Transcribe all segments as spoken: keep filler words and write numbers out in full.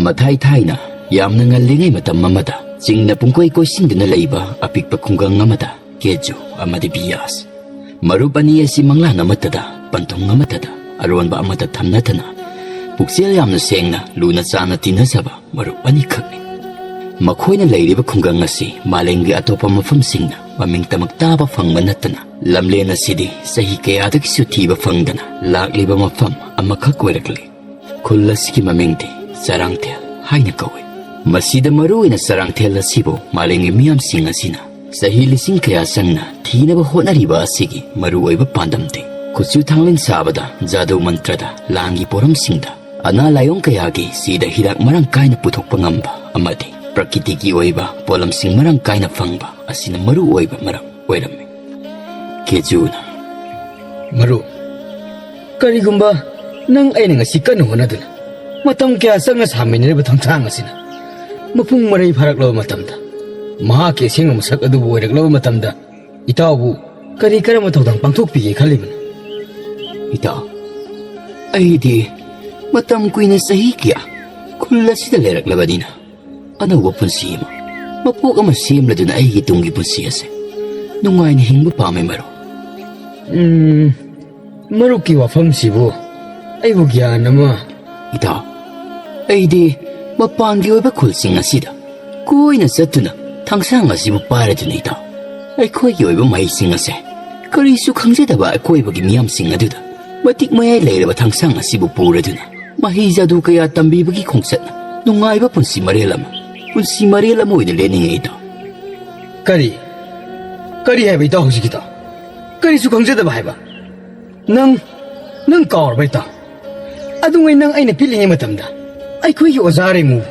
ꯃꯊꯥꯏ ꯊꯥꯏꯅ ꯌꯥꯝꯅ ꯉꯜꯂꯤꯉꯩ ꯃꯇꯝ ꯑꯃꯗ ꯆꯤꯡꯅ ꯄꯨꯡꯀꯣꯏ ꯀꯣꯏꯁꯤꯟꯗꯨꯅ ꯂꯩꯕ ꯑꯄꯤꯛꯄ ꯈꯨꯡꯒꯪ ꯑꯃꯗ ꯀꯦꯖꯨ ꯑꯃꯗꯤ ꯕꯤꯌꯥꯁ ꯃꯔꯨꯞ ꯑꯅꯤ ꯑꯁꯤ ꯃꯪꯂꯥꯟ ꯑꯃꯠꯇꯗ, ꯄꯟꯊꯨꯡ ꯑꯃꯠꯇꯗ, ꯑꯔꯣꯟꯕ ꯑꯃꯠꯇ ꯊꯝꯅꯗꯅ ꯄꯨꯛꯆꯦꯜ ꯌꯥꯝꯅ ꯁꯦꯡꯅ ꯂꯨꯅ ꯆꯥꯟꯅ ꯇꯤꯟꯅꯖꯕ ꯃꯔꯨꯞ ꯑꯅꯤꯈꯛꯅꯤ꯫ ꯃꯈꯣꯏꯅ ꯂꯩꯔꯤꯕ ꯈꯨꯡꯒꯪ ꯑꯁꯤ ꯃꯥꯂꯦꯝꯒꯤ ꯑꯇꯣꯞꯄ ꯃꯐꯝꯁꯤꯡꯅ ꯃꯃꯤꯡ ꯇꯃꯛ ꯇꯥꯕ ꯐꯪꯕ ꯅꯠꯇꯅ ꯂꯝꯂꯦꯟ ꯑꯁꯤꯗꯤ ꯆꯍꯤ ꯀꯌꯥꯗꯒꯤꯁꯨ ꯊꯤꯕ ꯐꯪꯗꯅ ꯂꯥꯛꯂꯤꯕ ꯃꯐꯝ ꯑꯃꯈꯛ ꯑꯣꯏꯔꯛꯂꯤ꯫ ꯈꯨꯜ ꯑꯁꯤꯒꯤ ꯃꯃꯤꯡꯗꯤ ꯆꯔꯥꯡꯊꯦꯜ ꯍꯥꯏꯅ ꯀꯧꯏ꯫ ꯃꯁꯤꯗ ꯃꯔꯨꯑꯣꯏꯅ ꯆꯔꯥꯡꯊꯦꯜ ꯑꯁꯤꯕꯨ ꯃꯥꯂꯦꯝꯒꯤ ꯃꯤꯌꯥꯝꯁꯤꯡ ꯑꯁꯤꯅ ꯆꯍꯤ ꯂꯤꯁꯤꯡ ꯀꯌꯥ ꯆꯪꯅ ꯊꯤꯅꯕ ꯍꯣꯠꯅꯔꯤꯕ ꯑꯁꯤꯒꯤ ꯃꯔꯨꯑꯣꯏꯕ ꯄꯥꯟꯗꯝꯗꯤ ꯈꯨꯠꯁꯨ ꯊꯥꯡꯂꯦꯟ ꯁꯥꯕꯗ, ꯖꯥꯗꯨ ꯃꯟꯇ꯭ꯔꯗ, ꯂꯥꯟꯒꯤ ꯄꯣꯔꯝꯁꯤꯡꯗ, ꯑꯅꯥ ꯂꯥꯏꯑꯣꯡ ꯀꯌꯥꯒꯤ ꯁꯤꯗ ꯍꯤꯗꯥꯛ ꯃꯔꯥꯡ ꯀꯥꯏꯅ ꯄꯨꯊꯣꯛꯄ ꯉꯝꯕ ꯑꯃꯗꯤ ꯄ꯭ꯔꯀꯤꯇꯤꯒꯤ ꯑꯣꯏꯕ ꯄꯣꯠꯂꯝꯁꯤꯡ ꯃꯔꯥꯡ ꯀꯥꯏꯅ ꯐꯪꯕ ꯑꯁꯤꯅ ꯃꯔꯨꯑꯣꯏꯕ ꯃꯔꯝ ꯑꯣꯏꯔꯝꯃꯤ꯫ ꯀꯦꯖꯨꯅ, "ꯃꯔꯨꯞ, ꯀꯔꯤꯒꯨꯝꯕ ꯅꯪ ꯑꯩꯅ ꯉꯁꯤ ꯀꯟꯅ ꯍꯣꯠꯅꯗꯨꯅ ꯃꯇꯝ ꯀꯌꯥ ꯆꯪꯅ ꯁꯥꯃꯤꯟꯅꯔꯤꯕ ꯊꯥꯡꯁꯥꯡ ꯑꯁꯤꯅ ꯃꯄꯨꯡ ꯃꯔꯩ ꯐꯥꯔꯛꯂꯕ ꯃꯇꯝꯗ, ꯃꯍꯥꯛꯀꯤ ꯑꯁꯦꯡꯕ ꯃꯁꯛ ꯑꯗꯨꯕꯨ ꯑꯣꯏꯔꯛꯂꯕ ꯃꯇꯝꯗ, ꯏꯇꯥꯎꯕꯨ ꯀꯔꯤ ꯀꯔꯝꯕ ꯊꯧꯗꯥꯡ ꯄꯥꯡꯊꯣꯛꯄꯤꯒꯦ ꯈꯜꯂꯤꯕꯅꯣ?" "ꯏꯇꯥꯎ, ꯑꯩꯗꯤ ꯃꯇꯝ ꯀꯨꯏꯅ, ꯆꯍꯤ ꯀꯌꯥ ꯈꯨꯜ ꯑꯁꯤꯗ ꯂꯩꯔꯛꯂꯕꯅꯤꯅ, ꯑꯅꯧꯕ ꯄꯨꯟꯁꯤ ꯑꯃ, ꯃꯄꯣꯛ ꯑꯃ ꯁꯦꯝꯂꯗꯨꯅ ꯑꯩꯒꯤ ꯇꯨꯡꯒꯤ ꯄꯨꯟꯁꯤ ꯑꯁꯦ ꯅꯨꯡꯉꯥꯏꯅ ꯍꯤꯡꯕ ꯄꯥꯝꯃꯦ, ꯃꯔꯨꯞ꯫" ꯎꯝ, ꯃꯔꯨꯞꯀꯤ ꯋꯥꯐꯝꯁꯤꯕꯨ ꯑꯩꯕꯨ ꯒ꯭ꯌꯥꯟ ꯑꯃ꯫ "ꯏꯇꯥꯎ, ꯑꯩꯗꯤ ꯃꯄꯥꯟꯒꯤ ꯑꯣꯏꯕ ꯈꯨꯜꯁꯤꯡ ꯑꯁꯤꯗ ꯀꯣꯏꯅ ꯆꯠꯇꯨꯅ ꯊꯥꯡꯁꯥꯡ ꯑꯁꯤꯕꯨ ꯄꯥꯏꯔꯗꯨꯅ, ꯏꯇꯥꯎ, ꯑꯩꯈꯣꯏꯒꯤ ꯑꯣꯏꯕ ꯃꯍꯩꯁꯤꯡ ꯑꯁꯦ ꯀꯔꯤꯁꯨ ꯈꯪꯖꯗꯕ ꯑꯀꯣꯏꯕꯒꯤ ꯃꯤꯌꯥꯝꯁꯤꯡ ꯑꯗꯨꯗ ꯃꯇꯤꯛ ꯃꯌꯥꯏ ꯂꯩꯔꯕ ꯊꯥꯡꯁꯥꯡ ꯑꯁꯤꯕꯨ ꯄꯨꯔꯗꯨꯅ ꯃꯍꯩ ꯖꯥꯗꯨ ꯀꯌꯥ ꯇꯝꯕꯤꯕꯒꯤ ꯈꯣꯡꯆꯠꯅ ꯅꯨꯡꯉꯥꯏꯕ ꯄꯨꯟꯁꯤ ꯃꯔꯦꯜ ꯑꯃ, ꯄꯨꯟꯁꯤ ꯃꯔꯦꯜ ꯑꯃ ꯑꯣꯏꯅ ꯂꯦꯟꯅꯤꯡꯉꯦ, ꯏꯇꯥꯎ꯫" "ꯀꯔꯤ? ꯀꯔꯤ ꯍꯥꯏꯕ, ꯏꯇꯥꯎ, ꯍꯧꯖꯤꯛꯀꯤꯗꯣ? ꯀꯔꯤꯁꯨ ꯈꯪꯖꯗꯕ ꯍꯥꯏꯕ? ꯅꯪ, ꯅꯪ ꯀꯥꯎꯔꯕ, ꯏꯇꯥꯎ? ꯑꯗꯨꯉꯩ ꯅꯪ ꯑꯩꯅ ꯄꯤꯛꯂꯤꯉꯩ ꯃꯇꯝꯗ ꯑꯩꯈꯣꯏꯒꯤ ꯑꯣꯖꯥ ꯔꯦꯡꯉꯨ,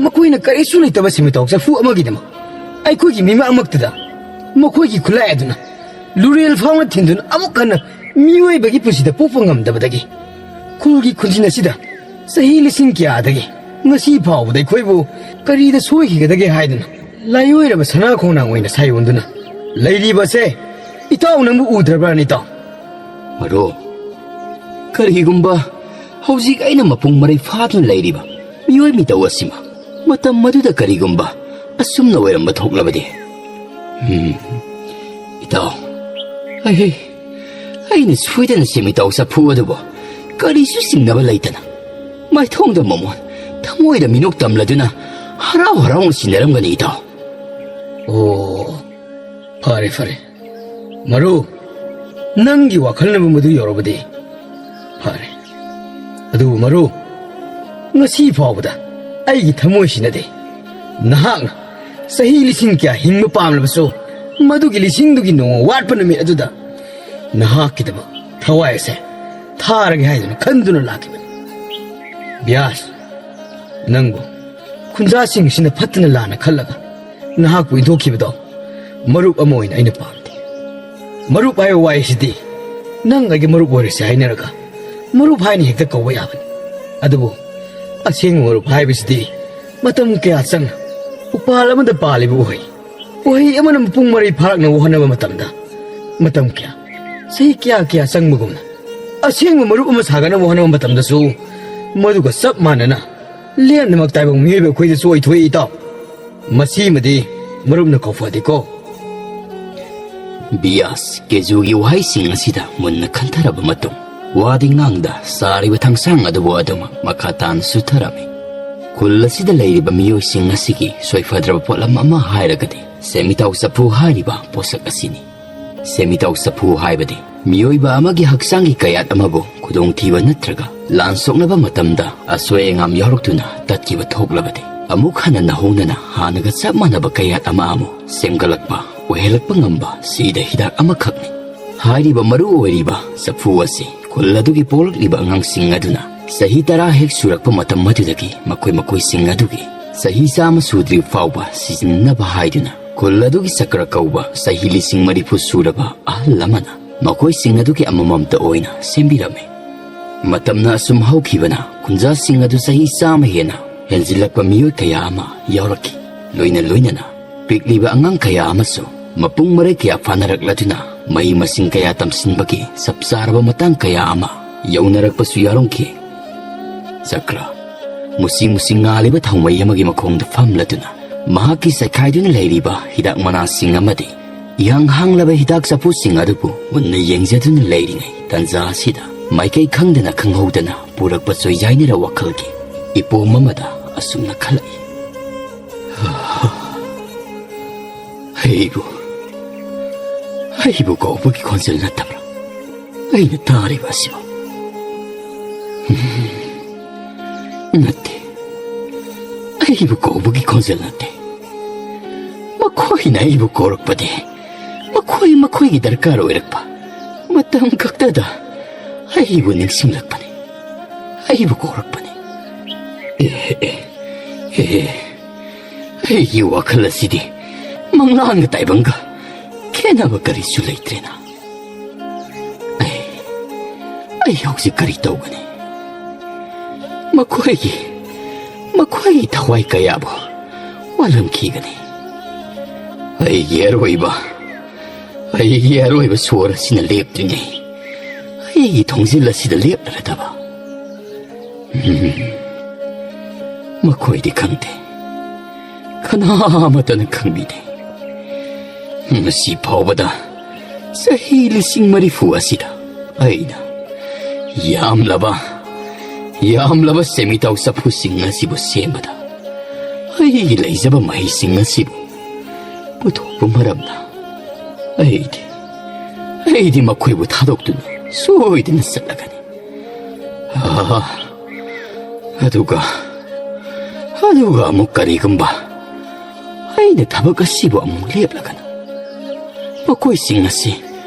ꯃꯈꯣꯏꯅ ꯀꯔꯤꯁꯨ ꯂꯩꯇꯕ ꯁꯦꯟꯃꯤꯠꯇꯥꯎ ꯆꯐꯨ ꯑꯃꯒꯤꯗꯃꯛ ꯑꯩꯈꯣꯏꯒꯤ ꯃꯤꯃꯥꯡꯃꯛꯇꯗ ꯃꯈꯣꯏꯒꯤ ꯈꯨꯠꯂꯥꯏ ꯑꯗꯨꯅ ꯂꯨꯔꯦꯜ ꯐꯥꯎꯅ ꯊꯤꯟꯗꯨꯅ ꯑꯃꯨꯛ ꯍꯟꯅ ꯃꯤꯑꯣꯏꯕꯒꯤ ꯄꯨꯟꯁꯤꯗ ꯄꯣꯛꯄ ꯉꯝꯗꯕꯗꯒꯤ ꯈꯨꯜꯒꯤ ꯈꯨꯟꯖꯤꯟ ꯑꯁꯤꯗ ꯆꯍꯤ ꯂꯤꯁꯤꯡ ꯀꯌꯥꯗꯒꯤ ꯉꯁꯤ ꯐꯥꯎꯕꯗ ꯑꯩꯈꯣꯏꯕꯨ ꯀꯔꯤꯗ ꯁꯣꯏꯈꯤꯒꯗꯒꯦ ꯍꯥꯏꯗꯨꯅ ꯂꯥꯏꯑꯣꯏꯔꯕ ꯁꯅꯥ ꯈꯣꯡꯅꯥꯡ ꯑꯣꯏꯅ ꯁꯥꯌꯣꯟꯗꯨꯅ ꯂꯩꯔꯤꯕꯁꯦ ꯏꯇꯥꯎ ꯅꯪꯕꯨ ꯎꯗ꯭ꯔꯕ꯭ꯔꯥꯅꯦ, ꯏꯇꯥꯎ?" "ꯃꯔꯨꯞ, ꯀꯔꯤꯒꯨꯝꯕ ꯍꯧꯖꯤꯛ ꯑꯩꯅ ꯃꯄꯨꯡ ꯃꯔꯩ ꯐꯥꯗꯨꯅ ꯂꯩꯔꯤꯕ ꯃꯤꯑꯣꯏ ꯃꯤꯇꯧ ꯑꯁꯤꯃ ꯃꯇꯝ ꯑꯗꯨꯗ ꯀꯔꯤꯒꯨꯝꯕ ꯑꯁꯨꯝꯅ ꯑꯣꯏꯔꯝꯕ ꯊꯣꯛꯂꯕꯗꯤ? ꯎꯝ, ꯏꯇꯥꯎ, ꯑꯩ, ꯑꯩꯅ ꯁꯣꯏꯗꯅ ꯁꯦꯃꯤꯇꯥꯎ ꯆꯐꯨ ꯑꯗꯨꯕꯨ ꯀꯔꯤꯁꯨ ꯆꯤꯡꯅꯕ ꯂꯩꯇꯅ ꯃꯥꯏꯊꯣꯡꯗ ꯃꯃꯣꯟ, ꯊꯃꯣꯏꯗ ꯃꯤꯅꯣꯛ ꯇꯝꯂꯗꯨꯅ ꯍꯔꯥꯎ ꯍꯔꯥꯎꯅ ꯁꯤꯟꯅꯔꯝꯒꯅꯤ, ꯏꯇꯥꯎ꯫ ꯑꯣ, ꯐꯔꯦ, ꯐꯔꯦ꯫ ꯃꯔꯨꯞ, ꯅꯪꯒꯤ ꯋꯥꯈꯜꯅꯕꯨ ꯃꯗꯨ ꯌꯧꯔꯕꯗꯤ ꯐꯔꯦ꯫ ꯑꯗꯨꯕꯨ ꯃꯔꯨꯞ, ꯉꯁꯤ ꯐꯥꯎꯕꯗ ꯑꯩꯒꯤ ꯊꯃꯣꯏꯁꯤꯅꯗꯤ ꯅꯍꯥꯛꯅ ꯆꯍꯤ ꯂꯤꯁꯤꯡ ꯀꯌꯥ ꯍꯤꯡꯕ ꯄꯥꯝꯂꯕꯁꯨ, ꯃꯗꯨꯒꯤ ꯂꯤꯁꯤꯡꯗꯨꯒꯤ ꯅꯣꯡꯃ ꯋꯥꯠꯄ ꯅꯨꯃꯤꯠ ꯑꯗꯨꯗ ꯅꯍꯥꯛꯀꯤꯗꯃꯛ ꯊꯋꯥꯏ ꯑꯁꯦ ꯊꯥꯔꯒꯦ ꯍꯥꯏꯗꯨꯅ ꯈꯟꯗꯨꯅ ꯂꯥꯛꯈꯤꯕꯅꯤ꯫ ꯕ꯭ꯌꯥꯁ, ꯅꯪꯕꯨ ꯈꯨꯟꯖꯥꯁꯤꯡꯁꯤꯅ ꯐꯠꯇꯅ ꯂꯥꯟꯅ ꯈꯜꯂꯒ ꯅꯍꯥꯛꯄꯨ ꯏꯟꯊꯣꯛꯈꯤꯕꯗꯣ ꯃꯔꯨꯞ ꯑꯃ ꯑꯣꯏꯅ ꯑꯩꯅ ꯄꯥꯝꯗꯦ꯫ ꯃꯔꯨꯞ ꯍꯥꯏꯕ ꯋꯥꯍꯩꯁꯤꯗꯤ ꯅꯪ ꯑꯩꯒꯤ ꯃꯔꯨꯞ ꯑꯣꯏꯔꯁꯦ ꯍꯥꯏꯅꯔꯒ ꯃꯔꯨꯞ ꯍꯥꯏꯅ ꯍꯦꯛꯇ ꯀꯧꯕ ꯌꯥꯕꯅꯤ꯫ ꯑꯗꯨꯕꯨ ꯑꯁꯦꯡꯕ ꯃꯔꯨꯞ ꯍꯥꯏꯕꯁꯤꯗꯤ ꯃꯇꯝ ꯀꯌꯥ ꯆꯪꯅ ꯎꯄꯥꯜ ꯑꯃꯗ ꯄꯥꯜꯂꯤꯕ ꯎꯍꯩ, ꯎꯍꯩ ꯑꯃꯅ ꯃꯄꯨꯡ ꯃꯔꯩ ꯐꯥꯔꯛꯅꯕ ꯍꯣꯠꯅꯕ ꯃꯇꯝꯗ ꯃꯇꯝ ꯀꯌꯥ, ꯆꯍꯤ ꯀꯌꯥ ꯀꯌꯥ ꯆꯪꯕꯒꯨꯝꯅ, ꯑꯁꯦꯡꯕ ꯃꯔꯨꯞ ꯑꯃ ꯁꯥꯒꯠꯅꯕ ꯍꯣꯠꯅꯕ ꯃꯇꯝꯗꯁꯨ ꯃꯗꯨꯒ ꯆꯞ ꯃꯥꯟꯅꯅ ꯂꯦꯝꯅꯃꯛ ꯇꯥꯏꯕꯪ ꯃꯤꯑꯣꯏꯕ ꯑꯩꯈꯣꯏꯗꯁꯨ ꯑꯣꯏꯊꯣꯛꯏ, ꯏꯇꯥꯎ꯫ ꯃꯁꯤꯃꯗꯤ ꯃꯔꯨꯞꯅ ꯀꯧꯐꯗꯦꯀꯣ꯫ ꯕꯤꯌꯥꯁ ꯀꯦꯖꯨꯒꯤ ꯋꯥꯍꯩꯁꯤꯡ ꯑꯁꯤꯗ ꯃꯨꯟꯅ ꯈꯟꯊꯔꯕ ꯃꯇꯨꯡ, ꯋꯥꯗꯤ ꯉꯥꯡꯗ ꯆꯥꯔꯤꯕ ꯊꯥꯡꯁꯥꯡ ꯑꯗꯨꯕꯨ ꯑꯗꯨꯃꯛ ꯃꯈꯥ ꯇꯥꯅ ꯆꯨꯊꯔꯝꯃꯤ꯫ ꯈꯨꯜ ꯑꯁꯤꯗ ꯂꯩꯔꯤꯕ ꯃꯤꯑꯣꯏꯁꯤꯡ ꯑꯁꯤꯒꯤ ꯁꯣꯏꯐꯗ꯭ꯔꯕ ꯄꯣꯠꯂꯝ ꯑꯃ ꯍꯥꯏꯔꯒꯗꯤ ꯁꯦꯃꯤꯇꯥꯎ ꯆꯐꯨ ꯍꯥꯏꯔꯤꯕ ꯄꯣꯠꯁꯛ ꯑꯁꯤꯅꯤ꯫ ꯁꯦꯃꯤꯇꯥꯎ ꯆꯐꯨ ꯍꯥꯏꯕꯗꯤ ꯃꯤꯑꯣꯏꯕ ꯑꯃꯒꯤ ꯍꯛꯆꯥꯡꯒꯤ ꯀꯌꯥꯠ ꯑꯃꯕꯨ ꯈꯨꯗꯣꯡꯊꯤꯕ ꯅꯠꯇ꯭ꯔꯒ ꯂꯥꯟ ꯁꯣꯛꯅꯕ ꯃꯇꯝꯗ ꯑꯁꯣꯏ ꯑꯉꯥꯝ ꯌꯥꯎꯔꯛꯇꯨꯅ ꯇꯠꯈꯤꯕ ꯊꯣꯛꯂꯕꯗꯤ, ꯑꯃꯨꯛ ꯍꯟꯅ ꯅꯧꯍꯧꯅꯅ ꯍꯥꯟꯅꯒ ꯆꯞ ꯃꯥꯟꯅꯕ ꯀꯌꯥꯠ ꯑꯃ ꯑꯃꯨꯛ ꯁꯦꯝꯒꯠꯂꯛꯄ, ꯑꯣꯏꯍꯜꯂꯛꯄ ꯉꯝꯕ ꯁꯤꯗ ꯍꯤꯗꯥꯛ ꯑꯃꯈꯛꯅꯤ꯫ ꯍꯥꯏꯔꯤꯕ ꯃꯔꯨ ꯑꯣꯏꯔꯤꯕ ꯆꯐꯨ ꯑꯁꯤ ꯈꯨꯜ ꯑꯗꯨꯒꯤ ꯄꯣꯛꯂꯛꯂꯤꯕ ꯑꯉꯥꯡꯁꯤꯡ ꯑꯗꯨꯅ ꯆꯍꯤ ꯇꯔꯥ ꯍꯦꯛ ꯁꯨꯔꯛꯄ ꯃꯇꯝ ꯑꯗꯨꯗꯒꯤ ꯃꯈꯣꯏ ꯃꯈꯣꯏꯁꯤꯡ ꯑꯗꯨꯒꯤ ꯆꯍꯤ ꯆꯥꯝꯃ ꯁꯨꯗ꯭ꯔꯤꯕ ꯐꯥꯎꯕ ꯁꯤꯖꯤꯟꯅꯅꯕ ꯍꯥꯏꯗꯨꯅ ꯈꯨꯜ ꯑꯗꯨꯒꯤ ꯆꯀ꯭ꯔ ꯀꯧꯕ ꯆꯍꯤ ꯂꯤꯁꯤꯡ ꯃꯔꯤꯐꯨ ꯁꯨꯔꯕ ꯑꯍꯜ ꯑꯃꯅ ꯃꯈꯣꯏꯁꯤꯡ ꯑꯗꯨꯒꯤ ꯑꯃꯃꯝꯇ ꯑꯣꯏꯅ ꯁꯦꯝꯕꯤꯔꯝꯃꯤ꯫ ꯃꯇꯝꯅ ꯑꯁꯨꯝ ꯍꯧꯈꯤꯕꯅ ꯈꯨꯟꯖꯥꯁꯤꯡ ꯑꯗꯨ ꯆꯍꯤ ꯆꯥꯝꯃ ꯍꯦꯟꯅ ꯍꯦꯟꯖꯤꯜꯂꯛꯄ ꯃꯤꯑꯣꯏ ꯀꯌꯥ ꯑꯃ ꯌꯥꯎꯔꯛꯈꯤ꯫ ꯂꯣꯏꯅ ꯂꯣꯏꯅꯅ ꯄꯤꯛꯂꯤꯕ ꯑꯉꯥꯡ ꯀꯌꯥ ꯑꯃꯁꯨ ꯃꯄꯨꯡ ꯃꯔꯩ ꯀꯌꯥ ꯐꯥꯅꯔꯛꯂꯗꯨꯅ ꯃꯍꯩ ꯃꯁꯤꯡ ꯀꯌꯥ ꯇꯝꯁꯤꯟꯕꯒꯤ ꯆꯞ ꯆꯥꯔꯕ ꯃꯇꯥꯡ ꯀꯌꯥ ꯑꯃ ꯌꯧꯅꯔꯛꯄꯁꯨ ꯌꯥꯎꯔꯝꯈꯤ꯫ ꯆꯀ꯭ꯔ ꯃꯨꯁꯤ ꯃꯨꯁꯤ ꯉꯥꯜꯂꯤꯕ ꯊꯥꯎꯃꯩ ꯑꯃꯒꯤ ꯃꯈꯣꯡꯗ ꯐꯝꯂꯗꯨꯅ ꯃꯍꯥꯛꯀꯤ ꯆꯥꯏꯈꯥꯏꯗꯨꯅ ꯂꯩꯔꯤꯕ ꯍꯤꯗꯥꯛ ꯃꯅꯥꯁꯤꯡ ꯑꯃꯗꯤ ꯏꯍꯥꯡ ꯍꯥꯡꯂꯕ ꯍꯤꯗꯥꯛ ꯆꯐꯨꯁꯤꯡ ꯑꯗꯨꯕꯨ ꯃꯨꯟꯅ ꯌꯦꯡꯖꯗꯨꯅ ꯂꯩꯔꯤꯉꯩ ꯇꯟꯖꯥ ꯑꯁꯤꯗ ꯃꯥꯏꯀꯩ ꯈꯪꯗꯅ ꯈꯪꯍꯧꯗꯅ ꯄꯨꯔꯛꯄ ꯆꯣꯏꯖꯥꯏꯅꯔ ꯋꯥꯈꯜꯒꯤ ꯏꯄꯣꯝ ꯑꯃꯗ ꯑꯁꯨꯝꯅ ꯈꯜꯂꯛꯏ꯫ ꯑꯩꯕꯨ, ꯑꯩꯕꯨ ꯀꯧꯕꯒꯤ ꯈꯣꯟꯖꯦꯜ ꯅꯠꯇꯕ꯭ꯔꯥ ꯑꯩꯅ ꯇꯥꯔꯤꯕ ꯑꯁꯤꯕꯨ? ꯅꯠꯇꯦ, ꯑꯩꯕꯨ ꯀꯧꯕꯒꯤ ꯈꯣꯟꯖꯦꯜ ꯅꯠꯇꯦ꯫ ꯃꯈꯣꯏꯅ ꯑꯩꯕꯨ ꯀꯧꯔꯛꯄꯗꯤ ꯃꯈꯣꯏ ꯃꯈꯣꯏꯒꯤ ꯗꯔꯀꯥꯔ ꯑꯣꯏꯔꯛꯄ ꯃꯇꯝ ꯈꯛꯇꯗ ꯑꯩꯕꯨ ꯅꯤꯡꯁꯤꯡꯂꯛꯄꯅꯤ, ꯑꯩꯕꯨ ꯀꯧꯔꯛꯄꯅꯤ꯫ ꯑꯦ, ꯑꯦ, ꯑꯦ, ꯑꯩꯒꯤ ꯋꯥꯈꯜ ꯑꯁꯤꯗꯤ ꯃꯪꯂꯥꯟꯒ ꯇꯥꯏꯕꯪꯒ ꯈꯦꯠꯅꯕ ꯀꯔꯤꯁꯨ ꯂꯩꯇ꯭ꯔꯦꯅ꯫ ꯑꯩ, ꯑꯩ ꯍꯧꯖꯤꯛ ꯀꯔꯤ ꯇꯧꯒꯅꯤ? ꯃꯈꯣꯏꯒꯤ, ꯃꯈꯣꯏꯒꯤ ꯊꯋꯥꯏ ꯀꯌꯥꯕꯨ ꯋꯥꯜꯂꯝꯈꯤꯒꯅꯤ꯫ ꯑꯩꯒꯤ ꯑꯔꯣꯏꯕ, ꯑꯩꯒꯤ ꯑꯔꯣꯏꯕ ꯁꯣꯔ ꯑꯁꯤꯅ ꯂꯦꯞꯇ꯭ꯔꯤꯉꯩ ꯑꯩꯒꯤ ꯊꯣꯡꯖꯤꯜ ꯑꯁꯤꯗ ꯂꯦꯞꯂꯔꯗꯕ꯫ ꯎꯝ, ꯃꯈꯣꯏꯗꯤ ꯈꯪꯗꯦ, ꯀꯅꯥ ꯑꯃꯠꯇꯅ ꯈꯪꯕꯤꯗꯦ꯫ ꯉꯁꯤ ꯐꯥꯎꯕꯗ ꯆꯍꯤ ꯂꯤꯁꯤꯡ ꯃꯔꯤꯐꯨ ꯑꯁꯤꯗ ꯑꯩꯅ ꯌꯥꯝꯂꯕ, ꯌꯥꯝꯂꯕ ꯁꯦꯃꯤꯇꯥꯎ ꯆꯐꯨꯁꯤꯡ ꯑꯁꯤꯕꯨ ꯁꯦꯝꯕꯗ ꯑꯩꯒꯤ ꯂꯩꯖꯕ ꯃꯍꯩꯁꯤꯡ ꯑꯁꯤꯕꯨ ꯄꯨꯊꯣꯛꯄ ꯃꯔꯝꯅ ꯑꯩꯗꯤ, ꯑꯩꯗꯤ ꯃꯈꯣꯏꯕꯨ ꯊꯥꯗꯣꯛꯇꯨꯅ ꯁꯣꯏꯗꯅ ꯆꯠꯂꯒꯅꯤ꯫ ꯑꯥ, ꯑꯗꯨꯒ, ꯑꯗꯨꯒ ꯑꯃꯨꯛ ꯀꯔꯤꯒꯨꯝꯕ ꯑꯩꯅ ꯊꯕꯛ ꯑꯁꯤꯕꯨ ꯑꯃꯨꯛ ꯂꯦꯞꯂꯒꯅ ꯃꯈꯣꯏꯁꯤꯡ ꯑꯁꯤ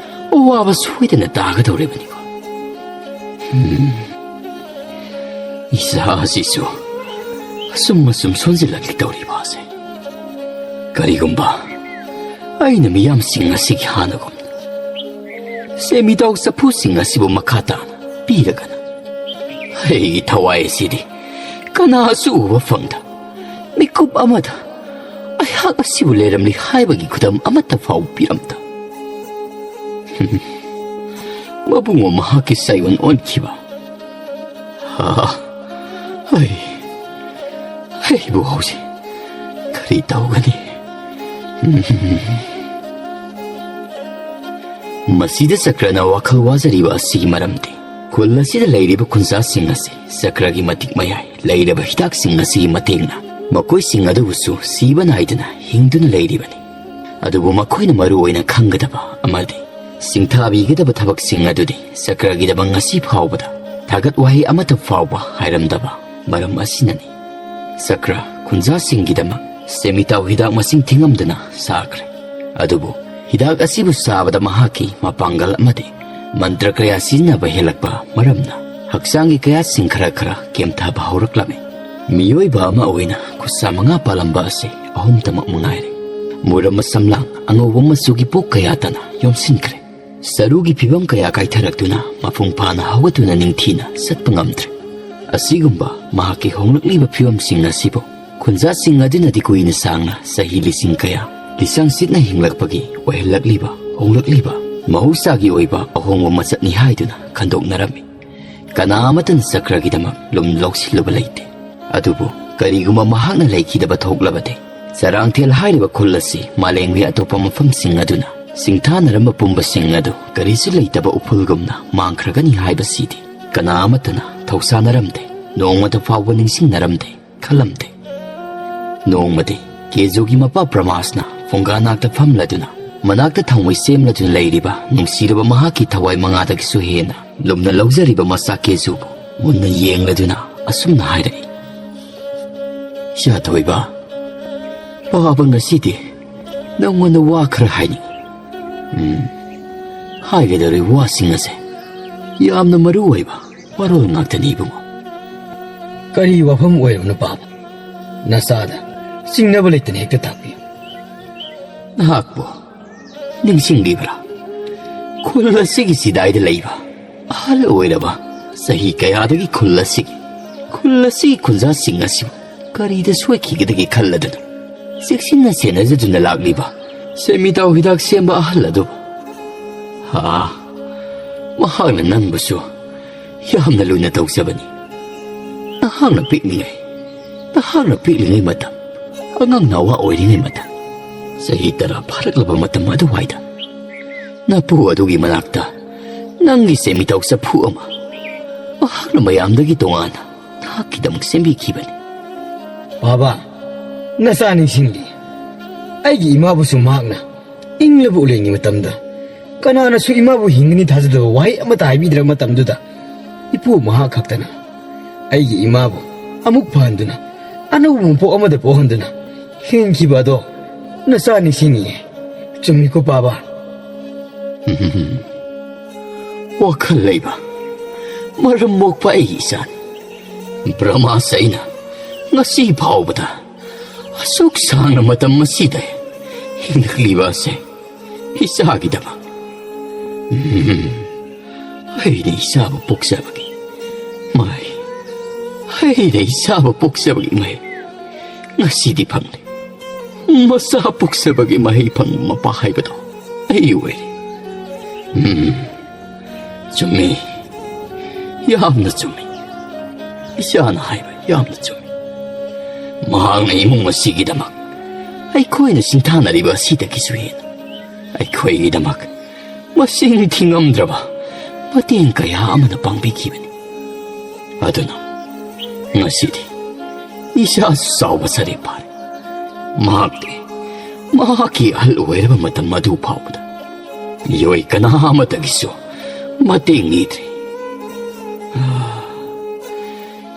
ꯑꯋꯥꯕ ꯁꯣꯏꯗꯅ ꯇꯥꯒꯗꯧꯔꯤꯕꯅꯤꯀꯣ꯫ ꯎꯝ, ꯏꯆꯥ ꯑꯁꯤꯁꯨ ꯑꯁꯨꯝ ꯑꯁꯨꯝ ꯁꯣꯟꯖꯤꯜꯂꯛꯂꯤ ꯇꯧꯔꯤꯕ ꯑꯁꯦ꯫ ꯀꯔꯤꯒꯨꯝꯕ ꯑꯩꯅ ꯃꯤꯌꯥꯝꯁꯤꯡ ꯑꯁꯤꯒꯤ ꯍꯥꯟꯅꯒꯨꯝꯅ ꯁꯦꯃꯤꯗꯥꯎ ꯆꯐꯨꯁꯤꯡ ꯑꯁꯤꯕꯨ ꯃꯈꯥ ꯇꯥꯅ ꯄꯤꯔꯒꯅ ꯑꯩꯒꯤ ꯊꯋꯥꯏ ꯑꯁꯤꯗꯤ ꯀꯅꯥꯁꯨ ꯎꯕ ꯐꯪꯗ ꯃꯤꯀꯨꯞ ꯑꯃꯗ ꯑꯩꯍꯥꯛ ꯑꯁꯤꯕꯨ ꯂꯩꯔꯝꯂꯤ ꯍꯥꯏꯕꯒꯤ ꯈꯨꯗꯝ ꯑꯃꯠꯇ ꯐꯥꯎꯕ ꯄꯤꯔꯝꯗ꯫ ꯃꯕꯨꯡ ꯃꯍꯥꯛꯀꯤ ꯆꯥꯏꯑꯣꯟ ꯑꯣꯟꯈꯤꯕ꯫ ꯑꯥ, ꯑꯩ, ꯀꯩꯕꯨ ꯍꯧꯖꯤꯛ ꯀꯔꯤ ꯇꯧꯒꯅꯤ? ꯃꯁꯤꯗ ꯆꯀ꯭ꯔꯅ ꯋꯥꯈꯜ ꯋꯥꯖꯔꯤꯕ ꯑꯁꯤꯒꯤ ꯃꯔꯝꯗꯤ, ꯈꯨꯜ ꯑꯁꯤꯗ ꯂꯩꯔꯤꯕ ꯈꯨꯟꯖꯥꯁꯤꯡ ꯑꯁꯤ ꯆꯀ꯭ꯔꯒꯤ ꯃꯇꯤꯛ ꯃꯌꯥꯏ ꯂꯩꯔꯕ ꯍꯤꯗꯥꯛꯁꯤꯡ ꯑꯁꯤꯒꯤ ꯃꯇꯦꯡꯅ ꯃꯈꯣꯏꯁꯤꯡ ꯑꯗꯨꯕꯨꯁꯨ ꯁꯤꯕ ꯅꯥꯏꯗꯅ ꯍꯤꯡꯗꯨꯅ ꯂꯩꯔꯤꯕꯅꯤ꯫ ꯑꯗꯨꯕꯨ ꯃꯈꯣꯏꯅ ꯃꯔꯨ ꯑꯣꯏꯅ ꯈꯪꯒꯗꯕ ꯑꯃꯗꯤ ꯁꯤꯡꯊꯥꯕꯤꯒꯗꯕ ꯊꯕꯛꯁꯤꯡ ꯑꯗꯨꯗꯤ ꯆꯀ꯭ꯔꯒꯤꯗꯃꯛ ꯉꯁꯤ ꯐꯥꯎꯕꯗ ꯊꯥꯒꯠ ꯋꯥꯍꯩ ꯑꯃꯠꯇ ꯐꯥꯎꯕ ꯍꯥꯏꯔꯝꯗꯕ ꯃꯔꯝ ꯑꯁꯤꯅꯅꯤ꯫ ꯆꯀ꯭ꯔ ꯈꯨꯟꯖꯥꯁꯤꯡꯒꯤꯗꯃꯛ ꯁꯦꯃꯤꯇꯥꯎ ꯍꯤꯗꯥꯛ ꯃꯁꯤꯡ ꯊꯤꯉꯝꯗꯅ ꯆꯥꯈ꯭ꯔꯦ꯫ ꯑꯗꯨꯕꯨ ꯍꯤꯗꯥꯛ ꯑꯁꯤꯕꯨ ꯆꯥꯕꯗ ꯃꯍꯥꯛꯀꯤ ꯃꯄꯥꯡꯒꯜ ꯑꯃꯗꯤ ꯃꯟꯇ꯭ꯔ ꯀꯌꯥ ꯁꯤꯖꯤꯟꯅꯕ ꯍꯦꯜꯂꯛꯄ ꯃꯔꯝꯅ ꯍꯛꯆꯥꯡꯒꯤ ꯀꯌꯥꯠꯁꯤꯡ ꯈꯔ ꯈꯔ ꯀꯦꯝꯊꯕ ꯍꯧꯔꯛꯂꯝꯃꯤ꯫ ꯃꯤꯑꯣꯏꯕ ꯑꯃ ꯑꯣꯏꯅ ꯈꯨꯠꯁꯥ ꯃꯉꯥ ꯄꯥꯜꯂꯝꯕ ꯑꯁꯤ ꯑꯍꯨꯝꯇꯃꯛ ꯃꯉꯥꯏꯔꯦ꯫ ꯃꯨꯔꯝ ꯃꯁꯝꯂꯥꯡ ꯑꯉꯧꯕ ꯃꯆꯨꯒꯤ ꯄꯣꯛ ꯀꯌꯥꯇꯅ ꯌꯣꯝꯁꯤꯟꯈ꯭ꯔꯦ꯫ ꯁꯔꯨꯒꯤ ꯐꯤꯕꯝ ꯀꯌꯥ ꯀꯥꯏꯊꯔꯛꯇꯨꯅ ꯃꯄꯨꯡ ꯐꯥꯅ ꯍꯧꯒꯠꯇꯨꯅ ꯅꯤꯡꯊꯤꯅ ꯆꯠꯄ ꯉꯝꯗ꯭ꯔꯦ꯫ ꯑꯁꯤꯒꯨꯝꯕ ꯃꯍꯥꯛꯀꯤ ꯍꯣꯡꯂꯛꯂꯤꯕ ꯐꯤꯕꯝꯁꯤꯡ ꯑꯁꯤꯕꯨ ꯈꯨꯟꯖꯥꯁꯤꯡ ꯑꯗꯨꯅꯗꯤ ꯀꯨꯏꯅ ꯁꯥꯡꯅ ꯆꯍꯤ ꯂꯤꯁꯤꯡ ꯀꯌꯥ ꯂꯤꯆꯪ ꯁꯤꯠꯅ ꯍꯤꯡꯂꯛꯄꯒꯤ ꯑꯣꯏꯍꯜꯂꯛꯂꯤꯕ ꯍꯣꯡꯂꯛꯂꯤꯕ ꯃꯍꯧꯁꯥꯒꯤ ꯑꯣꯏꯕ ꯑꯍꯣꯡꯕ ꯃꯆꯠꯅꯤ ꯍꯥꯏꯗꯨꯅ ꯈꯟꯗꯣꯛꯅꯔꯝꯃꯤ꯫ ꯀꯅꯥ ꯑꯃꯠꯇꯅ ꯆꯀ꯭ꯔꯒꯤꯗꯃꯛ ꯂꯨꯝ ꯂꯧꯁꯤꯜꯂꯨꯕ ꯂꯩꯇꯦ꯫ ꯑꯗꯨꯕꯨ ꯀꯔꯤꯒꯨꯝꯕ ꯃꯍꯥꯛꯅ ꯂꯩꯈꯤꯗꯕ ꯊꯣꯛꯂꯕꯗꯤ, ꯆꯔꯥꯡꯊꯦꯜ ꯍꯥꯏꯔꯤꯕ ꯈꯨꯜ ꯑꯁꯤ ꯃꯥꯂꯦꯝꯒꯤ ꯑꯇꯣꯞꯄ ꯃꯐꯝꯁꯤꯡ ꯑꯗꯨꯅ ꯁꯤꯡꯊꯥꯅꯔꯝꯕ ꯄꯨꯝꯕꯁꯤꯡ ꯑꯗꯨ ꯀꯔꯤꯁꯨ ꯂꯩꯇꯕ ꯎꯐꯨꯜꯒꯨꯝꯅ ꯃꯥꯡꯈ꯭ꯔꯒꯅꯤ ꯍꯥꯏꯕꯁꯤꯗꯤ ꯀꯅꯥ ꯑꯃꯠꯇꯅ ꯊꯧꯁꯥꯅꯔꯝꯗꯦ, ꯅꯣꯡꯃꯇ ꯐꯥꯎꯕ ꯅꯤꯡꯁꯤꯡꯅꯔꯝꯗꯦ, ꯈꯜꯂꯝꯗꯦ꯫ ꯅꯣꯡꯃꯗꯤ ꯀꯦꯖꯨꯒꯤ ꯃꯄꯥ ꯄ꯭ꯔꯃꯥꯁꯅ ꯐꯨꯡꯒꯥ ꯅꯥꯛꯇ ꯐꯝꯂꯗꯨꯅ ꯃꯅꯥꯛꯇ ꯊꯥꯎꯃꯩ ꯁꯦꯝꯂꯗꯨꯅ ꯂꯩꯔꯤꯕ ꯅꯨꯡꯁꯤꯔꯕ ꯃꯍꯥꯛꯀꯤ ꯊꯋꯥꯏ ꯃꯉꯥꯗꯒꯤꯁꯨ ꯍꯦꯟꯅ ꯂꯨꯝꯅ ꯂꯧꯖꯔꯤꯕ ꯃꯆꯥ ꯀꯦꯖꯨꯕꯨ ꯃꯨꯟꯅ ꯌꯦꯡꯂꯗꯨꯅ ꯑꯁꯨꯝꯅ ꯍꯥꯏꯔꯛꯏ, "ꯌꯥꯊꯣꯏꯕ, ꯄꯥꯕ ꯉꯁꯤꯗꯤ ꯅꯪꯉꯣꯟꯗ ꯋꯥ ꯈꯔ ꯍꯥꯏꯅꯤꯡꯏ꯫ ꯎꯝ, ꯍꯥꯏꯒꯗꯧꯔꯤꯕ ꯋꯥꯁꯤꯡ ꯑꯁꯦ ꯌꯥꯝꯅ ꯃꯔꯨ ꯑꯣꯏꯕ ꯋꯥꯔꯣꯜ ꯉꯥꯛꯇꯅꯤ ꯏꯕꯨꯡꯉꯣ꯫" "ꯀꯔꯤ ꯋꯥꯐꯝ ꯑꯣꯏꯔꯕꯅꯣ ꯄꯥꯕ? ꯅꯆꯥꯗ ꯆꯤꯡꯅꯕ ꯂꯩꯇꯅ ꯍꯦꯛꯇ ꯇꯥꯛꯄꯤꯌꯨ꯫" "ꯅꯍꯥꯛꯄꯨ ꯅꯤꯡꯁꯤꯡꯂꯤꯕ꯭ꯔꯥ? ꯈꯨꯜ ꯑꯁꯤꯒꯤ ꯆꯤꯗꯥꯏꯗ ꯂꯩꯕ ꯑꯍꯜ ꯑꯣꯏꯔꯕ, ꯆꯍꯤ ꯀꯌꯥꯗꯒꯤ ꯈꯨꯜ ꯑꯁꯤꯒꯤ, ꯈꯨꯜ ꯑꯁꯤꯒꯤ ꯈꯨꯟꯖꯥꯁꯤꯡ ꯑꯁꯤꯕꯨ ꯀꯔꯤꯗ ꯁꯣꯏꯈꯤꯒꯗꯒꯦ ꯈꯜꯂꯗꯨꯅ ꯆꯦꯛꯁꯤꯟꯅ ꯁꯦꯟꯅꯖꯗꯨꯅ ꯂꯥꯛꯂꯤꯕ ꯁꯦꯃꯤꯇꯥꯎ ꯍꯤꯗꯥꯛ ꯁꯦꯝꯕ ꯑꯍꯜ ꯑꯗꯨꯕꯨ? ꯍꯥ, ꯃꯍꯥꯛꯅ ꯅꯪꯕꯨꯁꯨ ꯌꯥꯝꯅ ꯂꯨꯅ ꯇꯧꯖꯕꯅꯤ꯫ ꯅꯍꯥꯛꯅ ꯄꯤꯛꯂꯤꯉꯩ ꯅꯍꯥꯛꯅ ꯄꯤꯛꯂꯤꯉꯩ ꯃꯇꯝ, ꯑꯉꯥꯡ ꯅꯋꯥ ꯑꯣꯏꯔꯤꯉꯩ ꯃꯇꯝ, ꯆꯍꯤ ꯇꯔꯥ ꯐꯥꯔꯛꯂꯕ ꯃꯇꯝ ꯑꯗꯨꯋꯥꯏꯗ ꯅꯄꯨ ꯑꯗꯨꯒꯤ ꯃꯅꯥꯛꯇ ꯅꯪꯒꯤ ꯁꯦꯟꯃꯤꯇꯧ ꯆꯐꯨ ꯑꯃ ꯃꯍꯥꯛꯅ ꯃꯌꯥꯝꯗꯒꯤ ꯇꯣꯉꯥꯟꯅ ꯅꯍꯥꯛꯀꯤꯗꯃꯛ ꯁꯦꯝꯕꯤꯈꯤꯕꯅꯤ꯫ ꯕꯥꯕꯥ, ꯅꯆꯥ ꯅꯤꯡꯁꯤꯡꯂꯤ꯫ ꯑꯩꯒꯤ ꯏꯃꯥꯕꯨꯁꯨ ꯃꯍꯥꯛꯅ ꯏꯪꯂꯕ ꯎꯂꯦꯟꯒꯤ ꯃꯇꯝꯗ ꯀꯅꯥꯅꯁꯨ ꯏꯃꯥꯕꯨ ꯍꯤꯡꯒꯅꯤ ꯊꯥꯖꯗꯕ ꯋꯥꯍꯩ ꯑꯃꯠꯇ ꯍꯥꯏꯕꯤꯗ꯭ꯔꯕ ꯃꯇꯝꯗꯨꯗ, ꯏꯄꯨ ꯃꯍꯥꯛ ꯈꯛꯇꯅ ꯑꯩꯒꯤ ꯏꯃꯥꯕꯨ ꯑꯃꯨꯛ ꯐꯍꯟꯗꯨꯅ, ꯑꯅꯧꯕ ꯃꯄꯣꯛ ꯑꯃꯗ ꯄꯣꯛꯍꯟꯗꯨꯅ ꯍꯤꯡꯈꯤꯕ ꯑꯗꯣ ꯅꯆꯥ ꯅꯤꯡꯁꯤꯡꯉꯤꯌꯦ꯫ ꯆꯨꯝꯃꯤꯀꯣ, ꯄꯥꯕ? ꯋꯥꯈꯜ ꯂꯩꯕ, ꯃꯔꯝ ꯃꯣꯛꯄ ꯑꯩꯒꯤ ꯏꯆꯥꯅꯤ꯫ ꯕ꯭ꯔꯍꯃꯥꯁ ꯑꯩꯅ ꯉꯁꯤ ꯐꯥꯎꯕꯗ ꯑꯁꯨꯛ ꯁꯥꯡꯅ ꯃꯇꯝ ꯑꯁꯤꯗ ꯍꯤꯡꯂꯛꯂꯤꯕ ꯑꯁꯦ ꯏꯆꯥꯒꯤꯗꯃꯛ꯫ ꯎꯝ, ꯑꯩꯅ ꯏꯆꯥꯕꯨ ꯄꯣꯛꯆꯕꯒꯤ ꯃꯍꯩ, ꯑꯩꯅ ꯏꯆꯥꯕꯨ ꯄꯣꯛꯆꯕꯒꯤ ꯃꯍꯩ ꯉꯁꯤꯗꯤ ꯐꯪꯂꯦ꯫ ꯃꯆꯥ ꯄꯣꯛꯆꯕꯒꯤ ꯃꯍꯩ ꯐꯪꯕ ꯃꯄꯥ ꯍꯥꯏꯕꯗꯣ ꯑꯩ ꯑꯣꯏꯔꯦ꯫ ꯎꯝ, ꯆꯨꯝꯃꯤ, ꯌꯥꯝꯅ ꯆꯨꯝꯃꯤ꯫ ꯏꯆꯥꯅ ꯍꯥꯏꯕ ꯌꯥꯝꯅ ꯆꯨꯝꯃꯤ꯫ ꯃꯍꯥꯛꯅ ꯏꯃꯨꯡ ꯑꯁꯤꯒꯤꯗꯃꯛ, ꯑꯩꯈꯣꯏꯅ ꯁꯤꯡꯊꯥꯅꯔꯤꯕ ꯑꯁꯤꯗꯒꯤꯁꯨ ꯍꯦꯟꯅ ꯑꯩꯈꯣꯏꯒꯤꯗꯃꯛ ꯃꯁꯤꯡ ꯊꯤꯉꯝꯗ꯭ꯔꯕ ꯃꯇꯦꯡ ꯀꯌꯥ ꯑꯃꯅ ꯄꯥꯡꯕꯤꯈꯤꯕꯅꯤ꯫ ꯑꯗꯨꯅ ꯉꯁꯤꯗꯤ ꯏꯆꯥꯁꯨ ꯆꯥꯎꯕ ꯁꯔꯦ ꯐꯥꯔꯦ꯫ ꯃꯍꯥꯛꯇꯤ ꯃꯍꯥꯛꯀꯤ ꯑꯍꯜ ꯑꯣꯏꯔꯕ ꯃꯇꯝ ꯑꯗꯨ ꯐꯥꯎꯕꯗ ꯃꯤꯑꯣꯏ ꯀꯅꯥ ꯑꯃꯠꯇꯒꯤꯁꯨ ꯃꯇꯦꯡ ꯅꯤꯗ꯭ꯔꯤ꯫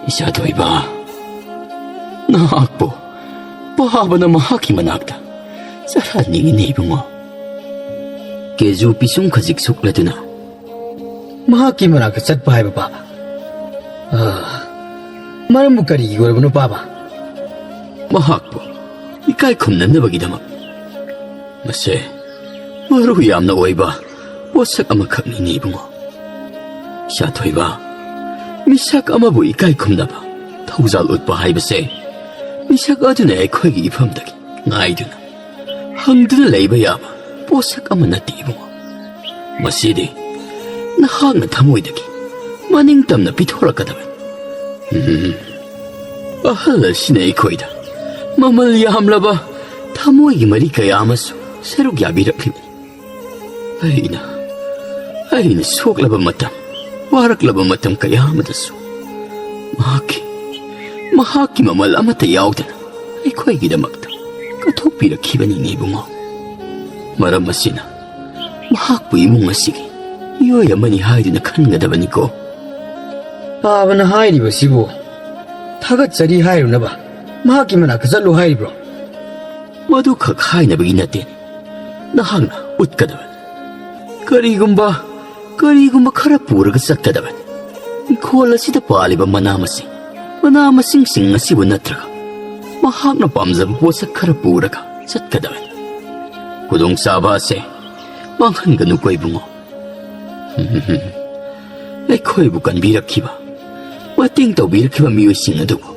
ꯏꯆꯥ ꯊꯣꯏꯕ, ꯅꯍꯥꯛꯄꯨ ꯄꯥꯕꯅ ꯃꯍꯥꯛꯀꯤ ꯃꯅꯥꯛꯇ ꯆꯠꯍꯟꯅꯤꯡꯉꯤꯅꯦ, ꯏꯕꯨꯡꯉꯣ꯫ ꯀꯦꯖꯨ ꯄꯤꯁꯨꯝ ꯈꯖꯤꯛ ꯁꯨꯛꯂꯗꯨꯅ, "ꯃꯍꯥꯛꯀꯤ ꯃꯅꯥꯛꯇ ꯆꯠꯄ ꯍꯥꯏꯕ, ꯄꯥꯕ? ꯑꯥ, ꯃꯔꯝꯕꯨ ꯀꯔꯤꯒꯤ ꯑꯣꯏꯔꯕꯅꯣ, ꯄꯥꯕ?" "ꯃꯍꯥꯛꯄꯨ ꯏꯀꯥꯏ ꯈꯨꯝꯅꯅꯕꯒꯤꯗꯃꯛ꯫ ꯃꯁꯦ ꯃꯔꯨ ꯌꯥꯝꯅ ꯑꯣꯏꯕ ꯄꯣꯠꯁꯛ ꯑꯃꯈꯛꯅꯤꯅꯦ, ꯏꯕꯨꯡꯉꯣ꯫ ꯏꯆꯥ ꯊꯣꯏꯕ, ꯃꯤꯁꯛ ꯑꯃꯕꯨ ꯏꯀꯥꯏ ꯈꯨꯝꯅꯕ ꯊꯧꯖꯥꯜ ꯎꯠꯄ ꯍꯥꯏꯕꯁꯦ ꯃꯤꯁꯛ ꯑꯗꯨꯅ ꯑꯩꯈꯣꯏꯒꯤ ꯏꯐꯝꯗꯒꯤ ꯉꯥꯏꯗꯨꯅ ꯍꯪꯗꯨꯅ ꯂꯩꯕ ꯌꯥꯕ ꯄꯣꯠꯁꯛ ꯑꯃ ꯅꯠꯇꯦ, ꯏꯕꯨꯡꯉꯣ꯫ ꯃꯁꯤꯗꯤ ꯅꯍꯥꯛꯅ ꯊꯃꯣꯏꯗꯒꯤ ꯃꯅꯤꯡ ꯇꯝꯅ ꯄꯤꯊꯣꯔꯛꯀꯗꯕꯅꯤ꯫" ꯎꯝ꯫ ꯑꯍꯜ ꯑꯁꯤꯅ ꯑꯩꯈꯣꯏꯗ ꯃꯃꯜ ꯌꯥꯝꯂꯕ ꯊꯃꯣꯏꯒꯤ ꯃꯔꯤ ꯀꯌꯥ ꯑꯃꯁꯨ ꯁꯔꯨꯛ ꯌꯥꯕꯤꯔꯛꯂꯤꯕꯅꯤ꯫ ꯑꯩꯅ, ꯑꯩꯅ ꯁꯣꯛꯂꯕ ꯃꯇꯝ, ꯋꯥꯔꯛꯂꯕ ꯃꯇꯝ ꯀꯌꯥ ꯑꯃꯗꯁꯨ ꯃꯍꯥꯛꯀꯤ, ꯃꯍꯥꯛꯀꯤ ꯃꯃꯜ ꯑꯃꯠꯇ ꯌꯥꯎꯗꯅ ꯑꯩꯈꯣꯏꯒꯤꯗꯃꯛꯇ ꯀꯠꯊꯣꯛꯄꯤꯔꯛꯈꯤꯕꯅꯤꯅꯦ ꯏꯕꯨꯡꯉꯣ꯫ ꯃꯔꯝ ꯑꯁꯤꯅ ꯃꯍꯥꯛꯄꯨ ꯏꯃꯨꯡ ꯑꯁꯤꯒꯤ ꯃꯤꯑꯣꯏ ꯑꯃꯅꯤ ꯍꯥꯏꯗꯨꯅ ꯈꯟꯒꯗꯕꯅꯤꯀꯣ꯫ ꯄꯥꯕꯅ ꯍꯥꯏꯔꯤꯕꯁꯤꯕꯨ ꯊꯥꯒꯠꯆꯔꯤ ꯍꯥꯏꯔꯨꯅꯕ ꯃꯍꯥꯛꯀꯤ ꯃꯅꯥꯛꯇ ꯆꯠꯂꯨ ꯍꯥꯏꯔꯤꯕ꯭ꯔꯣ? ꯃꯗꯨꯈꯛ ꯍꯥꯏꯅꯕꯒꯤ ꯅꯠꯇꯦ, ꯅꯍꯥꯛꯅ ꯎꯠꯀꯗꯕꯅꯤ꯫ ꯀꯔꯤꯒꯨꯝꯕ, ꯀꯔꯤꯒꯨꯝꯕ ꯈꯔ ꯄꯨꯔꯒ ꯆꯠꯀꯗꯕꯅꯤ꯫ ꯏꯪꯈꯣꯜ ꯑꯁꯤꯗ ꯄꯥꯜꯂꯤꯕ ꯃꯅꯥ ꯃꯁꯤꯡ, ꯃꯅꯥ ꯃꯁꯤꯡꯁꯤꯡ ꯑꯁꯤꯕꯨ ꯅꯠꯇ꯭ꯔꯒ ꯃꯍꯥꯛꯅ ꯄꯥꯝꯖꯕ ꯄꯣꯠꯁꯛ ꯈꯔ ꯄꯨꯔꯒ ꯆꯠꯀꯗꯕꯅꯤ꯫ ꯈꯨꯗꯣꯡꯆꯥꯕ ꯑꯁꯦ ꯃꯥꯡꯍꯟꯒꯅꯨꯀꯣ ꯏꯕꯨꯡꯉꯣ꯫ ꯑꯩꯈꯣꯏꯕꯨ ꯀꯟꯕꯤꯔꯛꯈꯤꯕ, ꯃꯇꯦꯡ ꯇꯧꯕꯤꯔꯛꯈꯤꯕ ꯃꯤꯑꯣꯏꯁꯤꯡ ꯑꯗꯨꯕꯨ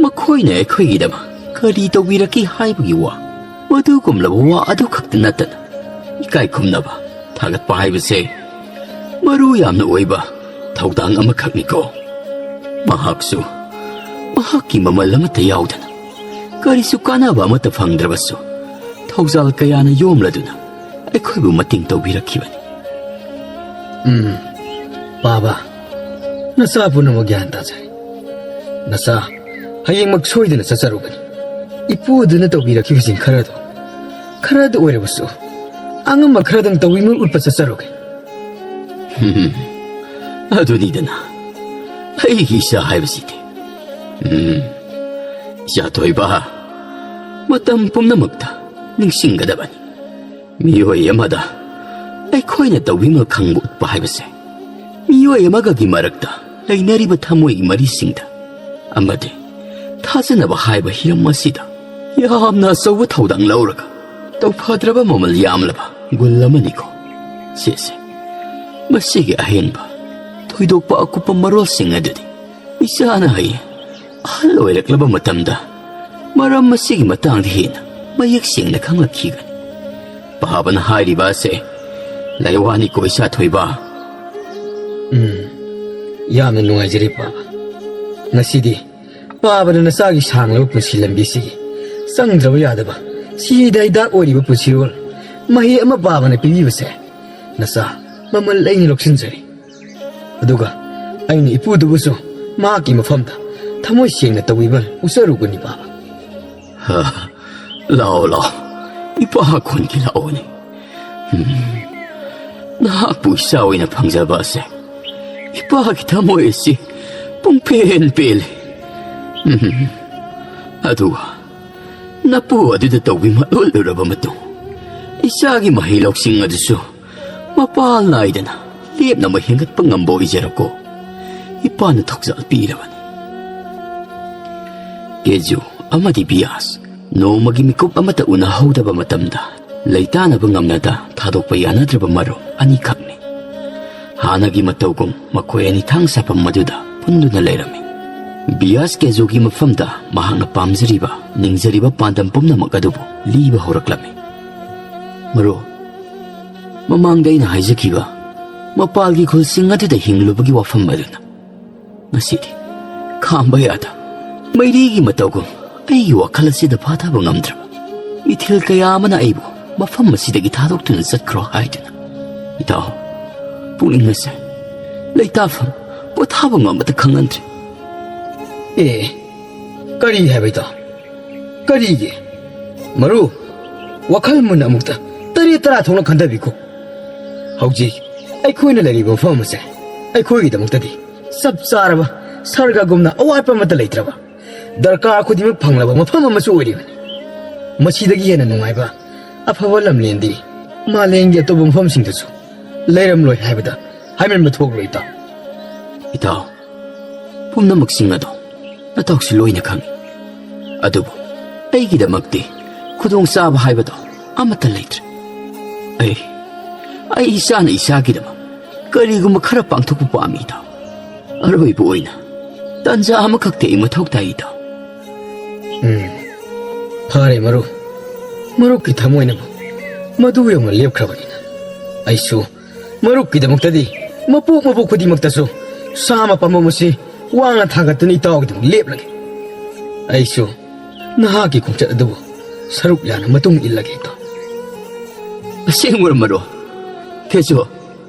ꯃꯈꯣꯏꯅ ꯑꯩꯈꯣꯏꯒꯤꯗꯃꯛ ꯀꯔꯤ ꯇꯧꯕꯤꯔꯛꯈꯤ ꯍꯥꯏꯕꯒꯤ ꯋꯥ, ꯃꯗꯨꯒꯨꯝꯂꯕ ꯋꯥ ꯑꯗꯨꯈꯛꯇ ꯅꯠꯇꯅ ꯏꯀꯥꯏ ꯈꯨꯝꯅꯕ, ꯊꯥꯒꯠꯄ ꯍꯥꯏꯕꯁꯦ ꯃꯔꯨ ꯌꯥꯝꯅ ꯑꯣꯏꯕ ꯊꯧꯗꯥꯡ ꯑꯃꯈꯛꯅꯤꯀꯣ꯫ ꯃꯍꯥꯛꯁꯨ ꯃꯍꯥꯛꯀꯤ ꯃꯃꯜ ꯑꯃꯠꯇ ꯌꯥꯎꯗꯅ ꯀꯔꯤꯁꯨ ꯀꯥꯟꯅꯕ ꯑꯃꯠꯇ ꯐꯪꯗ꯭ꯔꯕꯁꯨ ꯊꯧꯖꯥꯜ ꯀꯌꯥꯅ ꯌꯣꯝꯂꯗꯨꯅ ꯑꯩꯈꯣꯏꯕꯨ ꯃꯇꯦꯡ ꯇꯧꯕꯤꯔꯛꯈꯤꯕꯅꯤ꯫ ꯎꯝ, ꯄꯥꯕ, ꯅꯆꯥ ꯄꯨꯝꯅꯃꯛ ꯒ꯭ꯌꯥꯟ ꯇꯥꯖꯔꯦ꯫ ꯅꯆꯥ ꯍꯌꯦꯡꯃꯛ ꯁꯣꯏꯗꯅ ꯆꯠꯆꯔꯨꯒꯅꯤ꯫ ꯏꯄꯨ ꯑꯗꯨꯅ ꯇꯧꯕꯤꯔꯛꯈꯤꯕꯁꯤꯡ ꯈꯔꯗꯣ, ꯈꯔꯗ ꯑꯣꯏꯔꯕꯁꯨ ꯑꯉꯝꯕ ꯈꯔꯗꯪ ꯇꯧꯕꯤꯃꯜ ꯎꯠꯄ ꯆꯠꯆꯔꯨꯒꯦ꯫ ꯎꯝ, ꯑꯗꯨꯅꯤꯗꯅ ꯑꯩꯒꯤ ꯏꯆꯥ ꯍꯥꯏꯕꯁꯤꯗꯤ꯫ ꯎꯝ, ꯏꯆꯥ ꯊꯣꯏꯕ, ꯃꯇꯝ ꯄꯨꯝꯅꯃꯛꯇ ꯅꯤꯡꯁꯤꯡꯒꯗꯕꯅꯤ, ꯃꯤꯑꯣꯏ ꯑꯃꯗ ꯑꯩꯈꯣꯏꯅ ꯇꯧꯕꯤꯃꯜ ꯈꯪꯕ ꯎꯠꯄ ꯍꯥꯏꯕꯁꯦ ꯃꯤꯑꯣꯏ ꯑꯃꯒꯒꯤ ꯃꯔꯛꯇ ꯂꯩꯅꯔꯤꯕ ꯊꯃꯣꯏꯒꯤ ꯃꯔꯤꯁꯤꯡꯗ ꯑꯃꯗꯤ ꯊꯥꯖꯅꯕ ꯍꯥꯏꯕ ꯍꯤꯔꯝ ꯑꯁꯤꯗ ꯌꯥꯝꯅ ꯑꯆꯧꯕ ꯊꯧꯗꯥꯡ ꯂꯧꯔꯒ ꯇꯧꯐꯗ꯭ꯔꯕ ꯃꯃꯜ ꯌꯥꯝꯂꯕ ꯒꯨꯜ ꯑꯃꯅꯤꯀꯣ꯫ ꯁꯤꯁꯦ, ꯃꯁꯤꯒꯤ ꯑꯍꯦꯟꯕ ꯊꯣꯏꯗꯣꯛꯄ ꯑꯀꯨꯞꯄ ꯃꯔꯣꯜꯁꯤꯡ ꯑꯗꯨꯗꯤ ꯏꯆꯥꯅ ꯍꯌꯦꯡ ꯑꯍꯜ ꯑꯣꯏꯔꯛꯂꯕ ꯃꯇꯝꯗ ꯃꯔꯝ ꯑꯁꯤꯒꯤ ꯃꯇꯥꯡꯗ ꯍꯦꯟꯅ ꯃꯌꯦꯛ ꯁꯦꯡꯅ ꯈꯪꯂꯛꯈꯤꯒꯅꯤ꯫ ꯄꯥꯕꯅ ꯍꯥꯏꯔꯤꯕ ꯑꯁꯦ ꯂꯥꯏꯋꯥꯅꯤꯀꯣ, ꯏꯆꯥ ꯊꯣꯏꯕ꯫ ꯎꯝ, ꯌꯥꯝꯅ ꯅꯨꯡꯉꯥꯏꯖꯔꯦ, ꯄꯥꯕ꯫ ꯉꯁꯤꯗꯤ ꯄꯥꯕꯅ ꯅꯆꯥꯒꯤ ꯁꯥꯡꯂꯕ ꯄꯨꯟꯁꯤ ꯂꯝꯕꯤꯁꯤꯒꯤ ꯆꯪꯗ꯭ꯔꯕ ꯌꯥꯗꯕ ꯁꯤꯗ ꯍꯤꯗꯥꯛ ꯑꯣꯏꯔꯤꯕ ꯄꯨꯟꯁꯤꯔꯣꯜ ꯃꯍꯩ ꯑꯃ ꯄꯥꯕꯅ ꯄꯤꯕꯤꯕꯁꯦ ꯅꯆꯥ ꯃꯃꯜ ꯂꯩꯅ ꯂꯧꯁꯤꯟꯖꯔꯤ꯫ ꯑꯗꯨꯒ ꯑꯩꯅ ꯏꯄꯨꯗꯨꯕꯨꯁꯨ ꯃꯍꯥꯛꯀꯤ ꯃꯐꯝꯗ ꯊꯃꯣꯏ ꯁꯦꯡꯅ ꯇꯧꯕꯤꯕ ꯎꯠꯆꯔꯨꯕꯅꯤ, ꯄꯥꯕ꯫ ꯍ, ꯂꯥꯛꯑꯣ, ꯂꯥꯛꯑꯣ, ꯏꯄꯥ ꯈꯣꯟꯒꯤ ꯂꯥꯛꯑꯣꯅꯦ꯫ ꯎꯝ, ꯅꯍꯥꯛꯄꯨ ꯏꯆꯥ ꯑꯣꯏꯅ ꯐꯪꯖꯕ ꯑꯁꯦ ꯏꯄꯥꯒꯤ ꯊꯃꯣꯏ ꯑꯁꯤ ꯄꯨꯡꯄꯦꯟ ꯄꯦꯜꯂꯤ꯫ ꯎꯝ, ꯑꯗꯨꯒ ꯅꯄꯨ ꯑꯗꯨꯗ ꯇꯧꯕꯤꯃꯜ ꯎꯠꯂꯨꯔꯕ ꯃꯇꯨꯡ, ꯏꯆꯥꯒꯤ ꯃꯍꯩ ꯂꯧꯁꯤꯡ ꯑꯗꯨꯁꯨ ꯃꯄꯥꯜ ꯅꯥꯏꯗꯅ ꯂꯦꯞꯅꯃꯛ ꯍꯦꯟꯒꯠꯄ ꯉꯝꯕ ꯑꯣꯏꯖꯔꯀꯣ꯫ ꯏꯄꯥꯅ ꯊꯧꯖꯥꯜ ꯄꯤꯔꯕꯅꯤ꯫ ꯀꯦꯖꯨ ꯑꯃꯗꯤ ꯕꯤꯌꯥꯁ ꯅꯣꯡꯃꯒꯤ ꯃꯤꯀꯨꯞ ꯑꯃꯠꯇ ꯎꯅꯍꯧꯗꯕ ꯃꯇꯝꯗ ꯂꯩꯇꯥꯅꯕ ꯉꯝꯅꯗ ꯊꯥꯗꯣꯛꯄ ꯌꯥꯅꯗ꯭ꯔꯕ ꯃꯔꯨꯞ ꯑꯅꯤꯈꯛꯅꯤ꯫ ꯍꯥꯟꯅꯒꯤ ꯃꯇꯧꯒꯨꯝ ꯃꯈꯣꯏ ꯑꯅꯤ ꯊꯥꯡ ꯁꯥꯐꯝ ꯑꯗꯨꯗ ꯄꯨꯟꯗꯨꯅ ꯂꯩꯔꯝꯃꯤ꯫ ꯕꯤꯌꯥꯁ ꯀꯦꯖꯨꯒꯤ ꯃꯐꯝꯗ ꯃꯍꯥꯛꯅ ꯄꯥꯝꯖꯔꯤꯕ, ꯅꯤꯡꯖꯔꯤꯕ ꯄꯥꯟꯗꯝ ꯄꯨꯝꯅꯃꯛ ꯑꯗꯨꯕꯨ ꯂꯤꯕ ꯍꯧꯔꯛꯂꯝꯃꯤ꯫ ꯃꯔꯨꯞ, ꯃꯃꯥꯡꯗ ꯑꯩꯅ ꯍꯥꯏꯖꯈꯤꯕ ꯃꯄꯥꯜꯒꯤ ꯈꯨꯜꯁꯤꯡ ꯑꯗꯨꯗ ꯍꯤꯡꯂꯨꯕꯒꯤ ꯋꯥꯐꯝ ꯑꯗꯨꯅ ꯉꯁꯤꯗꯤ ꯈꯥꯝꯕ ꯌꯥꯗ ꯃꯩꯔꯤꯒꯤ ꯃꯇꯧꯒꯨꯝ ꯑꯩꯒꯤ ꯋꯥꯈꯜ ꯑꯁꯤꯗ ꯐꯥꯊꯕ ꯉꯝꯗ꯭ꯔꯕ ꯏꯊꯤꯜ ꯀꯌꯥ ꯑꯃꯅ ꯑꯩꯕꯨ ꯃꯐꯝ ꯑꯁꯤꯗꯒꯤ ꯊꯥꯗꯣꯛꯇꯨꯅ ꯆꯠꯈ꯭ꯔꯣ ꯍꯥꯏꯗꯨꯅ꯫ ꯏꯇꯥꯎ, ꯄꯨꯛꯅꯤꯡ ꯑꯁꯦ ꯂꯩꯇꯥꯐꯝ, ꯄꯣꯊꯥꯐꯝ ꯑꯃꯠꯇ ꯈꯪꯍꯟꯗ꯭ꯔꯦ꯫ ꯑꯦ, ꯀꯔꯤ ꯍꯥꯏꯕ ꯏꯇꯥꯎ? ꯀꯔꯤꯒꯤ? ꯃꯔꯨꯞ, ꯋꯥꯈꯜ ꯃꯨꯟꯅ ꯑꯃꯨꯛꯇ ꯇꯔꯦꯠ ꯇꯔꯥ ꯊꯣꯛꯅ ꯈꯟꯊꯕꯤꯈꯣ꯫ ꯍꯧꯖꯤꯛ ꯑꯩꯈꯣꯏꯅ ꯂꯩꯔꯤꯕ ꯃꯐꯝ ꯑꯁꯦ ꯑꯩꯈꯣꯏꯒꯤꯗꯃꯛꯇꯗꯤ ꯆꯞ ꯆꯥꯔꯕ ꯁꯔꯒꯒꯨꯝꯅ ꯑꯋꯥꯠꯄ ꯑꯃꯠꯇ ꯂꯩꯇ꯭ꯔꯕ, ꯗꯔꯀꯥꯔ ꯈꯨꯗꯤꯡꯃꯛ ꯐꯪꯂꯕ ꯃꯐꯝ ꯑꯃꯁꯨ ꯑꯣꯏꯔꯤꯕꯅꯤ꯫ ꯃꯁꯤꯗꯒꯤ ꯍꯦꯟꯅ ꯅꯨꯡꯉꯥꯏꯕ, ꯑꯐꯕ ꯂꯝꯂꯦꯟꯗꯤ ꯃꯥꯂꯦꯝꯒꯤ ꯑꯇꯣꯞꯄ ꯃꯐꯝꯁꯤꯡꯗꯁꯨ ꯂꯩꯔꯝꯂꯣꯏ ꯍꯥꯏꯕꯗ ꯍꯥꯏꯃꯟꯕ ꯊꯣꯛꯂꯣꯏ, ꯏꯇꯥꯎ꯫ ꯏꯇꯥꯎ, ꯄꯨꯝꯅꯃꯛꯁꯤꯡ ꯑꯗꯣ ꯅꯇꯥꯎꯁꯨ ꯂꯣꯏꯅ ꯈꯪꯏ꯫ ꯑꯗꯨꯕꯨ ꯑꯩꯒꯤꯗꯃꯛꯇꯤ ꯈꯨꯗꯣꯡꯆꯥꯕ ꯍꯥꯏꯕꯗꯣ ꯑꯃꯠꯇ ꯂꯩꯇ꯭ꯔꯦ꯫ ꯑꯩ, ꯑꯩ ꯏꯁꯥꯅ ꯏꯁꯥꯒꯤꯗꯃꯛ ꯀꯔꯤꯒꯨꯝꯕ ꯈꯔ ꯄꯥꯡꯊꯣꯛꯄ ꯄꯥꯝꯃꯤ, ꯏꯇꯥꯎ꯫ ꯑꯔꯣꯏꯕ ꯑꯣꯏꯅ ꯇꯥꯟꯖꯥ ꯑꯃꯈꯛꯇꯤ ꯑꯩ ꯃꯊꯧ ꯇꯥꯏ, ꯏꯇꯥꯎ꯫ ꯎꯝ, ꯐꯔꯦ ꯃꯔꯨꯞ꯫ ꯃꯔꯨꯞꯀꯤ ꯊꯃꯣꯏꯅꯕꯨ ꯃꯗꯨ ꯌꯧꯅ ꯂꯦꯞꯈ꯭ꯔꯕꯅꯤꯅ ꯑꯩꯁꯨ ꯃꯔꯨꯞꯀꯤꯗꯃꯛꯇꯗꯤ ꯃꯄꯣꯛ ꯃꯄꯣꯛ ꯈꯨꯗꯤꯡꯃꯛꯇꯁꯨ ꯁꯥꯃ ꯄꯥꯝꯕꯣꯝ ꯑꯁꯤ ꯋꯥꯡꯅ ꯊꯥꯡꯒꯠꯇꯨꯅ ꯏꯇꯥꯎꯒꯤꯗꯃꯛ ꯂꯦꯞꯂꯒꯦ꯫ ꯑꯩꯁꯨ ꯅꯍꯥꯛꯀꯤ ꯈꯣꯡꯆꯠ ꯑꯗꯨꯕꯨ ꯁꯔꯨꯛ ꯌꯥꯅ ꯃꯇꯨꯡ ꯏꯜꯂꯒꯦ, ꯏꯇꯥꯎ꯫ ꯑꯁꯦꯡꯕꯔꯣ, ꯃꯔꯨꯞ? ꯀꯦꯖꯨ,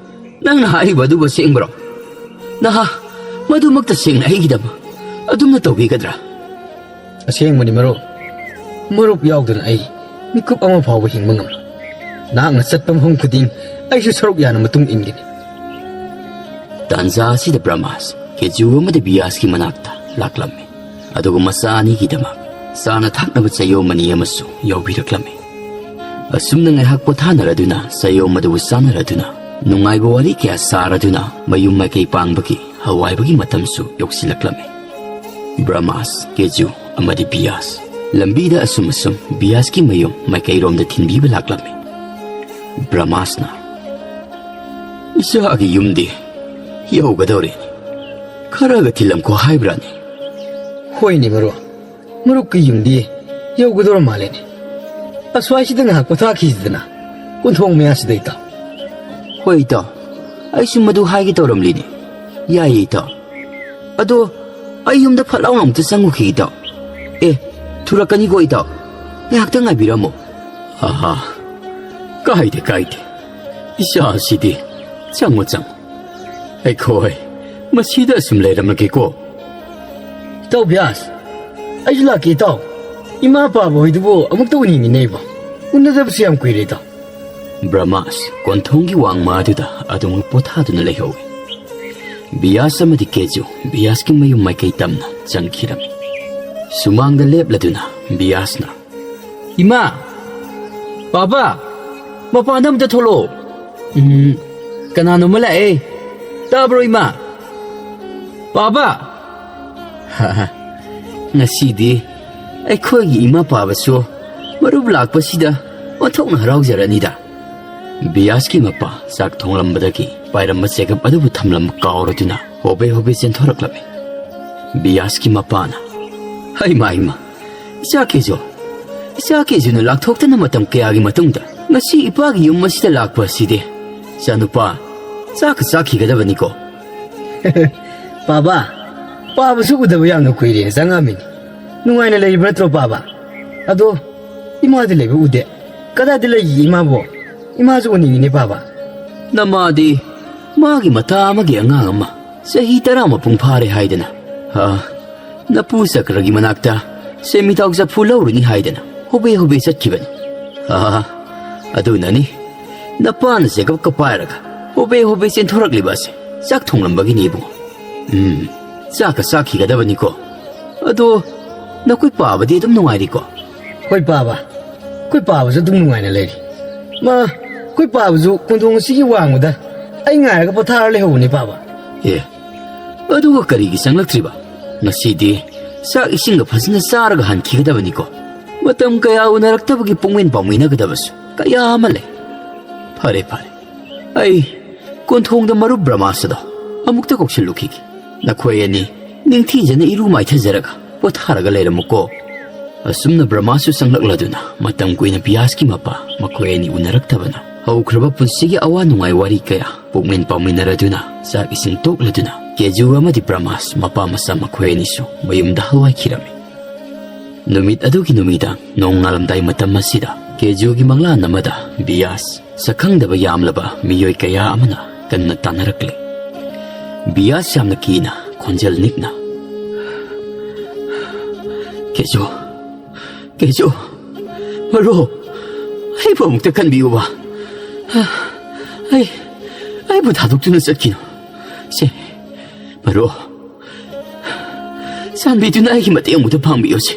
ꯅꯪꯅ ꯍꯥꯏꯔꯤꯕ ꯑꯗꯨꯕꯨ ꯑꯁꯦꯡꯕꯔꯣ? ꯅꯍꯥꯛ ꯃꯗꯨꯃꯛꯇ ꯁꯦꯡꯅ ꯑꯩꯒꯤꯗꯃꯛ ꯑꯗꯨꯝꯅ ꯇꯧꯕꯤꯒꯗ꯭ꯔꯥ? ꯑꯁꯦꯡꯕꯅꯤ, ꯃꯔꯨꯞ꯫ ꯃꯔꯨꯞ ꯌꯥꯎꯗꯅ ꯑꯩ ꯃꯤꯀꯨꯞ ꯑꯃ ꯐꯥꯎꯕ ꯍꯤꯡꯕ ꯉꯝꯂꯣꯏ꯫ ꯅꯍꯥꯛꯅ ꯆꯠꯄ ꯃꯐꯝ ꯈꯨꯗꯤꯡ ꯑꯩꯁꯨ ꯁꯔꯨꯛ ꯌꯥꯅ ꯃꯇꯨꯡ ꯏꯟꯒꯅꯤ꯫ ꯇꯥꯟꯖꯥ ꯑꯁꯤꯗ ꯕ꯭ꯔꯍꯃꯥꯁ ꯀꯦꯖꯨ ꯑꯃꯗꯤ ꯕꯤꯌꯥꯁꯀꯤ ꯃꯅꯥꯛꯇ ꯂꯥꯛꯂꯝꯃꯤ꯫ ꯑꯗꯨꯒ ꯃꯆꯥ ꯑꯅꯤꯒꯤꯗꯃꯛ ꯆꯥꯅ ꯊꯛꯅꯕ ꯆꯌꯣꯝ ꯑꯅꯤ ꯑꯃꯁꯨ ꯌꯥꯎꯕꯤꯔꯛꯂꯝꯃꯤ꯫ ꯑꯁꯨꯝꯅ ꯉꯥꯏꯍꯥꯛ ꯄꯣꯊꯥꯅꯔꯗꯨꯅ, ꯆꯌꯣꯝ ꯑꯗꯨꯕꯨ ꯆꯥꯅꯔꯗꯨꯅ, ꯅꯨꯡꯉꯥꯏꯕ ꯋꯥꯔꯤ ꯀꯌꯥ ꯁꯥꯔꯗꯨꯅ ꯃꯌꯨꯝ ꯃꯥꯏꯀꯩ ꯄꯥꯡꯕꯒꯤ ꯍꯋꯥꯏꯕꯒꯤ ꯃꯇꯝꯁꯨ ꯌꯧꯁꯤꯜꯂꯛꯂꯝꯃꯤ꯫ ꯕ꯭ꯔꯍꯃꯥꯁ, ꯀꯦꯖꯨ ꯑꯃꯗꯤ ꯕꯤꯌꯥꯁ ꯂꯝꯕꯤꯗ ꯑꯁꯨꯝ ꯑꯁꯨꯝ ꯕꯤꯌꯥꯁꯀꯤ ꯃꯌꯨꯝ ꯃꯥꯏꯀꯩꯔꯣꯝꯗ ꯊꯤꯟꯕꯤꯕ ꯂꯥꯛꯂꯝꯃꯤ꯫ ꯕ꯭ꯔꯍꯃꯥꯁꯅ, "ꯏꯆꯥꯒꯤ ꯌꯨꯝꯗꯤ ꯌꯧꯒꯗꯧꯔꯦꯅꯦ꯫ ꯈꯔꯒ ꯊꯤꯜꯂꯝꯈꯣ ꯍꯥꯏꯕ꯭ꯔꯥꯅꯦ?" "ꯍꯣꯏꯅꯦ, ꯃꯔꯨꯞ꯫ ꯃꯔꯨꯞꯀꯤ ꯌꯨꯝꯗꯤ ꯌꯧꯒꯗꯧꯔ ꯃꯥꯜꯂꯦꯅꯦ꯫ ꯑꯁ꯭ꯋꯥꯏꯁꯤꯗ ꯉꯥꯏꯍꯥꯛ ꯄꯣꯊꯥꯈꯤꯁꯤꯗꯅ, ꯀꯣꯟꯊꯣꯡ ꯃꯌꯥꯁꯤꯗ, ꯏꯇꯥꯎ꯫" "ꯍꯣꯏ, ꯏꯇꯥꯎ꯫ ꯑꯩꯁꯨ ꯃꯗꯨ ꯍꯥꯏꯒꯦ ꯇꯧꯔꯝꯂꯤꯅꯦ꯫ ꯌꯥꯏꯌꯦ, ꯏꯇꯥꯎ꯫ ꯑꯗꯣ ꯑꯩ ꯌꯨꯝꯗ ꯐꯠ ꯂꯥꯎꯅ ꯑꯃꯨꯛꯇ ꯆꯪꯉꯨꯈꯤꯒꯦ, ꯏꯇꯥꯎ꯫ ꯑꯦ, ꯊꯨꯔꯛꯀꯅꯤꯀꯣ, ꯏꯇꯥꯎ꯫ ꯉꯥꯏꯍꯥꯛꯇ ꯉꯥꯏꯕꯤꯔꯝꯃꯣ꯫" "ꯑꯍꯥ, ꯀꯥꯏꯗꯦ, ꯀꯥꯏꯗꯦ꯫ ꯏꯆꯥꯁꯤꯗꯤ꯫ ꯆꯪꯉꯣ, ꯆꯪꯉꯣ꯫ ꯑꯩꯈꯣꯏ ꯃꯁꯤꯗ ꯑꯁꯨꯝ ꯂꯩꯔꯝꯂꯒꯦꯀꯣ꯫" "ꯏꯇꯥꯎ ꯕ꯭ꯌꯥꯁ, ꯑꯩꯁꯨ ꯂꯥꯛꯀꯦ, ꯏꯇꯥꯎ꯫ ꯏꯃꯥ ꯄꯥꯕ ꯍꯣꯏꯗꯨꯕꯨ ꯑꯃꯨꯛꯇ ꯎꯅꯤꯡꯉꯤꯅꯦ, ꯏꯕꯣ꯫ ꯎꯅꯗꯕꯁꯨ ꯌꯥꯝ ꯀꯨꯏꯔꯦ, ꯏꯇꯥꯎ꯫" ꯕ꯭ꯔꯍꯃꯥꯁ ꯀꯣꯟꯊꯣꯡꯒꯤ ꯋꯥꯡꯃ ꯑꯗꯨꯗ ꯑꯗꯨꯃꯛ ꯄꯣꯊꯥꯗꯨꯅ ꯂꯩꯍꯧꯏ꯫ ꯕꯤꯌꯥꯁ ꯑꯃꯗꯤ ꯀꯦꯖꯨ ꯕꯤꯌꯥꯁꯀꯤ ꯃꯌꯨꯝ ꯃꯥꯏꯀꯩ ꯇꯝꯅ ꯆꯪꯈꯤꯔꯝꯃꯤ꯫ ꯁꯨꯃꯥꯡꯗ ꯂꯦꯞꯂꯗꯨꯅ ꯕꯤꯌꯥꯁꯅ, "ꯏꯃꯥ! ꯄꯥꯕ! ꯃꯄꯥꯟꯗ ꯑꯝꯇ ꯊꯣꯛꯂꯛꯑꯣ꯫ ꯎꯝ, ꯀꯅꯥꯅꯣꯝꯃ ꯂꯥꯛꯑꯦ꯫ ꯇꯥꯕ꯭ꯔꯣ, ꯏꯃꯥ? ꯄꯥꯕ!" ꯉꯁꯤꯗꯤ ꯑꯩꯈꯣꯏꯒꯤ ꯏꯃꯥ ꯄꯥꯕꯁꯨ ꯃꯔꯨꯞ ꯂꯥꯛꯄꯁꯤꯗ ꯑꯣꯟꯊꯣꯛꯅ ꯍꯔꯥꯎꯖꯔꯅꯤꯗ꯫ ꯕꯤꯌꯥꯁꯀꯤ ꯃꯄꯥ ꯆꯥꯛ ꯊꯣꯡꯂꯝꯕꯗꯒꯤ ꯄꯥꯏꯔꯝꯕ ꯆꯦꯒꯞ ꯑꯗꯨꯕꯨ ꯊꯝꯂꯝꯕ ꯀꯥꯎꯔꯗꯨꯅ ꯍꯣꯕꯦ ꯍꯣꯕꯦ ꯆꯦꯟꯊꯣꯔꯛꯂꯝꯃꯤ꯫ ꯕꯤꯌꯥꯁꯀꯤ ꯃꯄꯥꯅ, "ꯍꯩꯃꯥ, ꯍꯩꯃꯥ, ꯏꯆꯥ ꯀꯦꯖꯣ, ꯏꯆꯥ ꯀꯦꯖꯨꯅ ꯂꯥꯛꯊꯣꯛꯇꯅ ꯃꯇꯝ ꯀꯌꯥꯒꯤ ꯃꯇꯨꯡꯗ ꯉꯁꯤ ꯏꯄꯥꯒꯤ ꯌꯨꯝ ꯑꯁꯤꯗ ꯂꯥꯛꯄ ꯑꯁꯤꯗꯤ꯫ ꯏꯆꯥꯅꯨꯄꯥ, ꯆꯥꯛꯀ ꯆꯥꯈꯤꯒꯗꯕꯅꯤꯀꯣ꯫" "ꯄꯥꯕ, ꯄꯥꯕꯁꯨ ꯎꯗꯕ ꯌꯥꯝꯅ ꯀꯨꯏꯔꯦ, ꯆꯪꯉꯝꯃꯤꯅꯤ꯫ ꯅꯨꯡꯉꯥꯏꯅ ꯂꯩꯔꯤꯕ ꯅꯠꯇ꯭ꯔꯣ, ꯄꯥꯕ? ꯑꯗꯣ ꯏꯃꯥꯗꯤ ꯂꯩꯕ ꯎꯗꯦ꯫ ꯀꯗꯥꯏꯗ ꯂꯩꯒꯦ ꯏꯃꯥꯕꯣ? ꯏꯃꯥꯁꯨ ꯎꯅꯤꯡꯉꯤꯅꯦ, ꯄꯥꯕ꯫ ꯅꯃꯥꯗꯤ ꯃꯥꯒꯤ ꯃꯇꯥ ꯑꯃꯒꯤ ꯑꯉꯥꯡ ꯑꯃ ꯆꯍꯤ ꯇꯔꯥ ꯃꯄꯨꯡ ꯐꯥꯔꯦ ꯍꯥꯏꯗꯅ, ꯑ, ꯅꯄꯨ ꯆꯀ꯭ꯔꯒꯤ ꯃꯅꯥꯛꯇ ꯁꯦꯟꯃꯤꯊꯥꯎ ꯆꯐꯨ ꯂꯧꯔꯨꯅꯤ ꯍꯥꯏꯗꯅ ꯍꯣꯕꯦ ꯍꯣꯕꯦ ꯆꯠꯈꯤꯕꯅꯤ꯫ ꯑ, ꯑꯗꯨꯅꯅꯤ ꯅꯄꯥꯅ ꯖꯦꯀꯞꯀ ꯄꯥꯏꯔꯒ ꯍꯣꯕꯦ ꯍꯣꯕꯦ ꯆꯦꯟꯊꯣꯔꯛꯂꯤꯕ ꯑꯁꯦ꯫ ꯆꯥꯛ ꯊꯣꯡꯂꯝꯕꯒꯤꯅꯤ, ꯏꯕꯨꯡꯉꯣ꯫ ꯎꯝ, ꯆꯥꯛꯀ ꯆꯥꯈꯤꯒꯗꯕꯅꯤꯀꯣ꯫ ꯑꯗꯣ ꯅꯈꯣꯏ ꯄꯥꯕꯗꯤ ꯑꯗꯨꯝ ꯅꯨꯡꯉꯥꯏꯔꯤꯀꯣ? ꯍꯣꯏ, ꯄꯥꯕ꯫ ꯑꯩꯈꯣꯏ ꯄꯥꯕꯁꯨ ꯑꯗꯨꯝ ꯅꯨꯡꯉꯥꯏꯅ ꯂꯩꯔꯤ꯫ ꯃꯥ, ꯑꯩꯈꯣꯏ ꯄꯥꯕꯁꯨ ꯀꯣꯟꯊꯣꯡ ꯑꯁꯤꯒꯤ ꯋꯥꯡꯃꯗ ꯑꯩ ꯉꯥꯏꯔꯒ ꯄꯣꯊꯥꯔ ꯂꯩꯍꯧꯕꯅꯤ, ꯄꯥꯕ꯫ ꯑꯦ, ꯑꯗꯨꯒ ꯀꯔꯤꯒꯤ ꯆꯪꯂꯛꯇ꯭ꯔꯤꯕ? ꯉꯁꯤꯗꯤ ꯆꯥꯛ ꯏꯁꯤꯡꯒ ꯐꯖꯅ ꯆꯥꯔꯒ ꯍꯟꯈꯤꯒꯗꯕꯅꯤꯀꯣ꯫ ꯃꯇꯝ ꯀꯌꯥ ꯎꯅꯔꯛꯇꯕꯒꯤ ꯄꯨꯛꯃꯦꯟ ꯄꯥꯎꯃꯤꯟꯅꯒꯗꯕꯁꯨ ꯀꯌꯥ ꯑꯃ ꯂꯩ꯫ ꯐꯔꯦ, ꯐꯔꯦ꯫ ꯑꯩ ꯀꯣꯟꯊꯣꯡꯗ ꯃꯔꯨꯞ ꯕ꯭ꯔꯍꯃꯥꯁꯗꯣ ꯑꯃꯨꯛꯇ ꯀꯧꯁꯤꯜꯂꯨꯈꯤꯒꯦ꯫ ꯅꯈꯣꯏ ꯑꯅꯤ ꯅꯤꯡꯊꯤꯖꯅ ꯏꯔꯨ ꯃꯥꯏꯊꯖꯔꯒ ꯄꯣꯊꯥꯔꯒ ꯂꯩꯔꯝꯃꯨꯀꯣ꯫ ꯑꯁꯨꯝꯅ ꯕ꯭ꯔꯍꯃꯥꯁꯨ ꯆꯪꯂꯛꯂꯗꯨꯅ ꯃꯇꯝ ꯀꯨꯏꯅ ꯕꯤꯌꯥꯁꯀꯤ ꯃꯄꯥ ꯃꯈꯣꯏ ꯑꯅꯤ ꯎꯅꯔꯛꯇꯕꯅ ꯍꯧꯈ꯭ꯔꯕ ꯄꯨꯟꯁꯤꯒꯤ ꯑꯋꯥ ꯅꯨꯡꯉꯥꯏ ꯋꯥꯔꯤ ꯀꯌꯥ ꯄꯨꯛꯃꯦꯟ ꯄꯥꯎꯃꯤꯟꯅꯔꯗꯨꯅ ꯆꯥꯛ ꯏꯁꯤꯡ ꯇꯣꯛꯂꯗꯨꯅ ꯀꯦꯖꯨ ꯑꯃꯗꯤ ꯕ꯭ꯔꯍꯃꯥꯁ ꯃꯄꯥ ꯃꯆꯥ ꯃꯈꯣꯏ ꯑꯅꯤꯁꯨ ꯃꯌꯨꯝꯗ ꯍꯜꯋꯥꯏꯈꯤꯔꯝꯃꯤ꯫ ꯅꯨꯃꯤꯠ ꯑꯗꯨꯒꯤ ꯅꯨꯃꯤꯗꯥꯡ ꯅꯣꯡꯉꯥꯜꯂꯝꯗꯥꯏ ꯃꯇꯝ ꯑꯁꯤꯗ ꯀꯦꯖꯨꯒꯤ ꯃꯪꯂꯥꯟ ꯑꯃꯗ ꯕꯤꯌꯥꯁ ꯁꯛꯈꯪꯗꯕ ꯌꯥꯝꯂꯕ ꯃꯤꯑꯣꯏ ꯀꯌꯥ ꯑꯃꯅ ꯀꯟꯅ ꯇꯥꯟꯅꯔꯛꯂꯦ꯫ ꯕꯤꯌꯥꯁ ꯌꯥꯝꯅ ꯀꯤꯅ ꯈꯣꯟꯖꯦꯜ ꯅꯤꯛꯅ, "ꯀꯦꯖꯨ, ꯀꯦꯖꯨ, ꯃꯔꯨꯞ, ꯑꯩꯕꯨ ꯑꯃꯨꯛꯇ ꯀꯟꯕꯤꯌꯨꯕ꯫ ꯑꯩ, ꯑꯩꯕꯨ ꯊꯥꯗꯣꯛꯇꯨꯅ ꯆꯠꯈꯤꯅꯨ꯫ ꯁꯦ, ꯃꯔꯨꯞ, ꯆꯥꯟꯕꯤꯗꯨꯅ ꯑꯩꯒꯤ ꯃꯇꯦꯡ ꯑꯃꯨꯛꯇ ꯄꯥꯡꯕꯤꯌꯨꯁꯦ꯫"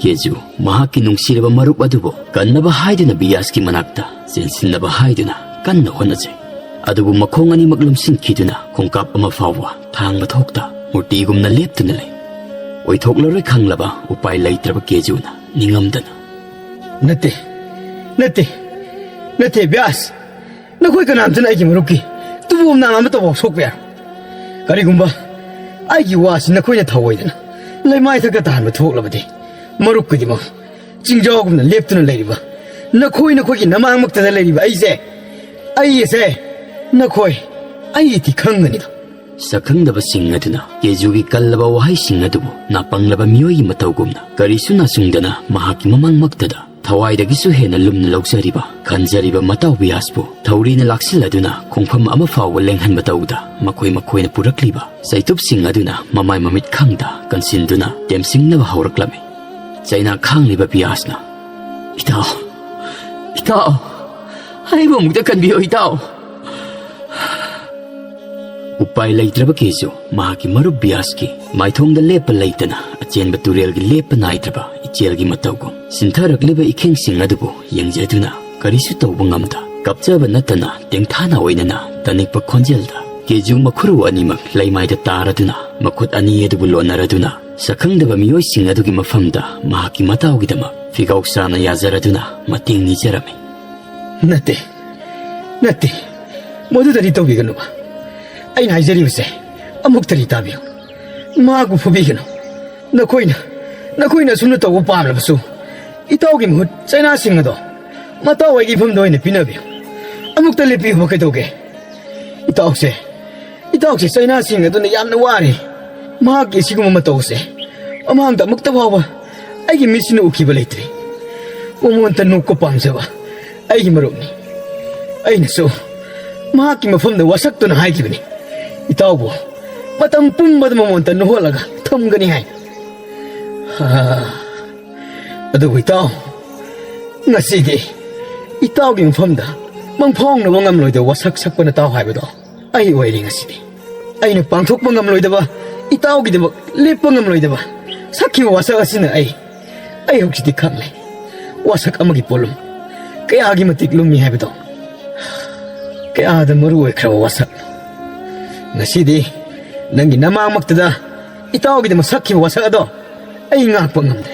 ꯀꯦꯖꯨ ꯃꯍꯥꯛꯀꯤ ꯅꯨꯡꯁꯤꯔꯕ ꯃꯔꯨꯞ ꯑꯗꯨꯕꯨ ꯀꯟꯅꯕ ꯍꯥꯏꯗꯨꯅ ꯕꯤꯌꯥꯁꯀꯤ ꯃꯅꯥꯛꯇ ꯆꯦꯟꯁꯤꯟꯅꯕ ꯍꯥꯏꯗꯨꯅ ꯀꯟꯅ ꯍꯣꯠꯅꯖꯩ꯫ ꯑꯗꯨꯕꯨ ꯃꯈꯣꯡ ꯑꯅꯤꯃꯛ ꯂꯨꯝꯁꯤꯟꯈꯤꯗꯨꯅ ꯈꯣꯡꯀꯥꯞ ꯑꯃ ꯐꯥꯎꯕ ꯊꯥꯡꯕ ꯊꯣꯛꯇ ꯃꯨꯔꯇꯤꯒꯨꯝꯅ ꯂꯦꯞꯇꯨꯅ ꯂꯩ꯫ ꯑꯣꯏꯊꯣꯛꯂꯔꯣꯏ ꯈꯪꯂꯕ ꯎꯄꯥꯏ ꯂꯩꯇ꯭ꯔꯕ ꯀꯦꯖꯨꯅ ꯅꯤꯡꯉꯝꯗꯅ, "ꯅꯠꯇꯦ, ꯅꯠꯇꯦ, ꯅꯠꯇꯦ, ꯕꯤꯌꯥꯁ꯫ ꯅꯈꯣꯏ ꯀꯅꯥꯝꯇꯅ ꯑꯩꯒꯤ ꯃꯔꯨꯞꯀꯤ ꯇꯨꯕꯣꯝ ꯅꯥꯝ ꯑꯃꯠꯇꯐꯥꯎ ꯁꯣꯛꯄ ꯌꯥꯔꯣꯏ꯫ ꯀꯔꯤꯒꯨꯝꯕ ꯑꯩꯒꯤ ꯋꯥꯁꯤ ꯅꯈꯣꯏꯅ ꯊꯧꯑꯣꯏꯗꯅ ꯂꯩꯃꯥꯏꯊꯛꯇ ꯇꯥꯍꯟꯕ ꯊꯣꯛꯂꯕꯗꯤ, ꯃꯔꯨꯞ ꯈꯨꯗꯤꯡꯃꯛ ꯆꯤꯡꯖꯥꯎꯒꯨꯝꯅ ꯂꯦꯞꯇꯨꯅ ꯂꯩꯔꯤꯕ ꯅꯈꯣꯏ, ꯅꯈꯣꯏꯒꯤ ꯅꯃꯥꯡꯃꯛꯇꯗ ꯂꯩꯔꯤꯕ ꯑꯩꯁꯦ, ꯑꯩ ꯑꯁꯦ ꯅꯈꯣꯏ ꯑꯩ ꯏꯊꯤ ꯈꯪꯒꯅꯤꯗ꯫" ꯁꯛꯈꯪꯗꯕꯁꯤꯡ ꯑꯗꯨꯅ ꯀꯦꯖꯨꯒꯤ ꯀꯜꯂꯕ ꯋꯥꯍꯩꯁꯤꯡ ꯑꯗꯨꯕꯨ ꯅꯥꯄꯪꯂꯕ ꯃꯤꯑꯣꯏꯒꯤ ꯃꯇꯧꯒꯨꯝꯅ ꯀꯔꯤꯁꯨ ꯅꯥꯆꯨꯡꯗꯅ ꯃꯍꯥꯛꯀꯤ ꯃꯃꯥꯡꯃꯛꯇꯗ ꯊꯋꯥꯏꯗꯒꯤꯁꯨ ꯍꯦꯟꯅ ꯂꯨꯝꯅ ꯂꯧꯖꯔꯤꯕ, ꯈꯟꯖꯔꯤꯕ ꯃꯇꯥꯎ ꯕꯤꯌꯥꯁꯄꯨ ꯊꯧꯔꯤꯅ ꯂꯥꯛꯁꯤꯜꯂꯗꯨꯅ ꯈꯣꯡꯐꯝ ꯑꯃ ꯐꯥꯎꯕ ꯂꯦꯡꯍꯟꯕ ꯇꯧꯗ ꯃꯈꯣꯏ ꯃꯈꯣꯏꯅ ꯄꯨꯔꯛꯂꯤꯕ ꯆꯩꯇꯨꯞꯁꯤꯡ ꯑꯗꯨꯅ ꯃꯃꯥꯏ ꯃꯃꯤꯠ ꯈꯪꯗ ꯀꯟꯁꯤꯟꯗꯨꯅ ꯇꯦꯝꯁꯤꯡꯅꯕ ꯍꯧꯔꯛꯂꯝꯃꯤ꯫ ꯆꯩꯅꯥ ꯈꯥꯡꯂꯤꯕ ꯕꯤꯌꯥꯁꯅ, "ꯏꯇꯥꯎ, ꯏꯇꯥꯎ, ꯑꯩꯕꯨ ꯑꯃꯨꯛꯇ ꯀꯟꯕꯤꯌꯨ ꯏꯇꯥꯎ!" ꯎꯄꯥꯏ ꯂꯩꯇ꯭ꯔꯕ ꯀꯦꯖꯨ ꯃꯍꯥꯛꯀꯤ ꯃꯔꯨꯞ ꯕꯤꯌꯥꯁꯀꯤ ꯃꯥꯏꯊꯣꯡꯗ ꯂꯦꯞꯄ ꯂꯩꯇꯅ ꯑꯆꯦꯟꯕ ꯇꯨꯔꯦꯜꯒꯤ ꯂꯦꯞꯄ ꯅꯥꯏꯗ꯭ꯔꯕ ꯏꯆꯦꯜꯒꯤ ꯃꯇꯧꯒꯨꯝ ꯁꯤꯟꯊꯔꯛꯂꯤꯕ ꯏꯈꯦꯡꯁꯤꯡ ꯑꯗꯨꯕꯨ ꯌꯦꯡꯖꯗꯨꯅ ꯀꯔꯤꯁꯨ ꯇꯧꯕ ꯉꯝꯗ ꯀꯞꯆꯕ ꯅꯠꯇꯅ ꯇꯦꯡꯊꯥꯅ ꯑꯣꯏꯅꯅ ꯇꯅꯤꯛꯄ ꯈꯣꯟꯖꯦꯜꯗ ꯀꯦꯖꯨ ꯃꯈꯨꯔꯨ ꯑꯅꯤꯃꯛ ꯂꯩꯃꯥꯏꯗ ꯇꯥꯔꯗꯨꯅ ꯃꯈꯨꯠ ꯑꯅꯤ ꯑꯗꯨꯕꯨ ꯂꯣꯟꯅꯔꯗꯨꯅ ꯁꯛꯈꯪꯗꯕ ꯃꯤꯑꯣꯏꯁꯤꯡ ꯑꯗꯨꯒꯤ ꯃꯐꯝꯗ ꯃꯍꯥꯛꯀꯤ ꯃꯇꯥꯎꯒꯤꯗꯃꯛ ꯐꯤꯒꯥꯎ ꯆꯥꯅ ꯌꯥꯖꯔꯗꯨꯅ ꯃꯇꯦꯡ ꯅꯤꯖꯔꯝꯃꯤ꯫ "ꯅꯠꯇꯦ, ꯅꯠꯇꯦ, ꯃꯗꯨꯗꯗꯤ ꯇꯧꯕꯤꯒꯅꯨ꯫ ꯑꯩꯅ ꯍꯥꯏꯖꯔꯤꯕꯁꯦ ꯑꯃꯨꯛꯇꯗꯤ ꯇꯥꯕꯤꯌꯨ꯫ ꯃꯍꯥꯛꯄꯨ ꯐꯨꯕꯤꯒꯅꯨ꯫ ꯅꯈꯣꯏꯅ, ꯅꯈꯣꯏꯅ ꯑꯁꯨꯝꯅ ꯇꯧꯕ ꯄꯥꯝꯂꯕꯁꯨ, ꯏꯇꯥꯎꯒꯤ ꯃꯍꯨꯠ ꯆꯩꯅꯥꯁꯤꯡ ꯑꯗꯣ ꯃꯇꯥꯎ ꯑꯩꯒꯤ ꯏꯐꯝꯗ ꯑꯣꯏꯅ ꯄꯤꯅꯕꯤꯌꯨ꯫ ꯑꯃꯨꯛꯇ ꯂꯦꯞꯄꯤꯌꯨꯕ ꯀꯩꯗꯧꯒꯦ? ꯏꯇꯥꯎꯁꯦ, ꯏꯇꯥꯎꯁꯦ ꯆꯩꯅꯥꯁꯤꯡ ꯑꯗꯨꯅ ꯌꯥꯝꯅ ꯋꯥꯔꯦ꯫ ꯃꯍꯥꯛꯀꯤ ꯑꯁꯤꯒꯨꯝꯕ ꯃꯇꯧꯁꯦ ꯃꯃꯥꯡꯗ ꯑꯃꯨꯛꯇ ꯐꯥꯎꯕ ꯑꯩꯒꯤ ꯃꯤꯠꯁꯤꯅ ꯎꯈꯤꯕ ꯂꯩꯇ꯭ꯔꯤ꯫ ꯃꯉꯣꯟꯗ ꯅꯣꯛꯄ ꯄꯥꯝꯖꯕ ꯑꯩꯒꯤ ꯃꯔꯨꯞꯅꯤ꯫ ꯑꯩꯅꯁꯨ ꯃꯍꯥꯛꯀꯤ ꯃꯐꯝꯗ ꯋꯥꯁꯛꯇꯨꯅ ꯍꯥꯏꯈꯤꯕꯅꯤ, ꯏꯇꯥꯎꯕꯨ ꯃꯇꯝ ꯄꯨꯝꯕꯗ ꯃꯉꯣꯟꯗ ꯅꯣꯛꯍꯜꯂꯒ ꯊꯝꯒꯅꯤ ꯍꯥꯏꯅ꯫ ꯍꯥ, ꯑꯗꯨꯕꯨ ꯏꯇꯥꯎ, ꯉꯁꯤꯗꯤ ꯏꯇꯥꯎꯒꯤ ꯃꯐꯝꯗ ꯃꯪꯐꯥꯎꯅꯕ ꯉꯝꯂꯣꯏꯗꯕ ꯋꯥꯁꯛ ꯁꯛꯄ ꯅꯇꯥꯎ ꯍꯥꯏꯕꯗꯣ ꯑꯩ ꯑꯣꯏꯔꯦ ꯉꯁꯤꯗꯤ꯫ ꯑꯩꯅ ꯄꯥꯡꯊꯣꯛꯄ ꯉꯝꯂꯣꯏꯗꯕ, ꯏꯇꯥꯎꯒꯤꯗꯃꯛ ꯂꯦꯞꯄ ꯉꯝꯂꯣꯏꯗꯕ ꯁꯛꯈꯤꯕ ꯋꯥꯁꯛ ꯑꯁꯤꯅ ꯑꯩ, ꯑꯩ ꯍꯧꯖꯤꯛꯇꯤ ꯈꯪꯂꯦ꯫ ꯋꯥꯁꯛ ꯑꯃꯒꯤ ꯄꯣꯠꯂꯨꯝ ꯀꯌꯥꯒꯤ ꯃꯇꯤꯛ ꯂꯨꯝꯃꯤ ꯍꯥꯏꯕꯗꯣ꯫ ꯀꯌꯥꯗ ꯃꯔꯨ ꯑꯣꯏꯈ꯭ꯔꯕ ꯋꯥꯁꯛ꯫ ꯉꯁꯤꯗꯤ ꯅꯪꯒꯤ ꯅꯃꯥꯡꯃꯛꯇꯗ ꯏꯇꯥꯎꯒꯤꯗꯃꯛ ꯁꯛꯈꯤꯕ ꯋꯥꯁꯛ ꯑꯗꯣ ꯑꯩ ꯉꯥꯛꯄ ꯉꯝꯗ꯭ꯔꯦ꯫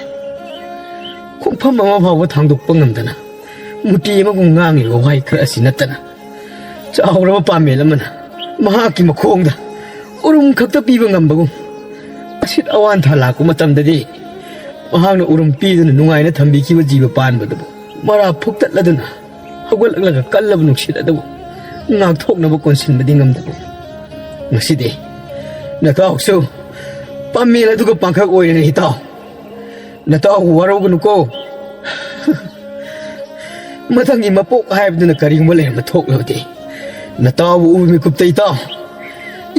ꯈꯣꯡꯐꯝ ꯑꯃ ꯐꯥꯎꯕ ꯊꯥꯡꯗꯣꯛꯄ ꯉꯝꯗꯅ ꯃꯨꯇꯤ ꯑꯃꯒꯨꯝ ꯉꯥꯡꯂꯤꯕ ꯋꯥꯍꯩ ꯈꯔ ꯑꯁꯤ ꯅꯠꯇꯅ, ꯆꯥꯎꯔꯕ ꯄꯥꯃꯦꯜ ꯑꯃꯅ ꯃꯍꯥꯛꯀꯤ ꯃꯈꯣꯡꯗ ꯎꯔꯨꯝ ꯈꯛꯇ ꯄꯤꯕ ꯉꯝꯕꯒꯨꯝ, ꯑꯁꯤꯠ ꯑꯋꯥꯟꯊꯥ ꯂꯥꯛꯄ ꯃꯇꯝꯗꯗꯤ ꯃꯍꯥꯛꯅ ꯎꯔꯨꯝ ꯄꯤꯗꯨꯅ ꯅꯨꯡꯉꯥꯏꯅ ꯊꯝꯕꯤꯈꯤꯕ ꯖꯤꯕ ꯄꯥꯟꯕꯗꯨꯕꯨ ꯃꯔꯥ ꯐꯨꯛꯇꯠꯂꯗꯨꯅ ꯍꯧꯒꯠꯂꯛꯂꯒ ꯀꯜꯂꯕ ꯅꯨꯡꯁꯤꯠ ꯑꯗꯨꯕꯨ ꯉꯥꯛꯊꯣꯛꯅꯕ ꯀꯣꯟꯁꯤꯟꯕꯗꯤ ꯉꯝꯗꯕ꯫ ꯉꯁꯤꯗꯤ ꯅꯇꯥꯎꯁꯨ ꯄꯥꯝꯃꯦꯜ ꯑꯗꯨꯒ ꯄꯥꯡꯈꯛ ꯑꯣꯏꯔꯦ ꯏꯇꯥꯎ꯫ ꯅꯇꯥꯎꯕꯨ ꯋꯥꯔꯧꯒꯅꯨꯀꯣ꯫ ꯃꯊꯪꯒꯤ ꯃꯄꯣꯛ ꯍꯥꯏꯕꯗꯨꯅ ꯀꯔꯤꯒꯨꯝꯕ ꯂꯩꯔꯝꯕ ꯊꯣꯛꯂꯕꯗꯤ, ꯅꯇꯥꯎꯕꯨ ꯎꯕ ꯃꯤꯀꯨꯞꯇ ꯏꯇꯥꯎ,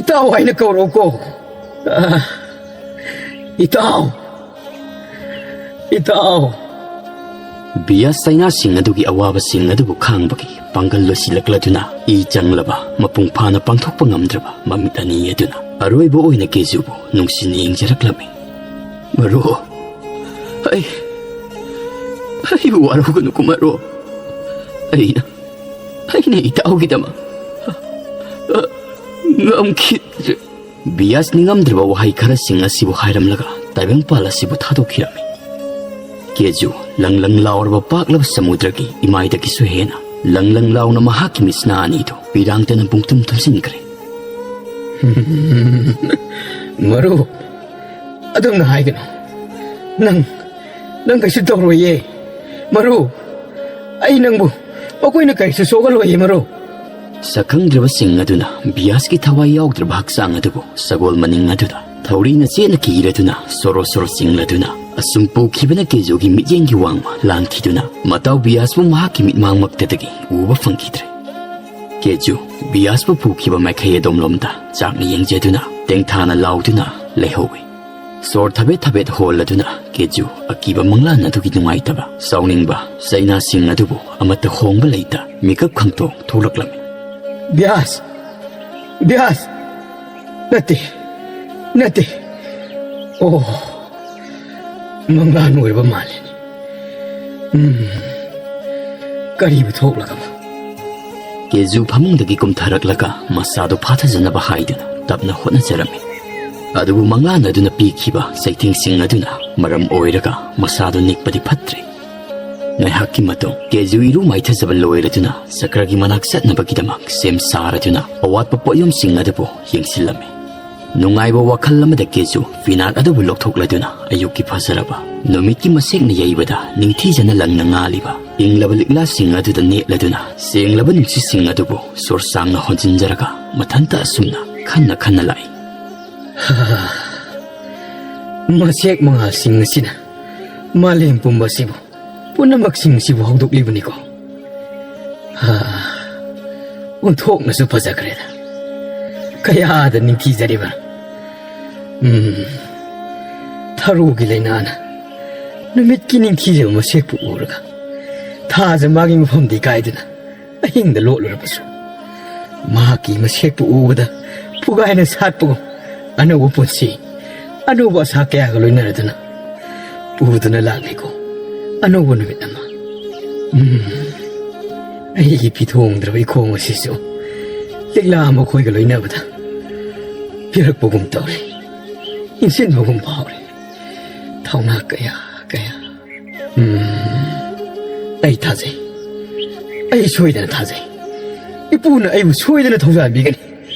ꯏꯇꯥꯎ ꯍꯥꯏꯅ ꯀꯧꯔꯛꯎꯀꯣ꯫ ꯑ, ꯏꯇꯥꯎ꯫ ꯏꯇꯥꯎ꯫ ꯕꯤꯌꯥꯁ ꯆꯩꯅꯥꯁꯤꯡ ꯑꯗꯨꯒꯤ ꯑꯋꯥꯕꯁꯤꯡ ꯑꯗꯨꯕꯨ ꯈꯥꯡꯕꯒꯤ ꯄꯥꯡꯒꯜ ꯂꯣꯏꯁꯤꯜꯂꯛꯂꯗꯨꯅ ꯏ ꯆꯪꯂꯕ, ꯃꯄꯨꯡ ꯐꯥꯅ ꯄꯥꯡꯊꯣꯛꯄ ꯉꯝꯗ꯭ꯔꯕ ꯃꯃꯤꯠ ꯑꯅꯤ ꯑꯗꯨꯅ ꯑꯔꯣꯏꯕ ꯑꯣꯏꯅ ꯀꯦꯖꯨꯕꯨ ꯅꯨꯡꯁꯤꯅ ꯌꯦꯡꯖꯔꯛꯂꯝꯃꯤ꯫ "ꯃꯔꯨꯞ, ꯑꯩ, ꯑꯩꯕꯨ ꯋꯥꯔꯧꯒꯅꯨꯀꯣ ꯃꯔꯨꯞ꯫ ꯑꯩꯅ, ꯑꯩꯅ ꯏꯇꯥꯎꯒꯤꯗꯃꯛ ꯉꯝꯈꯤꯗ꯭ꯔꯦ꯫" ꯕꯤꯌꯥꯁ ꯅꯤꯡꯉꯝꯗ꯭ꯔꯕ ꯋꯥꯍꯩ ꯈꯔꯁꯤꯡ ꯑꯁꯤꯕꯨ ꯍꯥꯏꯔꯝꯂꯒ ꯇꯥꯏꯕꯪꯄꯥꯜ ꯑꯁꯤꯕꯨ ꯊꯥꯗꯣꯛꯈꯤꯔꯝꯃꯤ꯫ ꯀꯦꯖꯨ ꯂꯪ ꯂꯪ ꯂꯥꯎꯔꯕ ꯄꯥꯛꯂꯕ ꯁꯃꯨꯗ꯭ꯔꯒꯤ ꯏꯃꯥꯏꯗꯒꯤꯁꯨ ꯍꯦꯟꯅ ꯂꯪ ꯂꯪ ꯂꯥꯎꯅ ꯃꯍꯥꯛꯀꯤ ꯃꯤꯠꯁꯅꯥ ꯑꯅꯤꯗꯨ ꯄꯤꯔꯥꯡꯇꯅ ꯄꯨꯡꯊꯨꯝ ꯊꯨꯝꯖꯤꯟꯈ꯭ꯔꯦ꯫ "ꯃꯔꯨꯞ, ꯑꯗꯨꯝꯅ ꯍꯥꯏꯒꯅꯨ꯫ ꯅꯪ, ꯅꯪ ꯀꯩꯁꯨ ꯇꯧꯔꯣꯏꯌꯦ꯫ ꯃꯔꯨꯞ, ꯑꯩ ꯅꯪꯕꯨ ꯃꯈꯣꯏꯅ ꯀꯔꯤꯁꯨ ꯁꯣꯛꯍꯜꯂꯣꯏꯌꯦ, ꯃꯔꯨꯞ꯫" ꯁꯛꯈꯪꯗ꯭ꯔꯕꯁꯤꯡ ꯑꯗꯨꯅ ꯕꯤꯌꯥꯁꯀꯤ ꯊꯋꯥꯏ ꯌꯥꯎꯗ꯭ꯔꯕ ꯍꯛꯆꯥꯡ ꯑꯗꯨꯕꯨ ꯁꯒꯣꯜ ꯃꯅꯤꯡ ꯑꯗꯨꯗ ꯊꯧꯔꯤꯅ ꯆꯦꯠꯅ ꯀꯤꯔꯗꯨꯅ ꯁꯣꯔꯣ ꯁꯣꯔꯣ ꯆꯤꯡꯂꯗꯨꯅ ꯑꯁꯨꯝ ꯄꯨꯈꯤꯕꯅ ꯀꯦꯖꯨꯒꯤ ꯃꯤꯠꯌꯦꯡꯒꯤ ꯋꯥꯡꯃ ꯂꯥꯟꯈꯤꯗꯨꯅ ꯃꯇꯥꯎ ꯕꯤꯌꯥꯁꯄꯨ ꯃꯍꯥꯛꯀꯤ ꯃꯤꯠꯃꯥꯡꯃꯛꯇꯗꯒꯤ ꯎꯕ ꯐꯪꯈꯤꯗ꯭ꯔꯦ꯫ ꯀꯦꯖꯨ ꯕꯤꯌꯥꯁꯄꯨ ꯄꯨꯈꯤꯕ ꯃꯥꯏꯀꯩ ꯑꯗꯣꯝꯂꯣꯝꯗ ꯆꯥꯛꯅ ꯌꯦꯡꯖꯗꯨꯅ ꯇꯦꯡꯊꯥꯅ ꯂꯥꯎꯗꯨꯅ ꯂꯩꯍꯧꯏ꯫ ꯁꯣꯔ ꯊꯕꯦꯠ ꯊꯕꯦꯠ ꯍꯣꯜꯂꯗꯨꯅ ꯀꯦꯖꯨ ꯑꯀꯤꯕ ꯃꯪꯂꯥꯟ ꯑꯗꯨꯒꯤ ꯅꯨꯡꯉꯥꯏꯇꯕ, ꯁꯥꯎꯅꯤꯡꯕ, ꯆꯩꯅꯥꯁꯤꯡ ꯑꯗꯨꯕꯨ ꯑꯃꯠꯇ ꯍꯣꯡꯕ ꯂꯩꯇ ꯃꯤꯀꯞ ꯈꯪꯇꯣꯛ ꯊꯣꯛꯂꯛꯂꯝꯃꯤ꯫ "ꯕ꯭ꯌꯥꯁ! ꯕ꯭ꯌꯥꯁ! ꯅꯠꯇꯦ, ꯅꯠꯇꯦ꯫ ꯑꯣ, ꯃꯪꯂꯥꯟ ꯑꯣꯏꯔꯕ ꯃꯥꯜꯂꯤꯅꯦ꯫ ꯎꯝ, ꯀꯔꯤꯕꯨ ꯊꯣꯛꯂꯒꯕ?" ꯀꯦꯖꯨ ꯐꯃꯨꯡꯗꯒꯤ ꯀꯨꯝꯊꯔꯛꯂꯒ ꯃꯁꯥꯗꯨ ꯐꯥꯊꯖꯅꯕ ꯍꯥꯏꯗꯨꯅ ꯇꯞꯅ ꯍꯣꯠꯅꯖꯔꯝꯃꯤ꯫ ꯑꯗꯨꯕꯨ ꯃꯪꯂꯥꯟ ꯑꯗꯨꯅ ꯄꯤꯈꯤꯕ ꯆꯩꯊꯦꯡꯁꯤꯡ ꯑꯗꯨꯅ ꯃꯔꯝ ꯑꯣꯏꯔꯒ ꯃꯁꯥꯗꯨ ꯅꯤꯛꯄꯗꯤ ꯐꯠꯇ꯭ꯔꯦ꯫ ꯉꯥꯏꯍꯥꯛꯀꯤ ꯃꯇꯨꯡ ꯀꯦꯖꯨ ꯏꯔꯨ ꯃꯥꯏꯊꯖꯕ ꯂꯣꯏꯔꯗꯨꯅ ꯆꯀ꯭ꯔꯒꯤ ꯃꯅꯥꯛ ꯆꯠꯅꯕꯒꯤꯗꯃꯛ ꯁꯦꯝ ꯁꯥꯔꯗꯨꯅ ꯑꯋꯥꯠꯄ ꯄꯣꯠꯌꯣꯝꯁꯤꯡ ꯑꯗꯨꯕꯨ ꯌꯦꯡꯁꯤꯜꯂꯝꯃꯤ꯫ ꯅꯨꯡꯉꯥꯏꯕ ꯋꯥꯈꯜ ꯑꯃꯗ ꯀꯦꯖꯨ ꯐꯤꯅꯥꯛ ꯑꯗꯨꯕꯨ ꯂꯧꯊꯣꯛꯂꯗꯨꯅ ꯑꯌꯨꯛꯀꯤ ꯐꯖꯔꯕ ꯅꯨꯃꯤꯠꯀꯤ ꯃꯁꯦꯛꯅ ꯌꯩꯕꯗ ꯅꯤꯡꯊꯤꯖꯅ ꯂꯪꯅ ꯉꯥꯜꯂꯤꯕ ꯏꯪꯂꯕ ꯂꯤꯛꯂꯥꯁꯤꯡ ꯑꯗꯨꯗ ꯅꯦꯠꯂꯗꯨꯅ ꯁꯦꯡꯂꯕ ꯅꯨꯡꯁꯤꯠꯁꯤꯡ ꯑꯗꯨꯕꯨ ꯁꯣꯔ ꯁꯥꯡꯅ ꯍꯣꯟꯖꯤꯟꯖꯔꯒ ꯃꯊꯟꯇ ꯑꯁꯨꯝꯅ ꯈꯟꯅ ꯈꯟꯅ ꯂꯥꯛꯏ꯫ ꯃꯁꯦꯛ ꯃꯉꯥꯜꯁꯤꯡ ꯑꯁꯤꯅ ꯃꯥꯂꯦꯝ ꯄꯨꯝꯕ ꯑꯁꯤꯕꯨ, ꯄꯨꯝꯅꯃꯛꯁꯤꯡ ꯑꯁꯤꯕꯨ ꯍꯧꯗꯣꯛꯂꯤꯕꯅꯤꯀꯣ꯫ ꯍꯥ, ꯑꯣꯟꯊꯣꯛꯅꯁꯨ ꯐꯖꯈ꯭ꯔꯦꯗ꯫ ꯀꯌꯥꯗ ꯅꯤꯡꯊꯤꯖꯔꯤꯕ꯫ ꯎꯝ, ꯊꯔꯣꯒꯤ ꯂꯩꯅꯥꯅ ꯅꯨꯃꯤꯠꯀꯤ ꯅꯤꯡꯊꯤꯖꯕ ꯃꯁꯦꯛꯄꯨ ꯎꯔꯒ, ꯊꯥꯖ ꯃꯥꯒꯤ ꯃꯐꯝꯗꯤ ꯀꯥꯏꯗꯅ ꯑꯍꯤꯡꯗ ꯂꯣꯠꯂꯨꯔꯕꯁꯨ, ꯃꯍꯥꯛꯀꯤ ꯃꯁꯦꯛꯄꯨ ꯎꯕꯗ ꯄꯨꯒꯥꯏꯅ ꯁꯥꯠꯄꯒꯨꯝ, ꯑꯅꯧꯕ ꯄꯨꯟꯁꯤ, ꯑꯅꯧꯕ ꯑꯁꯥ ꯀꯌꯥꯒ ꯂꯣꯏꯅꯔꯗꯨꯅ ꯄꯨꯗꯨꯅ ꯂꯥꯛꯂꯤꯀꯣ ꯑꯅꯧꯕ ꯅꯨꯃꯤꯠ ꯑꯃ꯫ ꯎꯝ, ꯑꯩꯒꯤ ꯄꯤꯊꯣꯡꯗ꯭ꯔꯕ ꯏꯈꯣꯡ ꯑꯁꯤꯁꯨ ꯂꯤꯛꯂꯥ ꯃꯈꯣꯏꯒ ꯂꯣꯏꯅꯕꯗ ꯄꯤꯔꯛꯄꯒꯨꯝ ꯇꯧꯔꯦ, ꯏꯟꯁꯤꯟꯕꯒꯨꯝ ꯐꯥꯎꯔꯦ꯫ ꯊꯧꯅꯥ ꯀꯌꯥ ꯀꯌꯥ꯫ ꯎꯝ, ꯑꯩ ꯊꯥꯖꯩ꯫ ꯑꯩ ꯁꯣꯏꯗꯅ ꯊꯥꯖꯩ꯫ ꯏꯄꯨꯅ ꯑꯩꯕꯨ ꯁꯣꯏꯗꯅ ꯊꯧꯖꯥꯟꯕꯤꯒꯅꯤ꯫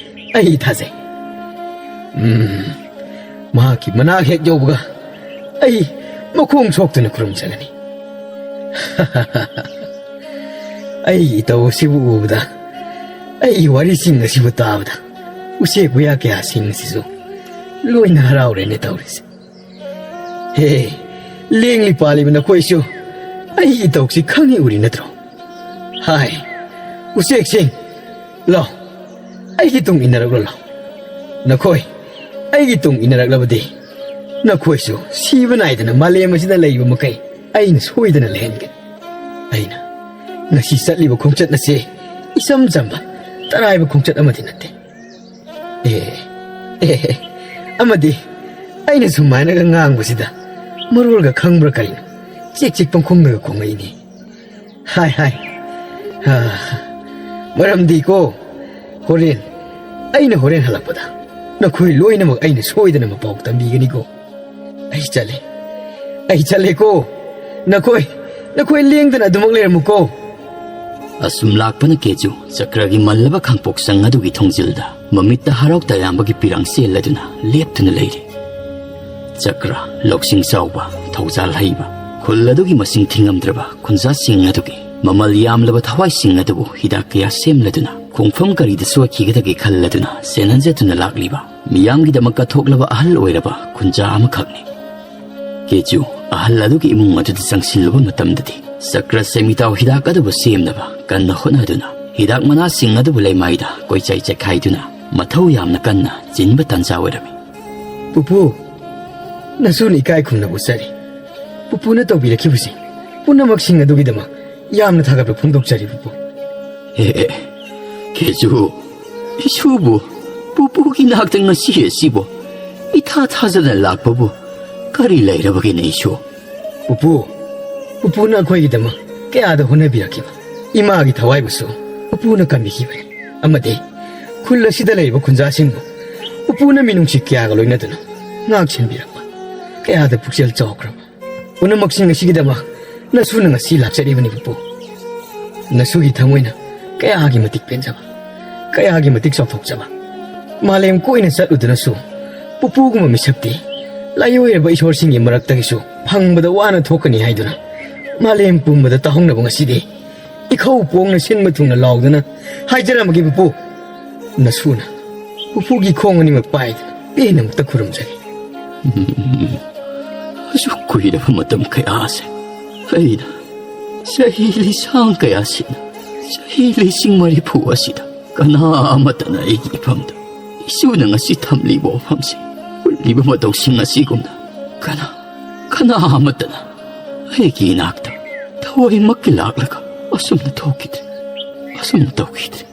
ꯑꯩ ꯊꯥꯖꯩ꯫ ꯎꯝ, ꯃꯍꯥꯛꯀꯤ ꯃꯅꯥꯛ ꯍꯦꯛ ꯌꯧꯕꯒ ꯑꯩ ꯃꯈꯣꯡ ꯁꯣꯛꯇꯨꯅ ꯈꯨꯔꯨꯝꯖꯒꯅꯤ꯫ ꯑꯩꯒꯤ ꯏꯇꯧ ꯑꯁꯤꯕꯨ ꯎꯕꯗ, ꯑꯩꯒꯤ ꯋꯥꯔꯤꯁꯤꯡ ꯑꯁꯤꯕꯨ ꯇꯥꯕꯗ, ꯎꯆꯦꯛ ꯋꯥꯌꯥ ꯀꯌꯥꯁꯤꯡ ꯑꯁꯤꯁꯨ ꯂꯣꯏꯅ ꯍꯔꯥꯎꯔꯦꯅꯦ ꯇꯧꯔꯤꯁꯦ꯫ ꯍꯦ, ꯂꯦꯡꯂꯤ ꯄꯥꯜꯂꯤꯕ ꯅꯈꯣꯏꯁꯨ ꯑꯩꯒꯤ ꯏꯇꯧꯁꯤ ꯈꯪꯏ ꯎꯔꯤ ꯅꯠꯇ꯭ꯔꯣ? ꯍꯥꯏ, ꯎꯆꯦꯛꯁꯤꯡ, ꯂꯥꯎ, ꯑꯩꯒꯤ ꯇꯨꯡ ꯏꯟꯅꯔꯛꯂꯣ ꯂꯥꯎ꯫ ꯅꯈꯣꯏ ꯑꯩꯒꯤ ꯇꯨꯡ ꯏꯟꯅꯔꯛꯂꯕꯗꯤ, ꯅꯈꯣꯏꯁꯨ ꯁꯤꯕ ꯅꯥꯏꯗꯅ ꯃꯥꯂꯦꯝ ꯑꯁꯤꯗ ꯂꯩꯕ ꯃꯈꯩ ꯑꯩꯅ ꯁꯣꯏꯗꯅ ꯂꯩꯍꯟꯒꯅꯤ꯫ ꯑꯩꯅ ꯉꯁꯤ ꯆꯠꯂꯤꯕ ꯈꯣꯡꯆꯠ ꯑꯁꯤ ꯏꯆꯝ ꯆꯝꯕ, ꯇꯔꯥꯏꯕ ꯈꯣꯡꯆꯠ ꯑꯃꯗꯤ ꯅꯠꯇꯦ꯫ ꯑꯦ, ꯑꯦ, ꯑꯦ, ꯑꯃꯗꯤ ꯑꯩꯅ ꯁꯨꯃꯥꯏꯅꯒ ꯉꯥꯡꯕꯁꯤꯗ ꯃꯔꯣꯜꯒ ꯈꯪꯕ꯭ꯔꯥ ꯀꯔꯤꯅꯣ? ꯆꯤꯛ ꯆꯤꯛ ꯄꯪꯈꯣꯡꯗꯒ ꯈꯣꯡꯉꯛꯏꯅꯦ꯫ ꯍꯥꯏ, ꯍꯥꯏ꯫ ꯑ, ꯃꯔꯝꯗꯤꯀꯣ, ꯍꯣꯔꯦꯟ, ꯑꯩꯅ ꯍꯣꯔꯦꯟ ꯍꯜꯂꯛꯄꯗ ꯅꯈꯣꯏ ꯂꯣꯏꯅꯃꯛ ꯑꯩꯅ ꯁꯣꯏꯗꯅ ꯃꯄꯥꯎ ꯇꯝꯕꯤꯒꯅꯤꯀꯣ꯫ ꯑꯩ ꯆꯠꯂꯦ꯫ ꯑꯩ ꯆꯠꯂꯦꯀꯣ꯫ ꯅꯈꯣꯏ, ꯅꯈꯣꯏ ꯂꯦꯡꯗꯅ ꯑꯗꯨꯃꯛ ꯂꯩꯔꯝꯃꯨꯀꯣ꯫ ꯑꯁꯨꯝ ꯂꯥꯛꯄꯅ ꯀꯦꯖꯨ ꯆꯀ꯭ꯔꯒꯤ ꯃꯜꯂꯕ ꯈꯥꯡꯄꯣꯛꯁꯪ ꯑꯗꯨꯒꯤ ꯊꯣꯡꯖꯤꯜꯗ ꯃꯃꯤꯠꯇ ꯍꯔꯥꯎ ꯇꯌꯥꯝꯕꯒꯤ ꯄꯤꯔꯥꯡ ꯆꯦꯜꯂꯗꯨꯅ ꯂꯦꯞꯇꯨꯅ ꯂꯩꯔꯤ꯫ ꯆꯀ꯭ꯔ, ꯂꯧꯁꯤꯡ ꯆꯥꯎꯕ, ꯊꯧꯖꯥꯜ ꯍꯩꯕ, ꯈꯨꯜ ꯑꯗꯨꯒꯤ ꯃꯁꯤꯡ ꯊꯤꯉꯝꯗ꯭ꯔꯕ ꯈꯨꯟꯖꯥꯁꯤꯡ ꯑꯗꯨꯒꯤ ꯃꯃꯜ ꯌꯥꯝꯂꯕ ꯊꯋꯥꯏꯁꯤꯡ ꯑꯗꯨꯕꯨ ꯍꯤꯗꯥꯛ ꯀꯌꯥ ꯁꯦꯝꯂꯗꯨꯅ ꯈꯣꯡꯐꯝ ꯀꯔꯤꯗ ꯁꯣꯏꯈꯤꯒꯗꯒꯦ ꯈꯜꯂꯗꯨꯅ ꯆꯦꯟꯅꯟ ꯆꯠꯇꯨꯅ ꯂꯥꯛꯂꯤꯕ, ꯃꯤꯌꯥꯝꯒꯤꯗꯃꯛ ꯀꯠꯊꯣꯛꯂꯕ ꯑꯍꯜ ꯑꯣꯏꯔꯕ ꯈꯨꯟꯖꯥ ꯑꯃꯈꯛꯅꯤ꯫ ꯀꯦꯖꯨ ꯑꯍꯜ ꯑꯗꯨꯒꯤ ꯏꯃꯨꯡ ꯑꯗꯨꯗ ꯆꯪꯁꯤꯜꯂꯨꯕ ꯃꯇꯝꯗꯗꯤ, ꯆꯀ꯭ꯔ ꯁꯦꯃꯤꯇꯥꯎ ꯍꯤꯗꯥꯛ ꯑꯗꯨꯕꯨ ꯁꯦꯝꯅꯕ ꯀꯟꯅ ꯍꯣꯠꯅꯗꯨꯅ, ꯍꯤꯗꯥꯛ ꯃꯅꯥꯁꯤꯡ ꯑꯗꯨꯕꯨ ꯂꯩꯃꯥꯏꯗ ꯀꯣꯏꯆꯥꯏ ꯆꯥꯏꯈꯥꯏꯗꯨꯅ ꯃꯊꯧ ꯌꯥꯝꯅ ꯀꯟꯅ ꯆꯤꯟꯕ ꯇꯥꯟꯖꯥ ꯑꯣꯏꯔꯝꯃꯤ꯫ "ꯄꯨꯄꯨ, ꯅꯁꯨꯅ ꯏꯀꯥꯏ ꯈꯨꯝꯅꯕ ꯎꯠꯆꯔꯤ꯫ ꯄꯨꯄꯨꯅ ꯇꯧꯕꯤꯔꯛꯈꯤꯕꯁꯤ ꯄꯨꯝꯅꯃꯛꯁꯤꯡ ꯑꯗꯨꯒꯤꯗꯃꯛ ꯌꯥꯝꯅ ꯊꯥꯒꯠꯄ ꯐꯣꯡꯗꯣꯛꯆꯔꯤ, ꯄꯨꯄꯨ꯫" "ꯑꯦ, ꯑꯦ, ꯀꯦꯖꯨ, ꯏꯁꯨꯕꯨ ꯄꯨꯄꯨꯒꯤ ꯅꯥꯛꯇ ꯉꯁꯤ ꯑꯁꯤꯕꯨ ꯏꯊꯥ ꯊꯥꯖꯗꯅ ꯂꯥꯛꯄꯕꯨ ꯀꯔꯤ ꯂꯩꯔꯕꯒꯦꯅꯦ, ꯏꯁꯨ?" "ꯄꯨꯄꯨ, ꯄꯨꯄꯨꯅ ꯑꯩꯈꯣꯏꯒꯤꯗꯃꯛ ꯀꯌꯥꯗ ꯍꯣꯠꯅꯕꯤꯔꯛꯈꯤꯕ ꯏꯃꯥꯒꯤ ꯊꯋꯥꯏꯕꯨꯁꯨ ꯄꯨꯄꯨꯅ ꯀꯟꯕꯤꯈꯤꯕꯅꯤ꯫ ꯑꯃꯗꯤ ꯈꯨꯜ ꯑꯁꯤꯗ ꯂꯩꯔꯤꯕ ꯈꯨꯟꯖꯥꯁꯤꯡꯕꯨ ꯄꯨꯄꯨꯅ ꯃꯤꯅꯨꯡꯁꯤ ꯀꯌꯥꯒ ꯂꯣꯏꯅꯗꯨꯅ ꯉꯥꯛ ꯁꯦꯟꯕꯤꯔꯛꯄ ꯀꯌꯥꯗ ꯄꯨꯛꯆꯦꯜ ꯆꯥꯎꯈ꯭ꯔꯕ ꯄꯨꯝꯅꯃꯛꯁꯤꯡ ꯑꯁꯤꯒꯤꯗꯃꯛ ꯅꯁꯨꯅ ꯉꯁꯤ ꯂꯥꯛꯆꯔꯤꯕꯅꯤ, ꯄꯨꯄꯨ꯫ ꯅꯁꯨꯒꯤ ꯊꯃꯣꯏꯅ ꯀꯌꯥꯒꯤ ꯃꯇꯤꯛ ꯄꯦꯟꯖꯕ, ꯀꯌꯥꯒꯤ ꯃꯇꯤꯛ ꯆꯥꯎꯊꯣꯛꯆꯕ꯫ ꯃꯥꯂꯦꯝ ꯀꯣꯏꯅ ꯆꯠꯂꯨꯗꯨꯅꯁꯨ ꯄꯨꯄꯨꯒꯨꯝꯕ ꯃꯤꯁꯛꯇꯤ ꯂꯥꯏꯑꯣꯏꯔꯕ ꯏꯁꯣꯔꯁꯤꯡꯒꯤ ꯃꯔꯛꯇꯒꯤꯁꯨ ꯐꯪꯕꯗ ꯋꯥꯅ ꯊꯣꯛꯀꯅꯤ ꯍꯥꯏꯗꯨꯅ ꯃꯥꯂꯦꯝ ꯄꯨꯝꯕꯗ ꯇꯥꯍꯧꯅꯕ ꯉꯁꯤꯗꯤ ꯏꯈꯧ ꯄꯣꯡꯅ ꯁꯤꯟꯕ ꯊꯨꯡꯅ ꯂꯥꯎꯗꯨꯅ ꯍꯥꯏꯖꯔꯝꯃꯒꯦ, ꯄꯨꯄꯨ꯫ ꯅꯁꯨꯅ ꯄꯨꯄꯨꯒꯤ ꯈꯣꯡ ꯑꯅꯤꯃꯛ ꯄꯥꯏꯗꯨꯅ ꯄꯦꯟꯅ ꯑꯃꯨꯛꯇ ꯈꯨꯔꯨꯝꯖꯔꯤ꯫" "ꯑꯁꯨꯛ ꯀꯨꯏꯔꯕ ꯃꯇꯝ ꯀꯌꯥꯁꯦ ꯑꯩꯅ ꯆꯍꯤ ꯂꯤꯁꯥꯡ ꯀꯌꯥꯁꯤꯅ, ꯆꯍꯤ ꯂꯤꯁꯤꯡ ꯃꯔꯤꯐꯨ ꯑꯁꯤꯗ ꯀꯅꯥ ꯑꯃꯠꯇꯅ ꯑꯩꯒꯤ ꯏꯐꯝꯗ ꯏꯁꯨꯅ ꯉꯁꯤ ꯊꯝꯂꯤꯕ ꯋꯥꯐꯝꯁꯤ, ꯎꯠꯂꯤꯕ ꯃꯇꯧꯁꯤꯡ ꯑꯁꯤꯒꯨꯝꯅ ꯀꯅꯥ, ꯀꯅꯥ ꯑꯃꯠꯇꯅ ꯑꯩꯒꯤ ꯏꯅꯥꯛꯇ ꯊꯋꯥꯏꯃꯛꯀꯤ ꯂꯥꯛꯂꯒ ꯑꯁꯨꯝꯅ ꯊꯣꯛꯈꯤꯗ꯭ꯔꯦ, ꯑꯁꯨꯝꯅ ꯇꯧꯈꯤꯗ꯭ꯔꯦ꯫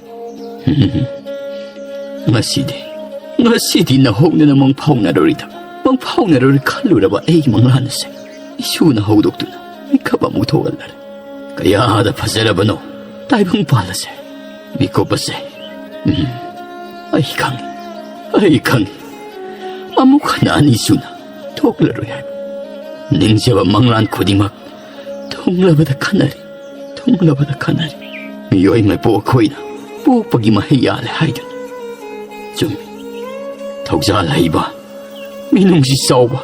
ꯉꯁꯤꯗꯤ, ꯉꯁꯤꯗꯤ ꯅꯍꯧꯗꯅ ꯃꯪꯐꯥꯎꯅꯔꯨꯔꯤꯗꯕ, ꯃꯪꯐꯥꯎꯅꯔꯨꯔꯤ ꯈꯜꯂꯨꯔꯕ ꯑꯩꯒꯤ ꯃꯪꯂꯥꯟ ꯑꯁꯦ ꯏꯁꯨꯅ ꯍꯧꯗꯣꯛꯇꯨꯅ ꯃꯤꯀꯞ ꯑꯃꯨꯛ ꯊꯣꯛꯍꯜꯂꯔꯦ꯫ ꯀꯌꯥꯗ ꯐꯖꯔꯕꯅꯣ ꯇꯥꯏꯕꯪꯄꯥꯜ ꯑꯁꯦ, ꯃꯤꯀꯨꯞ ꯑꯁꯦ꯫ ꯎꯝ, ꯑꯩ ꯈꯪꯏ, ꯑꯩ ꯈꯪꯏ꯫ ꯑꯃꯨꯛ ꯍꯟꯅ ꯑꯅꯤꯁꯨꯅ ꯊꯣꯛꯂꯔꯣꯏ ꯍꯥꯏꯕ꯫ ꯅꯤꯡꯖꯕ ꯃꯪꯂꯥꯟ ꯈꯨꯗꯤꯡꯃꯛ ꯊꯨꯡꯂꯕꯗ ꯈꯟꯅꯔꯤ, ꯊꯨꯡꯂꯕꯗ ꯈꯟꯅꯔꯤ꯫ ꯃꯤꯑꯣꯏ ꯃꯄꯣꯛ ꯑꯩꯈꯣꯏꯅ ꯄꯣꯛꯄꯒꯤ ꯃꯍꯩ ꯌꯥꯜꯂꯦ ꯍꯥꯏꯗꯨꯅ꯫ ꯆꯨꯝꯃꯤ꯫ ꯊꯧꯖꯥꯜ ꯍꯩꯕ, ꯃꯤꯅꯨꯡꯁꯤ ꯆꯥꯎꯕ,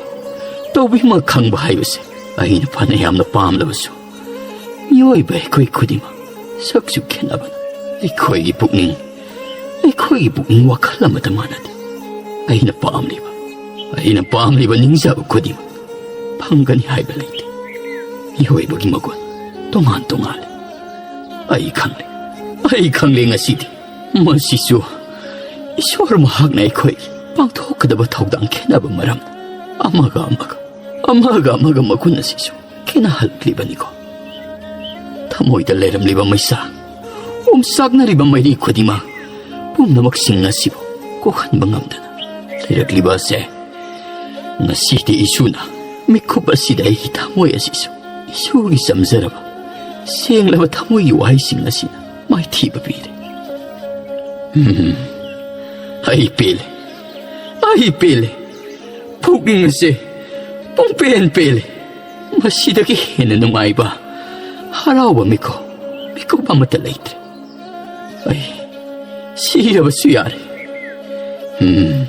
ꯇꯧꯕꯤꯃꯜ ꯈꯪꯕ ꯍꯥꯏꯕꯁꯦ ꯑꯩꯅ ꯐꯅ ꯌꯥꯝꯅ ꯄꯥꯝꯂꯕꯁꯨ, ꯃꯤꯑꯣꯏꯕ ꯑꯩꯈꯣꯏ ꯈꯨꯗꯤꯡꯃꯛ ꯁꯛꯁꯨ ꯈꯦꯠꯅꯕꯅ ꯑꯩꯈꯣꯏꯒꯤ ꯄꯨꯛꯅꯤꯡ, ꯑꯩꯈꯣꯏꯒꯤ ꯄꯨꯛꯅꯤꯡ ꯋꯥꯈꯜ ꯑꯃꯠꯇ ꯃꯥꯟꯅꯗꯦ꯫ ꯑꯩꯅ ꯄꯥꯝꯂꯤꯕ, ꯑꯩꯅ ꯄꯥꯝꯂꯤꯕ ꯅꯤꯡꯖꯕ ꯈꯨꯗꯤꯡꯃꯛ ꯐꯪꯒꯅꯤ ꯍꯥꯏꯕ ꯂꯩꯇꯦ꯫ ꯃꯤꯑꯣꯏꯕꯒꯤ ꯃꯒꯨꯟ ꯇꯣꯉꯥꯟ ꯇꯣꯉꯥꯟꯂꯦ꯫ ꯑꯩ ꯈꯪꯂꯦ, ꯑꯩ ꯈꯪꯂꯦ ꯉꯁꯤꯗꯤ꯫ ꯃꯁꯤꯁꯨ ꯏꯁꯣꯔ ꯃꯍꯥꯛꯅ ꯑꯩꯈꯣꯏꯒꯤ ꯄꯥꯡꯊꯣꯛꯀꯗꯕ ꯊꯧꯗꯥꯡ ꯈꯦꯠꯅꯕ ꯃꯔꯝꯅ ꯑꯃꯒ ꯑꯃꯒ, ꯑꯃꯒ ꯑꯃꯒ ꯃꯒꯨꯟ ꯑꯁꯤꯁꯨ ꯈꯦꯠꯅꯍꯜꯂꯛꯂꯤꯕꯅꯤꯀꯣ꯫ ꯊꯃꯣꯏꯗ ꯂꯩꯔꯝꯂꯤꯕ ꯃꯩꯁꯥ, ꯑꯣꯝꯆꯥꯛꯅꯔꯤꯕ ꯃꯩꯔꯤ ꯈꯨꯗꯤꯡꯃꯛ, ꯄꯨꯝꯅꯃꯛꯁꯤꯡ ꯑꯁꯤꯕꯨ ꯀꯣꯛꯍꯟꯕ ꯉꯝꯗꯅ ꯂꯩꯔꯛꯂꯤꯕ ꯑꯁꯦ, ꯉꯁꯤꯗꯤ ꯏꯁꯨꯅ ꯃꯤꯀꯨꯞ ꯑꯁꯤꯗ ꯑꯩꯒꯤ ꯊꯃꯣꯏ ꯑꯁꯤꯁꯨ ꯏꯁꯨꯒꯤ ꯆꯝꯖꯔꯕ, ꯁꯦꯡꯂꯕ ꯊꯃꯣꯏꯒꯤ ꯋꯥꯍꯩꯁꯤꯡ ꯑꯁꯤꯅ ꯃꯥꯏꯊꯤꯕ ꯄꯤꯔꯦ꯫ ꯎꯝ, ꯑꯩ ꯄꯦꯜꯂꯦ, ꯑꯩ ꯄꯦꯜꯂꯦ꯫ ꯄꯨꯛꯅꯤꯡ ꯑꯁꯦ ꯄꯨꯡꯄꯦꯟ ꯄꯦꯜꯂꯦ꯫ ꯃꯁꯤꯗꯒꯤ ꯍꯦꯟꯅ ꯅꯨꯡꯉꯥꯏꯕ, ꯍꯔꯥꯎꯕ ꯃꯤꯀꯨꯞ, ꯃꯤꯀꯨꯞ ꯑꯃꯠꯇ ꯂꯩꯇ꯭ꯔꯦ꯫ ꯑꯩ ꯁꯤꯔꯕꯁꯨ ꯌꯥꯔꯦ꯫ ꯎꯝ,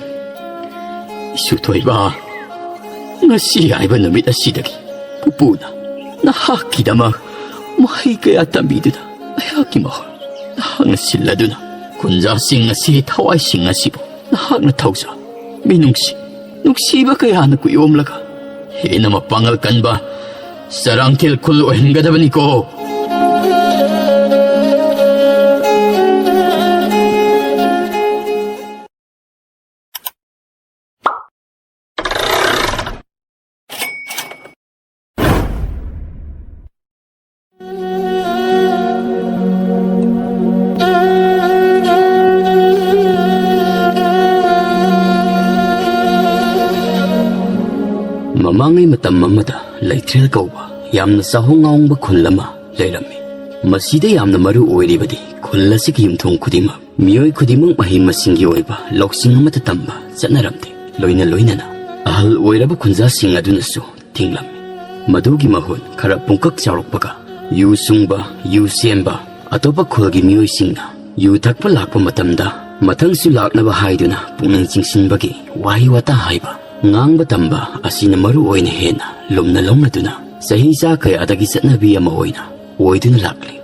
ꯏꯁꯨ ꯊꯣꯏꯕ, ꯉꯁꯤ ꯍꯥꯏꯕ ꯅꯨꯃꯤꯠ ꯑꯁꯤꯗꯒꯤ ꯄꯨꯄꯨꯅ ꯅꯍꯥꯛꯀꯤꯗꯃꯛ ꯃꯍꯩ ꯀꯌꯥ ꯇꯝꯕꯤꯗꯨꯅ, ꯑꯩꯍꯥꯛꯀꯤ ꯃꯍꯨꯠ ꯅꯍꯥꯛꯅ ꯁꯤꯜꯂꯗꯨꯅ, ꯀꯨꯟꯖꯥꯁꯤꯡ ꯑꯁꯤꯒꯤ ꯊꯋꯥꯏꯁꯤꯡ ꯑꯁꯤꯕꯨ ꯅꯍꯥꯛꯅ ꯊꯧꯖ, ꯃꯤꯅꯨꯡꯁꯤ, ꯅꯨꯡꯁꯤꯕ ꯀꯌꯥꯅ ꯀꯨꯌꯣꯝꯂꯒ ꯍꯦꯟꯅ ꯃꯄꯥꯡꯒꯜ ꯀꯟꯕ ꯆꯔꯥꯡꯊꯦꯜ ꯈꯨꯜ ꯑꯣꯏꯍꯟꯒꯗꯕꯅꯤꯀꯣ꯫ ꯃꯃꯥꯡꯉꯩ ꯃꯇꯝ ꯑꯃꯗ ꯂꯩꯊ꯭ꯔꯦꯜ ꯀꯧꯕ ꯌꯥꯝꯅ ꯆꯥꯍꯣꯡ ꯉꯥꯍꯣꯡꯕ ꯈꯨꯜ ꯑꯃ ꯂꯩꯔꯝꯃꯤ꯫ ꯃꯁꯤꯗ ꯌꯥꯝꯅ ꯃꯔꯨ ꯑꯣꯏꯔꯤꯕꯗꯤ ꯈꯨꯜ ꯑꯁꯤꯒꯤ ꯌꯨꯝꯊꯣꯡ ꯈꯨꯗꯤꯡꯃꯛ ꯃꯤꯑꯣꯏ ꯈꯨꯗꯤꯡꯃꯛ ꯃꯍꯩ ꯃꯁꯤꯡꯒꯤ ꯑꯣꯏꯕ ꯂꯧꯁꯤꯡ ꯑꯃꯠꯇ ꯇꯝꯕ ꯆꯠꯅꯔꯝꯗꯦ꯫ ꯂꯣꯏꯅ ꯂꯣꯏꯅꯅ ꯑꯍꯜ ꯑꯣꯏꯔꯕ ꯈꯨꯟꯖꯥꯁꯤꯡ ꯑꯗꯨꯅꯁꯨ ꯊꯤꯡꯂꯝꯃꯤ꯫ ꯃꯗꯨꯒꯤ ꯃꯍꯨꯠ ꯈꯔ ꯄꯨꯡꯀꯛ ꯆꯥꯎꯔꯛꯄꯒ ꯌꯨ ꯁꯨꯡꯕ, ꯌꯨ ꯁꯦꯝꯕ, ꯑꯇꯣꯞꯄ ꯈꯨꯜꯒꯤ ꯃꯤꯑꯣꯏꯁꯤꯡꯅ ꯌꯨ ꯊꯛꯄ ꯂꯥꯛꯄ ꯃꯇꯝꯗ ꯃꯊꯪꯁꯨ ꯂꯥꯛꯅꯕ ꯍꯥꯏꯗꯨꯅ ꯄꯨꯛꯅꯤꯡ ꯆꯤꯡꯁꯤꯟꯕꯒꯤ ꯋꯥꯍꯩ ꯋꯥꯇꯥ ꯍꯥꯏꯕ, ꯉꯥꯡꯕ ꯇꯝꯕ ꯑꯁꯤꯅ ꯃꯔꯨ ꯑꯣꯏꯅ ꯍꯦꯟꯅ ꯂꯨꯝꯅ ꯂꯧꯅꯗꯨꯅ ꯆꯍꯤ ꯆꯥ ꯀꯌꯥꯗꯒꯤ ꯆꯠꯅꯕꯤ ꯑꯃ ꯑꯣꯏꯅ ꯑꯣꯏꯗꯨꯅ ꯂꯥꯛꯂꯤ꯫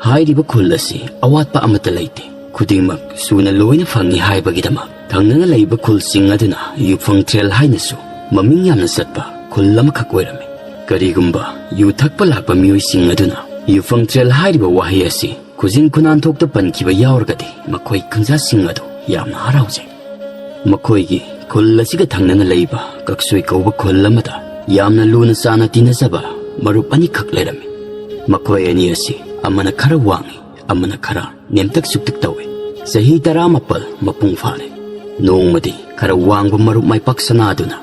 ꯍꯥꯏꯔꯤꯕ ꯈꯨꯜ ꯑꯁꯤ ꯑꯋꯥꯠꯄ ꯑꯃꯠꯇ ꯂꯩꯇꯦ꯫ ꯈꯨꯗꯤꯡꯃꯛ ꯁꯨꯅ ꯂꯣꯏꯅ ꯐꯪꯏ ꯍꯥꯏꯕꯒꯤꯗꯃꯛ ꯊꯪꯅꯅ ꯂꯩꯕ ꯈꯨꯜꯁꯤꯡ ꯑꯗꯨꯅ ꯌꯨꯐꯪꯊ꯭ꯔꯦꯜ ꯍꯥꯏꯅꯁꯨ ꯃꯃꯤꯡ ꯌꯥꯝꯅ ꯆꯠꯄ ꯈꯨꯜ ꯑꯃꯈꯛ ꯑꯣꯏꯔꯝꯃꯤ꯫ ꯀꯔꯤꯒꯨꯝꯕ ꯌꯨ ꯊꯛꯄ ꯂꯥꯛꯄ ꯃꯤꯑꯣꯏꯁꯤꯡ ꯑꯗꯨꯅ ꯌꯨꯐꯪꯊ꯭ꯔꯦꯜ ꯍꯥꯏꯔꯤꯕ ꯋꯥꯍꯩ ꯑꯁꯤ ꯈꯨꯖꯤꯟ ꯈꯨꯅꯥꯟꯊꯣꯛꯇ ꯄꯟꯈꯤꯕ ꯌꯥꯎꯔꯒꯗꯤ ꯃꯈꯣꯏ ꯈꯨꯟꯖꯥꯁꯤꯡ ꯑꯗꯨ ꯌꯥꯝꯅ ꯍꯔꯥꯎꯖꯩ꯫ ꯃꯈꯣꯏꯒꯤ ꯈꯨꯜ ꯑꯁꯤꯒ ꯊꯪꯅꯅ ꯂꯩꯕ ꯀꯛꯁꯣꯏ ꯀꯧꯕ ꯈꯨꯜ ꯑꯃꯗ ꯌꯥꯝꯅ ꯂꯨꯅ ꯆꯥꯟꯅ ꯇꯤꯟꯅꯖꯕ ꯃꯔꯨꯞ ꯑꯅꯤꯈꯛ ꯂꯩꯔꯝꯃꯤ꯫ ꯃꯈꯣꯏ ꯑꯅꯤ ꯑꯁꯤ ꯑꯃꯅ ꯈꯔ ꯋꯥꯡꯏ, ꯑꯃꯅ ꯈꯔ ꯅꯦꯝꯇꯛ ꯁꯨꯛꯇꯛ ꯇꯧꯏ꯫ ꯆꯍꯤ ꯇꯔꯥꯃꯥꯄꯜ ꯃꯄꯨꯡ ꯐꯥꯔꯦ꯫ ꯅꯣꯡꯃꯗꯤ ꯈꯔ ꯋꯥꯡꯕ ꯃꯔꯨꯞ ꯃꯥꯏ ꯄꯥꯛꯁꯅꯥꯗꯨꯅ,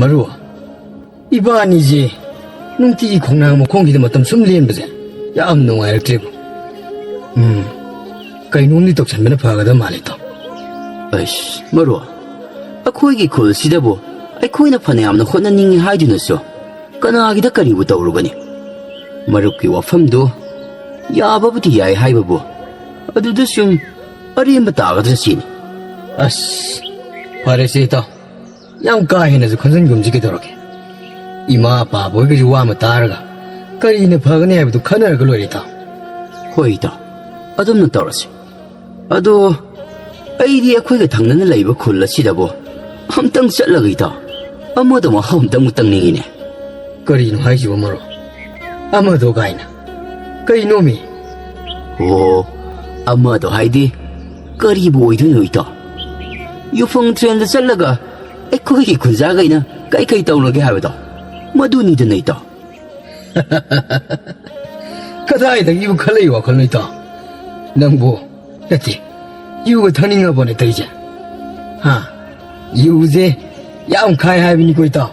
"ꯃꯔꯨꯞ, ꯏꯕꯥꯅꯤꯁꯦ ꯅꯨꯡꯇꯤꯒꯤ ꯈꯣꯡꯅꯥꯡ ꯃꯈꯣꯡꯁꯤꯗ ꯃꯇꯝ ꯁꯨꯝ ꯂꯦꯟꯕꯁꯦ ꯌꯥꯝ ꯅꯨꯡꯉꯥꯏꯔꯛꯇ꯭ꯔꯦꯕ꯫ ꯎꯝ, ꯀꯩꯅꯣꯝꯗꯤ ꯇꯧꯁꯟꯕꯅ ꯐꯒꯗꯕ ꯃꯥꯜꯂꯦ, ꯏꯇꯥꯎ꯫" "ꯑꯩꯁ, ꯃꯔꯨꯞ, ꯑꯩꯈꯣꯏꯒꯤ ꯈꯨꯜꯁꯤꯗꯕꯨ ꯑꯩꯈꯣꯏꯅ ꯐꯅꯌꯥꯝꯅ ꯍꯣꯠꯅꯅꯤꯡꯉꯤ ꯍꯥꯏꯗꯨꯅꯁꯨ ꯀꯅꯥꯒꯤꯗ ꯀꯔꯤꯕꯨ ꯇꯧꯔꯨꯒꯅꯤ? ꯃꯔꯨꯞꯀꯤ ꯋꯥꯐꯝꯗꯨ ꯌꯥꯕꯕꯨꯗꯤ ꯌꯥꯏ ꯍꯥꯏꯕꯕꯨ, ꯑꯗꯨꯗ ꯁꯨꯝ ꯑꯔꯦꯝꯕ ꯇꯥꯒꯗ꯭ꯔꯥ ꯁꯤꯅꯤ꯫" "ꯑꯁ, ꯐꯔꯦꯁꯦ ꯏꯇꯥꯎ, ꯌꯥꯝ ꯀꯥ ꯍꯦꯟꯅꯁꯨ ꯈꯟꯖꯤꯟꯒꯨꯝꯁꯤ ꯀꯩꯗꯧꯔꯒꯦ꯫ ꯏꯃꯥ ꯄꯥꯕ ꯍꯣꯏꯒꯤꯁꯨ ꯋꯥ ꯑꯃ ꯇꯥꯔꯒ ꯀꯔꯤꯅ ꯐꯒꯅꯤ ꯍꯥꯏꯕꯗꯨ ꯈꯟꯅꯔꯒ ꯂꯣꯏꯔꯦ ꯏꯇꯥꯎ꯫" "ꯍꯣꯏ ꯏꯇꯥꯎ, ꯑꯗꯨꯝꯅ ꯇꯧꯔꯁꯤ꯫ ꯑꯗꯣ ꯑꯩꯗꯤ ꯑꯩꯈꯣꯏꯒ ꯊꯪꯅꯅ ꯂꯩꯕ ꯈꯨꯜ ꯑꯁꯤꯗꯕꯨ ꯑꯝꯇꯪ ꯆꯠꯂꯒ ꯏꯇꯥꯎ ꯑꯃꯗ ꯃꯍꯥꯎ ꯑꯝꯇꯪ ꯇꯪꯅꯤꯡꯉꯤꯅꯦ꯫" "ꯀꯔꯤꯅꯣ ꯍꯥꯏꯁꯤꯕꯣ ꯃꯔꯨꯞ? ꯑꯃꯗꯣ ꯀꯥꯏꯅ? ꯀꯩꯅꯣꯃꯤ?" "ꯑꯣ, ꯑꯃꯗꯣ ꯍꯥꯏꯗꯤ ꯀꯔꯤꯕꯨ ꯑꯣꯏꯗꯣꯏꯅꯣ ꯏꯇꯥꯎ? ꯌꯨꯐꯪ ꯇ꯭ꯔꯦꯟꯗ ꯆꯠꯂꯒ ꯑꯩꯈꯣꯏꯒꯤ ꯈꯨꯟꯖꯥꯈꯩꯅ ꯀꯩꯀꯩ ꯇꯧꯅꯒꯦ ꯍꯥꯏꯕꯗꯣ, ꯃꯗꯨꯅꯤꯗꯅ ꯏꯇꯥꯎ꯫" "ꯀꯗꯥꯏꯗꯒꯤꯕꯨ ꯈꯜꯂꯛꯏ ꯋꯥꯈꯜꯅꯣ ꯏꯇꯥꯎ? ꯅꯪꯕꯨ, ꯅꯠꯇꯦ, ꯌꯨꯒ ꯊꯛꯅꯤꯡꯉꯕꯣꯅꯦ ꯇꯧꯔꯤꯁꯦ? ꯍꯥ? ꯌꯨꯁꯦ ꯌꯥꯝ ꯈꯥꯏ ꯍꯥꯏꯕꯅꯤꯀꯣ ꯏꯇꯥꯎ꯫"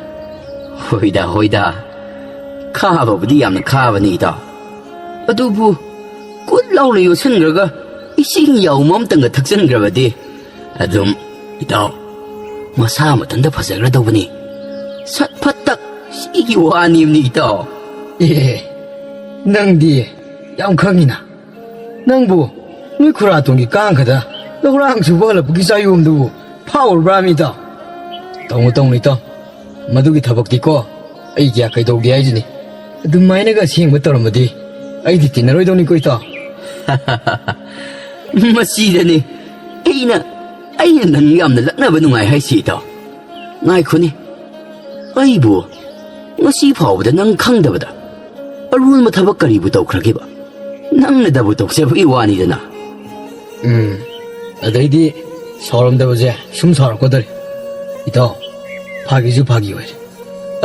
"ꯍꯣꯏꯗ, ꯍꯣꯏꯗ, ꯈꯥꯕꯕꯨꯗꯤ ꯌꯥꯝꯅ ꯈꯥꯕꯅꯤ ꯏꯇꯥꯎ꯫ ꯑꯗꯨꯕꯨ ꯀꯨꯠ ꯂꯥꯎꯅ ꯌꯣꯠꯁꯤꯟꯈ꯭ꯔꯒ ꯏꯁꯤꯡ ꯌꯥꯎꯕ ꯑꯝꯇꯪꯒ ꯊꯛꯆꯤꯟꯈ꯭ꯔꯕꯗꯤ ꯑꯗꯨꯝ, ꯏꯇꯥꯎ, ꯃꯁꯥ ꯃꯊꯟꯇ ꯐꯖꯈ꯭ꯔꯗꯧꯕꯅꯤ꯫ ꯁꯠ ꯐꯠꯇꯛ ꯁꯤꯒꯤ ꯋꯥꯅꯤꯕꯅꯤ ꯏꯇꯥꯎ꯫" "ꯑꯦ, ꯅꯪꯗꯤ ꯌꯥꯝ ꯈꯪꯉꯤꯅ꯫ ꯅꯪꯕꯨ ꯅꯣꯏ ꯈꯨꯔꯥꯇꯣꯟꯒꯤ ꯀꯥꯡꯈꯗ ꯂꯧꯔꯥꯡ ꯁꯨꯕ ꯍꯜꯂꯛꯄꯒꯤ ꯆꯥꯌꯣꯝꯗꯨꯕꯨ ꯐꯥꯎꯔꯕ꯭ꯔꯥ ꯃꯤꯇ? ꯇꯧꯅꯨ, ꯇꯧꯅꯨ ꯏꯇꯥꯎ, ꯃꯗꯨꯒꯤ ꯊꯕꯛꯇꯤꯀꯣ ꯑꯩ ꯀꯌꯥ ꯀꯩꯗꯧꯗꯦ ꯍꯥꯏꯁꯤꯅꯤ꯫ ꯑꯗꯨꯃꯥꯏꯅꯒ ꯑꯁꯦꯡꯕ ꯇꯧꯔꯝꯃꯗꯤ ꯑꯩꯗꯤ ꯇꯤꯟꯅꯔꯣꯏꯗꯧꯅꯤꯀꯣ, ꯏꯇꯥꯎ꯫ ꯃꯁꯤꯗꯅꯤ ꯑꯩꯅ, ꯑꯩꯅ ꯅꯪ ꯌꯥꯝꯅ ꯂꯛꯅꯕ ꯅꯨꯡꯉꯥꯏ ꯍꯥꯏꯁꯤ, ꯏꯇꯥꯎ꯫ ꯉꯥꯏꯈꯣꯅꯦ, ꯑꯩꯕꯨ ꯉꯁꯤ ꯐꯥꯎꯕꯗ ꯅꯪ ꯈꯪꯗꯕꯗ ꯑꯔꯨꯕ ꯊꯕꯛ ꯀꯔꯤꯕꯨ ꯇꯧꯈ꯭ꯔꯒꯦꯕ? ꯅꯪꯅꯗꯕꯨ ꯇꯧꯖꯕꯒꯤ ꯋꯥꯅꯤꯗꯅ꯫ ꯎꯝ, ꯑꯗꯩꯗꯤ ꯁꯥꯎꯔꯝꯗꯕꯁꯦ ꯁꯨꯝ ꯁꯥꯎꯔꯛꯀꯗꯧꯔꯤ꯫ ꯏꯇꯥꯎ, ꯐꯥꯒꯤꯁꯨ ꯐꯥꯒꯤ ꯑꯣꯏꯔꯦ꯫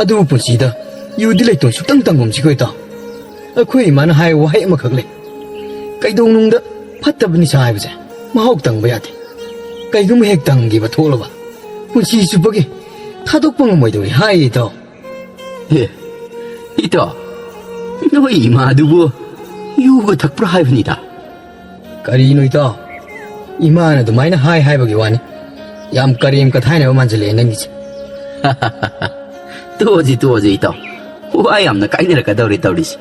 ꯑꯗꯨꯕꯨ ꯄꯨꯟꯁꯤꯗ ꯌꯨꯗꯤ ꯂꯩꯇꯣꯟ ꯁꯨꯛꯇꯪ ꯇꯪꯒꯨꯝꯁꯤꯀꯣ, ꯏꯇꯥꯎ꯫ ꯑꯩꯈꯣꯏ ꯏꯃꯥꯅ ꯍꯥꯏꯕ ꯋꯥꯍꯩ ꯑꯃꯈꯛ ꯂꯩ: "ꯀꯩꯗꯧꯅꯨꯡꯗ ꯐꯠꯇꯕ ꯅꯤꯁꯥ ꯍꯥꯏꯕꯁꯦ ꯃꯍꯥꯎ ꯇꯪꯕ ꯌꯥꯗꯦ꯫ ꯀꯩꯒꯨꯝꯕ ꯍꯦꯛ ꯇꯪꯈꯤꯕ ꯊꯣꯛꯂꯕ, ꯄꯨꯟꯁꯤ ꯆꯨꯞꯄꯒꯤ ꯊꯥꯗꯣꯛꯄ ꯉꯝꯃꯣꯏꯗꯧꯔꯤ", ꯍꯥꯏ, ꯏꯇꯥꯎ꯫ ꯑꯦ, ꯏꯇꯥꯎ, ꯅꯣꯏ ꯏꯃꯥꯗꯨꯕꯨ ꯌꯨꯒ ꯊꯛꯄ꯭ꯔꯥ ꯍꯥꯏꯕꯅꯤꯗ? ꯀꯔꯤꯅꯣ, ꯏꯇꯥꯎ? ꯏꯃꯥꯅ ꯑꯗꯨꯃꯥꯏꯅ ꯍꯥꯏ ꯍꯥꯏꯕꯒꯤ ꯋꯥꯅꯤ꯫ ꯌꯥꯝ ꯀꯔꯦꯝ ꯀꯊꯥꯏꯅꯕ ꯃꯥꯟꯁꯤꯜꯂꯛꯑꯦ ꯅꯪꯒꯤꯁꯦ꯫ ꯇꯣꯛꯑꯁꯤ, ꯇꯣꯛꯑꯁꯤ, ꯏꯇꯥꯎ꯫ ꯋꯥ ꯌꯥꯝꯅ ꯀꯥꯏꯅꯔꯛꯀꯗꯧꯔꯦ ꯇꯧꯔꯤꯁꯦ꯫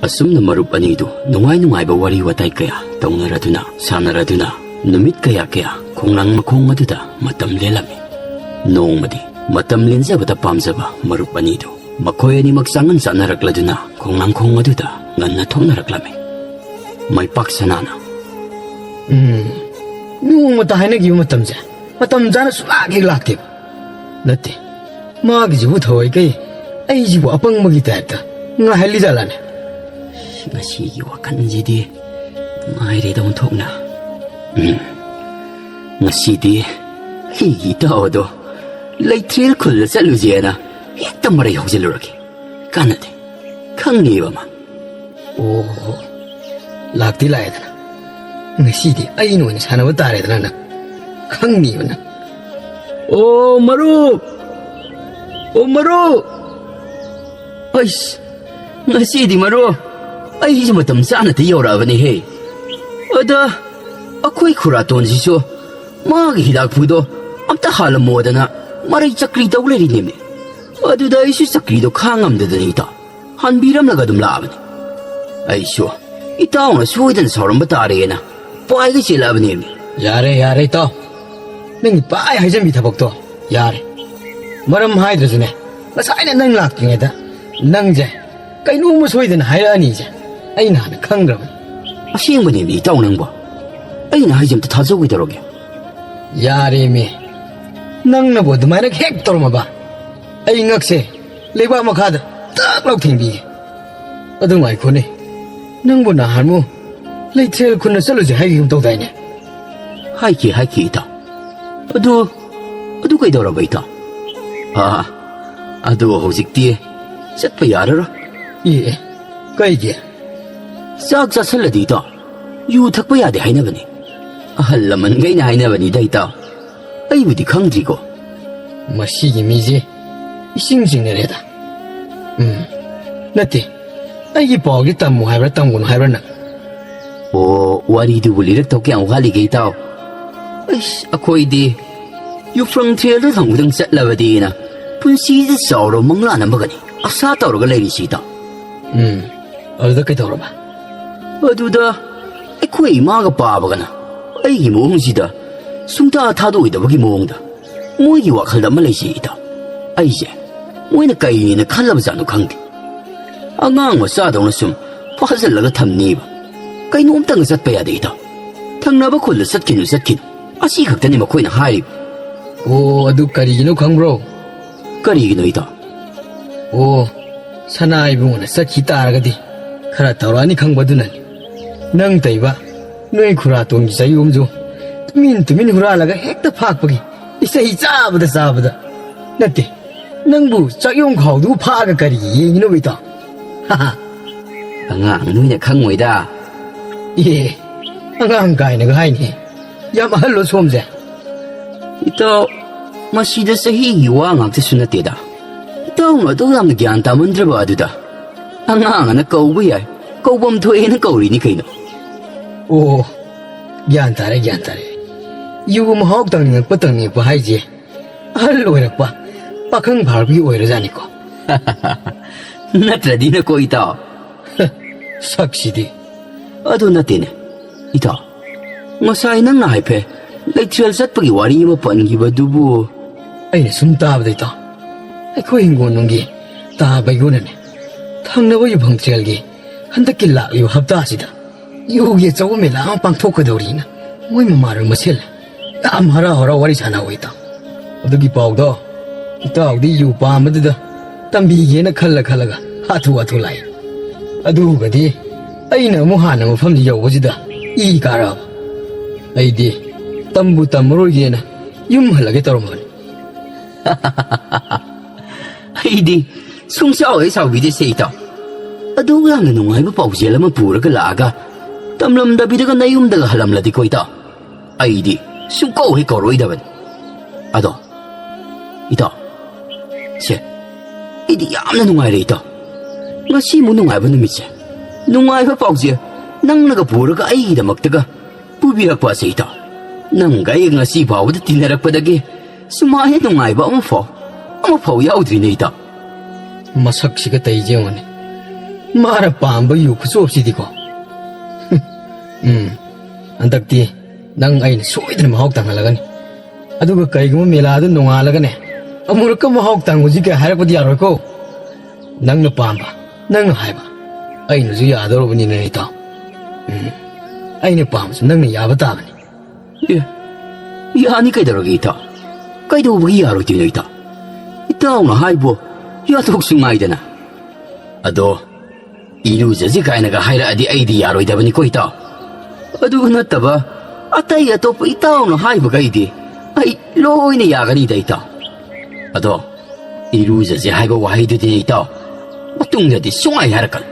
ꯑꯁꯨꯝꯅ ꯃꯔꯨꯞ ꯑꯅꯤꯗꯨ ꯅꯨꯡꯉꯥꯏ ꯅꯨꯡꯉꯥꯏꯕ ꯋꯥꯔꯤ ꯋꯥꯇꯥꯏ ꯀꯌꯥ ꯇꯧꯅꯔꯗꯨꯅ, ꯁꯥꯟꯅꯔꯗꯨꯅ, ꯅꯨꯃꯤꯠ ꯀꯌꯥ ꯀꯌꯥ ꯈꯣꯡꯅꯥꯡ ꯃꯈꯣꯡ ꯑꯗꯨꯗ ꯃꯇꯝ ꯂꯦꯜꯂꯝꯃꯤ꯫ ꯅꯣꯡꯃꯗꯤ ꯃꯇꯝ ꯂꯦꯟꯖꯕꯗ ꯄꯥꯝꯖꯕ ꯃꯔꯨꯞ ꯑꯅꯤꯗꯨ ꯃꯈꯣꯏ ꯑꯅꯤꯃꯛ ꯆꯥꯡꯉꯟ ꯆꯥꯟꯅꯔꯛꯂꯗꯨꯅ ꯈꯣꯡꯅꯥꯡꯈꯣꯡ ꯑꯗꯨꯗ ꯉꯟꯅ ꯊꯣꯛꯅꯔꯛꯂꯝꯃꯤ꯫ ꯃꯥꯏꯄꯥꯛ ꯁꯅꯥꯅ, "ꯎꯝ, ꯅꯣꯡꯃꯇ ꯍꯥꯏꯅꯈꯤꯕ ꯃꯇꯝꯁꯦ ꯃꯇꯝ ꯆꯥꯅ ꯁꯨꯡꯂꯥꯛ ꯍꯦꯛ ꯂꯥꯛꯇꯦꯕ꯫ ꯅꯠꯇꯦ, ꯃꯥꯒꯤꯁꯤꯕꯨ ꯊꯑꯣꯏ ꯀꯩ ꯑꯩꯁꯤꯕꯨ ꯑꯄꯪꯕꯒꯤ ꯇꯥꯏꯞꯇ ꯉꯥꯏꯍꯜꯂꯤꯖꯥꯠꯂꯥꯅꯦ?" ꯉꯁꯤꯒꯤ ꯋꯥꯈꯜꯁꯤꯗꯤ ꯅꯨꯡꯉꯥꯏꯔꯦꯗ ꯑꯣꯟꯊꯣꯛꯅ꯫ ꯎꯝ, ꯉꯁꯤꯗꯤ ꯑꯩꯒꯤ ꯏꯇꯥꯎ ꯑꯗꯣ ꯂꯩꯊ꯭ꯔꯦꯜ ꯈꯨꯜꯗ ꯆꯠꯂꯨꯁꯦꯅ ꯍꯦꯛꯇ ꯃꯔꯩ ꯍꯧꯖꯤꯜꯂꯨꯔꯒꯦ꯫ ꯀꯥꯟꯅꯗꯦ, ꯈꯪꯉꯦꯕ ꯃꯥ꯫ ꯑꯣ, ꯂꯥꯛꯇꯤ ꯂꯥꯛꯑꯦꯗꯅ꯫ ꯉꯁꯤꯗꯤ ꯑꯩꯅ ꯑꯣꯏꯅ ꯁꯥꯟꯅꯕ ꯇꯥꯔꯦꯗꯅ ꯅꯪ꯫ ꯈꯪꯅꯤꯕ ꯅꯪ꯫ ꯑꯣ, ꯃꯔꯨꯞ! ꯑꯣ, ꯃꯔꯨꯞ! ꯑꯩꯁ, ꯉꯁꯤꯗꯤ ꯃꯔꯨꯞ, ꯑꯩꯁꯨ ꯃꯇꯝ ꯆꯥꯅꯗꯤ ꯌꯧꯔꯛꯑꯕꯅꯤꯍꯦ꯫ ꯑꯗ ꯑꯩꯈꯣꯏ ꯈꯨꯔꯥꯇꯣꯟꯁꯤꯁꯨ ꯃꯥꯒꯤ ꯍꯤꯗꯥꯛꯐꯨꯗꯣ ꯑꯝꯇ ꯍꯥꯜꯂꯝꯃꯣꯗꯅ ꯃꯔꯩ ꯆꯀ꯭ꯔꯤ ꯇꯧ ꯂꯩꯔꯤꯅꯦꯃꯤ꯫ ꯑꯗꯨꯗ ꯑꯩꯁꯨ ꯆꯀ꯭ꯔꯤꯗꯣ ꯈꯥꯡꯉꯝꯗꯗꯅ ꯏꯇꯥꯎ ꯍꯟꯕꯤꯔꯝꯂꯒ ꯑꯗꯨꯝ ꯂꯥꯛꯑꯕꯅꯤ꯫ ꯑꯩꯁꯨ ꯏꯇꯥꯎꯅ ꯁꯣꯏꯗꯅ ꯁꯥꯎꯔꯝꯕ ꯇꯥꯔꯦꯅ ꯄꯥꯏꯒꯩ ꯆꯦꯜꯂꯛꯑꯕꯅꯦꯃꯤ꯫ ꯌꯥꯔꯦ, ꯌꯥꯔꯦ, ꯏꯇꯥꯎ꯫ ꯅꯪꯒꯤ ꯄꯥꯏ ꯍꯥꯏꯖꯟꯕꯤ ꯊꯕꯛꯇꯣ ꯌꯥꯔꯦ꯫ ꯃꯔꯝ ꯍꯥꯏꯗ꯭ꯔꯁꯨꯅꯦ, ꯉꯁꯥꯏꯅ ꯅꯪ ꯂꯥꯛꯇ꯭ꯔꯤꯉꯩꯗ ꯅꯪꯁꯦ ꯀꯩꯅꯣꯝꯃ ꯁꯣꯏꯗꯅ ꯍꯥꯏꯔꯛꯑꯅꯤꯁꯦ ꯑꯩꯅ ꯍꯥꯟꯅ ꯈꯪꯈ꯭ꯔꯕꯅꯤ꯫ ꯑꯁꯦꯡꯕꯅꯦꯃꯤ ꯏꯇꯥꯎ ꯅꯪꯕꯣ꯫ ꯑꯩꯅ ꯍꯥꯏꯁꯦ ꯑꯝꯇ ꯊꯥꯖꯧ ꯀꯩꯗꯧꯔꯒꯦ? ꯌꯥꯔꯦꯃꯤ, ꯅꯪꯅꯕꯨ ꯑꯗꯨꯃꯥꯏꯅ ꯍꯦꯛ ꯇꯧꯔꯝꯃꯕ ꯑꯩ ꯉꯛꯁꯦ ꯂꯩꯕꯥꯛ ꯃꯈꯥꯗ ꯇꯛ ꯂꯥꯎ ꯊꯦꯡꯕꯤꯒꯦ꯫ ꯑꯗꯨ ꯉꯥꯏꯈꯣꯅꯦ, ꯅꯪꯕꯨ ꯅꯍꯥꯟꯃꯨꯛ ꯂꯩꯊ꯭ꯔꯦꯜ ꯈꯨꯟꯗ ꯆꯠꯂꯨꯁꯦ ꯍꯥꯏꯈꯤꯒꯨꯝ ꯇꯧꯗꯥꯏꯅꯦ? ꯍꯥꯏꯈꯤ, ꯍꯥꯏꯈꯤ ꯏꯇꯥꯎ꯫ ꯑꯗꯨ, ꯑꯗꯨ ꯀꯩꯗꯧꯔꯕ ꯏꯇꯥꯎ? ꯑꯥ, ꯑꯗꯨ ꯍꯧꯖꯤꯛꯇꯤ ꯆꯠꯄ ꯌꯥꯔꯔꯣꯏ꯫ ꯑꯦ, ꯑꯦ, ꯀꯩꯒꯤ? ꯆꯥꯛ ꯆꯥꯁꯜꯂꯗꯤ ꯏꯇꯥꯎ, ꯌꯨ ꯊꯛꯄ ꯌꯥꯗꯦ ꯍꯥꯏꯅꯕꯅꯤ꯫ ꯑꯍꯜ ꯂꯃꯟꯈꯩꯅ ꯍꯥꯏꯅꯕꯅꯤꯗ ꯏꯇꯥꯎ꯫ ꯑꯩꯕꯨꯗꯤ ꯈꯪꯗ꯭ꯔꯤꯀꯣ꯫ ꯃꯁꯤꯒꯤ ꯃꯤꯁꯦ ꯏꯁꯤꯡ ꯆꯤꯡꯅꯔꯦꯗ꯫ ꯎꯝ, ꯅꯠꯇꯦ, ꯑꯩꯒꯤ ꯄꯥꯎꯁꯦ ꯇꯝꯃꯨ ꯍꯥꯏꯕ꯭ꯔꯥ ꯇꯝꯒꯅꯨ ꯍꯥꯏꯕ꯭ꯔꯥ ꯅꯪ? ꯑꯣ, ꯋꯥꯔꯤꯗꯨꯕꯨ ꯂꯤꯔꯛꯇꯧ ꯀꯌꯥꯝ ꯋꯥꯠꯂꯤꯒꯦ ꯏꯇꯥꯎ? ꯑꯩꯁ, ꯑꯩꯈꯣꯏꯗꯤ ꯌꯨꯐ꯭ꯔꯪ ꯊ꯭ꯔꯦꯜꯗ ꯊꯝꯒꯗꯪ ꯆꯠꯂꯕꯗꯤꯅ ꯄꯨꯟꯁꯤꯁꯦ ꯆꯥꯎꯔꯕ ꯃꯪꯂꯥꯟ ꯑꯃꯒꯅꯤ ꯑꯁꯥ ꯇꯧꯔꯒ ꯂꯩꯔꯤꯁꯤ ꯏꯇꯥꯎ꯫ ꯎꯝ, ꯑꯗꯨꯗ ꯀꯩꯗꯧꯔꯕ? ꯑꯗꯨꯗ ꯑꯩꯈꯣꯏ ꯏꯃꯥꯒ ꯄꯥꯕꯒꯅ ꯑꯩꯒꯤ ꯃꯑꯣꯡꯁꯤꯗ ꯁꯨꯡꯊꯥ ꯊꯥꯗꯣꯛꯑꯣꯏꯗꯕꯒꯤ ꯃꯑꯣꯡꯗ ꯃꯣꯏꯒꯤ ꯋꯥꯈꯜꯗ ꯑꯃ ꯂꯩꯖꯩ ꯏꯇꯥꯎ꯫ ꯑꯩꯁꯦ ꯃꯣꯏꯅ ꯀꯩꯅꯦꯅ ꯈꯜꯂꯕꯖꯥꯠꯅꯣ ꯈꯪꯗꯦ꯫ ꯑꯉꯥꯡ ꯃꯆꯥꯗꯧꯅ ꯁꯨꯝ ꯐꯥꯖꯤꯜꯂꯒ ꯊꯝꯅꯤꯕ꯫ ꯀꯩꯅꯣꯝꯇꯪꯒ ꯆꯠꯄ ꯌꯥꯗꯦ ꯏꯇꯥꯎ꯫ ꯊꯪꯅꯕ ꯈꯨꯜꯗ ꯆꯠꯈꯤꯅꯨ, ꯆꯠꯈꯤꯅꯨ꯫ ꯑꯁꯤ ꯈꯛꯇꯅꯤ ꯃꯈꯣꯏꯅ ꯍꯥꯏꯔꯤꯕ꯫ ꯑꯣ, ꯑꯗꯨ ꯀꯔꯤꯒꯤꯅꯣ ꯈꯪꯕ꯭ꯔꯣ? ꯀꯔꯤꯒꯤꯅꯣ ꯏꯇꯥꯎ? ꯑꯣ, ꯁꯅꯥ ꯏꯕꯨꯡꯉꯣꯅ ꯆꯠꯈꯤ ꯇꯥꯔꯒꯗꯤ ꯈꯔ ꯇꯧꯔꯛꯑꯅꯤ ꯈꯪꯕꯗꯨꯅꯅꯤ꯫ ꯅꯪ ꯇꯩꯕ ꯅꯣꯏ ꯈꯨꯔꯥꯇꯣꯟꯒꯤ ꯆꯌꯣꯝꯁꯨ ꯇꯨꯃꯤꯟ ꯇꯨꯃꯤꯟ ꯍꯨꯔꯥꯜꯂꯒ ꯍꯦꯛꯇ ꯐꯥꯛꯄꯒꯤ ꯏꯁꯩ ꯆꯥꯕꯗ ꯆꯥꯕꯗ꯫ ꯅꯠꯇꯦ, ꯅꯪꯕꯨ ꯆꯥꯛꯌꯣꯝ ꯈꯥꯎꯗꯨꯕꯨ ꯐꯥꯛꯑꯒ ꯀꯔꯤꯒꯤ ꯌꯦꯡꯉꯤꯅꯣ ꯏꯇꯥꯎ? ꯍꯥ ꯍꯥ꯫ ꯑꯉꯥꯡ ꯅꯣꯏꯅ ꯈꯪꯉꯣꯏꯗ꯫ ꯑꯦ, ꯑꯉꯥꯡ ꯀꯥꯏꯅꯒ ꯍꯥꯏꯅꯦ꯫ ꯌꯥꯝ ꯑꯍꯜꯂꯣ ꯁꯣꯝꯁꯦ? ꯏꯇꯥꯎ, ꯃꯁꯤꯗ ꯆꯍꯤꯒꯤ ꯋꯥ ꯉꯥꯛꯇꯁꯨ ꯅꯠꯇꯦꯗ꯫ ꯏꯇꯥꯎꯅ ꯑꯗꯨꯛ ꯌꯥꯝꯅ ꯒ꯭ꯌꯥꯟ ꯇꯥꯃꯟꯗ꯭ꯔꯕ ꯑꯗꯨꯗ ꯑꯉꯥꯡ ꯑꯅ ꯀꯧꯕ ꯌꯥꯏ, ꯀꯧꯐꯝ ꯊꯣꯛꯑꯦꯅ ꯀꯧꯔꯤꯅꯤ ꯀꯩꯅꯣ꯫ ꯑꯣ, ꯒ꯭ꯌꯥꯟ ꯇꯥꯔꯦ, ꯒ꯭ꯌꯥꯟ ꯇꯥꯔꯦ꯫ ꯌꯨ ꯃꯍꯥꯎ ꯇꯪꯅꯤꯡꯉꯛꯄ ꯇꯪꯅꯤꯡꯉꯛꯄ ꯍꯥꯏꯁꯦ ꯑꯍꯜ ꯑꯣꯏꯔꯛꯄ, ꯄꯥꯈꯪ ꯐꯥꯔꯛꯄꯒꯤ ꯑꯣꯏꯔꯖꯥꯠꯅꯤꯀꯣ꯫ ꯅꯠꯇ꯭ꯔꯗꯤꯅꯀꯣ ꯏꯇꯥꯎ꯫ ꯁꯛꯁꯤꯗꯤ꯫ ꯑꯗꯨ ꯅꯠꯇꯦꯅꯦ ꯏꯇꯥꯎ, ꯉꯁꯥꯏ ꯅꯪꯅ ꯍꯥꯏꯐꯦꯠ ꯂꯩꯊ꯭ꯔꯦꯜ ꯆꯠꯄꯒꯤ ꯋꯥꯔꯤ ꯑꯃ ꯄꯟꯈꯤꯕꯗꯨꯕꯨ꯫ ꯑꯩꯅ ꯁꯨꯝ ꯇꯥꯕꯗ ꯏꯇꯥꯎ, ꯑꯩꯈꯣꯏ ꯍꯤꯡꯒꯣꯜ ꯅꯨꯡꯒꯤ ꯇꯥꯕꯩꯒꯨꯅꯅꯦ꯫ ꯊꯪꯅꯕ ꯌꯨꯐꯝ ꯇ꯭ꯔꯦꯜꯒꯤ ꯍꯟꯗꯛꯀꯤ ꯂꯥꯛꯂꯤꯕ ꯍꯞꯇꯥꯁꯤꯗ ꯌꯨꯒꯤ ꯑꯆꯧꯕ ꯃꯦꯂꯥ ꯑꯃ ꯄꯥꯡꯊꯣꯛꯀꯗꯧꯔꯤꯅ ꯃꯣꯏ ꯃꯃꯥꯟꯅꯕ ꯃꯁꯦꯜ ꯌꯥꯝ ꯍꯔꯥꯎ ꯍꯔꯥꯎ ꯋꯥꯔꯤ ꯁꯥꯟꯅꯍꯧꯏ, ꯏꯇꯥꯎ꯫ ꯑꯗꯨꯒꯤ ꯄꯥꯎꯗꯣ ꯏꯇꯥꯎꯗꯤ ꯌꯨ ꯄꯥꯝꯕꯗꯨꯗ ꯇꯝꯕꯤꯒꯦꯅ ꯈꯜꯂ ꯈꯜꯂꯒ ꯍꯥꯊꯨ ꯍꯥꯊꯨ ꯂꯥꯛꯏ꯫ ꯑꯗꯨꯒꯗꯤ ꯑꯩꯅ ꯑꯃꯨꯛ ꯍꯥꯟꯅ ꯃꯐꯝꯗꯨ ꯌꯧꯕꯁꯤꯗ ꯏ ꯀꯥꯔꯛꯑꯕ꯫ ꯑꯩꯗꯤ ꯇꯝꯕꯨ ꯇꯝꯃꯔꯣꯏꯒꯦꯅ ꯌꯨꯝ ꯍꯜꯂꯒꯦ ꯇꯧꯔꯝꯕꯅꯤ꯫ ꯑꯩꯗꯤ ꯁꯨꯡꯁꯥꯎ ꯍꯦꯛ ꯁꯥꯎꯕꯤꯗꯦꯁꯦ, ꯏꯇꯥꯎ꯫ ꯑꯗꯨ ꯌꯥꯝꯅ ꯅꯨꯡꯉꯥꯏꯕ ꯄꯥꯎꯖꯦꯜ ꯑꯃ ꯄꯨꯔꯒ ꯂꯥꯛꯑꯒ ꯇꯝꯂꯝꯗꯕꯤꯗꯒ ꯅꯌꯨꯝꯗꯒ ꯍꯜꯂꯝꯂꯗꯤꯀꯣ, ꯏꯇꯥꯎ, ꯑꯩꯗꯤ ꯁꯨꯡꯀꯧ ꯍꯦꯛ ꯀꯧꯔꯣꯏꯗꯕꯅꯤ꯫ ꯑꯗꯣ, ꯏꯇꯥꯎ, ꯁꯦ, ꯑꯩꯗꯤ ꯌꯥꯝꯅ ꯅꯨꯡꯉꯥꯏꯔꯦ, ꯏꯇꯥꯎ꯫ ꯉꯁꯤꯃꯨꯛ ꯅꯨꯡꯉꯥꯏꯕ ꯅꯨꯃꯤꯠꯁꯦ, ꯅꯨꯡꯉꯥꯏꯕ ꯄꯥꯎꯖꯦꯜ ꯅꯪꯅꯒ ꯄꯨꯔꯒ ꯑꯩꯒꯤꯗꯃꯛꯇꯒ ꯄꯨꯕꯤꯔꯛꯄ ꯑꯁꯦ, ꯏꯇꯥꯎ꯫ ꯅꯪꯒ ꯑꯩ ꯉꯁꯤ ꯐꯥꯎꯕꯗ ꯇꯤꯟꯅꯔꯛꯄꯗꯒꯤ ꯁꯨꯃꯥꯏꯅ ꯅꯨꯡꯉꯥꯏꯕ ꯑꯃꯐꯥꯎ, ꯑꯃꯐꯥꯎ ꯌꯥꯎꯗ꯭ꯔꯤꯅꯦ, ꯏꯇꯥꯎ꯫ ꯃꯁꯛꯁꯤꯒ ꯇꯩꯁꯦ ꯌꯦꯡꯉꯨꯅꯦ꯫ ꯃꯥꯅ ꯄꯥꯝꯕ ꯌꯨ ꯈꯨꯆꯣꯞꯁꯤꯗꯤꯀꯣ꯫ ꯎꯝ, ꯍꯟꯗꯛꯇꯤ ꯅꯪ ꯑꯩꯅ ꯁꯣꯏꯗꯅ ꯃꯍꯥꯎ ꯇꯪꯍꯜꯂꯒꯅꯤ꯫ ꯑꯗꯨꯒ ꯀꯔꯤꯒꯨꯝꯕ ꯃꯦꯂꯥꯗꯨ ꯅꯣꯡꯉꯥꯜꯂꯒꯅꯦ, "ꯑꯃꯨꯔꯛꯀ ꯃꯍꯥꯎ ꯇꯪꯉꯨꯁꯤꯒ" ꯍꯥꯏꯔꯛꯄꯗꯤ ꯌꯥꯔꯣꯏꯀꯣ꯫ ꯅꯪꯅ ꯄꯥꯝꯕ, ꯅꯪꯅ ꯍꯥꯏꯕ, ꯑꯩꯅꯁꯨ ꯌꯥꯗꯧꯔꯕꯅꯤꯅꯦ, ꯏꯇꯥꯎ꯫ ꯎꯝ, ꯑꯩꯅ ꯄꯥꯝꯕꯁꯨ ꯅꯪꯅ ꯌꯥꯕ ꯇꯥꯕꯅꯤ꯫ ꯑꯦ, ꯌꯥꯅꯤ ꯀꯩꯗꯧꯔꯒꯦ, ꯏꯇꯥꯎ? ꯀꯩꯗꯧꯕꯒꯤ ꯌꯥꯔꯣꯏꯗꯣꯏꯅꯣ, ꯏꯇꯥꯎ? ꯏꯇꯥꯎꯅ ꯍꯥꯏꯕꯨ ꯌꯥꯊꯣꯛꯁꯨ ꯉꯥꯏꯗꯅ꯫ ꯑꯗꯣ, ꯏꯔꯨꯖꯁꯤ ꯀꯥꯏꯅꯒ ꯍꯥꯏꯔꯛꯑꯗꯤ ꯑꯩꯗꯤ ꯌꯥꯔꯣꯏꯗꯕꯅꯤꯀꯣ, ꯏꯇꯥꯎ꯫ ꯑꯗꯨ ꯅꯠꯇꯕ ꯑꯇꯩ ꯑꯇꯣꯞꯄ ꯏꯇꯥꯎꯅ ꯍꯥꯏꯕꯈꯩꯗꯤ ꯑꯩ ꯂꯣꯏꯅ ꯌꯥꯒꯅꯤꯗ, ꯏꯇꯥꯎ꯫ ꯑꯗꯣ, ꯏꯔꯨꯖꯁꯦ ꯍꯥꯏꯕ ꯋꯥꯍꯩꯗꯨꯗꯤ, ꯏꯇꯥꯎ, ꯃꯇꯨꯡꯗꯗꯤ ꯁꯨꯡꯍꯥꯏ ꯍꯥꯏꯔꯛꯀꯅꯨ꯫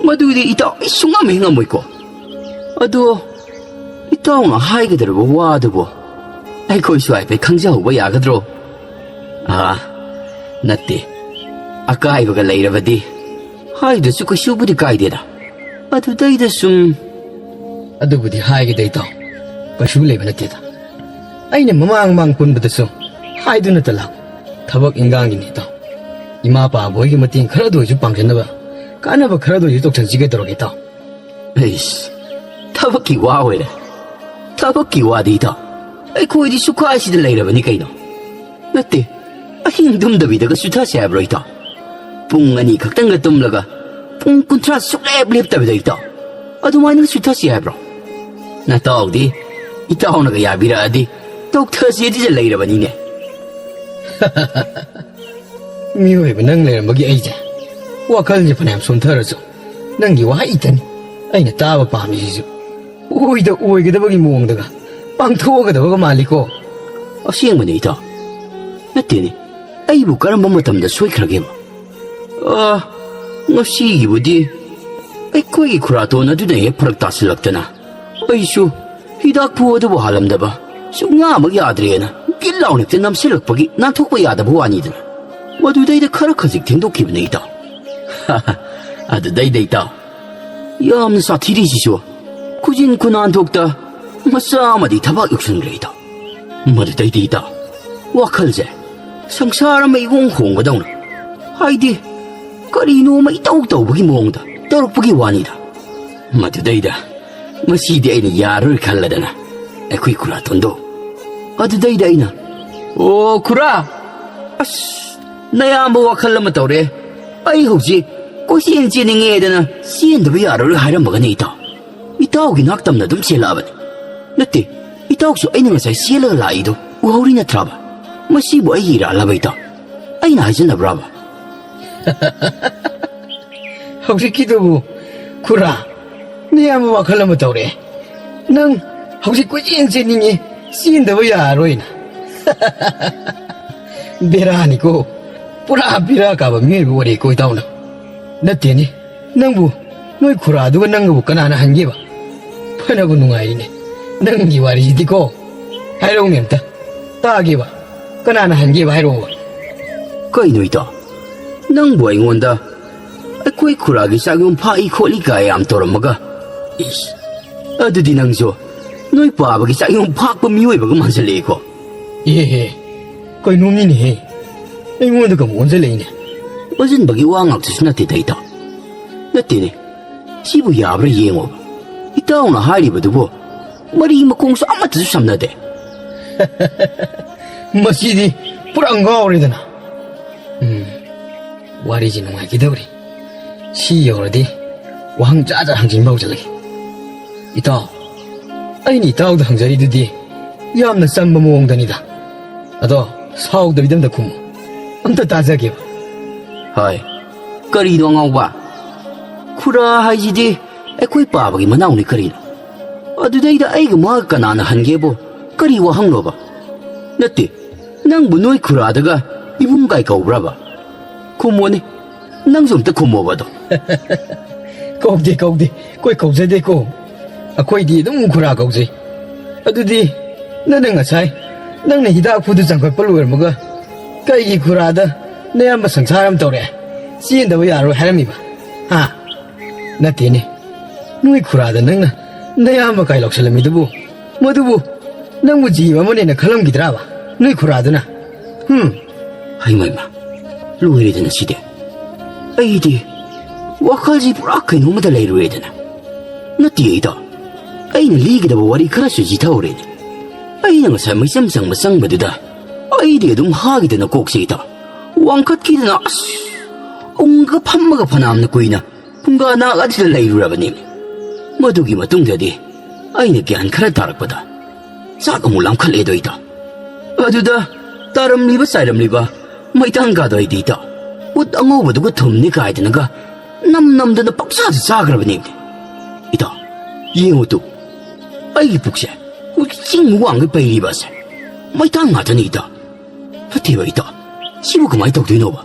ꯃꯗꯨꯗꯤ, ꯏꯇꯥꯎ, ꯑꯩ ꯁꯨꯡꯉꯝ ꯍꯦꯛ ꯉꯝꯃꯣꯏꯀꯣ꯫ ꯑꯗꯣ, ꯏꯇꯥꯎꯅ ꯍꯥꯏꯒꯗꯧꯔꯤꯕ ꯋꯥꯗꯨꯕꯨ ꯑꯩꯈꯣꯏꯁꯨ ꯍꯥꯏꯐꯦꯠ ꯈꯪꯖꯍꯧꯕ ꯌꯥꯒꯗ꯭ꯔꯣ? ꯑꯥ, ꯅꯠꯇꯦ, ꯑꯀꯥꯏꯕꯒ ꯂꯩꯔꯕꯗꯤ ꯍꯥꯏꯗ꯭ꯔꯁꯨ ꯀꯩꯁꯨꯕꯨꯗꯤ ꯀꯥꯏꯗꯦꯗ꯫ ꯑꯗꯨꯗꯩꯗ ꯁꯨꯝ, ꯑꯗꯨꯕꯨꯗꯤ ꯍꯥꯏꯒꯦꯗ, ꯏꯇꯥꯎ, ꯀꯩꯁꯨ ꯂꯩꯕ ꯅꯠꯇꯦꯗ꯫ ꯑꯩꯅ ꯃꯃꯥꯡ ꯃꯃꯥꯡ ꯄꯨꯟꯕꯗꯁꯨ ꯍꯥꯏꯗꯨꯅꯇ ꯂꯥꯛ, ꯊꯕꯛ ꯏꯟꯈꯥꯡꯒꯤꯅꯤ, ꯏꯇꯥꯎ꯫ ꯏꯃꯥ ꯄꯥꯕ ꯍꯣꯏꯒꯤ ꯃꯇꯦꯡ ꯈꯔꯗ ꯑꯣꯏꯁꯨ ꯄꯥꯡꯖꯅꯕ, ꯀꯥꯟꯅꯕ ꯈꯔꯗ ꯑꯣꯏꯁꯨ ꯇꯧꯁꯟꯁꯤꯒꯦ ꯇꯧꯔꯒꯦ, ꯏꯇꯥꯎ꯫ ꯑꯩꯁ, ꯊꯕꯛꯀꯤ ꯋꯥ ꯑꯣꯏꯔꯦ꯫ ꯊꯕꯛꯀꯤ ꯋꯥꯗꯤ, ꯏꯇꯥꯎ, ꯑꯩꯈꯣꯏꯗꯤ ꯁꯨꯈꯥꯏꯁꯤꯗ ꯂꯩꯔꯕꯅꯤ ꯀꯩꯅꯣ꯫ ꯅꯠꯇꯦ, ꯑꯍꯤꯡ ꯇꯨꯝꯗꯕꯤꯗꯒ ꯁꯨꯊꯁꯦ ꯍꯥꯏꯕ꯭ꯔꯣ, ꯏꯇꯥꯎ? ꯄꯨꯡ ꯑꯅꯤ ꯈꯛꯇꯪꯒ ꯇꯨꯝꯂꯒ ꯄꯨꯡ ꯀꯨꯟꯊ꯭ꯔꯥ ꯁꯨꯛꯂꯦꯞ ꯂꯦꯞꯇꯕꯤꯗ, ꯏꯇꯥꯎ꯫ ꯑꯗꯨꯃꯥꯏꯅ ꯁꯨꯊꯁꯤ ꯍꯥꯏꯕ꯭ꯔꯣ? ꯅꯇꯥꯎꯗꯤ ꯏꯇꯥꯎꯅꯒ ꯌꯥꯕꯤꯔꯛꯑꯗꯤ ꯇꯧꯊꯁꯦꯗꯤꯗ ꯂꯩꯔꯕꯅꯤꯅꯦ꯫ ꯃꯤꯑꯣꯏꯕ ꯅꯪ ꯂꯩꯔꯝꯕꯒꯤ ꯑꯩꯁꯦ ꯋꯥꯈꯜꯁꯦ ꯐꯅꯌꯥꯝ ꯁꯣꯟꯊꯔꯁꯨ, ꯅꯪꯒꯤ ꯋꯥꯍꯩꯇꯅꯤ ꯑꯩꯅ ꯇꯥꯕ ꯄꯥꯝꯃꯤꯁꯤꯁꯨ꯫ ꯑꯣꯏꯗ ꯑꯣꯏꯒꯗꯕꯒꯤ ꯃꯑꯣꯡꯗꯒ ꯄꯥꯡꯊꯣꯛꯑꯒꯗꯕꯒ ꯃꯥꯜꯂꯤꯀꯣ꯫ ꯑꯁꯦꯡꯕꯅꯤ, ꯏꯇꯥꯎ꯫ ꯅꯠꯇꯦꯅꯦ, ꯑꯩꯕꯨ ꯀꯔꯝꯕ ꯃꯇꯝꯗ ꯁꯣꯏꯈ꯭ꯔꯒꯦꯕ? ꯑ, ꯉꯁꯤꯒꯤꯕꯨꯗꯤ ꯑꯩꯈꯣꯏꯒꯤ ꯈꯨꯔꯥꯇꯣꯟ ꯑꯗꯨꯅ ꯍꯦꯛ ꯐꯔꯛ ꯇꯥꯁꯤꯜꯂꯛꯇꯅ, ꯑꯩꯁꯨ ꯍꯤꯗꯥꯛ ꯐꯨ ꯑꯗꯨꯕꯨ ꯍꯥꯜꯂꯝꯗꯕ, ꯁꯨꯛꯌꯥꯃꯛ ꯌꯥꯗ꯭ꯔꯦꯅ ꯒꯤꯠ ꯂꯥꯎꯅ ꯍꯦꯛꯇ ꯅꯝꯁꯤꯜꯂꯛꯄꯒꯤ ꯅꯥꯟꯊꯣꯛꯄ ꯌꯥꯗꯕ ꯋꯥꯅꯤꯗꯅ꯫ ꯃꯗꯨꯗꯩꯗ ꯈꯔ ꯈꯖꯤꯛ ꯊꯦꯡꯗꯣꯛꯈꯤꯕꯅꯦ, ꯏꯇꯥꯎ꯫ ꯑꯗꯨꯗꯩꯗ, ꯏꯇꯥꯎ, ꯌꯥꯝꯅ ꯁꯥꯊꯤꯔꯤꯁꯤꯁꯨ ꯈꯨꯖꯤꯟ ꯈꯨꯅꯥꯟꯊꯣꯛꯇ ꯃꯆꯥ ꯑꯃꯗꯤ ꯊꯕꯥꯛ ꯌꯧꯁꯟꯈ꯭ꯔꯦ, ꯏꯇꯥꯎ꯫ ꯃꯗꯨꯗꯩꯗꯤ, ꯏꯇꯥꯎ, ꯋꯥꯈꯜꯁꯦ ꯁꯪꯁꯥꯔ ꯑꯃ ꯏꯍꯣꯡ ꯍꯣꯡꯕꯗꯧꯅ, ꯍꯥꯏꯗꯤ ꯀꯔꯤꯅꯣ ꯑꯃ ꯏꯇꯧ ꯇꯧꯕꯒꯤ ꯃꯑꯣꯡꯗ ꯇꯧꯔꯛꯄꯒꯤ ꯋꯥꯅꯤꯗ꯫ ꯃꯗꯨꯗꯩꯗ ꯃꯁꯤꯗꯤ ꯑꯩꯅ ꯌꯥꯔꯔꯣꯏ ꯈꯜꯂꯗꯅ ꯑꯩꯈꯣꯏ ꯈꯨꯔꯥꯇꯣꯟꯗꯣ, ꯑꯗꯨꯗꯩꯗ ꯑꯩꯅ, "ꯑꯣ ꯈꯨꯔꯥ, ꯑꯁ, ꯅꯌꯥꯝꯕ ꯋꯥꯈꯜ ꯑꯃ ꯇꯧꯔꯦ꯫ ꯑꯩ ꯍꯧꯖꯤꯛ ꯀꯣꯏꯆꯦꯟ ꯆꯦꯟꯅꯤꯡꯉꯦꯗꯅ ꯆꯦꯟꯗꯕ ꯌꯥꯔꯔꯣꯏ ꯍꯥꯏꯔꯝꯃꯒꯅꯤ, ꯏꯇꯥꯎ꯫ ꯏꯇꯥꯎꯒꯤ ꯅꯥꯛ ꯇꯝꯅ ꯑꯗꯨꯝ ꯆꯦꯜꯂꯛꯑꯕꯅꯤ꯫ ꯅꯠꯇꯦ, ꯏꯇꯥꯎꯁꯨ ꯑꯩꯅ ꯉꯁꯥꯏ ꯆꯦꯜꯂꯒ ꯂꯥꯛꯏꯗꯣ ꯎꯍꯧꯔꯤ ꯅꯠꯇ꯭ꯔꯥꯕ? ꯃꯁꯤꯕꯨ ꯑꯩꯒꯤ ꯏꯔꯥꯜꯂꯕ, ꯏꯇꯥꯎ? ꯑꯩꯅ ꯍꯥꯏꯖꯟꯅꯕ꯭ꯔꯥꯕ?" "ꯍꯧꯖꯤꯛꯀꯤꯗꯨꯕꯨ, ꯈꯨꯔꯥ, ꯅꯌꯥꯝꯕ ꯋꯥꯈꯜ ꯑꯃ ꯇꯧꯔꯦ꯫ ꯅꯪ ꯍꯧꯖꯤꯛ ꯀꯣꯏꯆꯦꯟ ꯆꯦꯟꯅꯤꯡꯉꯤ, ꯆꯦꯟꯗꯕ ꯌꯥꯔꯔꯣꯏꯅ꯫" "ꯕꯦꯔꯥꯅꯤꯀꯣ, ꯄꯨꯔꯥ ꯕꯦꯔꯥ ꯀꯥꯕ ꯃꯤꯑꯣꯏꯕ ꯑꯣꯏꯔꯦꯀꯣ ꯏꯇꯥꯎꯅ꯫ ꯅꯠꯇꯦꯅꯦ, ꯅꯪꯕꯨ, ꯅꯣꯏ ꯈꯨꯔꯥꯗꯨꯒ ꯅꯪꯒꯕꯨ ꯀꯅꯥꯅ ꯍꯟꯒꯦꯕ? ꯐꯅꯕꯨ ꯅꯨꯡꯉꯥꯏꯔꯤꯅꯦ ꯅꯪꯒꯤ ꯋꯥꯔꯤꯁꯤꯗꯤꯀꯣ꯫ ꯍꯥꯏꯔꯛꯎꯅꯦ ꯑꯝꯇ ꯇꯥꯒꯦꯕ, ꯀꯅꯥꯅ ꯍꯟꯒꯦꯕ ꯍꯥꯏꯔꯛꯑꯣꯕ꯫" "ꯀꯩꯅꯣ ꯏꯇꯥꯎ, ꯅꯪꯕꯨ ꯑꯩꯉꯣꯟꯗ ꯑꯩꯈꯣꯏ ꯈꯨꯔꯥꯒꯤ ꯆꯥꯛꯌꯨꯝ ꯐꯥꯛꯏ ꯈꯣꯠꯂꯤ ꯀꯥꯏ ꯌꯥꯝ ꯇꯧꯔꯝꯃꯒ, ꯏꯁ, ꯑꯗꯨꯗꯤ ꯅꯪꯁꯨ ꯅꯣꯏ ꯄꯥꯕꯒꯤ ꯆꯥꯛꯌꯨꯝ ꯐꯥꯛꯄ ꯃꯤꯑꯣꯏꯕꯒ ꯃꯥꯟꯁꯤꯜꯂꯛꯑꯦꯀꯣ?" "ꯑꯦꯍꯦ, ꯀꯩꯅꯣꯝꯅꯤꯅꯦꯍꯦ, ꯑꯩꯉꯣꯟꯗꯒ ꯑꯃꯨꯛ ꯑꯣꯟꯁꯤꯜꯂꯛꯏꯅꯦ꯫" "ꯑꯣꯟꯁꯤꯟꯕꯒꯤ ꯋꯥ ꯉꯥꯛꯇꯁꯨ ꯅꯠꯇꯦꯗ, ꯏꯇꯥꯎ꯫ ꯅꯠꯇꯦꯅꯦ, ꯁꯤꯕꯨ ꯌꯥꯕ꯭ꯔꯥ ꯌꯦꯡꯉꯣꯕ꯫ ꯏꯇꯥꯎꯅ ꯍꯥꯏꯔꯤꯕꯗꯨꯕꯨ ꯃꯔꯤ ꯃꯈꯣꯡꯁꯨ ꯑꯃꯠꯇꯁꯨ ꯁꯝꯅꯗꯦ꯫" "ꯃꯁꯤꯗꯤ ꯄꯨꯔꯥ ꯉꯥꯎꯔꯦꯗꯅ꯫" "ꯎꯝ, ꯋꯥꯔꯤꯁꯤ ꯅꯨꯡꯉꯥꯏꯈꯤꯗꯧꯔꯤ꯫ ꯁꯤ ꯌꯧꯔꯗꯤ ꯋꯥꯍꯪ ꯖꯥꯠ ꯖꯥꯠ ꯍꯪꯖꯤꯟꯕ ꯍꯧꯖꯤꯜꯂꯒꯦ꯫ ꯏꯇꯥꯎ, ꯑꯩꯅ ꯏꯇꯥꯎꯗ ꯍꯪꯖꯔꯤꯗꯨꯗꯤ ꯌꯥꯝꯅ ꯆꯝꯕ ꯃꯑꯣꯡꯗꯅꯤꯗ꯫ ꯑꯗꯣ ꯁꯥꯎꯗꯕꯤꯗ ꯑꯝꯇ ꯈꯨꯝꯃꯨ꯫ ꯑꯝꯇ ꯇꯥꯖꯒꯦꯕ꯫ ꯍꯣꯏ, ꯀꯔꯤꯅꯣ ꯑꯉꯥꯎꯕ? ꯈꯨꯔꯥ ꯍꯥꯏꯁꯤꯗꯤ ꯑꯩꯈꯣꯏ ꯄꯥꯕꯒꯤ ꯃꯅꯥꯎꯅꯤ ꯀꯔꯤꯅꯣ? ꯑꯗꯨꯗꯩꯗ ꯑꯩꯒ ꯃꯥꯒ ꯀꯅꯥꯅ ꯍꯟꯒꯦꯕꯣ? ꯀꯔꯤ ꯋꯥꯍꯪꯅꯣꯕ? ꯅꯠꯇꯦ, ꯅꯪꯕꯨ ꯅꯣꯏ ꯈꯨꯔꯥꯗꯒ ꯏꯕꯨꯡ ꯀꯥꯏ ꯀꯧꯕ꯭ꯔꯕ? ꯈꯨꯝꯃꯣꯅꯦ, ꯅꯪꯁꯨ ꯑꯝꯇ ꯈꯨꯝꯃꯣꯕ ꯑꯗꯣ꯫ ꯀꯧꯗꯦ, ꯀꯧꯗꯦ, ꯑꯩꯈꯣꯏ ꯀꯧꯖꯗꯦꯀꯣ꯫ ꯑꯩꯈꯣꯏꯗꯤ ꯑꯗꯨꯝ ꯈꯨꯔꯥ ꯀꯧꯖꯩ꯫ ꯑꯗꯨꯗꯤ ꯅꯪꯅ ꯉꯁꯥꯏ ꯅꯪꯅ ꯍꯤꯗꯥꯛ ꯐꯨꯗꯨ ꯆꯪꯈꯠꯄ ꯂꯣꯏꯔꯝꯃꯒ ꯀꯩꯒꯤ ꯈꯨꯔꯥꯗ ꯅꯌꯥꯝꯕ ꯁꯪꯁꯥꯔ ꯑꯃ ꯇꯧꯔꯦ, ꯆꯦꯟꯗꯕ ꯌꯥꯔꯣꯏ ꯍꯥꯏꯔꯝꯃꯤꯕ? ꯍꯥ? ꯅꯠꯇꯦꯅꯦ, ꯅꯣꯏ ꯈꯨꯔꯥꯗ ꯅꯪꯅ ꯅꯌꯥꯝꯕ ꯀꯥꯏ ꯂꯧꯁꯜꯂꯝꯃꯤꯗꯨꯕꯨ, ꯃꯗꯨꯕꯨ ꯅꯪꯕꯨ ꯖꯤꯕ ꯑꯃꯅꯦꯅ ꯈꯜꯂꯝꯈꯤꯗ꯭ꯔꯥꯕ ꯅꯣꯏ ꯈꯨꯔꯥꯗꯨꯅ? ꯍꯨꯝ? ꯍꯩꯃꯩꯃ, ꯂꯣꯏꯔꯦꯗꯅ ꯁꯤꯗꯤ꯫ ꯑꯩꯗꯤ ꯋꯥꯈꯜꯁꯤ ꯄꯨꯔꯥ ꯀꯩꯅꯣꯝꯃꯗ ꯂꯩꯔꯨꯔꯦꯗꯅ꯫ ꯅꯠꯇꯦ ꯏꯇꯥꯎ, ꯑꯩꯅ ꯂꯤꯒꯗꯕ ꯋꯥꯔꯤ ꯈꯔꯁꯨ ꯆꯤꯊꯍꯧꯔꯦꯅꯦ꯫ ꯑꯩꯅ ꯉꯁꯥꯏ ꯃꯩꯆꯝ ꯆꯪꯕ ꯆꯪꯕꯗꯨꯗ ꯑꯩꯗꯤ ꯑꯗꯨꯝ ꯍꯥꯈꯤꯗꯅ ꯀꯣꯛꯁꯦ ꯏꯇꯥꯎ ꯋꯥꯡꯈꯠꯈꯤꯗꯅ, ꯑꯁ, ꯎꯪꯒ ꯐꯝꯃꯒ ꯐꯅꯌꯥꯝꯅ ꯀꯨꯏꯅ ꯐꯨꯡꯒꯥ ꯅꯥꯒ ꯑꯗꯨꯗ ꯂꯩꯔꯨꯔꯕꯅꯦ꯫ ꯃꯗꯨꯒꯤ ꯃꯇꯨꯡꯗꯗꯤ ꯑꯩꯅ ꯒ꯭ꯌꯥꯟ ꯈꯔ ꯇꯥꯔꯛꯄꯗ ꯆꯥꯛ ꯑꯃꯨꯛ ꯂꯥꯝꯈꯠꯂꯛꯑꯦꯗꯣ ꯏꯇꯥꯎ꯫ ꯑꯗꯨꯗ ꯇꯥꯔꯝꯂꯤꯕ ꯆꯥꯏꯔꯝꯂꯤꯕ ꯃꯩꯇꯥꯟꯒꯗꯣ ꯑꯩꯗꯤ ꯏꯇꯥꯎ ꯎꯠ ꯑꯉꯧꯕꯗꯨꯒ ꯊꯨꯝꯅꯤ ꯀꯥꯏꯗꯅꯒ ꯅꯝ ꯅꯝꯗꯅ ꯄꯪꯆꯥꯗ ꯆꯥꯈ꯭ꯔꯕꯅꯦ꯫ ꯏꯇꯥꯎ, ꯌꯦꯡꯉꯨ ꯇꯨ, ꯑꯩꯒꯤ ꯄꯨꯛꯁꯦ ꯍꯧꯖꯤꯛ ꯆꯤꯡ ꯋꯥꯡꯒꯩ ꯄꯩꯔꯤꯕ ꯑꯁꯦ ꯃꯩꯇꯥꯟ ꯉꯥꯛꯇꯅꯤ ꯏꯇꯥꯎ꯫ ꯐꯠꯇꯦꯕ ꯏꯇꯥꯎ, ꯁꯤꯕꯨ ꯀꯃꯥꯏꯅ ꯇꯧꯗꯣꯏꯅꯣꯕ?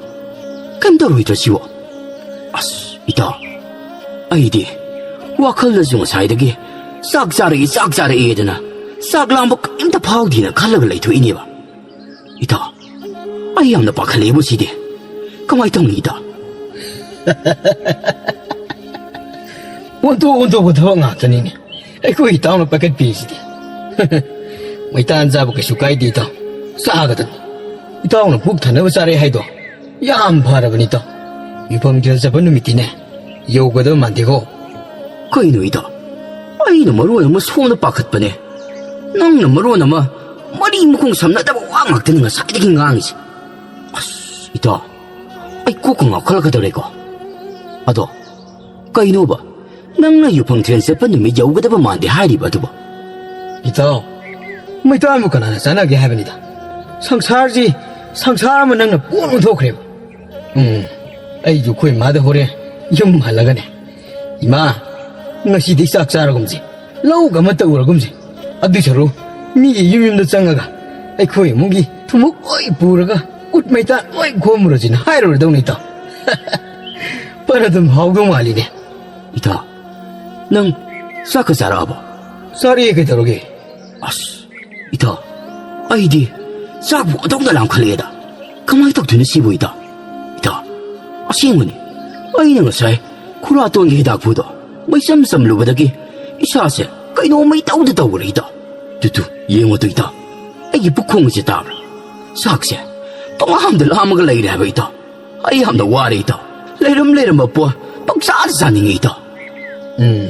ꯀꯩꯝ ꯇꯧꯔꯣꯏꯗ꯭ꯔꯣ ꯁꯤꯕꯣ? ꯑꯁ ꯏꯇꯥꯎ, ꯑꯩꯗꯤ ꯋꯥꯈꯜꯗꯁꯨ ꯉꯁꯥꯏꯗꯒꯤ ꯆꯥꯛ ꯆꯥꯔꯛꯏ, ꯆꯥꯛ ꯆꯥꯔꯛꯏꯗꯅ ꯆꯥꯛ ꯂꯥꯝꯕ ꯀꯔꯤꯝꯇ ꯐꯥꯎꯗꯦꯅ ꯈꯜꯂꯒ ꯂꯩꯊꯣꯛꯏꯅꯦꯕ꯫ ꯏꯇꯥꯎ, ꯑꯩ ꯌꯥꯝꯅ ꯄꯥꯈꯠꯂꯛꯑꯦꯕꯨ ꯁꯤꯗꯤ꯫ ꯀꯃꯥꯏꯅ ꯇꯧꯅꯤ ꯏꯇꯥꯎ? ꯑꯣꯟꯊꯣꯛ ꯑꯣꯟꯊꯣꯛꯄ ꯊꯕꯛ ꯉꯥꯛꯇꯅꯤꯅꯦ ꯑꯩꯈꯣꯏ ꯏꯇꯥꯎꯅ ꯄꯥꯏꯈꯠꯄꯤꯔꯤꯁꯤꯗꯤ꯫ ꯃꯩꯇꯥꯟ ꯆꯥꯕ ꯀꯩꯁꯨ ꯀꯥꯏꯗꯦ ꯏꯇꯥꯎ, ꯆꯥꯒꯗꯕꯅꯤ꯫ ꯏꯇꯥꯎꯅ ꯄꯨꯛ ꯊꯟꯅꯕ ꯆꯥꯔꯦ ꯍꯥꯏꯗꯣ ꯌꯥꯝ ꯐꯔꯕꯅꯤ ꯏꯇꯥꯎ꯫ ꯃꯤꯐꯝ ꯊꯤꯜ ꯆꯠꯄ ꯅꯨꯃꯤꯠꯇꯤꯅꯦ ꯌꯧꯒꯗꯕ ꯃꯥꯟꯗꯦꯀꯣ꯫ ꯀꯩꯅꯣ ꯏꯇꯥꯎ, ꯑꯩꯅ ꯃꯔꯣꯟ ꯑꯃ ꯁꯣꯝꯗ ꯄꯥꯈꯠꯄꯅꯦ, ꯅꯪꯅ ꯃꯔꯣꯟ ꯑꯃ ꯃꯔꯤ ꯃꯈꯣꯡ ꯁꯝꯅꯗꯕ ꯋꯥ ꯉꯥꯛꯇꯅꯤ ꯉꯁꯥꯏꯗꯒꯤ ꯉꯥꯡꯉꯤꯁꯦ꯫ ꯑꯁ ꯏꯇꯥꯎ, ꯑꯩ ꯀꯣꯛꯀ ꯉꯥꯎꯈꯠꯂꯛꯀꯗꯧꯔꯦꯀꯣ꯫ ꯑꯗꯣ ꯀꯩꯅꯣꯕ, ꯅꯪꯅ ꯌꯨꯐꯪ ꯊꯤꯟ ꯆꯠꯄ ꯅꯨꯃꯤꯠ ꯌꯧꯒꯗꯕ ꯃꯥꯟꯗꯦ ꯍꯥꯏꯔꯤꯕ ꯑꯗꯨꯕꯣ? ꯏꯇꯥꯎ, ꯃꯩꯇꯥꯟꯕꯨ ꯀꯅꯥꯅ ꯆꯥꯟꯅꯒꯦ ꯍꯥꯏꯕꯅꯤꯗ? ꯁꯪꯁꯥꯔꯁꯤ ꯁꯪꯁꯥꯔ ꯑꯃ ꯅꯪꯅ ꯄꯨꯡ ꯑꯣꯟꯊꯣꯛꯈ꯭ꯔꯦꯕ꯫ ꯎꯝ, ꯑꯩꯁꯨ ꯑꯩꯈꯣꯏ ꯏꯃꯥꯗ ꯍꯣꯔꯦꯟ ꯌꯨꯝ ꯍꯜꯂꯒꯅꯦ, "ꯏꯃꯥ, ꯉꯁꯤꯗꯤ ꯆꯥꯛ ꯆꯥꯔꯒꯨꯝꯁꯤ, ꯂꯧꯒ ꯑꯃ ꯇꯧꯔꯒꯨꯝꯁꯤ꯫ ꯑꯗꯨꯏ ꯁꯔꯨꯛ ꯃꯤꯒꯤ ꯌꯨꯝ ꯌꯨꯝꯗ ꯆꯪꯉꯒ ꯑꯩꯈꯣꯏ ꯏꯃꯨꯡꯒꯤ ꯊꯨꯝꯃꯣꯛ ꯂꯣꯏ ꯄꯨꯔꯒ ꯎꯠ ꯃꯩꯇꯥꯟ ꯂꯣꯏ ꯈꯣꯝꯃꯨꯔꯁꯤꯅ" ꯍꯥꯏꯔꯨꯔꯗꯧꯅꯤ, ꯏꯇꯥꯎ꯫ ꯐꯔ ꯑꯗꯨꯝ ꯍꯥꯎꯗꯧ ꯃꯥꯜꯂꯤꯅꯦ꯫ ꯏꯇꯥꯎ, ꯅꯪ ꯆꯥꯛꯀ ꯆꯥꯔꯛꯑꯕꯣ? ꯆꯥꯔꯛꯑꯦ, ꯀꯩꯗꯧꯔꯒꯦ? ꯑꯁ, ꯏꯇꯥꯎ, ꯑꯩꯗꯤ ꯆꯥꯛꯄꯨ ꯑꯣꯟꯊꯣꯛꯅ ꯂꯥꯝꯈꯠꯂꯛꯑꯦꯗ꯫ ꯀꯃꯥꯏꯅ ꯇꯧꯗꯣꯏꯅꯣ ꯁꯤꯕꯨ, ꯏꯇꯥꯎ? ꯏꯇꯥꯎ, ꯑꯁꯦꯡꯕꯅꯤ, ꯑꯩꯅ ꯉꯁꯥꯏ ꯈꯨꯔꯥꯇꯣꯟꯒꯤ ꯍꯤꯗꯥꯛꯄꯨꯗꯣ ꯃꯩꯆꯝ ꯆꯝꯂꯨꯕꯗꯒꯤ ꯏꯁꯥꯁꯦ ꯀꯩꯅꯣꯝꯃ ꯏꯇꯧꯗ ꯇꯧꯈ꯭ꯔꯦ, ꯏꯇꯥꯎ꯫ ꯇꯨ, ꯇꯨ, ꯌꯦꯡꯉꯣ ꯇꯨ, ꯏꯇꯥꯎ, ꯑꯩꯒꯤ ꯄꯨꯛ ꯈꯣꯡꯉꯤꯁꯦ ꯇꯥꯕ꯭ꯔꯥ? ꯆꯥꯛꯁꯦ ꯄꯪꯂꯥꯝꯗ ꯂꯥꯝꯃꯒ ꯂꯩꯔꯦ ꯍꯥꯏꯕ, ꯏꯇꯥꯎ꯫ ꯑꯩ ꯌꯥꯝꯅ ꯋꯥꯔꯦ, ꯏꯇꯥꯎ꯫ ꯂꯩꯔꯝ ꯂꯩꯔꯝꯕ ꯄꯣꯠ ꯄꯪꯆꯥꯗ ꯆꯥꯅꯤꯡꯉꯤ, ꯏꯇꯥꯎ꯫ ꯎꯝ,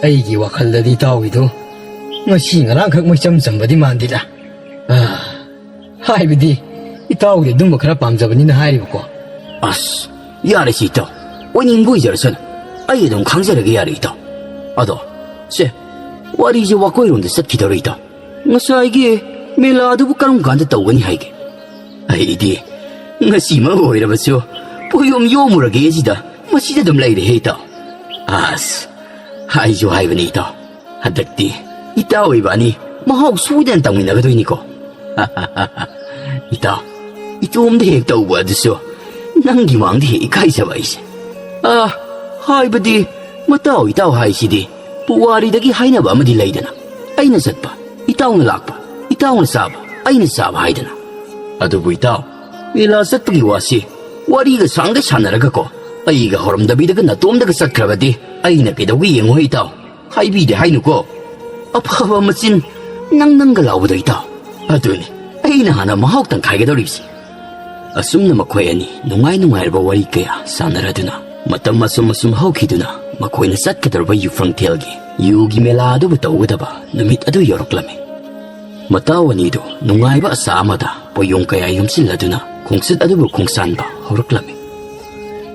ꯑꯩꯒꯤ ꯋꯥꯈꯜꯗꯗꯤ ꯏꯇꯥꯎꯒꯤꯗꯨ ꯉꯁꯤ ꯉꯔꯥꯡꯈꯛ ꯃꯩꯆꯝ ꯆꯝꯕꯗꯤ ꯃꯥꯟꯗꯦꯗ꯫ ꯑꯥ, ꯍꯥꯏꯕꯗꯤ ꯏꯇꯥꯎꯒꯤ ꯑꯗꯨꯝꯕ ꯈꯔ ꯄꯥꯝꯖꯕꯅꯤꯅ ꯍꯥꯏꯔꯤꯕꯀꯣ꯫ ꯑꯁ, ꯌꯥꯔꯦꯁꯦ, ꯏꯇꯥꯎ꯫ ꯑꯣꯏꯅꯤꯡꯕ ꯑꯣꯏꯖꯔꯁꯅꯨ꯫ ꯑꯩ ꯑꯗꯨꯝ ꯈꯥꯡꯖꯔꯒꯦ, ꯌꯥꯔꯦ, ꯏꯇꯥꯎ꯫ ꯑꯗꯣ, ꯁꯦ, ꯋꯥꯔꯤꯁꯦ ꯋꯥꯀꯣꯏꯔꯣꯝꯗ ꯆꯠꯈꯤꯗꯧꯔꯦ, ꯏꯇꯥꯎ꯫ ꯉꯁꯥꯏꯒꯤ ꯃꯦꯂꯥꯗꯨꯕꯨ ꯀꯔꯝ ꯀꯥꯟꯗ ꯇꯧꯒꯅꯤ ꯍꯥꯏꯒꯦ? ꯑꯩꯗꯤ ꯉꯁꯤꯃꯛ ꯑꯣꯏꯔꯕꯁꯨ ꯄꯣꯌꯣꯝ ꯌꯣꯝꯃꯨꯔꯒꯦ ꯁꯤꯗ, ꯃꯁꯤꯗ ꯑꯗꯨꯝ ꯂꯩꯔꯦꯍꯦ, ꯏꯇꯥꯎ꯫ ꯑꯁ, ꯍꯥꯏꯁꯨ ꯍꯥꯏꯕꯅꯤ, ꯏꯇꯥꯎ꯫ ꯍꯟꯗꯛꯇꯤ ꯏꯇꯥꯎ ꯏꯕꯥꯅꯤ ꯃꯍꯥꯎ ꯁꯣꯏꯗꯅ ꯇꯧꯃꯤꯟꯅꯒꯗꯣꯏꯅꯤꯀꯣ꯫ ꯏꯇꯥꯎ, ꯏꯇꯣꯝꯗ ꯍꯦꯛ ꯇꯧꯕ ꯑꯗꯨꯁꯨ ꯅꯪꯒꯤ ꯃꯥꯡꯗ ꯍꯦꯛ ꯏꯀꯥꯏꯖꯕ ꯑꯩꯁꯦ꯫ ꯑ, ꯍꯥꯏꯕꯗꯤ, ꯃꯇꯥꯎ ꯏꯇꯥꯎ ꯍꯥꯏꯁꯤꯗꯤ ꯄꯨꯋꯥꯔꯤꯗꯒꯤ ꯍꯥꯏꯅꯕ ꯑꯃꯗꯤ ꯂꯩꯗꯅ, "ꯑꯩꯅ ꯆꯠꯄ, ꯏꯇꯥꯎꯅ ꯂꯥꯛꯄ, ꯏꯇꯥꯎꯅ ꯆꯥꯕ, ꯑꯩꯅ ꯆꯥꯕ" ꯍꯥꯏꯗꯅ꯫ ꯑꯗꯨꯕꯨ ꯏꯇꯥꯎ, ꯃꯦꯂꯥ ꯆꯠꯄꯒꯤ ꯋꯥꯁꯤ ꯋꯥꯔꯤꯒ ꯁꯥꯡꯒꯩ ꯁꯥꯟꯅꯔꯒꯀꯣ, ꯑꯩꯒ ꯍꯧꯔꯝꯗꯕꯤꯗꯒ ꯅꯇꯣꯝꯗꯒ ꯆꯠꯈ꯭ꯔꯕꯗꯤ ꯑꯩꯅ ꯀꯩꯗꯧꯒꯦ ꯌꯦꯡꯉꯣ, ꯏꯇꯥꯎ꯫ ꯍꯥꯏꯕꯤꯗꯦ ꯍꯥꯏꯅꯨꯀꯣ꯫ ꯑꯐꯕ ꯃꯆꯤꯟ ꯅꯪ ꯅꯪꯒ ꯂꯥꯎꯕꯗꯣ, ꯏꯇꯥꯎ꯫ ꯑꯗꯨꯅꯤ ꯑꯩꯅ ꯍꯥꯟꯅ ꯃꯍꯥꯎ ꯇꯪꯈꯥꯏꯒꯗꯧꯔꯤꯕꯁꯤ꯫ ꯑꯁꯨꯝꯅ ꯃꯈꯣꯏ ꯑꯅꯤ ꯅꯨꯡꯉꯥꯏ ꯅꯨꯡꯉꯥꯏꯔꯕ ꯋꯥꯔꯤ ꯀꯌꯥ ꯁꯥꯟꯅꯔꯗꯨꯅ, ꯃꯇꯝ ꯑꯁꯨꯝ ꯑꯁꯨꯝ ꯍꯧꯈꯤꯗꯨꯅ, ꯃꯈꯣꯏꯅ ꯆꯠꯀꯗꯧꯔꯕ ꯌꯨꯐ꯭ꯔꯪꯊꯦꯜꯒꯤ ꯌꯨꯒꯤ ꯃꯦꯂꯥ ꯑꯗꯨꯕꯨ ꯇꯧꯒꯗꯕ ꯅꯨꯃꯤꯠ ꯑꯗꯨ ꯌꯧꯔꯛꯂꯝꯃꯤ꯫ ꯃꯇꯥꯎ ꯑꯅꯤꯗꯨ ꯅꯨꯡꯉꯥꯏꯕ ꯑꯁꯥ ꯑꯃꯗ ꯄꯣꯌꯣꯡ ꯀꯌꯥ ꯌꯣꯝꯁꯤꯜꯂꯗꯨꯅ ꯈꯣꯡꯆꯠ ꯑꯗꯨꯕꯨ ꯈꯣꯡꯁꯥꯟꯕ ꯍꯧꯔꯛꯂꯝꯃꯤ꯫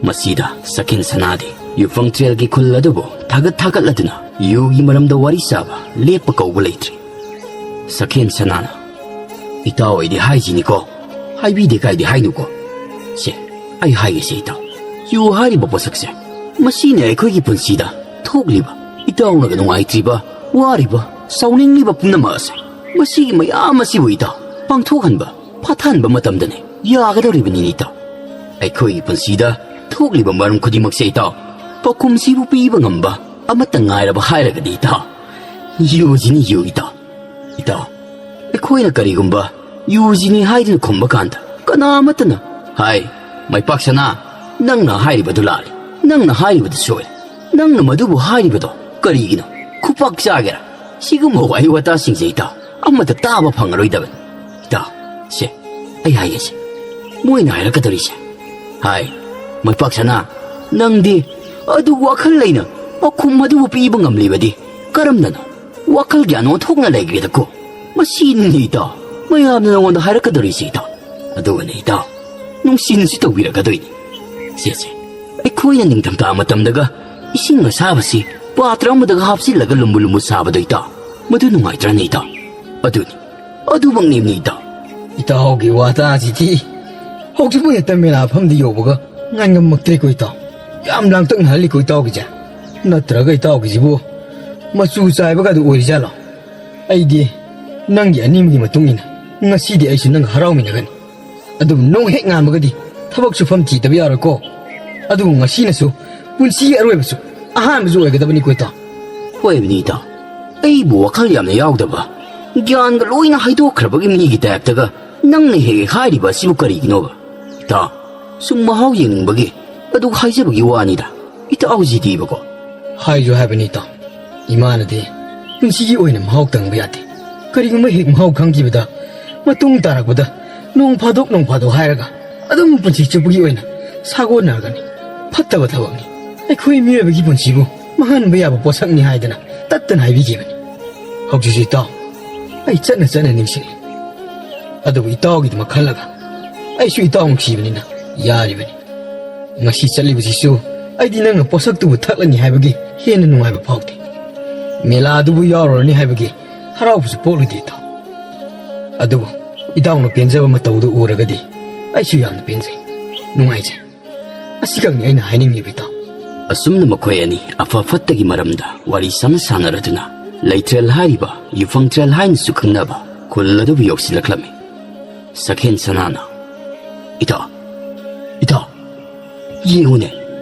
ꯃꯁꯤꯗ ꯁꯀꯦꯟ ꯁꯅꯥꯗꯤ ꯌꯨꯐꯪ ꯇ꯭ꯔꯦꯜꯒꯤ ꯈꯨꯜ ꯑꯗꯨꯕꯨ ꯊꯥꯒꯠ ꯊꯥꯒꯠꯂꯗꯨꯅ ꯌꯨꯒꯤ ꯃꯔꯝꯗ ꯋꯥꯔꯤ ꯁꯥꯕ ꯂꯦꯞꯄ ꯀꯧꯕ ꯂꯩꯇ꯭ꯔꯤ꯫ ꯁꯀꯦꯟ ꯁꯅꯥꯅ, "ꯏꯇꯥꯎ, ꯑꯩꯗꯤ ꯍꯥꯏꯁꯤꯅꯤꯀꯣ, ꯍꯥꯏꯕꯤꯗꯦ ꯀꯥꯏꯗꯤ ꯍꯥꯏꯅꯨꯀꯣ꯫ ꯁꯦ, ꯑꯩ ꯍꯥꯏꯒꯦꯁꯦ ꯏꯇꯥꯎ, ꯌꯨ ꯍꯥꯏꯔꯤꯕ ꯄꯣꯠꯁꯛꯁꯦ, ꯃꯁꯤꯅ ꯑꯩꯈꯣꯏꯒꯤ ꯄꯨꯟꯁꯤꯗ ꯊꯣꯛꯂꯤꯕ, ꯏꯇꯥꯎꯅꯒ ꯅꯨꯡꯉꯥꯏꯇ꯭ꯔꯤꯕ, ꯋꯥꯔꯤꯕ, ꯁꯥꯎꯅꯤꯡꯂꯤꯕ ꯄꯨꯝꯅꯃꯛ ꯑꯁꯦ, ꯃꯁꯤꯒꯤ ꯃꯌꯥꯝ ꯑꯁꯤꯕꯨ ꯏꯇꯥꯎ ꯄꯥꯡꯊꯣꯛꯍꯟꯕ, ꯐꯠꯊꯍꯟꯕ ꯃꯇꯝꯗꯅꯦ ꯌꯥꯒꯗꯧꯔꯤꯕꯅꯤꯅꯦ ꯏꯇꯥꯎ꯫ ꯑꯩꯈꯣꯏꯒꯤ ꯄꯨꯟꯁꯤꯗ ꯊꯣꯛꯂꯤꯕ ꯃꯔꯝ ꯈꯨꯗꯤꯡꯃꯛꯁꯦ ꯏꯇꯥꯎ, ꯄꯥꯎꯈꯨꯝꯁꯤꯕꯨ ꯄꯤꯕ ꯉꯝꯕ ꯑꯃꯠꯇ ꯉꯥꯏꯔꯕ ꯍꯥꯏꯔꯒꯗꯤ ꯏꯇꯥꯎ, ꯌꯨꯁꯤꯅꯤ ꯌꯨ ꯏꯇꯥꯎ꯫ ꯏꯇꯥꯎ, ꯑꯩꯈꯣꯏꯅ ꯀꯔꯤꯒꯨꯝꯕ ꯌꯨꯖꯤꯅꯤ ꯍꯥꯏꯗꯨꯅ ꯈꯨꯝꯕ ꯀꯥꯟꯗ ꯀꯅꯥ ꯑꯃꯠꯇꯅ, 'ꯍꯥꯏ, ꯃꯥꯏꯄꯥꯛ ꯁꯅꯥ, ꯅꯪꯅ ꯍꯥꯏꯔꯤꯕꯗꯨ ꯂꯥꯜꯂꯤ, ꯅꯪꯅ ꯍꯥꯏꯔꯤꯕꯗꯨ ꯁꯣꯏꯔꯦ, ꯅꯪꯅ ꯃꯗꯨꯕꯨ ꯍꯥꯏꯔꯤꯕꯗꯣ ꯀꯔꯤꯒꯤꯅꯣ, ꯈꯨꯄꯥꯛ ꯆꯥꯒꯦꯔꯥ?' ꯁꯤꯒꯨꯝꯕ ꯋꯥꯍꯩ ꯋꯥꯇꯥꯁꯤꯡꯁꯦ ꯏꯇꯥꯎ ꯑꯃꯠꯇ ꯇꯥꯕ ꯐꯪꯉꯔꯣꯏꯗꯕꯅꯤ꯫ ꯏꯇꯥꯎ, ꯁꯦ, ꯑꯩ ꯍꯥꯏꯒꯦꯁꯦ, ꯃꯣꯏꯅ ꯍꯥꯏꯔꯛꯀꯗꯧꯔꯤꯁꯦ, 'ꯍꯥꯏ, ꯃꯥꯏꯄꯥꯛ ꯁꯅꯥ, ꯅꯪꯗꯤ ꯑꯗꯨ ꯋꯥꯈꯜ ꯂꯩꯅ ꯄꯥꯎꯈꯨꯝ ꯑꯗꯨꯕꯨ ꯄꯤꯕ ꯉꯝꯂꯤꯕꯗꯤ ꯀꯔꯝꯅꯅꯣ? ꯋꯥꯈꯜ ꯒ꯭ꯌꯥꯟ ꯑꯣꯟꯊꯣꯛꯅ ꯂꯩꯈ꯭ꯔꯦꯗꯀꯣ꯫ ꯃꯁꯤꯅꯤꯅꯦ ꯏꯇꯥꯎ, ꯃꯌꯥꯝꯅ ꯅꯉꯣꯟꯗ ꯍꯥꯏꯔꯛꯀꯗꯧꯔꯤꯁꯦ ꯏꯇꯥꯎ꯫ ꯑꯗꯨꯒꯅꯦ ꯏꯇꯥꯎ, ꯅꯨꯡꯁꯤꯅꯁꯨ ꯇꯧꯕꯤꯔꯛꯀꯗꯣꯏꯅꯤ꯫ ꯁꯦ, ꯁꯦ, ꯑꯩꯈꯣꯏꯅ ꯅꯤꯡꯊꯝꯊꯥ ꯃꯇꯝꯗꯒ ꯏꯁꯤꯡ ꯑꯁꯥꯕꯁꯤ ꯄꯥꯇ꯭ꯔ ꯑꯃꯗꯒ ꯍꯥꯞꯆꯤꯜꯂꯒ ꯂꯨꯝꯕꯨ ꯂꯨꯝꯕꯨ ꯁꯥꯕꯗꯣ ꯏꯇꯥꯎ, ꯃꯗꯨ ꯅꯨꯡꯉꯥꯏꯇ꯭ꯔꯅꯦ ꯏꯇꯥꯎ? ꯑꯗꯨꯅꯤ, ꯑꯗꯨꯃꯛꯅꯦꯕꯅꯤ ꯏꯇꯥꯎ꯫ ꯏꯇꯥꯎꯒꯤ ꯋꯥꯇꯥꯁꯤꯗꯤ ꯍꯧꯖꯤꯛꯄꯨ ꯍꯦꯛꯇ ꯃꯦꯂꯥ ꯃꯐꯝꯗ ꯌꯧꯕꯒ ꯉꯥꯏꯉꯝꯃꯛꯇ꯭ꯔꯦꯀꯣ ꯏꯇꯥꯎ꯫ ꯌꯥꯝ ꯂꯥꯡꯇꯛꯅꯍꯜꯂꯤꯀꯣ ꯏꯇꯥꯎꯒꯤꯁꯦ꯫ ꯅꯠꯇ꯭ꯔꯒ ꯏꯇꯥꯎꯒꯤꯁꯤꯕꯨ ꯃꯆꯨ ꯆꯥꯏꯕꯒꯗꯨ ꯑꯣꯏꯔꯤꯖꯥꯠꯂꯣ? ꯑꯩꯗꯤ ꯅꯪꯒꯤ ꯑꯅꯤꯡꯕꯒꯤ ꯃꯇꯨꯡ ꯏꯟꯅ ꯉꯁꯤꯗꯤ ꯑꯩꯁꯨ ꯅꯪꯒ ꯍꯔꯥꯎꯃꯤꯟꯅꯒꯅꯤ꯫ ꯑꯗꯨꯕꯨ ꯅꯣꯡ ꯍꯦꯛ ꯉꯥꯟꯕꯒꯗꯤ ꯊꯕꯛ ꯁꯨꯐꯝ ꯊꯤꯗꯕ ꯌꯥꯔꯣꯏꯀꯣ꯫ ꯑꯗꯨꯕꯨ ꯉꯁꯤꯅꯁꯨ ꯄꯨꯟꯁꯤꯒꯤ ꯑꯔꯣꯏꯕꯁꯨ ꯑꯍꯥꯟꯕꯁꯨ ꯑꯣꯏꯒꯗꯕꯅꯤꯀꯣ ꯏꯇꯥꯎ꯫ ꯍꯣꯏꯕꯅꯤ ꯏꯇꯥꯎ, ꯑꯩꯕꯨ ꯋꯥꯈꯜ ꯌꯥꯝꯅ ꯌꯥꯎꯗꯕ, ꯒ꯭ꯌꯥꯟꯒ ꯂꯣꯏꯅ ꯍꯥꯏꯗꯣꯛꯈ꯭ꯔꯕꯒꯤ ꯃꯤꯒꯤ ꯇꯥꯏꯞꯇꯒ ꯅꯪꯅ ꯍꯦꯛ ꯍꯦꯛ ꯍꯥꯏꯔꯤꯕ ꯑꯁꯤꯕꯨ ꯀꯔꯤꯒꯤꯅꯣꯕ? ꯏꯇꯥꯎ, ꯁꯨꯝ ꯃꯍꯥꯎ ꯌꯦꯡꯅꯤꯡꯕꯒꯤ ꯑꯗꯨ ꯍꯥꯏꯖꯕꯒꯤ ꯋꯥꯅꯤꯗ꯫ ꯏꯇꯥꯎꯁꯤꯗꯤꯕꯀꯣ꯫ ꯍꯥꯏꯁꯨ ꯍꯥꯏꯕꯅꯤ ꯏꯇꯥꯎ, ꯏꯃꯥꯅꯗꯤ ꯄꯨꯟꯁꯤꯒꯤ ꯑꯣꯏꯅ ꯃꯍꯥꯎ ꯇꯪꯕ ꯌꯥꯗꯦ꯫ ꯀꯔꯤꯒꯨꯝꯕ ꯍꯦꯛ ꯃꯍꯥꯎ ꯈꯪꯈꯤꯕꯗ, ꯃꯇꯨꯡ ꯇꯥꯔꯛꯄꯗ ꯅꯣꯡ ꯐꯥꯗꯣꯛ ꯅꯣꯡ ꯐꯥꯗꯣꯛ ꯍꯥꯏꯔꯒ ꯑꯗꯨꯝ ꯄꯨꯟꯁꯤ ꯆꯨꯞꯄꯒꯤ ꯑꯣꯏꯅ ꯁꯥꯒꯣꯟꯅꯔꯒꯅꯤ꯫ ꯐꯠꯇꯕ ꯊꯕꯛꯅꯤ꯫ ꯑꯩꯈꯣꯏ ꯃꯤꯑꯣꯏꯕꯒꯤ ꯄꯨꯟꯁꯤꯕꯨ ꯃꯥꯡꯍꯟꯕ ꯌꯥꯕ ꯄꯣꯠꯁꯛꯅꯤ ꯍꯥꯏꯗꯅ ꯇꯠꯇꯅ ꯍꯥꯏꯕꯤꯈꯤꯕꯅꯤ꯫ ꯍꯧꯖꯤꯛꯁꯨ ꯏꯇꯥꯎ, ꯑꯩ ꯆꯠꯅ ꯆꯠꯅ ꯅꯤꯡꯁꯤꯡꯏ꯫ ꯑꯗꯨꯕꯨ ꯏꯇꯥꯎꯒꯤꯗꯃꯛ ꯈꯜꯂꯒ ꯑꯩꯁꯨ ꯏꯇꯥꯎ ꯅꯨꯡꯁꯤꯕꯅꯤꯅ ꯌꯥꯔꯤꯕꯅꯤ꯫ ꯉꯁꯤ ꯆꯠꯂꯤꯕꯁꯤꯁꯨ ꯑꯩꯗꯤ ꯅꯪꯅ ꯄꯣꯠꯁꯛꯇꯨꯕꯨ ꯊꯛꯂꯅꯤ ꯍꯥꯏꯕꯒꯤ ꯍꯦꯟꯅ ꯅꯨꯡꯉꯥꯏꯕ ꯐꯥꯎꯗꯦ꯫ ꯃꯦꯂꯥꯗꯨꯕꯨ ꯌꯥꯎꯔꯨꯔꯅꯤ ꯍꯥꯏꯕꯒꯤ ꯍꯔꯥꯎꯕꯁꯨ ꯄꯣꯛꯂꯣꯏꯗꯦ ꯏꯇꯥꯎ꯫ ꯑꯗꯨꯕꯨ ꯏꯇꯥꯎꯅ ꯄꯦꯟꯖꯕ ꯃꯇꯧꯗꯨ ꯎꯔꯒꯗꯤ ꯑꯩꯁꯨ ꯌꯥꯝꯅ ꯄꯦꯟꯖꯩ, ꯅꯨꯡꯉꯥꯏꯖꯩ꯫ ꯑꯁꯤꯈꯛꯅꯤ ꯑꯩꯅ ꯍꯥꯏꯅꯤꯡꯂꯤꯕ ꯏꯇꯥꯎ꯫ ꯑꯁꯨꯝꯅ ꯃꯈꯣꯏ ꯑꯅꯤ ꯑꯐ ꯐꯠꯇꯒꯤ ꯃꯔꯝꯗ ꯋꯥꯔꯤ ꯁꯥꯟꯅ ꯁꯥꯟꯅꯔꯗꯨꯅ ꯂꯩꯇ꯭ꯔꯦꯜ ꯍꯥꯏꯔꯤꯕ ꯌꯨꯐꯪꯊ꯭ꯔꯦꯜ ꯍꯥꯏꯅꯁꯨ ꯈꯪꯅꯕ ꯈꯨꯜ ꯑꯗꯨꯕꯨ ꯌꯧꯁꯤꯜꯂꯛꯂꯝꯃꯤ꯫ ꯁꯛꯍꯦꯟ ꯁꯅꯥꯅ, "ꯏꯇꯥꯎ, ꯏꯇꯥꯎ, ꯌꯦꯡꯉꯨꯅꯦ,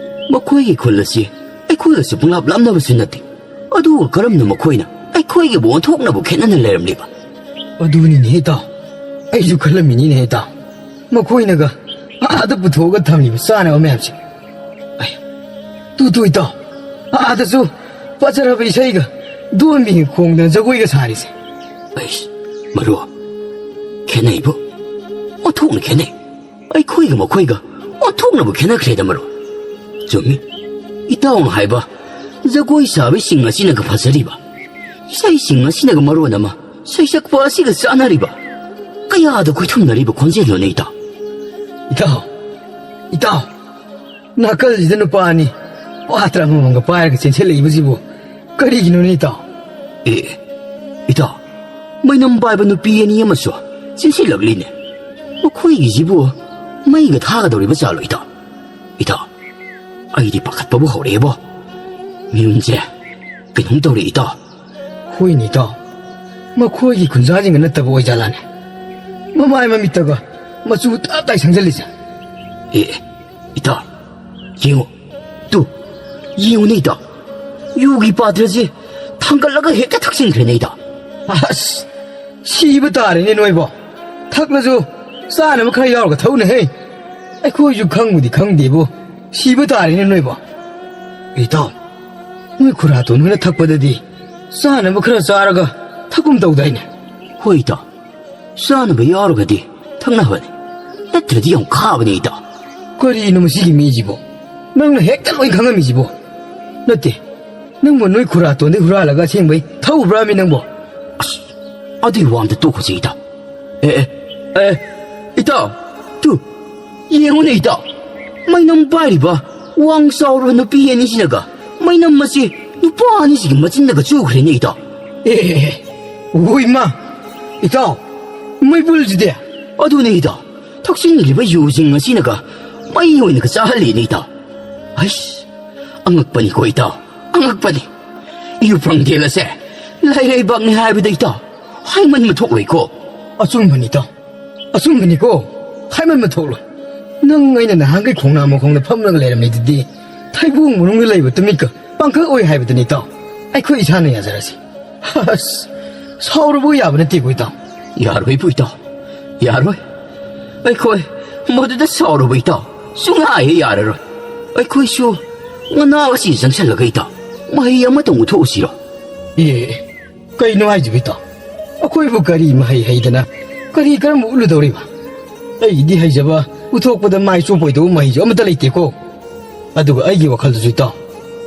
ꯃꯈꯣꯏꯒꯤ ꯈꯨꯜ ꯑꯁꯤ ꯑꯩꯈꯣꯏꯒꯁꯨ ꯄꯪꯂꯥꯞ ꯂꯥꯞꯅꯕꯁꯨ ꯅꯠꯇꯦ, ꯑꯗꯨꯒ ꯀꯔꯝꯅ ꯃꯈꯣꯏꯅ ꯑꯩꯈꯣꯏꯒꯤꯕꯨ ꯑꯣꯟꯊꯣꯛꯅꯕꯨ ꯈꯦꯠꯅꯅ ꯂꯩꯔꯝꯂꯤꯕ?" "ꯑꯗꯨꯅꯤꯅꯦ ꯏꯇꯥꯎ, ꯑꯩꯁꯨ ꯈꯜꯂꯝꯃꯤꯅꯤꯅꯦ ꯏꯇꯥꯎ, ꯃꯈꯣꯏꯅꯒ ꯑꯥꯗ ꯄꯨꯊꯣꯛꯑꯒ ꯊꯝꯂꯤꯕ ꯆꯥꯅꯕ ꯃꯌꯥꯝꯁꯦ꯫ ꯑꯩ, ꯇꯨ ꯇꯨ ꯏꯇꯥꯎ, ꯑꯥꯗꯁꯨ ꯐꯖꯔꯕ ꯏꯁꯩꯒ ꯗꯣꯟꯕꯤꯒ ꯈꯣꯡꯗꯅ ꯖꯒꯣꯏꯒ ꯁꯥꯔꯤꯁꯦ꯫ ꯑꯩꯁ, ꯃꯔꯨꯞ, ꯈꯦꯠꯅꯩꯕꯨ, ꯑꯣꯟꯊꯣꯛꯅ ꯈꯦꯠꯅꯩ꯫ ꯑꯩꯈꯣꯏꯒ ꯃꯈꯣꯏꯒ ꯑꯣꯟꯊꯣꯛꯅꯕꯨ ꯈꯦꯠꯅꯈ꯭ꯔꯦꯗ, ꯃꯔꯨꯞ꯫ ꯆꯨꯝꯃꯤ, ꯏꯇꯥꯎꯅ ꯍꯥꯏꯕ ꯖꯒꯣꯏ ꯁꯥꯕꯤꯁꯤꯡ ꯑꯁꯤꯅꯒ ꯐꯖꯔꯤꯕ, ꯏꯁꯩꯁꯤꯡ ꯑꯁꯤꯅꯒ ꯃꯔꯣꯟ ꯑꯃ ꯁꯩꯁꯛꯄ ꯑꯁꯤꯒ ꯆꯥꯟꯅꯔꯤꯕ, ꯀꯌꯥꯗ ꯈꯣꯏꯊꯨꯝꯅꯔꯤꯕ ꯈꯣꯟꯖꯦꯜꯅꯣꯅꯦ ꯏꯇꯥꯎ?" "ꯏꯇꯥꯎ, ꯏꯇꯥꯎ, ꯅꯥꯀꯜꯁꯤꯗ ꯅꯨꯄꯥ ꯑꯅꯤ ꯄꯥꯇ꯭ꯔ ꯑꯃꯃꯝꯒ ꯄꯥꯏꯔꯒ ꯆꯦꯟꯁꯤꯜꯂꯛꯏꯕꯁꯤꯕꯨ ꯀꯔꯤꯒꯤꯅꯣꯅꯦ ꯏꯇꯥꯎ?" "ꯑꯦ, ꯏꯇꯥꯎ, ꯃꯩꯅꯝ ꯄꯥꯏꯕ ꯅꯨꯄꯤ ꯑꯅꯤ ꯑꯃꯁꯨ ꯆꯦꯟꯁꯤꯜꯂꯛꯂꯤꯅꯦ꯫ ꯃꯈꯣꯏꯒꯤꯁꯤꯕꯨ ꯃꯩꯒ ꯊꯥꯒꯗꯧꯔꯤꯕ ꯖꯥꯠꯂꯣ ꯏꯇꯥꯎ? ꯏꯇꯥꯎ, ꯑꯩꯗꯤ ꯄꯥꯈꯠꯄꯕꯨ ꯍꯧꯔꯛꯑꯦꯕꯣ꯫ ꯃꯤꯍꯨꯟꯁꯦ ꯀꯩꯅꯣꯝ ꯇꯧꯔꯦ ꯏꯇꯥꯎ꯫" "ꯍꯣꯏꯅꯦ ꯏꯇꯥꯎ, ꯃꯈꯣꯏꯒꯤ ꯈꯨꯟꯖꯥꯁꯤꯡꯒ ꯅꯠꯇꯕ ꯑꯣꯏꯖꯥꯠꯂꯥꯅꯦ? ꯃꯃꯥꯏ ꯃꯃꯤꯠꯇꯒ ꯃꯆꯨ ꯇꯞ ꯇꯥꯏ ꯁꯪꯖꯜꯂꯤꯁꯦ꯫" "ꯑꯦ, ꯏꯇꯥꯎ, ꯌꯦꯡꯉꯨ, ꯇꯨ, ꯌꯦꯡꯉꯨꯅꯦ ꯏꯇꯥꯎ, ꯌꯨꯒꯤ ꯄꯥꯇ꯭ꯔꯁꯦ ꯊꯥꯡꯒꯠꯂꯒ ꯍꯦꯛꯇ ꯊꯛꯆꯤꯟꯈ꯭ꯔꯦꯅꯦ ꯏꯇꯥꯎ꯫" "ꯑꯁ, ꯁꯤꯕ ꯇꯥꯔꯦꯅꯦ ꯅꯣꯏꯕꯣ꯫ ꯊꯛꯂꯁꯨ ꯆꯥꯅꯕ ꯈꯔ ꯌꯥꯎꯔꯒ ꯊꯛꯎꯅꯦꯍꯦ꯫ ꯑꯩꯈꯣꯏꯁꯨ ꯈꯪꯕꯨꯗꯤ ꯈꯪꯗꯦꯕꯨ, ꯁꯤꯕ ꯇꯥꯔꯦꯅꯦ ꯅꯣꯏꯕꯣ꯫" "ꯏꯇꯥꯎ, ꯅꯣꯏ ꯈꯨꯔꯥꯇꯣꯟ ꯍꯣꯏꯅ ꯊꯛꯄꯗꯗꯤ ꯆꯥꯅꯕ ꯈꯔ ꯆꯥꯔꯒ ꯊꯛꯀꯨꯝ ꯇꯧꯗꯥꯏꯅꯦ?" "ꯍꯣꯏ ꯏꯇꯥꯎ, ꯆꯥꯅꯕ ꯌꯥꯎꯔꯒꯗꯤ ꯊꯛꯅꯕꯅꯤ, ꯅꯠꯇ꯭ꯔꯗꯤ ꯌꯥꯝ ꯈꯥꯕꯅꯤ ꯏꯇꯥꯎ꯫" "ꯀꯔꯤꯅꯣ ꯃꯁꯤꯒꯤ ꯃꯤꯁꯤꯕꯣ? ꯅꯪꯅ ꯍꯦꯛꯇ ꯂꯣꯏ ꯈꯪꯉꯝꯃꯤꯁꯤꯕꯣ? ꯅꯠꯇꯦ, ꯅꯪꯕꯨ ꯅꯣꯏ ꯈꯨꯔꯥꯇꯣꯟꯗꯩ ꯍꯨꯔꯥꯜꯂꯒ ꯑꯁꯦꯡꯕꯩ ꯊꯛꯎꯕ꯭ꯔꯥꯃꯤ ꯅꯪꯕꯣ?" "ꯑꯁ, ꯑꯗꯨꯒꯤ ꯋꯥ ꯑꯝꯇ ꯇꯣꯛꯈꯣꯁꯦ ꯏꯇꯥꯎ꯫ ꯑꯦ, ꯑꯦ, ꯑꯦ, ꯏꯇꯥꯎ, ꯇꯨ, ꯌꯦꯡꯉꯨꯅꯦ ꯏꯇꯥꯎ, ꯃꯩꯅꯝ ꯄꯥꯏꯔꯤꯕ ꯋꯥꯡ ꯆꯥꯎꯔꯕ ꯅꯨꯄꯤ ꯑꯅꯤꯁꯤꯅꯒ ꯃꯩꯅꯝ ꯑꯁꯤ ꯅꯨꯄꯥ ꯑꯅꯤꯁꯤꯒꯤ ꯃꯆꯤꯟꯗꯒ ꯆꯨꯈ꯭ꯔꯦꯅꯦ ꯏꯇꯥꯎ꯫ ꯑꯦ, ꯑꯦ, ꯑꯦ, ꯑꯣ ꯏꯃꯥ, ꯏꯇꯥꯎ, ꯃꯩꯕꯨꯜꯁꯤꯗꯤ? ꯑꯗꯨꯅꯦ ꯏꯇꯥꯎ, ꯊꯛꯆꯤꯟꯂꯤꯕ ꯌꯨꯁꯤꯡ ꯑꯁꯤꯅꯒ ꯃꯩ ꯑꯣꯏꯅꯒ ꯆꯥꯍꯜꯂꯤꯅꯦ ꯏꯇꯥꯎ꯫ ꯑꯩꯁ, ꯑꯉꯛꯄꯅꯤꯀꯣ ꯏꯇꯥꯎ, ꯑꯉꯛꯄꯅꯤ꯫ ꯌꯨ ꯐꯪꯗꯦꯜ ꯑꯁꯦ ꯂꯥꯏꯔꯩꯕꯥꯛꯅꯤ ꯍꯥꯏꯕꯗ ꯏꯇꯥꯎ, ꯍꯥꯏꯃꯟꯕ ꯊꯣꯛꯂꯣꯏꯀꯣ꯫ ꯑꯆꯨꯝꯕꯅꯤ ꯏꯇꯥꯎ, ꯑꯆꯨꯝꯕꯅꯤꯀꯣ, ꯍꯥꯏꯃꯟꯕ ꯊꯣꯛꯂꯣꯏ꯫ ꯅꯪ ꯑꯩꯅ ꯅꯍꯥꯟꯈꯩ ꯈꯣꯡꯅꯥꯡ ꯃꯈꯣꯡꯗ ꯐꯝꯂꯒ ꯂꯩꯔꯝꯃꯤꯗꯨꯗꯤ ꯊꯩꯕꯣꯡ ꯃꯅꯨꯡꯗ ꯂꯩꯕ ꯇꯨꯃꯤꯠꯀ ꯄꯥꯡꯈꯛ ꯑꯣꯏ ꯍꯥꯏꯕꯗꯨꯅꯤ ꯏꯇꯥꯎ꯫ ꯑꯩꯈꯣꯏ ꯏꯁꯥꯅ ꯌꯥꯖꯔꯁꯤ꯫ ꯑꯁ, ꯁꯥꯎꯔꯨꯕ ꯌꯥꯕ ꯅꯠꯇꯦꯀꯣ ꯏꯇꯥꯎ꯫ ꯌꯥꯔꯣꯏꯕꯨ ꯏꯇꯥꯎ, ꯌꯥꯔꯣꯏ꯫ ꯑꯩꯈꯣꯏ ꯃꯗꯨꯗ ꯁꯥꯎꯔꯨꯕ ꯏꯇꯥꯎ ꯁꯨꯡꯌꯥ ꯍꯦꯛ ꯌꯥꯔꯔꯣꯏ꯫ ꯑꯩꯈꯣꯏꯁꯨ ꯃꯅꯥ ꯑꯁꯤ ꯆꯪꯁꯜꯂꯒ ꯏꯇꯥꯎ ꯃꯍꯩ ꯑꯃꯇꯪ ꯎꯊꯣꯛꯎꯁꯤꯔꯣ? ꯑꯦ, ꯀꯩꯅꯣ ꯍꯥꯏꯁꯤꯕꯨ ꯏꯇꯥꯎ? ꯑꯩꯈꯣꯏꯕꯨ ꯀꯔꯤ ꯃꯍꯩ ꯍꯩꯗꯅ ꯀꯔꯤ ꯀꯔꯝꯕ ꯎꯠꯂꯨꯗꯧꯔꯤꯕ? ꯑꯩꯒꯤꯗꯤ ꯍꯩꯖꯕ ꯎꯠꯊꯣꯛꯄꯗ ꯃꯥꯏ ꯆꯣꯞꯄꯣꯏꯗꯧꯕ ꯃꯍꯩꯁꯨ ꯑꯃꯠꯇ ꯂꯩꯇꯦꯀꯣ꯫ ꯑꯗꯨꯒ ꯑꯩꯒꯤ ꯋꯥꯈꯜꯗꯁꯨ ꯏꯇꯥꯎ,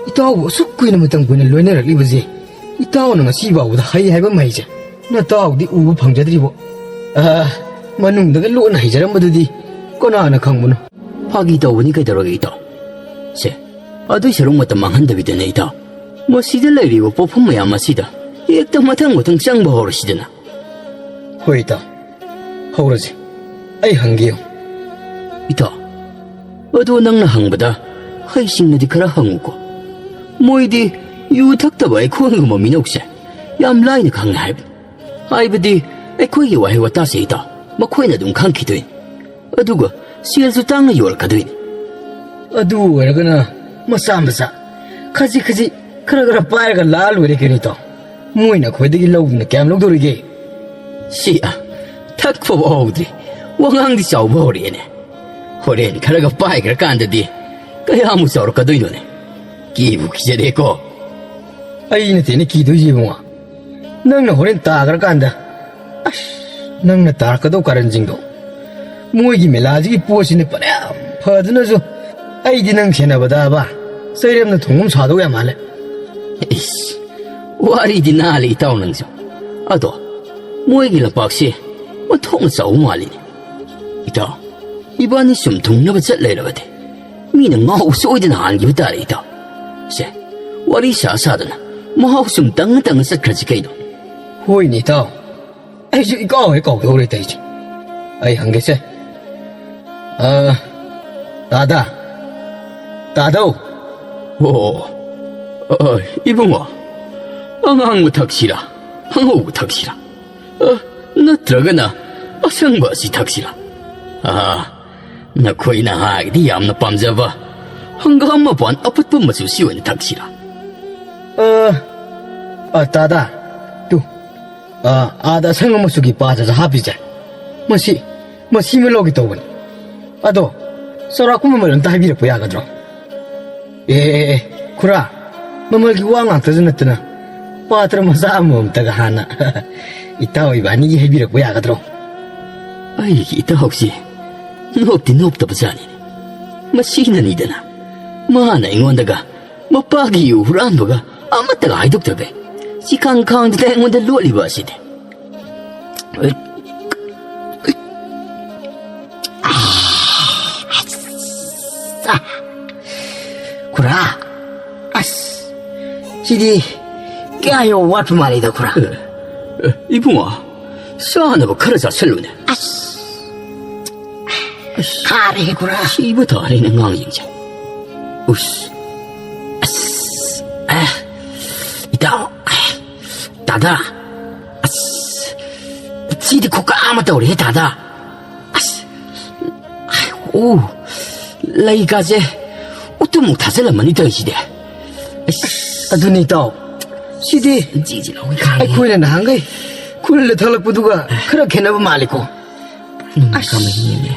ꯏꯇꯥꯎꯕꯨ ꯑꯁꯨꯛ ꯀꯨꯏꯅ ꯃꯇꯝ ꯀꯨꯏꯅ ꯂꯣꯏꯅꯔꯛꯂꯤꯕꯁꯦ, ꯏꯇꯥꯎꯅ ꯉꯁꯤ ꯐꯥꯎꯕꯗ ꯍꯩ ꯍꯥꯏꯕ ꯃꯍꯩꯁꯦ ꯅꯇꯥꯎꯗꯤ ꯎꯕ ꯐꯪꯖꯗ꯭ꯔꯤꯕꯣ? ꯑꯥ, ꯃꯅꯨꯡꯗꯒ ꯂꯣꯟꯅ ꯍꯩꯖꯔꯝꯕꯗꯨꯗꯤ ꯀꯅꯥꯅ ꯈꯪꯕꯅꯣ? ꯐꯥꯒꯤ ꯇꯧꯕꯅꯤ ꯀꯩꯗꯧꯔꯒꯦ ꯏꯇꯥꯎ? ꯁꯦ, ꯑꯗꯨꯏ ꯁꯔꯨꯛ ꯃꯇꯝ ꯃꯥꯡꯍꯟꯗꯕꯤꯗꯅꯦ ꯏꯇꯥꯎ, ꯃꯁꯤꯗ ꯂꯩꯔꯤꯕ ꯄꯣꯠꯐꯝ ꯃꯌꯥꯝ ꯑꯁꯤꯗ ꯍꯦꯛꯇ ꯃꯊꯪ ꯃꯊꯪ ꯆꯪꯕ ꯍꯧꯔꯁꯤꯗꯅ꯫ ꯍꯣꯏ ꯏꯇꯥꯎ, ꯍꯧꯔꯁꯤ꯫ ꯑꯩ ꯍꯪꯒꯦ ꯌꯦꯡꯉꯨ꯫ ꯏꯇꯥꯎ, ꯑꯗꯣ ꯅꯪꯅ ꯍꯪꯕꯗ ꯍꯩꯁꯤꯡꯅꯗꯤ ꯈꯔ ꯍꯪꯉꯨꯀꯣ꯫ ꯃꯣꯏꯗꯤ ꯌꯨ ꯊꯛꯇꯕ ꯑꯩꯈꯣꯏꯒꯨꯝꯕ ꯃꯤꯅꯧꯁꯦ ꯌꯥꯝ ꯂꯥꯏꯅ ꯈꯪꯉꯦ ꯍꯥꯏꯕꯅꯤ꯫ ꯍꯥꯏꯕꯗꯤ ꯑꯩꯈꯣꯏꯒꯤ ꯋꯥꯍꯩ ꯋꯥꯇꯥꯁꯦ ꯏꯇꯥꯎ ꯃꯈꯣꯏꯅ ꯑꯗꯨꯝ ꯈꯪꯈꯤꯗꯣꯏꯅꯤ꯫ ꯑꯗꯨꯒ ꯁꯦꯜꯁꯨ ꯇꯥꯡꯅ ꯌꯣꯜꯂꯛꯀꯗꯣꯏꯅꯤ꯫ ꯑꯗꯨ ꯑꯣꯏꯔꯒꯅ ꯃꯆꯥ ꯃꯆꯥ, ꯈꯖꯤꯛ ꯈꯖꯤꯛ, ꯈꯔ ꯈꯔ ꯄꯥꯏꯔꯒ ꯂꯥꯛꯑ ꯂꯣꯏꯔꯦ ꯀꯩꯅꯣ ꯏꯇꯥꯎ꯫ ꯃꯣꯏꯅ ꯑꯩꯈꯣꯏꯗꯒꯤ ꯂꯧꯗꯨꯅ ꯀꯌꯥꯝ ꯂꯧꯗꯣꯔꯤꯒꯦ? ꯁꯤ, ꯑ, ꯊꯛ ꯐꯥꯎꯕ ꯍꯧꯗ꯭ꯔꯤ, ꯋꯥꯉꯥꯡꯗꯤ ꯆꯥꯎꯕ ꯍꯧꯔꯛꯑꯦꯅꯦ꯫ ꯍꯣꯔꯦꯟ ꯈꯔꯒ ꯄꯥꯏꯈ꯭ꯔꯀꯥꯟꯗꯗꯤ ꯀꯌꯥꯃꯨꯛ ꯆꯥꯎꯔꯛꯀꯗꯣꯏꯅꯣꯅꯦ? ꯀꯤꯕꯨ ꯀꯤꯖꯔꯦꯀꯣ꯫ ꯑꯩ ꯅꯠꯇꯦꯅꯦ ꯀꯤꯗꯣꯏꯁꯦ ꯏꯕꯨꯡꯉꯣ, ꯅꯪꯅ ꯍꯣꯔꯦꯟ ꯇꯥꯈ꯭ꯔꯀꯥꯟꯗ꯫ ꯑꯁ, ꯅꯪꯅ ꯇꯥꯔꯛꯀꯗꯧ ꯀꯥꯔꯟꯁꯤꯡꯗꯣ꯫ ꯃꯣꯏꯒꯤ ꯃꯦꯂꯥꯁꯤꯒꯤ ꯄꯣꯠꯁꯤꯅ ꯐꯅꯌꯥꯝ ꯐꯗꯨꯅꯁꯨ ꯑꯩꯗꯤ ꯅꯪ ꯁꯦꯟꯅꯕꯗꯕ ꯆꯩꯔꯝꯅ ꯊꯣꯡꯐꯝ ꯁꯥꯗꯧ ꯌꯥꯝ ꯃꯥꯜꯂꯦ꯫ ꯏꯁ, ꯋꯥꯔꯤꯗꯤ ꯅꯥꯜꯂꯤ ꯏꯇꯥꯎ ꯅꯪꯁꯨ꯫ ꯑꯗꯣ ꯃꯣꯏꯒꯤ ꯂꯝꯄꯥꯛꯁꯤ ꯑꯣꯟꯊꯣꯛꯅ ꯆꯥꯎꯕ ꯃꯥꯜꯂꯤꯅꯦ꯫ ꯏꯇꯥꯎ, ꯏꯕꯥꯅꯤ ꯁꯨꯝ ꯊꯨꯡꯅꯕ ꯆꯠ ꯂꯩꯔꯕꯗꯤ ꯃꯤꯅ ꯉꯥꯎꯕ ꯁꯣꯏꯗꯅ ꯍꯥꯟꯈꯤꯕ ꯇꯥꯔꯦ, ꯏꯇꯥꯎ꯫ ꯁꯦ, ꯋꯥꯔꯤ ꯁꯥ ꯁꯥꯗꯅ ꯃꯍꯥꯎ ꯁꯨꯝ ꯇꯪꯉ ꯇꯪꯉ ꯆꯠꯈ꯭ꯔꯁꯤ ꯀꯩꯅꯣ꯫ ꯍꯣꯏꯅꯦ, ꯏꯇꯥꯎ꯫ ꯑꯩꯁꯨ ꯏꯀꯥꯎ ꯍꯦꯛ ꯀꯥꯎꯊꯣꯛꯎꯔꯦ ꯇꯧꯔꯤꯁꯦ꯫ ꯑꯩ ꯍꯪꯒꯦꯁꯦ꯫ ꯑ, ꯇꯥꯗꯥ꯫ ꯇꯥꯗꯧ꯫ ꯑꯣ, ꯑ, ꯏꯕꯨꯡꯉꯣ, ꯑꯉꯥꯡꯕ ꯊꯛꯁꯤꯔꯥ? ꯑꯉꯧꯕ ꯊꯛꯁꯤꯔꯥ? ꯑ, ꯅꯠꯇ꯭ꯔꯒꯅ ꯑꯁꯪꯕ ꯑꯁꯤ ꯊꯛꯁꯤꯔꯥ? ꯑ, ꯅꯈꯣꯏ ꯅꯍꯥꯒꯤꯗꯤ ꯌꯥꯝꯅ ꯄꯥꯝꯖꯕ ꯍꯪꯒꯥꯝ ꯃꯄꯥꯟ ꯑꯄꯠꯄ ꯃꯆꯨꯁꯤ ꯑꯣꯏꯅ ꯊꯛꯁꯤꯔꯥ? ꯑ, ꯑ, ꯇꯥꯗꯥ, ꯇꯨ, ꯑ, ꯑꯥꯗ ꯑꯁꯪꯕ ꯃꯆꯨꯒꯤ ꯄꯥꯇ꯭ꯔꯗ ꯍꯥꯞꯄꯤꯁꯦ꯫ ꯃꯁꯤ, ꯃꯁꯤꯃ ꯂꯧꯒꯦ ꯇꯧꯕꯅꯤ꯫ ꯑꯗꯣ, ꯆꯥꯎꯔꯥꯛꯄ ꯃꯃꯜ ꯑꯝꯇ ꯍꯥꯏꯕꯤꯔꯛꯄ ꯌꯥꯒꯗ꯭ꯔꯣ? ꯑꯦ, ꯑꯦ, ꯑꯦ, ꯈꯨꯔꯥ, ꯃꯃꯜꯒꯤ ꯋꯥ ꯉꯥꯛꯇꯁꯨ ꯅꯠꯇꯅ, ꯄꯥꯇ꯭ꯔ ꯃꯆꯥ ꯑꯃꯃꯝꯇꯒ ꯍꯥꯟꯅ ꯏꯇꯥꯎ ꯏꯕꯥꯅꯤꯒꯤ ꯍꯩꯕꯤꯔꯛꯄ ꯌꯥꯒꯗ꯭ꯔꯣ? ꯑꯩꯒꯤ ꯏꯇꯥꯎꯁꯤ ꯅꯣꯞꯇꯤ ꯅꯣꯞꯇꯕ ꯖꯥꯠꯅꯤꯅꯦ꯫ ꯃꯁꯤꯅꯅꯤꯗꯅ ꯃꯥꯅ ꯑꯩꯉꯣꯟꯗꯒ ꯃꯄꯥꯒꯤ ꯌꯨ ꯍꯨꯔꯥꯟꯕꯒ ꯑꯃꯠꯇꯒ ꯍꯥꯏꯗꯣꯛꯇꯕꯤ ꯆꯤꯀꯥꯡ ꯈꯥꯡꯗꯨꯗ ꯑꯩꯉꯣꯟꯗ ꯂꯣꯠꯂꯤꯕ ꯑꯁꯤꯗꯤ꯫ ꯈꯨꯔꯥ, ꯑꯁ, ꯁꯤꯗꯤ ꯀꯌꯥ ꯌꯧ ꯋꯥꯠꯄ ꯃꯥꯜꯂꯤꯗ, ꯈꯨꯔꯥ꯫ ꯑꯦ, ꯑꯦ, ꯏꯕꯨꯡꯉꯣ, ꯆꯥꯅꯕ ꯈꯔ ꯆꯥꯁꯤꯜꯂꯨꯅꯦ꯫ ꯑꯁ, ꯑꯁ, ꯈꯥꯔꯦꯍꯦ, ꯈꯨꯔꯥ꯫ ꯁꯤꯕ ꯇꯥꯔꯦꯅꯦ, ꯑꯉꯥꯡꯁꯤꯡꯁꯦ꯫ ꯎꯁ, ꯑꯁ, ꯑꯦ, ꯏꯇꯥꯎ, ꯑꯦ, ꯇꯥꯗꯥ, ꯑꯁ, ꯁꯤꯗꯤ ꯈꯨꯀꯥ ꯑꯃ ꯇꯧꯔꯦꯍꯦ, ꯇꯥꯗꯥ꯫ ꯑꯁ, ꯑꯣ, ꯂꯩꯒꯥꯁꯦ ꯎꯇꯨꯝꯃꯨꯛ ꯊꯥꯖꯤꯜꯂꯝꯃꯅꯤ ꯇꯧꯔꯤꯁꯤꯗꯤ꯫ ꯑꯁ, ꯑꯗꯨꯅꯤ, ꯏꯇꯥꯎ꯫ ꯁꯤꯗꯤ ꯖꯤꯖꯤ ꯂꯥꯎꯏ ꯈꯥꯡꯉꯦ꯫ ꯑꯩꯈꯣꯏꯅ ꯅꯍꯥꯟꯈꯩ ꯈꯨꯜꯗ ꯊꯛꯂꯛꯄꯗꯨꯒ ꯈꯔ ꯈꯦꯠꯅꯕ ꯃꯥꯜꯂꯤꯀꯣ꯫ ꯎꯝ, ꯑꯁ꯫ ꯀꯃꯥꯏꯅ ꯌꯦꯡꯉꯦ?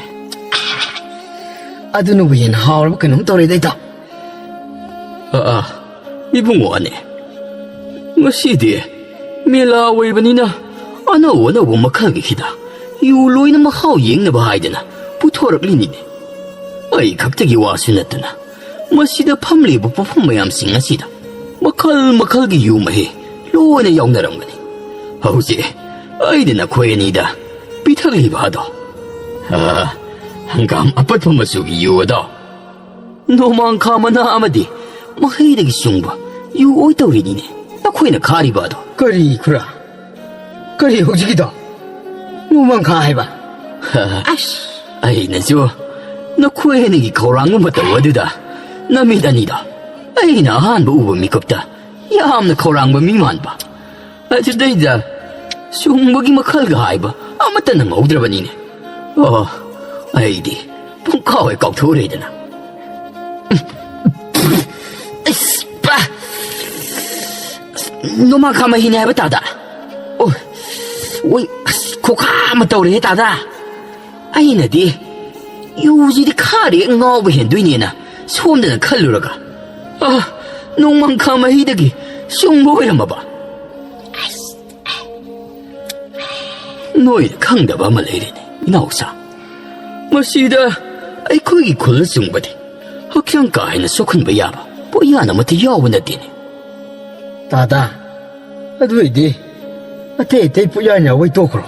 ꯑꯗꯨꯅꯕꯨ ꯍꯦꯟꯅ ꯍꯥꯎꯔꯕ ꯀꯩꯅꯣꯝ ꯇꯧꯔꯦꯗ, ꯏꯇꯥꯎ꯫ ꯑꯥ, ꯑꯥ, ꯏꯕꯨꯡꯉꯣꯅꯦ, ꯉꯁꯤꯗꯤ ꯃꯦꯂꯥ ꯑꯣꯏꯕꯅꯤꯅ ꯑꯅꯧ ꯑꯅꯧꯕ ꯃꯈꯜꯒꯤ ꯍꯤꯗꯥꯛ, ꯌꯨ ꯂꯣꯏꯅ ꯃꯍꯥꯎ ꯌꯦꯡꯅꯕ ꯍꯥꯏꯗꯅ ꯄꯨꯊꯣꯔꯛꯂꯤꯅꯤꯅꯦ꯫ ꯑꯩ ꯈꯛꯇꯒꯤ ꯋꯥꯁꯨ ꯅꯠꯇꯅ ꯃꯁꯤꯗ ꯐꯝꯂꯤꯕ ꯄꯣꯠꯐꯝ ꯃꯌꯥꯝꯁꯤꯡ ꯑꯁꯤꯗ ꯃꯈꯜ ꯃꯈꯜꯒꯤ ꯌꯨ ꯃꯍꯤ ꯂꯣꯏꯅ ꯌꯥꯎꯅꯔꯝꯒꯅꯤ꯫ ꯍꯧꯖꯤꯛ ꯑꯩꯅ ꯅꯈꯣꯏ ꯑꯅꯤꯗ ꯄꯤꯊꯛꯂꯤꯕ ꯑꯗꯣ, ꯑ, ꯍꯪꯒꯥꯝ ꯑꯄꯠꯄ ꯃꯆꯨꯒꯤ ꯌꯨ ꯑꯗꯣ ꯅꯣꯡꯃꯥꯡꯈꯥ ꯃꯅꯥ ꯑꯃꯗꯤ ꯃꯍꯩꯗꯒꯤ ꯁꯨꯡꯕ ꯌꯨ ꯑꯣꯏ ꯇꯧꯔꯤꯅꯤꯅꯦ, ꯅꯈꯣꯏꯅ ꯈꯥꯔꯤꯕ ꯑꯗꯣ꯫ ꯀꯔꯤ ꯈꯨꯔꯥ? ꯀꯔꯤ ꯍꯧꯖꯤꯛꯀꯤꯗꯣ? ꯅꯣꯡꯃꯥꯡꯈꯥ ꯍꯥꯏꯕ? ꯑꯁ! ꯑꯩꯅꯁꯨ ꯅꯈꯣꯏ ꯑꯅꯤꯒꯤ ꯈꯧꯔꯥꯡꯕ ꯃꯇꯧ ꯑꯗꯨꯗ ꯅꯃꯤꯠ ꯑꯅꯤꯗꯣ ꯑꯩꯅ ꯑꯍꯥꯟꯕ ꯎꯕ ꯃꯤꯀꯨꯞꯇ ꯌꯥꯝꯅ ꯈꯧꯔꯥꯡꯕ ꯃꯤ ꯃꯥꯟꯕ꯫ ꯑꯗꯨꯗꯩꯗ ꯁꯨꯡꯕꯒꯤ ꯃꯈꯜꯒ ꯍꯥꯏꯕ ꯑꯃꯠꯇ ꯅꯪꯍꯧꯗ꯭ꯔꯕꯅꯤꯅꯦ꯫ ꯑꯣ, ꯑꯩꯗꯤ ꯄꯨꯡꯀꯥꯎ ꯍꯦꯛ ꯀꯥꯎꯊꯣꯛꯎꯔꯦꯗꯅ꯫ ꯑꯁ, ꯄꯥ! ꯑꯁ, ꯅꯣꯡꯃꯥꯡꯈꯥ ꯃꯍꯤꯅꯦ ꯍꯥꯏꯕ ꯇꯥꯗ꯫ ꯑꯣ, ꯑꯣꯏ, ꯑꯁ, ꯈꯨꯈꯥ ꯑꯃ ꯇꯧꯔꯦꯍꯦ ꯇꯥꯗ꯫ ꯑꯩꯅꯗꯤ ꯌꯨꯁꯤꯗꯤ ꯈꯥꯔꯦ ꯉꯥꯎꯕ ꯍꯦꯟꯗꯣꯏꯅꯦꯅ ꯁꯣꯝꯗꯅ ꯈꯜꯂꯨꯔꯒ, ꯑ, ꯅꯣꯡꯃꯥꯡꯈꯥ ꯃꯍꯤꯗꯒꯤ ꯁꯨꯡꯕ ꯑꯣꯏꯔꯝꯃꯕ꯫ ꯅꯣꯏꯅ ꯈꯪꯗꯕ ꯑꯃ ꯂꯩꯔꯤꯅꯦ, ꯏꯅꯥꯎꯆꯥ꯫ ꯃꯁꯤꯗ ꯑꯩꯈꯣꯏꯒꯤ ꯈꯨꯜ ꯑꯆꯨꯝꯕꯗꯤ ꯍꯛꯆꯥꯡ ꯀꯥ ꯍꯦꯟꯅ ꯁꯣꯛꯍꯟꯕ ꯌꯥꯕ ꯄꯣꯠꯌꯥꯟ ꯑꯃꯠꯇ ꯌꯥꯎꯕ ꯅꯠꯇꯦꯅꯦ꯫ ꯇꯥꯗꯥ, ꯑꯗꯨ ꯑꯣꯏꯗꯤ ꯑꯇꯩ ꯑꯇꯩ ꯄꯣꯠꯌꯥꯟ ꯌꯥꯎꯕꯩ ꯇꯣꯛꯈ꯭ꯔꯣ꯫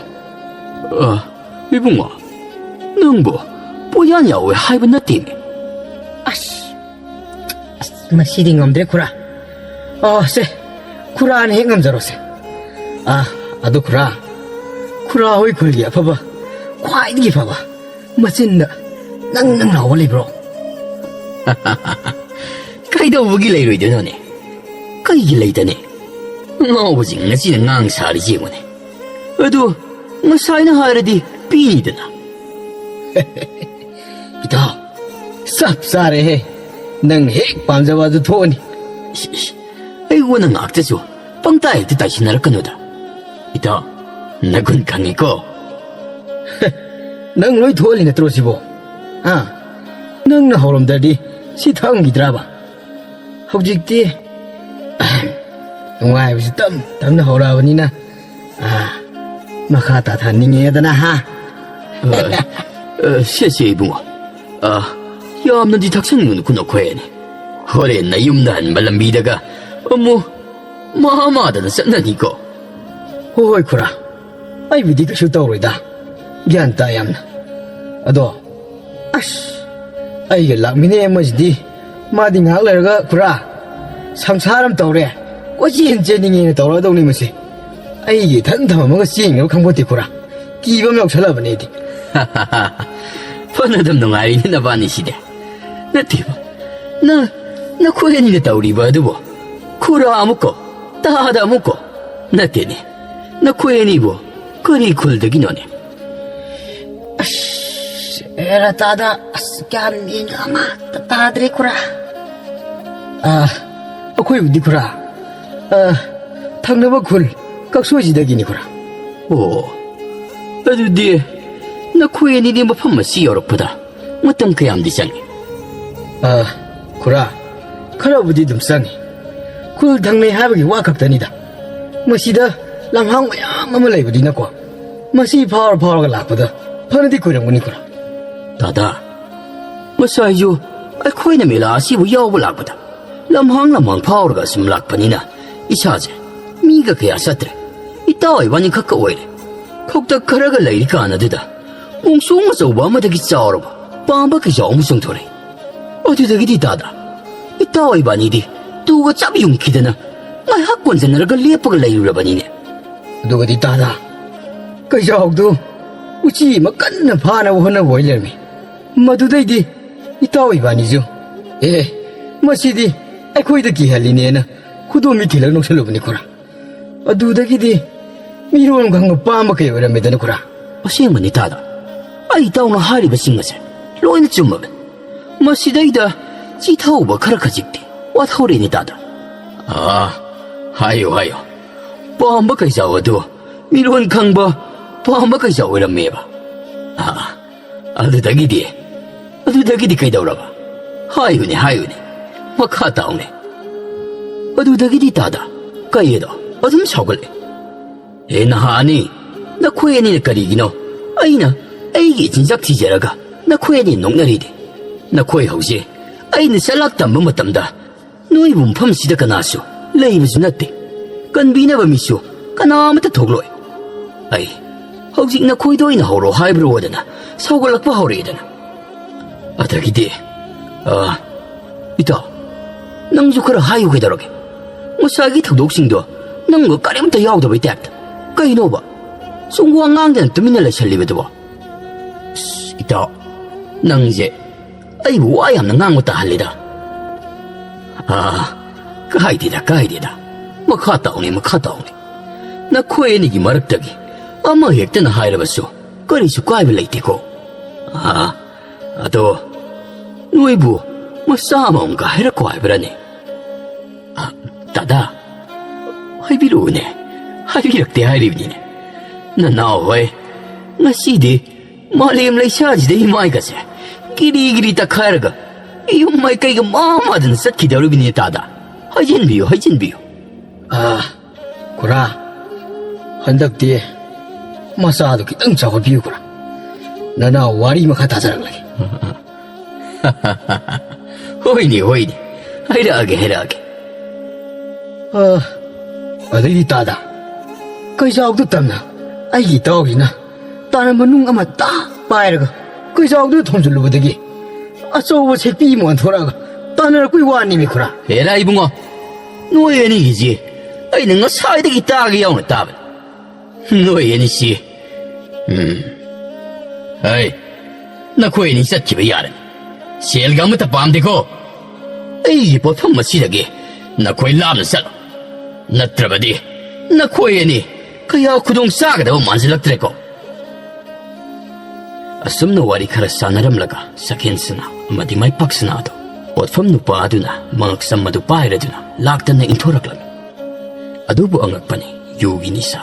ꯑ, ꯏꯕꯨꯡꯉꯣ, ꯅꯪꯕꯨ ꯄꯣꯠꯌꯥꯟ ꯌꯥꯎꯋꯦ ꯍꯥꯏꯕ ꯅꯠꯇꯦꯅꯦ꯫ ꯑꯁ, ꯑꯁ, ꯃꯁꯤꯗꯤ ꯉꯝꯗ꯭ꯔꯦ, ꯈꯨꯔꯥ꯫ ꯑ, ꯁꯦ, ꯈꯨꯔꯥꯅ ꯍꯦꯛ ꯉꯝꯖꯔꯣꯁꯦ꯫ ꯑ, ꯑꯗꯨ ꯈꯨꯔꯥ, ꯈꯨꯔꯥ ꯍꯣꯏ ꯈꯨꯜꯒꯤ ꯑꯐꯕ, ꯈ꯭ꯋꯥꯏꯗꯒꯤ ꯐꯕ, ꯃꯆꯤꯟꯗ ꯅꯪ ꯅꯪ ꯂꯥꯎꯕ ꯂꯩꯕ꯭ꯔꯣ? ꯀꯩꯗꯧꯕꯒꯤ ꯂꯩꯔꯣꯏꯗꯣꯏꯅꯣꯅꯦ? ꯀꯩꯒꯤ ꯂꯩꯇꯅꯤ? ꯉꯥꯎꯕꯁꯤꯡ ꯉꯁꯤꯅ ꯉꯥꯡ ꯁꯥꯔꯤ ꯌꯦꯡꯉꯨꯅꯦ꯫ ꯑꯗꯨ ꯉꯁꯥꯏꯅ ꯍꯥꯏꯔꯗꯤ ꯄꯤꯅꯤꯗꯅ꯫ ꯏꯇꯥꯎ, ꯆꯞ ꯆꯥꯔꯦꯍꯦ꯫ ꯅꯪ ꯍꯦꯛ ꯄꯥꯝꯖꯕ ꯑꯗꯨ ꯊꯣꯛꯑꯅꯤ꯫ ꯏꯁ, ꯏꯁ, ꯑꯩꯉꯣꯟꯗ ꯉꯥꯛꯇꯁꯨ ꯄꯪꯇꯥꯏ ꯍꯦꯛꯇ ꯇꯥꯏꯁꯤꯟꯅꯔꯛꯀꯅꯨꯗ꯫ ꯏꯇꯥꯎ, ꯅꯒꯨꯟ ꯈꯪꯉꯤꯀꯣ꯫ ꯅꯪ ꯂꯣꯏ ꯊꯣꯛꯍꯜꯂꯤ ꯅꯠꯇ꯭ꯔꯣ ꯁꯤꯕꯣ? ꯍꯥ? ꯅꯪꯅ ꯍꯧꯔꯝꯗ꯭ꯔꯗꯤ ꯁꯤ ꯊꯛꯑꯝꯈꯤꯗ꯭ꯔꯕ? ꯍꯧꯖꯤꯛꯇꯤ, ꯑꯍꯝ, ꯅꯨꯡꯉꯥꯏꯕꯁꯤ ꯇꯞ ꯇꯞꯅ ꯍꯧꯔꯛꯑꯕꯅꯤꯅ, ꯑꯥ, ꯃꯈꯥ ꯇꯥꯊꯅꯤꯡꯉꯦꯗꯅ, ꯍꯥ? ꯑ, ꯑ, ꯁꯦ, ꯁꯦ, ꯏꯕꯨꯡꯉꯣ꯫ ꯑ, ꯌꯥꯝꯅꯗꯤ ꯊꯛꯆꯟꯒꯅꯨ, ꯈꯨꯅꯣꯛ ꯈꯣꯏꯔꯅꯤ꯫ ꯍꯣꯔꯦꯟ ꯅꯌꯨꯝꯗ ꯍꯟꯕ ꯂꯝꯕꯤꯗꯒ ꯑꯃꯨꯛ ꯃꯍꯥ ꯃꯥꯗꯅ ꯆꯠꯅꯅꯤꯀꯣ꯫ ꯍꯣꯏ, ꯍꯣꯏ, ꯈꯨꯔꯥ꯫ ꯑꯩꯕꯨꯗꯤ ꯀꯩꯁꯨ ꯇꯧꯔꯣꯏꯗ꯫ ꯒ꯭ꯌꯥꯟ ꯇꯥꯏ ꯌꯥꯝꯅ꯫ ꯑꯗꯣ, ꯑꯁ, ꯑꯩꯒ ꯂꯥꯛꯃꯤꯟꯅꯩ ꯑꯃꯁꯤꯗꯤ, ꯃꯥꯗꯤ ꯉꯥꯏꯍꯥꯛ ꯂꯩꯔꯒ, "ꯈꯨꯔꯥ, ꯁꯪꯁꯥꯔ ꯑꯃ ꯇꯧꯔꯦ, ꯀꯣꯏꯆꯦꯟ ꯆꯦꯟꯅꯤꯡꯉꯦꯅ" ꯇꯧꯔꯛꯑꯗꯧꯅꯤ ꯃꯁꯤ꯫ ꯑꯩꯒꯤ ꯏꯊꯟ ꯊꯝꯃꯝꯃꯒ ꯆꯦꯟꯈ꯭ꯔꯕ ꯈꯪꯄꯣꯠꯇꯦ ꯈꯨꯔꯥ꯫ ꯀꯤꯕ ꯑꯃ ꯌꯥꯎꯁꯜꯂꯛꯑꯕꯅꯦ ꯑꯩꯗꯤ꯫ ꯐꯅ ꯑꯗꯨꯝ ꯅꯨꯡꯉꯥꯏꯔꯤꯅꯦ ꯅꯕꯥꯅꯤꯁꯤꯗꯤ꯫ ꯅꯠꯇꯦꯕ, ꯅ-, ꯅꯈꯣꯏ ꯑꯅꯤꯅ ꯇꯧꯔꯤꯕ ꯑꯗꯨꯕꯨ ꯈꯨꯔꯥ ꯑꯃꯨꯛꯀꯣ, ꯇꯥꯗ ꯑꯃꯨꯛꯀꯣ꯫ ꯅꯠꯇꯦꯅꯦ, ꯅꯈꯣꯏ ꯑꯅꯤꯕꯨ ꯀꯔꯤ ꯈꯨꯜꯗꯒꯤꯅꯣꯅꯦ? ꯑꯁ, ꯑꯦꯔꯥ ꯇꯥꯗ, ꯑꯁ, ꯒ꯭ꯌꯥꯟ ꯃꯦꯟꯒ ꯑꯃꯠꯇ ꯇꯥꯗ꯭ꯔꯦ ꯈꯨꯔꯥ꯫ ꯑꯥ, ꯑꯩꯈꯣꯏꯕꯨꯗꯤ ꯈꯨꯔꯥ, ꯑꯥ, ꯊꯪꯅꯕ ꯈꯨꯜ ꯀꯛꯁꯣꯏꯁꯤꯗꯒꯤꯅꯤ ꯈꯨꯔꯥ꯫ ꯑꯣ, ꯑꯗꯨꯗꯤ ꯅꯈꯣꯏ ꯑꯅꯤꯗꯤ ꯃꯐꯝ ꯑꯁꯤ ꯌꯧꯔꯛꯄꯗ ꯃꯇꯝ ꯀꯌꯥꯝꯗꯤ ꯆꯪꯏ? ꯑꯥ, ꯈꯨꯔꯥ, ꯈꯔꯕꯨꯗꯤ ꯑꯗꯨꯝ ꯆꯪꯏ꯫ ꯈꯨꯜ ꯊꯪꯅꯩ ꯍꯥꯏꯕꯒꯤ ꯋꯥ ꯈꯛꯇꯅꯤꯗ꯫ ꯃꯁꯤꯗ ꯂꯝꯍꯥꯡ ꯃꯌꯥꯝ ꯑꯃ ꯂꯩꯕꯅꯤꯅꯀꯣ, ꯃꯁꯤ ꯐꯥꯎꯔ ꯐꯥꯎꯔꯒ ꯂꯥꯛꯄꯗ ꯐꯅꯗꯤ ꯀꯨꯏꯔꯝꯒꯅꯤ ꯈꯨꯔꯥ꯫ ꯗꯥꯗꯥ, ꯉꯁꯥꯏꯁꯨ ꯑꯩꯈꯣꯏꯅ ꯃꯦꯂꯥ ꯑꯁꯤꯕꯨ ꯌꯥꯎꯕ ꯂꯥꯛꯄꯗ ꯂꯝꯍꯥꯡ ꯂꯝꯍꯥꯡ ꯐꯥꯎꯔꯒ ꯑꯁꯨꯝ ꯂꯥꯛꯄꯅꯤꯅ ꯏꯁꯥꯁꯦ ꯃꯤꯒ ꯀꯌꯥ ꯆꯠꯇ꯭ꯔꯦ꯫ ꯏꯇꯥꯎ ꯏꯕꯥꯅꯤ ꯈꯛꯀ ꯑꯣꯏꯔꯦ꯫ ꯈꯧꯇꯛ ꯈꯔꯒ ꯂꯩꯔꯤꯀꯥꯟ ꯑꯗꯨꯗ ꯃꯣꯡꯁꯣꯡ ꯑꯆꯧꯕ ꯑꯃꯗꯒꯤ ꯆꯥꯎꯔꯕ ꯄꯥꯝꯕ ꯀꯩꯖꯥꯎ ꯑꯃ ꯆꯣꯡꯊꯣꯔꯛꯏ꯫ ꯑꯗꯨꯗꯒꯤꯗꯤ ꯗꯥꯗꯥ, ꯏꯇꯥꯎ ꯏꯕꯥꯅꯤꯗꯤ ꯇꯨꯒ ꯆꯞ ꯌꯨꯡꯈꯤꯗꯅ ꯉꯥꯏꯍꯥꯛ ꯀꯣꯟꯖꯟꯅꯔꯒ ꯂꯦꯞꯄꯒ ꯂꯩꯔꯨꯔꯕꯅꯤꯅꯦ꯫ ꯑꯗꯨꯒꯗꯤ ꯗꯥꯗꯥ, ꯀꯩꯖꯥꯎꯗꯨ ꯎꯆꯤ ꯑꯃ ꯀꯟꯅ ꯐꯥꯅꯕ ꯍꯣꯠꯅꯕ ꯑꯣꯏ ꯂꯩꯔꯝꯃꯤ꯫ ꯃꯗꯨꯗꯩꯗꯤ ꯏꯇꯥꯎ ꯏꯕꯥꯅꯤꯁꯨ, "ꯑꯦ, ꯃꯁꯤꯗꯤ ꯑꯩꯈꯣꯏꯗ ꯀꯤꯍꯜꯂꯤꯅꯦꯅ" ꯈꯨꯗꯣꯝꯕꯤ ꯊꯤꯜꯂꯒ ꯅꯣꯛꯁꯜꯂꯨꯕꯅꯤ ꯈꯨꯔꯥ꯫ ꯑꯗꯨꯗꯒꯤꯗꯤ ꯃꯤꯔꯣꯟ ꯈꯪꯕ ꯄꯥꯝꯕ ꯀꯩ ꯑꯣꯏꯔꯝꯃꯦꯗꯅ ꯈꯨꯔꯥ꯫ ꯑꯁꯦꯡꯕꯅꯤ ꯇꯥꯗ, ꯑꯩ ꯏꯇꯥꯎꯅ ꯍꯥꯏꯔꯤꯕꯁꯤꯡ ꯑꯁꯦ ꯂꯣꯏꯅ ꯆꯨꯝꯃꯕꯅꯤ꯫ ꯃꯁꯤꯗꯩꯗ ꯆꯤꯊꯍꯧꯕ ꯈꯔ ꯈꯖꯤꯛꯇꯤ ꯋꯥꯠꯍꯧꯔꯦꯅꯦ ꯇꯥꯗ꯫ ꯑꯥ, ꯍꯥꯏꯌꯨ, ꯍꯥꯏꯌꯨ꯫ ꯄꯥꯝꯕ ꯀꯩꯖꯥꯎ ꯑꯗꯨ ꯃꯤꯔꯣꯟ ꯈꯪꯕ ꯄꯥꯝꯕ ꯀꯩꯖꯥꯎ ꯑꯣꯏꯔꯝꯃꯦꯕ꯫ ꯑꯥ, ꯑꯗꯨꯗꯒꯤꯗꯤ, ꯑꯗꯨꯗꯒꯤꯗꯤ ꯀꯩꯗꯧꯔꯕ? ꯍꯥꯏꯌꯨꯅꯦ, ꯍꯥꯏꯌꯨꯅꯦ꯫ ꯃꯈꯥ ꯇꯥꯎꯅꯦ꯫ ꯑꯗꯨꯗꯒꯤꯗꯤ ꯇꯥꯗ, ꯀꯩ ꯑꯗꯣ ꯑꯗꯨꯝ ꯁꯥꯎꯒꯠꯂꯦ꯫ "ꯍꯦ ꯅꯍꯥ ꯑꯅꯤ, ꯅꯈꯣꯏ ꯑꯅꯤꯅ ꯀꯔꯤꯒꯤꯅꯣ ꯑꯩꯅ ꯑꯩꯒꯤ ꯏꯆꯤꯟꯖꯥꯛ ꯊꯤꯖꯔꯒ ꯅꯈꯣꯏ ꯑꯅꯤ ꯅꯣꯛꯅꯔꯤꯗꯤ? ꯅꯈꯣꯏ ꯍꯧꯖꯤꯛ ꯑꯩꯅ ꯆꯂꯥꯛ ꯇꯝꯕ ꯃꯇꯝꯗ ꯅꯣꯏꯕꯨ ꯃꯐꯝꯁꯤꯗ ꯀꯅꯥꯁꯨ ꯂꯩꯕꯁꯨ ꯅꯠꯇꯦ꯫ ꯀꯟꯕꯤꯅꯕ ꯃꯤꯁꯨ ꯀꯅꯥ ꯑꯃꯠꯇ ꯊꯣꯛꯂꯣꯏ꯫ ꯑꯩ ꯍꯧꯖꯤꯛ ꯅꯈꯣꯏꯗ ꯑꯣꯏꯅ ꯍꯧꯔꯣ ꯍꯥꯏꯕ꯭ꯔꯣꯗꯅ ꯁꯥꯎꯒꯠꯂꯛꯄ ꯍꯧꯔꯛꯑꯦꯗꯅ꯫ ꯑꯗꯒꯤꯗꯤ, ꯑ, ꯏꯇꯥꯎ, ꯅꯪꯁꯨ ꯈꯔ ꯍꯥꯏꯌꯨ ꯀꯩꯗꯧꯔꯒꯦ? ꯉꯁꯥꯏꯒꯤ ꯊꯧꯗꯣꯛꯁꯤꯡꯗꯣ ꯅꯪꯒ ꯀꯔꯤꯝꯇ ꯌꯥꯎꯗꯕꯩ ꯇꯥꯏꯞꯇ꯫ ꯀꯩꯅꯣꯕ? ꯁꯨꯝ ꯋꯥ ꯉꯥꯡꯗꯅ ꯇꯨꯃꯤꯟꯅ ꯂꯩꯁꯜꯂꯤꯕꯗꯨꯕꯣ? ꯑꯁ, ꯏꯇꯥꯎ, ꯅꯪꯁꯦ ꯑꯩꯕꯨ ꯋꯥ ꯌꯥꯝꯅ ꯉꯥꯡꯕ ꯇꯥꯍꯜꯂꯤꯗ꯫ ꯑꯥ, ꯀꯥꯏꯗꯦꯗ, ꯀꯥꯏꯗꯦꯗ꯫ ꯃꯈꯥ ꯇꯥꯎꯅꯦ, ꯃꯈꯥ ꯇꯥꯎꯅꯦ꯫ ꯅꯈꯣꯏ ꯑꯅꯤꯒꯤ ꯃꯔꯛꯇꯒꯤ ꯑꯃ ꯍꯦꯛꯇꯅ ꯍꯥꯏꯔꯕꯁꯨ ꯀꯔꯤꯁꯨ ꯀꯥꯏꯕ ꯂꯩꯇꯦꯀꯣ꯫ ꯑꯥ, ꯑꯗꯣ ꯅꯣꯏꯕꯨ ꯃꯆꯥ ꯑꯃꯃꯝꯒ ꯍꯥꯏꯔꯛꯀꯣ ꯍꯥꯏꯕ꯭ꯔꯅꯦ? ꯑ, ꯗꯥꯗꯥ, ꯍꯥꯏꯕꯤꯔꯛꯎꯅꯦ꯫ ꯍꯥꯏꯕꯤꯔꯛꯇꯦ ꯍꯥꯏꯔꯤꯕꯅꯤꯅꯦ꯫ ꯅꯅꯥꯎ ꯍꯣꯏ, ꯉꯁꯤꯗꯤ ꯃꯥꯂꯦꯝ ꯂꯩꯁꯥꯁꯤꯗ ꯏꯃꯥꯏꯒꯁꯦ ꯒꯤꯔꯤ ꯒꯤꯔꯤ ꯇꯛꯈꯥꯏꯔꯒ ꯌꯨꯝ ꯃꯥꯏꯀꯩꯒ ꯃꯥ ꯃꯥꯗꯅ ꯆꯠꯈꯤꯗꯧꯔꯤꯕꯅꯤ ꯗꯥꯗꯥ꯫ ꯍꯥꯏꯖꯤꯟꯕꯤꯌꯨ, ꯍꯥꯏꯖꯤꯟꯕꯤꯌꯨ꯫ ꯑꯥ, ꯈꯨꯔꯥ, ꯍꯟꯗꯛꯇꯤ ꯃꯆꯥꯗꯣ ꯈꯤꯇꯪ ꯆꯥꯎꯈꯠꯄꯤꯌꯨ ꯈꯨꯔꯥ꯫ ꯅꯅꯥꯎ ꯋꯥꯔꯤ ꯃꯈꯥ ꯇꯥꯖꯔꯛꯂꯒꯦ꯫ ꯍꯣꯏꯅꯦ, ꯍꯣꯏꯅꯦ꯫ ꯍꯥꯏꯔꯛꯑꯒꯦ, ꯍꯥꯏꯔꯛꯑꯒꯦ꯫ ꯑ, ꯑꯗꯩꯗꯤ ꯇꯥꯗ, ꯀꯩꯖꯥꯎꯗꯨ ꯇꯝꯅ ꯑꯩꯒꯤ ꯏꯇꯥꯎꯁꯤꯅ ꯇꯥꯔꯝꯕ ꯅꯨꯡ ꯑꯃ ꯇꯥ ꯄꯥꯏꯔꯒ ꯀꯩꯖꯥꯎꯗꯨꯗ ꯊꯣꯝꯖꯤꯜꯂꯨꯕꯗꯒꯤ ꯑꯆꯧꯕ ꯁꯦꯛꯄꯤ ꯑꯃ ꯑꯣꯟꯊꯣꯔꯛꯑꯒ ꯇꯥꯟꯅꯔꯛꯄꯩ ꯋꯥꯅꯤꯃꯤ ꯈꯨꯔꯥ꯫ ꯍꯦꯔꯥ ꯏꯕꯨꯡꯉꯣ, ꯅꯣꯏ ꯑꯅꯤꯒꯤꯁꯤ ꯑꯩꯅ ꯉꯁꯥꯏꯗꯒꯤ ꯇꯥꯒꯦ ꯌꯥꯎꯅ ꯇꯥꯕꯅꯤ꯫ ꯅꯣꯏ ꯑꯅꯤꯁꯤ꯫ ꯎꯝ꯫ ꯍꯩ, ꯅꯈꯣꯏ ꯑꯅꯤ ꯆꯠꯈꯤꯕ ꯌꯥꯔꯅꯤ꯫ ꯁꯦꯜꯒ ꯑꯃꯠꯇ ꯄꯥꯝꯗꯦꯀꯣ꯫ ꯑꯩꯒꯤ ꯄꯣꯠꯐꯝ ꯑꯁꯤꯗꯒꯤ ꯅꯈꯣꯏ ꯂꯥꯞꯅ ꯆꯠꯂꯣ꯫ ꯅꯠꯇ꯭ꯔꯕꯗꯤ ꯅꯈꯣꯏ ꯑꯅꯤ ꯀꯌꯥ ꯈꯨꯗꯣꯡ ꯆꯥꯒꯗꯕ ꯃꯥꯟꯁꯤꯜꯂꯛꯇ꯭ꯔꯦꯀꯣ꯫ ꯑꯁꯨꯝꯅ ꯋꯥꯔꯤ ꯈꯔ ꯁꯥꯟꯅꯔꯝꯂꯒ ꯁꯀꯦꯟ ꯁꯅꯥ ꯑꯃꯗꯤ ꯃꯥꯏꯄꯥꯛ ꯁꯅꯥ ꯑꯗꯨ ꯄꯣꯠꯐꯝ ꯅꯨꯄꯥ ꯑꯗꯨꯅ ꯃꯉꯛꯁꯝ ꯑꯗꯨ ꯄꯥꯏꯔꯗꯨꯅ ꯂꯥꯛꯇꯅ ꯏꯟꯊꯣꯔꯛꯂꯝꯃꯤ꯫ ꯑꯗꯨꯕꯨ ꯑꯉꯛꯄꯅꯤ, ꯌꯨꯒꯤ ꯅꯤꯁꯥ꯫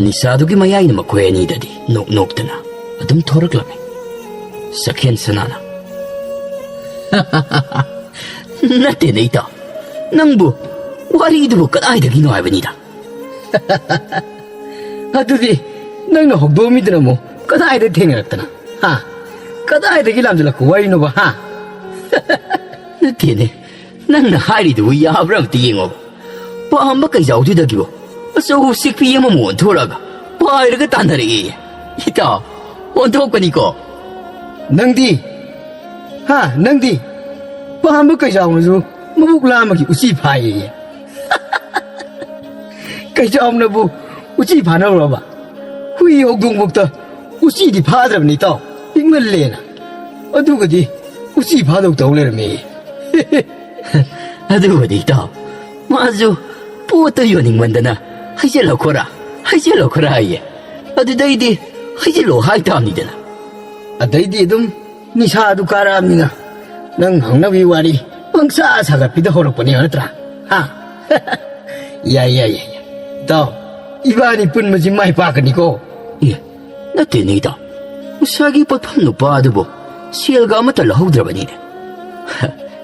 ꯅꯤꯁꯥꯗꯨꯒꯤ ꯃꯌꯥꯏꯅ ꯃꯈꯣꯏ ꯑꯅꯤꯗꯗꯤ ꯅꯣꯛ ꯅꯣꯛꯇꯅ ꯑꯗꯨꯝ ꯊꯣꯔꯛꯂꯝꯃꯤ꯫ ꯁꯈꯦꯟ ꯁꯅꯥꯅ, "ꯅꯠꯇꯦꯅꯦ ꯏꯇꯥꯎ, ꯅꯪꯕꯨ ꯋꯥꯔꯤꯗꯨꯕꯨ ꯀꯗꯥꯏꯗꯒꯤꯅꯣ ꯍꯥꯏꯕꯅꯤꯗ?" "ꯑꯗꯨꯗꯤ ꯅꯪꯅ ꯍꯧꯗꯣꯛꯑꯝꯃꯤꯗꯨꯅ ꯑꯃꯨꯛ ꯀꯗꯥꯏꯗ ꯊꯦꯡꯅꯔꯛꯇꯅ? ꯍꯥ? ꯀꯗꯥꯏꯗꯒꯤ ꯂꯥꯝꯁꯤꯜꯂꯛꯄ ꯋꯥꯔꯤꯅꯣꯕ, ꯍꯥ?" "ꯅꯠꯇꯦꯅꯦ, ꯅꯪꯅ ꯍꯥꯏꯔꯤꯗꯨꯕꯨ ꯌꯥꯕ꯭ꯔꯥ ꯑꯝꯇ ꯌꯦꯡꯉꯣꯕ꯫ ꯄꯥꯝꯕ ꯀꯩꯖꯥꯎꯗꯨꯗꯒꯤꯕꯨ ꯑꯆꯧꯕ ꯁꯤꯛꯄꯤ ꯑꯃꯃꯨꯛ ꯑꯣꯟꯊꯣꯔꯛꯑꯒ ꯄꯥꯏꯔꯒ ꯇꯥꯟꯅꯔꯛꯑꯦ꯫ ꯏꯇꯥꯎ, ꯑꯣꯟꯊꯣꯛꯄꯅꯤꯀꯣ꯫ ꯅꯪꯗꯤ ꯍꯥ, ꯅꯪꯗꯤ? ꯄꯥꯝꯕ ꯀꯩꯖꯥꯎꯅꯁꯨ ꯃꯕꯨꯛ ꯂꯥꯝꯕꯒꯤ ꯎꯆꯤ ꯐꯥꯏꯌꯦ꯫ ꯀꯩꯖꯥꯎꯅꯕꯨ ꯎꯆꯤ ꯐꯥꯅꯕ꯭ꯔꯣꯕ? ꯍꯨꯏ ꯍꯧꯗꯣꯡꯕꯨꯛꯇ ꯎꯆꯤꯗꯤ ꯐꯥꯗ꯭ꯔꯕꯅꯤ, ꯏꯇꯥꯎ, ꯄꯤꯛꯃꯜꯂꯦꯅ꯫ ꯑꯗꯨꯒꯗꯤ ꯎꯆꯤ ꯐꯥꯗꯧ ꯇꯧ ꯂꯩꯔꯝꯃꯦ꯫ ꯑꯗꯨꯕꯨꯗꯤ, ꯏꯇꯥꯎ, ꯃꯥꯁꯨ ꯄꯣꯠꯇꯣ ꯌꯣꯟꯅꯤꯡꯃꯟꯗꯅ "ꯍꯩꯖꯤꯜꯂꯣ ꯈꯣꯔꯥ, ꯍꯩꯖꯤꯜꯂꯣ ꯈꯣꯔꯥ" ꯍꯥꯏꯌꯦ꯫ ꯑꯗꯨꯗꯩꯗꯤ "ꯍꯩꯖꯤꯜꯂꯣ" ꯍꯥꯏ ꯇꯥꯕꯅꯤꯗꯅ꯫ ꯑꯗꯩꯗꯤ ꯑꯗꯨꯝ ꯅꯤꯁꯥꯗꯨ ꯀꯥꯔꯛꯑꯕꯅꯤꯅ, ꯅꯪ ꯍꯧꯅꯕꯤ ꯋꯥꯔꯤ ꯄꯪꯁꯥ ꯁꯥꯒꯠꯄꯤꯗ ꯍꯧꯔꯛꯄꯅꯦꯕ, ꯅꯠꯇ꯭ꯔꯥ? ꯍꯥ? ꯌꯥꯏ, ꯌꯥꯏ, ꯌꯥꯏ, ꯌꯥꯏ꯫ ꯏꯇꯥꯎ, ꯏꯕꯥꯅꯤ ꯄꯨꯟꯕꯁꯤ ꯃꯥꯏ ꯄꯥꯛꯀꯅꯤꯀꯣ꯫ ꯑꯦ, ꯅꯠꯇꯦꯅꯦ, ꯏꯇꯥꯎ꯫ ꯉꯁꯥꯏꯒꯤ ꯄꯣꯠꯐꯝ ꯅꯨꯄꯥ ꯑꯗꯨꯕꯨ ꯁꯦꯜꯒ ꯑꯃꯠꯇ ꯂꯧꯍꯧꯗ꯭ꯔꯕꯅꯤꯅꯦ꯫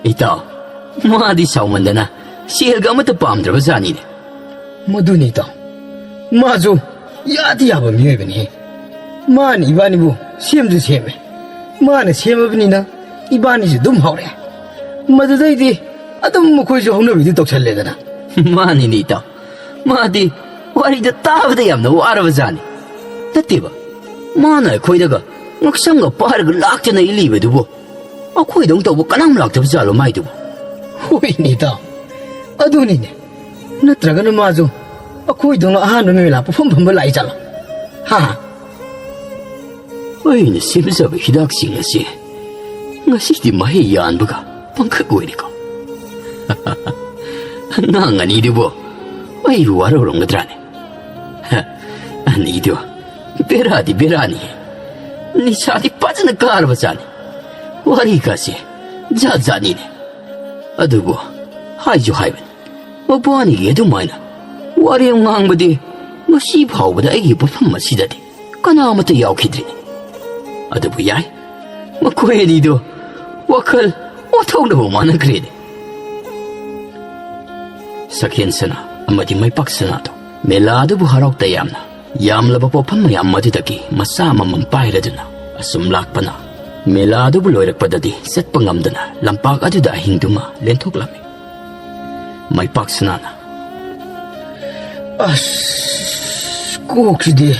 ꯏꯇꯥꯎ, ꯃꯥꯗꯤ ꯁꯥꯎꯃꯟꯗꯅ ꯁꯦꯜꯒ ꯑꯃꯠꯇ ꯄꯥꯝꯗ꯭ꯔꯕ ꯖꯥꯠꯅꯤꯅꯦ꯫ ꯃꯗꯨꯅꯤ, ꯏꯇꯥꯎ꯫ ꯃꯥꯁꯨ ꯌꯥꯗꯤ ꯌꯥꯕ ꯃꯤꯑꯣꯏꯕꯅꯤꯍꯦ꯫ ꯃꯥꯅ ꯏꯕꯥꯅꯤꯕꯨ ꯁꯦꯝꯁꯨ ꯁꯦꯝꯃꯦ꯫ ꯃꯥꯅ ꯁꯦꯝꯃꯕꯅꯤꯅ ꯏꯕꯥꯅꯤꯁꯨ ꯑꯗꯨꯝ ꯍꯧꯔꯦ꯫ ꯃꯗꯨꯗꯩꯗꯤ ꯑꯗꯨꯝ ꯃꯈꯣꯏꯁꯨ ꯍꯧꯅꯕꯤꯗꯨ ꯇꯧꯁꯜꯂꯦꯗꯅ꯫ ꯃꯥꯅꯤꯅꯦ, ꯏꯇꯥꯎ꯫ ꯃꯥꯗꯤ ꯋꯥꯔꯤꯗ ꯇꯥꯕꯗ ꯌꯥꯝꯅ ꯋꯥꯔꯕ ꯖꯥꯠꯅꯤ꯫ ꯅꯠꯇꯦꯕ, ꯃꯥꯅ ꯑꯩꯈꯣꯏꯗꯒ ꯉꯛꯁꯝꯒ ꯄꯥꯏꯔꯒ ꯂꯥꯛꯇꯅ ꯏꯜꯂꯤꯕꯗꯨꯕꯨ ꯑꯩꯈꯣꯏꯗꯧ ꯇꯧꯕ ꯀꯅꯥꯝ ꯂꯥꯛꯇꯕ ꯖꯥꯠꯂꯣ ꯃꯥꯏꯗꯨꯕꯨ? ꯍꯣꯏꯅꯦ, ꯏꯇꯥꯎ꯫ ꯑꯗꯨꯅꯤꯅꯦ꯫ ꯅꯠꯇ꯭ꯔꯒꯅ ꯃꯥꯁꯨ ꯑꯩꯈꯣꯏꯗꯧꯅ ꯑꯍꯥꯟꯕ ꯃꯦꯂꯥ ꯄꯣꯠꯐꯝ ꯐꯝꯕ ꯂꯥꯛꯏ ꯖꯥꯠꯂꯣ? ꯍꯥ? ꯑꯩꯅ ꯁꯦꯝꯖꯕ ꯍꯤꯗꯥꯛꯁꯤꯡ ꯑꯁꯤ ꯉꯁꯤꯗꯤ ꯃꯍꯩ ꯌꯥꯟꯕꯒ ꯄꯪꯈꯛ ꯑꯣꯏꯔꯦꯀꯣ꯫ ꯑꯉꯥꯡ ꯑꯅꯤꯗꯨꯕꯨ ꯑꯩꯕꯨ ꯋꯥꯔꯧꯔꯝꯒꯗ꯭ꯔꯥꯅꯦ? ꯍ, ꯑꯅꯤꯗꯨ ꯕꯦꯔꯥꯗꯤ ꯕꯦꯔꯥꯅꯤ꯫ ꯅꯤꯁꯥꯗꯤ ꯐꯖꯅ ꯀꯥꯔꯕ ꯖꯥꯠꯅꯤ꯫ ꯋꯥꯔꯤꯒꯁꯦ ꯖꯥꯠ ꯖꯥꯠꯅꯤꯅꯦ꯫ ꯑꯗꯨꯕꯨ ꯍꯥꯏꯁꯨ ꯍꯥꯏꯕꯅꯤ, ꯃꯕꯥꯅꯤꯒꯤ ꯑꯗꯨꯃꯥꯏꯅ ꯋꯥꯔꯦꯝ ꯉꯥꯡꯕꯗꯤ ꯉꯁꯤ ꯐꯥꯎꯕꯗ ꯑꯩꯒꯤ ꯄꯣꯠꯐꯝ ꯑꯁꯤꯗꯗꯤ ꯀꯅꯥꯃꯠꯇ ꯌꯥꯎꯈꯤꯗ꯭ꯔꯤꯅꯤ꯫ ꯑꯗꯨꯕꯨ ꯌꯥꯏ, ꯃꯈꯣꯏ ꯑꯅꯤꯗꯣ ꯋꯥꯈꯜ ꯑꯣꯟꯊꯣꯛꯅꯕ ꯃꯥꯟꯅꯈ꯭ꯔꯦꯅꯦ꯫ ꯁꯛꯍꯦꯟ ꯁꯅꯥ ꯑꯃꯗꯤ ꯃꯩꯄꯥꯛ ꯁꯅꯥꯗꯣ ꯃꯦꯂꯥ ꯑꯗꯨꯕꯨ ꯍꯔꯥꯎ ꯇꯌꯥꯝꯅ ꯌꯥꯝꯂꯕ ꯄꯣꯠꯐꯝ ꯃꯌꯥꯝ ꯑꯗꯨꯗꯒꯤ ꯃꯆꯥ ꯑꯃꯃꯝ ꯄꯥꯏꯔꯗꯨꯅ ꯑꯁꯨꯝ ꯂꯥꯛꯄꯅ, ꯃꯦꯂꯥ ꯑꯗꯨꯕꯨ ꯂꯣꯏꯔꯛꯄꯗꯗꯤ ꯆꯠꯄ ꯉꯝꯗꯅ ꯂꯝꯄꯥꯛ ꯑꯗꯨꯗ ꯑꯍꯤꯡꯗꯨꯃ ꯂꯦꯟꯊꯣꯛꯂꯝꯃꯤ꯫ ꯃꯩꯄꯥꯛ ꯁꯅꯥꯅ, "ꯑꯁ, ꯀꯣꯛꯁꯤꯗꯤ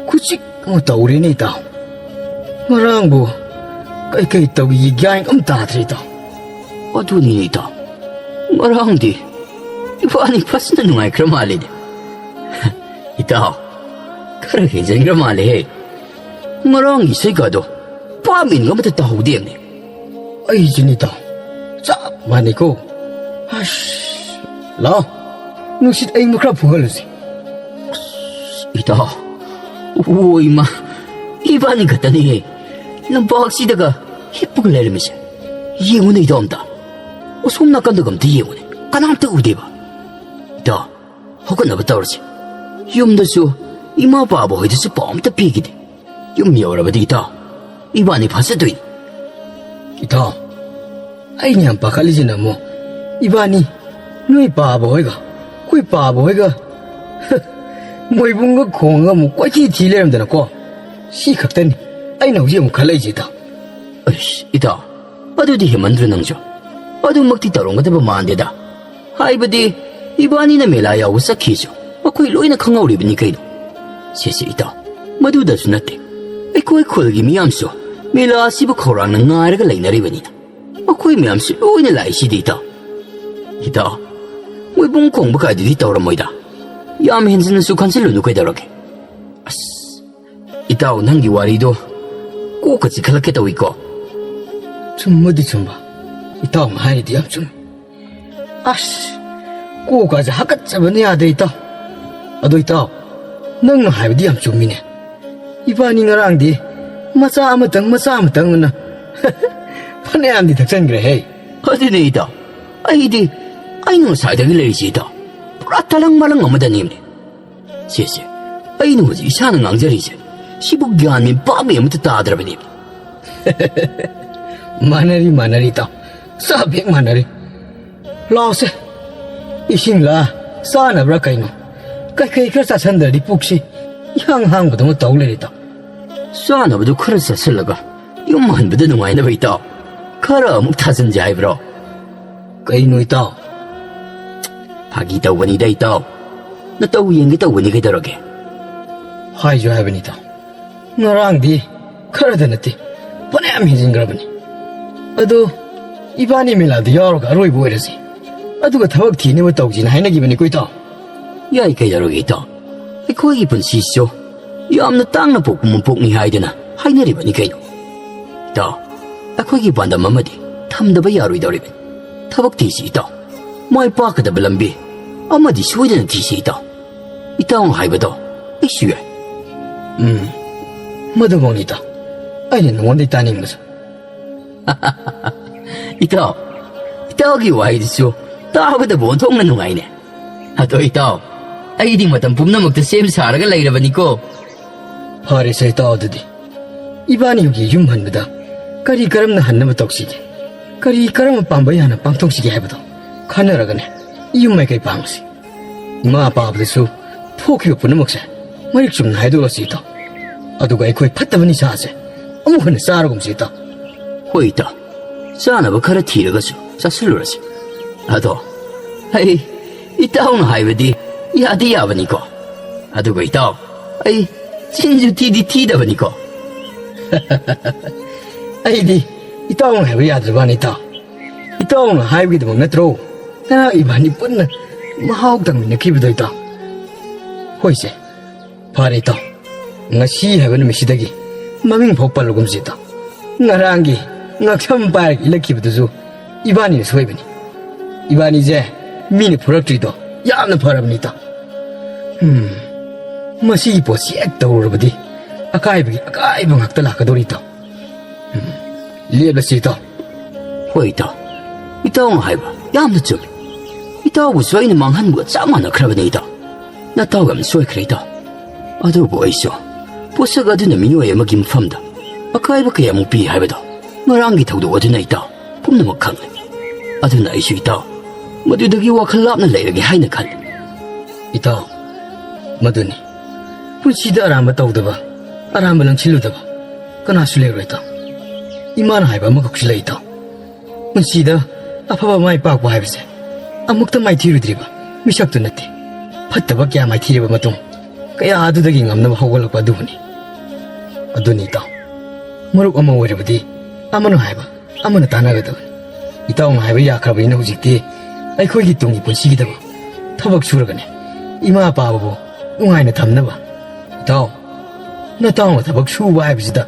ꯈꯨꯆꯤꯛ ꯑꯃ ꯇꯧꯔꯦꯅꯦ, ꯏꯇꯥꯎ꯫ ꯉꯔꯥꯡꯕꯨ ꯀꯩꯀꯩ ꯇꯧꯏ ꯒ꯭ꯌꯥꯟ ꯑꯝ ꯇꯥꯗ꯭ꯔꯦ, ꯏꯇꯥꯎ꯫ ꯑꯗꯨꯅꯤꯅꯦ, ꯏꯇꯥꯎ꯫ ꯉꯔꯥꯡꯗꯤ ꯏꯕꯥꯅꯤ ꯐꯖꯅ ꯅꯨꯡꯉꯥꯏꯈ꯭ꯔ ꯃꯥꯜꯂꯤꯅꯦ꯫ ꯏꯇꯥꯎ, ꯈꯔ ꯍꯦꯟꯖꯤꯟꯈ꯭ꯔ ꯃꯥꯜꯂꯦꯍꯦ꯫ ꯉꯔꯥꯡꯒꯤ ꯏꯁꯩꯒꯗꯣ ꯄꯥꯃꯦꯟꯒ ꯑꯃꯠꯇ ꯇꯥꯍꯧꯗꯦꯕꯅꯦ꯫ ꯑꯩꯁꯨꯅꯤ, ꯏꯇꯥꯎ꯫ ꯆꯞ ꯃꯥꯟꯅꯩꯀꯣ꯫ ꯑꯁ, ꯂꯥꯛꯑꯣ, ꯅꯨꯡꯁꯤꯠ ꯑꯏꯪꯕ ꯈꯔ ꯐꯨꯍꯜꯂꯨꯁꯤ꯫ ꯏꯇꯥꯎ, ꯑꯣ ꯏꯃꯥ, ꯏꯕꯥꯅꯤ ꯈꯛꯇꯅꯤꯍꯦ ꯂꯝꯄꯥꯛꯁꯤꯗꯒ ꯍꯤꯞꯄꯒ ꯂꯩꯔꯝꯃꯤꯁꯦ꯫ ꯌꯦꯡꯉꯨꯅꯦ ꯏꯇꯥꯎ ꯑꯝꯇ꯫ ꯑꯁꯣꯝ ꯅꯥꯀꯟꯗꯒ ꯑꯝꯇ ꯌꯦꯡꯉꯨꯅꯦ, ꯀꯅꯥꯝꯇ ꯎꯗꯦꯕ꯫ ꯏꯇꯥꯎ, ꯍꯧꯒꯠꯅꯕ ꯇꯧꯔꯁꯤ꯫ ꯌꯨꯝꯗꯁꯨ ꯏꯃꯥ ꯄꯥꯕ ꯍꯣꯏꯗꯁꯨ ꯄꯥꯎ ꯑꯝꯇ ꯄꯤꯈꯤꯗꯦ꯫ ꯌꯨꯝ ꯌꯧꯔꯕꯗꯤ ꯏꯇꯥꯎ, ꯏꯕꯥꯅꯤ ꯐꯥꯖꯗꯣꯏꯅꯤ꯫ ꯏꯇꯥꯎ, ꯑꯩꯅ ꯌꯥꯝ ꯄꯥꯈꯠꯂꯤꯁꯤꯅ ꯑꯃꯨꯛ ꯏꯕꯥꯅꯤ ꯅꯣꯏ ꯄꯥꯕ ꯍꯣꯏꯒ ꯑꯩꯈꯣꯏ ꯄꯥꯕ ꯍꯣꯏꯒ ꯃꯣꯏꯕꯨꯡꯒ ꯈꯣꯡꯒ ꯑꯃꯨꯛ ꯀꯣꯏꯊꯤ ꯊꯤ ꯂꯩꯔꯝꯗꯅꯀꯣ꯫ ꯁꯤ ꯈꯛꯇꯅꯤ ꯑꯩꯅ ꯍꯧꯖꯤꯛ ꯑꯃꯨꯛ ꯈꯜꯂꯛꯏꯁꯦ, ꯏꯇꯥꯎ꯫ ꯑꯩꯁ, ꯏꯇꯥꯎ, ꯑꯗꯨꯗꯤ ꯍꯦꯃꯟꯗ꯭ꯔꯣ ꯅꯪꯁꯨ? ꯑꯗꯨꯃꯛꯇꯤ ꯇꯧꯔꯝꯒꯗꯕ ꯃꯥꯟꯗꯦꯗ꯫ ꯍꯥꯏꯕꯗꯤ, ꯏꯕꯥꯅꯤꯅ ꯃꯦꯂꯥ ꯌꯥꯎꯕ ꯆꯠꯈꯤꯁꯨ ꯑꯩꯈꯣꯏ ꯂꯣꯏꯅ ꯈꯪꯍꯧꯔꯤꯕꯅꯤ ꯀꯩꯅꯣ꯫ ꯁꯦ ꯁꯦ, ꯏꯇꯥꯎ, ꯃꯗꯨꯗꯁꯨ ꯅꯠꯇꯦ, ꯑꯩꯈꯣꯏ ꯈꯨꯜꯒꯤ ꯃꯤꯌꯥꯝꯁꯨ ꯃꯦꯂꯥ ꯑꯁꯤꯕꯨ ꯈꯧꯔꯥꯡꯅ ꯉꯥꯏꯔꯒ ꯂꯩꯅꯔꯤꯕꯅꯤꯅ꯫ ꯑꯩꯈꯣꯏ ꯃꯌꯥꯝꯁꯨ ꯂꯣꯏꯅ ꯂꯥꯛꯏꯁꯤꯗꯤ, ꯏꯇꯥꯎ꯫ ꯏꯇꯥꯎ, ꯃꯣꯏꯕꯨꯡ ꯈꯣꯡꯕ ꯀꯥꯏꯗꯨꯗꯤ ꯇꯧꯔꯝꯃꯣꯏꯗ꯫ ꯌꯥꯝ ꯍꯦꯟꯖꯤꯟꯅꯁꯨ ꯈꯟꯖꯤꯜꯂꯨꯅꯨ ꯀꯩꯗꯧꯔꯒꯦ꯫ ꯑꯁ, ꯏꯇꯥꯎ, ꯅꯪꯒꯤ ꯋꯥꯔꯤꯗꯣ ꯀꯣꯛꯀ ꯆꯤꯛꯈꯠꯂꯛꯀꯦ ꯇꯧꯏꯀꯣ꯫ ꯆꯨꯝꯕꯗꯤ ꯆꯨꯝꯕ꯫ ꯏꯇꯥꯎꯅ ꯍꯥꯏꯔꯤꯗꯤ ꯌꯥꯝ ꯆꯨꯝꯃꯤ꯫ ꯑꯁ, ꯀꯣꯛꯀꯁꯦ ꯍꯥꯀꯠꯆꯕꯅ ꯌꯥꯗ꯭ꯔꯦ, ꯏꯇꯥꯎ꯫ ꯑꯗꯣ, ꯏꯇꯥꯎ, ꯅꯪꯅ ꯍꯥꯏꯕꯗꯤ ꯌꯥꯝ ꯆꯨꯝꯃꯤꯅꯦ꯫ ꯏꯕꯥꯅꯤ ꯉꯔꯥꯡꯗꯤ ꯃꯆꯥ ꯑꯃꯇꯪ, ꯃꯆꯥ ꯑꯃꯇꯪ ꯑꯅ ꯐꯅꯌꯥꯝꯗꯤ ꯊꯛꯆꯟꯈ꯭ꯔꯦꯍꯦ꯫ ꯑꯗꯨꯅꯦ, ꯏꯇꯥꯎ꯫ ꯑꯩꯗꯤ, ꯑꯩꯅ ꯉꯁꯥꯏꯗꯒꯤ ꯂꯩꯔꯤꯁꯦ, ꯏꯇꯥꯎ, ꯄꯨꯔꯥ ꯇꯂꯪ ꯃꯂꯪ ꯑꯃꯗꯅꯦꯃꯤ꯫ ꯁꯦ, ꯁꯦ, ꯑꯩꯅ ꯍꯧꯖꯤꯛ ꯏꯁꯥꯅ ꯉꯥꯡꯖꯔꯤꯁꯦ, ꯁꯤꯕꯨ ꯒ꯭ꯌꯥꯟ ꯃꯦꯟ ꯚꯥꯞ ꯃꯦꯟ ꯑꯃꯠꯇ ꯇꯥꯗ꯭ꯔꯕꯅꯦ꯫ ꯃꯥꯟꯅꯔꯤ, ꯃꯥꯟꯅꯔꯤ, ꯏꯇꯥꯎ꯫ ꯆꯞ ꯍꯦꯛ ꯃꯥꯟꯅꯔꯤ꯫ ꯂꯥꯛꯑꯣꯁꯦ, ꯏꯁꯤꯡꯂꯥ, ꯆꯥꯅꯕ꯭ꯔꯥ ꯀꯩꯅꯣ? ꯀꯩꯀꯩ ꯈꯔ ꯆꯥꯁꯟꯗ꯭ꯔꯗꯤ ꯄꯨꯛꯁꯤ ꯏꯍꯥꯡ ꯍꯥꯡꯕꯗꯧꯅ ꯇꯧ ꯂꯩꯔꯦ, ꯏꯇꯥꯎ꯫ ꯆꯥꯅꯕꯗꯨ ꯈꯔ ꯆꯥꯁꯜꯂꯒ ꯌꯨꯝ ꯍꯟꯕꯗ ꯅꯨꯡꯉꯥꯏꯅꯕ, ꯏꯇꯥꯎ, ꯈꯔ ꯑꯃꯨꯛ ꯊꯥꯖꯤꯟꯁꯦ ꯍꯥꯏꯕ꯭ꯔꯣ? ꯀꯩꯅꯣ, ꯏꯇꯥꯎ? ꯐꯥꯒꯤ ꯇꯧꯕꯅꯤꯗ, ꯏꯇꯥꯎ꯫ ꯅꯇꯧ ꯌꯦꯡꯒꯦ ꯇꯧꯕꯅꯤ, ꯀꯩꯗꯧꯔꯒꯦ? ꯍꯥꯏꯁꯨ ꯍꯥꯏꯕꯅꯤ, ꯏꯇꯥꯎ꯫ ꯉꯔꯥꯡꯗꯤ ꯈꯔꯗ ꯅꯠꯇꯦ, ꯐꯅꯌꯥꯝ ꯌꯥꯝ ꯍꯦꯟꯖꯤꯟꯈ꯭ꯔꯕꯅꯤ꯫ ꯑꯗꯣ ꯏꯕꯥꯅꯤ ꯃꯦꯂꯥꯗ ꯌꯥꯎꯔꯒ ꯑꯔꯣꯏꯕ ꯑꯣꯏꯔꯁꯤ꯫ ꯑꯗꯨꯒ ꯊꯕꯛ ꯊꯤꯅꯕ ꯇꯧꯁꯤꯅ ꯍꯥꯏꯅꯈꯤꯕꯅꯤꯀꯣ, ꯏꯇꯥꯎ꯫ ꯌꯥꯏ, ꯀꯩꯗꯧꯔꯒꯦ, ꯏꯇꯥꯎ? ꯑꯩꯈꯣꯏꯒꯤ ꯄꯨꯟꯁꯤꯁꯨ ꯌꯥꯝꯅ ꯇꯥꯡꯅ ꯄꯣꯛꯄ ꯃꯄꯣꯛꯅꯤ ꯍꯥꯏꯗꯅ ꯍꯥꯏꯅꯔꯤꯕꯅꯤ ꯀꯩꯅꯣ꯫ ꯏꯇꯥꯎ, ꯑꯩꯈꯣꯏꯒꯤ ꯄꯥꯟꯗꯝ ꯑꯃꯗꯤ ꯊꯝꯗꯕ ꯌꯥꯔꯣꯏꯗꯧꯔꯤꯕꯅꯤ꯫ ꯊꯕꯛ ꯊꯤꯁꯤ, ꯏꯇꯥꯎ꯫ ꯃꯥꯏ ꯄꯥꯛꯀꯗꯕ ꯂꯝꯕꯤ ꯑꯃꯗꯤ ꯁꯣꯏꯗꯅ ꯊꯤꯁꯤ, ꯏꯇꯥꯎ꯫ ꯏꯇꯥꯎꯅ ꯍꯥꯏꯕꯗꯣ ꯑꯩꯁꯨ ꯌꯥꯏ꯫ ꯎꯝ, ꯃꯗꯨꯃꯛꯅꯤ, ꯏꯇꯥꯎ, ꯑꯩꯅ ꯅꯉꯣꯟꯗꯒꯤ ꯇꯥꯅꯤꯡꯕꯁꯨ꯫ ꯏꯇꯥꯎ, ꯏꯇꯥꯎꯒꯤ ꯋꯥꯍꯩꯗꯨꯁꯨ ꯇꯥꯕꯗꯕꯨ ꯑꯣꯟꯊꯣꯛꯅ ꯅꯨꯡꯉꯥꯏꯅꯦ꯫ ꯑꯗꯣ ꯏꯇꯥꯎ, ꯑꯩꯗꯤ ꯃꯇꯝ ꯄꯨꯝꯅꯃꯛꯇ ꯁꯦꯝ ꯁꯥꯔꯒ ꯂꯩꯔꯕꯅꯤꯀꯣ꯫ ꯐꯔꯦꯁꯦ ꯏꯇꯥꯎ, ꯑꯗꯨꯗꯤ ꯏꯕꯥꯅꯤ ꯍꯧꯖꯤꯛ ꯌꯨꯝ ꯍꯟꯕꯗ ꯀꯔꯤ ꯀꯔꯝꯅ ꯍꯟꯅꯕ ꯇꯧꯁꯤꯒꯦ? ꯀꯔꯤ ꯀꯔꯝꯕ ꯄꯥꯝꯕꯩ ꯍꯥꯟꯅ ꯄꯥꯡꯊꯣꯛꯁꯤꯒꯦ ꯍꯥꯏꯕꯗꯣ ꯈꯟꯅꯔꯒꯅꯦ, ꯌꯨꯝ ꯃꯥꯏꯀꯩ ꯄꯥꯡꯉꯁꯤ꯫ ꯏꯃꯥ ꯑꯄꯥꯕꯗꯁꯨ ꯊꯣꯛꯈꯤꯕ ꯄꯨꯝꯅꯃꯛꯁꯦ ꯃꯔꯤꯛ ꯆꯨꯝꯅ ꯍꯥꯏꯗꯣꯛꯂꯁꯤ, ꯏꯇꯥꯎ꯫ ꯑꯗꯨꯒ ꯑꯩꯈꯣꯏ ꯐꯠꯇꯕ ꯅꯤꯁꯥꯁꯦ ꯑꯃꯨꯛ ꯍꯟꯅ ꯆꯥꯔꯒꯨꯝꯁꯤ, ꯏꯇꯥꯎ꯫ ꯍꯣꯏ, ꯏꯇꯥꯎ꯫ ꯆꯥꯅꯕ ꯈꯔ ꯊꯤꯔꯒꯁꯨ ꯆꯥꯁꯤꯜꯂꯨꯔꯁꯤ꯫ ꯑꯗꯣ ꯑꯩ, ꯏꯇꯥꯎꯅ ꯍꯥꯏꯕꯗꯤ ꯌꯥꯗꯤ ꯌꯥꯕꯅꯤꯀꯣ꯫ ꯑꯗꯨꯒ ꯏꯇꯥꯎ, ꯑꯩ ꯆꯤꯟꯁꯨ ꯊꯤꯗꯤ ꯊꯤꯗꯕꯅꯤꯀꯣ꯫ ꯑꯩꯗꯤ ꯏꯇꯥꯎꯅ ꯍꯥꯏꯕ ꯌꯥꯗ꯭ꯔꯕꯅꯤ, ꯏꯇꯥꯎ꯫ ꯏꯇꯥꯎꯅ ꯍꯥꯏꯕꯒꯤꯗꯃꯛ ꯅꯠꯇ꯭ꯔꯣ ꯉꯔꯥꯡ ꯏꯕꯥꯅꯤ ꯄꯨꯟꯅ ꯃꯍꯥꯎ ꯇꯪꯃꯤꯟꯅꯈꯤꯕꯗꯣ, ꯏꯇꯥꯎ? ꯍꯣꯏꯁꯦ, ꯐꯔꯦ, ꯏꯇꯥꯎ꯫ ꯉꯁꯤ ꯍꯥꯏꯕ ꯅꯨꯃꯤꯠꯁꯤꯗꯒꯤ ꯃꯃꯤꯡ ꯐꯥꯎ ꯄꯜꯂꯒꯨꯝꯁꯤ, ꯏꯇꯥꯎ꯫ ꯉꯔꯥꯡꯒꯤ ꯉꯛꯁꯝ ꯄꯥꯏꯔꯒ ꯏꯜꯂꯛꯈꯤꯕꯗꯨꯁꯨ ꯏꯕꯥꯅꯤꯅ ꯁꯣꯏꯕꯅꯤ꯫ ꯏꯕꯥꯅꯤꯁꯦ ꯃꯤꯅ ꯐꯨꯔꯛꯇ꯭ꯔꯤꯗꯣ ꯌꯥꯝꯅ ꯐꯔꯕꯅꯤ, ꯏꯇꯥꯎ꯫ ꯎꯝ, ꯃꯁꯤꯒꯤ ꯄꯣꯠꯁꯤ ꯍꯦꯛ ꯇꯧꯔꯨꯔꯕꯗꯤ ꯑꯀꯥꯏꯕꯒꯤ ꯑꯀꯥꯏꯕ ꯉꯥꯛꯇ ꯂꯥꯛꯀꯗꯧꯔꯤ, ꯏꯇꯥꯎ꯫ ꯎꯝ, ꯂꯦꯞꯂꯁꯤ, ꯏꯇꯥꯎ꯫ ꯍꯣꯏ, ꯏꯇꯥꯎ꯫ ꯏꯇꯥꯎꯅ ꯍꯥꯏꯕ ꯌꯥꯝꯅ ꯆꯨꯝꯃꯤ꯫ ꯏꯇꯥꯎꯕꯨꯁꯨ ꯑꯩꯅ ꯃꯥꯡꯍꯟꯕꯒ ꯆꯞ ꯃꯥꯟꯅꯈ꯭ꯔꯕꯅꯤ, ꯏꯇꯥꯎ꯫ ꯅꯇꯥꯎ ꯌꯥꯝ ꯁꯣꯏꯈ꯭ꯔꯦ, ꯏꯇꯥꯎ꯫ ꯑꯗꯨꯕꯨ ꯑꯩꯁꯨ ꯄꯣꯠꯁꯛ ꯑꯗꯨꯅ ꯃꯤꯑꯣꯏ ꯑꯃꯒꯤ ꯃꯐꯝꯗ ꯑꯀꯥꯏꯕ ꯀꯌꯥꯃꯨꯛ ꯄꯤ ꯍꯥꯏꯕꯗꯣ ꯉꯔꯥꯡꯒꯤ ꯊꯧꯗꯣꯛ ꯑꯗꯨꯅ ꯏꯇꯥꯎ ꯄꯨꯝꯅꯃꯛ ꯈꯪꯂꯦ꯫ ꯑꯗꯨꯅ ꯑꯩꯁꯨ, ꯏꯇꯥꯎ, ꯃꯗꯨꯗꯒꯤ ꯋꯥꯈꯜ ꯂꯥꯞꯅ ꯂꯩꯔꯒꯦ ꯍꯥꯏꯅ ꯈꯜꯂꯤ꯫ ꯏꯇꯥꯎ, ꯃꯗꯨꯅꯤ꯫ ꯄꯨꯟꯁꯤꯗ ꯑꯔꯥꯟꯕ ꯇꯧꯗꯕ, ꯑꯔꯥꯟꯕ ꯂꯪꯁꯤꯜꯂꯨꯗꯕ ꯀꯅꯥꯁꯨ ꯂꯩꯔꯣꯏ, ꯏꯇꯥꯎ꯫ ꯏꯃꯥꯅ ꯍꯥꯏꯕ ꯑꯃꯈꯛꯁꯨ ꯂꯩ, ꯏꯇꯥꯎ꯫ ꯄꯨꯟꯁꯤꯗ ꯑꯐꯕ ꯃꯥꯏ ꯄꯥꯛꯄ ꯍꯥꯏꯕꯁꯦ ꯑꯃꯨꯛꯇ ꯃꯥꯏꯊꯤꯔꯨꯗ꯭ꯔꯤꯕ ꯃꯤꯁꯛꯇꯨ ꯅꯠꯇꯦ, ꯐꯠꯇꯕ ꯀꯌꯥ ꯃꯥꯏꯊꯤꯔꯕ ꯃꯇꯨꯡ ꯀꯌꯥ ꯑꯗꯨꯗꯒꯤ ꯉꯝꯅꯕ ꯍꯧꯒꯠꯂꯛꯄ ꯑꯗꯨꯕꯨꯅꯤ꯫ ꯑꯗꯨꯅꯤ, ꯏꯇꯥꯎ꯫ ꯃꯔꯨꯞ ꯑꯃ ꯑꯣꯏꯔꯕꯗꯤ ꯑꯃꯅ ꯍꯥꯏꯕ ꯑꯃꯅ ꯇꯥꯟꯅꯒꯗꯕꯅꯤ꯫ ꯏꯇꯥꯎꯅ ꯍꯥꯏꯕ ꯌꯥꯈ꯭ꯔꯕꯅꯤꯅ ꯍꯧꯖꯤꯛꯇꯤ ꯑꯩꯈꯣꯏꯒꯤ ꯇꯨꯡꯒꯤ ꯄꯨꯟꯁꯤꯒꯤꯗꯃꯛ ꯊꯕꯛ ꯁꯨꯔꯒꯅꯦ ꯏꯃꯥ ꯄꯥꯕꯕꯨ ꯅꯨꯡꯉꯥꯏꯅ ꯊꯝꯅꯕ꯫ ꯏꯇꯥꯎ, ꯅꯇꯥꯎꯅ ꯊꯕꯛ ꯁꯨꯕ ꯍꯥꯏꯕꯁꯤꯗ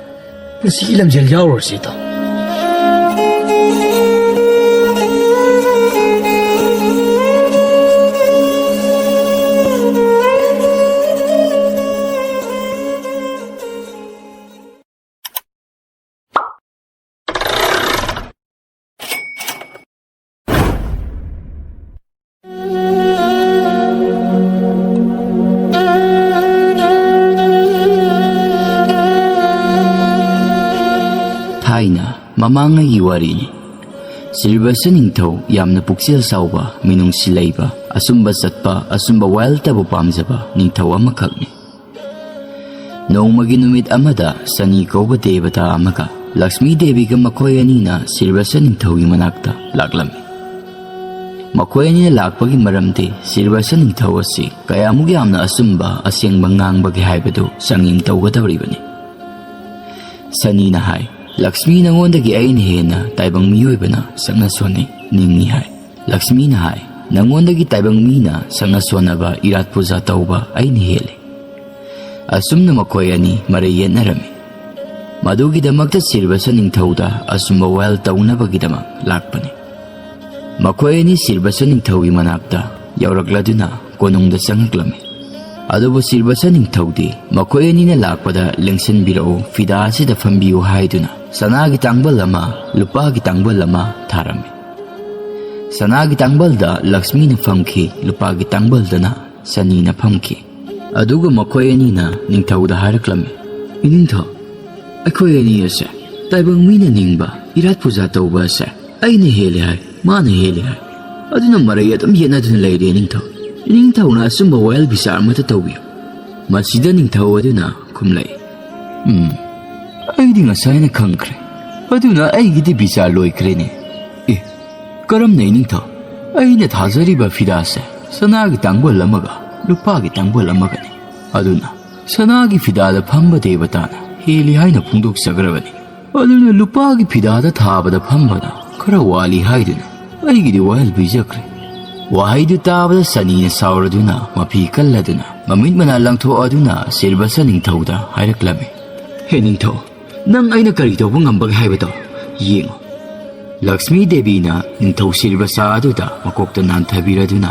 ꯄꯨꯟꯁꯤꯒꯤ ꯂꯝꯖꯦꯜ ꯌꯥꯎꯔꯨꯔꯁꯤ ꯏꯇꯥꯎ꯫ ꯊꯥꯏꯅ ꯃꯃꯥꯡꯉꯩꯒꯤ ꯋꯥꯔꯤꯅꯤ꯫ ꯁꯤꯜꯚꯁ ꯅꯤꯡꯊꯧ ꯌꯥꯝꯅ ꯄꯨꯛꯆꯦꯜ ꯆꯥꯎꯕ, ꯃꯤꯅꯨꯡꯁꯤ ꯂꯩꯕ, ꯑꯆꯨꯝꯕ ꯆꯠꯄ, ꯑꯆꯨꯝꯕ ꯋꯥꯌꯦꯜꯇꯕꯨ ꯄꯥꯝꯖꯕ ꯅꯤꯡꯊꯧ ꯑꯃꯈꯛꯅꯤ꯫ ꯅꯣꯡꯃꯒꯤ ꯅꯨꯃꯤꯠ ꯑꯃꯗ ꯁꯅꯤ ꯀꯧꯕ ꯗꯦꯕꯇꯥ ꯑꯃꯒ ꯂꯛꯁꯃꯤ ꯗꯦꯕꯤꯒ ꯃꯈꯣꯏ ꯑꯅꯤꯅ ꯁꯤꯜꯚꯁ ꯅꯤꯡꯊꯧꯒꯤ ꯃꯅꯥꯛꯇ ꯂꯥꯛꯂꯝꯃꯤ꯫ ꯃꯈꯣꯏ ꯑꯅꯤꯅ ꯂꯥꯛꯄꯒꯤ ꯃꯔꯝꯗꯤ ꯁꯤꯜꯚꯁ ꯅꯤꯡꯊꯧ ꯑꯁꯤ ꯀꯌꯥꯃꯨꯛ ꯌꯥꯝꯅ ꯑꯆꯨꯝꯕ ꯑꯁꯦꯡꯕ ꯉꯥꯡꯕꯒꯦ ꯍꯥꯏꯕꯗꯨ ꯆꯥꯡꯌꯦꯡ ꯇꯧꯒꯗꯧꯔꯤꯕꯅꯤ꯫ ꯁꯅꯤꯅ ꯍꯥꯏ, "ꯂꯛꯁꯃꯤ, ꯅꯉꯣꯟꯗꯒꯤ ꯑꯩꯅ ꯍꯦꯟꯅ ꯇꯥꯏꯕꯪ ꯃꯤꯑꯣꯏꯕꯅ ꯁꯛꯅ ꯁꯣꯟꯅꯩ, ꯅꯤꯡꯏ" ꯍꯥꯏ꯫ ꯂꯛꯁꯃꯤꯅ ꯍꯥꯏ, "ꯅꯉꯣꯟꯗꯒꯤ ꯇꯥꯏꯕꯪ ꯃꯤꯅ ꯁꯛꯅ ꯁꯣꯟꯅꯕ ꯏꯔꯥꯠ ꯄꯨꯖꯥ ꯇꯧꯕ ꯑꯩꯅ ꯍꯦꯜꯂꯤ"꯫ ꯑꯁꯨꯝꯅ ꯃꯈꯣꯏ ꯑꯅꯤ ꯃꯔꯩ ꯌꯦꯠꯅꯔꯝꯃꯤ꯫ ꯃꯗꯨꯒꯤꯗꯃꯛꯇ ꯁꯤꯜꯚꯁ ꯅꯤꯡꯊꯧꯗ ꯑꯆꯨꯝꯕ ꯋꯥꯌꯦꯜ ꯇꯧꯅꯕꯒꯤꯗꯃꯛ ꯂꯥꯛꯄꯅꯤ꯫ ꯃꯈꯣꯏ ꯑꯅꯤ ꯁꯤꯜꯚꯁ ꯅꯤꯡꯊꯧꯒꯤ ꯃꯅꯥꯛꯇ ꯌꯧꯔꯛꯂꯗꯨꯅ ꯀꯣꯅꯨꯡꯗ ꯆꯪꯉꯛꯂꯝꯃꯤ꯫ ꯑꯗꯨꯕꯨ ꯁꯤꯜꯚꯁ ꯅꯤꯡꯊꯧꯗꯤ ꯃꯈꯣꯏ ꯑꯅꯤꯅ ꯂꯥꯛꯄꯗ "ꯂꯦꯡꯁꯤꯟꯕꯤꯔꯛꯎ, ꯐꯤꯗꯥ ꯑꯁꯤꯗ ꯐꯝꯕꯤꯌꯨ" ꯍꯥꯏꯗꯨꯅ ꯁꯅꯥꯒꯤ ꯇꯥꯡꯕꯜ ꯑꯃ, ꯂꯨꯄꯥꯒꯤ ꯇꯥꯡꯕꯜ ꯑꯃ ꯊꯥꯔꯝꯃꯤ꯫ ꯁꯅꯥꯒꯤ ꯇꯥꯡꯕꯜꯗ ꯂꯛꯁꯃꯤꯅ ꯐꯝꯈꯤ, ꯂꯨꯄꯥꯒꯤ ꯇꯥꯡꯕꯜꯗꯅ ꯁꯅꯤꯅ ꯐꯝꯈꯤ꯫ ꯑꯗꯨꯒ ꯃꯈꯣꯏ ꯑꯅꯤꯅ ꯅꯤꯡꯊꯧꯗ ꯍꯥꯏꯔꯛꯂꯝꯃꯤ, "ꯏꯅꯤꯡꯊꯧ, ꯑꯩꯈꯣꯏ ꯑꯅꯤ ꯑꯁꯦ ꯇꯥꯏꯕꯪ ꯃꯤꯅ ꯅꯤꯡꯕ ꯏꯔꯥꯠ ꯄꯨꯖꯥ ꯇꯧꯕ ꯑꯁꯦ ꯑꯩꯅ ꯍꯦꯜꯂꯦ ꯍꯥꯏ, ꯃꯥꯅ ꯍꯦꯜꯂꯦ ꯍꯥꯏ꯫ ꯑꯗꯨꯅ ꯃꯔꯩ ꯑꯗꯨꯝ ꯌꯦꯠꯅꯗꯨꯅ ꯂꯩꯔꯦ ꯏꯅꯤꯡꯊꯧ꯫ ꯏꯅꯤꯡꯊꯧꯅ ꯑꯆꯨꯝꯕ ꯋꯥꯌꯦꯜ ꯕꯤꯆꯥꯔ ꯑꯃꯠꯇ ꯇꯧꯕꯤꯌꯨ"꯫ ꯃꯁꯤꯗ ꯅꯤꯡꯊꯧ ꯑꯗꯨꯅ ꯈꯨꯝꯂꯛꯏ, "ꯎꯝ, ꯑꯩꯗꯤ ꯉꯁꯥꯏꯅ ꯈꯪꯈ꯭ꯔꯦ꯫ ꯑꯗꯨꯅ ꯑꯩꯒꯤꯗꯤ ꯕꯤꯆꯥꯔ ꯂꯣꯏꯈ꯭ꯔꯦꯅꯦ꯫ ꯑꯦ, ꯀꯔꯝꯅ ꯏꯅꯤꯡꯊꯧ? ꯑꯩꯅ ꯊꯥꯖꯔꯤꯕ ꯐꯤꯗꯥꯁꯦ ꯁꯅꯥꯒꯤ ꯇꯥꯡꯕꯜ ꯑꯃꯒ ꯂꯨꯄꯥꯒꯤ ꯇꯥꯡꯕꯜ ꯑꯃꯒꯅꯤ꯫ ꯑꯗꯨꯅ ꯁꯅꯥꯒꯤ ꯐꯤꯗꯥꯗ ꯐꯝꯕ ꯗꯦꯕꯇꯥꯅ ꯍꯦꯜꯂꯤ ꯍꯥꯏꯅ ꯐꯣꯡꯗꯣꯛꯆꯈ꯭ꯔꯕꯅꯤ꯫ ꯑꯗꯨꯅ ꯂꯨꯄꯥꯒꯤ ꯐꯤꯗꯥꯗ ꯊꯥꯕꯗ ꯐꯝꯕꯅ ꯈꯔ ꯋꯥꯠꯂꯤ ꯍꯥꯏꯗꯨꯅ ꯑꯩꯒꯤꯗꯤ ꯋꯥꯍꯜ ꯄꯤꯖꯈ꯭ꯔꯦ꯫ ꯋꯥꯍꯩꯗꯨ ꯇꯥꯕꯗ ꯁꯅꯤꯅ ꯁꯥꯎꯔꯗꯨꯅ ꯃꯐꯤ ꯀꯜꯂꯗꯨꯅ ꯃꯃꯤꯠ ꯃꯅꯥ ꯂꯪꯊꯣꯛꯑꯗꯨꯅ ꯁꯤꯔꯕꯁ ꯅꯤꯡꯊꯧꯗ ꯍꯥꯏꯔꯛꯂꯝꯃꯤ, "ꯍꯦ ꯅꯤꯡꯊꯧ, ꯅꯪ ꯑꯩꯅ ꯀꯔꯤ ꯇꯧꯕ ꯉꯝꯕꯒꯦ ꯍꯥꯏꯕꯗꯣ ꯌꯦꯡꯉꯨ꯫ ꯂꯛꯁꯃꯤ ꯗꯦꯕꯤꯅ ꯅꯤꯡꯊꯧ ꯁꯤꯔꯕꯁ ꯑꯗꯨꯗ ꯃꯀꯣꯛꯇ ꯅꯥꯟꯊꯕꯤꯔꯗꯨꯅ,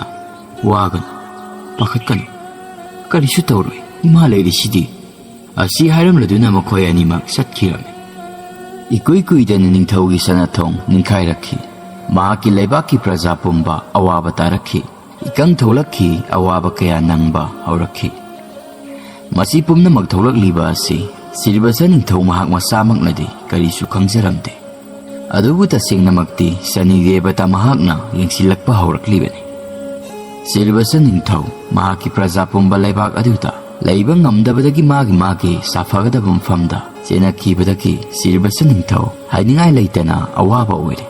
ꯋꯥꯒꯅꯨ, ꯄꯥꯈꯠꯀꯅꯨ, ꯀꯔꯤꯁꯨ ꯇꯧꯔꯣꯏ, ꯏꯃꯥ ꯂꯩꯔꯤꯁꯤꯗꯤ"꯫ ꯑꯁꯤ ꯍꯥꯏꯔꯝꯂꯗꯨꯅ ꯃꯈꯣꯏ ꯑꯅꯤꯃꯛ ꯆꯠꯈꯤꯔꯝꯃꯤ꯫ ꯏꯀꯨꯏ ꯀꯨꯏꯗꯅ ꯅꯤꯡꯊꯧꯒꯤ ꯁꯅꯥꯊꯣꯡ ꯅꯤꯡꯈꯥꯏꯔꯛꯈꯤ꯫ ꯃꯍꯥꯛꯀꯤ ꯂꯩꯕꯥꯛꯀꯤ ꯄ꯭ꯔꯖꯥ ꯄꯨꯝꯕ ꯑꯋꯥꯕ ꯇꯥꯔꯛꯈꯤ꯫ ꯏꯀꯪ ꯊꯣꯛꯂꯛꯈꯤ꯫ ꯑꯋꯥꯕ ꯀꯌꯥ ꯅꯪꯕ ꯍꯧꯔꯛꯈꯤ꯫ ꯃꯁꯤ ꯄꯨꯝꯅꯃꯛ ꯊꯣꯛꯂꯛꯂꯤꯕ ꯑꯁꯤ ꯁꯤꯔꯕꯁ ꯅꯤꯡꯊꯧ ꯃꯍꯥꯛ ꯃꯁꯥꯃꯛꯅꯗꯤ ꯀꯔꯤꯁꯨ ꯈꯪꯖꯔꯝꯗꯦ꯫ ꯑꯗꯨꯕꯨ ꯇꯁꯦꯡꯅꯃꯛꯇꯤ ꯁꯅꯤ ꯗꯦꯕꯇ ꯃꯍꯥꯛꯅ ꯌꯦꯡꯁꯤꯜꯂꯛꯄ ꯍꯧꯔꯛꯂꯤꯕꯅꯤ꯫ ꯁꯤꯔꯕꯁ ꯅꯤꯡꯊꯧ ꯃꯍꯥꯛꯀꯤ ꯄ꯭ꯔꯖꯥ ꯄꯨꯝꯕ ꯂꯩꯕꯥꯛ ꯑꯗꯨꯗ ꯂꯩꯕ ꯉꯝꯗꯕꯗꯒꯤ ꯃꯥꯒꯤ ꯃꯥꯒꯤ ꯁꯥꯐꯒꯗꯕ ꯃꯐꯝꯗ ꯆꯦꯟꯅꯈꯤꯕꯗꯒꯤ ꯁꯤꯔꯕꯁ ꯅꯤꯡꯊꯧ ꯍꯥꯏꯅꯤꯡꯉꯥꯏ ꯂꯩꯇꯅ ꯑꯋꯥꯕ ꯑꯣꯏꯔꯦ꯫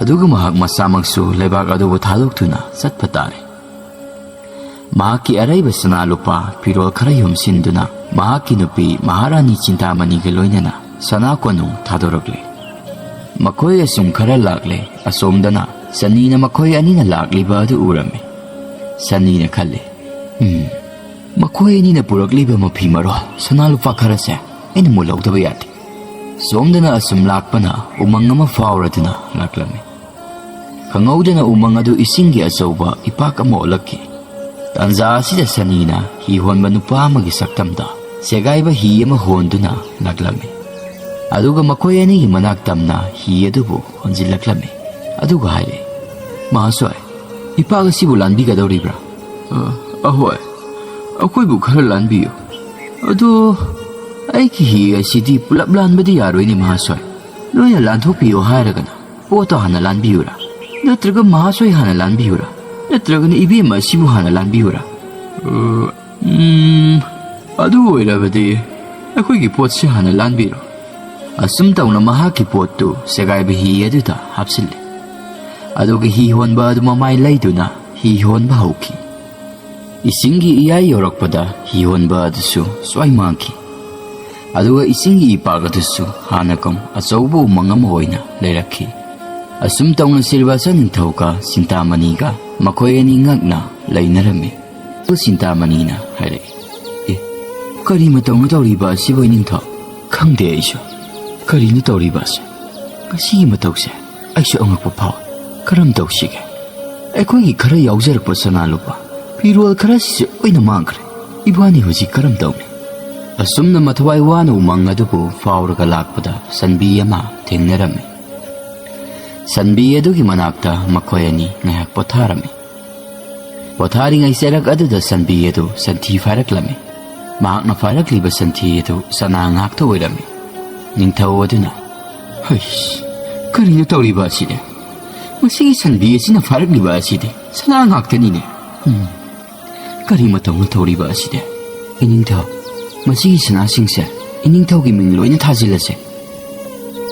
ꯑꯗꯨꯒ ꯃꯍꯥꯛ ꯃꯁꯥꯃꯛꯁꯨ ꯂꯩꯕꯥꯛ ꯑꯗꯨꯕꯨ ꯊꯥꯗꯣꯛꯇꯨꯅ ꯆꯠꯄ ꯇꯥꯔꯦ꯫ ꯃꯍꯥꯛꯀꯤ ꯑꯔꯩꯕ ꯁꯅꯥ ꯂꯨꯄꯥ, ꯐꯤꯔꯣꯜ ꯈꯔ ꯌꯣꯝꯁꯤꯟꯗꯨꯅ ꯃꯍꯥꯛꯀꯤ ꯅꯨꯄꯤ ꯃꯍꯥꯔꯥꯅꯤ ꯆꯤꯟꯇꯥꯃꯅꯤꯒ ꯂꯣꯏꯅꯅ ꯁꯅꯥ ꯀꯣꯅꯨꯡ ꯊꯥꯗꯣꯔꯛꯂꯦ꯫ ꯃꯈꯣꯏ ꯑꯁꯨꯝ ꯈꯔ ꯂꯥꯛꯂꯦ꯫ ꯑꯁꯣꯝꯗꯅ ꯁꯅꯤꯅ ꯃꯈꯣꯏ ꯑꯅꯤꯅ ꯂꯥꯛꯂꯤꯕ ꯑꯗꯨ ꯎꯔꯝꯃꯤ꯫ ꯁꯅꯤꯅ ꯈꯜꯂꯤ, "ꯎꯝ, ꯃꯈꯣꯏ ꯑꯅꯤꯅ ꯄꯨꯔꯛꯂꯤꯕ ꯃꯐꯤ ꯃꯔꯣꯜ, ꯁꯅꯥ ꯂꯨꯄꯥ ꯈꯔꯁꯦ ꯑꯩꯅ ꯃꯨꯜꯍꯧꯗꯕ ꯌꯥꯗꯦ"꯫ ꯁꯣꯝꯗꯅ ꯑꯁꯨꯝ ꯂꯥꯛꯄꯅ ꯎꯃꯪ ꯑꯃ ꯐꯥꯎꯔꯗꯨꯅ ꯂꯥꯛꯂꯝꯃꯤ꯫ ꯈꯪꯍꯧꯗꯅ ꯎꯃꯪ ꯑꯗꯨ ꯏꯁꯤꯡꯒꯤ ꯑꯆꯧꯕ ꯏꯄꯥꯛ ꯑꯃ ꯑꯣꯜꯂꯛꯈꯤ꯫ ꯇꯥꯟꯖꯥ ꯑꯁꯤꯗ ꯁꯅꯤꯅ ꯍꯤ ꯍꯣꯟꯕ ꯅꯨꯄꯥ ꯑꯃꯒꯤ ꯁꯛꯇꯝꯗ ꯁꯦꯒꯥꯏꯕ ꯍꯤ ꯑꯃ ꯍꯣꯟꯗꯨꯅ ꯂꯥꯛꯂꯝꯃꯤ꯫ ꯑꯗꯨꯒ ꯃꯈꯣꯏ ꯑꯅꯤꯒꯤ ꯃꯅꯥꯛ ꯇꯝꯅ ꯍꯤ ꯑꯗꯨꯕꯨ ꯍꯣꯟꯖꯤꯜꯂꯛꯂꯝꯃꯤ꯫ ꯑꯗꯨꯒ ꯍꯥꯏꯔꯦ, "ꯃꯍꯥꯁꯣꯏ, ꯏꯄꯥꯛ ꯑꯁꯤꯕꯨ ꯂꯥꯟꯕꯤꯒꯗꯧꯔꯤꯕ꯭ꯔꯥ?" "ꯑ, ꯑꯍꯣꯏ, ꯑꯩꯈꯣꯏꯕꯨ ꯈꯔ ꯂꯥꯟꯕꯤꯌꯨ꯫ ꯑꯗꯣ ꯑꯩꯒꯤ ꯍꯤ ꯑꯁꯤꯗꯤ ꯄꯨꯂꯞ ꯂꯥꯟꯕꯗꯤ ꯌꯥꯔꯣꯏꯅꯦ ꯃꯍꯥꯁꯣꯏ꯫ ꯅꯣꯏꯅ ꯂꯥꯟꯊꯣꯛꯄꯤꯌꯣ ꯍꯥꯏꯔꯒꯅ ꯄꯣꯠꯇꯣ ꯍꯥꯟꯅ ꯂꯥꯟꯕꯤꯌꯨꯔꯥ? ꯅꯠꯇ꯭ꯔꯒ ꯃꯍꯥꯁꯣꯏ ꯍꯥꯟꯅ ꯂꯥꯟꯕꯤꯌꯨꯔꯥ? ꯅꯠꯇ꯭ꯔꯒꯅ ꯏꯕꯦꯝꯃ ꯑꯁꯤꯕꯨ ꯍꯥꯟꯅ ꯂꯥꯟꯕꯤꯌꯨꯔꯥ?" "ꯑ, ꯎꯝ, ꯑꯗꯨ ꯑꯣꯏꯔꯕꯗꯤ ꯑꯩꯈꯣꯏꯒꯤ ꯄꯣꯠꯁꯤ ꯍꯥꯟꯅ ꯂꯥꯟꯕꯤꯔꯣ"꯫ ꯑꯁꯨꯝ ꯇꯧꯅ ꯃꯍꯥꯛꯀꯤ ꯄꯣꯠꯇꯨ ꯁꯦꯒꯥꯏꯕ ꯍꯤ ꯑꯗꯨꯗ ꯍꯥꯞꯆꯤꯜꯂꯤ꯫ ꯑꯗꯨꯒ ꯍꯤ ꯍꯣꯟꯕ ꯑꯗꯨ ꯃꯃꯥꯏ ꯂꯩꯗꯨꯅ ꯍꯤ ꯍꯣꯟꯕ ꯍꯧꯈꯤ꯫ ꯏꯁꯤꯡꯒꯤ ꯏꯌꯥꯏ ꯌꯧꯔꯛꯄꯗ ꯍꯤ ꯍꯣꯟꯕ ꯑꯗꯨꯁꯨ ꯁ꯭ꯋꯥꯏ ꯃꯥꯡꯈꯤ꯫ ꯑꯗꯨꯒ ꯏꯁꯤꯡꯒꯤ ꯏꯄꯥꯛ ꯑꯗꯨꯁꯨ ꯍꯥꯟꯅꯒꯨꯝ ꯑꯆꯧꯕ ꯎꯃꯪ ꯑꯃ ꯑꯣꯏꯅ ꯂꯩꯔꯛꯈꯤ꯫ ꯑꯁꯨꯝ ꯇꯧꯅ ꯁꯤꯔꯕꯁ ꯅꯤꯡꯊꯧꯒ ꯆꯤꯟꯇꯥꯃꯅꯤꯒ ꯃꯈꯣꯏ ꯑꯅꯤ ꯉꯛꯅ ꯂꯩꯅꯔꯝꯃꯤ꯫ ꯑꯗꯨ ꯆꯤꯟꯇꯥꯃꯅꯤꯅ ꯍꯥꯏꯔꯛꯏ, "ꯑꯦ, ꯀꯔꯤ ꯃꯇꯧꯅ ꯇꯧꯔꯤꯕ ꯑꯁꯤꯕꯨ, ꯏꯅꯤꯡꯊꯧ? ꯈꯪꯗꯦ ꯑꯩꯁꯨ꯫ ꯀꯔꯤꯅꯣ ꯇꯧꯔꯤꯕ ꯑꯁꯤ? ꯉꯁꯤꯒꯤ ꯃꯇꯧꯁꯦ ꯑꯩꯁꯨ ꯑꯉꯛꯄ ꯐꯥꯎꯏ꯫ ꯀꯔꯝ ꯇꯧꯁꯤꯒꯦ? ꯑꯩꯈꯣꯏꯒꯤ ꯈꯔ ꯌꯥꯎꯖꯔꯛꯄ ꯁꯅꯥ ꯂꯨꯄꯥ, ꯐꯤꯔꯣꯜ ꯈꯔꯁꯤꯁꯨ ꯂꯣꯏꯅ ꯃꯥꯡꯈ꯭ꯔꯦ꯫ ꯏꯕꯥꯅꯤ ꯍꯧꯖꯤꯛ ꯀꯔꯝ ꯇꯧꯅꯤ?" ꯑꯁꯨꯝꯅ ꯃꯊꯋꯥꯏ ꯋꯥꯅ ꯎꯃꯪ ꯑꯗꯨꯕꯨ ꯐꯥꯎꯔꯒ ꯂꯥꯛꯄꯗ ꯁꯟꯕꯤ ꯑꯃ ꯊꯦꯡꯅꯔꯝꯃꯤ꯫ ꯁꯟꯕꯤ ꯑꯗꯨꯒꯤ ꯃꯅꯥꯛꯇ ꯃꯈꯣꯏ ꯑꯅꯤ ꯉꯥꯏꯍꯥꯛ ꯄꯣꯊꯥꯔꯝꯃꯤ꯫ ꯄꯣꯊꯥꯔꯤꯉꯩ ꯆꯔꯛ ꯑꯗꯨꯗ ꯁꯟꯕꯤ ꯑꯗꯨ ꯁꯟꯊꯤ ꯐꯥꯏꯔꯛꯂꯝꯃꯤ꯫ ꯃꯍꯥꯛꯅ ꯐꯥꯏꯔꯛꯂꯤꯕ ꯁꯟꯊꯤ ꯑꯗꯨ ꯁꯅꯥ ꯉꯥꯛꯇ ꯑꯣꯏꯔꯝꯃꯤ꯫ ꯅꯤꯡꯊꯧ ꯑꯗꯨꯅ, "ꯍꯩꯁ, ꯀꯔꯤꯅꯣ ꯇꯧꯔꯤꯕ ꯑꯁꯤꯗꯤ? ꯃꯁꯤꯒꯤ ꯁꯟꯕꯤ ꯑꯁꯤꯅ ꯐꯥꯔꯛꯂꯤꯕ ꯑꯁꯤꯗꯤ ꯁꯅꯥ ꯉꯥꯛꯇꯅꯤꯅꯦ꯫ ꯎꯝ, ꯀꯔꯤ ꯃꯇꯧꯅ ꯇꯧꯔꯤꯕ ꯑꯁꯤꯗꯤ? ꯏꯅꯤꯡꯊꯧ, ꯃꯁꯤꯒꯤ ꯁꯅꯥꯁꯤꯡꯁꯦ ꯏꯅꯤꯡꯊꯧꯒꯤ ꯃꯤꯡ ꯂꯣꯏꯅ ꯊꯥꯖꯤꯜꯂꯁꯦ꯫"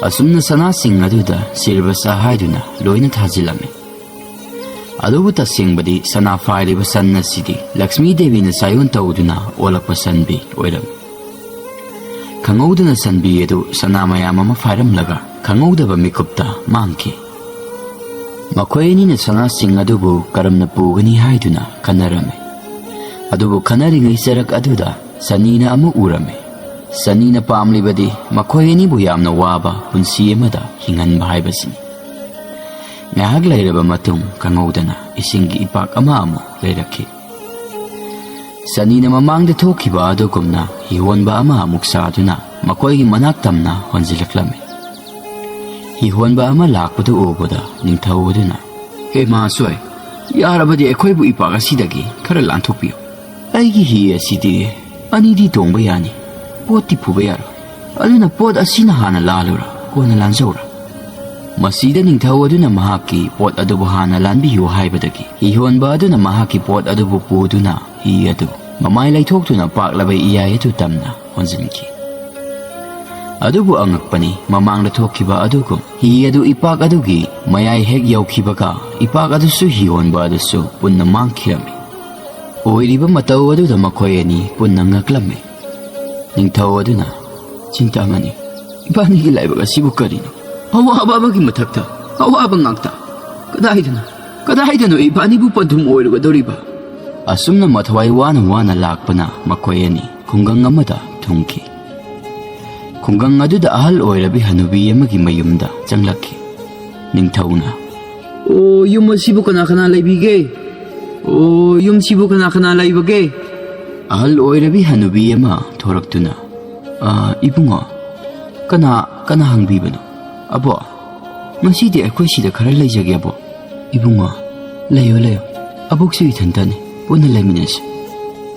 ꯑꯁꯨꯝꯅ ꯁꯅꯥꯁꯤꯡ ꯑꯗꯨꯗ ꯁꯤꯔꯕꯁ ꯍꯥꯏꯗꯨꯅ ꯂꯣꯏꯅ ꯊꯥꯖꯤꯜꯂꯝꯃꯤ꯫ ꯑꯗꯨꯕꯨ ꯇꯁꯦꯡꯕꯗꯤ ꯁꯅꯥ ꯐꯥꯏꯔꯤꯕ ꯁꯟ ꯑꯁꯤꯗꯤ ꯂꯛꯁꯃꯤ ꯗꯦꯕꯤꯅ ꯆꯥꯌꯣꯟ ꯇꯧꯗꯨꯅ ꯑꯣꯜꯂꯛꯄ ꯁꯟꯕꯤ ꯑꯣꯏꯔꯝꯃꯤ꯫ ꯈꯪꯍꯧꯗꯅ ꯁꯟꯕꯤ ꯑꯗꯨ ꯁꯅꯥ ꯃꯌꯥꯝ ꯑꯃ ꯐꯥꯏꯔꯝꯂꯒ ꯈꯪꯍꯧꯗꯕ ꯃꯤꯀꯨꯞꯇ ꯃꯥꯡꯈꯤ꯫ ꯃꯈꯣꯏ ꯑꯅꯤꯅ ꯁꯅꯥꯁꯤꯡ ꯑꯗꯨꯕꯨ ꯀꯔꯝꯅ ꯄꯨꯒꯅꯤ ꯍꯥꯏꯗꯨꯅ ꯈꯟꯅꯔꯝꯃꯤ꯫ ꯑꯗꯨꯕꯨ ꯈꯟꯅꯔꯤꯉꯩ ꯆꯔꯛ ꯑꯗꯨꯗ ꯁꯅꯤꯅ ꯑꯃ ꯎꯔꯝꯃꯤ꯫ ꯁꯅꯤꯅ ꯄꯥꯝꯂꯤꯕꯗꯤ ꯃꯈꯣꯏ ꯑꯅꯤꯕꯨ ꯌꯥꯝꯅ ꯋꯥꯕ ꯄꯨꯟꯁꯤ ꯑꯃꯗ ꯍꯤꯡꯍꯟꯕ ꯍꯥꯏꯕꯁꯤꯅꯤ꯫ ꯉꯥꯏꯍꯥꯛ ꯂꯩꯔꯕ ꯃꯇꯨꯡ, ꯈꯪꯍꯧꯗꯅ ꯏꯁꯤꯡꯒꯤ ꯏꯄꯥꯛ ꯑꯃ ꯑꯃꯨꯛ ꯂꯩꯔꯛꯈꯤ꯫ ꯁꯅꯤꯅ ꯃꯃꯥꯡꯗ ꯊꯣꯛꯈꯤꯕ ꯑꯗꯨꯒꯨꯝꯅ ꯍꯤꯍꯣꯟꯕ ꯑꯃ ꯑꯃꯨꯛ ꯁꯥꯗꯨꯅ ꯃꯈꯣꯏꯒꯤ ꯃꯅꯥꯛ ꯇꯝꯅ ꯍꯣꯟꯖꯤꯜꯂꯛꯂꯝꯃꯤ꯫ ꯍꯤꯍꯣꯟꯕ ꯑꯃ ꯂꯥꯛꯄꯗꯨ ꯎꯕꯗ ꯅꯤꯡꯊꯧ ꯑꯗꯨꯅ, "ꯍꯦ ꯃꯍꯥꯁꯣꯏ, ꯌꯥꯔꯕꯗꯤ ꯑꯩꯈꯣꯏꯕꯨ ꯏꯄꯥꯛ ꯑꯁꯤꯗꯒꯤ ꯈꯔ ꯂꯥꯟꯊꯣꯛꯄꯤꯌꯨ꯫ ꯑꯩꯒꯤ ꯍꯤ ꯑꯁꯤꯗꯤ ꯑꯅꯤꯗꯤ ꯇꯣꯡꯕ ꯌꯥꯅꯤ, ꯄꯣꯠꯇꯤ ꯄꯨꯕ ꯌꯥꯔꯣꯏ꯫ ꯑꯗꯨꯅ ꯄꯣꯠ ꯑꯁꯤꯅ ꯍꯥꯟꯅ ꯂꯥꯜꯂꯨꯔ, ꯀꯣꯟꯅ ꯂꯥꯟꯖꯧꯔ꯫" ꯃꯁꯤꯗ ꯅꯤꯡꯊꯧ ꯑꯗꯨꯅ ꯃꯍꯥꯛꯀꯤ ꯄꯣꯠ ꯑꯗꯨꯕꯨ ꯍꯥꯟꯅ ꯂꯥꯟꯕꯤꯌꯨ ꯍꯥꯏꯕꯗꯒꯤ ꯍꯤꯍꯣꯟꯕ ꯑꯗꯨꯅ ꯃꯍꯥꯛꯀꯤ ꯄꯣꯠ ꯑꯗꯨꯕꯨ ꯄꯨꯗꯨꯅ ꯍꯤ ꯑꯗꯨ ꯃꯃꯥꯏ ꯂꯩꯊꯣꯛꯇꯨꯅ ꯄꯥꯛꯂꯕ ꯏꯌꯥꯏ ꯑꯗꯨ ꯇꯝꯅ ꯍꯣꯟꯖꯤꯟꯈꯤ꯫ ꯑꯗꯨꯕꯨ ꯑꯉꯛꯄꯅꯤ, ꯃꯃꯥꯡꯗ ꯊꯣꯛꯈꯤꯕ ꯑꯗꯨꯒꯨꯝ ꯍꯤ ꯑꯗꯨ ꯏꯄꯥꯛ ꯑꯗꯨꯒꯤ ꯃꯌꯥꯏ ꯍꯦꯛ ꯌꯧꯈꯤꯕꯒ ꯏꯄꯥꯛ ꯑꯗꯨꯁꯨ ꯍꯤꯍꯣꯟꯕ ꯑꯗꯨꯁꯨ ꯄꯨꯟꯅ ꯃꯥꯡꯈꯤꯔꯝꯃꯤ꯫ ꯑꯣꯏꯔꯤꯕ ꯃꯇꯧ ꯑꯗꯨꯗ ꯃꯈꯣꯏ ꯑꯅꯤ ꯄꯨꯟꯅ ꯉꯛꯂꯝꯃꯤ꯫ ꯅꯤꯡꯊꯧ ꯑꯗꯨꯅ, ꯆꯤꯟꯇꯥꯃꯅꯤ, ꯏꯕꯥꯅꯤꯒꯤ ꯂꯥꯏꯕꯛ ꯑꯁꯤꯕꯨ ꯀꯔꯤꯅꯣ? ꯑꯋꯥꯕ ꯑꯃꯒꯤ ꯃꯊꯛꯇ ꯑꯋꯥꯕ ꯉꯥꯛꯇ꯫ ꯀꯗꯥꯏꯗꯅꯣ, ꯀꯗꯥꯏꯗꯅꯣ ꯏꯕꯥꯅꯤꯕꯨ ꯄꯟꯊꯨꯡ ꯑꯣꯏꯔꯨꯒꯗꯧꯔꯤꯕ? ꯑꯁꯨꯝꯅ ꯃꯊꯋꯥꯏ ꯋꯥꯅ ꯋꯥꯅ ꯂꯥꯛꯄꯅ ꯃꯈꯣꯏ ꯑꯅꯤ ꯈꯨꯡꯒꯪ ꯑꯃꯗ ꯊꯨꯡꯈꯤ꯫ ꯈꯨꯡꯒꯪ ꯑꯗꯨꯗ ꯑꯍꯜ ꯑꯣꯏꯔꯕꯤ ꯍꯅꯨꯕꯤ ꯑꯃꯒꯤ ꯃꯌꯨꯝꯗ ꯆꯪꯂꯛꯈꯤ꯫ ꯅꯤꯡꯊꯧꯅ, "ꯑꯣ, ꯌꯨꯝ ꯑꯁꯤꯕꯨ ꯀꯅꯥ ꯀꯅꯥ ꯂꯩꯕꯤꯒꯦ? ꯑꯣ, ꯌꯨꯝꯁꯤꯕꯨ ꯀꯅꯥ ꯀꯅꯥ ꯂꯩꯕꯒꯦ?" ꯑꯍꯜ ꯑꯣꯏꯔꯕꯤ ꯍꯅꯨꯕꯤ ꯑꯃ ꯊꯣꯔꯛꯇꯨꯅ, "ꯑ, ꯏꯕꯨꯡꯉꯣ, ꯀꯅꯥ, ꯀꯅꯥ ꯍꯪꯕꯤꯕꯅꯣ?" "ꯑꯕꯣ, ꯉꯁꯤꯗꯤ ꯑꯩꯈꯣꯏ ꯁꯤꯗ ꯈꯔ ꯂꯩꯖꯒꯦ, ꯑꯕꯣ꯫" "ꯏꯕꯨꯡꯉꯣ, ꯂꯩꯌꯣ, ꯂꯩꯌꯣ꯫ ꯑꯕꯣꯛꯁꯨ ꯏꯊꯟꯇꯅꯤ, ꯄꯨꯟꯅ ꯂꯩꯃꯤꯟꯅꯁꯤ꯫"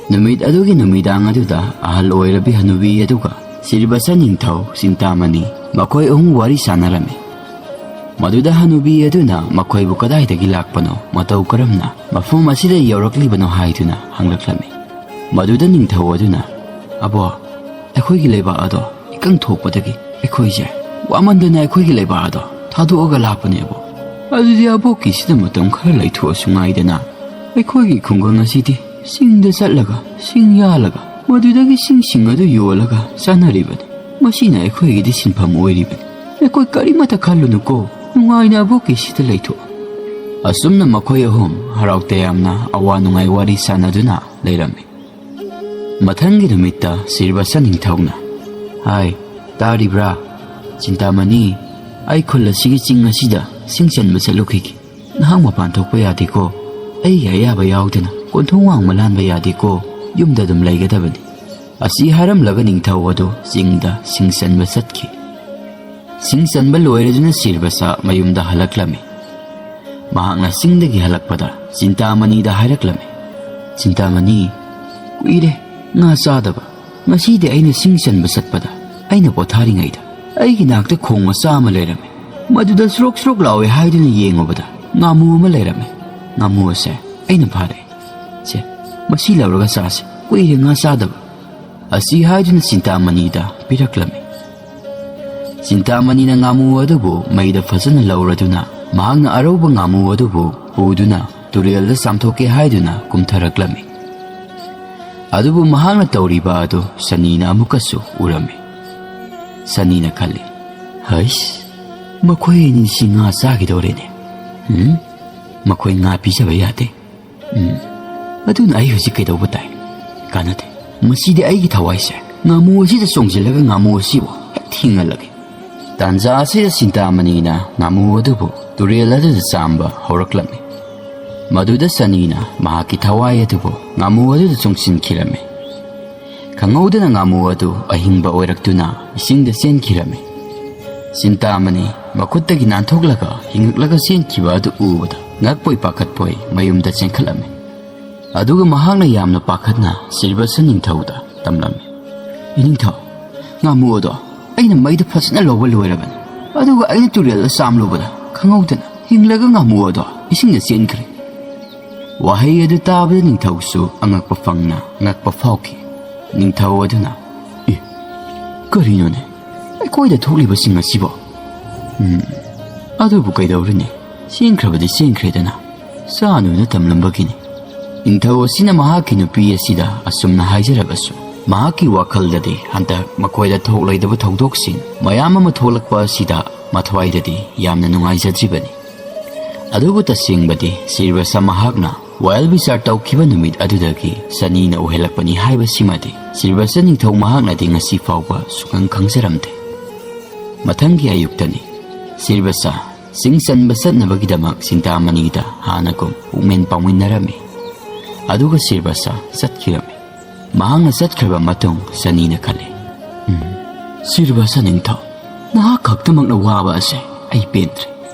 ꯅꯨꯃꯤꯠ ꯑꯗꯨꯒꯤ ꯅꯨꯃꯤꯗꯥꯡ ꯑꯗꯨꯗ ꯑꯍꯜ ꯑꯣꯏꯔꯕꯤ ꯍꯅꯨꯕꯤ ꯑꯗꯨꯒ ꯁꯤꯔꯤꯕꯁ ꯅꯤꯡꯊꯧ ꯆꯤꯟꯇꯥꯃꯅꯤ ꯃꯈꯣꯏ ꯑꯍꯨꯝ ꯋꯥꯔꯤ ꯁꯥꯟꯅꯔꯝꯃꯤ꯫ ꯃꯗꯨꯗ ꯍꯅꯨꯕꯤ ꯑꯗꯨꯅ ꯃꯈꯣꯏꯕꯨ ꯀꯗꯥꯏꯗꯒꯤ ꯂꯥꯛꯄꯅꯣ, ꯃꯇꯧ ꯀꯔꯝꯅ ꯃꯐꯝ ꯑꯁꯤꯗ ꯌꯧꯔꯛꯂꯤꯕꯅꯣ ꯍꯥꯏꯗꯨꯅ ꯍꯪꯂꯛꯂꯝꯃꯤ꯫ ꯃꯗꯨꯗ ꯅꯤꯡꯊꯧ ꯑꯗꯨꯅ, "ꯑꯕꯣ, ꯑꯩꯈꯣꯏꯒꯤ ꯂꯩꯕꯥꯛ ꯑꯗꯣ ꯏꯀꯪ ꯊꯣꯛꯄꯗꯒꯤ ꯑꯩꯈꯣꯏꯁꯦ ꯋꯥꯃꯟꯗꯅ ꯑꯩꯈꯣꯏꯒꯤ ꯂꯩꯕꯥꯛ ꯑꯗꯣ ꯊꯥꯗꯣꯛꯑꯒ ꯂꯥꯛꯄꯅꯦꯕꯣ꯫ ꯑꯗꯨꯗꯤ ꯑꯕꯣꯛꯀꯤꯁꯤꯗ ꯃꯇꯝ ꯈꯔ ꯂꯩꯊꯣꯛꯑꯁꯨ ꯉꯥꯏꯗꯅ꯫ ꯑꯩꯈꯣꯏꯒꯤ ꯈꯨꯡꯒꯪ ꯑꯁꯤꯗꯤ ꯆꯤꯡꯗ ꯆꯠꯂꯒ ꯁꯤꯡ ꯌꯥꯜꯂꯒ ꯃꯗꯨꯗꯒꯤ ꯁꯤꯡꯁꯤꯡ ꯑꯗꯨ ꯌꯣꯜꯂꯒ ꯆꯥꯅꯔꯤꯕꯅꯤ꯫ ꯃꯁꯤꯅ ꯑꯩꯈꯣꯏꯒꯤꯗꯤ ꯁꯤꯟꯐꯝ ꯑꯣꯏꯔꯤꯕꯅꯤ꯫ ꯑꯩꯈꯣꯏ ꯀꯔꯤꯃꯠꯇ ꯈꯜꯂꯨꯅꯨꯀꯣ, ꯅꯨꯡꯉꯥꯏꯅ ꯑꯕꯣꯛꯀꯤꯁꯤꯗ ꯂꯩꯊꯣꯛ꯫" ꯑꯁꯨꯝꯅ ꯃꯈꯣꯏ ꯑꯍꯨꯝ ꯍꯔꯥꯎ ꯇꯌꯥꯝꯅ ꯑꯋꯥ ꯅꯨꯡꯉꯥꯏ ꯋꯥꯔꯤ ꯁꯥꯟꯅꯗꯨꯅ ꯂꯩꯔꯝꯃꯤ꯫ ꯃꯊꯪꯒꯤ ꯅꯨꯃꯤꯠꯇ ꯁꯤꯔꯤꯕꯁ ꯅꯤꯡꯊꯧꯅ, "ꯍꯥꯏ, ꯇꯥꯔꯤꯕ꯭ꯔꯥ? ꯆꯤꯟꯇꯥꯃꯅꯤ, ꯑꯩ ꯈꯨꯜ ꯑꯁꯤꯒꯤ ꯆꯤꯡ ꯑꯁꯤꯗ ꯁꯤꯡ ꯆꯟꯕ ꯆꯠꯂꯨꯈꯤꯒꯦ꯫ ꯅꯍꯥꯛ ꯃꯄꯥꯟ ꯊꯣꯛꯄ ꯌꯥꯗꯦꯀꯣ꯫ ꯑꯩꯒꯤ ꯑꯌꯥꯕ ꯌꯥꯎꯗꯅ ꯀꯣꯟꯊꯣꯡ ꯋꯥꯡꯃ ꯂꯥꯟꯕ ꯌꯥꯗꯦꯀꯣ꯫ ꯌꯨꯝꯗ ꯑꯗꯨꯝ ꯂꯩꯒꯗꯕꯅꯤ꯫" ꯑꯁꯤ ꯍꯥꯏꯔꯝꯂꯒ ꯅꯤꯡꯊꯧ ꯑꯗꯨ ꯆꯤꯡꯗ ꯁꯤꯡ ꯆꯟꯕ ꯆꯠꯈꯤ꯫ ꯁꯤꯡ ꯆꯟꯕ ꯂꯣꯏꯔꯗꯨꯅ ꯁꯤꯔꯕꯁ ꯃꯌꯨꯝꯗ ꯍꯜꯂꯛꯂꯝꯃꯤ꯫ ꯃꯍꯥꯛꯅ ꯆꯤꯡꯗꯒꯤ ꯍꯜꯂꯛꯄꯗ ꯆꯤꯟꯇꯥꯃꯅꯤꯗ ꯍꯥꯏꯔꯛꯂꯝꯃꯤ, "ꯆꯤꯟꯇꯥꯃꯅꯤ, ꯀꯨꯏꯔꯦ ꯉꯥ ꯆꯥꯗꯕ꯫ ꯉꯁꯤꯗꯤ ꯑꯩꯅ ꯁꯤꯡ ꯆꯟꯕ ꯆꯠꯄꯗ ꯑꯩꯅ ꯄꯣꯊꯥꯔꯤꯉꯩꯗ ꯑꯩꯒꯤ ꯅꯥꯛꯇ ꯈꯣꯡ ꯃꯆꯥ ꯑꯃ ꯂꯩꯔꯝꯃꯤ꯫ ꯃꯗꯨꯗ ꯁ꯭ꯔꯣꯛ ꯁ꯭ꯔꯣꯛ ꯂꯥꯎꯏ ꯍꯥꯏꯗꯨꯅ ꯌꯦꯡꯉꯨꯕꯗ ꯉꯥꯃꯨ ꯑꯃ ꯂꯩꯔꯝꯃꯤ꯫ ꯉꯥꯃꯨ ꯑꯁꯦ ꯑꯩꯅ ꯐꯥꯔꯦ꯫ ꯁꯦ, ꯃꯁꯤ ꯂꯧꯔꯒ ꯆꯥꯁꯦ꯫ ꯀꯨꯏꯔꯦ ꯉꯥ ꯆꯥꯗꯕ꯫" ꯑꯁꯤ ꯍꯥꯏꯗꯨꯅ ꯆꯤꯟꯇꯥꯃꯅꯤꯗ ꯄꯤꯔꯛꯂꯝꯃꯤ꯫ ꯆꯤꯟꯇꯥꯃꯅꯤꯅ ꯉꯥꯃꯨ ꯑꯗꯨꯕꯨ ꯃꯩꯗ ꯐꯖꯅ ꯂꯧꯔꯗꯨꯅ ꯃꯍꯥꯛꯅ ꯑꯔꯧꯕ ꯉꯥꯃꯨ ꯑꯗꯨꯕꯨ ꯄꯨꯗꯨꯅ ꯇꯨꯔꯦꯜꯗ ꯆꯥꯝꯊꯣꯛꯀꯦ ꯍꯥꯏꯗꯨꯅ ꯀꯨꯝꯊꯔꯛꯂꯝꯃꯤ꯫ ꯑꯗꯨꯕꯨ ꯃꯍꯥꯛꯅ ꯇꯧꯔꯤꯕ ꯑꯗꯨ ꯁꯅꯤꯅ ꯑꯃꯨꯛꯀꯁꯨ ꯎꯔꯝꯃꯤ꯫ ꯁꯅꯤꯅ ꯈꯜꯂꯤ, "ꯍꯩꯁ, ꯃꯈꯣꯏ ꯑꯅꯤꯁꯤ ꯉꯥ ꯆꯥꯈꯤꯗꯧꯔꯦꯅꯦ꯫ ꯎꯝ, ꯃꯈꯣꯏ ꯉꯥ ꯄꯤꯖꯕ ꯌꯥꯗꯦ꯫ ꯎꯝ, ꯑꯗꯨꯅ ꯑꯩ ꯍꯧꯖꯤꯛ ꯀꯩꯗꯧꯕ ꯇꯥꯏ? ꯀꯥꯟꯅꯗꯦ꯫ ꯃꯁꯤꯗꯤ ꯑꯩꯒꯤ ꯊꯋꯥꯏꯁꯦ ꯉꯥꯃꯨ ꯑꯁꯤꯗ ꯆꯣꯡꯁꯤꯜꯂꯒ ꯉꯥꯃꯨ ꯑꯁꯤꯕꯨ ꯍꯦꯛ ꯊꯤꯡꯍꯜꯂꯒꯦ꯫" ꯇꯥꯟꯖꯥ ꯑꯁꯤꯗ ꯆꯤꯟꯇꯥꯃꯅꯤꯅ ꯉꯥꯃꯨ ꯑꯗꯨꯕꯨ ꯇꯨꯔꯦꯜ ꯑꯗꯨꯗ ꯆꯥꯝꯕ ꯍꯧꯔꯛꯂꯝꯃꯤ꯫ ꯃꯗꯨꯗ ꯁꯅꯤꯅ ꯃꯍꯥꯛꯀꯤ ꯊꯋꯥꯏ ꯑꯗꯨꯕꯨ ꯉꯥꯃꯨ ꯑꯗꯨꯗ ꯆꯣꯡꯁꯤꯟꯈꯤꯔꯝꯃꯤ꯫ ꯈꯪꯍꯧꯗꯅ ꯉꯥꯃꯨ ꯑꯗꯨ ꯑꯍꯤꯡꯕ ꯑꯣꯏꯔꯛꯇꯨꯅ ꯏꯁꯤꯡꯗ ꯆꯦꯟꯈꯤꯔꯝꯃꯤ꯫ ꯆꯤꯟꯇꯥꯃꯅꯤ ꯃꯈꯨꯠꯇꯒꯤ ꯅꯥꯟꯊꯣꯛꯂꯒ ꯍꯤꯡꯉꯛꯂꯒ ꯆꯦꯟꯈꯤꯕ ꯑꯗꯨ ꯎꯕꯗ ꯉꯛꯄꯣꯏ ꯄꯥꯈꯠꯄꯣꯏ ꯃꯌꯨꯝꯗ ꯆꯦꯟꯈꯠꯂꯝꯃꯤ꯫ ꯑꯗꯨꯒ ꯃꯍꯥꯛꯅ ꯌꯥꯝꯅ ꯄꯥꯈꯠꯅ ꯁꯤꯔꯕꯁ ꯅꯤꯡꯊꯧꯗ ꯇꯝꯂꯝꯃꯤ, "ꯏꯅꯤꯡꯊꯧ, ꯉꯥꯃꯨ ꯑꯗꯣ ꯑꯩꯅ ꯃꯩꯗ ꯐꯖꯅ ꯂꯧꯕ ꯂꯣꯏꯔꯕꯅꯤ, ꯑꯗꯨꯒ ꯑꯩꯅ ꯇꯨꯔꯦꯜꯗ ꯆꯥꯝꯂꯨꯕꯗ ꯈꯪꯍꯧꯗꯅ ꯍꯤꯡꯂꯒ ꯉꯥꯃꯨ ꯑꯗꯣ ꯏꯁꯤꯡꯗ ꯆꯦꯟꯈ꯭ꯔꯦ꯫" ꯋꯥꯍꯩ ꯑꯗꯨ ꯇꯥꯕꯗ ꯅꯤꯡꯊꯧꯁꯨ ꯑꯉꯛꯄ ꯐꯪꯅ ꯉꯛꯄ ꯐꯥꯎꯈꯤ꯫ ꯅꯤꯡꯊꯧ ꯑꯗꯨꯅ, "ꯑꯦ, ꯀꯔꯤꯅꯣꯅꯦ? ꯑꯩꯈꯣꯏꯗ ꯊꯣꯛꯂꯤꯕꯁꯤꯡ ꯑꯁꯤꯕꯣ? ꯎꯝ, ꯑꯗꯨꯕꯨ ꯀꯩꯗꯧꯔꯨꯅꯤ? ꯆꯦꯟꯈ꯭ꯔꯕꯗꯤ ꯆꯦꯟꯈ꯭ꯔꯦꯗꯅ, ꯆꯥꯅꯨꯅ ꯇꯝꯂꯝꯕꯒꯤꯅꯤ꯫" ꯅꯤꯡꯊꯧ ꯑꯁꯤꯅ ꯃꯍꯥꯛꯀꯤ ꯅꯨꯄꯤ ꯑꯁꯤꯗ ꯑꯁꯨꯝꯅ ꯍꯥꯏꯖꯔꯕꯁꯨ, ꯃꯍꯥꯛꯀꯤ ꯋꯥꯈꯜꯗꯗꯤ ꯍꯟꯗꯛ ꯃꯈꯣꯏꯗ ꯊꯣꯛꯂꯣꯏꯗꯕ ꯊꯧꯗꯣꯛꯁꯤꯡ ꯃꯌꯥꯝ ꯑꯃ ꯊꯣꯛꯂꯛꯄ ꯑꯁꯤꯗ ꯃꯊ꯭ꯋꯥꯏꯗꯗꯤ ꯌꯥꯝꯅ ꯅꯨꯡꯉꯥꯏꯖꯗ꯭ꯔꯤꯕꯅꯤ꯫ ꯑꯗꯨꯕꯨ ꯇꯁꯦꯡꯕꯗꯤ ꯁꯤꯔꯕꯁ ꯃꯍꯥꯛꯅ ꯋꯥꯌꯦꯜ ꯕꯤꯆꯥꯔ ꯇꯧꯈꯤꯕ ꯅꯨꯃꯤꯠ ꯑꯗꯨꯗꯒꯤ ꯁꯅꯤꯅ ꯑꯣꯏꯍꯜꯂꯛꯄꯅꯤ ꯍꯥꯏꯕꯁꯤꯃꯗꯤ ꯁꯤꯔꯕꯁ ꯅꯤꯡꯊꯧ ꯃꯍꯥꯛꯅꯗꯤ ꯉꯁꯤ ꯐꯥꯎꯕ ꯁꯨꯈꯪ ꯈꯪꯖꯔꯝꯗꯦ꯫ ꯃꯊꯪꯒꯤ ꯑꯌꯨꯛꯇꯅꯤ꯫ ꯁꯤꯔꯕꯁ ꯆꯤꯡ ꯆꯟꯕ ꯆꯠꯅꯕꯒꯤꯗꯃꯛ ꯆꯤꯟꯇꯥꯃꯅꯤꯗ ꯍꯥꯟꯅꯒꯨꯝ ꯄꯨꯛꯃꯦꯟ ꯄꯥꯎꯃꯤꯟꯅꯔꯝꯃꯤ꯫ ꯑꯗꯨꯒ ꯁꯤꯔꯕꯁ ꯆꯠꯈꯤꯔꯝꯃꯤ꯫ ꯃꯍꯥꯛꯅ ꯆꯠꯈ꯭ꯔꯕ ꯃꯇꯨꯡ ꯁꯅꯤꯅ ꯈꯜꯂꯤ, "ꯎꯝ, ꯁꯤꯔꯕꯁ ꯅꯤꯡꯊꯧ, ꯅꯍꯥꯛ ꯈꯛꯇꯃꯛꯅ ꯋꯥꯕ ꯑꯁꯦ ꯑꯩ ꯄꯦꯟꯗ꯭ꯔꯦ꯫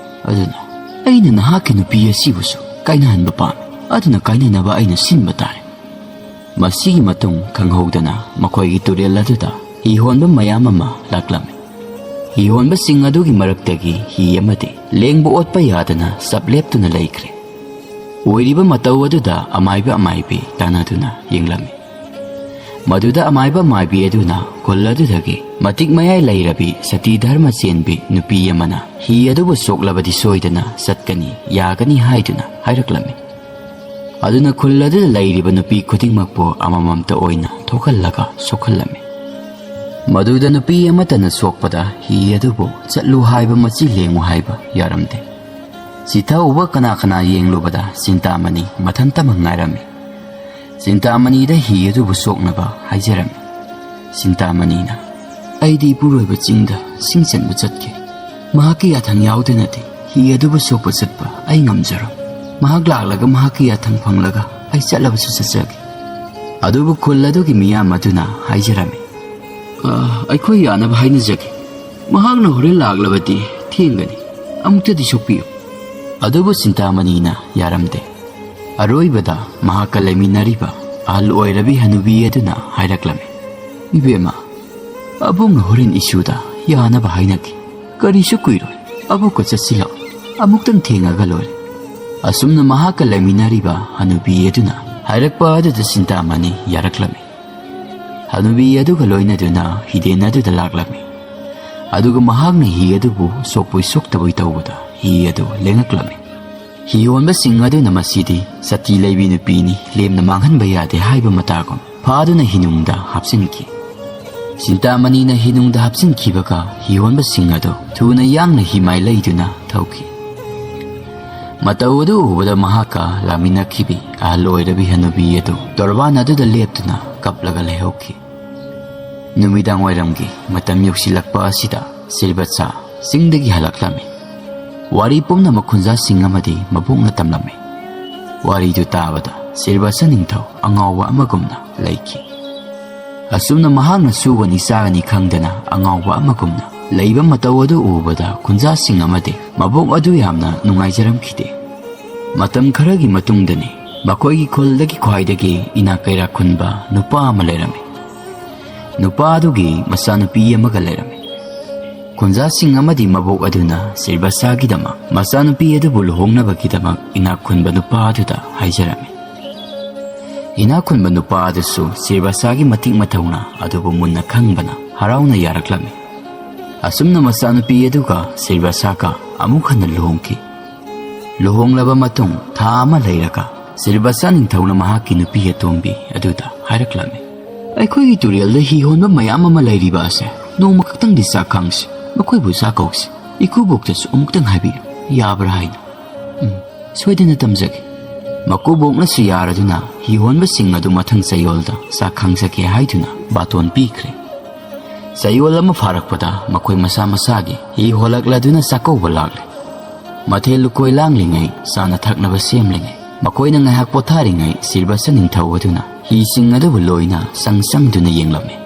ꯑꯗꯨꯅ ꯑꯩꯅ ꯅꯍꯥꯛꯀꯤ ꯅꯨꯄꯤ ꯑꯁꯤꯕꯨꯁꯨ ꯀꯥꯏꯅꯍꯟꯕ ꯄꯥꯝꯃꯤ꯫ ꯑꯗꯨꯅ ꯀꯥꯏꯅꯅꯕ ꯑꯩꯅ ꯁꯤꯟꯕ ꯇꯥꯔꯦ꯫" ꯃꯁꯤꯒꯤ ꯃꯇꯨꯡ ꯈꯪꯍꯧꯗꯅ ꯃꯈꯣꯏꯒꯤ ꯇꯨꯔꯦꯜ ꯑꯗꯨꯗ ꯍꯤ ꯍꯣꯟꯕ ꯃꯌꯥꯝ ꯑꯃ ꯂꯥꯛꯂꯝꯃꯤ꯫ ꯍꯤ ꯍꯣꯟꯕꯁꯤꯡ ꯑꯗꯨꯒꯤ ꯃꯔꯛꯇꯒꯤ ꯍꯤ ꯑꯃꯗꯤ ꯂꯦꯡꯕ ꯑꯣꯠꯄ ꯌꯥꯗꯅ ꯆꯞ ꯂꯦꯞꯇꯨꯅ ꯂꯩꯈ꯭ꯔꯦ꯫ ꯑꯣꯏꯔꯤꯕ ꯃꯇꯧ ꯑꯗꯨꯗ ꯑꯃꯥꯏꯕ ꯑꯃꯥꯏꯕꯤ ꯇꯥꯟꯅꯗꯨꯅ ꯌꯦꯡꯂꯝꯃꯤ꯫ ꯃꯗꯨꯗ ꯑꯃꯥꯏꯕ ꯑꯃꯥꯏꯕꯤ ꯑꯗꯨꯅ ꯈꯨꯜ ꯑꯗꯨꯗꯒꯤ ꯃꯇꯤꯛ ꯃꯌꯥꯏ ꯂꯩꯔꯕꯤ ꯁꯇꯤ ꯙꯔꯃ ꯆꯦꯟꯕꯤ ꯅꯨꯄꯤ ꯑꯃꯅ ꯍꯤ ꯑꯗꯨꯕꯨ ꯁꯣꯛꯂꯕꯗꯤ ꯁꯣꯏꯗꯅ ꯆꯠꯀꯅꯤ, ꯌꯥꯒꯅꯤ ꯍꯥꯏꯗꯨꯅ ꯍꯥꯏꯔꯛꯂꯝꯃꯤ꯫ ꯑꯗꯨꯅ ꯈꯨꯜ ꯑꯗꯨꯗ ꯂꯩꯔꯤꯕ ꯅꯨꯄꯤ ꯈꯨꯗꯤꯡꯃꯛꯄꯨ ꯑꯃꯃꯝꯇ ꯑꯣꯏꯅ ꯊꯣꯛꯍꯜꯂꯒ ꯁꯣꯛꯍꯜꯂꯝꯃꯤ꯫ ꯃꯗꯨꯗ ꯅꯨꯄꯤ ꯑꯃꯠꯇꯅ ꯁꯣꯛꯄꯗ ꯍꯤ ꯑꯗꯨꯕꯨ ꯆꯠꯂꯨ ꯍꯥꯏꯕ ꯃꯆꯤ ꯂꯦꯡꯉꯨ ꯍꯥꯏꯕ ꯌꯥꯔꯝꯗꯦ꯫ ꯆꯤꯊꯍꯧꯕ ꯀꯅꯥ ꯀꯅꯥ ꯌꯦꯡꯂꯨꯕꯗ ꯆꯤꯟꯇꯥꯃꯅꯤ ꯃꯊꯟꯇꯃꯛ ꯉꯥꯏꯔꯝꯃꯤ꯫ ꯆꯤꯟꯇꯥꯃꯅꯤꯗ ꯍꯤ ꯑꯗꯨꯕꯨ ꯁꯣꯛꯅꯕ ꯍꯥꯏꯖꯔꯝꯃꯤ꯫ ꯆꯤꯟꯇꯥꯃꯅꯤꯅ, "ꯑꯩꯗꯤ ꯏꯄꯨꯔꯣꯏꯕ ꯆꯤꯡꯗ ꯁꯤꯡ ꯆꯟꯕ ꯆꯠꯀꯦ꯫ ꯃꯍꯥꯛꯀꯤ ꯌꯥꯊꯪ ꯌꯥꯎꯗꯅꯗꯤ ꯍꯤ ꯑꯗꯨꯕꯨ ꯁꯣꯛꯄ ꯆꯠꯄ ꯑꯩ ꯉꯝꯖꯔꯣꯏ꯫ ꯃꯍꯥꯛ ꯂꯥꯛꯂꯒ ꯃꯍꯥꯛꯀꯤ ꯌꯥꯊꯪ ꯐꯪꯂꯒ ꯑꯩ ꯆꯠꯂꯕꯁꯨ ꯆꯠꯆꯒꯦ"꯫ ꯑꯗꯨꯕꯨ ꯈꯨꯜ ꯑꯗꯨꯒꯤ ꯃꯤꯌꯥꯝ ꯑꯗꯨꯅ ꯍꯥꯏꯖꯔꯝꯃꯤ, "ꯑ, ꯑꯩꯈꯣꯏ ꯌꯥꯅꯕ ꯍꯥꯏꯅꯖꯒꯦ꯫ ꯃꯍꯥꯛꯅ ꯍꯣꯔꯦꯟ ꯂꯥꯛꯂꯕꯗꯤ ꯊꯦꯡꯒꯅꯤ꯫ ꯑꯃꯨꯛꯇꯗꯤ ꯁꯣꯛꯄꯤꯌꯨ"꯫ ꯑꯗꯨꯕꯨ ꯆꯤꯟꯇꯥꯃꯅꯤꯅ ꯌꯥꯔꯝꯗꯦ꯫ ꯑꯔꯣꯏꯕꯗ ꯃꯍꯥꯛꯀ ꯂꯩꯃꯤꯟꯅꯔꯤꯕ ꯑꯍꯜ ꯑꯣꯏꯔꯕꯤ ꯍꯅꯨꯕꯤ ꯑꯗꯨꯅ ꯍꯥꯏꯔꯛꯂꯝꯃꯤ, "ꯏꯕꯦꯝꯃ, ꯑꯕꯣꯛꯅ ꯍꯣꯔꯦꯟ ꯏꯁꯨꯗ ꯌꯥꯅꯕ ꯍꯥꯏꯅꯈꯤ꯫ ꯀꯔꯤꯁꯨ ꯀꯨꯏꯔꯣꯏ, ꯑꯕꯣꯛꯀ ꯆꯠꯁꯤꯜꯂꯛꯑꯣ, ꯑꯃꯨꯛꯇꯪ ꯊꯦꯡꯉꯒ ꯂꯣꯏꯔꯦ"꯫ ꯑꯁꯨꯝꯅ ꯃꯍꯥꯛꯀ ꯂꯩꯃꯤꯟꯅꯔꯤꯕ ꯍꯅꯨꯕꯤ ꯑꯗꯨꯅ ꯍꯥꯏꯔꯛꯄ ꯑꯗꯨꯗ ꯆꯤꯟꯇꯥꯃꯅꯤ ꯌꯥꯔꯛꯂꯝꯃꯤ꯫ ꯍꯅꯨꯕꯤ ꯑꯗꯨꯒ ꯂꯣꯏꯅꯗꯨꯅ ꯍꯤꯗꯦꯟ ꯑꯗꯨꯗ ꯂꯥꯛꯂꯝꯃꯤ꯫ ꯑꯗꯨꯒ ꯃꯍꯥꯛꯅ ꯍꯤ ꯑꯗꯨꯕꯨ ꯁꯣꯛꯄꯣꯏ ꯁꯣꯛꯇꯕꯣꯏ ꯇꯧꯕꯗ ꯍꯤ ꯑꯗꯨ ꯂꯦꯡꯉꯛꯂꯝꯃꯤ꯫ ꯍꯤ ꯍꯣꯟꯕꯁꯤꯡ ꯑꯗꯨꯅ ꯃꯁꯤꯗꯤ ꯁꯇꯤ ꯂꯩꯕꯤ ꯅꯨꯄꯤꯅꯤ, ꯂꯦꯝꯅ ꯃꯥꯡꯍꯟꯕ ꯌꯥꯗꯦ ꯍꯥꯏꯕ ꯃꯇꯥꯒꯨꯝ ꯐꯥꯗꯨꯅ ꯍꯤꯅꯨꯡꯗ ꯍꯥꯞꯆꯤꯟꯈꯤ꯫ ꯆꯤꯟꯇꯥꯃꯅꯤꯅ ꯍꯤꯅꯨꯡꯗ ꯍꯥꯞꯆꯤꯟꯈꯤꯕꯒ ꯍꯤꯍꯣꯟꯕꯁꯤꯡ ꯑꯗꯨ ꯊꯨꯅ ꯌꯥꯡꯅ ꯍꯤꯃꯥꯏ ꯂꯩꯗꯨꯅ ꯊꯧꯈꯤ꯫ ꯃꯇꯧ ꯑꯗꯨ ꯎꯕꯗ ꯃꯍꯥꯛꯀ ꯂꯥꯛꯃꯤꯟꯅꯈꯤꯕꯤ ꯑꯍꯜ ꯑꯣꯏꯔꯕꯤ ꯍꯅꯨꯕꯤ ꯑꯗꯨ ꯇꯣꯔꯕꯥꯟ ꯑꯗꯨꯗ ꯂꯦꯞꯇꯨꯅ ꯀꯞꯂꯒ ꯂꯩꯍꯧꯈꯤ꯫ ꯅꯨꯃꯤꯗꯥꯡ ꯋꯥꯏꯔꯝꯒꯤ ꯃꯇꯝ ꯌꯧꯁꯤꯜꯂꯛꯄ ꯑꯁꯤꯗ ꯁꯤꯔꯕꯠꯁꯥ ꯆꯤꯡꯗꯒꯤ ꯍꯜꯂꯛꯂꯝꯃꯤ꯫ ꯋꯥꯔꯤ ꯄꯨꯝꯅꯃꯛ ꯈꯨꯟꯖꯥꯁꯤꯡ ꯑꯃꯗꯤ ꯃꯕꯣꯛꯅ ꯇꯝꯂꯝꯃꯤ꯫ ꯋꯥꯔꯤꯗꯨ ꯇꯥꯕꯗ ꯁꯤꯔꯕꯠꯁꯥ ꯅꯤꯡꯊꯧ ꯑꯉꯥꯎꯕ ꯑꯃꯒꯨꯝꯅ ꯂꯩꯈꯤ꯫ ꯑꯁꯨꯝꯅ ꯃꯍꯥꯛꯅ ꯁꯨꯒꯅꯤ ꯆꯥꯒꯅꯤ ꯈꯪꯗꯅ ꯑꯉꯥꯎꯕ ꯑꯃꯒꯨꯝꯅ ꯂꯩꯕ ꯃꯇꯧ ꯑꯗꯨ ꯎꯕꯗ ꯈꯨꯟꯖꯥꯁꯤꯡ ꯑꯃꯗꯤ ꯃꯕꯣꯛ ꯑꯗꯨ ꯌꯥꯝꯅ ꯅꯨꯡꯉꯥꯏꯖꯔꯝꯈꯤꯗꯦ꯫ ꯃꯇꯝ ꯈꯔꯒꯤ ꯃꯇꯨꯡꯗꯅꯤ ꯃꯈꯣꯏꯒꯤ ꯈꯨꯜꯗꯒꯤ ꯈ꯭ꯋꯥꯏꯗꯒꯤ ꯏꯅꯥꯛ ꯀꯩꯔꯥꯛ ꯈꯨꯟꯕ ꯅꯨꯄꯥ ꯑꯃ ꯂꯩꯔꯝꯃꯤ꯫ ꯅꯨꯄꯥ ꯑꯗꯨꯒꯤ ꯃꯆꯥꯅꯨꯄꯤ ꯑꯃꯒ ꯂꯩꯔꯝꯃꯤ꯫ ꯈꯨꯟꯖꯥꯁꯤꯡ ꯑꯃꯗꯤ ꯃꯕꯣꯛ ꯑꯗꯨꯅ ꯁꯤꯔꯕꯠꯁꯥꯒꯤꯗꯃꯛ ꯃꯆꯥꯅꯨꯄꯤ ꯑꯗꯨꯕꯨ ꯂꯨꯍꯣꯡꯅꯕꯒꯤꯗꯃꯛ ꯏꯅꯥꯛ ꯈꯨꯟꯕ ꯅꯨꯄꯥ ꯑꯗꯨꯗ ꯍꯥꯏꯖꯔꯝꯃꯤ꯫ ꯏꯅꯥꯛ ꯈꯨꯟꯕ ꯅꯨꯄꯥ ꯑꯗꯨꯁꯨ ꯁꯤꯔꯕꯠꯁꯥꯒꯤ ꯃꯇꯤꯛ ꯃꯊꯧꯅꯥ ꯑꯗꯨꯕꯨ ꯃꯨꯟꯅ ꯈꯪꯕꯅ ꯍꯔꯥꯎꯅ ꯌꯥꯔꯛꯂꯝꯃꯤ꯫ ꯑꯁꯨꯝꯅ ꯃꯆꯥꯅꯨꯄꯤ ꯑꯗꯨꯒ ꯁꯤꯔꯕꯠꯁꯥꯒ ꯑꯃꯨꯛ ꯍꯟꯅ ꯂꯨꯍꯣꯡꯈꯤ꯫ ꯂꯨꯍꯣꯡꯂꯕ ꯃꯇꯨꯡ ꯊꯥ ꯑꯃ ꯂꯩꯔꯒ ꯁꯤꯔꯕꯠꯁꯥ ꯅꯤꯡꯊꯧꯅ ꯃꯍꯥꯛꯀꯤ ꯅꯨꯄꯤ ꯑꯇꯣꯝꯕꯤ ꯑꯗꯨꯗ ꯍꯥꯏꯔꯛꯂꯝꯃꯤ, ꯑꯩꯈꯣꯏꯒꯤ ꯇꯨꯔꯦꯜꯗ ꯍꯤ ꯍꯣꯟꯕ ꯃꯌꯥꯝ ꯑꯃ ꯂꯩꯔꯤꯕ ꯑꯁꯦ ꯅꯣꯡꯃ ꯈꯛꯇꯪꯗꯤ ꯆꯥꯛ ꯈꯪꯁꯤ, ꯃꯈꯣꯏꯕꯨ ꯆꯥꯛ ꯀꯧꯁꯤ꯫ ꯏꯀꯨꯕꯣꯛꯇꯁꯨ ꯑꯃꯨꯛꯇꯪ ꯍꯥꯏꯕꯤꯌꯨ, ꯌꯥꯕ꯭ꯔꯥ ꯍꯥꯏꯅ꯫ ꯎꯝ, ꯁꯣꯏꯗꯅ ꯇꯝꯖꯒꯦ꯫ ꯃꯀꯨꯕꯣꯛꯅꯁꯨ ꯌꯥꯔꯗꯨꯅ ꯍꯤ ꯍꯣꯟꯕꯁꯤꯡ ꯑꯗꯨ ꯃꯊꯪ ꯆꯌꯣꯜꯗ ꯆꯥꯛ ꯈꯪꯖꯒꯦ ꯍꯥꯏꯗꯨꯅ ꯕꯥꯇꯣꯟ ꯄꯤꯈ꯭ꯔꯦ꯫ ꯆꯌꯣꯜ ꯑꯃ ꯐꯥꯔꯛꯄꯗ ꯃꯈꯣꯏ ꯃꯁꯥ ꯃꯁꯥꯒꯤ ꯍꯤ ꯍꯣꯜꯂꯛꯂꯗꯨꯅ ꯆꯥꯛꯀꯧꯕ ꯂꯥꯛꯂꯦ꯫ ꯃꯊꯦꯜ ꯂꯨꯀꯣꯏ ꯂꯥꯡꯂꯤꯉꯩ, ꯆꯥꯅ ꯊꯛꯅꯕ ꯁꯦꯝꯂꯤꯉꯩ, ꯃꯈꯣꯏꯅ ꯉꯥꯏꯍꯥꯛ ꯄꯣꯊꯥꯔꯤꯉꯩ ꯁꯤꯔꯕꯁ ꯅꯤꯡꯊꯧ ꯑꯗꯨꯅ ꯍꯤꯁꯤꯡ ꯑꯗꯨꯕꯨ ꯂꯣꯏꯅ ꯆꯪ ꯆꯪꯗꯨꯅ ꯌꯦꯡꯂꯝꯃꯤ꯫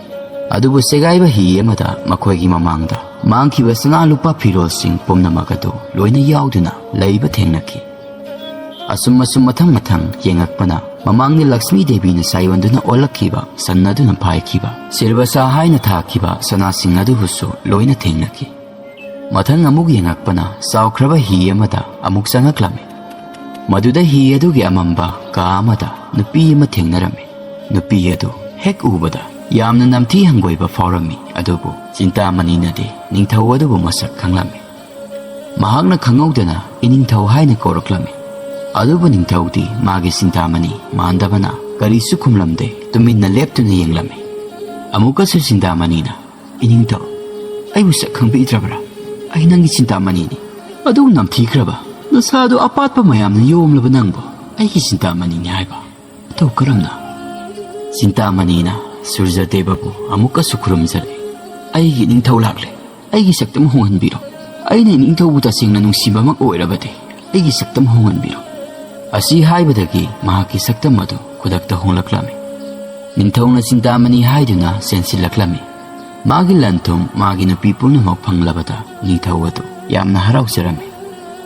ꯑꯗꯨꯕꯨ ꯁꯦꯒꯥꯏꯕ ꯍꯤ ꯑꯃꯗ ꯃꯈꯣꯏꯒꯤ ꯃꯃꯥꯡꯗ ꯃꯥꯡꯈꯤꯕ ꯁꯅꯥ ꯂꯨꯄꯥ ꯐꯤꯔꯣꯜꯁꯤꯡ ꯄꯨꯝꯅꯃꯛ ꯑꯗꯨ ꯂꯣꯏꯅ ꯌꯥꯎꯗꯨꯅ ꯂꯩꯕ ꯊꯦꯡꯅꯈꯤ꯫ ꯑꯁꯨꯝ ꯑꯁꯨꯝ ꯃꯊꯪ ꯃꯊꯪ ꯌꯦꯡꯉꯛꯄꯅ ꯃꯃꯥꯡꯗ ꯂꯛꯁꯃꯤ ꯗꯦꯕꯤꯅ ꯆꯥꯌꯣꯟꯗꯨꯅ ꯑꯣꯜꯂꯛꯈꯤꯕ ꯁꯟ ꯑꯗꯨꯅ ꯐꯥꯏꯈꯤꯕ ꯁꯤꯔꯕꯁꯥ ꯍꯥꯏꯅ ꯊꯥꯈꯤꯕ ꯁꯅꯥꯁꯤꯡ ꯑꯗꯨꯕꯨꯁꯨ ꯂꯣꯏꯅ ꯊꯦꯡꯅꯈꯤ꯫ ꯃꯊꯪ ꯑꯃꯨꯛ ꯌꯦꯡꯉꯛꯄꯅ ꯆꯥꯎꯈ꯭ꯔꯕ ꯍꯤ ꯑꯃꯗ ꯑꯃꯨꯛ ꯆꯪꯉꯛꯂꯝꯃꯤ꯫ ꯃꯗꯨꯗ ꯍꯤ ꯑꯗꯨꯒꯤ ꯑꯃꯝꯕ ꯀꯥ ꯑꯃꯗ ꯅꯨꯄꯤ ꯑꯃ ꯊꯦꯡꯅꯔꯝꯃꯤ꯫ ꯅꯨꯄꯤ ꯑꯗꯨ ꯍꯦꯛ ꯎꯕꯗ ꯌꯥꯝꯅ ꯅꯝꯊꯤ ꯍꯪꯒꯣꯏꯕ ꯐꯥꯎꯔꯝꯃꯤ, ꯑꯗꯨꯕꯨ ꯆꯤꯟꯇꯥꯃꯅꯤꯅꯗꯤ ꯅꯤꯡꯊꯧ ꯑꯗꯨꯕꯨ ꯃꯁꯛ ꯈꯪꯂꯝꯃꯤ꯫ ꯃꯍꯥꯛꯅ ꯈꯪꯍꯧꯗꯅ "ꯏꯅꯤꯡꯊꯧ" ꯍꯥꯏꯅ ꯀꯧꯔꯛꯂꯝꯃꯤ꯫ ꯑꯗꯨꯕꯨ ꯅꯤꯡꯊꯧꯗꯤ ꯃꯥꯒꯤ ꯆꯤꯟꯇꯥꯃꯅꯤ ꯃꯥꯟꯗꯕꯅ ꯀꯔꯤꯁꯨ ꯈꯨꯝꯂꯝꯗꯦ, ꯇꯨꯃꯤꯟꯅ ꯂꯦꯞꯇꯨꯅ ꯌꯦꯡꯂꯝꯃꯤ꯫ ꯑꯃꯨꯛꯀꯁꯨ ꯆꯤꯟꯇꯥꯃꯅꯤꯅ, "ꯏꯅꯤꯡꯊꯧ, ꯑꯩꯕꯨ ꯁꯛ ꯈꯪꯕꯤꯗ꯭ꯔꯕ꯭ꯔꯥ? ꯑꯩ ꯅꯪꯒꯤ ꯆꯤꯟꯇꯥꯃꯅꯤꯅꯤ꯫ ꯑꯗꯨ ꯅꯝꯊꯤꯈ꯭ꯔꯕ ꯅꯁꯥꯗꯨ ꯑꯄꯥꯠꯄ ꯃꯌꯥꯝꯅ ꯌꯣꯝꯂꯕ ꯅꯪꯕꯨ ꯑꯩꯒꯤ ꯆꯤꯟꯇꯥꯃꯅꯤꯅꯤ ꯍꯥꯏꯕ?" ꯃꯇꯧ ꯀꯔꯝꯅ? ꯆꯤꯟꯇꯥꯃꯅꯤꯅ ꯁꯨꯔꯖꯗꯦꯕꯕꯨ ꯑꯃꯨꯛꯀꯁꯨ ꯈꯨꯔꯨꯝꯖꯔꯛꯏ꯫ "ꯑꯩꯒꯤ ꯅꯤꯡꯊꯧ ꯂꯥꯛꯂꯦ꯫ ꯑꯩꯒꯤ ꯁꯛꯇꯝ ꯍꯣꯡꯍꯟꯕꯤꯔꯣ꯫ ꯑꯩꯅ ꯅꯤꯡꯊꯧꯕꯨ ꯇꯁꯦꯡꯅ ꯅꯨꯡꯁꯤꯕꯃꯛ ꯑꯣꯏꯔꯕꯗꯤ ꯑꯩꯒꯤ ꯁꯛꯇꯝ ꯍꯣꯡꯍꯟꯕꯤꯔꯣ꯫" ꯑꯁꯤ ꯍꯥꯏꯕꯗꯒꯤ ꯃꯍꯥꯛꯀꯤ ꯁꯛꯇꯝ ꯑꯗꯨ ꯈꯨꯗꯛꯇ ꯍꯣꯡꯂꯛꯂꯝꯃꯤ꯫ ꯅꯤꯡꯊꯧꯅ ꯆꯤꯟꯇꯥꯃꯅꯤ ꯍꯥꯏꯗꯨꯅ ꯆꯦꯟꯁꯤꯜꯂꯛꯂꯝꯃꯤ꯫ ꯃꯥꯒꯤ ꯂꯟ ꯊꯨꯝ, ꯃꯥꯒꯤ ꯅꯨꯄꯤ ꯄꯨꯝꯅꯃꯛ ꯐꯪꯂꯕꯗ ꯅꯤꯡꯊꯧ ꯑꯗꯨ ꯌꯥꯝꯅ ꯍꯔꯥꯎꯖꯔꯝꯃꯤ꯫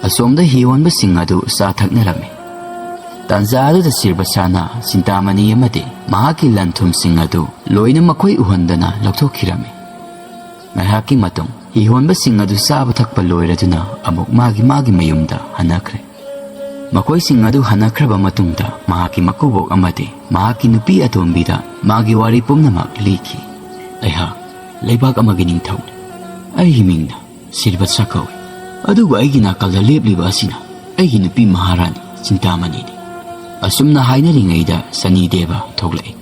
ꯑꯁꯣꯝꯗ ꯍꯤ ꯍꯣꯟꯕꯁꯤꯡ ꯑꯗꯨ ꯆꯥ ꯊꯛꯅꯔꯝꯃꯤ꯫ ꯇꯥꯟꯖꯥ ꯑꯗꯨꯗ ꯁꯤꯔꯕꯁꯥꯅ ꯆꯤꯟꯇꯥꯃꯅꯤ ꯑꯃꯗꯤ ꯃꯍꯥꯛꯀꯤ ꯂꯟ ꯊꯨꯝꯁꯤꯡ ꯑꯗꯨ ꯂꯣꯏꯅ ꯃꯈꯣꯏ ꯎꯍꯟꯗꯅ ꯂꯧꯊꯣꯛꯈꯤꯔꯝꯃꯤ꯫ ꯉꯥꯏꯍꯥꯛꯀꯤ ꯃꯇꯨꯡ ꯍꯤ ꯍꯣꯟꯕꯁꯤꯡ ꯑꯗꯨ ꯆꯥꯕ ꯊꯛꯄ ꯂꯣꯏꯔꯗꯨꯅ ꯑꯃꯨꯛ ꯃꯥꯒꯤ ꯃꯥꯒꯤ ꯃꯌꯨꯝꯗ ꯍꯟꯅꯈ꯭ꯔꯦ꯫ ꯃꯈꯣꯏꯁꯤꯡ ꯑꯗꯨ ꯍꯟꯅꯈ꯭ꯔꯕ ꯃꯇꯨꯡꯗ ꯃꯍꯥꯛꯀꯤ ꯃꯀꯨꯕꯣꯛ ꯑꯃꯗꯤ ꯃꯍꯥꯛꯀꯤ ꯅꯨꯄꯤ ꯑꯇꯣꯝꯕꯤꯗ ꯃꯥꯒꯤ ꯋꯥꯔꯤ ꯄꯨꯝꯅꯃꯛ ꯂꯤꯈꯤ꯫ "ꯑꯩꯍꯥꯛ ꯂꯩꯕꯥꯛ ꯑꯃꯒꯤ ꯅꯤꯡꯊꯧꯅꯤ꯫ ꯑꯩꯒꯤ ꯃꯤꯡꯅ ꯁ꯭ꯔꯤꯕꯠꯁꯥ ꯀꯧꯏ꯫ ꯑꯗꯨꯒ ꯑꯩꯒꯤ ꯅꯥꯀꯜꯗ ꯂꯦꯞꯂꯤꯕ ꯑꯁꯤꯅ ꯑꯩꯒꯤ ꯅꯨꯄꯤ ꯃꯍꯥꯔꯥꯅꯤ ꯆꯤꯟꯇꯥꯃꯅꯤꯅꯤ꯫" ꯑꯁꯨꯝꯅ ꯍꯥꯏꯅꯔꯤꯉꯩꯗ ꯁꯅꯤꯗꯦꯕ ꯊꯣꯛꯂꯛꯏ꯫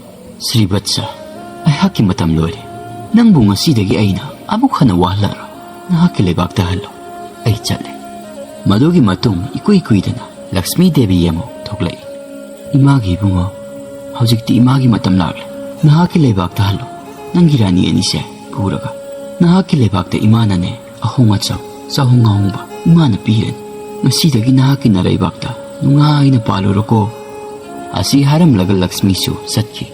"ꯁ꯭ꯔꯤꯕꯠꯁꯥ, "ꯑꯩꯍꯥꯛꯀꯤ ꯃꯇꯝ ꯂꯣꯏꯔꯦ꯫ ꯅꯪꯕꯨ ꯉꯁꯤꯗꯒꯤ ꯑꯩꯅ ꯑꯃꯨꯛ ꯍꯟꯅ ꯋꯥꯍꯜꯂꯔꯣꯏ꯫ ꯅꯍꯥꯛꯀꯤ ꯂꯩꯕꯥꯛꯇ ꯍꯜꯂꯣ꯫ ꯑꯩ ꯆꯠꯂꯦ"꯫ ꯃꯗꯨꯒꯤ ꯃꯇꯨꯡ ꯏꯀꯨꯏ ꯀꯨꯏꯗꯅ ꯂꯛꯁꯃꯤ ꯗꯦꯕꯤ ꯑꯃꯨꯛ ꯊꯣꯛꯂꯛꯏ꯫ "ꯏꯃꯥꯒꯤ ꯏꯕꯨꯡꯉꯣ, ꯍꯧꯖꯤꯛꯇꯤ ꯏꯃꯥꯒꯤ ꯃꯇꯝ ꯂꯥꯛꯂꯦ꯫ ꯅꯍꯥꯛꯀꯤ ꯂꯩꯕꯥꯛꯇ ꯍꯜꯂꯣ꯫ ꯅꯪꯒꯤ ꯔꯥꯅꯤ ꯑꯅꯤꯁꯦ ꯄꯨꯔꯒ꯫ ꯅꯍꯥꯛꯀꯤ ꯂꯩꯕꯥꯛꯇ ꯏꯃꯥꯅꯅꯦ ꯑꯍꯣꯡ ꯑꯆꯥꯎ, ꯆꯥꯍꯣꯡ ꯉꯥꯍꯣꯡꯕ ꯏꯃꯥꯅ ꯄꯤꯔꯅꯤ꯫ ꯉꯁꯤꯗꯒꯤ ꯅꯍꯥꯛꯀꯤ ꯅꯔꯩꯕꯥꯛꯇ ꯅꯨꯡꯉꯥꯏꯅ ꯄꯥꯜꯂꯨꯔꯣꯀꯣ"꯫ ꯑꯁꯤ ꯍꯥꯏꯔꯝꯂꯒ ꯂꯛꯁꯃꯤꯁꯨ ꯆꯠꯈꯤ꯫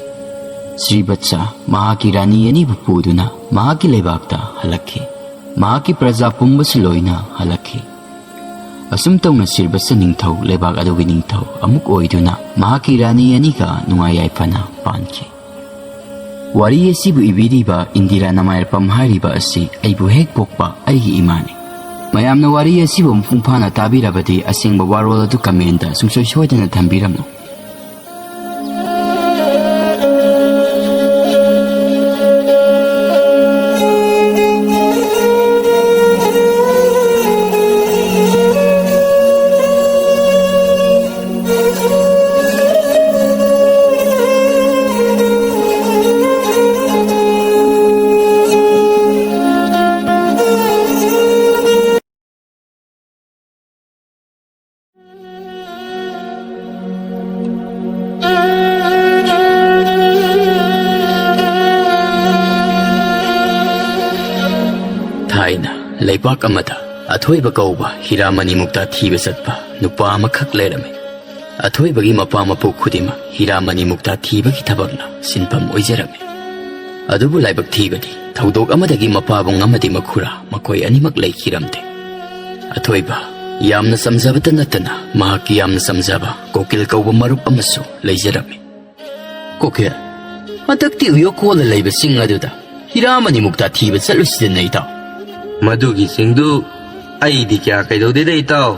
ꯁ꯭ꯔꯤꯕꯠꯁ ꯃꯍꯥꯛꯀꯤ ꯔꯥꯅꯤ ꯑꯅꯤꯕꯨ ꯄꯨꯗꯨꯅ ꯃꯍꯥꯛꯀꯤ ꯂꯩꯕꯥꯛꯇ ꯍꯜꯂꯛꯈꯤ꯫ ꯃꯍꯥꯛꯀꯤ ꯄ꯭ꯔꯖꯥ ꯄꯨꯝꯕꯁꯨ ꯂꯣꯏꯅ ꯍꯜꯂꯛꯈꯤ꯫ ꯑꯁꯨꯝ ꯇꯧꯅ ꯁ꯭ꯔꯤꯕꯠꯁ ꯅꯤꯡꯊꯧ ꯂꯩꯕꯥꯛ ꯑꯗꯨꯒꯤ ꯅꯤꯡꯊꯧ ꯑꯃꯨꯛ ꯑꯣꯏꯗꯨꯅ ꯃꯍꯥꯛꯀꯤ ꯔꯥꯅꯤ ꯑꯅꯤꯒ ꯅꯨꯡꯉꯥꯏ ꯌꯥꯏꯐꯅ ꯄꯥꯟꯈꯤ꯫ ꯋꯥꯔꯤ ꯑꯁꯤꯕꯨ ꯏꯕꯤꯔꯤꯕ ꯏꯟꯗꯤꯔꯥ ꯅꯃꯥꯏꯔꯄꯝ ꯍꯥꯏꯔꯤꯕ ꯑꯁꯤ ꯑꯩꯕꯨ ꯍꯦꯛ ꯄꯣꯛꯄ ꯑꯩꯒꯤ ꯏꯃꯥꯅꯤ꯫ ꯃꯌꯥꯝꯅ ꯋꯥꯔꯤ ꯑꯁꯤꯕꯨ ꯃꯄꯨꯡ ꯐꯥꯅ ꯇꯥꯕꯤꯔꯕꯗꯤ ꯑꯁꯦꯡꯕ ꯋꯥꯔꯣꯜ ꯑꯗꯨ comment ꯁꯨꯡꯁꯣꯏ ꯁꯣꯏꯗꯅ ꯊꯝꯕꯤꯔꯝꯃꯨ꯫ ꯊꯥꯏꯅ ꯂꯩꯕꯥꯛ ꯑꯃꯗ ꯑꯊꯣꯏꯕ ꯀꯧꯕ ꯍꯤꯔꯥꯃꯅꯤ ꯃꯨꯛꯇꯥ ꯊꯤꯕ ꯆꯠꯄ ꯅꯨꯄꯥ ꯑꯃꯈꯛ ꯂꯩꯔꯝꯃꯤ꯫ ꯑꯊꯣꯏꯕꯒꯤ ꯃꯄꯥ ꯃꯄꯨ ꯈꯨꯗꯤꯡꯃꯛ ꯍꯤꯔꯥꯃꯅꯤ ꯃꯨꯛꯇꯥ ꯊꯤꯕꯒꯤ ꯊꯕꯛꯅ ꯁꯤꯟꯐꯝ ꯑꯣꯏꯖꯔꯝꯃꯤ꯫ ꯑꯗꯨꯕꯨ ꯂꯥꯏꯕꯛ ꯊꯤꯕꯗꯤ ꯊꯧꯗꯣꯛ ꯑꯃꯗꯒꯤ ꯃꯄꯥꯕꯨꯡ ꯑꯃꯗꯤ ꯃꯈꯨꯔꯥ ꯃꯈꯣꯏ ꯑꯅꯤꯃꯛ ꯂꯩꯈꯤꯔꯝꯗꯦ꯫ ꯑꯊꯣꯏꯕ ꯌꯥꯝꯅ ꯆꯝꯖꯕꯇ ꯅꯠꯇꯅ ꯃꯍꯥꯛꯀꯤ ꯌꯥꯝꯅ ꯆꯝꯖꯕ ꯀꯣꯀꯤꯜ ꯀꯧꯕ ꯃꯔꯨꯞ ꯑꯃꯁꯨ ꯂꯩꯖꯔꯝꯃꯤ꯫ "ꯀꯣꯀꯤꯜ, ꯍꯟꯗꯛꯇꯤ ꯎꯌꯣꯀꯣꯜꯗ ꯂꯩꯕ ꯆꯤꯡ ꯑꯗꯨꯗ ꯍꯤꯔꯥꯃꯅꯤ ꯃꯨꯛꯇꯥ ꯊꯤꯕ ꯆꯠꯂꯨꯁꯤꯗꯅ, ꯏꯇꯥꯎ?" "ꯃꯗꯨꯒꯤ ꯆꯤꯡꯗꯨ ꯑꯩꯗꯤ ꯀꯌꯥ ꯀꯩꯗꯧꯗꯦꯗ, ꯏꯇꯥꯎ꯫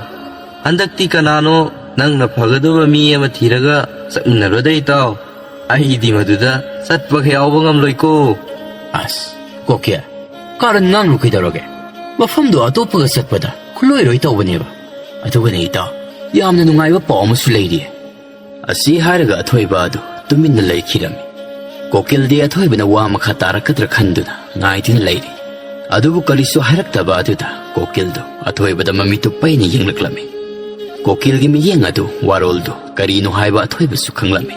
ꯍꯟꯗꯛꯇꯤ ꯀꯅꯥꯅꯣ ꯅꯪꯅ ꯐꯒꯗꯕ ꯃꯤ ꯑꯃ ꯊꯤꯔꯒ ꯆꯠꯃꯤꯟꯅꯔꯣꯗ, ꯏꯇꯥꯎ꯫ ꯑꯩꯗꯤ ꯃꯗꯨꯗ ꯆꯠꯄꯒ ꯌꯥꯎꯕ ꯉꯝꯂꯣꯏꯀꯣ꯫" "ꯑꯁ, ꯀꯣꯀꯤꯜ, ꯀꯥꯔꯟ ꯉꯥꯡꯂꯨ ꯀꯩꯗꯧꯔꯒꯦ? ꯃꯐꯝꯗꯨ ꯑꯇꯣꯞꯄꯒ ꯆꯠꯄꯗ ꯈꯨꯂꯣꯏꯔꯣꯏ ꯇꯧꯕꯅꯦꯕ꯫ ꯑꯗꯨꯒꯅꯦ ꯏꯇꯥꯎ, ꯌꯥꯝꯅ ꯅꯨꯡꯉꯥꯏꯕ ꯄꯥꯎ ꯑꯃꯁꯨ ꯂꯩꯔꯤꯌꯦ꯫" ꯑꯁꯤ ꯍꯥꯏꯔꯒ ꯑꯊꯣꯏꯕ ꯑꯗꯨ ꯇꯨꯃꯤꯟꯅ ꯂꯩꯈꯤꯔꯝꯃꯤ꯫ ꯀꯣꯀꯤꯜꯗꯤ ꯑꯊꯣꯏꯕꯅ ꯋꯥ ꯃꯈꯥ ꯇꯥꯔꯛꯀꯗ꯭ꯔꯥ ꯈꯟꯗꯨꯅ ꯉꯥꯏꯗꯨꯅ ꯂꯩꯔꯤ꯫ ꯑꯗꯨꯕꯨ ꯀꯔꯤꯁꯨ ꯍꯥꯏꯔꯛꯇꯕ ꯑꯗꯨꯗ ꯀꯣꯀꯤꯜꯗꯨ ꯑꯊꯣꯏꯕꯗ ꯃꯃꯤꯠꯇꯨ ꯄꯩꯅ ꯌꯦꯡꯂꯛꯂꯝꯃꯤ꯫ ꯀꯣꯀꯤꯜꯒꯤ ꯃꯤꯠꯌꯦꯡ ꯑꯗꯨ ꯋꯥꯔꯣꯜꯗꯨ ꯀꯔꯤꯅꯣ ꯍꯥꯏꯕ ꯑꯊꯣꯏꯕꯁꯨ ꯈꯪꯂꯝꯃꯤ꯫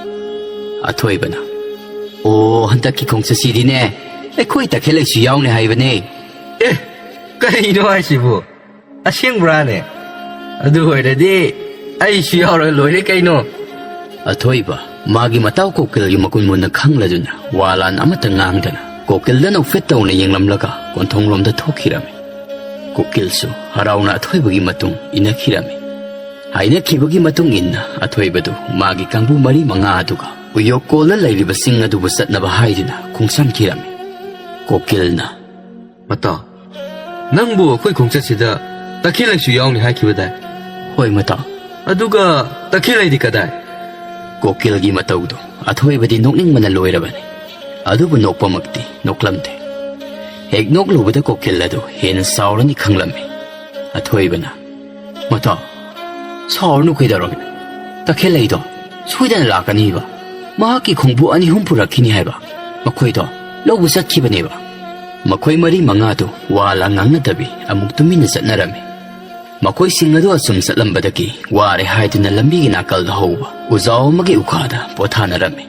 ꯑꯊꯣꯏꯕꯅ, "ꯑꯣ, ꯍꯟꯗꯛꯀꯤ ꯈꯣꯡꯆꯠꯁꯤꯗꯤꯅꯦ, ꯑꯩꯈꯣꯏ ꯇꯈꯦꯜꯂꯩꯁꯨ ꯌꯥꯎꯅꯤ ꯍꯥꯏꯕꯅꯦ꯫" "ꯑꯦ, ꯀꯩꯅꯣ ꯍꯥꯏꯁꯤꯕꯨ? ꯑꯁꯦꯡꯕ꯭ꯔꯥꯅꯦ? ꯑꯗꯨ ꯑꯣꯏꯔꯗꯤ ꯑꯩꯁꯨ ꯌꯥꯎꯔ ꯂꯣꯏꯔꯦ ꯀꯩꯅꯣ꯫" ꯑꯊꯣꯏꯕ ꯃꯥꯒꯤ ꯃꯇꯥꯎ ꯀꯣꯀꯤꯜꯒꯤ ꯃꯒꯨꯟ ꯃꯨꯟꯅ ꯈꯪꯂꯗꯨꯅ ꯋꯥ ꯂꯥꯟ ꯑꯃꯠꯇ ꯉꯥꯡꯗꯅ ꯀꯣꯀꯤꯜꯗ ꯅꯣꯛꯐꯦꯠ ꯇꯧꯅ ꯌꯦꯡꯂꯝꯂꯒ ꯀꯣꯟꯊꯣꯡꯂꯣꯝꯗ ꯊꯣꯛꯈꯤꯔꯝꯃꯤ꯫ ꯀꯣꯀꯤꯜꯁꯨ ꯍꯔꯥꯎꯅ ꯑꯊꯣꯏꯕꯒꯤ ꯃꯇꯨꯡ ꯏꯟꯅꯈꯤꯔꯝꯃꯤ꯫ ꯍꯥꯏꯅꯈꯤꯕꯒꯤ ꯃꯇꯨꯡ ꯏꯟꯅ ꯑꯊꯣꯏꯕꯗꯨ ꯃꯥꯒꯤ ꯀꯥꯡꯕꯨ ꯃꯔꯤ ꯃꯉꯥ ꯑꯗꯨꯒ ꯎꯌꯣꯛꯀꯣꯜꯗ ꯂꯩꯔꯤꯕ ꯆꯤꯡ ꯑꯗꯨꯕꯨ ꯆꯠꯅꯕ ꯍꯥꯏꯗꯨꯅ ꯈꯣꯡꯁꯥꯟꯈꯤꯔꯝꯃꯤ꯫ ꯀꯣꯀꯤꯜꯅ, "ꯃꯇꯥꯎ, ꯅꯪꯕꯨ ꯑꯩꯈꯣꯏ ꯈꯣꯡꯆꯠꯁꯤꯗ ꯇꯈꯦꯜꯂꯩꯁꯨ ꯌꯥꯎꯅꯤ ꯍꯥꯏꯈꯤꯕꯗꯥꯏ?" "ꯍꯣꯏ, ꯃꯇꯥꯎ꯫" "ꯑꯗꯨꯒ ꯇꯈꯦꯜꯂꯩꯗꯤ ꯀꯗꯥꯏ?" ꯀꯣꯀꯤꯜꯒꯤ ꯃꯇꯧꯗꯣ ꯑꯊꯣꯏꯕꯗꯤ ꯅꯣꯛꯅꯤꯡꯕꯅ ꯂꯣꯏꯔꯕꯅꯤ꯫ ꯑꯗꯨꯕꯨ ꯅꯣꯛꯄꯃꯛꯇꯤ ꯅꯣꯛꯂꯝꯗꯦ꯫ ꯍꯦꯛ ꯅꯣꯛꯂꯨꯕꯗ ꯀꯣꯀꯤꯜ ꯑꯗꯨ ꯍꯦꯟꯅ ꯁꯥꯎꯔꯅꯤ ꯈꯪꯂꯝꯃꯤ꯫ ꯑꯊꯣꯏꯕꯅ, "ꯃꯇꯥꯎ, ꯁꯥꯎꯔꯅꯨ ꯀꯩꯗꯧꯔꯒꯦ? ꯇꯈꯦꯜꯂꯩꯗꯣ ꯁꯣꯏꯗꯅ ꯂꯥꯛꯀꯅꯤꯕ꯫ ꯃꯍꯥꯛꯀꯤ ꯈꯣꯡꯕꯨ ꯑꯅꯤ ꯑꯍꯨꯝ ꯄꯨꯔꯛꯈꯤꯅꯤ ꯍꯥꯏꯕ꯫ ꯃꯈꯣꯏꯗꯣ ꯂꯧꯕ ꯆꯠꯈꯤꯕꯅꯦꯕ꯫" ꯃꯈꯣꯏ ꯃꯔꯤ ꯃꯉꯥꯗꯨ ꯋꯥ ꯂꯥꯡ ꯉꯥꯡꯅꯗꯕꯤ ꯑꯃꯨꯛ ꯇꯨꯃꯤꯟꯅ ꯆꯠꯅꯔꯝꯃꯤ꯫ ꯃꯈꯣꯏꯁꯤꯡ ꯑꯗꯨ ꯑꯁꯨꯝ ꯆꯠꯂꯝꯕꯗꯒꯤ ꯋꯥꯔꯦ ꯍꯥꯏꯗꯨꯅ ꯂꯝꯕꯤꯒꯤ ꯅꯥꯀꯜꯗ ꯍꯧꯕ ꯎꯖꯥꯎ ꯑꯃꯒꯤ ꯎꯈꯥꯗ ꯄꯣꯊꯥꯅꯔꯝꯃꯤ꯫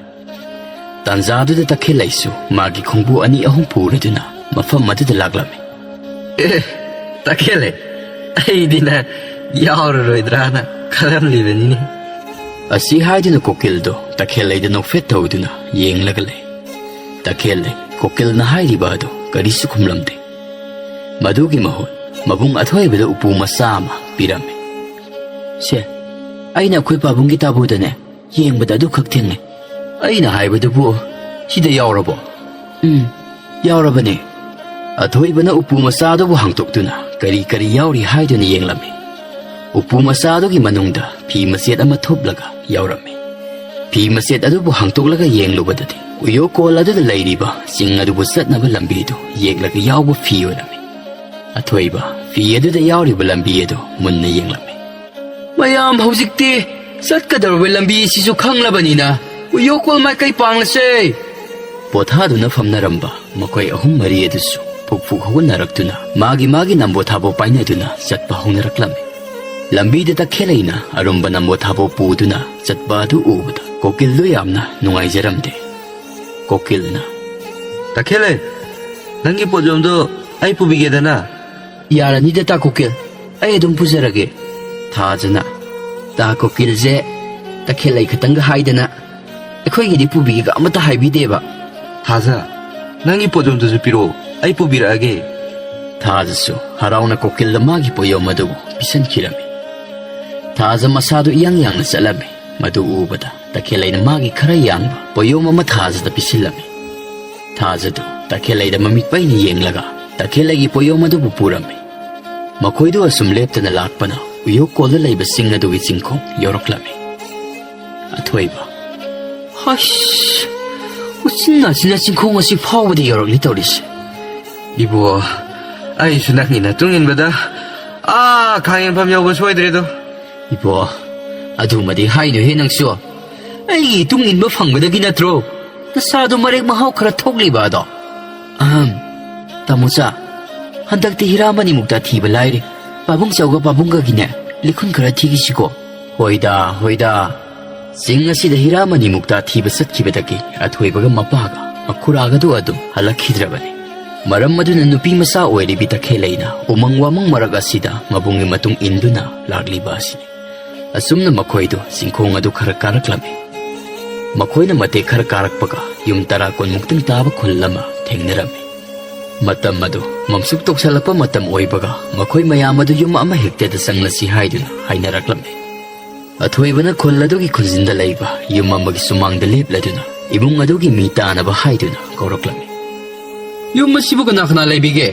ꯇꯥꯟꯖꯥꯗꯨꯗ ꯇꯈꯦꯜꯂꯩꯁꯨ ꯃꯥꯒꯤ ꯈꯣꯡꯕꯨ ꯑꯅꯤ ꯑꯍꯨꯝ ꯄꯨꯔꯗꯨꯅ ꯃꯐꯝ ꯑꯗꯨꯗ ꯂꯥꯛꯂꯝꯃꯤ꯫ "ꯑꯦ, ꯇꯈꯦꯜꯂꯩ, ꯑꯩꯗꯤ ꯅꯪ ꯌꯥꯎꯔꯔꯣꯏꯗ꯭ꯔꯥꯅ ꯈꯜꯂꯝꯂꯤꯕꯅꯤꯅꯦ꯫" ꯑꯁꯤ ꯍꯥꯏꯗꯨꯅ ꯀꯣꯀꯤꯜꯗꯣ ꯇꯈꯦꯜꯂꯩꯗ ꯅꯣꯛꯐꯦꯠ ꯇꯧꯗꯨꯅ ꯌꯦꯡꯂꯒ ꯂꯩ꯫ ꯇꯈꯦꯜꯂꯩ ꯀꯣꯀꯤꯜꯅ ꯍꯥꯏꯔꯤꯕ ꯑꯗꯨ ꯀꯔꯤꯁꯨ ꯈꯨꯝꯂꯝꯗꯦ꯫ ꯃꯗꯨꯒꯤ ꯃꯍꯨꯠ ꯃꯕꯨꯡ ꯑꯊꯣꯏꯕꯗ ꯎꯄꯨ ꯃꯆꯥ ꯑꯃ ꯄꯤꯔꯝꯃꯤ꯫ "ꯁꯦ, ꯑꯩꯅ ꯑꯩꯈꯣꯏ ꯄꯥꯕꯨꯡꯒꯤ ꯇꯥꯕꯨꯗꯅꯦ ꯌꯦꯡꯕꯗ ꯑꯗꯨꯈꯛ ꯊꯦꯡꯅꯩ꯫ ꯑꯩꯅ ꯍꯥꯏꯕꯗꯨꯕꯨ ꯁꯤꯗ ꯌꯥꯎꯔꯕꯣ?" "ꯎꯝ, ꯌꯥꯎꯔꯕꯅꯦ꯫" ꯑꯊꯣꯏꯕꯅ ꯎꯄꯨ ꯃꯆꯥꯗꯨꯕꯨ ꯍꯥꯡꯇꯣꯛꯇꯨꯅ ꯀꯔꯤ ꯀꯔꯤ ꯌꯥꯎꯔꯤ ꯍꯥꯏꯗꯨꯅ ꯌꯦꯡꯂꯝꯃꯤ꯫ ꯎꯄꯨ ꯃꯆꯥꯗꯨꯒꯤ ꯃꯅꯨꯡꯗ ꯐꯤ ꯃꯆꯦꯠ ꯑꯃ ꯊꯨꯞꯂꯒ ꯌꯥꯎꯔꯝꯃꯤ꯫ ꯐꯤ ꯃꯆꯦꯠ ꯑꯗꯨꯕꯨ ꯍꯥꯡꯇꯣꯛꯂꯒ ꯌꯦꯡꯂꯨꯕꯗꯗꯤ ꯎꯌꯣꯀꯣꯜ ꯑꯗꯨꯗ ꯂꯩꯔꯤꯕ ꯆꯤꯡ ꯑꯗꯨꯕꯨ ꯆꯠꯅꯕ ꯂꯝꯕꯤꯗꯨ ꯌꯦꯛꯂꯒ ꯌꯥꯎꯕ ꯐꯤ ꯑꯣꯏꯔꯝꯃꯤ꯫ ꯑꯊꯣꯏꯕ ꯐꯤ ꯑꯗꯨꯗ ꯌꯥꯎꯔꯤꯕ ꯂꯝꯕꯤ ꯑꯗꯨ ꯃꯨꯟꯅ ꯌꯦꯡꯂꯝꯃꯤ꯫ "ꯃꯌꯥꯝ ꯍꯧꯖꯤꯛꯇꯤ ꯆꯠꯀꯗꯧꯔꯤꯕ ꯂꯝꯕꯤ ꯑꯁꯤꯁꯨ ꯈꯪꯂꯕꯅꯤꯅ ꯎꯌꯣꯀꯣꯜ ꯃꯥꯏꯀꯩ ꯄꯥꯡꯂꯁꯦ꯫" ꯄꯣꯊꯥꯗꯨꯅ ꯐꯝꯅꯔꯝꯕ ꯃꯈꯣꯏ ꯑꯍꯨꯝ ꯃꯔꯤ ꯑꯗꯨꯁꯨ ꯐꯨꯛ ꯐꯨꯛ ꯍꯧꯒꯠꯅꯔꯛꯇꯨꯅ ꯃꯥꯒꯤ ꯃꯥꯒꯤ ꯅꯝꯕꯣ ꯊꯥꯕꯣ ꯄꯥꯏꯅꯗꯨꯅ ꯆꯠꯄ ꯍꯧꯅꯔꯛꯂꯝꯃꯤ꯫ ꯂꯝꯕꯤꯗ ꯇꯈꯦꯜꯂꯩꯅ ꯑꯔꯨꯝꯕ ꯅꯝꯕꯣ ꯊꯥꯕꯣ ꯄꯨꯗꯨꯅ ꯆꯠꯄ ꯑꯗꯨ ꯎꯕꯗ ꯀꯣꯀꯤꯜꯗꯨ ꯌꯥꯝꯅ ꯅꯨꯡꯉꯥꯏꯖꯔꯝꯗꯦ꯫ ꯀꯣꯀꯤꯜꯅ, "ꯇꯈꯦꯜꯂꯩ, ꯅꯪꯒꯤ ꯄꯣꯠꯌꯣꯝꯗꯣ ꯑꯩ ꯄꯨꯕꯤꯒꯦꯗꯅ?" "ꯌꯥꯔꯅꯤꯗ, ꯇꯥ ꯀꯣꯀꯤꯜ, ꯑꯩ ꯑꯗꯨꯝ ꯄꯨꯖꯔꯒꯦ꯫" ꯊꯥꯖꯅ, "ꯇꯥ ꯀꯣꯀꯤꯜꯁꯦ ꯇꯈꯦꯜꯂꯩ ꯈꯛꯇꯪꯒ ꯍꯥꯏꯗꯅ ꯑꯩꯈꯣꯏꯒꯤꯗꯤ ꯄꯨꯕꯤꯒꯦꯒ ꯑꯃꯠꯇ ꯍꯥꯏꯕꯤꯗꯦꯕ꯫" "ꯊꯥꯖ, ꯅꯪꯒꯤ ꯄꯣꯠꯌꯣꯝꯗꯨꯁꯨ ꯄꯤꯔꯛꯑꯣ, ꯑꯩ ꯄꯨꯕꯤꯔꯛꯑꯒꯦ꯫" ꯊꯥꯖꯁꯨ ꯍꯔꯥꯎꯅ ꯀꯣꯀꯤꯜꯗ ꯃꯥꯒꯤ ꯄꯣꯠꯌꯣꯝ ꯑꯗꯨꯕꯨ ꯄꯤꯁꯟꯈꯤꯔꯝꯃꯤ꯫ ꯊꯥꯖ ꯃꯁꯥꯗꯨ ꯏꯌꯥꯡ ꯌꯥꯡꯅ ꯆꯠꯂꯝꯃꯤ꯫ ꯃꯗꯨ ꯎꯕꯗ ꯇꯈꯦꯜꯂꯩꯅ ꯃꯥꯒꯤ ꯈꯔ ꯌꯥꯡꯕ ꯄꯣꯠꯌꯣꯝ ꯑꯃ ꯊꯥꯖꯗ ꯄꯤꯁꯤꯜꯂꯝꯃꯤ꯫ ꯊꯥꯖꯗꯨ ꯇꯈꯦꯜꯂꯩꯗ ꯃꯃꯤꯠ ꯄꯩꯅ ꯌꯦꯡꯂꯒ ꯇꯈꯦꯜꯂꯩꯒꯤ ꯄꯣꯠꯌꯣꯝ ꯑꯗꯨꯕꯨ ꯄꯨꯔꯝꯃꯤ꯫ ꯃꯈꯣꯏꯗꯨ ꯑꯁꯨꯝ ꯂꯦꯞꯇꯅ ꯂꯥꯛꯄꯅ ꯎꯌꯣꯛꯀꯣꯜꯗ ꯂꯩꯕ ꯆꯤꯡ ꯑꯗꯨꯒꯤ ꯆꯤꯡꯈꯣꯡ ꯌꯧꯔꯛꯂꯝꯃꯤ꯫ ꯑꯊꯣꯏꯕ, "ꯍꯁ, ꯎꯆꯤꯟ ꯅꯥꯆꯤꯟꯅ ꯆꯤꯡꯈꯣꯡ ꯑꯁꯤ ꯐꯥꯎꯕꯗ ꯌꯧꯔꯛꯂꯤ ꯇꯧꯔꯤꯁꯦ꯫" "ꯏꯕꯣ, ꯑꯩꯁꯨ ꯅꯪꯒꯤ ꯅꯇꯨꯡ ꯏꯟꯕꯗ ꯑꯥ ꯈꯥꯡꯉꯦꯟꯐꯝ ꯌꯧꯕ ꯁꯣꯏꯗ꯭ꯔꯦꯗꯣ꯫" "ꯏꯕꯣ, ꯑꯗꯨꯃꯗꯤ ꯍꯥꯏꯅꯨꯍꯦ ꯅꯪꯁꯨ꯫ ꯑꯩꯒꯤ ꯏꯇꯨꯡ ꯏꯟꯕ ꯐꯪꯕꯗꯒꯤ ꯅꯠꯇ꯭ꯔꯣ ꯅꯁꯥꯗꯣ ꯃꯔꯦꯛ ꯃꯍꯥꯎ ꯈꯔ ꯊꯣꯛꯂꯤꯕ ꯑꯗꯣ?" "ꯑꯍꯝ, ꯇꯥꯃꯣꯆꯥ, ꯍꯟꯗꯛꯇꯤ ꯍꯤꯔꯥ ꯃꯅꯤꯃꯨꯛꯇ ꯊꯤꯕ ꯂꯥꯏꯔꯤ꯫ ꯄꯥꯕꯨꯡ ꯆꯥꯎꯒ ꯄꯥꯕꯨꯡꯒꯒꯤꯅꯦ ꯂꯤꯈꯨꯟ ꯈꯔ ꯊꯤꯈꯤꯁꯤꯀꯣ꯫" "ꯍꯣꯏꯗ, ꯍꯣꯏꯗ꯫" ꯆꯤꯡ ꯑꯁꯤꯗ ꯍꯤꯔꯥ ꯃꯅꯤꯃꯨꯛꯇ ꯊꯤꯕ ꯆꯠꯈꯤꯕꯗꯒꯤ ꯑꯊꯣꯏꯕꯒ ꯃꯄꯥꯒ ꯃꯈꯨꯔꯥꯒꯗꯨ ꯑꯗꯨꯝ ꯍꯜꯂꯛꯈꯤꯗ꯭ꯔꯕꯅꯤ꯫ ꯃꯔꯝ ꯑꯗꯨꯅ ꯅꯨꯄꯤ ꯃꯆꯥ ꯑꯣꯏꯔꯤꯕꯤ ꯇꯈꯦꯜꯂꯩꯅ ꯎꯃꯪ ꯋꯥꯃꯪ ꯃꯔꯛ ꯑꯁꯤꯗ ꯃꯕꯨꯡꯒꯤ ꯃꯇꯨꯡ ꯏꯟꯗꯨꯅ ꯂꯥꯛꯂꯤꯕ ꯑꯁꯤꯅꯤ꯫ ꯑꯁꯨꯝꯅ ꯃꯈꯣꯏꯗꯨ ꯆꯤꯡꯈꯣꯡ ꯑꯗꯨ ꯈꯔ ꯀꯥꯔꯛꯂꯝꯃꯤ꯫ ꯃꯈꯣꯏꯅ ꯃꯇꯦꯛ ꯈꯔ ꯀꯥꯔꯛꯄꯒ ꯌꯨꯝ ꯇꯔꯥ ꯀꯨꯟꯃꯨꯛꯇꯪ ꯇꯥꯕ ꯈꯨꯜ ꯑꯃ ꯊꯦꯡꯅꯔꯝꯃꯤ꯫ ꯃꯇꯝ ꯑꯗꯨ ꯃꯝꯁꯨꯛ ꯇꯧꯁꯜꯂꯛꯄ ꯃꯇꯝ ꯑꯣꯏꯕꯒ ꯃꯈꯣꯏ ꯃꯌꯥꯝ ꯑꯗꯨ ꯌꯨꯝ ꯑꯃ ꯍꯦꯛꯇꯗ ꯆꯪꯂꯁꯤ ꯍꯥꯏꯗꯨꯅ ꯍꯥꯏꯅꯔꯛꯂꯝꯃꯤ꯫ ꯑꯊꯣꯏꯕꯅ ꯈꯨꯜ ꯑꯗꯨꯒꯤ ꯈꯨꯟꯖꯤꯟꯗ ꯂꯩꯕ ꯌꯨꯝ ꯑꯃꯒꯤ ꯁꯨꯃꯥꯡꯗ ꯂꯦꯞꯂꯗꯨꯅ ꯏꯃꯨꯡ ꯑꯗꯨꯒꯤ ꯃꯤ ꯇꯥꯅꯕ ꯍꯥꯏꯗꯨꯅ ꯀꯧꯔꯛꯂꯝꯃꯤ꯫ "ꯌꯨꯝ ꯑꯁꯤꯕꯨ ꯀꯅꯥ ꯀꯅꯥ ꯂꯩꯕꯤꯒꯦ?"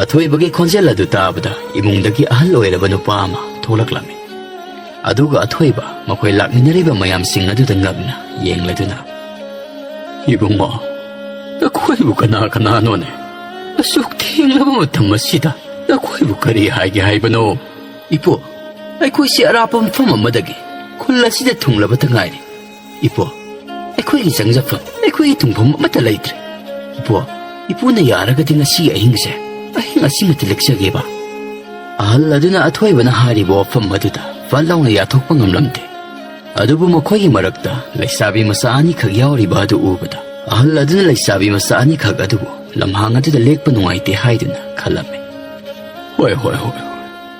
ꯑꯊꯣꯏꯕꯒꯤ ꯈꯣꯟꯖꯦꯜ ꯑꯗꯨ ꯇꯥꯕꯗ ꯏꯃꯨꯡꯗꯒꯤ ꯑꯍꯜ ꯑꯣꯏꯔꯕ ꯅꯨꯄꯥ ꯑꯃ ꯊꯣꯛꯂꯛꯂꯝꯃꯤ꯫ ꯑꯗꯨꯒ ꯑꯊꯣꯏꯕ ꯃꯈꯣꯏ ꯂꯥꯛꯃꯤꯟꯅꯔꯤꯕ ꯃꯌꯥꯝꯁꯤꯡ ꯑꯗꯨꯗ ꯉꯛꯅ ꯌꯦꯡꯂꯗꯨꯅ, "ꯏꯕꯨꯡꯉꯣ, ꯅꯈꯣꯏꯕꯨ ꯀꯅꯥ ꯀꯅꯥꯅꯣꯅꯦ? ꯑꯁꯨꯛ ꯊꯦꯡꯂꯕ ꯃꯇꯝ ꯑꯁꯤꯗ ꯅꯈꯣꯏꯕꯨ ꯀꯔꯤ ꯍꯥꯏꯒꯦ ꯍꯥꯏꯕꯅꯣ?" "ꯏꯄꯨ, ꯑꯩꯈꯣꯏꯁꯤ ꯑꯔꯥꯞꯄ ꯃꯐꯝ ꯑꯃꯗꯒꯤ ꯈꯨꯜ ꯑꯁꯤꯗ ꯊꯨꯡꯂꯕꯇ ꯉꯥꯏꯔꯤ꯫ ꯏꯄꯨ, ꯑꯩꯈꯣꯏꯒꯤ ꯆꯪꯖꯐꯝ, ꯑꯩꯈꯣꯏꯒꯤ ꯇꯨꯡꯐꯝ ꯑꯃꯠꯇ ꯂꯩꯇ꯭ꯔꯦ꯫ ꯏꯄꯨ, ꯏꯄꯨꯅ ꯌꯥꯔꯒꯗꯤ ꯉꯁꯤꯒꯤ ꯑꯍꯤꯡꯁꯦ ꯑꯍꯤꯡ ꯑꯁꯤꯃꯠꯇ ꯂꯦꯛꯆꯒꯦꯕ꯫ ꯑꯍꯜ ꯑꯗꯨꯅ ꯑꯊꯣꯏꯕꯅ ꯍꯥꯏꯔꯤꯕ ꯋꯥꯐꯝ ꯑꯗꯨꯗ ꯐꯠ ꯂꯥꯎꯅ ꯌꯥꯊꯣꯛꯄ ꯉꯝꯂꯝꯗꯦ꯫ ꯑꯗꯨꯕꯨ ꯃꯈꯣꯏꯒꯤ ꯃꯔꯛꯇ ꯂꯩꯁꯥꯕꯤ ꯃꯆꯥ ꯑꯅꯤꯈꯛ ꯌꯥꯎꯔꯤꯕ ꯑꯗꯨ ꯎꯕꯗ, ꯑꯍꯜ ꯑꯗꯨꯅ ꯂꯩꯁꯥꯕꯤ ꯃꯆꯥ ꯑꯅꯤꯈꯛ ꯑꯗꯨꯕꯨ ꯂꯝꯍꯥꯡ ꯑꯗꯨꯗ ꯂꯦꯛꯄ ꯅꯨꯡꯉꯥꯏꯇꯦ ꯍꯥꯏꯗꯨꯅ ꯈꯜꯂꯝꯃꯤ꯫ "ꯍꯣꯏ, ꯍꯣꯏ, ꯍꯣꯏ, ꯍꯣꯏ꯫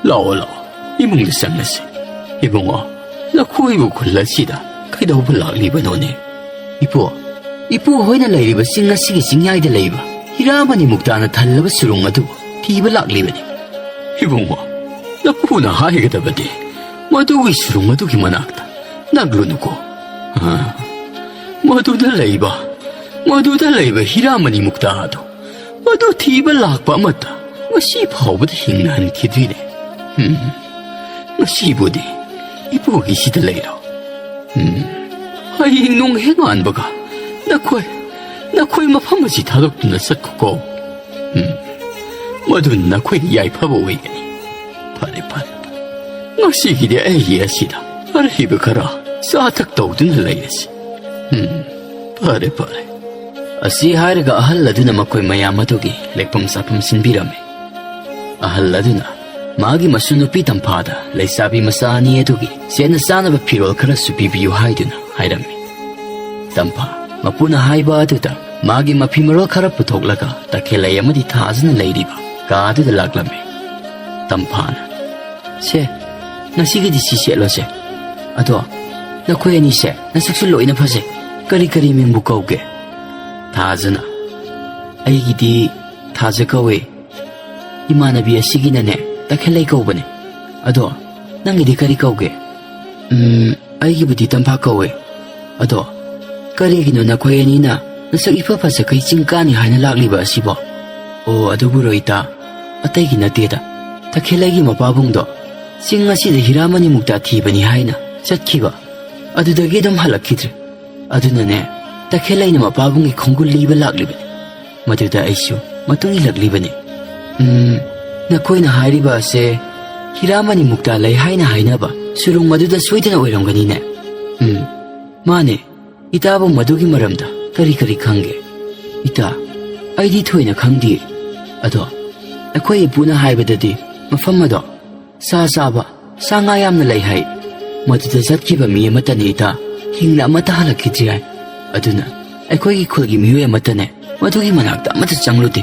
ꯂꯥꯛꯑꯣ, ꯂꯥꯛꯑꯣ꯫ ꯏꯃꯨꯡꯗ ꯆꯪꯂꯁꯤ꯫ ꯏꯕꯨꯡꯉꯣ, ꯅꯈꯣꯏꯕꯨ ꯈꯨꯜ ꯑꯁꯤꯗ ꯀꯩꯗꯧꯕ ꯂꯥꯛꯂꯤꯕꯅꯣꯅꯦ?" "ꯏꯄꯨ, ꯏꯄꯨ ꯍꯣꯏꯅ ꯂꯩꯔꯤꯕ ꯆꯤꯡ ꯑꯁꯤꯒꯤ ꯆꯤꯡꯌꯥꯏꯗ ꯂꯩꯕ ꯍꯤꯔꯥꯃꯅꯤ ꯃꯨꯛꯇꯥꯅ ꯊꯜꯂꯕ ꯁꯨꯔꯨꯡ ꯑꯗꯨꯕꯨ ꯊꯤꯕ ꯂꯥꯛꯂꯤꯕꯅꯤ꯫" "ꯏꯕꯨꯡꯉꯣ, ꯅꯄꯨꯅ ꯍꯥꯏꯒꯗꯕꯗꯤ ꯃꯗꯨꯒꯤ ꯁꯨꯔꯨꯡ ꯑꯗꯨꯒꯤ ꯃꯅꯥꯛꯇ ꯅꯛꯂꯨꯅꯨꯀꯣ꯫ ꯑ, ꯃꯗꯨꯗ ꯂꯩꯕ, ꯃꯗꯨꯗ ꯂꯩꯕ ꯍꯤꯔꯥꯃꯅꯤ ꯃꯨꯛꯇꯥ ꯑꯗꯨ, ꯃꯗꯨ ꯊꯤꯕ ꯂꯥꯛꯄ ꯑꯃꯠꯇ ꯉꯁꯤ ꯐꯥꯎꯕꯗ ꯍꯤꯡꯅꯍꯟꯈꯤꯗ꯭ꯔꯤꯅꯦ꯫ ꯎꯝ, ꯉꯁꯤꯕꯨꯗꯤ ꯏꯄꯨꯒꯤꯁꯤꯗ ꯂꯩꯔꯣ꯫ ꯎꯝ, ꯍꯌꯦꯡ ꯅꯣꯡ ꯍꯦꯛ ꯉꯥꯟꯕꯒ ꯅꯈꯣꯏ, ꯅꯈꯣꯏ ꯃꯐꯝ ꯑꯁꯤ ꯊꯥꯗꯣꯛꯇꯨꯅ ꯆꯠꯈꯣꯀꯣ꯫ ꯎꯝ, ꯃꯗꯨ ꯅꯈꯣꯏꯒꯤ ꯌꯥꯏꯐꯕ ꯑꯣꯏꯒꯅꯤ꯫ ꯐꯔꯦ, ꯐꯔꯦ, ꯐꯔꯦ꯫ ꯉꯁꯤꯒꯤꯗꯤ ꯑꯩꯒꯤ ꯑꯁꯤꯗ ꯑꯔꯩꯕ ꯈꯔ ꯆꯥꯊꯛ ꯇꯧꯗꯨꯅ ꯂꯩꯔꯁꯤ꯫ ꯎꯝ, ꯐꯔꯦ, ꯐꯔꯦ꯫" ꯑꯁꯤ ꯍꯥꯏꯔꯒ ꯑꯍꯜ ꯑꯗꯨꯅ ꯃꯈꯣꯏ ꯃꯌꯥꯝ ꯑꯗꯨꯒꯤ ꯂꯦꯛꯐꯝ ꯆꯥꯐꯝ ꯁꯤꯟꯕꯤꯔꯝꯃꯤ꯫ ꯑꯍꯜ ꯑꯗꯨꯅ ꯃꯥꯒꯤ ꯃꯁꯨꯅꯨꯄꯤ ꯇꯝꯐꯥꯗ ꯂꯩꯁꯥꯕꯤ ꯃꯆꯥ ꯑꯅꯤ ꯑꯗꯨꯒꯤ ꯁꯦꯠꯅ ꯆꯥꯅꯕ ꯐꯤꯔꯣꯜ ꯈꯔꯁꯨ ꯄꯤꯕꯤꯌꯨ ꯍꯥꯏꯗꯨꯅ ꯍꯥꯏꯔꯝꯃꯤ꯫ ꯇꯝꯐꯥ ꯃꯄꯨꯅ ꯍꯥꯏꯕ ꯑꯗꯨꯗ ꯃꯥꯒꯤ ꯃꯐꯤ ꯃꯔꯣꯜ ꯈꯔ ꯄꯨꯊꯣꯛꯂꯒ ꯇꯈꯦꯜꯂꯩ ꯑꯃꯗꯤ ꯊꯥꯖꯅ ꯂꯩꯔꯤꯕ ꯀꯥ ꯑꯗꯨꯗ ꯂꯥꯛꯂꯝꯃꯤ꯫ ꯇꯝꯐꯥꯅ, "ꯁꯦ, ꯉꯁꯤꯒꯤꯗꯤ ꯁꯤ ꯁꯦꯠꯂꯣꯁꯦ꯫ ꯑꯗꯣ ꯅꯈꯣꯏ ꯑꯅꯤꯁꯦ ꯅꯁꯛꯁꯨ ꯂꯣꯏꯅ ꯐꯖꯩ꯫ ꯀꯔꯤ ꯀꯔꯤ ꯃꯤꯡꯕꯨ ꯀꯧꯒꯦ?" ꯊꯥꯖꯅ, "ꯑꯩꯒꯤꯗꯤ ꯊꯥꯖ ꯀꯧꯋꯦ꯫ ꯏꯃꯥꯟꯅꯕꯤ ꯑꯁꯤꯒꯤꯅꯅꯦ ꯇꯈꯦꯜꯂꯩ ꯀꯧꯕꯅꯦ꯫ ꯑꯗꯣ ꯅꯪꯒꯤꯗꯤ ꯀꯔꯤ ꯀꯧꯒꯦ?" "ꯎꯝ, ꯑꯩꯒꯤꯕꯨꯗꯤ ꯇꯝꯐꯥ ꯀꯧꯋꯦ꯫ ꯑꯗꯣ ꯀꯔꯤꯒꯤꯅꯣ ꯅꯈꯣꯏ ꯑꯅꯤꯅ ꯅꯁꯛ ꯏꯐ ꯐꯖꯈꯩ ꯆꯤꯡ ꯀꯥꯅꯤ ꯍꯥꯏꯅ ꯂꯥꯛꯂꯤꯕ ꯑꯁꯤꯕꯣ?" "ꯑꯣ, ꯑꯗꯨꯕꯨꯔꯣ ꯏꯇꯥ, ꯑꯇꯩꯒꯤ ꯅꯠꯇꯦꯗ꯫ ꯇꯈꯦꯜꯂꯩꯒꯤ ꯃꯄꯥꯕꯨꯡꯗꯣ ꯆꯤꯡ ꯑꯁꯤꯗ ꯍꯤꯔꯥꯃꯅꯤ ꯃꯨꯛꯇꯥ ꯊꯤꯕꯅꯤ ꯍꯥꯏꯅ ꯆꯠꯈꯤꯕ꯫ ꯑꯗꯨꯗꯒꯤ ꯑꯗꯨꯝ ꯍꯜꯂꯛꯈꯤꯗ꯭ꯔꯦ꯫ ꯑꯗꯨꯅꯅꯦ, ꯇꯈꯦꯜꯂꯩꯅ ꯃꯄꯥꯕꯨꯡꯒꯤ ꯈꯣꯡꯒꯨꯜ ꯂꯤꯕ ꯂꯥꯛꯂꯤꯕꯅꯤ꯫ ꯃꯗꯨꯗ ꯑꯩꯁꯨ ꯃꯇꯨꯡ ꯏꯜꯂꯛꯂꯤꯕꯅꯤ꯫" "ꯎꯝ, ꯅꯈꯣꯏꯅ ꯍꯥꯏꯔꯤꯕ ꯑꯁꯦ ꯍꯤꯔꯥꯃꯅꯤ ꯃꯨꯛꯇꯥ ꯂꯩ ꯍꯥꯏꯅ ꯍꯥꯏꯅꯕ ꯁꯨꯔꯨꯡ ꯑꯗꯨꯗ ꯁꯣꯏꯗꯅ ꯑꯣꯏꯔꯝꯒꯅꯤꯅꯦ?" "ꯎꯝ, ꯃꯥꯅꯦ꯫ ꯏꯇꯥꯕꯨ ꯃꯗꯨꯒꯤ ꯃꯔꯝꯗ ꯀꯔꯤ ꯀꯔꯤ ꯈꯪꯒꯦ? ꯏꯇꯥ, ꯑꯩꯗꯤ ꯊꯣꯏꯅ ꯈꯪꯗꯦ꯫ ꯑꯗꯣ ꯑꯩꯈꯣꯏ ꯏꯄꯨꯅ ꯍꯥꯏꯕꯗꯗꯤ ꯃꯐꯝ ꯑꯗꯣ ꯁꯥ ꯆꯥꯕ, ꯁꯥ ꯉꯥ ꯌꯥꯝꯅ ꯂꯩ ꯍꯥꯏ꯫ ꯃꯗꯨꯗ ꯆꯠꯈꯤꯕ ꯃꯤ ꯑꯃꯠꯇꯅꯤ ꯏꯇꯥ, ꯍꯤꯡꯅ ꯑꯃꯠꯇ ꯍꯜꯂꯛꯈꯤꯗ꯭ꯔꯤ ꯍꯥꯏ꯫ ꯑꯗꯨꯅ ꯑꯩꯈꯣꯏꯒꯤ ꯈꯨꯜꯒꯤ ꯃꯤꯑꯣꯏ ꯑꯃꯠꯇꯅꯦ ꯃꯗꯨꯒꯤ ꯃꯅꯥꯛꯇ ꯑꯃꯠꯇ ꯆꯪꯂꯨꯗꯦ꯫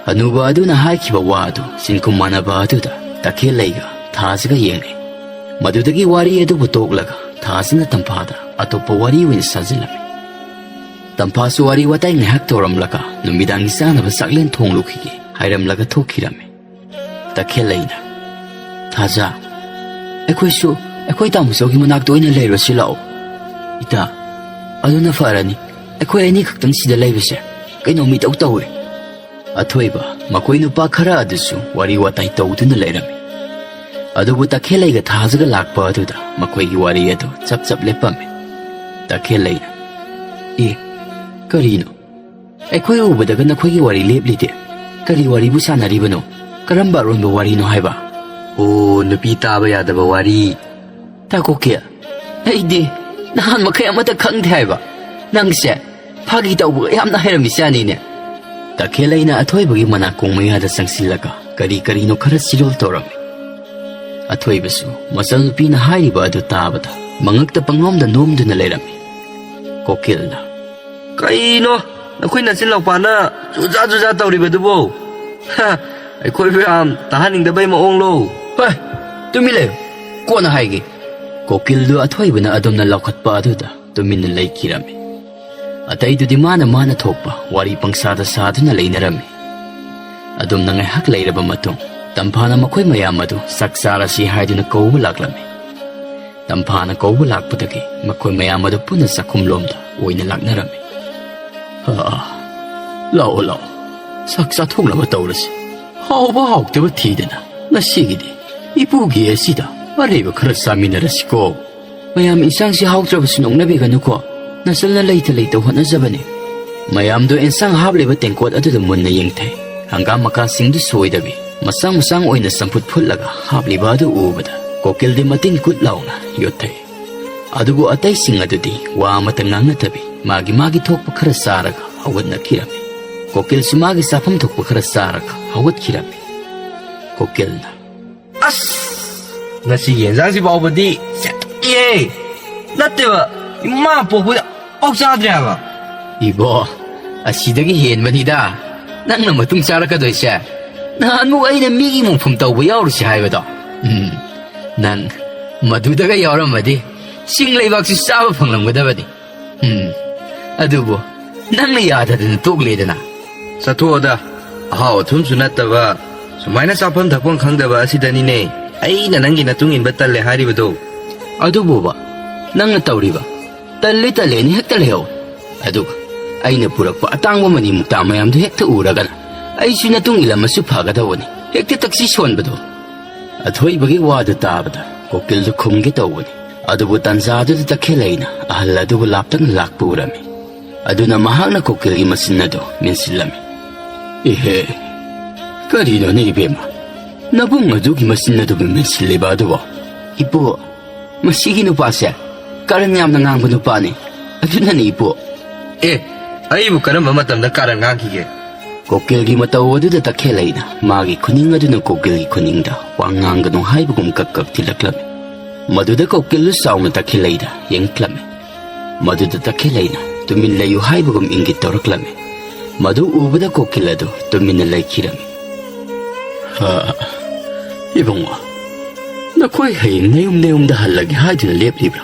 ꯍꯅꯨꯕ ꯑꯗꯨꯅ ꯍꯥꯏꯈꯤꯕ ꯋꯥ ꯑꯗꯨ ꯆꯤꯟꯈꯨꯝ ꯃꯥꯟꯅꯕ ꯑꯗꯨꯗ ꯇꯈꯦꯜꯂꯩꯒ ꯊꯥꯖꯒ ꯌꯦꯡꯅꯩ꯫ ꯃꯗꯨꯗꯒꯤ ꯋꯥꯔꯤ ꯑꯗꯨꯕꯨ ꯇꯣꯛꯂꯒ ꯊꯥꯖꯅ ꯇꯝꯐꯥꯗ ꯑꯇꯣꯞꯄ ꯋꯥꯔꯤ ꯑꯣꯏꯅ ꯁꯥꯖꯤꯜꯂꯝꯃꯤ꯫ ꯇꯝꯐꯥꯁꯨ ꯋꯥꯔꯤ ꯋꯥꯇꯥꯏ ꯉꯥꯏꯍꯥꯛ ꯇꯧꯔꯝꯂꯒ ꯅꯨꯃꯤꯗꯥꯡꯒꯤ ꯆꯥꯅꯕ ꯆꯥꯛꯂꯦꯟ ꯊꯣꯡꯂꯨꯈꯤꯒꯦ ꯍꯥꯏꯔꯝꯂꯒ ꯊꯣꯛꯈꯤꯔꯝꯃꯤ꯫ ꯇꯈꯦꯜꯂꯩꯅ, "ꯊꯥꯖ, ꯑꯩꯈꯣꯏꯁꯨ ꯑꯩꯈꯣꯏ ꯇꯥꯃꯣꯆꯧꯒꯤ ꯃꯅꯥꯛꯇ ꯑꯣꯏꯅ ꯂꯩꯔꯨꯁꯤ ꯂꯥꯛꯑꯣ꯫" "ꯏꯇꯥ, ꯑꯗꯨꯅ ꯐꯔꯅꯤ꯫ ꯑꯩꯈꯣꯏ ꯑꯅꯤ ꯈꯛꯇꯪ ꯁꯤꯗ ꯂꯩꯕꯁꯦ ꯀꯩꯅꯣ ꯃꯤꯇꯧ ꯇꯧꯋꯦ꯫" ꯑꯊꯣꯏꯕ ꯃꯈꯣꯏ ꯅꯨꯄꯥ ꯈꯔ ꯑꯗꯨꯁꯨ ꯋꯥꯔꯤ ꯋꯥꯇꯥꯏ ꯇꯧꯗꯨꯅ ꯂꯩꯔꯝꯃꯤ꯫ ꯑꯗꯨꯕꯨ ꯇꯈꯦꯜꯂꯩꯒ ꯊꯥꯖꯒ ꯂꯥꯛꯄ ꯑꯗꯨꯗ ꯃꯈꯣꯏꯒꯤ ꯋꯥꯔꯤ ꯑꯗꯨ ꯆꯞ ꯆꯞ ꯂꯦꯞꯄꯝꯃꯤ꯫ ꯇꯈꯦꯜꯂꯩꯅ, "ꯑꯦ, ꯀꯔꯤꯅꯣ? ꯑꯩꯈꯣꯏ ꯎꯕꯗꯒ ꯅꯈꯣꯏꯒꯤ ꯋꯥꯔꯤ ꯂꯦꯞꯂꯤꯗꯦ꯫ ꯀꯔꯤ ꯋꯥꯔꯤꯕꯨ ꯁꯥꯟꯅꯔꯤꯕꯅꯣ? ꯀꯔꯝꯕ ꯑꯔꯣꯟꯕ ꯋꯥꯔꯤꯅꯣ ꯍꯥꯏꯕ?" "ꯑꯣ, ꯅꯨꯄꯤ ꯇꯥꯕ ꯌꯥꯗꯕ ꯋꯥꯔꯤ꯫" "ꯇꯥ ꯀꯣꯀꯤꯜ, ꯑꯩꯗꯤ ꯅꯍꯥꯟ ꯃꯈꯩ ꯑꯃꯠꯇ ꯈꯪꯗꯦ ꯍꯥꯏꯕ꯫ ꯅꯪꯁꯦ ꯐꯥꯒꯤ ꯇꯧꯕꯒ ꯌꯥꯝꯅ ꯍꯩꯔꯝꯃꯤꯖꯥꯠꯅꯤꯅꯦ꯫" ꯇꯈꯦꯜꯂꯩꯅ ꯑꯊꯣꯏꯕꯒꯤ ꯃꯅꯥꯀꯣꯡ ꯃꯌꯥꯗ ꯆꯪꯁꯤꯜꯂꯒ ꯀꯔꯤ ꯀꯔꯤꯅꯣ ꯈꯔ ꯆꯤꯔꯣꯜ ꯇꯧꯔꯝꯃꯤ꯫ ꯑꯊꯣꯏꯕꯁꯨ ꯃꯆꯜꯅꯨꯄꯤꯅ ꯍꯥꯏꯔꯤꯕ ꯑꯗꯨ ꯇꯥꯕꯗ ꯃꯉꯛꯇ ꯄꯪꯅꯣꯝꯗ ꯅꯣꯝꯗꯨꯅ ꯂꯩꯔꯝꯃꯤ꯫ ꯀꯣꯀꯤꯜꯅ, "ꯀꯩꯅꯣ ꯅꯈꯣꯏ ꯅꯆꯤꯟ ꯂꯧꯄꯥꯅ ꯖꯨꯖꯥ ꯖꯨꯖꯥ ꯇꯧꯔꯤꯕꯗꯨꯕꯣ? ꯍ, ꯑꯩꯈꯣꯏꯕꯨ ꯌꯥꯝ ꯇꯥꯍꯟꯅꯤꯡꯗꯕꯩ ꯃꯑꯣꯡꯂꯣ?" "ꯍꯣꯏ, ꯇꯨꯃꯤꯟ ꯂꯩꯌꯨ, ꯀꯣꯟꯅ ꯍꯥꯏꯒꯦ꯫" ꯀꯣꯀꯤꯜꯗꯨ ꯑꯊꯣꯏꯕꯅ ꯑꯗꯨꯝꯅ ꯂꯥꯎꯈꯠꯄ ꯑꯗꯨꯗ ꯇꯨꯃꯤꯟꯅ ꯂꯩꯈꯤꯔꯝꯃꯤ꯫ ꯑꯇꯩꯗꯨꯗꯤ ꯃꯥꯅ ꯃꯥꯅ ꯊꯣꯛꯄ ꯋꯥꯔꯤ ꯄꯪꯁꯥꯗ ꯁꯥꯗꯨꯅ ꯂꯩꯅꯔꯝꯃꯤ꯫ ꯑꯗꯨꯝꯅ ꯉꯥꯏꯍꯥꯛ ꯂꯩꯔꯕ ꯃꯇꯨꯡ, ꯇꯝꯐꯥꯅ ꯃꯈꯣꯏ ꯃꯌꯥꯝ ꯑꯗꯨ ꯆꯥꯛ ꯆꯥꯔꯁꯤ ꯍꯥꯏꯗꯨꯅ ꯀꯧꯕ ꯂꯥꯛꯂꯝꯃꯤ꯫ ꯇꯝꯐꯥꯅ ꯀꯧꯕ ꯂꯥꯛꯄꯗꯒꯤ ꯃꯈꯣꯏ ꯃꯌꯥꯝ ꯑꯗꯨ ꯄꯨꯟꯅ ꯆꯥꯛꯈꯨꯝꯂꯣꯝꯗ ꯑꯣꯏꯅ ꯂꯥꯛꯅꯔꯝꯃꯤ꯫ "ꯑꯥ, ꯂꯥꯛꯑꯣ, ꯂꯥꯛꯑꯣ, ꯆꯥꯛ ꯆꯥꯊꯣꯛꯅꯕ ꯇꯧꯔꯁꯤ꯫ ꯍꯥꯎꯕ ꯍꯥꯎꯇꯕ ꯊꯤꯗꯅ ꯉꯁꯤꯒꯤꯗꯤ ꯏꯄꯨꯒꯤ ꯑꯁꯤꯗ ꯑꯔꯩꯕ ꯈꯔ ꯆꯥꯃꯤꯟꯅꯔꯁꯤꯀꯣ꯫ ꯃꯌꯥꯝ ꯏꯟꯁꯥꯡꯁꯤ ꯍꯥꯎꯇ꯭ꯔꯕꯁꯨ ꯅꯣꯛꯅꯕꯤꯒꯅꯨꯀꯣ꯫ ꯅꯆꯜꯅ ꯂꯩꯇ ꯂꯩꯇ ꯍꯣꯠꯅꯖꯕꯅꯤ꯫" ꯃꯌꯥꯝꯗꯣ ꯏꯟꯁꯥꯡ ꯍꯥꯞꯂꯤꯕ ꯇꯦꯡꯀꯣꯠ ꯑꯗꯨꯗ ꯃꯨꯟꯅ ꯌꯦꯡꯊꯩ꯫ ꯍꯪꯒꯥꯝ ꯃꯀꯥꯁꯤꯡꯗꯨ ꯁꯣꯏꯗꯕꯤ ꯃꯆꯥꯡ ꯃꯆꯥꯡ ꯑꯣꯏꯅ ꯆꯝꯐꯨꯠ ꯐꯨꯠꯂꯒ ꯍꯥꯞꯂꯤꯕ ꯑꯗꯨ ꯎꯕꯗ ꯀꯣꯀꯤꯜꯗꯤ ꯃꯇꯤꯟ ꯀꯨꯠ ꯂꯥꯎꯅ ꯌꯣꯠꯊꯩ꯫ ꯑꯗꯨꯕꯨ ꯑꯇꯩꯁꯤꯡ ꯑꯗꯨꯗꯤ ꯋꯥ ꯑꯃꯠꯇ ꯉꯥꯡꯅꯗꯕꯤ, ꯃꯥꯒꯤ ꯃꯥꯒꯤ ꯊꯣꯛꯄ ꯈꯔ ꯆꯥꯔꯒ ꯍꯧꯒꯠꯅꯈꯤꯔꯝꯃꯤ꯫ ꯀꯣꯀꯤꯜꯁꯨ ꯃꯥꯒꯤ ꯆꯥꯐꯝ ꯊꯣꯛꯄ ꯈꯔ ꯆꯥꯔꯒ ꯍꯧꯒꯠꯈꯤꯔꯝꯃꯤ꯫ ꯀꯣꯀꯤꯜꯅ, "ꯑꯁ! ꯉꯁꯤꯒꯤ ꯌꯦꯟꯖꯥꯡꯁꯤ ꯐꯥꯎꯕꯗꯤ ꯁꯦꯠꯇꯤꯌꯦ! ꯅꯠꯇꯦꯕ, ꯏꯃꯥ ꯄꯣꯛꯄꯗ ꯑꯃꯐꯥꯎ ꯆꯥꯗ꯭ꯔꯦ ꯍꯥꯏꯕ!" "ꯏꯕꯣ, ꯑꯁꯤꯗꯒꯤ ꯍꯦꯟꯕꯅꯤꯗ ꯅꯪꯅ ꯃꯇꯨꯡ ꯆꯥꯔꯛꯀꯗꯣꯏꯁꯦ꯫ ꯅꯍꯥꯟꯃꯨꯛ ꯑꯩꯅ ꯃꯤꯒꯤ ꯃꯣꯡꯐꯝ ꯇꯧꯕ ꯌꯥꯎꯔꯨꯁꯤ ꯍꯥꯏꯕꯗꯣ, ꯎꯝ, ꯅꯪ ꯃꯗꯨꯗꯒ ꯌꯥꯎꯔꯝꯃꯗꯤ ꯆꯤꯡ ꯂꯩꯕꯥꯛꯁꯤ ꯆꯥꯕ ꯐꯪꯂꯝꯒꯗꯕꯅꯤ꯫ ꯎꯝ, ꯑꯗꯨꯕꯨ ꯅꯪꯅ ꯌꯥꯗꯗꯅ ꯇꯣꯛꯂꯦꯗꯅ꯫" "ꯆꯠꯊꯣꯛꯑꯣꯗ, ꯑꯍꯥꯎ ꯑꯊꯨꯝꯁꯨ ꯅꯠꯇꯕ, ꯁꯨꯃꯥꯏꯅ ꯆꯥꯐꯝ ꯊꯛꯐꯝ ꯈꯪꯗꯕ ꯑꯁꯤꯗꯅꯤꯅꯦ ꯑꯩꯅ ꯅꯪꯒꯤ ꯅꯇꯨꯡ ꯏꯟꯕ ꯇꯜꯂꯦ ꯍꯥꯏꯔꯤꯕꯗꯣ꯫" "ꯑꯗꯨꯕꯨꯕ, ꯅꯪꯅ ꯇꯧꯔꯤꯕ ꯇꯜꯂꯤ ꯇꯜꯂꯦꯅ ꯍꯦꯛꯇ ꯂꯩꯍꯧ꯫ ꯑꯗꯨꯒ ꯑꯩꯅ ꯄꯨꯔꯛꯄ ꯑꯇꯥꯡꯕ ꯃꯅꯤ ꯃꯨꯛꯇꯥ ꯃꯌꯥꯝꯗꯨ ꯍꯦꯛꯇ ꯎꯔꯒꯅ ꯑꯩꯁꯨ ꯅꯇꯨꯡ ꯏꯜꯂꯝꯃꯁꯨ ꯐꯒꯗꯧꯕꯅꯤ, ꯍꯦꯛꯇ ꯇꯛꯁꯤ ꯁꯣꯟꯕꯗꯣ꯫" ꯑꯊꯣꯏꯕꯒꯤ ꯋꯥꯗꯨ ꯇꯥꯕꯗ ꯀꯣꯀꯤꯜꯗꯨ ꯈꯨꯝꯒꯦ ꯇꯧꯕꯅꯤ꯫ ꯑꯗꯨꯕꯨ ꯇꯟꯖꯥꯗꯨꯗ ꯇꯈꯦꯜꯂꯩꯅ ꯑꯍꯜ ꯑꯗꯨꯕꯨ ꯂꯥꯞꯇꯛꯅ ꯂꯥꯛꯄ ꯎꯔꯝꯃꯤ꯫ ꯑꯗꯨꯅ ꯃꯍꯥꯛꯅ ꯀꯣꯀꯤꯜꯒꯤ ꯃꯆꯤꯟ ꯑꯗꯨ ꯃꯦꯟꯁꯤꯜꯂꯝꯃꯤ꯫ "ꯏꯍꯦ, ꯀꯔꯤꯅꯣꯅꯦ ꯏꯕꯦꯝꯃ? ꯅꯕꯨꯡ ꯑꯗꯨꯒꯤ ꯃꯆꯤꯟ ꯑꯗꯨꯕꯨ ꯃꯦꯟꯁꯤꯜꯂꯤꯕ ꯑꯗꯨꯕꯨ?" "ꯏꯄꯨ, ꯃꯁꯤꯒꯤ ꯅꯨꯄꯥꯁꯦ ꯀꯔꯟ ꯌꯥꯝꯅ ꯉꯥꯡꯕ ꯅꯨꯄꯥꯅꯤ꯫ ꯑꯗꯨꯅꯅꯤ ꯏꯄꯨ꯫" "ꯑꯦ, ꯑꯩꯕꯨ ꯀꯔꯝꯕ ꯃꯇꯝꯗ ꯀꯔꯟ ꯉꯥꯡꯈꯤꯒꯦ?" ꯀꯣꯀꯤꯜꯒꯤ ꯃꯇꯧ ꯑꯗꯨꯗ ꯇꯈꯦꯜꯂꯩꯅ ꯃꯥꯒꯤ ꯈꯨꯅꯤꯡ ꯑꯗꯨꯅ ꯀꯣꯀꯤꯜꯒꯤ ꯈꯨꯅꯤꯡꯗ ꯋꯥ ꯉꯥꯡꯒꯅꯨ ꯍꯥꯏꯕꯒꯨꯝ ꯀꯛ ꯀꯛ ꯊꯤꯜꯂꯛꯂꯝꯃꯤ꯫ ꯃꯗꯨꯗ ꯀꯣꯀꯤꯜꯗꯨ ꯆꯥꯎꯅ ꯇꯈꯦꯜꯂꯩꯗ ꯌꯦꯡꯂꯛꯂꯝꯃꯤ꯫ ꯃꯗꯨꯗ ꯇꯈꯦꯜꯂꯩꯅ ꯇꯨꯃꯤꯟ ꯂꯩꯌꯨ ꯍꯥꯏꯕꯒꯨꯝ ꯏꯪꯒꯤꯠ ꯇꯧꯔꯛꯂꯝꯃꯤ꯫ ꯃꯗꯨ ꯎꯕꯗ ꯀꯣꯀꯤꯜ ꯑꯗꯨ ꯇꯨꯃꯤꯟꯅ ꯂꯩꯈꯤꯔꯝꯃꯤ꯫ "ꯍꯥ, ꯏꯕꯨꯡꯉꯣ, ꯅꯈꯣꯏ ꯍꯌꯦꯡ ꯅꯌꯨꯝ ꯅꯌꯨꯝꯗ ꯍꯜꯂꯒꯦ ꯍꯥꯏꯗꯨꯅ ꯂꯦꯞꯂꯤꯕ꯭ꯔꯥ?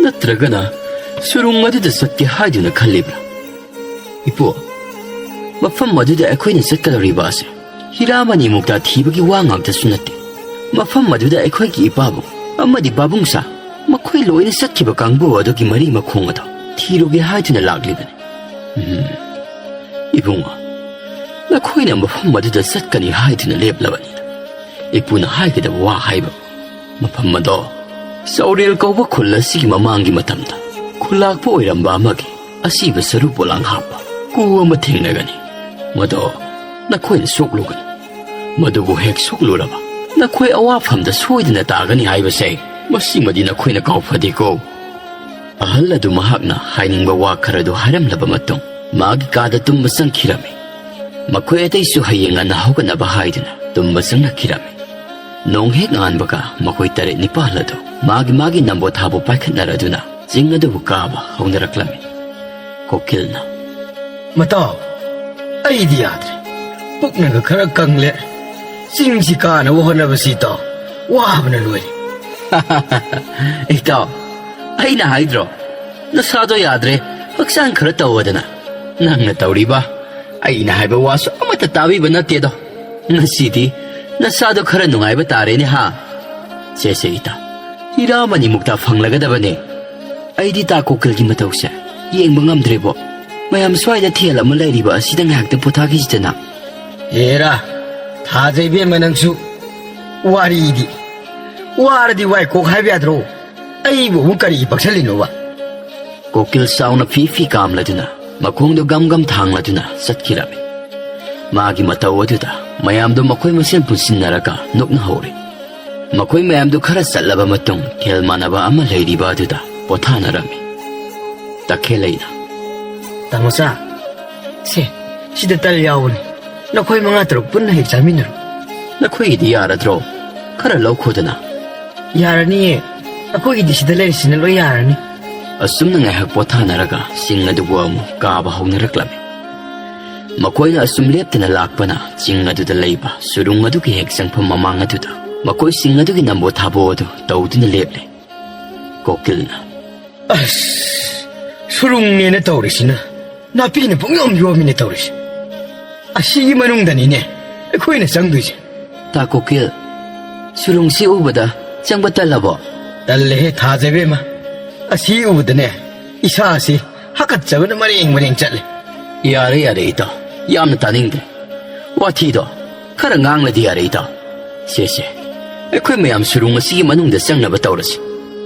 ꯅꯠꯇ꯭ꯔꯒꯅ ꯁꯨꯔꯨꯡ ꯑꯗꯨꯗ ꯆꯠꯀꯦ ꯍꯥꯏꯗꯨꯅ ꯈꯜꯂꯤꯕ꯭ꯔꯥ?" "ꯏꯄꯨ, ꯃꯐꯝ ꯑꯗꯨꯗ ꯑꯩꯈꯣꯏꯅ ꯆꯠꯀꯗꯧꯔꯤꯕ ꯑꯁꯦ ꯍꯤꯔꯥꯃꯅꯤ ꯃꯨꯛꯇꯥ ꯊꯤꯕꯒꯤ ꯋꯥ ꯉꯥꯛꯇꯁꯨ ꯅꯠꯇꯦ꯫ ꯃꯐꯝ ꯑꯗꯨꯗ ꯑꯩꯈꯣꯏꯒꯤ ꯏꯄꯥꯕꯨꯡ ꯑꯃꯗꯤ ꯄꯥꯕꯨꯡꯁꯥ, ꯃꯈꯣꯏ ꯂꯣꯏꯅ ꯆꯠꯈꯤꯕ ꯀꯥꯡꯕꯨ ꯑꯗꯨꯒꯤ ꯃꯔꯤ ꯃꯈꯣꯡ ꯑꯗꯣ ꯊꯤꯔꯨꯒꯦ ꯍꯥꯏꯗꯨꯅ ꯂꯥꯛꯂꯤꯕꯅꯤ꯫" "ꯎꯝ, ꯏꯕꯨꯡꯉꯣ, ꯅꯈꯣꯏꯅ ꯃꯐꯝ ꯑꯗꯨꯗ ꯆꯠꯀꯅꯤ ꯍꯥꯏꯗꯨꯅ ꯂꯦꯞꯂꯕꯅꯤꯗ ꯏꯄꯨꯅ ꯍꯥꯏꯒꯗꯕ ꯋꯥ ꯍꯥꯏꯕ꯫ ꯃꯐꯝ ꯑꯗꯣ ꯆꯥꯎꯔꯦꯜ ꯀꯧꯕ ꯈꯨꯜ ꯑꯁꯤꯒꯤ ꯃꯃꯥꯡꯒꯤ ꯃꯇꯝꯗ ꯈꯨꯜꯂꯥꯛꯄ ꯑꯣꯏꯔꯝꯕ ꯑꯃꯒꯤ ꯑꯁꯤꯕ ꯁꯔꯨ ꯄꯣꯂꯥꯡ ꯍꯥꯞꯄ ꯀꯨ ꯑꯃ ꯊꯦꯡꯅꯒꯅꯤ꯫ ꯃꯗꯣ ꯅꯈꯣꯏꯅ ꯁꯣꯛꯂꯨꯒꯅꯤ꯫ ꯃꯗꯨꯕꯨ ꯍꯦꯛ ꯁꯣꯛꯂꯨꯔꯕ ꯅꯈꯣꯏ ꯑꯋꯥꯐꯝꯗ ꯁꯣꯏꯗꯅ ꯇꯥꯒꯅꯤ ꯍꯥꯏꯕꯁꯦ ꯃꯁꯤꯃꯗꯤ ꯅꯈꯣꯏꯅ ꯀꯥꯎꯐꯗꯦꯀꯣ꯫ ꯑꯍꯜ ꯑꯗꯨ ꯃꯍꯥꯛꯅ ꯍꯥꯏꯅꯤꯡꯕ ꯋꯥ ꯈꯔꯗꯨ ꯍꯥꯏꯔꯝꯂꯕ ꯃꯇꯨꯡ ꯃꯥꯒꯤ ꯀꯥꯗ ꯇꯨꯝꯕ ꯆꯪꯈꯤꯔꯝꯃꯤ꯫ ꯃꯈꯣꯏ ꯑꯇꯩꯁꯨ ꯍꯌꯦꯡ ꯉꯟꯅ ꯍꯧꯒꯠꯅꯕ ꯍꯥꯏꯗꯨꯅ ꯇꯨꯝꯕ ꯆꯪꯂꯛꯈꯤꯔꯝꯃꯤ꯫ ꯅꯣꯡ ꯍꯦꯛ ꯉꯥꯟꯕꯒ ꯃꯈꯣꯏ ꯇꯔꯦꯠ ꯅꯤꯄꯥꯜ ꯑꯗꯨ ꯃꯥꯒꯤ ꯃꯥꯒꯤ ꯅꯝꯕꯣꯊꯥꯕꯨ ꯄꯥꯏꯈꯠꯅꯔꯗꯨꯅ ꯆꯤꯡ ꯑꯗꯨꯕꯨ ꯀꯥꯕ ꯍꯧꯅꯔꯛꯂꯝꯃꯤ꯫ ꯀꯣꯀꯤꯜꯅ, "ꯃꯇꯥꯎ, ꯑꯩꯗꯤ ꯌꯥꯗ꯭ꯔꯦ꯫ ꯄꯨꯛꯅꯒ ꯈꯔ ꯀꯪꯂꯦ꯫ ꯆꯤꯡꯁꯤ ꯀꯥꯅꯕ ꯍꯣꯠꯅꯕꯁꯤ ꯏꯇꯥꯎ, ꯋꯥꯕꯅ ꯂꯣꯏꯔꯦ꯫" "ꯏꯇꯥꯎ, ꯑꯩꯅ ꯍꯥꯏꯗ꯭ꯔꯣ? ꯅꯁꯥꯗꯣ ꯌꯥꯗ꯭ꯔꯦ, ꯍꯛꯆꯥꯡ ꯈꯔ ꯇꯧꯋꯗꯅ꯫ ꯅꯪꯅ ꯇꯧꯔꯤꯕ ꯑꯩꯅ ꯍꯥꯏꯕ ꯋꯥꯁꯨ ꯑꯃꯠꯇ ꯇꯥꯕꯤꯕ ꯅꯠꯇꯦꯗꯣ꯫ ꯉꯁꯤꯗꯤ ꯅꯁꯥꯗꯣ ꯈꯔ ꯅꯨꯡꯉꯥꯏꯕ ꯇꯥꯔꯦꯅꯦ ꯍꯥ? ꯁꯦ ꯁꯦ ꯏꯇꯥꯎ, ꯍꯤꯔꯥ ꯑꯃꯅꯤꯃꯨꯛꯇ ꯐꯪꯂꯒꯗꯕꯅꯦ꯫ ꯑꯩꯗꯤ ꯇꯥ ꯀꯣꯀꯤꯜꯒꯤ ꯃꯇꯧꯁꯦ ꯌꯦꯡꯕ ꯉꯝꯗ꯭ꯔꯦꯕꯣ꯫ ꯃꯌꯥꯝ ꯁ꯭ꯋꯥꯏꯗ ꯊꯦꯜ ꯑꯃ ꯂꯩꯔꯤꯕ ꯑꯁꯤꯗ ꯉꯥꯏꯍꯥꯛꯇ ꯄꯣꯊꯥꯈꯤꯁꯤꯗꯅ꯫" "ꯍꯦꯔꯥ, ꯊꯥꯖ ꯏꯕꯦꯝꯃ ꯅꯪꯁꯨ ꯋꯥꯔꯤꯗꯤ꯫ ꯋꯥꯔꯗꯤ ꯋꯥꯏ ꯀꯣꯛ ꯍꯥꯏꯕ ꯌꯥꯗ꯭ꯔꯣ? ꯑꯩꯕꯨ ꯑꯃꯨꯛ ꯀꯔꯤꯒꯤ ꯄꯛꯁꯜꯂꯤꯅꯣꯕ?" ꯀꯣꯀꯤꯜ ꯆꯥꯎꯅ ꯐꯤ ꯐꯤ ꯀꯥꯝꯂꯗꯨꯅ ꯃꯈꯣꯡꯗꯣ ꯒꯝ ꯒꯝ ꯊꯥꯡꯂꯗꯨꯅ ꯆꯠꯈꯤꯔꯝꯃꯤ꯫ ꯃꯥꯒꯤ ꯃꯇꯧ ꯑꯗꯨꯗ ꯃꯌꯥꯝꯗꯣ ꯃꯈꯣꯏ ꯃꯁꯦꯟ ꯄꯨꯟꯁꯤꯟꯅꯔꯒ ꯅꯣꯛꯅꯍꯧꯔꯤ꯫ ꯃꯈꯣꯏ ꯃꯌꯥꯝꯗꯨ ꯈꯔ ꯆꯠꯂꯕ ꯃꯇꯨꯡ ꯊꯦꯜ ꯃꯥꯟꯅꯕ ꯑꯃ ꯂꯩꯔꯤꯕ ꯑꯗꯨꯗ ꯄꯣꯊꯥꯅꯔꯝꯃꯤ꯫ ꯇꯈꯦꯜꯂꯩꯅ, "ꯇꯥꯃꯣꯆꯥ, ꯁꯦ, ꯁꯤꯗ ꯇꯜ ꯌꯥꯎꯕꯅꯤ꯫ ꯅꯈꯣꯏ ꯃꯉꯥ ꯇꯔꯨꯛ ꯄꯨꯟꯅ ꯍꯦꯛ ꯆꯥꯃꯤꯟꯅꯔꯣ꯫" "ꯅꯈꯣꯏꯒꯤꯗꯤ ꯌꯥꯔꯗ꯭ꯔꯣ? ꯈꯔ ꯂꯧꯈꯣꯗꯅ꯫" "ꯌꯥꯔꯅꯤꯌꯦ, ꯑꯩꯈꯣꯏꯒꯤꯗꯤ ꯁꯤꯗ ꯂꯩꯔꯤꯁꯤꯅ ꯂꯣꯏ ꯌꯥꯔꯅꯤ꯫" ꯑꯁꯨꯝꯅ ꯉꯥꯏꯍꯥꯛ ꯄꯣꯊꯥꯅꯔꯒ ꯆꯤꯡ ꯑꯗꯨꯕꯨ ꯑꯃꯨꯛ ꯀꯥꯕ ꯍꯧꯅꯔꯛꯂꯝꯃꯤ꯫ ꯃꯈꯣꯏꯅ ꯑꯁꯨꯝ ꯂꯦꯞꯇꯅ ꯂꯥꯛꯄꯅ ꯆꯤꯡ ꯑꯗꯨꯗ ꯂꯩꯕ ꯁꯨꯔꯨꯡ ꯑꯗꯨꯒꯤ ꯍꯦꯛ ꯆꯪꯐꯝ ꯃꯃꯥꯡ ꯑꯗꯨꯗ ꯃꯈꯣꯏꯁꯤꯡ ꯑꯗꯨꯒꯤ ꯅꯝꯕꯣ ꯊꯥꯕꯣ ꯑꯗꯨ ꯇꯧꯗꯨꯅ ꯂꯦꯞꯂꯦ꯫ ꯀꯣꯀꯤꯜꯅ, "ꯑꯁ, ꯁꯨꯔꯨꯡꯅꯦꯅ ꯇꯧꯔꯤꯁꯤꯅ ꯅꯥꯄꯤꯅ ꯄꯨꯡꯌꯣꯝ ꯌꯣꯝꯃꯤꯅꯦ ꯇꯧꯔꯤꯁꯦ꯫ ꯑꯁꯤꯒꯤ ꯃꯅꯨꯡꯗꯅꯤꯅꯦ ꯑꯩꯈꯣꯏꯅ ꯆꯪꯗꯣꯏꯁꯦ꯫" "ꯇꯥ ꯀꯣꯀꯤꯜ, ꯁꯨꯔꯨꯡꯁꯤ ꯎꯕꯗ ꯆꯪꯕ ꯇꯜꯂꯕꯣ?" "ꯇꯜꯂꯦꯍꯦ ꯊꯥꯖꯕꯦꯝꯃ, ꯑꯁꯤ ꯎꯕꯗꯅꯦ ꯏꯁꯥꯁꯤ ꯍꯥꯀꯠꯆꯕꯅ ꯃꯔꯦꯡ ꯃꯔꯦꯡ ꯆꯠꯂꯦ꯫" "ꯌꯥꯔꯦ ꯌꯥꯔꯦ ꯏꯇꯥꯎ, ꯌꯥꯝꯅ ꯇꯥꯅꯤꯡꯗ꯭ꯔꯦ꯫ ꯋꯥꯊꯤꯗꯣ ꯈꯔ ꯉꯥꯡꯂꯗꯤ ꯌꯥꯔꯦ ꯏꯇꯥꯎ꯫ ꯁꯦ ꯁꯦ, ꯑꯩꯈꯣꯏ ꯃꯌꯥꯝ ꯁꯨꯔꯨꯡ ꯑꯁꯤꯒꯤ ꯃꯅꯨꯡꯗ ꯆꯪꯅꯕ ꯇꯧꯔꯁꯤ꯫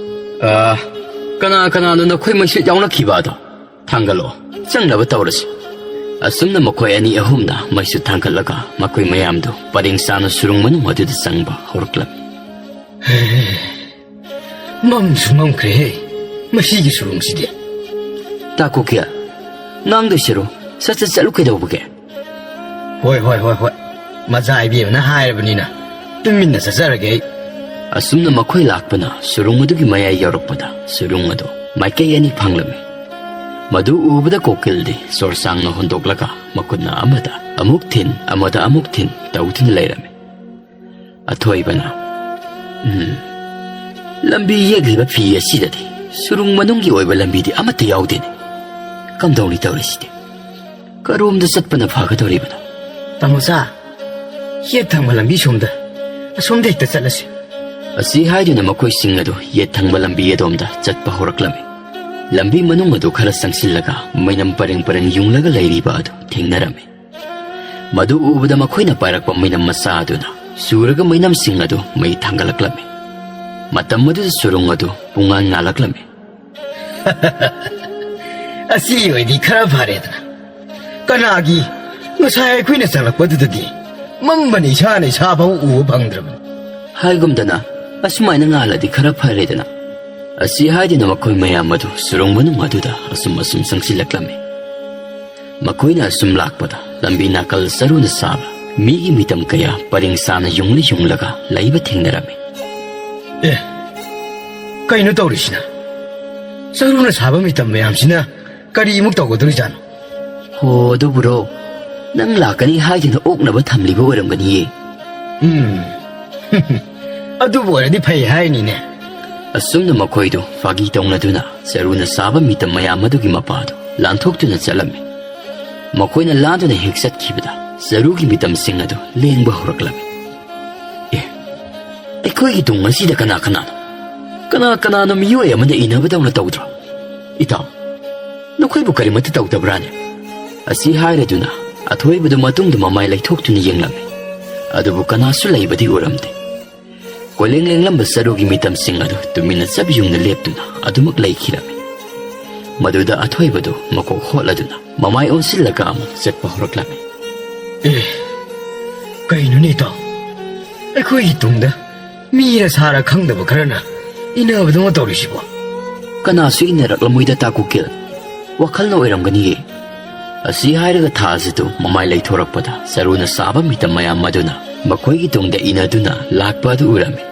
ꯑ, ꯀꯅꯥ ꯀꯅꯥꯅꯣ ꯅꯈꯣꯏ ꯃꯩꯁꯨꯠ ꯌꯥꯎꯅꯈꯤꯕ ꯑꯗꯣ? ꯊꯥꯡꯒꯠꯂꯛꯑꯣ, ꯆꯪꯅꯕ ꯇꯧꯔꯁꯤ꯫" ꯑꯁꯨꯝꯅ ꯃꯈꯣꯏ ꯑꯅꯤ ꯑꯍꯨꯝꯅ ꯃꯩꯁꯨꯠ ꯊꯥꯡꯒꯠꯂꯒ ꯃꯈꯣꯏ ꯃꯌꯥꯝꯗꯨ ꯄꯔꯦꯡ ꯁꯥꯅ ꯁꯨꯔꯨꯡ ꯃꯅꯨꯡ ꯑꯗꯨꯗ ꯆꯪꯕ ꯍꯧꯔꯛꯂꯝꯃꯤ꯫ ꯃꯝꯁꯨ ꯃꯝꯈ꯭ꯔꯦꯍꯦ, ꯃꯁꯤꯒꯤ ꯁꯨꯔꯨꯡꯁꯤꯗꯤ꯫ ꯇꯥ ꯀꯨꯀꯤꯜ, ꯉꯥꯡꯗꯣꯏ ꯁꯔꯨ, ꯁꯠ ꯁꯠ ꯆꯠꯂꯨ ꯀꯩꯗꯧꯕꯒꯦ? ꯍꯣꯏ, ꯍꯣꯏ, ꯍꯣꯏ, ꯍꯣꯏ꯫ ꯃꯖꯥ ꯏꯕꯦꯝꯃꯅ ꯍꯥꯏꯔꯕꯅꯤꯅ ꯇꯨꯃꯤꯟꯅ ꯆꯠꯆꯔꯒꯦ ꯑꯩ꯫ ꯑꯁꯨꯝꯅ ꯃꯈꯣꯏ ꯂꯥꯛꯄꯅ ꯁꯨꯔꯨꯡ ꯑꯗꯨꯒꯤ ꯃꯌꯥꯏ ꯌꯧꯔꯛꯄꯗ ꯁꯨꯔꯨꯡ ꯑꯗꯨ ꯃꯥꯏꯀꯩ ꯑꯅꯤ ꯐꯪꯂꯝꯃꯤ꯫ ꯃꯗꯨ ꯎꯕꯗ ꯀꯣꯀꯤꯜꯗꯤ ꯁꯣꯔ ꯁꯥꯡꯅ ꯍꯣꯟꯗꯣꯛꯂꯒ ꯃꯈꯨꯠꯅ ꯑꯃꯗ ꯑꯃꯨꯛ ꯊꯤꯟ, ꯑꯃꯗ ꯑꯃꯨꯛ ꯊꯤꯟ ꯇꯧꯗꯨꯅ ꯂꯩꯔꯝꯃꯤ꯫ ꯑꯊꯣꯏꯕꯅ, "ꯎꯝ, ꯂꯝꯕꯤ ꯌꯦꯛꯂꯤꯕ ꯐꯤ ꯑꯁꯤꯗꯗꯤ ꯁꯨꯔꯨꯡ ꯃꯅꯨꯡꯒꯤ ꯑꯣꯏꯕ ꯂꯝꯕꯤꯗꯤ ꯑꯃꯠꯇ ꯌꯥꯎꯗꯦꯅꯦ꯫ ꯀꯝꯗꯧꯅꯤ ꯇꯧꯔꯤꯁꯤꯗꯤ? ꯀꯔꯣꯝꯗ ꯆꯠꯄꯅ ꯐꯒꯗꯧꯔꯤꯕꯅꯣ?" "ꯇꯥꯃꯣꯆꯥ, ꯌꯦꯠ ꯊꯪꯕ ꯂꯝꯕꯤ ꯁꯣꯝꯗ, ꯑꯁꯣꯝꯗ ꯍꯦꯛꯇ ꯆꯠꯂꯁꯤ꯫" ꯑꯁꯤ ꯍꯥꯏꯗꯨꯅ ꯃꯈꯣꯏꯁꯤꯡ ꯑꯗꯨ ꯌꯦꯠ ꯊꯪꯕ ꯂꯝꯕꯤ ꯑꯗꯣꯝꯗ ꯆꯠꯄ ꯍꯧꯔꯛꯂꯝꯃꯤ꯫ ꯂꯝꯕꯤ ꯃꯅꯨꯡ ꯑꯗꯨ ꯈꯔ ꯆꯪꯁꯤꯜꯂꯒ ꯃꯩꯅꯝ ꯄꯔꯦꯡ ꯄꯔꯦꯡ ꯌꯨꯡꯂꯒ ꯂꯩꯔꯤꯕ ꯑꯗꯨ ꯊꯦꯡꯅꯔꯝꯃꯤ꯫ ꯃꯗꯨ ꯎꯕꯗ ꯃꯈꯣꯏꯅ ꯄꯥꯏꯔꯛꯄ ꯃꯩꯅꯝ ꯃꯆꯥ ꯑꯗꯨꯅ ꯆꯨꯔꯒ ꯃꯩꯅꯝꯁꯤꯡ ꯑꯗꯨ ꯃꯩ ꯊꯥꯡꯒꯠꯂꯛꯂꯝꯃꯤ꯫ ꯃꯇꯝ ꯑꯗꯨꯗ ꯁꯨꯔꯨꯡ ꯑꯗꯨ ꯄꯨꯡꯉꯥꯟ ꯉꯥꯜꯂꯛꯂꯝꯃꯤ꯫ "ꯑꯁꯤ ꯑꯣꯏꯗꯤ ꯈꯔ ꯐꯔꯦꯗꯅ꯫ ꯀꯅꯥꯒꯤ ꯉꯁꯥꯏ ꯑꯩꯈꯣꯏꯅ ꯆꯪꯂꯛꯄꯗꯨꯗꯗꯤ ꯃꯝꯕꯅ ꯏꯁꯥꯅ ꯏꯁꯥ ꯐꯥꯎ ꯎꯕ ꯐꯪꯗ꯭ꯔꯕꯅꯤ" ꯍꯥꯏꯒꯨꯝꯗꯅ, "ꯑꯁꯨꯃꯥꯏꯅ ꯉꯥꯜꯂꯗꯤ ꯈꯔ ꯐꯔꯦꯗꯅ꯫" ꯑꯁꯤ ꯍꯥꯏꯗꯨꯅ ꯃꯈꯣꯏ ꯃꯌꯥꯝ ꯑꯗꯨ ꯁꯨꯔꯨꯡ ꯃꯅꯨꯡ ꯑꯗꯨꯗ ꯑꯁꯨꯝ ꯑꯁꯨꯝ ꯆꯪꯁꯤꯜꯂꯛꯂꯝꯃꯤ꯫ ꯃꯈꯣꯏꯅ ꯑꯁꯨꯝ ꯂꯥꯛꯄꯗ ꯂꯝꯕꯤ ꯅꯥꯀꯜ ꯆꯔꯨꯅ ꯁꯥꯕ ꯃꯤꯒꯤ ꯃꯤꯇꯝ ꯀꯌꯥ ꯄꯔꯦꯡ ꯁꯥꯅ ꯌꯨꯡꯂ ꯌꯨꯡꯂꯒ ꯂꯩꯕ ꯊꯦꯡꯅꯔꯝꯃꯤ꯫ "ꯑꯦ, ꯀꯩꯅꯣ ꯇꯧꯔꯤꯁꯤꯅ? ꯆꯔꯨꯅ ꯁꯥꯕ ꯃꯤꯇꯝ ꯃꯌꯥꯝꯁꯤꯅ ꯀꯔꯤꯃꯨꯛ ꯇꯧꯒꯗꯧꯔꯤꯖꯥꯠꯅꯣ?" "ꯍꯣ, ꯑꯗꯨꯕꯨꯔꯣ, ꯅꯪ ꯂꯥꯛꯀꯅꯤ ꯍꯥꯏꯗꯨꯅ ꯑꯣꯛꯅꯕ ꯊꯝꯂꯤꯕ ꯑꯣꯏꯔꯝꯒꯅꯤꯌꯦ꯫" "ꯎꯝ, ꯑꯗꯨꯕꯨ ꯑꯣꯏꯔꯗꯤ ꯐꯩ ꯍꯥꯏꯅꯤꯅꯦ꯫" ꯑꯁꯨꯝꯅ ꯃꯈꯣꯏꯗꯨ ꯐꯥꯒꯤ ꯇꯧꯅꯗꯨꯅ ꯆꯔꯨꯅ ꯁꯥꯕ ꯃꯤꯇꯝ ꯃꯌꯥꯝ ꯑꯗꯨꯒꯤ ꯃꯄꯥꯗꯨ ꯂꯥꯟꯊꯣꯛꯇꯨꯅ ꯆꯠꯂꯝꯃꯤ꯫ ꯃꯈꯣꯏꯅ ꯂꯥꯟꯗꯨꯅ ꯍꯦꯛ ꯆꯠꯈꯤꯕꯗ ꯆꯔꯨꯒꯤ ꯃꯤꯇꯝꯁꯤꯡ ꯑꯗꯨ ꯂꯦꯡꯕ ꯍꯧꯔꯛꯂꯝꯃꯤ꯫ "ꯑꯦ, ꯑꯩꯈꯣꯏꯒꯤ ꯇꯨꯡ ꯑꯁꯤꯗ ꯀꯅꯥ ꯀꯅꯥꯅꯣ? ꯀꯅꯥ ꯀꯅꯥꯅꯣ ꯃꯤꯑꯣꯏ ꯑꯃꯅ ꯏꯟꯅꯕꯗꯧꯅ ꯇꯧꯗ꯭ꯔꯣ? ꯏꯇꯥꯎ, ꯅꯈꯣꯏꯕꯨ ꯀꯔꯤꯃꯠꯇ ꯇꯧꯗꯕ꯭ꯔꯥꯅꯦ?" ꯑꯁꯤ ꯍꯥꯏꯔꯗꯨꯅ ꯑꯊꯣꯏꯕꯗꯨ ꯃꯇꯨꯡꯗ ꯃꯃꯥꯏ ꯂꯩꯊꯣꯛꯇꯨꯅ ꯌꯦꯡꯂꯝꯃꯤ꯫ ꯑꯗꯨꯕꯨ ꯀꯅꯥꯁꯨ ꯂꯩꯕꯗꯤ ꯎꯔꯝꯗꯦ꯫ ꯀꯣꯏꯂꯦꯡ ꯂꯦꯡꯂꯝꯕ ꯆꯔꯨꯒꯤ ꯃꯤꯇꯝꯁꯤꯡ ꯑꯗꯨ ꯇꯨꯃꯤꯟꯅ ꯆꯞ ꯌꯨꯡꯅ ꯂꯦꯞꯇꯨꯅ ꯑꯗꯨꯃꯛ ꯂꯩꯈꯤꯔꯝꯃꯤ꯫ ꯃꯗꯨꯗ ꯑꯊꯣꯏꯕꯗꯨ ꯃꯀꯣꯛ ꯍꯣꯠꯂꯗꯨꯅ ꯃꯃꯥꯏ ꯑꯣꯟꯁꯤꯜꯂꯒ ꯑꯃꯨꯛ ꯆꯠꯄ ꯍꯧꯔꯛꯂꯝꯃꯤ꯫ "ꯑꯦ, ꯀꯩꯅꯣꯅꯦ ꯏꯇꯥꯎ? ꯑꯩꯈꯣꯏꯒꯤ ꯇꯨꯡꯗ ꯃꯤꯔ ꯁꯥꯔ ꯈꯪꯗꯕ ꯈꯔꯅ ꯏꯟꯅꯕꯗꯧꯅ ꯇꯧꯔꯤꯁꯤꯕꯣ? ꯀꯅꯥꯁꯨ ꯏꯟꯅꯔꯛꯂꯝꯃꯣꯏꯗ, ꯇꯥ ꯀꯨꯀꯤꯜ꯫ ꯋꯥꯈꯜꯅ ꯑꯣꯏꯔꯝꯒꯅꯤꯌꯦ꯫ ꯑꯁꯤ ꯍꯥꯏꯔꯒ ꯊꯥꯖꯗꯨ ꯃꯃꯥꯏ ꯂꯩꯊꯣꯔꯛꯄꯗ ꯆꯔꯨꯅ ꯁꯥꯕ ꯃꯤꯇꯝ ꯃꯌꯥꯝ ꯑꯗꯨꯅ ꯃꯈꯣꯏꯒꯤ ꯇꯨꯡꯗ ꯏꯟꯅꯗꯨꯅ ꯂꯥꯛꯄ ꯑꯗꯨ ꯎꯔꯝꯃꯤ꯫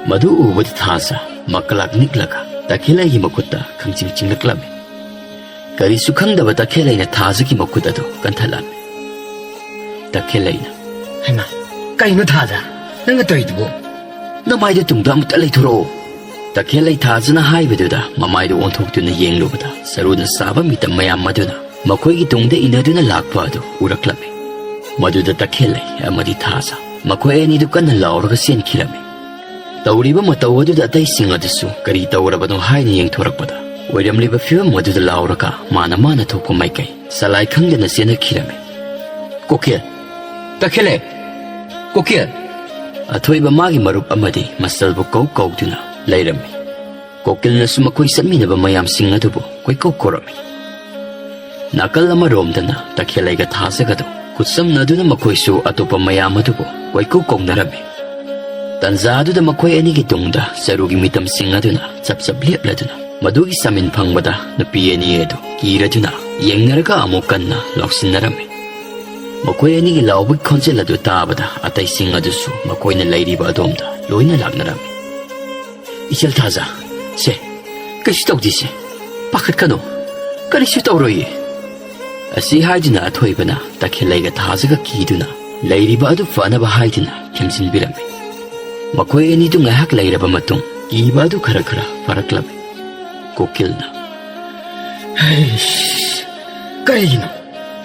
ꯃꯗꯨ ꯎꯕꯗ ꯊꯥꯖ ꯃꯀꯂꯥꯛ ꯅꯤꯛꯂꯒ ꯇꯈꯦꯜꯂꯩꯒꯤ ꯃꯈꯨꯠꯇ ꯈꯪꯆꯤꯡ ꯆꯤꯡꯂꯛꯂꯝꯃꯤ꯫ ꯀꯔꯤꯁꯨ ꯈꯪꯗꯕ ꯇꯈꯦꯜꯂꯩꯅ ꯊꯥꯖꯒꯤ ꯃꯈꯨꯠ ꯑꯗꯨ ꯀꯟꯊꯠꯂꯝꯃꯤ꯫ ꯇꯈꯦꯜꯂꯩꯅ, "ꯍꯩꯃꯥ, ꯀꯩꯅꯣ ꯊꯥꯖ? ꯅꯪꯅ ꯇꯧꯔꯤꯗꯨꯕꯨ?" "ꯅꯃꯥꯏꯗꯨ ꯇꯨꯡꯗ ꯑꯃꯨꯛꯇ ꯂꯩꯊꯣꯔꯛꯑꯣ!" ꯇꯈꯦꯜꯂꯩ ꯊꯥꯖꯅ ꯍꯥꯏꯕꯗꯨꯗ ꯃꯃꯥꯏꯗꯨ ꯑꯣꯟꯊꯣꯛꯇꯨꯅ ꯌꯦꯡꯂꯨꯕꯗ ꯆꯔꯨꯅ ꯁꯥꯕ ꯃꯤꯇꯝ ꯃꯌꯥꯝ ꯑꯗꯨꯅ ꯃꯈꯣꯏꯒꯤ ꯇꯨꯡꯗ ꯏꯟꯅꯗꯨꯅ ꯂꯥꯛꯄ ꯑꯗꯨ ꯎꯔꯛꯂꯝꯃꯤ꯫ ꯃꯗꯨꯗ ꯇꯈꯦꯜꯂꯩ ꯑꯃꯗꯤ ꯊꯥꯖ ꯃꯈꯣꯏ ꯑꯅꯤꯗꯨ ꯀꯟꯅ ꯂꯥꯎꯔꯒ ꯆꯦꯟꯈꯤꯔꯝꯃꯤ꯫ ꯇꯧꯔꯤꯕ ꯃꯇꯧ ꯑꯗꯨꯗ ꯑꯇꯩꯁꯤꯡ ꯑꯗꯨꯁꯨ ꯀꯔꯤ ꯇꯧꯔꯕꯅꯣ ꯍꯥꯏꯅ ꯌꯦꯡꯊꯣꯔꯛꯄꯗ ꯑꯣꯏꯔꯝꯂꯤꯕ ꯐꯤꯕꯝ ꯑꯗꯨꯗ ꯂꯥꯎꯔꯒ ꯃꯥꯅ ꯃꯥꯅ ꯊꯣꯛꯄ ꯃꯥꯏꯀꯩ ꯆꯂꯥꯏ ꯈꯪꯗꯅ ꯆꯦꯟꯅꯈꯤꯔꯝꯃꯤ꯫ "ꯀꯨꯀꯤꯜ! ꯇꯈꯦꯜꯂꯩ! ꯀꯨꯀꯤꯜ!" ꯑꯊꯣꯏꯕ ꯃꯥꯒꯤ ꯃꯔꯨꯞ ꯑꯃꯗꯤ ꯃꯆꯜꯕꯨ ꯀꯧ ꯀꯧꯗꯨꯅ ꯂꯩꯔꯝꯃꯤ꯫ ꯀꯨꯀꯤꯜꯅꯁꯨ ꯃꯈꯣꯏ ꯆꯠꯃꯤꯟꯅꯕ ꯃꯌꯥꯝꯁꯤꯡ ꯑꯗꯨꯕꯨ ꯀꯣꯏꯀꯧ ꯀꯧꯔꯝꯃꯤ꯫ ꯅꯥꯀꯜ ꯑꯃꯔꯣꯝꯗꯅ ꯇꯈꯦꯜꯂꯩꯒ ꯊꯥꯖꯒꯗꯨ ꯈꯨꯠꯁꯝꯅꯗꯨꯅ ꯃꯈꯣꯏꯁꯨ ꯑꯇꯣꯞꯄ ꯃꯌꯥꯝ ꯑꯗꯨꯕꯨ ꯀꯣꯏꯀꯧ ꯀꯧꯅꯔꯝꯃꯤ꯫ ꯇꯟꯖꯥ ꯑꯗꯨꯗ ꯃꯈꯣꯏ ꯑꯅꯤꯒꯤ ꯇꯨꯡꯗ ꯆꯔꯨꯒꯤ ꯃꯤꯇꯝꯁꯤꯡ ꯑꯗꯨꯅ ꯆꯞ ꯆꯞ ꯂꯦꯞꯂꯗꯨꯅ ꯃꯗꯨꯒꯤ ꯆꯥꯃꯤꯟ ꯐꯪꯕꯗ ꯅꯨꯄꯤ ꯑꯅꯤ ꯑꯗꯨ ꯀꯤꯔꯗꯨꯅ ꯌꯦꯡꯅꯔꯒ ꯑꯃꯨꯛ ꯀꯟꯅ ꯂꯥꯎꯁꯤꯟꯅꯔꯝꯃꯤ꯫ ꯃꯈꯣꯏ ꯑꯅꯤꯒꯤ ꯂꯥꯎꯕꯒꯤ ꯈꯣꯟꯖꯦꯜ ꯑꯗꯨ ꯇꯥꯕꯗ ꯑꯇꯩꯁꯤꯡ ꯑꯗꯨꯁꯨ ꯃꯈꯣꯏꯅ ꯂꯩꯔꯤꯕ ꯑꯗꯣꯝꯗ ꯂꯣꯏꯅ ꯂꯥꯛꯅꯔꯝꯃꯤ꯫ "ꯏꯆꯜ ꯊꯥꯖ, ꯁꯦ, ꯀꯩꯁꯨ ꯇꯧꯗꯦꯁꯦ, ꯄꯥꯈꯠꯀꯅꯨ, ꯀꯔꯤꯁꯨ ꯇꯧꯔꯣꯏꯌꯦ"꯫ ꯑꯁꯤ ꯍꯥꯏꯗꯨꯅ ꯑꯊꯣꯏꯕꯅ ꯇꯈꯦꯜꯂꯩꯒ ꯊꯥꯖꯒ ꯀꯤꯗꯨꯅ ꯂꯩꯔꯤꯕ ꯑꯗꯨ ꯐꯅꯕ ꯍꯥꯏꯗꯨꯅ ꯊꯦꯝꯖꯤꯟꯕꯤꯔꯝꯃꯤ꯫ ꯃꯈꯣꯏ ꯑꯅꯤꯗꯨ ꯉꯥꯏꯍꯥꯛ ꯂꯩꯔꯕ ꯃꯇꯨꯡ ꯀꯤꯕ ꯑꯗꯨ ꯈꯔ ꯈꯔ ꯐꯔꯛꯂꯝꯃꯤ꯫ ꯀꯨꯀꯤꯜꯅ, "ꯍꯩꯁ, ꯀꯔꯤꯒꯤꯅꯣ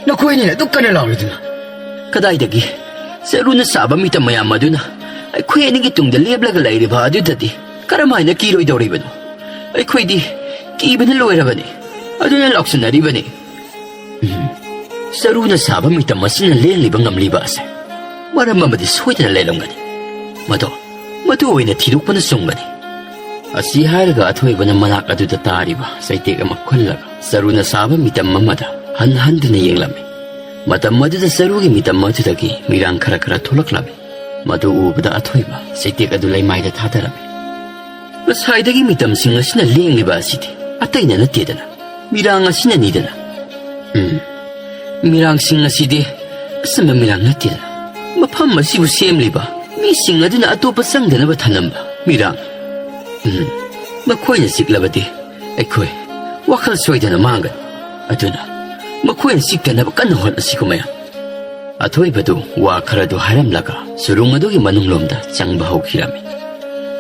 ꯅꯈꯣꯏ ꯑꯅꯤꯅ ꯑꯗꯨꯛ ꯀꯟꯅ ꯂꯥꯎꯔꯤꯗꯨꯅ?" "ꯀꯗꯥꯏꯗꯒꯤ? ꯆꯔꯨꯅ ꯁꯥꯕ ꯃꯤꯇꯝ ꯃꯌꯥꯝ ꯑꯗꯨꯅ ꯑꯩꯈꯣꯏ ꯑꯅꯤꯒꯤ ꯇꯨꯡꯗ ꯂꯦꯞꯂꯒ ꯂꯩꯔꯤꯕ ꯑꯗꯨꯗꯗꯤ ꯀꯔꯝꯍꯥꯏꯅ ꯀꯤꯔꯣꯏꯗꯧꯔꯤꯕꯅꯣ? ꯑꯩꯈꯣꯏꯗꯤ ꯀꯤꯕꯅ ꯂꯣꯏꯔꯕꯅꯤ, ꯑꯗꯨꯅ ꯂꯥꯎꯁꯤꯟꯅꯔꯤꯕꯅꯤ"꯫ ꯎꯝ, ꯆꯔꯨꯅ ꯁꯥꯕ ꯃꯤꯇꯝ ꯑꯁꯤꯅ ꯂꯦꯡꯂꯤꯕ ꯉꯝꯂꯤꯕ ꯑꯁꯦ ꯃꯔꯝ ꯑꯃꯗꯤ ꯁꯣꯏꯗꯅ ꯂꯩꯔꯝꯒꯅꯤ꯫ ꯃꯗꯣ, ꯃꯗꯨ ꯑꯣꯏꯅ ꯊꯤꯗꯣꯛꯄꯅ ꯆꯨꯝꯒꯅꯤ꯫ ꯑꯁꯤ ꯍꯥꯏꯔꯒ ꯑꯊꯣꯏꯕꯅ ꯃꯅꯥꯛ ꯑꯗꯨꯗ ꯇꯥꯔꯤꯕ ꯆꯩꯇꯦꯛ ꯑꯃ ꯈꯨꯜꯂꯒ ꯆꯔꯨꯅ ꯁꯥꯕ ꯃꯤꯇꯝ ꯑꯃꯗ ꯍꯟ ꯍꯟꯗꯨꯅ ꯌꯦꯡꯂꯝꯃꯤ꯫ ꯃꯇꯝ ꯑꯗꯨꯗ ꯆꯔꯨꯒꯤ ꯃꯤꯇꯝ ꯑꯗꯨꯗꯒꯤ ꯃꯤꯔꯥꯡ ꯈꯔ ꯈꯔ ꯊꯣꯛꯂꯛꯂꯝꯃꯤ꯫ ꯃꯗꯨ ꯎꯕꯗ ꯑꯊꯣꯏꯕ ꯆꯩꯇꯦꯛ ꯑꯗꯨ ꯂꯩꯃꯥꯏꯗ ꯊꯥꯗꯔꯝꯃꯤ꯫ ꯉꯁꯥꯏꯗꯒꯤ ꯃꯤꯇꯝꯁꯤꯡ ꯑꯁꯤꯅ ꯂꯦꯡꯂꯤꯕ ꯑꯁꯤꯗꯤ ꯑꯇꯩꯅ ꯅꯠꯇꯦꯗꯅ, ꯃꯤꯔꯥꯡ ꯑꯁꯤꯅꯅꯤꯗꯅ꯫ ꯎꯝ, ꯃꯤꯔꯥꯡꯁꯤꯡ ꯑꯁꯤꯗꯤ ꯑꯆꯝꯕ ꯃꯤꯔꯥꯡ ꯅꯠꯇꯦꯗꯅ꯫ ꯃꯐꯝ ꯑꯁꯤꯕꯨ ꯁꯦꯝꯂꯤꯕ ꯃꯤꯁꯤꯡ ꯑꯗꯨꯅ ꯑꯇꯣꯞꯄ ꯆꯪꯗꯅꯕ ꯊꯅꯝꯕ ꯃꯤꯔꯥꯡ꯫ ꯎꯝ, ꯃꯈꯣꯏꯅ ꯆꯤꯛꯂꯕꯗꯤ ꯑꯩꯈꯣꯏ ꯋꯥꯈꯜ ꯁꯣꯏꯗꯅ ꯃꯥꯡꯒꯅꯤ꯫ ꯑꯗꯨꯅ ꯃꯈꯣꯏꯅ ꯆꯤꯛꯇꯅꯕ ꯀꯟꯅ ꯍꯣꯠꯅꯁꯤꯀꯣ ꯃꯌꯥꯝ꯫ ꯑꯊꯣꯏꯕꯗꯨ ꯋꯥ ꯈꯔꯗꯨ ꯍꯥꯏꯔꯝꯂꯒ ꯁꯨꯔꯨꯡ ꯑꯗꯨꯒꯤ ꯃꯅꯨꯡꯂꯣꯝꯗ ꯆꯪꯕ ꯍꯧꯈꯤꯔꯝꯃꯤ꯫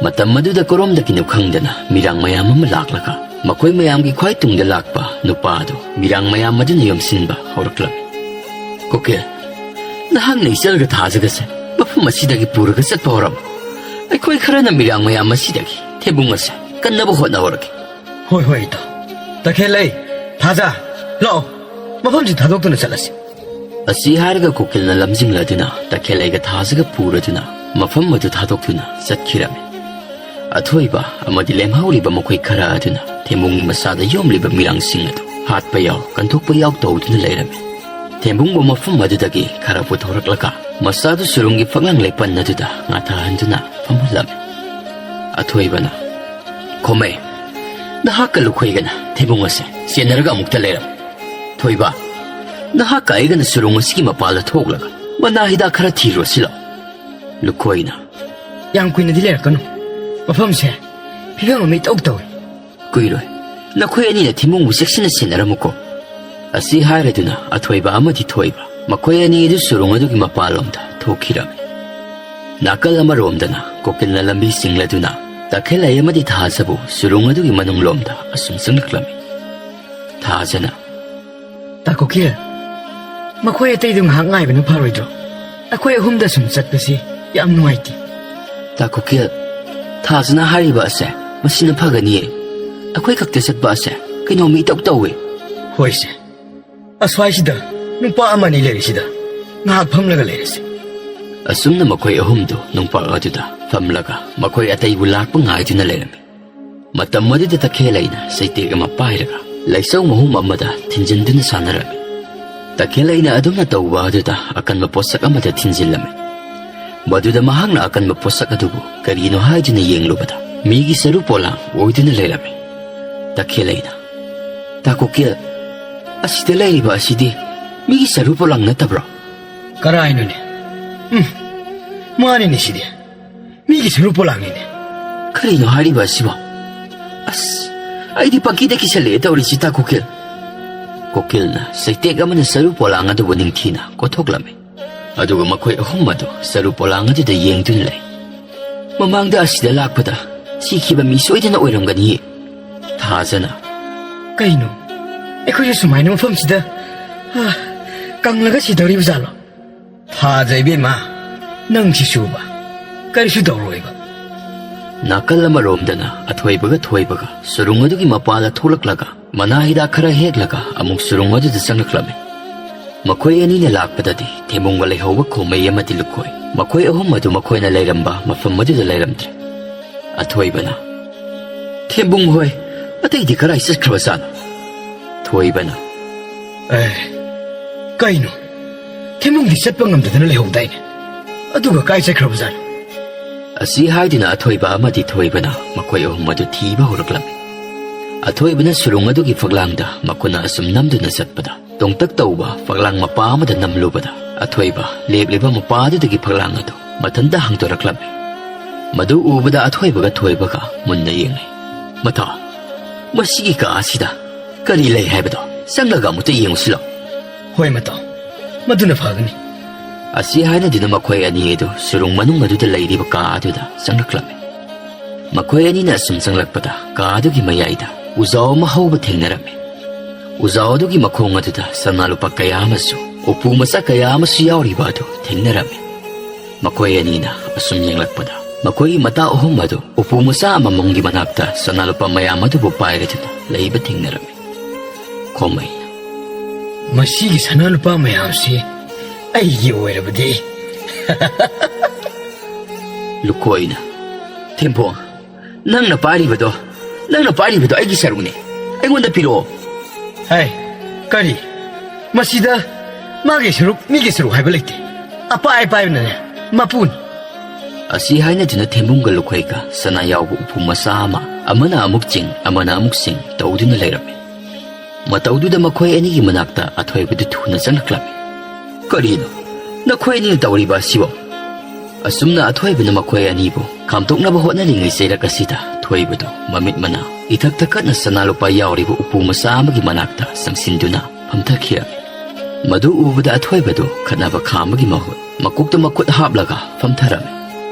ꯃꯇꯝ ꯑꯗꯨꯗ ꯀꯔꯣꯝꯗꯒꯤꯅꯣ ꯈꯪꯗꯅ ꯃꯤꯔꯥꯡ ꯃꯌꯥꯝ ꯑꯃ ꯂꯥꯛꯂꯒ ꯃꯈꯣꯏ ꯃꯌꯥꯝꯒꯤ ꯈ꯭ꯋꯥꯏ ꯇꯨꯡꯗ ꯂꯥꯛꯄ ꯅꯨꯄꯥ ꯑꯗꯨ ꯃꯤꯔꯥꯡ ꯃꯌꯥꯝ ꯑꯗꯨꯅ ꯌꯣꯝꯁꯤꯟꯕ ꯍꯧꯔꯛꯂꯝꯃꯤ꯫ "ꯀꯨꯀꯤꯜ, ꯅꯍꯥꯛꯅ ꯏꯆꯜꯒ ꯊꯥꯖꯒꯁꯦ ꯃꯐꯝ ꯑꯁꯤꯗꯒꯤ ꯄꯨꯔꯒ ꯆꯠꯄ ꯍꯧꯔꯝꯃꯨ꯫ ꯑꯩꯈꯣꯏ ꯈꯔꯅ ꯃꯤꯔꯥꯡ ꯃꯌꯥꯝ ꯑꯁꯤꯗꯒꯤ ꯊꯦꯕꯨꯡ ꯑꯁꯦ ꯀꯟꯅꯕ ꯍꯣꯠꯅꯍꯧꯔꯒꯦ꯫" "ꯍꯣꯏ, ꯍꯣꯏ, ꯏꯇꯥꯎ꯫ ꯇꯈꯦꯜꯂꯩ, ꯊꯥꯖ, ꯂꯥꯛꯑꯣ, ꯃꯐꯝꯁꯤ ꯊꯥꯗꯣꯛꯇꯨꯅ ꯆꯠꯂꯁꯤ꯫" ꯑꯁꯤ ꯍꯥꯏꯔꯒ ꯀꯨꯀꯤꯜꯅ ꯂꯝꯖꯤꯡꯂꯗꯨꯅ ꯇꯈꯦꯜꯂꯩꯒ ꯊꯥꯖꯒ ꯄꯨꯔꯗꯨꯅ ꯃꯐꯝ ꯑꯗꯨ ꯊꯥꯗꯣꯛꯇꯨꯅ ꯆꯠꯈꯤꯔꯝꯃꯤ꯫ ꯑꯊꯣꯏꯕ ꯑꯃꯗꯤ ꯂꯦꯝꯍꯧꯔꯤꯕ ꯃꯈꯣꯏ ꯈꯔ ꯑꯗꯨꯅ ꯊꯦꯝꯕꯨꯡꯒꯤ ꯃꯆꯥꯗ ꯌꯣꯝꯂꯤꯕ ꯃꯤꯔꯥꯡꯁꯤꯡ ꯑꯗꯨ ꯍꯥꯠꯄ ꯌꯥꯎ, ꯀꯟꯊꯣꯛꯄ ꯌꯥꯎ ꯇꯧꯗꯨꯅ ꯂꯩꯔꯝꯃꯤ꯫ ꯊꯦꯝꯕꯨꯡꯕꯨ ꯃꯐꯝ ꯑꯗꯨꯗꯒꯤ ꯈꯔ ꯄꯨꯊꯣꯔꯛꯂꯒ ꯃꯆꯥꯗꯨ ꯁꯨꯔꯨꯡꯒꯤ ꯐꯛꯂꯥꯡ ꯂꯩꯄꯟ ꯑꯗꯨꯗ ꯉꯥꯊꯍꯟꯗꯨꯅ ꯐꯝꯍꯜꯂꯝꯃꯤ꯫ ꯑꯊꯣꯏꯕꯅ, "ꯈꯣꯃꯩ, ꯅꯍꯥꯛꯀ ꯂꯨꯈꯣꯏꯒꯅ ꯊꯦꯝꯕꯨꯡ ꯑꯁꯦ ꯆꯦꯟꯅꯔꯒ ꯑꯃꯨꯛꯇ ꯂꯩꯔꯝꯃꯨ꯫ ꯊꯣꯏꯕ, ꯅꯍꯥꯛꯀ ꯑꯩꯒꯅ ꯁꯨꯔꯨꯡ ꯑꯁꯤꯒꯤ ꯃꯄꯥꯜꯗ ꯊꯣꯛꯂꯒ ꯃꯅꯥ ꯍꯤꯗꯥꯛ ꯈꯔ ꯊꯤꯔꯨꯔꯁꯤ ꯂꯥꯎ꯫" ꯂꯨꯈꯣꯏꯅ, "ꯌꯥꯝ ꯀꯨꯏꯅꯗꯤ ꯂꯩꯔꯛꯀꯅꯨ꯫ ꯃꯐꯝꯁꯦ ꯐꯤꯕꯝ ꯑꯃ ꯏꯇꯧ ꯇꯧꯏ꯫" "ꯀꯨꯏꯔꯣꯏ꯫ ꯅꯈꯣꯏ ꯑꯅꯤꯅ ꯊꯤꯃꯨꯡꯕꯨ ꯆꯦꯛꯁꯤꯟꯅ ꯁꯦꯟꯅꯔꯝꯃꯨꯀꯣ꯫" ꯑꯁꯤ ꯍꯥꯏꯔꯗꯨꯅ ꯑꯊꯣꯏꯕ ꯑꯃꯗꯤ ꯊꯣꯏꯕ ꯃꯈꯣꯏ ꯑꯅꯤ ꯑꯗꯨ ꯁꯨꯔꯨꯡ ꯑꯗꯨꯒꯤ ꯃꯄꯥꯟꯂꯣꯝꯗ ꯊꯣꯛꯈꯤꯔꯝꯃꯤ꯫ ꯅꯥꯀꯜ ꯑꯃꯔꯣꯝꯗꯅ ꯀꯣꯀꯤꯜꯅ ꯂꯝꯕꯤ ꯆꯤꯡꯂꯗꯨꯅ ꯇꯈꯦꯜꯂꯩ ꯑꯃꯗꯤ ꯊꯥꯖꯕꯨ ꯁꯨꯔꯨꯡ ꯑꯗꯨꯒꯤ ꯃꯅꯨꯡꯂꯣꯝꯗ ꯑꯁꯨꯝ ꯆꯪꯂꯛꯂꯝꯃꯤ꯫ ꯊꯥꯖꯅ, "ꯇꯥ ꯀꯣꯀꯤꯜ, ꯃꯈꯣꯏ ꯑꯇꯩꯗꯨ ꯉꯥꯏꯍꯥꯛ ꯉꯥꯏꯕꯅ ꯐꯔꯣꯏꯗ꯭ꯔꯣ? ꯑꯩꯈꯣꯏ ꯑꯍꯨꯝꯗ ꯁꯨꯝ ꯆꯠꯄꯁꯤ ꯌꯥꯝ ꯅꯨꯡꯉꯥꯏꯇꯦ꯫" "ꯇꯥ ꯀꯣꯀꯤꯜ, ꯊꯥꯖꯅ ꯍꯥꯏꯔꯤꯕ ꯑꯁꯦ ꯃꯁꯤꯅ ꯐꯒꯅꯤꯌꯦ꯫ ꯑꯩꯈꯣꯏ ꯈꯛꯇ ꯆꯠꯄ ꯑꯁꯦ ꯀꯩꯅꯣꯝꯃ ꯏꯇꯧ ꯇꯧꯋꯦ꯫" "ꯍꯣꯏꯁꯦ, ꯑꯁ꯭ꯋꯥꯏꯁꯤꯗ ꯅꯨꯄꯥ ꯑꯃꯅꯤ ꯂꯩꯔꯤꯁꯤꯗ ꯉꯥꯏꯍꯥꯛ ꯐꯝꯂꯒ ꯂꯩꯔꯁꯤ꯫" ꯑꯁꯨꯝꯅ ꯃꯈꯣꯏ ꯑꯍꯨꯝꯗꯨ ꯅꯨꯡꯄꯥꯛ ꯑꯗꯨꯗ ꯐꯝꯂꯒ ꯃꯈꯣꯏ ꯑꯇꯩꯕꯨ ꯂꯥꯛꯄ ꯉꯥꯏꯗꯨꯅ ꯂꯩꯔꯝꯃꯤ꯫ ꯃꯇꯝ ꯑꯗꯨꯗ ꯇꯈꯦꯜꯂꯩꯅ ꯆꯩꯇꯦꯛ ꯑꯃ ꯄꯥꯏꯔꯒ ꯂꯩꯆꯧ ꯃꯍꯨꯝ ꯑꯃꯗ ꯊꯤꯟꯖꯤꯟꯗꯨꯅ ꯁꯥꯟꯅꯔꯝꯃꯤ꯫ ꯇꯈꯦꯜꯂꯩꯅ ꯑꯗꯨꯝꯅ ꯇꯧꯕ ꯑꯗꯨꯗ ꯑꯀꯟꯕ ꯄꯣꯠꯁꯛ ꯑꯃꯗ ꯊꯤꯟꯖꯤꯜꯂꯝꯃꯤ꯫ ꯃꯗꯨꯗ ꯃꯍꯥꯛꯅ ꯑꯀꯟꯕ ꯄꯣꯠꯁꯛ ꯑꯗꯨꯕꯨ ꯀꯔꯤꯅꯣ ꯍꯥꯏꯗꯨꯅ ꯌꯦꯡꯂꯨꯕꯗ, ꯃꯤꯒꯤ ꯁꯔꯨ ꯄꯣꯂꯥꯡ ꯑꯣꯏꯗꯨꯅ ꯂꯩꯔꯝꯃꯤ꯫ ꯇꯈꯦꯜꯂꯩꯅ, "ꯇꯥ ꯀꯨꯀꯤꯜ, ꯑꯁꯤꯗ ꯂꯩꯔꯤꯕ ꯑꯁꯤꯗꯤ ꯃꯤꯒꯤ ꯁꯔꯨ ꯄꯣꯂꯥꯡ ꯅꯠꯇꯕ꯭ꯔꯣ?" "ꯀꯔꯥꯏꯅꯣꯅꯦ? ꯎꯝ, ꯃꯥꯅꯤꯅꯦ ꯁꯤꯗꯤ꯫ ꯃꯤꯒꯤ ꯁꯔꯨ ꯄꯣꯂꯥꯡꯅꯤꯅꯦ꯫ ꯀꯔꯤꯅꯣ ꯍꯥꯏꯔꯤꯕ ꯑꯁꯤꯕꯣ? ꯑꯁ, ꯑꯩꯗꯤ ꯄꯪꯀꯤꯗ ꯀꯤꯁꯜꯂꯛꯑꯦ ꯇꯧꯔꯤꯁꯤ, ꯇꯥ ꯀꯨꯀꯤꯜ꯫" ꯀꯨꯀꯤꯜꯅ ꯆꯩꯇꯦꯛ ꯑꯃꯅ ꯁꯔꯨ ꯄꯣꯂꯥꯡ ꯑꯗꯨꯕꯨ ꯅꯤꯡꯊꯤꯅ ꯀꯣꯠꯊꯣꯛꯂꯝꯃꯤ꯫ ꯑꯗꯨꯒ ꯃꯈꯣꯏ ꯑꯍꯨꯝ ꯑꯗꯨ ꯆꯔꯨ ꯄꯣꯂꯥꯡ ꯑꯗꯨꯗ ꯌꯦꯡꯗꯨꯅ ꯂꯩ꯫ "ꯃꯃꯥꯡꯗ ꯑꯁꯤꯗ ꯂꯥꯛꯄꯗ ꯁꯤꯈꯤꯕ ꯃꯤ ꯁꯣꯏꯗꯅ ꯑꯣꯏꯔꯝꯒꯅꯤ꯫" ꯊꯥꯖꯅ, "ꯀꯩꯅꯣ? ꯑꯩꯈꯣꯏꯁꯨ ꯁꯨꯃꯥꯏꯅ ꯃꯐꯝꯁꯤꯗ, ꯑꯥ, ꯀꯪꯂꯒ ꯁꯤꯗꯧꯔꯤꯕ ꯖꯥꯠꯂꯣ?" "ꯊꯥꯖ ꯏꯕꯦꯝꯃ, ꯅꯪꯁꯤꯁꯨꯕ, ꯀꯔꯤꯁꯨ ꯇꯧꯔꯣꯏꯕ꯫" ꯅꯥꯀꯜ ꯑꯃꯔꯣꯝꯗꯅ ꯑꯊꯣꯏꯕꯒ ꯊꯣꯏꯕꯒ ꯁꯨꯔꯨꯡ ꯑꯗꯨꯒꯤ ꯃꯄꯥꯗ ꯊꯣꯛꯂꯛꯂꯒ ꯃꯅꯥ ꯍꯤꯗꯥꯛ ꯈꯔ ꯍꯦꯛꯂꯒ ꯑꯃꯨꯛ ꯁꯨꯔꯨꯡ ꯑꯗꯨꯗ ꯆꯪꯂꯛꯂꯝꯃꯤ꯫ ꯃꯈꯣꯏ ꯑꯅꯤꯅ ꯂꯥꯛꯄꯗꯗꯤ ꯊꯦꯝꯕꯨꯡꯒ ꯂꯩꯍꯧꯕ ꯈꯣꯝꯃꯩ ꯑꯃꯗꯤ ꯂꯨꯀꯣꯏ, ꯃꯈꯣꯏ ꯑꯍꯨꯝ ꯑꯗꯨ ꯃꯈꯣꯏꯅ ꯂꯩꯔꯝꯕ ꯃꯐꯝ ꯑꯗꯨꯗ ꯂꯩꯔꯝꯗ꯭ꯔꯦ꯫ ꯑꯊꯣꯏꯕꯅ, "ꯊꯦꯝꯕꯨꯡ ꯍꯣꯏ, ꯑꯇꯩꯗꯤ ꯀꯔꯥꯏ ꯆꯠꯈ꯭ꯔꯕꯖꯥꯠꯅꯣ?" ꯊꯣꯏꯕꯅ, "ꯑꯦ, ꯀꯩꯅꯣ? ꯊꯦꯝꯕꯨꯡꯗꯤ ꯆꯠꯄ ꯉꯝꯗꯗꯅ ꯂꯩꯍꯧꯗꯥꯏꯅꯦ? ꯑꯗꯨꯒ ꯀꯥꯏ ꯆꯠꯈ꯭ꯔꯕꯖꯥꯠꯅꯣ?" ꯑꯁꯤ ꯍꯥꯏꯗꯨꯅ ꯑꯊꯣꯏꯕ ꯑꯃꯗꯤ ꯊꯣꯏꯕꯅ ꯃꯈꯣꯏ ꯑꯍꯨꯝ ꯑꯗꯨ ꯊꯤꯕ ꯍꯧꯔꯛꯂꯝꯃꯤ꯫ ꯑꯊꯣꯏꯕꯅ ꯁꯨꯔꯨꯡ ꯑꯗꯨꯒꯤ ꯐꯛꯂꯥꯡꯗ ꯃꯈꯨꯠꯅ ꯑꯁꯨꯝ ꯅꯝꯗꯨꯅ ꯆꯠꯄꯗ, ꯇꯣꯡꯇꯛ ꯇꯧꯕ ꯐꯛꯂꯥꯡ ꯃꯄꯥ ꯑꯃꯗ ꯅꯝꯂꯨꯕꯗ, ꯑꯊꯣꯏꯕ ꯂꯦꯞꯂꯤꯕ ꯃꯄꯥ ꯑꯗꯨꯗꯒꯤ ꯐꯛꯂꯥꯡ ꯑꯗꯨ ꯃꯊꯟꯇ ꯍꯥꯡꯗꯣꯔꯛꯂꯝꯃꯤ꯫ ꯃꯗꯨ ꯎꯕꯗ ꯑꯊꯣꯏꯕꯒ ꯊꯣꯏꯕꯒ ꯃꯨꯟꯅ ꯌꯦꯡꯂꯦ꯫ "ꯃꯇꯥꯎ, ꯃꯁꯤꯒꯤ ꯀꯥ ꯑꯁꯤꯗ ꯀꯔꯤ ꯂꯩ ꯍꯥꯏꯕꯗꯣ ꯆꯪꯂꯒ ꯑꯃꯨꯛꯇ ꯌꯦꯡꯉꯨꯁꯤ ꯂꯥꯎ꯫" "ꯍꯣꯏ ꯃꯇꯥꯎ, ꯃꯗꯨꯅ ꯐꯒꯅꯤ꯫" ꯑꯁꯤ ꯍꯥꯏꯅꯗꯨꯅ ꯃꯈꯣꯏ ꯑꯅꯤ ꯑꯗꯨ ꯁꯨꯔꯨꯡ ꯃꯅꯨꯡ ꯑꯗꯨꯗ ꯂꯩꯔꯤꯕ ꯀꯥ ꯑꯗꯨꯗ ꯆꯪꯂꯛꯂꯝꯃꯤ꯫ ꯃꯈꯣꯏ ꯑꯅꯤꯅ ꯑꯁꯨꯝ ꯆꯪꯂꯛꯄꯗ ꯀꯥ ꯑꯗꯨꯒꯤ ꯃꯌꯥꯏꯗ ꯎꯖꯥꯎ ꯑꯃ ꯍꯧꯕ ꯊꯦꯡꯅꯔꯝꯃꯤ꯫ ꯎꯖꯥꯎ ꯑꯗꯨꯒꯤ ꯃꯈꯣꯡ ꯑꯗꯨꯗ ꯁꯅꯥ ꯂꯨꯄꯥ ꯀꯌꯥ ꯑꯃꯁꯨ, ꯎꯄꯨ ꯃꯆꯥ ꯀꯌꯥ ꯑꯃꯁꯨ ꯌꯥꯎꯔꯤꯕ ꯑꯗꯨ ꯊꯦꯡꯅꯔꯝꯃꯤ꯫ ꯃꯈꯣꯏ ꯑꯅꯤꯅ ꯑꯁꯨꯝ ꯌꯦꯡꯂꯛꯄꯗ, ꯃꯈꯣꯏꯒꯤ ꯃꯇꯥ ꯑꯍꯨꯝ ꯑꯗꯨ ꯎꯄꯨ ꯃꯆꯥ ꯑꯃꯃꯝꯒꯤ ꯃꯅꯥꯛꯇ ꯁꯅꯥ ꯂꯨꯄꯥ ꯃꯌꯥꯝ ꯑꯗꯨꯕꯨ ꯄꯥꯏꯔꯗꯨꯅ ꯂꯩꯕ ꯊꯦꯡꯅꯔꯝꯃꯤ꯫ ꯈꯣꯝꯃꯩꯅ, "ꯃꯁꯤꯒꯤ ꯁꯅꯥ ꯂꯨꯄꯥ ꯃꯌꯥꯝꯁꯤ ꯑꯩꯒꯤ ꯑꯣꯏꯔꯕꯗꯤ?" ꯂꯨꯀꯣꯏꯅ, "ꯊꯦꯝꯕꯣꯡ, ꯅꯪꯅ ꯄꯥꯏꯔꯤꯕꯗꯣ, ꯅꯪꯅ ꯄꯥꯏꯔꯤꯕꯗꯣ ꯑꯩꯒꯤ ꯁꯔꯨꯛꯅꯤ꯫ ꯑꯩꯉꯣꯟꯗ ꯄꯤꯔꯛꯑꯣ꯫" "ꯍꯥꯏ, ꯀꯔꯤ? ꯃꯁꯤꯗ ꯃꯥꯒꯤ ꯁꯔꯨꯛ, ꯃꯤꯒꯤ ꯁꯔꯨꯛ ꯍꯥꯏꯕ ꯂꯩꯇꯦ꯫ ꯑꯄꯥꯏ ꯑꯄꯥꯏꯕꯅꯅꯦ, ꯃꯄꯨꯅꯤ꯫" ꯑꯁꯤ ꯍꯥꯏꯅꯗꯨꯅ ꯊꯦꯝꯕꯨꯡꯒ ꯂꯨꯈꯣꯏꯒ ꯁꯅꯥ ꯌꯥꯎꯕ ꯎꯄꯨ ꯃꯆꯥ ꯑꯃ ꯑꯃꯅ ꯑꯃꯨꯛ ꯆꯤꯡ, ꯑꯃꯅ ꯑꯃꯨꯛ ꯆꯤꯡ ꯇꯧꯗꯨꯅ ꯂꯩꯔꯝꯃꯤ꯫ ꯃꯇꯧꯗꯨꯗ ꯃꯈꯣꯏ ꯑꯅꯤꯒꯤ ꯃꯅꯥꯛꯇ ꯑꯊꯣꯏꯕꯗꯨ ꯊꯨꯅ ꯆꯪꯂꯛꯂꯝꯃꯤ꯫ "ꯀꯔꯤꯅꯣ ꯅꯈꯣꯏ ꯑꯅꯤꯅ ꯇꯧꯔꯤꯕ ꯑꯁꯤꯕꯣ?" ꯑꯁꯨꯝꯅ ꯑꯊꯣꯏꯕꯅ ꯃꯈꯣꯏ ꯑꯅꯤꯕꯨ ꯈꯥꯝꯇꯣꯛꯅꯕ ꯍꯣꯠꯅꯔꯤꯉꯩ ꯆꯩꯔꯛ ꯑꯁꯤꯗ ꯊꯣꯏꯕꯗꯨ ꯃꯃꯤꯠ ꯃꯅꯥ ꯏꯊꯛꯇ ꯀꯠꯅ ꯁꯅꯥ ꯂꯨꯄꯥ ꯌꯥꯎꯔꯤꯕ ꯎꯄꯨ ꯃꯆꯥ ꯑꯃꯒꯤ ꯃꯅꯥꯛꯇ ꯆꯪꯁꯤꯟꯗꯨꯅ ꯐꯝꯊꯈꯤꯔꯝꯃꯤ꯫ ꯃꯗꯨ ꯎꯕꯗ ꯑꯊꯣꯏꯕꯗꯨ ꯈꯠꯅꯕ ꯈꯥꯝꯕꯒꯤ ꯃꯍꯨꯠ ꯃꯀꯣꯛꯇ ꯃꯈꯨꯠ ꯍꯥꯞꯂꯒ ꯐꯝꯊꯔꯝꯃꯤ꯫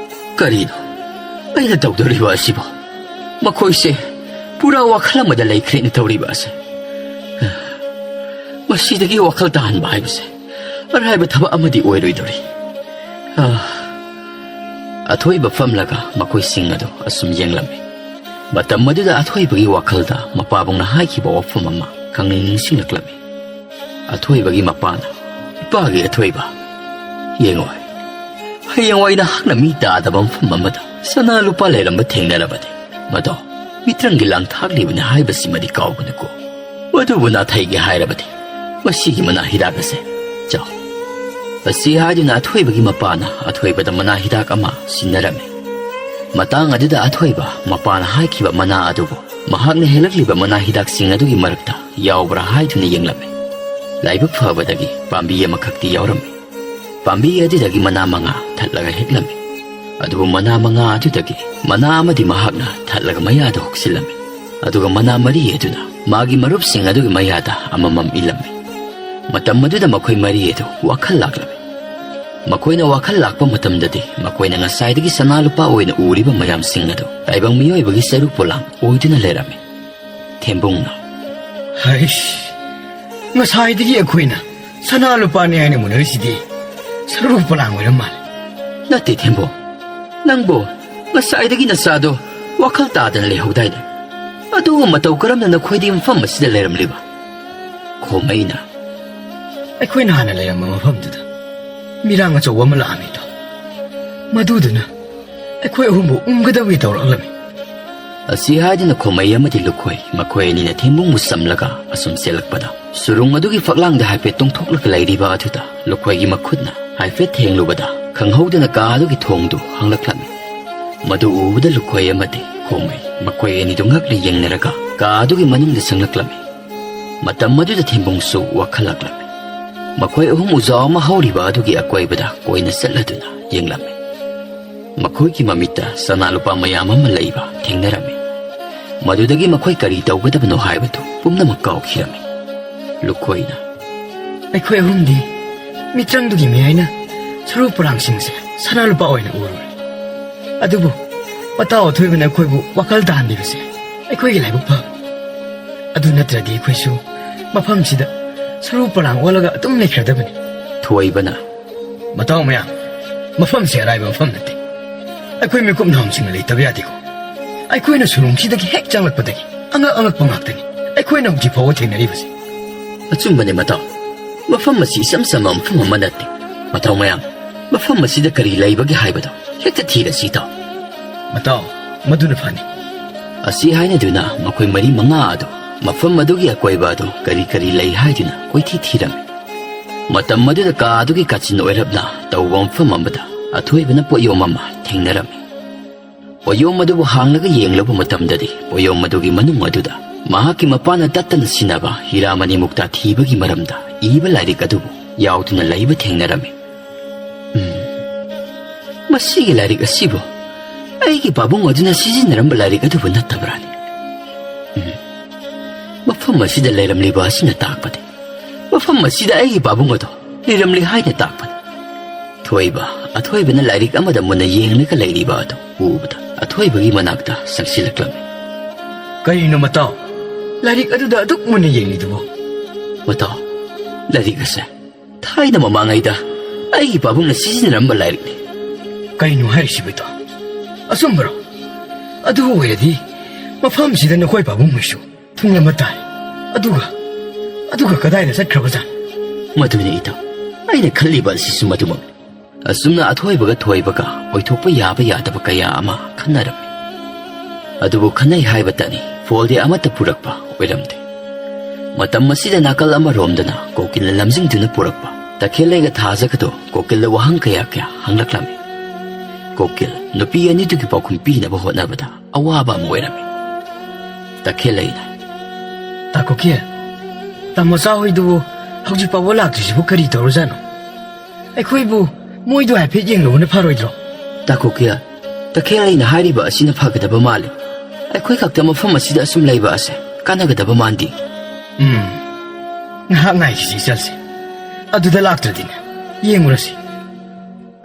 "ꯀꯔꯤꯅꯣ ꯑꯩꯅ ꯇꯧꯗꯧꯔꯤꯕ ꯑꯁꯤꯕꯣ? ꯃꯈꯣꯏꯁꯦ ꯄꯨꯔꯥ ꯋꯥꯈꯜ ꯑꯃꯗ ꯂꯩꯈ꯭ꯔꯦꯅ ꯇꯧꯔꯤꯕ ꯑꯁꯦ꯫ ꯃꯁꯤꯗꯒꯤ ꯋꯥꯈꯜ ꯇꯥꯍꯟꯕ ꯍꯥꯏꯕꯁꯦ ꯑꯔꯥꯏꯕ ꯊꯕꯛ ꯑꯃꯗꯤ ꯑꯣꯏꯔꯣꯏꯗꯧꯔꯤ꯫" ꯑꯥ꯫ ꯑꯊꯣꯏꯕ ꯐꯝꯂꯒ ꯃꯈꯣꯏꯁꯤꯡ ꯑꯗꯨ ꯑꯁꯨꯝ ꯌꯦꯡꯂꯝꯃꯤ꯫ ꯃꯇꯝ ꯑꯗꯨꯗ ꯑꯊꯣꯏꯕꯒꯤ ꯋꯥꯈꯜꯗ ꯃꯄꯥꯕꯨꯡꯅ ꯍꯥꯏꯈꯤꯕ ꯋꯥꯐꯝ ꯑꯃ ꯈꯪꯅꯤꯡ ꯅꯤꯡꯁꯤꯡꯂꯛꯂꯝꯃꯤ꯫ ꯑꯊꯣꯏꯕꯒꯤ ꯃꯄꯥꯅ, "ꯏꯄꯥꯒꯤ ꯑꯊꯣꯏꯕ, ꯌꯦꯡꯉꯣ, ꯍꯌꯦꯡꯋꯥꯏ ꯅꯍꯥꯛꯅ ꯃꯤ ꯇꯥꯗꯕ ꯃꯐꯝ ꯑꯃꯗ ꯁꯅꯥ ꯂꯨꯄꯥ ꯂꯩꯔꯝꯕ ꯊꯦꯡꯅꯔꯕꯗꯤ, ꯃꯗꯣ ꯃꯤꯇ꯭ꯔꯪꯒꯤ ꯂꯥꯡ ꯊꯥꯛꯂꯤꯕꯅꯤ ꯍꯥꯏꯕꯁꯤꯃꯗꯤ ꯀꯥꯎꯒꯅꯨꯀꯣ꯫ ꯃꯗꯨꯕꯨ ꯅꯥꯊꯩꯒꯦ ꯍꯥꯏꯔꯕꯗꯤ ꯃꯁꯤꯒꯤ ꯃꯅꯥ ꯍꯤꯗꯥꯛ ꯑꯁꯦ ꯆꯥꯎ꯫" ꯑꯁꯤ ꯍꯥꯏꯗꯨꯅ ꯑꯊꯣꯏꯕꯒꯤ ꯃꯄꯥꯅ ꯑꯊꯣꯏꯕꯗ ꯃꯅꯥ ꯍꯤꯗꯥꯛ ꯑꯃ ꯁꯤꯟꯅꯔꯝꯃꯤ꯫ ꯃꯇꯥꯡ ꯑꯗꯨꯗ ꯑꯊꯣꯏꯕ ꯃꯄꯥꯅ ꯍꯥꯏꯈꯤꯕ ꯃꯅꯥ ꯑꯗꯨꯕꯨ ꯃꯍꯥꯛꯅ ꯍꯦꯛꯂꯛꯂꯤꯕ ꯃꯅꯥ ꯍꯤꯗꯥꯛꯁꯤꯡ ꯑꯗꯨꯒꯤ ꯃꯔꯛꯇ ꯌꯥꯎꯕ꯭ꯔꯥ ꯍꯥꯏꯗꯨꯅ ꯌꯦꯡꯂꯝꯃꯤ꯫ ꯂꯥꯏꯕꯛ ꯐꯕꯗꯒꯤ ꯄꯥꯝꯕꯤ ꯑꯃꯈꯛꯇꯤ ꯌꯥꯎꯔꯝꯃꯤ꯫ ꯄꯥꯝꯕꯤ ꯑꯗꯨꯗꯒꯤ ꯃꯅꯥ ꯃꯉꯥ ꯊꯠꯂꯒ ꯍꯦꯛꯂꯝꯃꯤ꯫ ꯑꯗꯨꯕꯨ ꯃꯅꯥ ꯃꯉꯥ ꯑꯗꯨꯗꯒꯤ ꯃꯅꯥ ꯑꯃꯗꯤ ꯃꯍꯥꯛꯅ ꯊꯠꯂꯒ ꯃꯌꯥꯗ ꯍꯨꯛꯆꯤꯜꯂꯝꯃꯤ꯫ ꯑꯗꯨꯒ ꯃꯅꯥ ꯃꯔꯤ ꯑꯗꯨꯅ ꯃꯥꯒꯤ ꯃꯔꯨꯞꯁꯤꯡ ꯑꯗꯨꯒꯤ ꯃꯌꯥꯗ ꯑꯃꯃꯝ ꯏꯜꯂꯝꯃꯤ꯫ ꯃꯇꯝ ꯑꯗꯨꯗ ꯃꯈꯣꯏ ꯃꯔꯤ ꯑꯗꯨ ꯋꯥꯈꯜ ꯂꯥꯛꯂꯝꯃꯤ꯫ ꯃꯈꯣꯏꯅ ꯋꯥꯈꯜ ꯂꯥꯛꯄ ꯃꯇꯝꯗꯗꯤ ꯃꯈꯣꯏꯅ ꯉꯁꯥꯏꯗꯒꯤ ꯁꯅꯥ ꯂꯨꯄꯥ ꯑꯣꯏꯅ ꯎꯔꯤꯕ ꯃꯌꯥꯝꯁꯤꯡ ꯑꯗꯨ ꯇꯥꯏꯕꯪ ꯃꯤꯑꯣꯏꯕꯒꯤ ꯆꯔꯨ ꯄꯣꯂꯥꯡ ꯑꯣꯏꯗꯨꯅ ꯂꯩꯔꯝꯃꯤ꯫ ꯊꯦꯝꯕꯨꯡꯅ, "ꯍꯩꯁ, ꯉꯁꯥꯏꯗꯒꯤ ꯑꯩꯈꯣꯏꯅ ꯁꯅꯥ ꯂꯨꯄꯥꯅꯤ ꯍꯥꯏꯅ ꯃꯨꯟꯅꯔꯤꯁꯤꯗꯤ ꯆꯔꯨ ꯄꯣꯂꯥꯡ ꯑꯣꯏꯔ ꯃꯥꯜꯂꯦ꯫" "ꯅꯠꯇꯦ ꯊꯦꯝꯕꯨꯡ, ꯅꯪꯕꯨ ꯉꯁꯥꯏꯗꯒꯤ ꯅꯆꯥꯗꯣ ꯋꯥꯈꯜ ꯇꯥꯗꯅ ꯂꯩꯍꯧꯗꯥꯏꯅꯦ? ꯑꯗꯨꯒ ꯃꯇꯧ ꯀꯔꯝꯅ ꯅꯈꯣꯏꯗꯤ ꯃꯐꯝ ꯑꯁꯤꯗ ꯂꯩꯔꯝꯂꯤꯕ?" ꯈꯣꯃꯩꯅ, "ꯑꯩꯈꯣꯏꯅ ꯍꯥꯟꯅ ꯂꯩꯔꯝꯕ ꯃꯐꯝꯗꯨꯗ ꯃꯤꯔꯥꯡ ꯑꯆꯧꯕ ꯑꯃ ꯂꯥꯛꯑꯝꯃꯤꯗꯣ, ꯃꯗꯨꯗꯨꯅ ꯑꯩꯈꯣꯏ ꯑꯍꯨꯝꯕꯨ ꯎꯝꯒꯗꯕꯒꯤ ꯇꯧꯔꯛꯂꯝꯃꯤ꯫" ꯑꯁꯤ ꯍꯥꯏꯗꯨꯅ ꯈꯣꯃꯩ ꯑꯃꯗꯤ ꯂꯨꯈꯣꯏ ꯃꯈꯣꯏ ꯑꯅꯤꯅ ꯊꯦꯝꯕꯨꯡꯕꯨ ꯆꯝꯂꯒ ꯑꯁꯨꯝ ꯆꯦꯜꯂꯛꯄꯗ, ꯁꯨꯔꯨꯡ ꯑꯗꯨꯒꯤ ꯐꯛꯂꯥꯡꯗ ꯍꯥꯏꯐꯦꯠ ꯇꯣꯡꯊꯣꯛꯂꯒ ꯂꯩꯔꯤꯕ ꯑꯗꯨꯗ ꯂꯨꯈꯣꯏꯒꯤ ꯃꯈꯨꯠꯅ ꯍꯥꯏꯐꯦꯠ ꯊꯦꯡꯂꯨꯕꯗ, ꯈꯪꯍꯧꯗꯅ ꯀꯥ ꯑꯗꯨꯒꯤ ꯊꯣꯡꯗꯨ ꯍꯥꯡꯂꯛꯂꯝꯃꯤ꯫ ꯃꯗꯨ ꯎꯕꯗ ꯂꯨꯈꯣꯏ ꯑꯃꯗꯤ ꯈꯣꯝꯃꯩ ꯃꯈꯣꯏ ꯑꯅꯤꯗꯨ ꯉꯛꯅ ꯌꯦꯡꯅꯔꯒ ꯀꯥ ꯑꯗꯨꯒꯤ ꯃꯅꯨꯡꯗ ꯆꯪꯂꯛꯂꯝꯃꯤ꯫ ꯃꯇꯝ ꯑꯗꯨꯗ ꯊꯦꯝꯕꯨꯡꯁꯨ ꯋꯥꯈꯠꯂꯛꯂꯝꯃꯤ꯫ ꯃꯈꯣꯏ ꯑꯍꯨꯝ ꯎꯖꯥꯎ ꯑꯃ ꯍꯧꯔꯤꯕ ꯑꯗꯨꯒꯤ ꯑꯀꯣꯏꯕꯗ ꯀꯣꯏꯅ ꯆꯠꯂꯗꯨꯅ ꯌꯦꯡꯂꯝꯃꯤ꯫ ꯃꯈꯣꯏꯒꯤ ꯃꯃꯤꯠꯇ ꯁꯅꯥ ꯂꯨꯄꯥ ꯃꯌꯥꯝ ꯑꯃ ꯂꯩꯕ ꯊꯦꯡꯅꯔꯝꯃꯤ꯫ ꯃꯗꯨꯗꯒꯤ ꯃꯈꯣꯏ ꯀꯔꯤ ꯇꯧꯒꯗꯕꯅꯣ ꯍꯥꯏꯕꯗꯨ ꯄꯨꯝꯅꯃꯛ ꯀꯥꯎꯈꯤꯔꯝꯃꯤ꯫ ꯂꯨꯈꯣꯏꯅ, "ꯑꯩꯈꯣꯏ ꯑꯍꯨꯝꯗꯤ ꯃꯤꯇ꯭ꯔꯪꯗꯨꯒꯤ ꯃꯌꯥꯏꯅ ꯁꯔꯨ ꯄꯔꯥꯡꯁꯤꯡꯁꯦ ꯁꯅꯥ ꯂꯨꯄꯥ ꯑꯣꯏꯅ ꯎꯔꯨꯔꯦ꯫ ꯑꯗꯨꯕꯨ ꯃꯇꯥꯎ ꯑꯊꯣꯏꯕꯅ ꯑꯩꯈꯣꯏꯕꯨ ꯋꯥꯈꯜ ꯇꯥꯍꯟꯕꯤꯕꯁꯦ ꯑꯩꯈꯣꯏꯒꯤ ꯂꯥꯏꯕꯛ ꯐꯕꯅꯤ꯫ ꯑꯗꯨ ꯅꯠꯇ꯭ꯔꯗꯤ ꯑꯩꯈꯣꯏꯁꯨ ꯃꯐꯝꯁꯤꯗ ꯁꯔꯨ ꯄꯔꯥꯡ ꯑꯣꯜꯂꯒ ꯑꯗꯨꯝ ꯂꯩꯈ꯭ꯔꯗꯕꯅꯤ꯫" ꯊꯣꯏꯕꯅ, "ꯃꯇꯥꯎ ꯃꯌꯥꯝ, ꯃꯐꯝꯁꯦ ꯑꯔꯥꯏꯕ ꯃꯐꯝ ꯅꯠꯇꯦ꯫ ꯑꯩꯈꯣꯏ ꯃꯤꯀꯨꯞ ꯅꯥꯍꯨꯝꯁꯤꯡꯅ ꯂꯩꯇꯕ ꯌꯥꯗꯦꯀꯣ꯫ ꯑꯩꯈꯣꯏꯅ ꯁꯨꯔꯨꯡꯁꯤꯗꯒꯤ ꯍꯦꯛ ꯆꯪꯂꯛꯄꯗꯒꯤ ꯑꯉꯛ ꯑꯉꯛꯄ ꯉꯥꯛꯇꯅꯤ ꯑꯩꯈꯣꯏꯅ ꯍꯧꯖꯤꯛ ꯐꯥꯎꯕ ꯊꯦꯡꯅꯔꯤꯕꯁꯦ꯫" "ꯑꯆꯨꯝꯕꯅꯦ ꯃꯇꯥꯎ, ꯃꯐꯝ ꯑꯁꯤ ꯏꯆꯝ ꯆꯝꯕ ꯃꯐꯝ ꯑꯃ ꯅꯠꯇꯦ꯫ ꯃꯇꯥꯎ ꯃꯌꯥꯝ, ꯃꯐꯝ ꯑꯁꯤꯗ ꯀꯔꯤ ꯂꯩꯕꯒꯦ ꯍꯥꯏꯕꯗꯣ ꯍꯦꯛꯇ ꯊꯤꯔꯁꯤ ꯇꯥꯎ꯫" "ꯃꯇꯥꯎ, ꯃꯗꯨꯅ ꯐꯅꯤ꯫" ꯑꯁꯤ ꯍꯥꯏꯅꯗꯨꯅ ꯃꯈꯣꯏ ꯃꯔꯤ ꯃꯉꯥ ꯑꯗꯨ ꯃꯐꯝ ꯑꯗꯨꯒꯤ ꯑꯀꯣꯏꯕ ꯑꯗꯨ ꯀꯔꯤ ꯀꯔꯤ ꯂꯩ ꯍꯥꯏꯗꯨꯅ ꯀꯣꯏꯊꯤ ꯊꯤꯔꯝꯃꯤ꯫ ꯃꯇꯝ ꯑꯗꯨꯗ ꯀꯥ ꯑꯗꯨꯒꯤ ꯀꯥꯆꯤꯟ ꯑꯣꯏꯔꯞꯅ ꯇꯧꯕ ꯃꯐꯝ ꯑꯃꯗ ꯑꯊꯣꯏꯕꯅ ꯄꯣꯠꯌꯣꯝ ꯑꯃ ꯊꯦꯡꯅꯔꯝꯃꯤ꯫ ꯄꯣꯠꯌꯣꯝ ꯑꯗꯨꯕꯨ ꯍꯥꯡꯂꯒ ꯌꯦꯡꯂꯨꯕ ꯃꯇꯝꯗꯗꯤ ꯄꯣꯠꯌꯣꯝ ꯑꯗꯨꯒꯤ ꯃꯅꯨꯡ ꯑꯗꯨꯗ ꯃꯍꯥꯛꯀꯤ ꯃꯄꯥꯅ ꯇꯠꯇꯅ ꯁꯤꯟꯅꯕ ꯍꯤꯔꯥꯃꯅꯤ ꯃꯨꯛꯇꯥ ꯊꯤꯕꯒꯤ ꯃꯔꯝꯗ ꯏꯕ ꯂꯥꯏꯔꯤꯛ ꯑꯗꯨꯕꯨ ꯌꯥꯎꯗꯨꯅ ꯂꯩꯕ ꯊꯦꯡꯅꯔꯝꯃꯤ꯫ "ꯎꯝ, ꯃꯁꯤꯒꯤ ꯂꯥꯏꯔꯤꯛ ꯑꯁꯤꯕꯨ ꯑꯩꯒꯤ ꯄꯥꯕꯨꯡ ꯑꯗꯨꯅ ꯁꯤꯖꯤꯟꯅꯔꯝꯕ ꯂꯥꯏꯔꯤꯛ ꯑꯗꯨꯕꯨ ꯅꯠꯇꯕ꯭ꯔꯥꯅꯦ? ꯎꯝ, ꯃꯐꯝ ꯑꯁꯤꯗ ꯂꯩꯔꯝꯂꯤꯕ ꯑꯁꯤꯅ ꯇꯥꯛꯄꯗꯤ ꯃꯐꯝ ꯑꯁꯤꯗ ꯑꯩꯒꯤ ꯄꯥꯕꯨꯡ ꯑꯗꯨ ꯂꯩꯔꯝꯂꯤ ꯍꯥꯏꯅ ꯇꯥꯛꯄꯅꯤ꯫" ꯊꯣꯏꯕ, ꯑꯊꯣꯏꯕꯅ ꯂꯥꯏꯔꯤꯛ ꯑꯃꯗ ꯃꯨꯟꯅ ꯌꯦꯡꯂꯒ ꯂꯩꯔꯤꯕ ꯑꯗꯨ ꯎꯕꯗ ꯑꯊꯣꯏꯕꯒꯤ ꯃꯅꯥꯛꯇ ꯆꯪꯁꯤꯜꯂꯛꯂꯝꯃꯤ꯫ "ꯀꯔꯤꯅꯣ ꯃꯇꯥꯎ, ꯂꯥꯏꯔꯤꯛ ꯑꯗꯨꯗ ꯑꯗꯨꯛ ꯃꯨꯟꯅ ꯌꯦꯡꯂꯤꯗꯨꯕꯨ?" "ꯃꯇꯥꯎ, ꯂꯥꯏꯔꯤꯛ ꯑꯁꯦ ꯊꯥꯏꯅ ꯃꯃꯥꯡꯉꯩꯗ ꯑꯩꯒꯤ ꯄꯥꯕꯨꯡꯅ ꯁꯤꯖꯤꯟꯅꯔꯝꯕ ꯂꯥꯏꯔꯤꯛꯅꯤ꯫" "ꯀꯩꯅꯣ ꯍꯥꯏꯔꯤꯁꯤꯕꯨ ꯏꯇꯥꯎ? ꯑꯆꯨꯝꯕꯔꯣ? ꯑꯗꯨ ꯑꯣꯏꯔꯗꯤ ꯃꯐꯝꯁꯤꯗ ꯅꯈꯣꯏ ꯄꯥꯕꯨꯡ ꯍꯣꯏꯁꯨ ꯊꯨꯡꯂꯝꯕ ꯇꯥꯏ꯫ ꯑꯗꯨꯒ, ꯑꯗꯨꯒ ꯀꯗꯥꯏꯗ ꯆꯠꯈ꯭ꯔꯕꯖꯥꯠꯅꯣ?" "ꯃꯗꯨꯅꯤ ꯏꯇꯥꯎ, ꯑꯩꯅ ꯈꯜꯂꯤꯕ ꯑꯁꯤꯁꯨ ꯃꯗꯨꯃꯛꯅꯤ꯫" ꯑꯁꯨꯝꯅ ꯑꯊꯣꯏꯕꯒ ꯊꯣꯏꯕꯒ ꯑꯣꯏꯊꯣꯛꯄ ꯌꯥꯕ ꯌꯥꯗꯕ ꯀꯌꯥ ꯑꯃ ꯈꯟꯅꯔꯝꯃꯤ꯫ ꯑꯗꯨꯕꯨ ꯈꯟꯅꯩ ꯍꯥꯏꯕꯇꯅꯤ, ꯐꯣꯜꯗꯤ ꯑꯃꯠꯇ ꯄꯨꯔꯛꯄ ꯑꯣꯏꯔꯝꯗꯦ꯫ ꯃꯇꯝ ꯑꯁꯤꯗ ꯅꯥꯀꯜ ꯑꯃꯔꯣꯝꯗꯅ ꯀꯣꯀꯤꯜꯅ ꯂꯝꯖꯤꯡꯗꯨꯅ ꯄꯨꯔꯛꯄ ꯇꯈꯦꯜꯂꯩꯒ ꯊꯥꯖꯒꯗꯣ ꯀꯣꯀꯤꯜꯗ ꯋꯥꯍꯪ ꯀꯌꯥ ꯀꯌꯥ ꯍꯪꯂꯛꯂꯝꯃꯤ꯫ ꯀꯣꯀꯤꯜ ꯅꯨꯄꯤ ꯑꯅꯤꯗꯨꯒꯤ ꯄꯥꯎꯈꯨꯝ ꯄꯤꯅꯕ ꯍꯣꯠꯅꯕꯗ ꯑꯋꯥꯕ ꯑꯃ ꯑꯣꯏꯔꯝꯃꯤ꯫ ꯇꯈꯦꯜꯂꯩꯅ, "ꯇꯥ ꯀꯣꯀꯤꯜ, ꯇꯥꯃꯣꯆꯥ ꯍꯣꯏꯗꯨꯕꯨ ꯍꯧꯖꯤꯛ ꯐꯥꯎꯕ ꯂꯥꯛꯇ꯭ꯔꯤꯁꯤꯕꯨ ꯀꯔꯤ ꯇꯧꯔꯖꯥꯠꯅꯣ? ꯑꯩꯈꯣꯏꯕꯨ ꯃꯣꯏꯗꯣ ꯍꯥꯏꯐꯦꯠ ꯌꯦꯡꯂꯨꯕꯅ ꯐꯔꯣꯏꯗ꯭ꯔꯣ?" ꯇꯥ ꯀꯣꯀꯤꯜ, ꯇꯈꯦꯜꯂꯩꯅ ꯍꯥꯏꯔꯤꯕ ꯑꯁꯤꯅ ꯐꯒꯗꯕ ꯃꯥꯜꯂꯤ꯫ ꯑꯩꯈꯣꯏ ꯈꯛꯇ ꯃꯐꯝ ꯑꯁꯤꯗ ꯑꯁꯨꯝ ꯂꯩꯕ ꯑꯁꯦ ꯀꯥꯟꯅꯒꯗꯕ ꯃꯥꯟꯗꯦ꯫ ꯎꯝ, ꯉꯥꯏꯍꯥꯛ ꯉꯥꯏꯈꯤꯁꯤ, ꯆꯠꯁꯤ꯫ ꯑꯗꯨꯗ ꯂꯥꯛꯇ꯭ꯔꯗꯤꯅꯦ, ꯌꯦꯡꯉꯨꯔꯁꯤ꯫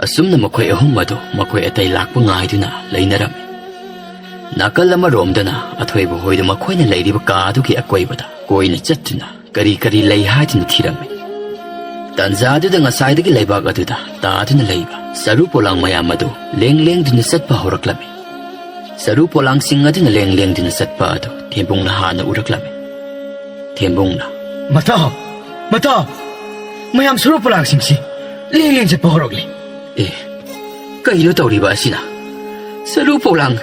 ꯑꯁꯨꯝꯅ ꯃꯈꯣꯏ ꯑꯍꯨꯝ ꯑꯗꯨ ꯃꯈꯣꯏ ꯑꯇꯩ ꯂꯥꯛꯄ ꯉꯥꯏꯗꯨꯅ ꯂꯩꯅꯔꯝꯃꯤ꯫ ꯅꯥꯀꯜ ꯑꯃꯔꯣꯝꯗꯅ ꯑꯊꯣꯏꯕ ꯍꯣꯏꯗꯨ ꯃꯈꯣꯏꯅ ꯂꯩꯔꯤꯕ ꯀꯥ ꯑꯗꯨꯒꯤ ꯑꯀꯣꯏꯕꯗ ꯀꯣꯏꯅ ꯆꯠꯇꯨꯅ ꯀꯔꯤ ꯀꯔꯤ ꯂꯩ ꯍꯥꯏꯗꯨꯅ ꯊꯤꯔꯝꯃꯤ꯫ ꯇꯥꯟꯖꯥꯗꯨꯗ ꯉꯁꯥꯏꯗꯒꯤ ꯂꯩꯕꯥꯛ ꯑꯗꯨꯗ ꯇꯥꯗꯨꯅ ꯂꯩꯕ ꯁꯔꯨ ꯄꯣꯂꯥꯡ ꯃꯌꯥꯝ ꯑꯗꯨ ꯂꯦꯡ ꯂꯦꯡꯗꯨꯅ ꯆꯠꯄ ꯍꯧꯔꯛꯂꯝꯃꯤ꯫ ꯁꯔꯨ ꯄꯣꯂꯥꯡꯁꯤꯡ ꯑꯗꯨꯅ ꯂꯦꯡ ꯂꯦꯡꯗꯨꯅ ꯆꯠꯄ ꯑꯗꯨ ꯊꯦꯝꯕꯨꯡꯅ ꯍꯥꯟꯅ ꯎꯔꯛꯂꯝꯃꯤ꯫ ꯊꯦꯝꯕꯨꯡꯅ, "ꯃꯇꯥꯎ! ꯃꯇꯥꯎ! ꯃꯌꯥꯝ ꯁꯔꯨ ꯄꯣꯂꯥꯡꯁꯤꯡꯁꯤ ꯂꯦꯡ ꯂꯦꯡ ꯆꯠꯄ ꯍꯧꯔꯛꯂꯤ꯫" "ꯑꯦ, ꯀꯩꯅꯣ ꯇꯧꯔꯤꯕ ꯑꯁꯤꯅ? ꯁꯔꯨ ꯄꯣꯂꯥꯡ,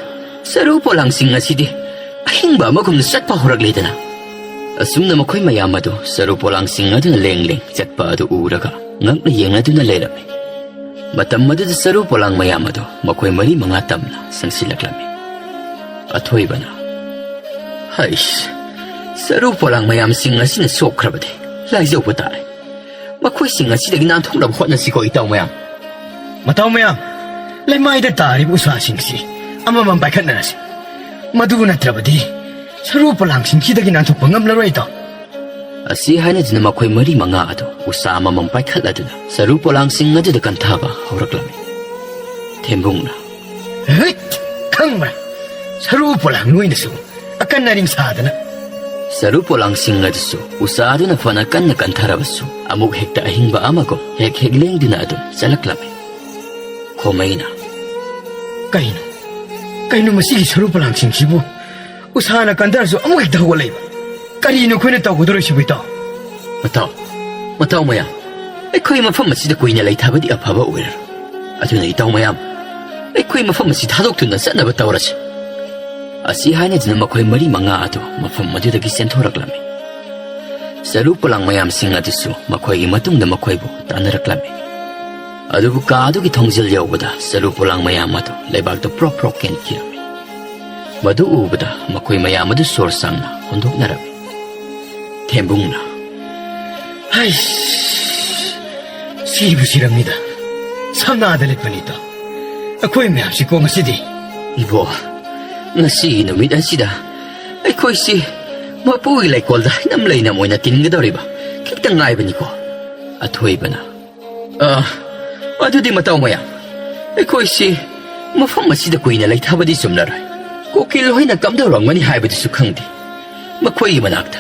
ꯁꯔꯨ ꯄꯣꯂꯥꯡꯁꯤꯡ ꯑꯁꯤꯗꯤ ꯑꯍꯤꯡꯕ ꯑꯃꯒꯨꯝꯅ ꯆꯠꯄ ꯍꯧꯔꯛꯂꯦꯗꯅ?" ꯑꯁꯨꯝꯅ ꯃꯈꯣꯏ ꯃꯌꯥꯝ ꯑꯗꯨ ꯁꯔꯨ ꯄꯣꯂꯥꯡꯁꯤꯡ ꯑꯗꯨꯅ ꯂꯦꯡ ꯂꯦꯡ ꯆꯠꯄ ꯑꯗꯨ ꯎꯔꯒ ꯉꯛꯅ ꯌꯦꯡꯅꯗꯨꯅ ꯂꯩꯔꯝꯃꯤ꯫ ꯃꯇꯝ ꯑꯗꯨꯗ ꯁꯔꯨ ꯄꯣꯂꯥꯡ ꯃꯌꯥꯝ ꯑꯗꯨ ꯃꯈꯣꯏ ꯃꯔꯤ ꯃꯉꯥ ꯇꯝꯅ ꯆꯪꯁꯤꯜꯂꯛꯂꯝꯃꯤ꯫ ꯑꯊꯣꯏꯕꯅ, "ꯍꯩꯁ, ꯁꯔꯨ ꯄꯣꯂꯥꯡ ꯃꯌꯥꯝꯁꯤꯡ ꯑꯁꯤꯅ ꯁꯣꯛꯈ꯭ꯔꯕꯗꯤ ꯂꯥꯏꯖꯧꯕ ꯇꯥꯔꯦ꯫ ꯃꯈꯣꯏꯁꯤꯡ ꯑꯁꯤꯗꯒꯤ ꯅꯥꯟꯊꯣꯛꯅꯕ ꯍꯣꯠꯅꯁꯤꯀꯣ, ꯏꯇꯥꯎ ꯃꯌꯥꯝ꯫" "ꯃꯇꯥꯎ ꯃꯌꯥꯝ, ꯂꯩꯃꯥꯏꯗ ꯇꯥꯔꯤꯕ ꯎꯁꯥꯁꯤꯡꯁꯤ ꯑꯃꯃꯝ ꯄꯥꯏꯈꯠꯅꯔꯁꯤ꯫ ꯃꯗꯨ ꯅꯠꯇ꯭ꯔꯕꯗꯤ ꯁꯔꯨ ꯄꯣꯂꯥꯡꯁꯤꯡꯁꯤꯗꯒꯤ ꯅꯥꯟꯊꯣꯛꯄ ꯉꯝꯂꯔꯣꯏ, ꯏꯇꯥꯎ꯫" ꯑꯁꯤ ꯍꯥꯏꯅꯗꯨꯅ ꯃꯈꯣꯏ ꯃꯔꯤ ꯃꯉꯥ ꯑꯗꯨ ꯎꯁꯥ ꯑꯃꯃꯝ ꯄꯥꯏꯈꯠꯂꯗꯨꯅ ꯁꯔꯨ ꯄꯣꯂꯥꯡꯁꯤꯡ ꯑꯗꯨꯗ ꯀꯟꯊꯕ ꯍꯧꯔꯛꯂꯝꯃꯤ꯫ ꯊꯦꯝꯕꯨꯡꯅ, "ꯍꯩꯠ! ꯈꯪꯕ꯭ꯔꯥ? ꯁꯔꯨ ꯄꯣꯂꯥꯡ ꯅꯣꯏꯅꯁꯨ ꯑꯀꯟ ꯑꯔꯤꯡ ꯁꯥꯗꯅ꯫" ꯁꯔꯨ ꯄꯣꯂꯥꯡꯁꯤꯡ ꯑꯗꯨꯁꯨ ꯎꯁꯥꯗꯨꯅ ꯐꯅ ꯀꯟꯅ ꯀꯟꯊꯔꯕꯁꯨ ꯑꯃꯨꯛ ꯍꯦꯛꯇ ꯑꯍꯤꯡꯕ ꯑꯃꯒꯨꯝ ꯍꯦꯛ ꯍꯦꯛ ꯂꯦꯡꯗꯨꯅ ꯑꯗꯨꯝ ꯆꯠꯂꯛꯂꯝꯃꯤ꯫ ꯈꯣꯃꯩꯅ, "ꯀꯩꯅꯣ? ꯀꯩꯅꯣ ꯃꯁꯤꯒꯤ ꯁꯔꯨ ꯄꯣꯂꯥꯡꯁꯤꯡꯁꯤꯕꯨ? ꯎꯁꯥꯅ ꯀꯟꯊꯔꯁꯨ ꯑꯃꯨꯛ ꯍꯦꯛꯇ ꯍꯧꯒꯠꯂꯛꯏꯕ꯫ ꯀꯔꯤꯅꯣ ꯑꯩꯈꯣꯏꯅ ꯇꯧꯒꯗꯧꯔꯤꯁꯤꯕꯨ, ꯏꯇꯥꯎ?" "ꯃꯇꯥꯎ, ꯃꯇꯥꯎ ꯃꯌꯥꯝ, ꯑꯩꯈꯣꯏ ꯃꯐꯝ ꯑꯁꯤꯗ ꯀꯨꯏꯅ ꯂꯩꯊꯕꯗꯤ ꯑꯐꯕ ꯑꯣꯏꯔꯔꯣꯏ꯫ ꯑꯗꯨꯅ ꯏꯇꯥꯎ ꯃꯌꯥꯝ, ꯑꯩꯈꯣꯏ ꯃꯐꯝ ꯑꯁꯤ ꯊꯥꯗꯣꯛꯇꯨꯅ ꯆꯠꯅꯕ ꯇꯧꯔꯁꯤ꯫" ꯑꯁꯤ ꯍꯥꯏꯅꯗꯨꯅ ꯃꯈꯣꯏ ꯃꯔꯤ ꯃꯉꯥ ꯑꯗꯨ ꯃꯐꯝ ꯑꯗꯨꯗꯒꯤ ꯆꯦꯟꯊꯣꯔꯛꯂꯝꯃꯤ꯫ ꯆꯔꯨ ꯄꯣꯂꯥꯡ ꯃꯌꯥꯝꯁꯤꯡ ꯑꯗꯨꯁꯨ ꯃꯈꯣꯏꯒꯤ ꯃꯇꯨꯡꯗ ꯃꯈꯣꯏꯕꯨ ꯇꯥꯟꯅꯔꯛꯂꯝꯃꯤ꯫ ꯑꯗꯨꯕꯨ ꯀꯥ ꯑꯗꯨꯒꯤ ꯊꯣꯡꯖꯤꯜ ꯌꯧꯕꯗ ꯆꯔꯨ ꯄꯣꯂꯥꯡ ꯃꯌꯥꯝ ꯑꯗꯨ ꯂꯩꯕꯥꯛꯇ ꯄ꯭ꯔꯣꯛ ꯄ꯭ꯔꯣꯛ ꯀꯦꯟꯈꯤꯔꯝꯃꯤ꯫ ꯃꯗꯨ ꯎꯕꯗ ꯃꯈꯣꯏ ꯃꯌꯥꯝ ꯑꯗꯨ ꯁꯣꯔ ꯁꯥꯡꯅ ꯍꯣꯟꯗꯣꯛꯅꯔꯝꯃꯤ꯫ ꯊꯦꯝꯕꯨꯡꯅ, "ꯍꯩꯁ, ꯁꯤꯕꯨ ꯁꯤꯔꯝꯃꯤꯗ꯫ ꯁꯝꯅꯥꯗ ꯂꯤꯠꯄꯅꯤꯗꯣ꯫ ꯑꯩꯈꯣꯏ ꯃꯌꯥꯝꯁꯤꯀꯣ ꯉꯁꯤꯗꯤ꯫" "ꯏꯕꯣ, ꯉꯁꯤꯒꯤ ꯅꯨꯃꯤꯠ ꯑꯁꯤꯗ ꯑꯩꯈꯣꯏꯁꯤ ꯃꯄꯨꯒꯤ ꯂꯩꯀꯣꯜꯗ ꯍꯩꯅꯝ ꯂꯩꯅꯝ ꯑꯣꯏꯅ ꯇꯤꯟꯒꯗꯧꯔꯤꯕ ꯈꯤꯇꯪ ꯉꯥꯏꯕꯅꯤꯀꯣ꯫" ꯑꯊꯣꯏꯕꯅ, "ꯑ, ꯑꯗꯨꯗꯤ ꯃꯇꯥꯎ ꯃꯌꯥꯝ, ꯑꯩꯈꯣꯏꯁꯤ ꯃꯐꯝ ꯑꯁꯤꯗ ꯀꯨꯏꯅ ꯂꯩꯊꯕꯗꯤ ꯆꯨꯝꯂꯔꯣꯏ꯫ ꯀꯣꯀꯤꯜ ꯍꯣꯏꯅ ꯀꯝꯗꯧꯔꯝꯒꯅꯤ ꯍꯥꯏꯕꯗꯨꯁꯨ ꯈꯪꯗꯦ꯫ ꯃꯈꯣꯏꯒꯤ ꯃꯅꯥꯛꯇ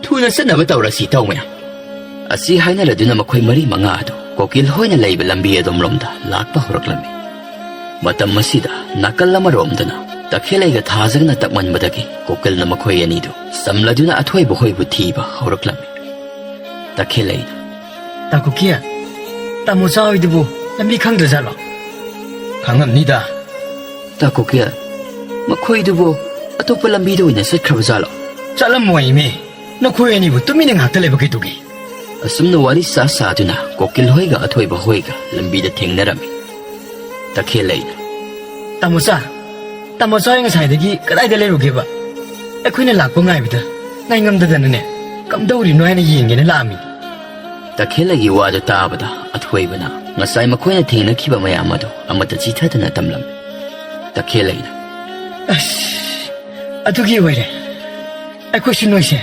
ꯊꯨꯅ ꯆꯠꯅꯕ ꯇꯧꯔꯁꯤ, ꯏꯇꯥꯎ ꯃꯌꯥꯝ꯫" ꯑꯁꯤ ꯍꯥꯏꯅꯔꯗꯨꯅ ꯃꯈꯣꯏ ꯃꯔꯤ ꯃꯉꯥ ꯑꯗꯨ ꯀꯣꯀꯤꯜ ꯍꯣꯏꯅ ꯂꯩꯕ ꯂꯝꯕꯤ ꯑꯗꯣꯝꯂꯣꯝꯗ ꯂꯥꯛꯄ ꯍꯧꯔꯛꯂꯝꯃꯤ꯫ ꯃꯇꯝ ꯑꯁꯤꯗ ꯅꯥꯀꯜ ꯑꯃꯔꯣꯝꯗꯅ ꯇꯈꯦꯜꯂꯩꯒ ꯊꯥꯖꯒꯅ ꯇꯛꯃꯟꯕꯗꯒꯤ ꯀꯣꯀꯤꯜꯅ ꯃꯈꯣꯏ ꯑꯅꯤꯗꯨ ꯆꯝꯂꯗꯨꯅ ꯑꯊꯣꯏꯕ ꯍꯣꯏꯕꯨ ꯊꯤꯕ ꯍꯧꯔꯛꯂꯝꯃꯤ꯫ ꯇꯈꯦꯜꯂꯩꯅ, "ꯇꯥ ꯀꯨꯀꯤ, ꯇꯥꯃꯣꯆꯥ ꯍꯣꯏꯗꯨꯕꯨ ꯂꯝꯕꯤ ꯈꯪꯗ꯭ꯔꯖꯥꯠꯂꯣ?" "ꯈꯪꯉꯝꯅꯤꯗ꯫" "ꯇꯥ ꯀꯨꯀꯤ, ꯃꯈꯣꯏꯗꯨꯕꯨ ꯑꯇꯣꯞꯄ ꯂꯝꯕꯤꯗ ꯑꯣꯏꯅ ꯆꯠꯈ꯭ꯔꯕ ꯖꯥꯠꯂꯣ?" "ꯆꯠꯂꯝꯃꯣꯏꯃꯤ, ꯅꯈꯣꯏ ꯑꯅꯤꯕꯨ ꯇꯨꯃꯤꯟꯅ ꯉꯥꯛꯇ ꯂꯩꯕ ꯀꯩꯗꯧꯒꯦ?" ꯑꯁꯨꯝꯅ ꯋꯥꯔꯤ ꯁꯥ ꯁꯥꯗꯨꯅ ꯀꯣꯀꯤꯜ ꯍꯣꯏꯒ ꯑꯊꯣꯏꯕ ꯍꯣꯏꯒ ꯂꯝꯕꯤꯗ ꯊꯦꯡꯅꯔꯝꯃꯤ꯫ ꯇꯈꯦꯜꯂꯩꯅ, "ꯇꯥꯃꯣꯆꯥ, ꯇꯥꯃꯣꯆꯥ ꯍꯣꯏ ꯉꯁꯥꯏꯗꯒꯤ ꯀꯗꯥꯏꯗ ꯂꯩꯔꯨꯒꯦꯕ? ꯑꯩꯈꯣꯏꯅ ꯂꯥꯛꯄ ꯉꯥꯏꯕꯗ ꯉꯥꯏꯉꯝꯗꯗꯅꯅꯦ, ꯀꯝꯗꯧꯔꯤꯅꯣ ꯍꯥꯏꯅ ꯌꯦꯡꯒꯦꯅ ꯂꯥꯛꯑꯝꯃꯤ꯫" ꯇꯈꯦꯜꯂꯩꯒꯤ ꯋꯥꯗꯨ ꯇꯥꯕꯗ ꯑꯊꯣꯏꯕꯅ ꯉꯁꯥꯏ ꯃꯈꯣꯏꯅ ꯊꯦꯡꯅꯈꯤꯕ ꯃꯌꯥꯝ ꯑꯗꯨ ꯑꯃꯠꯇ ꯆꯤꯊꯗꯅ ꯇꯝꯂꯝꯃꯤ꯫ ꯇꯈꯦꯜꯂꯩꯅ, "ꯑꯁ, ꯑꯗꯨꯒꯤ ꯑꯣꯏꯔꯦ꯫ ꯑꯩꯈꯣꯏꯁꯨ ꯅꯣꯏꯁꯦ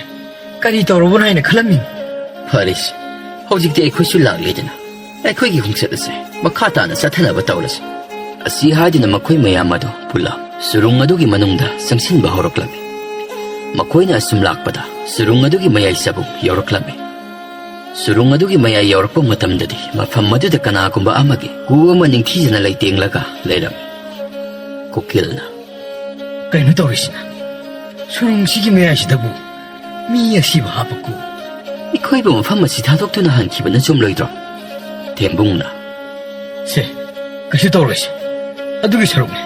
ꯀꯔꯤ ꯇꯧꯔꯕꯅꯣ ꯍꯥꯏꯅ ꯈꯜꯂꯝꯃꯤꯅꯤ꯫" "ꯐꯔꯦꯁꯦ, ꯍꯧꯖꯤꯛꯇꯤ ꯑꯩꯈꯣꯏꯁꯨ ꯂꯥꯛꯂꯦꯗꯅ, ꯑꯩꯈꯣꯏꯒꯤ ꯈꯣꯡꯆꯠ ꯑꯁꯦ ꯃꯈꯥ ꯇꯥꯅ ꯆꯠꯊꯅꯕ ꯇꯧꯔꯁꯤ꯫" ꯑꯁꯤ ꯍꯥꯏꯗꯨꯅ ꯃꯈꯣꯏ ꯃꯌꯥꯝ ꯑꯗꯨ ꯄꯨꯂꯞ ꯁꯨꯔꯨꯡ ꯑꯗꯨꯒꯤ ꯃꯅꯨꯡꯗ ꯆꯪꯁꯤꯟꯕ ꯍꯧꯔꯛꯂꯝꯃꯤ꯫ ꯃꯈꯣꯏꯅ ꯑꯁꯨꯝ ꯂꯥꯛꯄꯗ ꯁꯨꯔꯨꯡ ꯑꯗꯨꯒꯤ ꯃꯌꯥꯏ ꯆꯕꯨꯛ ꯌꯧꯔꯛꯂꯝꯃꯤ꯫ ꯁꯨꯔꯨꯡ ꯑꯗꯨꯒꯤ ꯃꯌꯥꯏ ꯌꯧꯔꯛꯄ ꯃꯇꯝꯗꯗꯤ ꯃꯐꯝ ꯑꯗꯨꯗ ꯀꯅꯥꯒꯨꯝꯕ ꯑꯃꯒꯤ ꯀꯨ ꯑꯃ ꯅꯤꯡꯊꯤꯖꯅ ꯂꯩꯇꯦꯡꯂꯒ ꯂꯩꯔꯝꯃꯤ꯫ ꯀꯨꯀꯤꯜꯅ, "ꯀꯩꯅꯣ ꯇꯧꯔꯤꯁꯤꯅ? ꯁꯨꯔꯨꯡꯁꯤꯒꯤ ꯃꯌꯥꯏꯁꯤꯗꯕꯨ ꯃꯤ ꯑꯁꯤꯕ ꯍꯥꯞꯄ ꯀꯨ? ꯑꯩꯈꯣꯏꯕꯨ ꯃꯐꯝ ꯑꯁꯤ ꯊꯥꯗꯣꯛꯇꯨꯅ ꯍꯟꯈꯤꯕꯅ ꯆꯨꯝꯂꯣꯏꯗ꯭ꯔꯣ?" ꯊꯦꯝꯕꯨꯡꯅ, "ꯁꯦ, ꯀꯩꯁꯨ ꯇꯧꯔꯣꯏꯁꯦ꯫ ꯑꯗꯨꯒꯤ ꯁꯔꯨꯛꯅꯦ꯫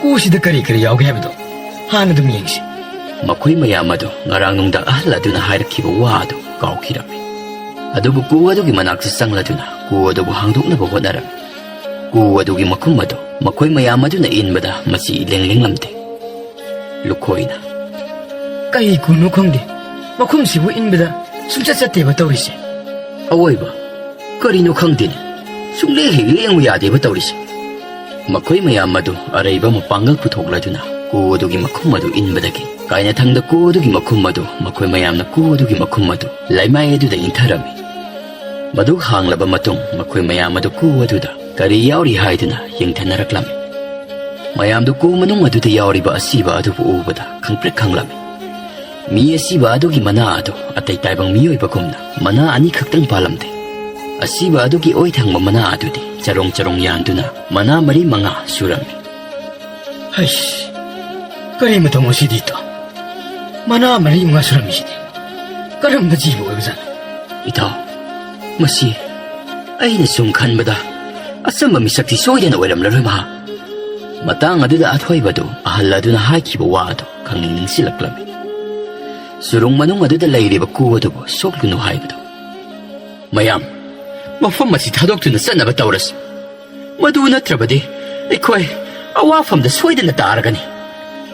ꯀꯨꯁꯤꯗ ꯀꯔꯤ ꯀꯔꯤ ꯌꯥꯎꯒꯦ ꯍꯥꯏꯕꯗꯣ ꯍꯥꯟꯅ ꯑꯗꯨꯝ ꯌꯦꯡꯁꯤ꯫" ꯃꯈꯣꯏ ꯃꯌꯥꯝ ꯑꯗꯨ ꯉꯔꯥꯡ ꯅꯨꯡꯗꯥꯡ ꯑꯍꯜ ꯑꯗꯨꯅ ꯍꯥꯏꯔꯛꯈꯤꯕ ꯋꯥ ꯑꯗꯨ ꯀꯥꯎꯈꯤꯔꯝꯃꯤ꯫ ꯑꯗꯨꯕꯨ ꯀꯨ ꯑꯗꯨꯒꯤ ꯃꯅꯥꯛꯇ ꯆꯪꯂꯗꯨꯅ ꯀꯨ ꯑꯗꯨꯕꯨ ꯍꯥꯡꯗꯣꯛꯅꯕ ꯍꯣꯠꯅꯔꯝꯃꯤ꯫ ꯀꯨ ꯑꯗꯨꯒꯤ ꯃꯈꯨꯝ ꯑꯗꯨ ꯃꯈꯣꯏ ꯃꯌꯥꯝ ꯑꯗꯨꯅ ꯏꯟꯕꯗ ꯃꯁꯤ ꯏꯂꯦꯡ ꯂꯦꯡꯂꯝꯗꯦ꯫ ꯂꯨꯈꯣꯏꯅ, "ꯀꯩ ꯀꯨꯅꯣ ꯈꯪꯗꯦ, ꯃꯈꯨꯝꯁꯤꯕꯨ ꯏꯟꯕꯗ ꯁꯨꯡꯆꯠ ꯆꯠꯇꯦꯕ ꯇꯧꯔꯤꯁꯦ꯫ ꯑꯋꯣꯏꯕ, ꯀꯔꯤꯅꯣ ꯈꯪꯗꯦꯅꯦ, ꯁꯨꯡꯂꯦꯡ ꯍꯦꯛ ꯂꯦꯡꯉꯨ ꯌꯥꯗꯦꯕ ꯇꯧꯔꯤꯁꯦ"꯫ ꯃꯈꯣꯏ ꯃꯌꯥꯝ ꯑꯗꯨ ꯑꯔꯩꯕ ꯃꯄꯥꯡꯒꯜ ꯄꯨꯊꯣꯛꯂꯗꯨꯅ ꯀꯨ ꯑꯗꯨꯒꯤ ꯃꯈꯨꯝ ꯑꯗꯨ ꯏꯟꯕꯗꯒꯤ ꯀꯥꯏꯅꯊꯪꯗ ꯀꯨ ꯑꯗꯨꯒꯤ ꯃꯈꯨꯝ ꯑꯗꯨ ꯃꯈꯣꯏ ꯃꯌꯥꯝꯅ ꯀꯨ ꯑꯗꯨꯒꯤ ꯃꯈꯨꯝ ꯑꯗꯨ ꯂꯩꯃꯥꯏ ꯑꯗꯨꯗ ꯏꯟꯊꯔꯝꯃꯤ꯫ ꯃꯗꯨ ꯍꯥꯡꯂꯕ ꯃꯇꯨꯡ ꯃꯈꯣꯏ ꯃꯌꯥꯝ ꯑꯗꯨ ꯀꯨ ꯑꯗꯨꯗ ꯀꯔꯤ ꯌꯥꯎꯔꯤ ꯍꯥꯏꯗꯨꯅ ꯌꯦꯡꯊꯅꯔꯛꯂꯝꯃꯤ꯫ ꯃꯌꯥꯝꯗꯨ ꯀꯨ ꯃꯅꯨꯡ ꯑꯗꯨꯗ ꯌꯥꯎꯔꯤꯕ ꯑꯁꯤꯕ ꯑꯗꯨꯕꯨ ꯎꯕꯗ ꯈꯪꯄ꯭ꯔꯦꯛ ꯈꯪꯂꯝꯃꯤ꯫ ꯃꯤ ꯑꯁꯤꯕ ꯑꯗꯨꯒꯤ ꯃꯅꯥ ꯑꯗꯨ ꯑꯇꯩ ꯇꯥꯏꯕꯪ ꯃꯤꯑꯣꯏꯕꯒꯨꯝꯅ ꯃꯅꯥ ꯑꯅꯤꯈꯛꯇꯪ ꯄꯥꯜꯂꯝꯗꯦ꯫ ꯑꯁꯤꯕ ꯑꯗꯨꯒꯤ ꯑꯣꯏ ꯊꯪꯕ ꯃꯅꯥ ꯑꯗꯨꯗꯤ ꯆꯔꯣꯡ ꯆꯔꯣꯡ ꯌꯥꯟꯗꯨꯅ ꯃꯅꯥ ꯃꯔꯤ ꯃꯉꯥ ꯁꯨꯔꯝꯃꯤ꯫ "ꯍꯩꯁ, ꯀꯔꯤ ꯃꯇꯧ ꯑꯁꯤꯗꯤ ꯏꯇꯥꯎ? ꯃꯅꯥ ꯃꯔꯤ ꯃꯉꯥ ꯁꯨꯔꯝꯃꯤꯁꯤꯗꯤ ꯀꯔꯝꯕ ꯖꯤꯕ ꯑꯣꯏꯕꯖꯥꯠꯅꯣ?" "ꯏꯇꯥꯎ, ꯃꯁꯤ ꯑꯩꯅ ꯁꯨꯝ ꯈꯟꯕꯗ ꯑꯆꯝꯕ ꯃꯤꯁꯛꯇꯤ ꯁꯣꯏꯗꯅ ꯑꯣꯏꯔꯝꯂꯔꯣꯏ ꯃꯍꯥꯛ"꯫ ꯃꯇꯥꯡ ꯑꯗꯨꯗ ꯑꯊꯣꯏꯕꯗꯨ ꯑꯍꯜ ꯑꯗꯨꯅ ꯍꯥꯏꯈꯤꯕ ꯋꯥ ꯑꯗꯨ ꯈꯪꯅꯤꯡ ꯅꯤꯡꯁꯤꯜꯂꯛꯂꯝꯃꯤ꯫ ꯁꯨꯔꯨꯡ ꯃꯅꯨꯡ ꯑꯗꯨꯗ ꯂꯩꯔꯤꯕ ꯀꯨ ꯑꯗꯨꯕꯨ ꯁꯣꯛꯂꯨꯅꯨ ꯍꯥꯏꯕꯗꯨ꯫ "ꯃꯌꯥꯝ, ꯃꯐꯝ ꯑꯁꯤ ꯊꯥꯗꯣꯛꯇꯨꯅ ꯆꯠꯅꯕ ꯇꯧꯔꯁꯤ꯫ ꯃꯗꯨ ꯅꯠꯇ꯭ꯔꯕꯗꯤ ꯑꯩꯈꯣꯏ ꯑꯋꯥꯐꯝꯗ ꯁꯣꯏꯗꯅ ꯇꯥꯔꯒꯅꯤ"꯫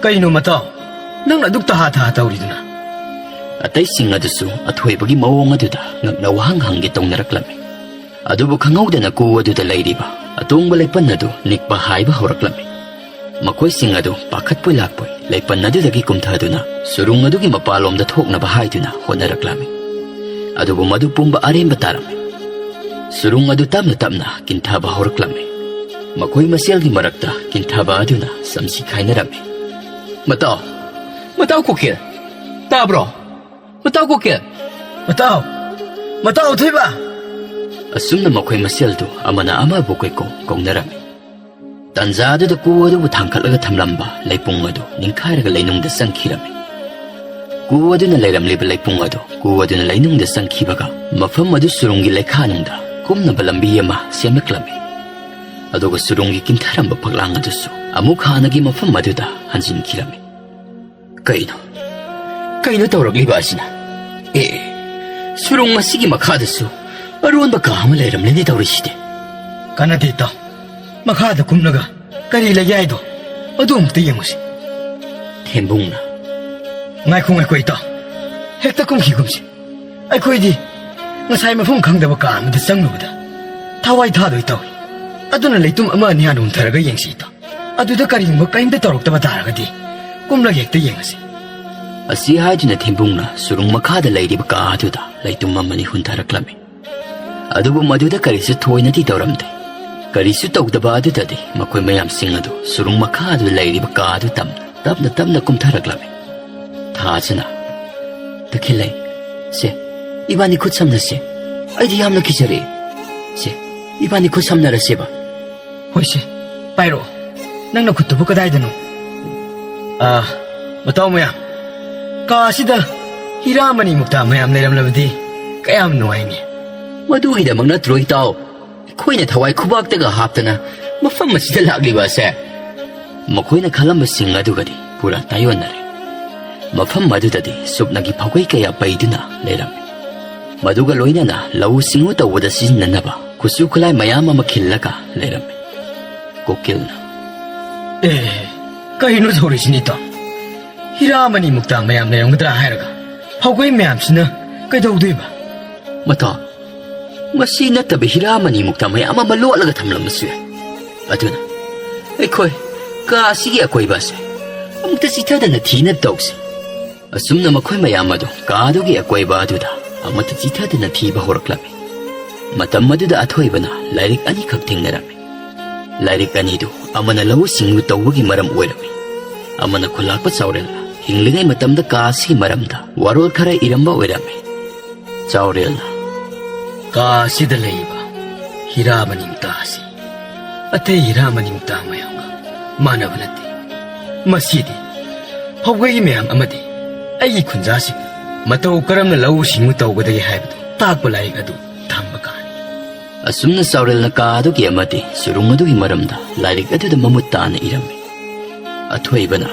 "ꯀꯩꯅꯣ ꯃꯇꯥꯎ, ꯅꯪꯅ ꯑꯗꯨꯛ ꯇꯍꯥ ꯇꯍꯥ ꯇꯧꯔꯤꯗꯨꯅ?" ꯑꯇꯩꯁꯤꯡ ꯑꯗꯨꯁꯨ ꯑꯊꯣꯏꯕꯒꯤ ꯃꯑꯣꯡ ꯑꯗꯨꯗ ꯉꯛꯅ ꯋꯥꯍꯪ ꯍꯪꯒꯦ ꯇꯧꯅꯔꯛꯂꯝꯃꯤ꯫ ꯑꯗꯨꯕꯨ ꯈꯪꯍꯧꯗꯅ ꯀꯨ ꯑꯗꯨꯗ ꯂꯩꯔꯤꯕ ꯑꯇꯣꯡꯕ ꯂꯩꯄꯟ ꯑꯗꯨ ꯅꯤꯛꯄ ꯍꯥꯏꯕ ꯍꯧꯔꯛꯂꯝꯃꯤ꯫ ꯃꯈꯣꯏꯁꯤꯡ ꯑꯗꯨ ꯄꯥꯈꯠꯄꯣꯏ ꯂꯥꯛꯄꯣꯏ ꯂꯩꯄꯟ ꯑꯗꯨꯗꯒꯤ ꯀꯨꯝꯊꯗꯨꯅ ꯁꯨꯔꯨꯡ ꯑꯗꯨꯒꯤ ꯃꯄꯥꯟꯂꯣꯝꯗ ꯊꯣꯛꯅꯕ ꯍꯥꯏꯗꯨꯅ ꯍꯣꯠꯅꯔꯛꯂꯝꯃꯤ꯫ ꯑꯗꯨꯕꯨ ꯃꯗꯨ ꯄꯨꯝꯕ ꯑꯔꯦꯝꯕ ꯇꯥꯔꯝꯃꯤ꯫ ꯁꯨꯔꯨꯡ ꯑꯗꯨ ꯇꯞꯅ ꯇꯞꯅ ꯀꯤꯟꯊꯕ ꯍꯧꯔꯛꯂꯝꯃꯤ꯫ ꯃꯈꯣꯏ ꯃꯁꯦꯜꯒꯤ ꯃꯔꯛꯇ ꯀꯤꯟꯊꯕ ꯑꯗꯨꯅ ꯆꯝꯁꯤ ꯈꯥꯏꯅꯔꯝꯃꯤ꯫ "ꯃꯇꯥꯎ, ꯃꯇꯥꯎ ꯀꯨꯀꯤꯜ, ꯇꯥꯕ꯭ꯔꯣ? ꯃꯇꯥꯎ ꯀꯨꯀꯤꯜ!" "ꯃꯇꯥꯎ! ꯃꯇꯥꯎ ꯑꯊꯣꯏꯕ!" ꯑꯁꯨꯝꯅ ꯃꯈꯣꯏ ꯃꯁꯦꯜꯗꯨ ꯑꯃꯅ ꯑꯃꯕꯨ ꯀꯣꯏꯀꯧ ꯀꯧꯅꯔꯝꯃꯤ꯫ ꯇꯟꯖꯥ ꯑꯗꯨꯗ ꯀꯨ ꯑꯗꯨꯕꯨ ꯊꯥꯡꯒꯠꯂꯒ ꯊꯝꯂꯝꯕ ꯂꯩꯄꯨꯡ ꯑꯗꯨ ꯅꯤꯡꯈꯥꯏꯔꯒ ꯂꯩꯅꯨꯡꯗ ꯆꯪꯈꯤꯔꯝꯃꯤ꯫ ꯀꯨ ꯑꯗꯨꯅ ꯂꯩꯔꯝꯂꯤꯕ ꯂꯩꯄꯨꯡ ꯑꯗꯨ ꯀꯨ ꯑꯗꯨꯅ ꯂꯩꯅꯨꯡꯗ ꯆꯪꯈꯤꯕꯒ ꯃꯐꯝ ꯑꯗꯨ ꯁꯨꯔꯨꯡꯒꯤ ꯂꯩꯈꯥꯅꯨꯡꯗ ꯀꯨꯝꯅꯕ ꯂꯝꯕꯤ ꯑꯃ ꯁꯦꯝꯂꯛꯂꯝꯃꯤ꯫ ꯑꯗꯨꯒ ꯁꯨꯔꯨꯡꯒꯤ ꯀꯤꯟꯊꯔꯝꯕ ꯐꯛꯂꯥꯡ ꯑꯗꯨꯁꯨ ꯑꯃꯨꯛ ꯍꯥꯟꯅꯒꯤ ꯃꯐꯝ ꯑꯗꯨꯗ ꯍꯟꯖꯤꯟꯈꯤꯔꯝꯃꯤ꯫ "ꯀꯩꯅꯣ? ꯀꯩꯅꯣ ꯇꯧꯔꯛꯂꯤꯕ ꯑꯁꯤꯅ? ꯑꯦ, ꯁꯨꯔꯨꯡ ꯑꯁꯤꯒꯤ ꯃꯈꯥꯗꯁꯨ ꯑꯔꯣꯟꯕ ꯀꯥ ꯑꯃ ꯂꯩꯔꯝꯂꯦꯅꯦ ꯇꯧꯔꯤꯁꯤꯗꯤ꯫ ꯀꯥꯟꯅꯗꯦ ꯏꯇꯥꯎ, ꯃꯈꯥꯗ ꯀꯨꯝꯂꯒ ꯀꯔꯤ ꯂꯩꯒꯦ ꯍꯥꯏꯗꯣ ꯑꯗꯨ ꯑꯃꯨꯛꯇ ꯌꯦꯡꯉꯨꯁꯤ꯫ ꯊꯦꯝꯕꯨꯡꯅ, ꯉꯥꯏꯈꯣ ꯉꯥꯏꯈꯣ ꯏꯇꯥꯎ, ꯍꯦꯛꯇ ꯀꯨꯝꯈꯤꯒꯨꯝꯁꯤ꯫ ꯑꯩꯈꯣꯏꯗꯤ ꯉꯁꯥꯏ ꯃꯐꯝ ꯈꯪꯗꯕ ꯀꯥ ꯑꯃꯗ ꯆꯪꯂꯨꯕꯗ ꯊꯋꯥꯏ ꯊꯥꯗꯣꯏ ꯇꯧꯏ꯫ ꯑꯗꯨꯅ ꯂꯩꯇꯨꯝ ꯑꯃ ꯑꯅꯤ ꯍꯥꯟꯅ ꯍꯨꯟꯊꯔꯒ ꯌꯦꯡꯁꯤ ꯏꯇꯥꯎ꯫ ꯑꯗꯨꯗ ꯀꯔꯤꯒꯨꯝꯕ ꯀꯔꯤꯝꯇ ꯇꯧꯔꯛꯇꯕ ꯇꯥꯔꯒꯗꯤ ꯀꯨꯝꯂꯒ ꯍꯦꯛꯇ ꯌꯦꯡꯉꯁꯤ꯫ ꯑꯁꯤ ꯍꯥꯏꯗꯨꯅ ꯊꯦꯝꯕꯨꯡꯅ ꯁꯨꯔꯨꯡ ꯃꯈꯥꯗ ꯂꯩꯔꯤꯕ ꯀꯥ ꯑꯗꯨꯗ ꯂꯩꯇꯨꯝ ꯑꯃꯅꯤ ꯍꯨꯟꯊꯔꯛꯂꯝꯃꯤ꯫ ꯑꯗꯨꯕꯨ ꯃꯗꯨꯗ ꯀꯔꯤꯁꯨ ꯊꯣꯏꯅꯗꯤ ꯇꯧꯔꯝꯗꯦ꯫ ꯀꯔꯤꯁꯨ ꯇꯧꯗꯕ ꯑꯗꯨꯗꯗꯤ ꯃꯈꯣꯏ ꯃꯌꯥꯝꯁꯤꯡ ꯑꯗꯨ ꯁꯨꯔꯨꯡ ꯃꯈꯥꯗ ꯂꯩꯔꯤꯕ ꯀꯥ ꯑꯗꯨ ꯇꯝꯅ ꯇꯞꯅ ꯇꯞꯅ ꯀꯨꯝꯊꯔꯛꯂꯝꯃꯤ꯫ ꯊꯥꯖꯅ, "ꯇꯈꯦꯜꯂꯩ, ꯁꯦ, ꯏꯕꯥꯅꯤ ꯈꯨꯠ ꯁꯝꯅꯁꯦ꯫ ꯑꯩꯗꯤ ꯌꯥꯝꯅ ꯀꯤꯖꯔꯦ꯫ ꯁꯦ, ꯏꯕꯥꯅꯤ ꯈꯨꯠ ꯁꯝꯅꯔꯁꯦꯕ꯫" "ꯍꯣꯏꯁꯦ, ꯄꯥꯏꯔꯛꯑꯣ꯫ ꯅꯪ ꯅꯈꯨꯠꯇꯨꯕꯨ ꯀꯗꯥꯏꯗꯅꯣ?" "ꯑꯥ, ꯃꯇꯥꯎ ꯃꯌꯥꯝ, ꯀꯥ ꯑꯁꯤꯗ ꯍꯤꯔꯥ ꯃꯅꯤ ꯃꯨꯛꯇꯥ ꯃꯌꯥꯝ ꯂꯩꯔꯝꯂꯕꯗꯤ ꯀꯌꯥꯝ ꯅꯨꯡꯉꯥꯏꯅꯤ꯫" "ꯃꯗꯨꯒꯤꯗꯃꯛ ꯅꯠꯇ꯭ꯔꯣ ꯏꯇꯥꯎ ꯑꯩꯈꯣꯏꯅ ꯊꯋꯥꯏ ꯈꯨꯕꯥꯛꯇꯒ ꯍꯥꯞꯇꯅ ꯃꯐꯝ ꯑꯁꯤꯗ ꯂꯥꯛꯂꯤꯕ ꯑꯁꯦ?" ꯃꯈꯣꯏꯅ ꯈꯜꯂꯝꯕꯁꯤꯡ ꯑꯗꯨꯒꯗꯤ ꯄꯨꯔꯥ ꯇꯥꯏꯑꯣꯟꯅꯔꯦ꯫ ꯃꯐꯝ ꯑꯗꯨꯗꯗꯤ ꯁꯨꯞꯅꯒꯤ ꯐꯧꯒꯩ ꯀꯌꯥ ꯄꯩꯗꯨꯅ ꯂꯩꯔꯝꯃꯤ꯫ ꯃꯗꯨꯒ ꯂꯣꯏꯅꯅ ꯂꯧꯎ ꯁꯤꯡꯎ ꯇꯧꯕꯗ ꯁꯤꯖꯤꯟꯅꯅꯕ ꯈꯨꯠꯁꯨ ꯈꯨꯠꯂꯥꯏ ꯃꯌꯥꯝ ꯑꯃ ꯈꯤꯜꯂꯒ ꯂꯩꯔꯝꯃꯤ꯫ ꯀꯨꯀꯤꯜꯅ, "ꯑꯦ, ꯀꯔꯤꯅꯣ ꯇꯧꯔꯤꯁꯤꯅꯤꯇꯣ? ꯍꯤꯔꯥ ꯃꯅꯤ ꯃꯨꯛꯇꯥ ꯃꯌꯥꯝ ꯂꯩꯔꯝꯒꯗ꯭ꯔꯥ ꯍꯥꯏꯔꯒ ꯐꯧꯒꯩ ꯃꯌꯥꯝꯁꯤꯅ ꯀꯩꯗꯧꯗꯣꯏꯕ?" "ꯃꯇꯥꯎ, ꯃꯁꯤ ꯅꯠꯇꯕ ꯍꯤꯔꯥ ꯃꯅꯤ ꯃꯨꯛꯇꯥ ꯃꯌꯥꯝ ꯑꯃ ꯂꯣꯠꯂꯒ ꯊꯝꯂꯝꯕꯁꯨ ꯌꯥꯏ꯫ ꯑꯗꯨꯅ ꯑꯩꯈꯣꯏ ꯀꯥ ꯑꯁꯤꯒꯤ ꯑꯀꯣꯏꯕ ꯑꯁꯦ ꯑꯃꯨꯛꯇ ꯆꯤꯊꯗꯅ ꯊꯤꯅꯕ ꯇꯧꯁꯤ꯫" ꯑꯁꯨꯝꯅ ꯃꯈꯣꯏ ꯃꯌꯥꯝ ꯑꯗꯨ ꯀꯥ ꯑꯗꯨꯒꯤ ꯑꯀꯣꯏꯕ ꯑꯗꯨꯗ ꯑꯃꯠꯇ ꯆꯤꯊꯗꯅ ꯊꯤꯕ ꯍꯧꯔꯛꯂꯝꯃꯤ꯫ ꯃꯇꯝ ꯑꯗꯨꯗ ꯑꯊꯣꯏꯕꯅ ꯂꯥꯏꯔꯤꯛ ꯑꯅꯤꯈꯛ ꯊꯦꯡꯅꯔꯝꯃꯤ꯫ ꯂꯥꯏꯔꯤꯛ ꯑꯅꯤꯗꯨ ꯑꯃꯅ ꯂꯧꯎ ꯁꯤꯡꯎ ꯇꯧꯕꯒꯤ ꯃꯔꯝ ꯑꯣꯏꯔꯝꯃꯤ, ꯑꯃꯅ ꯈꯨꯂꯥꯛꯄ ꯆꯥꯎꯔꯦꯜꯅ ꯍꯤꯡꯂꯤꯉꯩ ꯃꯇꯝꯗ ꯀꯥ ꯑꯁꯤꯒꯤ ꯃꯔꯝꯗ ꯋꯥꯔꯣꯜ ꯈꯔ ꯏꯔꯝꯕ ꯑꯣꯏꯔꯝꯃꯤ꯫ ꯆꯥꯎꯔꯦꯜꯅ, "ꯀꯥ ꯑꯁꯤꯗ ꯂꯩꯔꯤꯕ ꯍꯤꯔꯥ ꯃꯅꯤꯡꯇꯥ ꯑꯁꯤ ꯑꯇꯩ ꯍꯤꯔꯥ ꯃꯅꯤꯡꯇꯥ ꯃꯌꯥꯝꯒ ꯃꯥꯟꯅꯕ ꯅꯠꯇꯦ꯫ ꯃꯁꯤꯗꯤ ꯐꯧꯒꯩ ꯃꯌꯥꯝ ꯑꯃꯗꯤ ꯑꯩꯒꯤ ꯈꯨꯟꯖꯥꯁꯤꯡ ꯃꯇꯧ ꯀꯔꯝꯅ ꯂꯧꯎ ꯁꯤꯡꯎ ꯇꯧꯒꯗꯒꯦ ꯍꯥꯏꯕꯗꯨ ꯇꯥꯛꯄ ꯂꯥꯏꯔꯤꯛ ꯑꯗꯨ ꯊꯝꯕ ꯀꯥꯅꯤ꯫" ꯑꯁꯨꯝꯅ ꯆꯥꯎꯔꯦꯜꯅ ꯀꯥ ꯑꯗꯨꯒꯤ ꯑꯃꯗꯤ ꯁꯨꯔꯨꯡ ꯑꯗꯨꯒꯤ ꯃꯔꯝꯗ ꯂꯥꯏꯔꯤꯛ ꯑꯗꯨꯗ ꯃꯃꯨꯠ ꯇꯥꯅ ꯏꯔꯝꯃꯤ꯫ ꯑꯊꯣꯏꯕꯅ,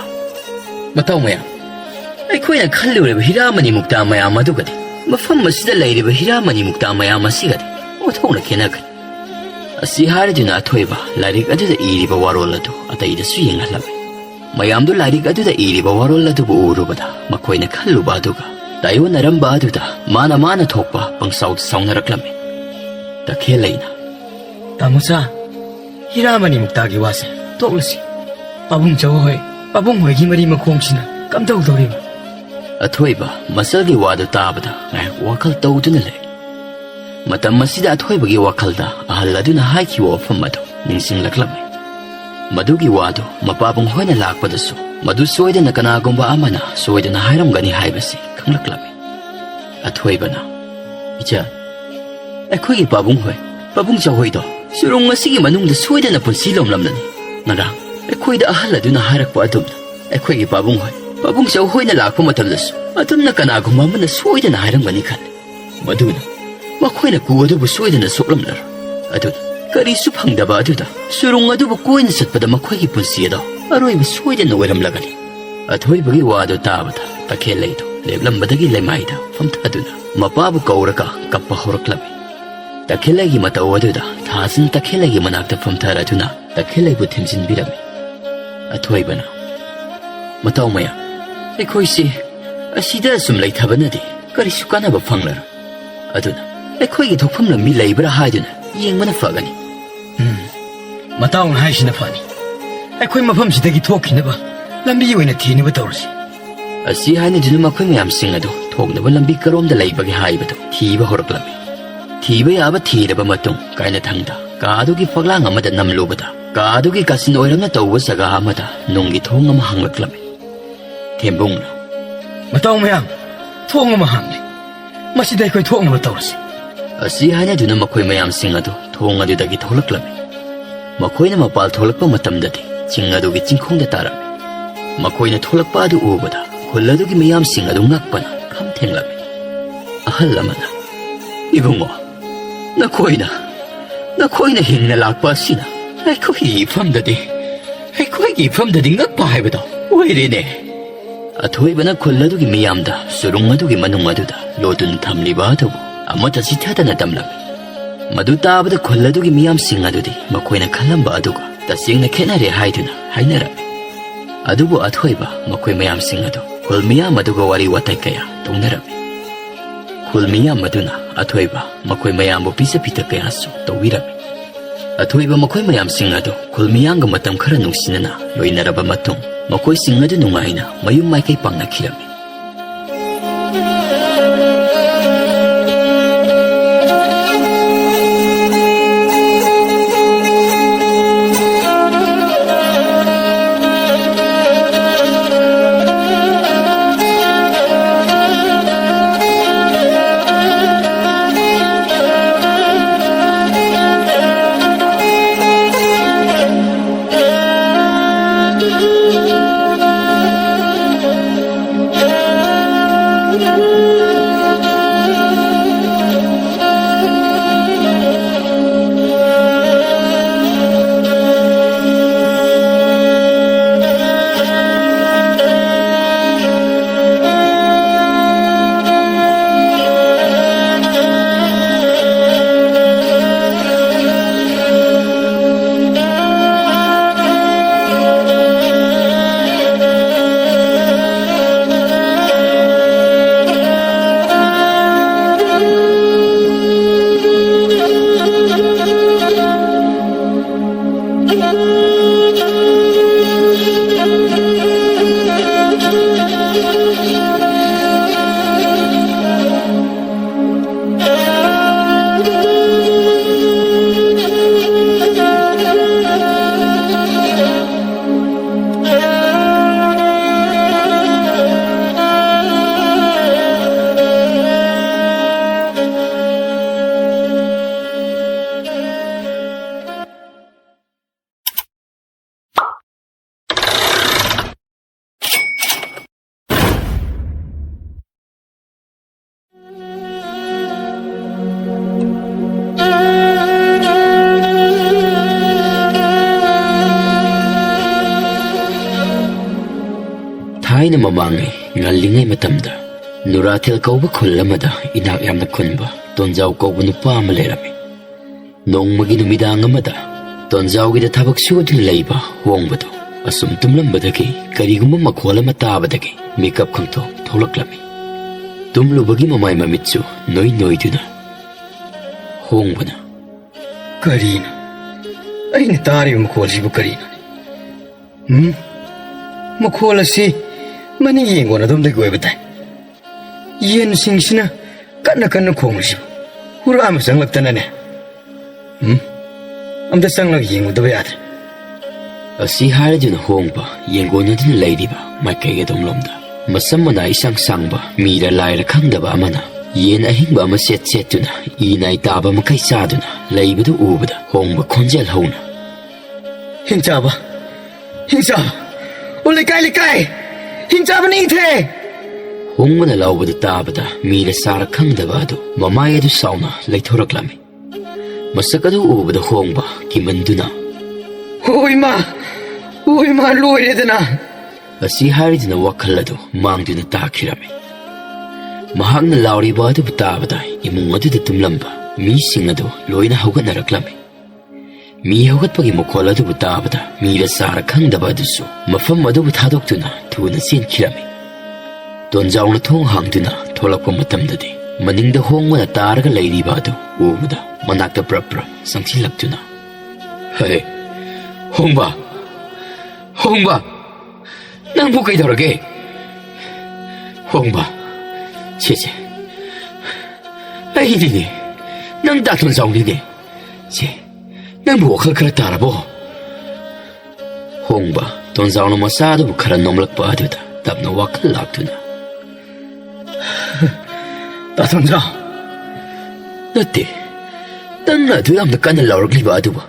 "ꯃꯇꯥꯎ ꯃꯌꯥꯝ, ꯑꯩꯈꯣꯏꯅ ꯈꯜꯂꯨꯔꯤꯕ ꯍꯤꯔꯥ ꯃꯅꯤ ꯃꯨꯛꯇꯥ ꯃꯌꯥꯝ ꯑꯗꯨꯒꯗꯤ ꯃꯐꯝ ꯑꯁꯤꯗ ꯂꯩꯔꯤꯕ ꯍꯤꯔꯥꯃꯅꯤ ꯃꯨꯛꯇꯥ ꯃꯌꯥꯝ ꯑꯁꯤꯒꯗꯤ ꯑꯣꯟꯊꯣꯛꯅ ꯈꯦꯠꯅꯈ꯭ꯔꯦ꯫ ꯑꯁꯤ ꯍꯥꯏꯔꯗꯨꯅ ꯑꯊꯣꯏꯕ ꯂꯥꯏꯔꯤꯛ ꯑꯗꯨꯗ ꯏꯔꯤꯕ ꯋꯥꯔꯣꯜ ꯑꯗꯨ ꯑꯇꯩꯗꯁꯨ ꯌꯦꯡꯍꯜꯂꯝꯃꯤ꯫ ꯃꯌꯥꯝꯗꯨ ꯂꯥꯏꯔꯤꯛ ꯑꯗꯨꯗ ꯏꯔꯤꯕ ꯋꯥꯔꯣꯜ ꯑꯗꯨꯕꯨ ꯎꯔꯨꯕꯗ ꯃꯈꯣꯏꯅ ꯈꯜꯂꯨꯕ ꯑꯗꯨꯒ ꯇꯥꯏꯑꯣꯟꯅꯔꯝꯕ ꯑꯗꯨꯗ ꯃꯥꯅ ꯃꯥꯅ ꯊꯣꯛꯄ ꯄꯪꯁꯥꯎꯗ ꯁꯥꯎꯅꯔꯛꯂꯝꯃꯤ꯫ ꯇꯈꯦꯜꯂꯩꯅ, "ꯇꯥꯃꯣꯆꯥ, ꯍꯤꯔꯥꯃꯅꯤ ꯃꯨꯛꯇꯥꯒꯤ ꯋꯥꯁꯦ ꯇꯣꯛꯂꯁꯤ꯫ ꯄꯥꯕꯨꯡ ꯆꯧ ꯍꯣꯏ, ꯄꯥꯕꯨꯡ ꯍꯣꯏꯒꯤ ꯃꯔꯤ ꯃꯈꯣꯡꯁꯤꯅ ꯀꯝꯗꯧꯗꯧꯔꯤꯕ?" ꯑꯊꯣꯏꯕ ꯃꯆꯜꯒꯤ ꯋꯥꯗꯨ ꯇꯥꯕꯗ ꯉꯥꯏꯍꯥꯛ ꯋꯥꯈꯜ ꯇꯧꯗꯨꯅ ꯂꯩ꯫ ꯃꯇꯝ ꯑꯁꯤꯗ ꯑꯊꯣꯏꯕꯒꯤ ꯋꯥꯈꯜꯗ ꯑꯍꯜ ꯑꯗꯨꯅ ꯍꯥꯏꯈꯤꯕ ꯋꯥꯐꯝ ꯑꯗꯨ ꯅꯤꯡꯁꯤꯡꯂꯛꯂꯝꯃꯤ꯫ ꯃꯗꯨꯒꯤ ꯋꯥꯗꯨ ꯃꯄꯥꯕꯨꯡ ꯍꯣꯏꯅ ꯂꯥꯛꯄꯗꯁꯨ ꯃꯗꯨ ꯁꯣꯏꯗꯅ ꯀꯅꯥꯒꯨꯝꯕ ꯑꯃꯅ ꯁꯣꯏꯗꯅ ꯍꯥꯏꯔꯝꯒꯅꯤ ꯍꯥꯏꯕꯁꯤ ꯈꯪꯂꯛꯂꯝꯃꯤ꯫ ꯑꯊꯣꯏꯕꯅ, "ꯏꯆꯥ, ꯑꯩꯈꯣꯏꯒꯤ ꯄꯥꯕꯨꯡ ꯍꯣꯏ, ꯄꯥꯕꯨꯡ ꯆꯧ ꯍꯣꯏꯗꯣ ꯁꯨꯔꯨꯡ ꯑꯁꯤꯒꯤ ꯃꯅꯨꯡꯗ ꯁꯣꯏꯗꯅ ꯄꯨꯟꯁꯤ ꯂꯣꯝꯂꯝꯂꯅꯤ꯫ ꯉꯔꯥꯡ ꯑꯩꯈꯣꯏꯗ ꯑꯍꯜ ꯑꯗꯨꯅ ꯍꯥꯏꯔꯛꯄ ꯑꯗꯨꯝꯅ ꯑꯩꯈꯣꯏꯒꯤ ꯄꯥꯕꯨꯡ ꯍꯣꯏ, ꯄꯥꯕꯨꯡ ꯆꯧ ꯍꯣꯏꯅ ꯂꯥꯛꯄ ꯃꯇꯝꯗꯁꯨ ꯑꯗꯨꯝꯅ ꯀꯅꯥꯒꯨꯝꯕ ꯑꯃꯅ ꯁꯣꯏꯗꯅ ꯍꯥꯏꯔꯝꯒꯅꯤ ꯈꯜꯂꯤ꯫ ꯃꯗꯨꯅ ꯃꯈꯣꯏꯅ ꯀꯨ ꯑꯗꯨꯕꯨ ꯁꯣꯏꯗꯅ ꯁꯣꯛꯂꯝꯂꯔꯣꯏ꯫ ꯑꯗꯨꯅ ꯀꯔꯤꯁꯨ ꯐꯪꯗꯕ ꯑꯗꯨꯗ ꯁꯨꯔꯨꯡ ꯑꯗꯨꯕꯨ ꯀꯣꯏꯅ ꯆꯠꯄꯗ ꯃꯈꯣꯏꯒꯤ ꯄꯨꯟꯁꯤ ꯑꯗꯣ ꯑꯔꯣꯏꯕ ꯁꯣꯏꯗꯅ ꯑꯣꯏꯔꯝꯂꯒꯅꯤ꯫" ꯑꯊꯣꯏꯕꯒꯤ ꯋꯥꯗꯨ ꯇꯥꯕꯗ ꯇꯈꯦꯜꯂꯩꯗꯨ ꯂꯦꯞꯂꯝꯕꯗꯒꯤ ꯂꯩꯃꯥꯏꯗ ꯐꯝꯊꯗꯨꯅ ꯃꯄꯥꯕꯨ ꯀꯧꯔꯒ ꯀꯞꯄ ꯍꯧꯔꯛꯂꯝꯃꯤ꯫ ꯇꯈꯦꯜꯂꯩꯒꯤ ꯃꯇꯧ ꯑꯗꯨꯗ ꯊꯥꯖꯟ ꯇꯈꯦꯜꯂꯩꯒꯤ ꯃꯅꯥꯛꯇ ꯐꯝꯊꯔꯗꯨꯅ ꯇꯈꯦꯜꯂꯩꯕꯨ ꯊꯦꯝꯖꯤꯟꯕꯤꯔꯝꯃꯤ꯫ ꯑꯊꯣꯏꯕꯅ, "ꯃꯇꯥꯎ ꯃꯌꯥꯝ, ꯑꯩꯈꯣꯏꯁꯤ ꯑꯁꯤꯗ ꯑꯁꯨꯝ ꯂꯩꯊꯕꯅꯗꯤ ꯀꯔꯤꯁꯨ ꯀꯥꯟꯅꯕ ꯐꯪꯂꯔꯣꯏ꯫ ꯑꯗꯨꯅ ꯑꯩꯈꯣꯏꯒꯤ ꯊꯣꯛꯐꯝ ꯂꯝꯕꯤ ꯂꯩꯕ꯭ꯔꯥ ꯍꯥꯏꯗꯨꯅ ꯌꯦꯡꯕꯅ ꯐꯒꯅꯤ꯫" "ꯎꯝ, ꯃꯇꯥꯎꯅ ꯍꯥꯏꯁꯤꯅ ꯐꯅꯤ꯫ ꯑꯩꯈꯣꯏ ꯃꯐꯝꯁꯤꯗꯒꯤ ꯊꯣꯛꯈꯤꯅꯕ ꯂꯝꯕꯤ ꯑꯣꯏꯅ ꯊꯤꯅꯕ ꯇꯧꯔꯁꯤ꯫" ꯑꯁꯤ ꯍꯥꯏꯅꯗꯨꯅ ꯃꯈꯣꯏ ꯃꯌꯥꯝꯁꯤꯡ ꯑꯗꯨ ꯊꯣꯛꯅꯕ ꯂꯝꯕꯤ ꯀꯔꯣꯝꯗ ꯂꯩꯕꯒꯦ ꯍꯥꯏꯕꯗꯨ ꯊꯤꯕ ꯍꯧꯔꯛꯂꯝꯃꯤ꯫ ꯊꯤꯕ ꯌꯥꯕ ꯊꯤꯔꯕ ꯃꯇꯨꯡ ꯀꯥꯏꯅꯊꯪꯗ ꯀꯥ ꯑꯗꯨꯒꯤ ꯐꯛꯂꯥꯡ ꯑꯃꯗ ꯅꯝꯂꯨꯕꯗ ꯀꯥ ꯑꯗꯨꯒꯤ ꯀꯥꯆꯤꯟ ꯑꯣꯏꯔꯝꯅ ꯇꯧꯕ ꯖꯒꯥ ꯑꯃꯗ ꯅꯨꯡꯒꯤ ꯊꯣꯡ ꯑꯃ ꯍꯥꯡꯂꯛꯂꯝꯃꯤ꯫ ꯊꯦꯝꯕꯨꯡꯅ, "ꯃꯇꯥꯎ ꯃꯌꯥꯝ, ꯊꯣꯡ ꯑꯃ ꯍꯥꯡꯂꯦ꯫ ꯃꯁꯤꯗ ꯑꯩꯈꯣꯏ ꯊꯣꯛꯅꯕ ꯇꯧꯔꯁꯤ꯫" ꯑꯁꯤ ꯍꯥꯏꯅꯗꯨꯅ ꯃꯈꯣꯏ ꯃꯌꯥꯝꯁꯤꯡ ꯑꯗꯨ ꯊꯣꯡ ꯑꯗꯨꯗꯒꯤ ꯊꯣꯛꯂꯛꯂꯝꯃꯤ꯫ ꯃꯈꯣꯏꯅ ꯃꯄꯥꯜ ꯊꯣꯛꯂꯛꯄ ꯃꯇꯝꯗꯗꯤ ꯆꯤꯡ ꯑꯗꯨꯒꯤ ꯆꯤꯡꯈꯣꯡꯗ ꯇꯥꯔꯝꯃꯤ꯫ ꯃꯈꯣꯏꯅ ꯊꯣꯛꯂꯛꯄ ꯑꯗꯨ ꯎꯕꯗ ꯈꯨꯜ ꯑꯗꯨꯒꯤ ꯃꯤꯌꯥꯝꯁꯤꯡ ꯑꯗꯨ ꯉꯛꯄꯅ ꯈꯝ ꯊꯦꯡꯂꯝꯃꯤ꯫ ꯑꯍꯜ ꯑꯃꯅ, "ꯏꯕꯨꯡꯉꯣ, ꯅꯈꯣꯏꯅ, ꯅꯈꯣꯏꯅ ꯍꯤꯡꯅ ꯂꯥꯛꯄ ꯑꯁꯤꯅ ꯑꯩꯈꯣꯏꯒꯤ ꯏꯐꯝꯗꯗꯤ, ꯑꯩꯈꯣꯏꯒꯤ ꯏꯐꯝꯗꯗꯤ ꯉꯛꯄ ꯍꯥꯏꯕꯗꯣ ꯑꯣꯏꯔꯦꯅꯦ꯫" ꯑꯊꯣꯏꯕꯅ ꯈꯨꯜ ꯑꯗꯨꯒꯤ ꯃꯤꯌꯥꯝꯗ ꯆꯨꯔꯨꯡ ꯑꯗꯨꯒꯤ ꯃꯅꯨꯡ ꯑꯗꯨꯗ ꯂꯣꯠꯇꯨꯅ ꯊꯝꯂꯤꯕ ꯑꯗꯨꯕꯨ ꯑꯃꯠꯇ ꯆꯤꯊꯗꯅ ꯇꯝꯂꯝꯃꯤ꯫ ꯃꯗꯨ ꯇꯥꯕꯗ ꯈꯨꯜ ꯑꯗꯨꯒꯤ ꯃꯤꯌꯥꯝꯁꯤꯡ ꯑꯗꯨꯗꯤ ꯃꯈꯣꯏꯅ ꯈꯜꯂꯝꯕ ꯑꯗꯨꯒ ꯇꯁꯦꯡꯅ ꯈꯦꯠꯅꯔꯦ ꯍꯥꯏꯗꯨꯅ ꯍꯥꯏꯅꯔꯝꯃꯤ꯫ ꯑꯗꯨꯕꯨ ꯑꯊꯣꯏꯕ ꯃꯈꯣꯏ ꯃꯌꯥꯝꯁꯤꯡ ꯑꯗꯨ ꯈꯨꯜ ꯃꯤꯌꯥꯝ ꯑꯗꯨꯒ ꯋꯥꯔꯤ ꯋꯥꯇꯥꯏ ꯀꯌꯥ ꯇꯧꯅꯔꯝꯃꯤ꯫ ꯈꯨꯜ ꯃꯤꯌꯥꯝ ꯑꯗꯨꯅ ꯑꯊꯣꯏꯕ ꯃꯈꯣꯏ ꯃꯌꯥꯝꯕꯨ ꯄꯤꯖ ꯄꯤꯊꯛ ꯀꯌꯥꯁꯨ ꯇꯧꯕꯤꯔꯝꯃꯤ꯫ ꯑꯊꯣꯏꯕ ꯃꯈꯣꯏ ꯃꯌꯥꯝꯁꯤꯡ ꯑꯗꯨ ꯈꯨꯜ ꯃꯤꯌꯥꯝꯒ ꯃꯇꯝ ꯈꯔ ꯅꯨꯡꯁꯤꯅꯅ ꯂꯣꯏꯅꯔꯕ ꯃꯇꯨꯡ, ꯃꯈꯣꯏꯁꯤꯡ ꯑꯗꯨ ꯅꯨꯡꯉꯥꯏꯅ ꯃꯌꯨꯝ ꯃꯥꯏꯀꯩ ꯄꯥꯡꯅꯈꯤꯔꯝꯃꯤ꯫ ꯃꯃꯥꯡꯉꯩ ꯉꯜꯂꯤꯉꯩ ꯃꯇꯝꯗ ꯅꯨꯔꯥꯊꯦꯜ ꯀꯧꯕ ꯈꯨꯜ ꯑꯃꯗ ꯏꯅꯥꯛ ꯌꯥꯝꯅ ꯈꯨꯟꯕ ꯇꯣꯟꯖꯥꯎ ꯀꯧꯕ ꯅꯨꯄꯥ ꯑꯃ ꯂꯩꯔꯝꯃꯤ꯫ ꯅꯣꯡꯃꯒꯤ ꯅꯨꯃꯤꯗꯥꯡ ꯑꯃꯗ ꯇꯣꯟꯖꯥꯎꯒꯤꯗ ꯊꯕꯛ ꯁꯨꯗꯨꯅ ꯂꯩꯕ ꯍꯣꯡꯕꯗꯣ ꯑꯁꯨꯝ ꯇꯨꯝꯂꯝꯕꯗꯒꯤ ꯀꯔꯤꯒꯨꯝꯕ ꯃꯈꯣꯜ ꯑꯃ ꯇꯥꯕꯗꯒꯤ ꯃꯤꯀꯞ ꯈꯪꯊꯣꯛ ꯊꯣꯛꯂꯛꯂꯝꯃꯤ꯫ ꯇꯨꯝꯂꯨꯕꯒꯤ ꯃꯃꯥꯏ ꯃꯃꯤꯠꯁꯨ ꯅꯣꯏ ꯅꯣꯏꯗꯨꯅ ꯍꯣꯡꯕꯅ, "ꯀꯔꯤꯅꯣ? ꯑꯩꯅ ꯇꯥꯔꯤꯕ ꯃꯈꯣꯜꯁꯤꯕꯨ ꯀꯔꯤꯅꯣ? ꯎꯝ? ꯃꯈꯣꯜ ꯑꯁꯤ ꯃꯅꯤꯡ ꯌꯦꯡꯒꯣꯟ ꯑꯗꯣꯝꯗꯒꯤ ꯑꯣꯏꯕ ꯇꯥꯏ꯫ ꯌꯦꯟꯁꯤꯡꯁꯤꯅ ꯀꯟꯅ ꯀꯟꯅ ꯈꯣꯡꯂꯤꯁꯤꯕꯨ ꯍꯨꯔꯥꯟꯕ ꯆꯪꯂꯛꯇꯅꯅꯦ꯫ ꯎꯝ? ꯑꯝꯇ ꯆꯪꯂꯒ ꯌꯦꯡꯉꯨꯗꯕ ꯌꯥꯗ꯭ꯔꯦ"꯫ ꯑꯁꯤ ꯍꯥꯏꯔꯗꯨꯅ ꯍꯣꯡꯕ ꯌꯦꯡꯒꯣꯟꯅꯗꯨꯅ ꯂꯩꯔꯤꯕ ꯃꯥꯏꯀꯩ ꯑꯗꯣꯝꯂꯣꯝꯗ ꯃꯁꯝ ꯃꯅꯥ ꯏꯁꯥꯡ ꯁꯥꯡꯕ ꯃꯤꯔ ꯂꯥꯏꯔ ꯈꯪꯗꯕ ꯑꯃꯅ ꯌꯦꯟ ꯑꯍꯤꯡꯕ ꯑꯃ ꯁꯦꯠ ꯁꯦꯠꯇꯨꯅ ꯏ ꯅꯥꯏ ꯇꯥꯕ ꯃꯈꯩ ꯆꯥꯗꯨꯅ ꯂꯩꯕꯗꯨ ꯎꯕꯗ ꯍꯣꯡꯕ ꯈꯣꯟꯖꯦꯜ ꯍꯧꯅ, "ꯍꯤꯡꯆꯥꯕ! ꯍꯤꯡꯆꯥꯕ! ꯑꯣ ꯂꯩꯀꯥꯏ, ꯂꯩꯀꯥꯏ! ꯍꯤꯡꯆꯥꯕꯅ ꯏꯊꯦ!" ꯍꯣꯡꯕꯅ ꯂꯥꯎꯕꯗꯨ ꯇꯥꯕꯗ ꯃꯤꯔ ꯆꯥꯔ ꯈꯪꯗꯕ ꯑꯗꯨ ꯃꯃꯥꯏ ꯑꯗꯨ ꯁꯥꯎꯅ ꯂꯩꯊꯣꯔꯛꯂꯝꯃꯤ꯫ ꯃꯁꯛ ꯑꯗꯨ ꯎꯕꯗ ꯍꯣꯡꯕ ꯀꯤꯃꯟꯗꯨꯅ, "ꯑꯣ ꯏꯃꯥ! ꯑꯣ ꯏꯃꯥ! ꯂꯣꯏꯔꯦꯗꯅ!" ꯑꯁꯤ ꯍꯥꯏꯔꯗꯨꯅ ꯋꯥꯈꯜ ꯑꯗꯨ ꯃꯥꯡꯗꯨꯅ ꯇꯥꯈꯤꯔꯝꯃꯤ꯫ ꯃꯍꯥꯛꯅ ꯂꯥꯎꯔꯤꯕ ꯑꯗꯨꯕꯨ ꯇꯥꯕꯗ ꯏꯃꯨꯡ ꯑꯗꯨꯗ ꯇꯨꯝꯂꯝꯕ ꯃꯤꯁꯤꯡ ꯑꯗꯨ ꯂꯣꯏꯅ ꯍꯧꯒꯠꯅꯔꯛꯂꯝꯃꯤ꯫ ꯃꯤ ꯍꯧꯒꯠꯄꯒꯤ ꯃꯈꯣꯜ ꯑꯗꯨꯕꯨ ꯇꯥꯕꯗ ꯃꯤꯔ ꯆꯥꯔ ꯈꯪꯗꯕ ꯑꯗꯨꯁꯨ ꯃꯐꯝ ꯑꯗꯨꯕꯨ ꯊꯥꯗꯣꯛꯇꯨꯅ ꯊꯨꯅ ꯆꯦꯟꯈꯤꯔꯝꯃꯤ꯫ ꯇꯣꯟꯖꯥꯎꯅ ꯊꯣꯡ ꯍꯥꯡꯗꯨꯅ ꯊꯣꯛꯂꯛꯄ ꯃꯇꯝꯗꯗꯤ ꯃꯅꯤꯡꯗ ꯍꯣꯡꯕꯅ ꯇꯥꯔꯒ ꯂꯩꯔꯤꯕ ꯑꯗꯨ ꯎꯕꯗ ꯃꯅꯥꯛꯇ ꯄ꯭ꯔꯞ ꯄ꯭ꯔꯞ ꯆꯪꯁꯤꯜꯂꯛꯇꯨꯅ, "ꯍꯦ, ꯍꯣꯡꯕ! ꯍꯣꯡꯕ! ꯅꯪꯕꯨ ꯀꯩꯗꯧꯔꯒꯦ? ꯍꯣꯡꯕ! ꯁꯦ, ꯁꯦ, ꯑꯩꯅꯤꯅꯦ, ꯅꯪ ꯗꯥ ꯇꯣꯟꯖꯥꯎꯅꯤꯅꯦ꯫ ꯁꯦ, ꯅꯪꯕꯨ ꯋꯥꯈꯜ ꯈꯔ ꯇꯥꯔꯕꯣ?" ꯍꯣꯡꯕ ꯇꯣꯟꯖꯥꯎꯅ ꯃꯆꯥꯗꯨꯕꯨ ꯈꯔ ꯅꯣꯝꯂꯛꯄ ꯑꯗꯨꯗ ꯇꯞꯅ ꯋꯥꯈꯜ ꯂꯥꯛꯇꯨꯅ, "ꯗꯥ ꯇꯣꯟꯖꯥꯎ, ꯅꯠꯇꯦ, ꯅꯪꯅ ꯑꯗꯨ ꯌꯥꯝꯅ ꯀꯟꯅ ꯂꯥꯎꯔꯛꯂꯤꯕ ꯑꯗꯨꯕꯨ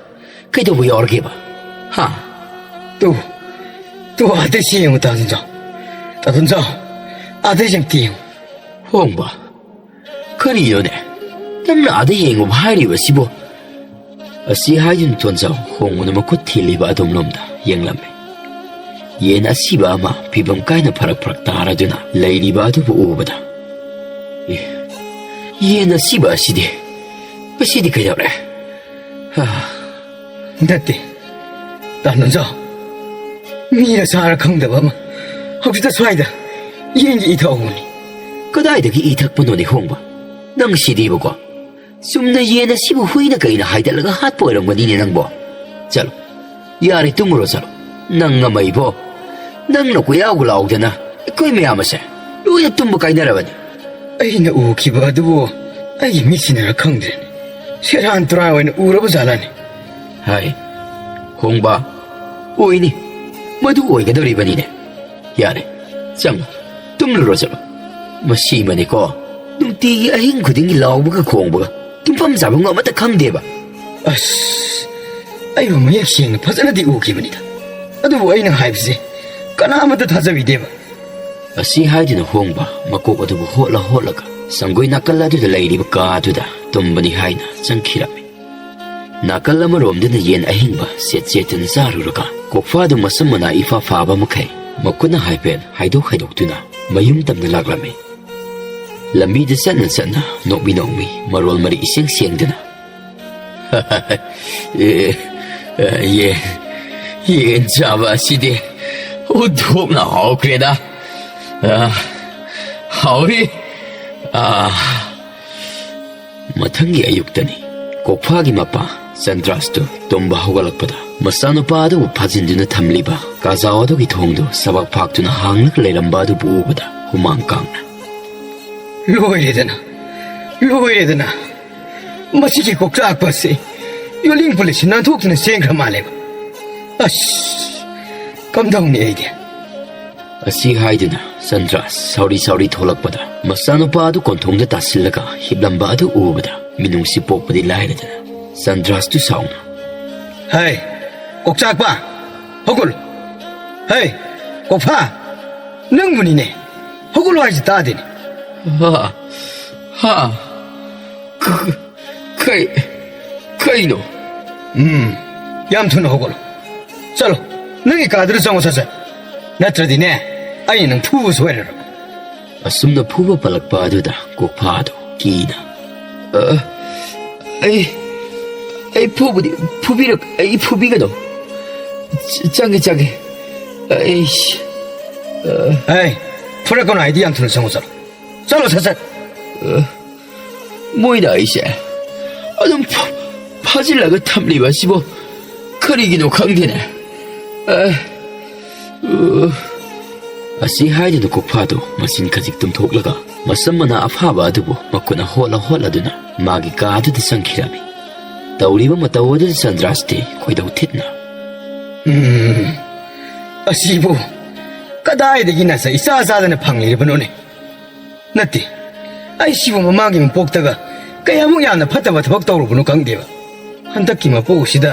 ꯀꯩꯗꯧꯕ ꯌꯥꯎꯔꯒꯦꯕ? ꯍꯥ?" "ꯇꯨ, ꯇꯨ, ꯑꯥꯗꯩꯁꯤ ꯌꯦꯡꯉꯨ, ꯗꯥ ꯇꯣꯟꯖꯥꯎ꯫ ꯗꯥ ꯇꯣꯟꯖꯥꯎ, ꯑꯥꯗꯩꯁꯤ ꯑꯝꯇ ꯌꯦꯡꯉꯨ꯫" "ꯍꯣꯡꯕ, ꯀꯔꯤꯅꯣꯅꯦ? ꯅꯪꯅ ꯑꯥꯗ ꯌꯦꯡꯉꯨ ꯍꯥꯏꯔꯤꯕꯁꯤꯕꯨ?" ꯑꯁꯤ ꯍꯥꯏꯗꯨꯅ ꯇꯣꯟꯖꯥꯎ ꯍꯣꯡꯕꯅ ꯃꯈꯨꯠ ꯊꯤꯜꯂꯤꯕ ꯑꯗꯣꯝꯂꯣꯝꯗ ꯌꯦꯡꯂꯝꯃꯤ꯫ ꯌꯦꯟ ꯑꯁꯤꯕ ꯑꯃ ꯐꯤꯚꯝ ꯀꯥꯏꯅ ꯐꯔꯛ ꯐꯔꯛ ꯇꯥꯔꯗꯨꯅ ꯂꯩꯔꯤꯕ ꯑꯗꯨꯕꯨ ꯎꯕꯗ, "ꯑꯦ, ꯌꯦꯟ ꯑꯁꯤꯕ ꯑꯁꯤꯗꯤ, ꯑꯁꯤꯗꯤ ꯀꯩꯗꯧꯔꯦ? ꯍꯥ?" "ꯅꯠꯇꯦ, ꯇꯥ ꯅꯟꯖꯥꯎ, ꯃꯤꯔ ꯁꯥꯔ ꯈꯪꯗꯕ ꯑꯃ ꯍꯧꯖꯤꯛꯇ ꯁ꯭ꯋꯥꯏꯗ ꯌꯦꯟꯒꯤ ꯏ ꯊꯛꯍꯧꯕꯅꯤ꯫" "ꯀꯗꯥꯏꯗꯒꯤ ꯏ ꯊꯛꯄꯅꯣꯅꯦ ꯍꯣꯡꯕ? ꯅꯪ ꯁꯤꯗꯤꯕꯀꯣ꯫ ꯆꯨꯝꯅ ꯌꯦꯟ ꯑꯁꯤꯕꯨ ꯍꯨꯏꯅ ꯀꯩꯅ ꯍꯥꯏꯗꯠꯂꯒ ꯍꯥꯠꯄ ꯑꯣꯏꯔꯝꯒꯅꯤꯅꯦ ꯅꯪꯕꯣ꯫ ꯆꯠꯂꯣ, ꯌꯥꯔꯦ, ꯇꯨꯝꯃꯨꯔꯣ, ꯆꯠꯂꯣ꯫ ꯅꯪ ꯑꯃ ꯏꯕꯣ, ꯅꯪꯅ ꯀꯣꯏꯌꯥꯎ ꯂꯥꯎꯗꯅ ꯑꯩꯈꯣꯏ ꯃꯌꯥꯝ ꯑꯁꯦ ꯂꯣꯏꯅ ꯇꯨꯝꯕ ꯀꯥꯏꯅꯔꯕꯅꯤ꯫" "ꯑꯩꯅ ꯎꯈꯤꯕ ꯑꯗꯨꯕꯨ ꯑꯩꯒꯤ ꯃꯤꯠꯁꯤꯅꯔ ꯈꯪꯗ꯭ꯔꯦꯅꯦ, ꯁꯦꯔꯥꯟ ꯇꯨꯔꯥꯟ ꯑꯣꯏꯅ ꯎꯔꯕ ꯖꯥꯠꯂꯅꯦ?" "ꯍꯥꯏ, ꯍꯣꯡꯕ, ꯑꯣꯏꯅꯤ, ꯃꯗꯨ ꯑꯣꯏꯒꯗꯧꯔꯤꯕꯅꯤꯅꯦ꯫ ꯌꯥꯔꯦ, ꯆꯪꯉꯣ, ꯇꯨꯝꯂꯨꯔꯣ ꯆꯠꯂꯣ꯫ ꯃꯁꯤꯃꯅꯤꯀꯣ, ꯅꯨꯡꯇꯤꯒꯤ ꯑꯍꯤꯡ ꯈꯨꯗꯤꯡꯒꯤ ꯂꯥꯎꯕꯒ ꯈꯣꯡꯕꯒ, ꯇꯨꯝꯐꯝ ꯆꯥꯐꯝꯒ ꯑꯃꯠꯇ ꯈꯪꯗꯦꯕ꯫" "ꯑꯁ, ꯑꯩꯕꯨ ꯃꯌꯦꯛ ꯁꯦꯡꯅ ꯐꯖꯅꯗꯤ ꯎꯈꯤꯕꯅꯤꯗ, ꯑꯗꯨꯕꯨ ꯑꯩꯅ ꯍꯥꯏꯕꯁꯦ ꯀꯅꯥ ꯑꯃꯠꯇ ꯊꯥꯖꯕꯤꯗꯦꯕ꯫" ꯑꯁꯤ ꯍꯥꯏꯗꯨꯅ ꯍꯣꯡꯕ ꯃꯀꯣꯛ ꯑꯗꯨꯕꯨ ꯍꯣꯠꯂ ꯍꯣꯠꯂꯒ ꯁꯪꯒꯣꯏ ꯅꯥꯀꯜ ꯑꯗꯨꯗ ꯂꯩꯔꯤꯕ ꯀꯥ ꯑꯗꯨꯗ ꯇꯨꯝꯕꯅꯤ ꯍꯥꯏꯅ ꯆꯪꯈꯤꯔꯝꯃꯤ꯫ ꯅꯥꯀꯜ ꯑꯃꯔꯣꯝꯗꯅ ꯌꯦꯟ ꯑꯍꯤꯡꯕ ꯁꯦꯠ ꯁꯦꯠꯇꯨꯅ ꯆꯥꯔꯨꯔꯒ, ꯀꯣꯛꯐꯥꯗꯨ ꯃꯁꯝ ꯃꯅꯥ ꯏꯐꯥ ꯐꯥꯕ ꯃꯈꯩ ꯃꯈꯨꯠꯅ ꯍꯥꯏꯐꯦꯠ ꯍꯥꯏꯗꯣꯛ ꯍꯥꯏꯗꯣꯛꯇꯨꯅ ꯃꯌꯨꯝ ꯇꯝꯅ ꯂꯥꯛꯂꯝꯃꯤ꯫ ꯂꯝꯕꯤꯗ ꯆꯠꯅ ꯆꯠꯅ ꯅꯣꯛꯃꯤ ꯅꯣꯛꯃꯤ ꯃꯔꯣꯜ ꯃꯔꯤ ꯏꯁꯦꯡ ꯁꯦꯡꯗꯅ, "ꯑꯦ, ꯑꯦ, ꯌꯦꯟ, ꯌꯦꯟ ꯆꯥꯕ ꯑꯁꯤꯗꯤ ꯑꯣꯟꯊꯣꯛꯅ ꯍꯥꯎꯈ꯭ꯔꯦꯗ꯫ ꯑ, ꯍꯥꯎꯔꯤ꯫ ꯑ꯫" ꯃꯊꯪꯒꯤ ꯑꯌꯨꯛꯇꯅꯤ꯫ ꯀꯣꯛꯐꯥꯒꯤ ꯃꯄꯥ ꯆꯟꯗ꯭ꯔꯥꯁꯇꯨ ꯇꯨꯝꯕ ꯍꯧꯒꯠꯂꯛꯄꯗ, ꯃꯆꯥꯅꯨꯄꯥ ꯑꯗꯨꯕꯨ ꯐꯥꯖꯤꯟꯗꯨꯅ ꯊꯝꯂꯤꯕ ꯀꯥꯖꯥꯎ ꯑꯗꯨꯒꯤ ꯊꯣꯡꯗꯨ ꯁꯕꯥꯛ ꯐꯥꯛꯇꯨꯅ ꯍꯥꯡꯂꯒ ꯂꯩꯔꯝꯕ ꯑꯗꯨꯕꯨ ꯎꯕꯗ ꯍꯨꯃꯥꯡ ꯀꯥꯡꯅ, "ꯂꯣꯏꯔꯦꯗꯅ, ꯂꯣꯏꯔꯦꯗꯅ꯫ ꯃꯁꯤꯒꯤ ꯀꯣꯛꯆꯥꯛꯄ ꯑꯁꯤ ꯌꯣꯂꯤꯡ ꯄꯨꯂꯤꯁꯁꯤ ꯅꯥꯟꯊꯣꯛꯇꯨꯅ ꯆꯦꯟꯈ꯭ꯔ ꯃꯥꯜꯂꯦꯕ꯫ ꯑꯁ, ꯀꯝꯗꯧꯅꯤ ꯑꯩꯗꯤ?" ꯑꯁꯤ ꯍꯥꯏꯗꯨꯅ ꯆꯟꯗ꯭ꯔꯥꯁ ꯁꯥꯎꯔꯤ ꯁꯥꯎꯔꯤ ꯊꯣꯛꯂꯛꯄꯗ, ꯃꯆꯥꯅꯨꯄꯥ ꯑꯗꯨ ꯀꯣꯟꯊꯣꯡꯗ ꯇꯥꯁꯤꯜꯂꯒ ꯍꯤꯞꯂꯝꯕ ꯑꯗꯨ ꯎꯕꯗ ꯃꯤꯅꯨꯡꯁꯤ ꯄꯣꯛꯄꯗꯤ ꯂꯥꯏꯔꯗꯅ ꯆꯟꯗ꯭ꯔꯥꯁꯇꯨ ꯁꯥꯎꯅ, "ꯍꯩ, ꯀꯣꯛꯆꯥꯛꯄ, ꯍꯧꯒꯠꯂꯨ꯫ ꯍꯩ, ꯀꯣꯛꯐꯥ, ꯅꯪꯕꯨꯅꯤꯅꯦ꯫ ꯍꯧꯒꯠꯂꯨ ꯍꯥꯏꯁꯤ ꯇꯥꯗꯦꯅꯦ꯫" "ꯍꯥ? ꯍꯥ? ꯀ-, ꯀꯩ, ꯀꯩꯅꯣ?" "ꯎꯝ, ꯌꯥꯝ ꯊꯨꯅ ꯍꯧꯒꯠꯂꯣ꯫ ꯆꯠꯂꯣ, ꯅꯪꯒꯤ ꯀꯥꯗꯨꯗ ꯆꯪꯉꯣ, ꯁꯠ ꯁꯠ꯫ ꯅꯠꯇ꯭ꯔꯗꯤꯅꯦ, ꯑꯩ ꯅꯪ ꯐꯨꯕ ꯁꯣꯏꯔꯔꯣꯏ꯫ ꯑꯁꯨꯝꯅ ꯐꯨꯕ ꯄꯜꯂꯛꯄ ꯑꯗꯨꯗ ꯀꯣꯛꯐꯥꯗꯨ ꯀꯤꯅ, "ꯑ, ꯑꯩ, ꯑꯩ ꯐꯨꯕꯗꯤ ꯐꯨꯕꯤꯔꯛ-, ꯑꯩ ꯐꯨꯕꯤꯒꯅꯨ꯫ ꯆ-, ꯆꯪꯒꯦ, ꯆꯪꯒꯦ꯫ ꯑꯩ, ꯑ, ꯑꯦ, ꯐꯨꯔꯛꯀꯅꯨ ꯍꯥꯏꯗꯤ ꯌꯥꯝ ꯊꯨꯅ ꯆꯪꯉꯨ ꯆꯠꯂꯣ꯫ ꯆꯠꯂꯣ, ꯁꯠ ꯁꯠ꯫ ꯑ, ꯃꯣꯏꯅ ꯑꯩꯁꯦ ꯑꯗꯨꯝ ꯐ-, ꯐꯥꯖꯤꯜꯂꯒ ꯊꯝꯂꯤꯕ ꯑꯁꯤꯕꯨ ꯀꯔꯤꯒꯤꯅꯣ ꯈꯪꯗꯦꯅꯦ꯫ ꯑ, ꯑ." ꯑꯁꯤ ꯍꯥꯏꯗꯨꯅ ꯀꯣꯛꯐꯥꯗꯨ ꯃꯆꯤꯟ ꯈꯖꯤꯛ ꯇꯨꯝꯊꯣꯛꯂꯒ ꯃꯁꯝ ꯃꯅꯥ ꯑꯐꯥꯕ ꯑꯗꯨꯕꯨ ꯃꯈꯨꯠꯅ ꯍꯣꯠꯂ ꯍꯣꯠꯂꯗꯨꯅ ꯃꯥꯒꯤ ꯀꯥ ꯑꯗꯨꯗ ꯆꯪꯈꯤꯔꯝꯃꯤ꯫ ꯇꯧꯔꯤꯕ ꯃꯇꯧ ꯑꯗꯨꯗ ꯆꯟꯗ꯭ꯔꯥꯁꯇꯤ ꯈꯣꯏꯗꯧ ꯊꯤꯠꯅ, "ꯎꯝ, ꯑꯁꯤꯕꯨ ꯀꯗꯥꯏꯗꯒꯤ ꯅꯁꯥ ꯏꯆꯥ ꯆꯥꯗꯅ ꯐꯪꯂꯤꯕꯅꯣꯅꯦ? ꯅꯠꯇꯦ, ꯑꯩ ꯁꯤꯕꯨ ꯃꯃꯥꯡꯒꯤ ꯃꯄꯣꯛꯇꯒ ꯀꯌꯥꯃꯨꯛ ꯌꯥꯝꯅ ꯐꯠꯇꯕ ꯊꯕꯛ ꯇꯧꯔꯨꯕꯅꯣ ꯈꯪꯗꯦꯕ꯫ ꯍꯟꯗꯛꯀꯤ ꯃꯄꯣꯛꯁꯤꯗ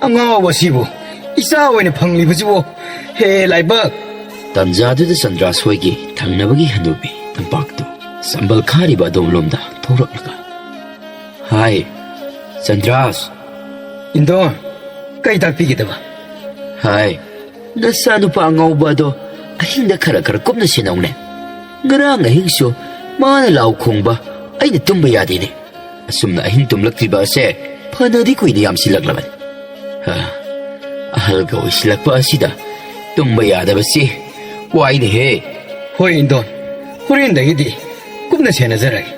ꯑꯉꯥꯎꯕ ꯑꯁꯤꯕꯨ ꯏꯆꯥ ꯑꯣꯏꯅ ꯐꯪꯂꯤꯕꯁꯤꯕꯨ, ꯍꯦ ꯂꯥꯏꯕꯛ!" ꯇꯟꯖꯥꯗꯨꯗ ꯆꯟꯗ꯭ꯔꯥꯁ ꯍꯣꯏꯒꯤ ꯊꯪꯅꯕꯒꯤ ꯍꯅꯨꯕꯤ ꯇꯝꯄꯥꯛꯇꯨ ꯁꯝꯕꯜ ꯈꯥꯔꯤꯕ ꯑꯗꯣꯝꯂꯣꯝꯗ ꯊꯣꯔꯛꯂꯒ, "ꯍꯥꯏ, ꯆꯟꯗ꯭ꯔꯥꯁ!" "ꯏꯟꯗꯣ, ꯀꯩ ꯇꯥꯛꯄꯤꯒꯗꯕ?" "ꯍꯥꯏ, ꯅꯆꯥꯅꯨꯄꯥ ꯑꯉꯥꯎꯕ ꯑꯗꯣ ꯑꯍꯤꯡꯗ ꯈꯔ ꯈꯔ ꯀꯨꯞꯅ ꯁꯦꯟꯅꯧꯅꯦ꯫ ꯉꯔꯥꯡ ꯑꯍꯤꯡꯁꯨ ꯃꯥꯅ ꯂꯥꯎ ꯈꯣꯡꯕ ꯑꯩꯅ ꯇꯨꯝꯕ ꯌꯥꯗꯦꯅꯦ꯫ ꯑꯁꯨꯝꯅ ꯑꯍꯤꯡ ꯇꯨꯝꯂꯛꯇ꯭ꯔꯤꯕ ꯑꯁꯦ ꯐꯅꯗꯤ ꯀꯨꯏꯅ ꯌꯥꯝꯁꯤꯜꯂꯛꯂꯕꯅꯤ꯫ ꯍꯥ, ꯑꯍꯜꯒ ꯑꯣꯏꯁꯤꯜꯂꯛꯄ ꯑꯁꯤꯗ ꯇꯨꯝꯕ ꯌꯥꯗꯕꯁꯤ ꯋꯥꯏꯅꯦꯍꯦ꯫" "ꯍꯣꯏ ꯏꯟꯗꯣꯟ, ꯍꯣꯔꯦꯟꯗꯒꯤꯗꯤ ꯀꯨꯞꯅ ꯁꯦꯟꯅꯖꯔꯒꯦ꯫"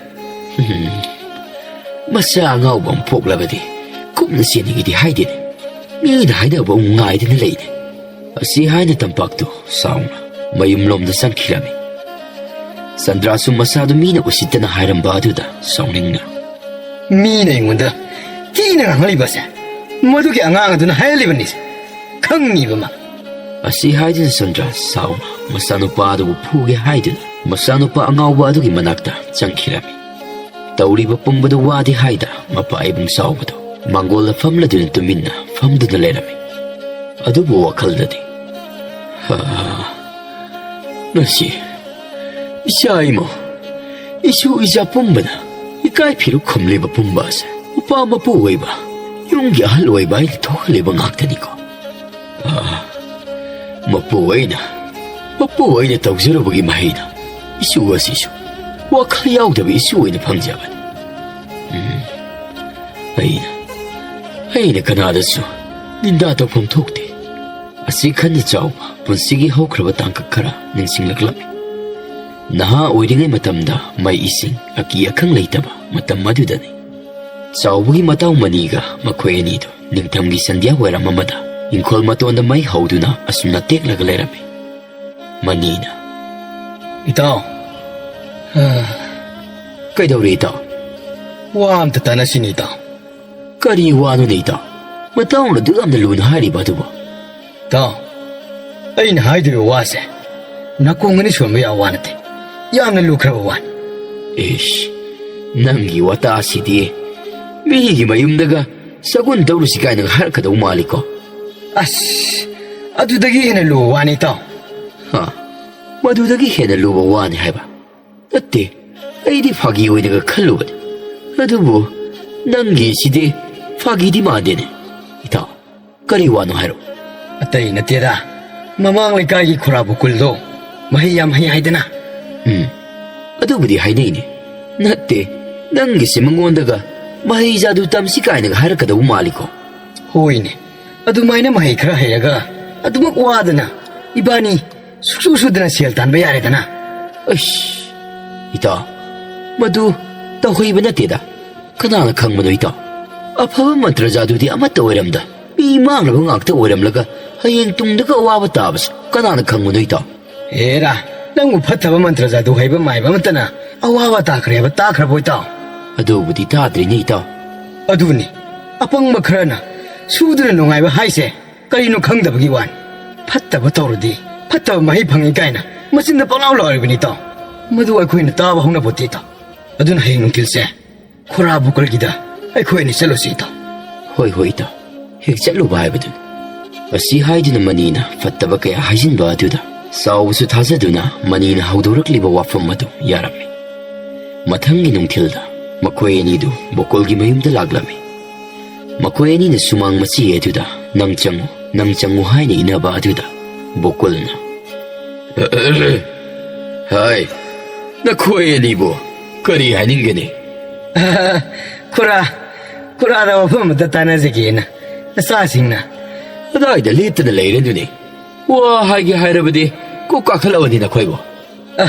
"ꯎꯝ, ꯃꯆꯥ ꯑꯉꯥꯎꯕ ꯑꯃ ꯄꯣꯛꯂꯕꯗꯤ ꯀꯨꯞꯅ ꯁꯦꯟꯅꯒꯦꯗꯤ ꯍꯥꯏꯗꯦꯅꯦ꯫ ꯃꯤꯅ ꯍꯥꯏꯅꯕ ꯑꯃꯨꯛ ꯉꯥꯏꯗꯨꯅ ꯂꯩꯅꯦ꯫" ꯑꯁꯤ ꯍꯥꯏꯅ ꯇꯝꯄꯥꯛꯇꯨ ꯁꯥꯎꯅ ꯃꯌꯨꯝꯂꯣꯝꯗ ꯆꯪꯈꯤꯔꯝꯃꯤ꯫ ꯆꯟꯗ꯭ꯔꯥꯁꯨ ꯃꯆꯥꯗꯨ ꯃꯤꯅ ꯎꯁꯤꯠꯇꯅ ꯍꯥꯏꯔꯝꯕ ꯑꯗꯨꯗ ꯁꯥꯎꯅꯤꯡꯅ, "ꯃꯤꯅ ꯑꯩꯉꯣꯟꯗ ꯊꯤꯅ ꯉꯥꯡꯍꯜꯂꯤꯕꯁꯦ ꯃꯗꯨꯒꯤ ꯑꯉꯥꯡ ꯑꯗꯨꯅ ꯍꯥꯏꯍꯜꯂꯤꯕꯅꯤ, ꯈꯪꯉꯤꯕ ꯃꯥ꯫" ꯑꯁꯤ ꯍꯥꯏꯗꯨꯅ ꯆꯟꯗ꯭ꯔꯥ ꯁꯥꯎꯅ ꯃꯆꯥꯅꯨꯄꯥ ꯑꯗꯨꯕꯨ ꯐꯨꯒꯦ ꯍꯥꯏꯗꯨꯅ ꯃꯆꯥꯅꯨꯄꯥ ꯑꯉꯥꯎꯕ ꯑꯗꯨꯒꯤ ꯃꯅꯥꯛꯇ ꯆꯪꯈꯤꯔꯝꯃꯤ꯫ ꯇꯧꯔꯤꯕ ꯄꯨꯝꯕꯗꯨ ꯋꯥꯗꯦ ꯍꯥꯏꯗ ꯃꯄꯥ ꯏꯕꯨꯡ ꯆꯥꯎꯕꯗꯨ ꯃꯥꯡꯒꯣꯜꯗ ꯐꯝꯂꯗꯨꯅ ꯇꯨꯃꯤꯟꯅ ꯐꯝꯗꯨꯅ ꯂꯩꯔꯝꯃꯤ꯫ ꯑꯗꯨꯕꯨ ꯋꯥꯈꯜꯗꯗꯤ, "ꯍꯥ, ꯉꯁꯤ ꯏꯆꯥ ꯏꯃꯧ, ꯏꯁꯨ ꯏꯆꯥ ꯄꯨꯝꯕꯅ ꯏꯀꯥꯏ ꯐꯤꯔꯨꯛ ꯈꯨꯝꯂꯤꯕ ꯄꯨꯝꯕ ꯑꯁꯦ ꯎꯄꯥ ꯃꯄꯨ ꯑꯣꯏꯕ, ꯌꯨꯝꯒꯤ ꯑꯍꯜ ꯑꯣꯏꯕ ꯑꯩꯅ ꯊꯣꯛꯍꯜꯂꯤꯕ ꯉꯥꯛꯇꯅꯤꯀꯣ꯫ ꯑꯥ, ꯃꯄꯨ ꯑꯩꯅ, ꯃꯄꯨ ꯑꯩꯅ ꯇꯧꯖꯔꯨꯕꯒꯤ ꯃꯍꯩꯅ ꯏꯁꯨ ꯑꯁꯤꯁꯨ ꯋꯥꯈꯜ ꯌꯥꯎꯗꯕ ꯏꯁꯨ ꯑꯣꯏꯅ ꯐꯪꯖꯕꯅꯤ꯫ ꯎꯝ, ꯑꯩꯅ, ꯑꯩꯅ ꯀꯅꯥꯗꯁꯨ ꯅꯤꯟꯗꯥ ꯇꯧꯐꯝ ꯊꯣꯛꯇꯦ꯫ ꯑꯁꯤ ꯈꯟꯅ ꯆꯥꯎꯕ ꯄꯨꯟꯁꯤꯒꯤ ꯍꯧꯈ꯭ꯔꯕ ꯇꯥꯡꯀꯛ ꯈꯔ ꯅꯤꯡꯁꯤꯡꯂꯛꯂꯝꯃꯤ꯫ ꯅꯍꯥ ꯑꯣꯏꯔꯤꯉꯩ ꯃꯇꯝꯗ ꯃꯩ ꯏꯁꯤꯡ ꯑꯀꯤ ꯑꯈꯪ ꯂꯩꯇꯕ ꯃꯇꯝ ꯑꯗꯨꯗꯅꯤ꯫ ꯆꯥꯎꯕꯒꯤ ꯃꯇꯥꯎ ꯃꯅꯤꯒ ꯃꯈꯣꯏ ꯑꯅꯤꯗꯨ ꯅꯤꯡꯊꯝꯒꯤ ꯁꯟꯙ꯭ꯌꯥ ꯋꯥꯏꯔꯝ ꯑꯃꯗ ꯏꯪꯈꯣꯜ ꯃꯇꯣꯟꯗ ꯃꯩ ꯍꯧꯗꯨꯅ ꯑꯁꯨꯝꯅ ꯇꯦꯛꯂꯒ ꯂꯩꯔꯝꯃꯤ꯫ ꯃꯅꯤꯅ, "ꯏꯇꯥꯎ, ꯑ, ꯀꯩꯗꯧꯔꯦ ꯏꯇꯥꯎ?" "ꯋꯥ ꯑꯝꯇ ꯇꯥꯟꯅꯁꯤꯅꯦ ꯏꯇꯥꯎ꯫" "ꯀꯔꯤ ꯋꯥꯅꯣꯅꯦ ꯏꯇꯥꯎ? ꯃꯇꯥꯎꯅ ꯑꯗꯨꯛ ꯌꯥꯝꯅ ꯂꯨꯅ ꯍꯥꯏꯔꯤꯕ ꯑꯗꯨꯕꯨ?" "ꯏꯇꯥꯎ, ꯑꯩꯅ ꯍꯥꯏꯗꯣꯏꯕ ꯋꯥꯁꯦ ꯅꯥꯀꯣꯡ ꯑꯅꯤ ꯁꯣꯟꯕ ꯌꯥꯕ ꯋꯥ ꯅꯠꯇꯦ꯫ ꯌꯥꯝꯅ ꯂꯨꯈ꯭ꯔꯕ ꯋꯥꯅꯤ꯫" "ꯏꯁ, ꯅꯪꯒꯤ ꯋꯥꯇꯥꯁꯤꯗꯤ ꯃꯤꯒꯤ ꯃꯌꯨꯝꯗꯒ ꯁꯒꯨꯟ ꯇꯧꯔꯨꯁꯤ ꯀꯥꯏꯅꯒ ꯍꯥꯏꯔꯛꯀꯗꯧ ꯃꯥꯜꯂꯤꯀꯣ?" "ꯑꯁ, ꯑꯗꯨꯗꯒꯤ ꯍꯦꯟꯅ ꯂꯨꯕ ꯋꯥꯅꯤ ꯏꯇꯥꯎ꯫" "ꯍꯥ? ꯃꯗꯨꯗꯒꯤ ꯍꯦꯟꯅ ꯂꯨꯕ ꯋꯥꯅꯤ ꯍꯥꯏꯕ?" "ꯅꯠꯇꯦ, ꯑꯩꯗꯤ ꯐꯥꯒꯤ ꯑꯣꯏꯅꯒ ꯈꯜꯂꯨꯕꯅꯤ꯫ ꯑꯗꯨꯕꯨ ꯅꯪꯒꯤꯁꯤꯗꯤ ꯐꯥꯒꯤꯗꯤ ꯃꯥꯟꯗꯦꯅꯦ꯫ ꯏꯇꯥꯎ, ꯀꯔꯤ ꯋꯥꯅꯣ ꯍꯥꯏꯔꯣ?" "ꯑꯇꯩ ꯅꯠꯇꯦꯗ, ꯃꯃꯥꯡ ꯂꯩꯀꯥꯏꯒꯤ ꯈꯨꯔꯥ ꯕꯨꯀꯨꯜꯗꯣ ꯃꯍꯩ ꯌꯥꯝ ꯍꯩ ꯍꯥꯏꯗꯅ?" "ꯎꯝ, ꯑꯗꯨꯕꯨꯗꯤ ꯍꯥꯏꯅꯩꯅꯦ꯫ ꯅꯠꯇꯦ, ꯅꯪꯒꯤꯁꯦ ꯃꯉꯣꯟꯗꯒ ꯃꯍꯩ ꯖꯥꯗꯨ ꯇꯝꯁꯤ ꯀꯥꯏꯅꯒ ꯍꯥꯏꯔꯛꯀꯗꯧꯕ ꯃꯥꯜꯂꯤꯀꯣ?" "ꯍꯣꯏꯅꯦ, ꯑꯗꯨꯃꯥꯏꯅ ꯃꯍꯩ ꯈꯔ ꯍꯩꯔꯒ ꯑꯗꯨꯃꯛ ꯋꯥꯗꯅ ꯏꯕꯥꯅꯤ ꯁꯨꯛꯁꯨ ꯁꯨꯗꯅ ꯁꯦꯜ ꯇꯥꯟꯕ ꯌꯥꯔꯦꯗꯅ꯫" "ꯑꯩꯁ, ꯏꯇꯥꯎ, ꯃꯗꯨ ꯇꯧꯍꯩꯕ ꯅꯠꯇꯦꯗ꯫ ꯀꯅꯥꯅ ꯈꯪꯕꯅꯣ ꯏꯇꯥꯎ? ꯑꯐꯕ ꯃꯟꯇ꯭ꯔ ꯖꯥꯗꯨꯗꯤ ꯑꯃꯠꯇ ꯑꯣꯏꯔꯝꯗ, ꯃꯤ ꯃꯥꯡꯅꯕ ꯉꯥꯛꯇ ꯑꯣꯏꯔꯝꯂꯒ ꯍꯌꯦꯡ ꯇꯨꯡꯗꯒ ꯑꯋꯥꯕ ꯇꯥꯕꯁꯤ ꯀꯅꯥꯅ ꯈꯪꯕꯅꯣ ꯏꯇꯥꯎ?" "ꯍꯦꯔꯥ, ꯅꯪꯕꯨ ꯐꯠꯇꯕ ꯃꯟꯇ꯭ꯔ ꯖꯥꯗꯨ ꯍꯩꯕ ꯃꯥꯏꯕ ꯑꯃꯠꯇꯅ ꯑꯋꯥꯕ ꯇꯥꯈ꯭ꯔꯦ ꯍꯥꯏꯕ ꯇꯥꯈ꯭ꯔꯕꯣ ꯏꯇꯥꯎ?" "ꯑꯗꯨꯕꯨꯗꯤ ꯇꯥꯗ꯭ꯔꯤꯅꯦ ꯏꯇꯥꯎ꯫" "ꯑꯗꯨꯅꯤ, ꯑꯄꯪꯕ ꯈꯔꯅ ꯁꯨꯗꯨꯅ ꯅꯨꯡꯉꯥꯏꯕ ꯍꯥꯏꯁꯦ ꯀꯔꯤꯅꯣ ꯈꯪꯗꯕꯒꯤ ꯋꯥꯅꯤ꯫ ꯐꯠꯇꯕ ꯇꯧꯔꯗꯤ ꯐꯠꯇꯕ ꯃꯍꯩ ꯐꯪꯉꯤ ꯀꯥꯏꯅ ꯃꯆꯤꯟꯗ ꯄꯪꯂꯥꯎ ꯂꯥꯎꯔꯤꯕꯅꯤ ꯏꯇꯥꯎ꯫ ꯃꯗꯨ ꯑꯩꯈꯣꯏꯅ ꯇꯥꯕ ꯍꯧꯅꯄꯣꯠꯇꯦ ꯏꯇꯥꯎ꯫ ꯑꯗꯨꯅ ꯍꯌꯦꯡ ꯅꯨꯡꯊꯤꯜꯁꯦ ꯈꯨꯔꯥ ꯕꯨꯀꯜꯒꯤꯗ ꯑꯩꯈꯣꯏ ꯑꯅꯤ ꯆꯠꯂꯨꯁꯤ ꯏꯇꯥꯎ꯫" "ꯍꯣꯏ, ꯍꯣꯏ ꯏꯇꯥꯎ, ꯍꯦꯛ ꯆꯠꯂꯨꯕ ꯍꯥꯏꯕꯗꯨꯅꯤ꯫" ꯑꯁꯤ ꯍꯥꯏꯗꯨꯅ ꯃꯅꯤꯅ ꯐꯠꯇꯕ ꯀꯌꯥ ꯍꯥꯏꯖꯤꯟꯕ ꯑꯗꯨꯗ ꯆꯥꯎꯕꯁꯨ ꯊꯥꯖꯗꯨꯅ ꯃꯅꯤꯅ ꯍꯧꯗꯣꯔꯛꯂꯤꯕ ꯋꯥꯐꯝ ꯑꯗꯨ ꯌꯥꯔꯝꯃꯤ꯫ ꯃꯊꯪꯒꯤ ꯅꯨꯡꯊꯤꯜꯗ ꯃꯈꯣꯏ ꯑꯅꯤꯗꯨ ꯕꯣꯀꯣꯜꯒꯤ ꯃꯌꯨꯝꯗ ꯂꯥꯛꯂꯝꯃꯤ꯫ ꯃꯈꯣꯏ ꯑꯅꯤꯅ ꯁꯨꯃꯥꯡ ꯃꯆꯦ ꯑꯗꯨꯗ "ꯅꯪ ꯆꯪꯉꯨ, ꯅꯪ ꯆꯪꯉꯨ" ꯍꯥꯏꯅ ꯏꯟꯅꯕ ꯑꯗꯨꯗ ꯕꯣꯀꯨꯜꯅ꯫ ꯍꯥꯏ, ꯅꯈꯣꯏ ꯑꯅꯤꯕꯨ ꯀꯔꯤ ꯍꯥꯏꯅꯤꯡꯒꯅꯤ? ꯈꯨꯔꯥ, ꯈꯨꯔꯥꯗ ꯋꯥꯐꯝ ꯑꯃꯇ ꯇꯥꯟꯅꯖꯒꯦꯅ ꯅꯆꯥꯁꯤꯡꯅ꯫ ꯑꯗꯥꯏꯗ ꯂꯦꯞꯇꯅ ꯂꯩꯔꯗꯨꯅꯤ꯫ ꯋꯥ ꯍꯥꯏꯒꯦ ꯍꯥꯏꯔꯕꯗꯤ ꯀꯣꯛ ꯀꯥꯈꯠꯂꯛꯑꯣꯅꯤ ꯅꯈꯣꯏꯕꯨ꯫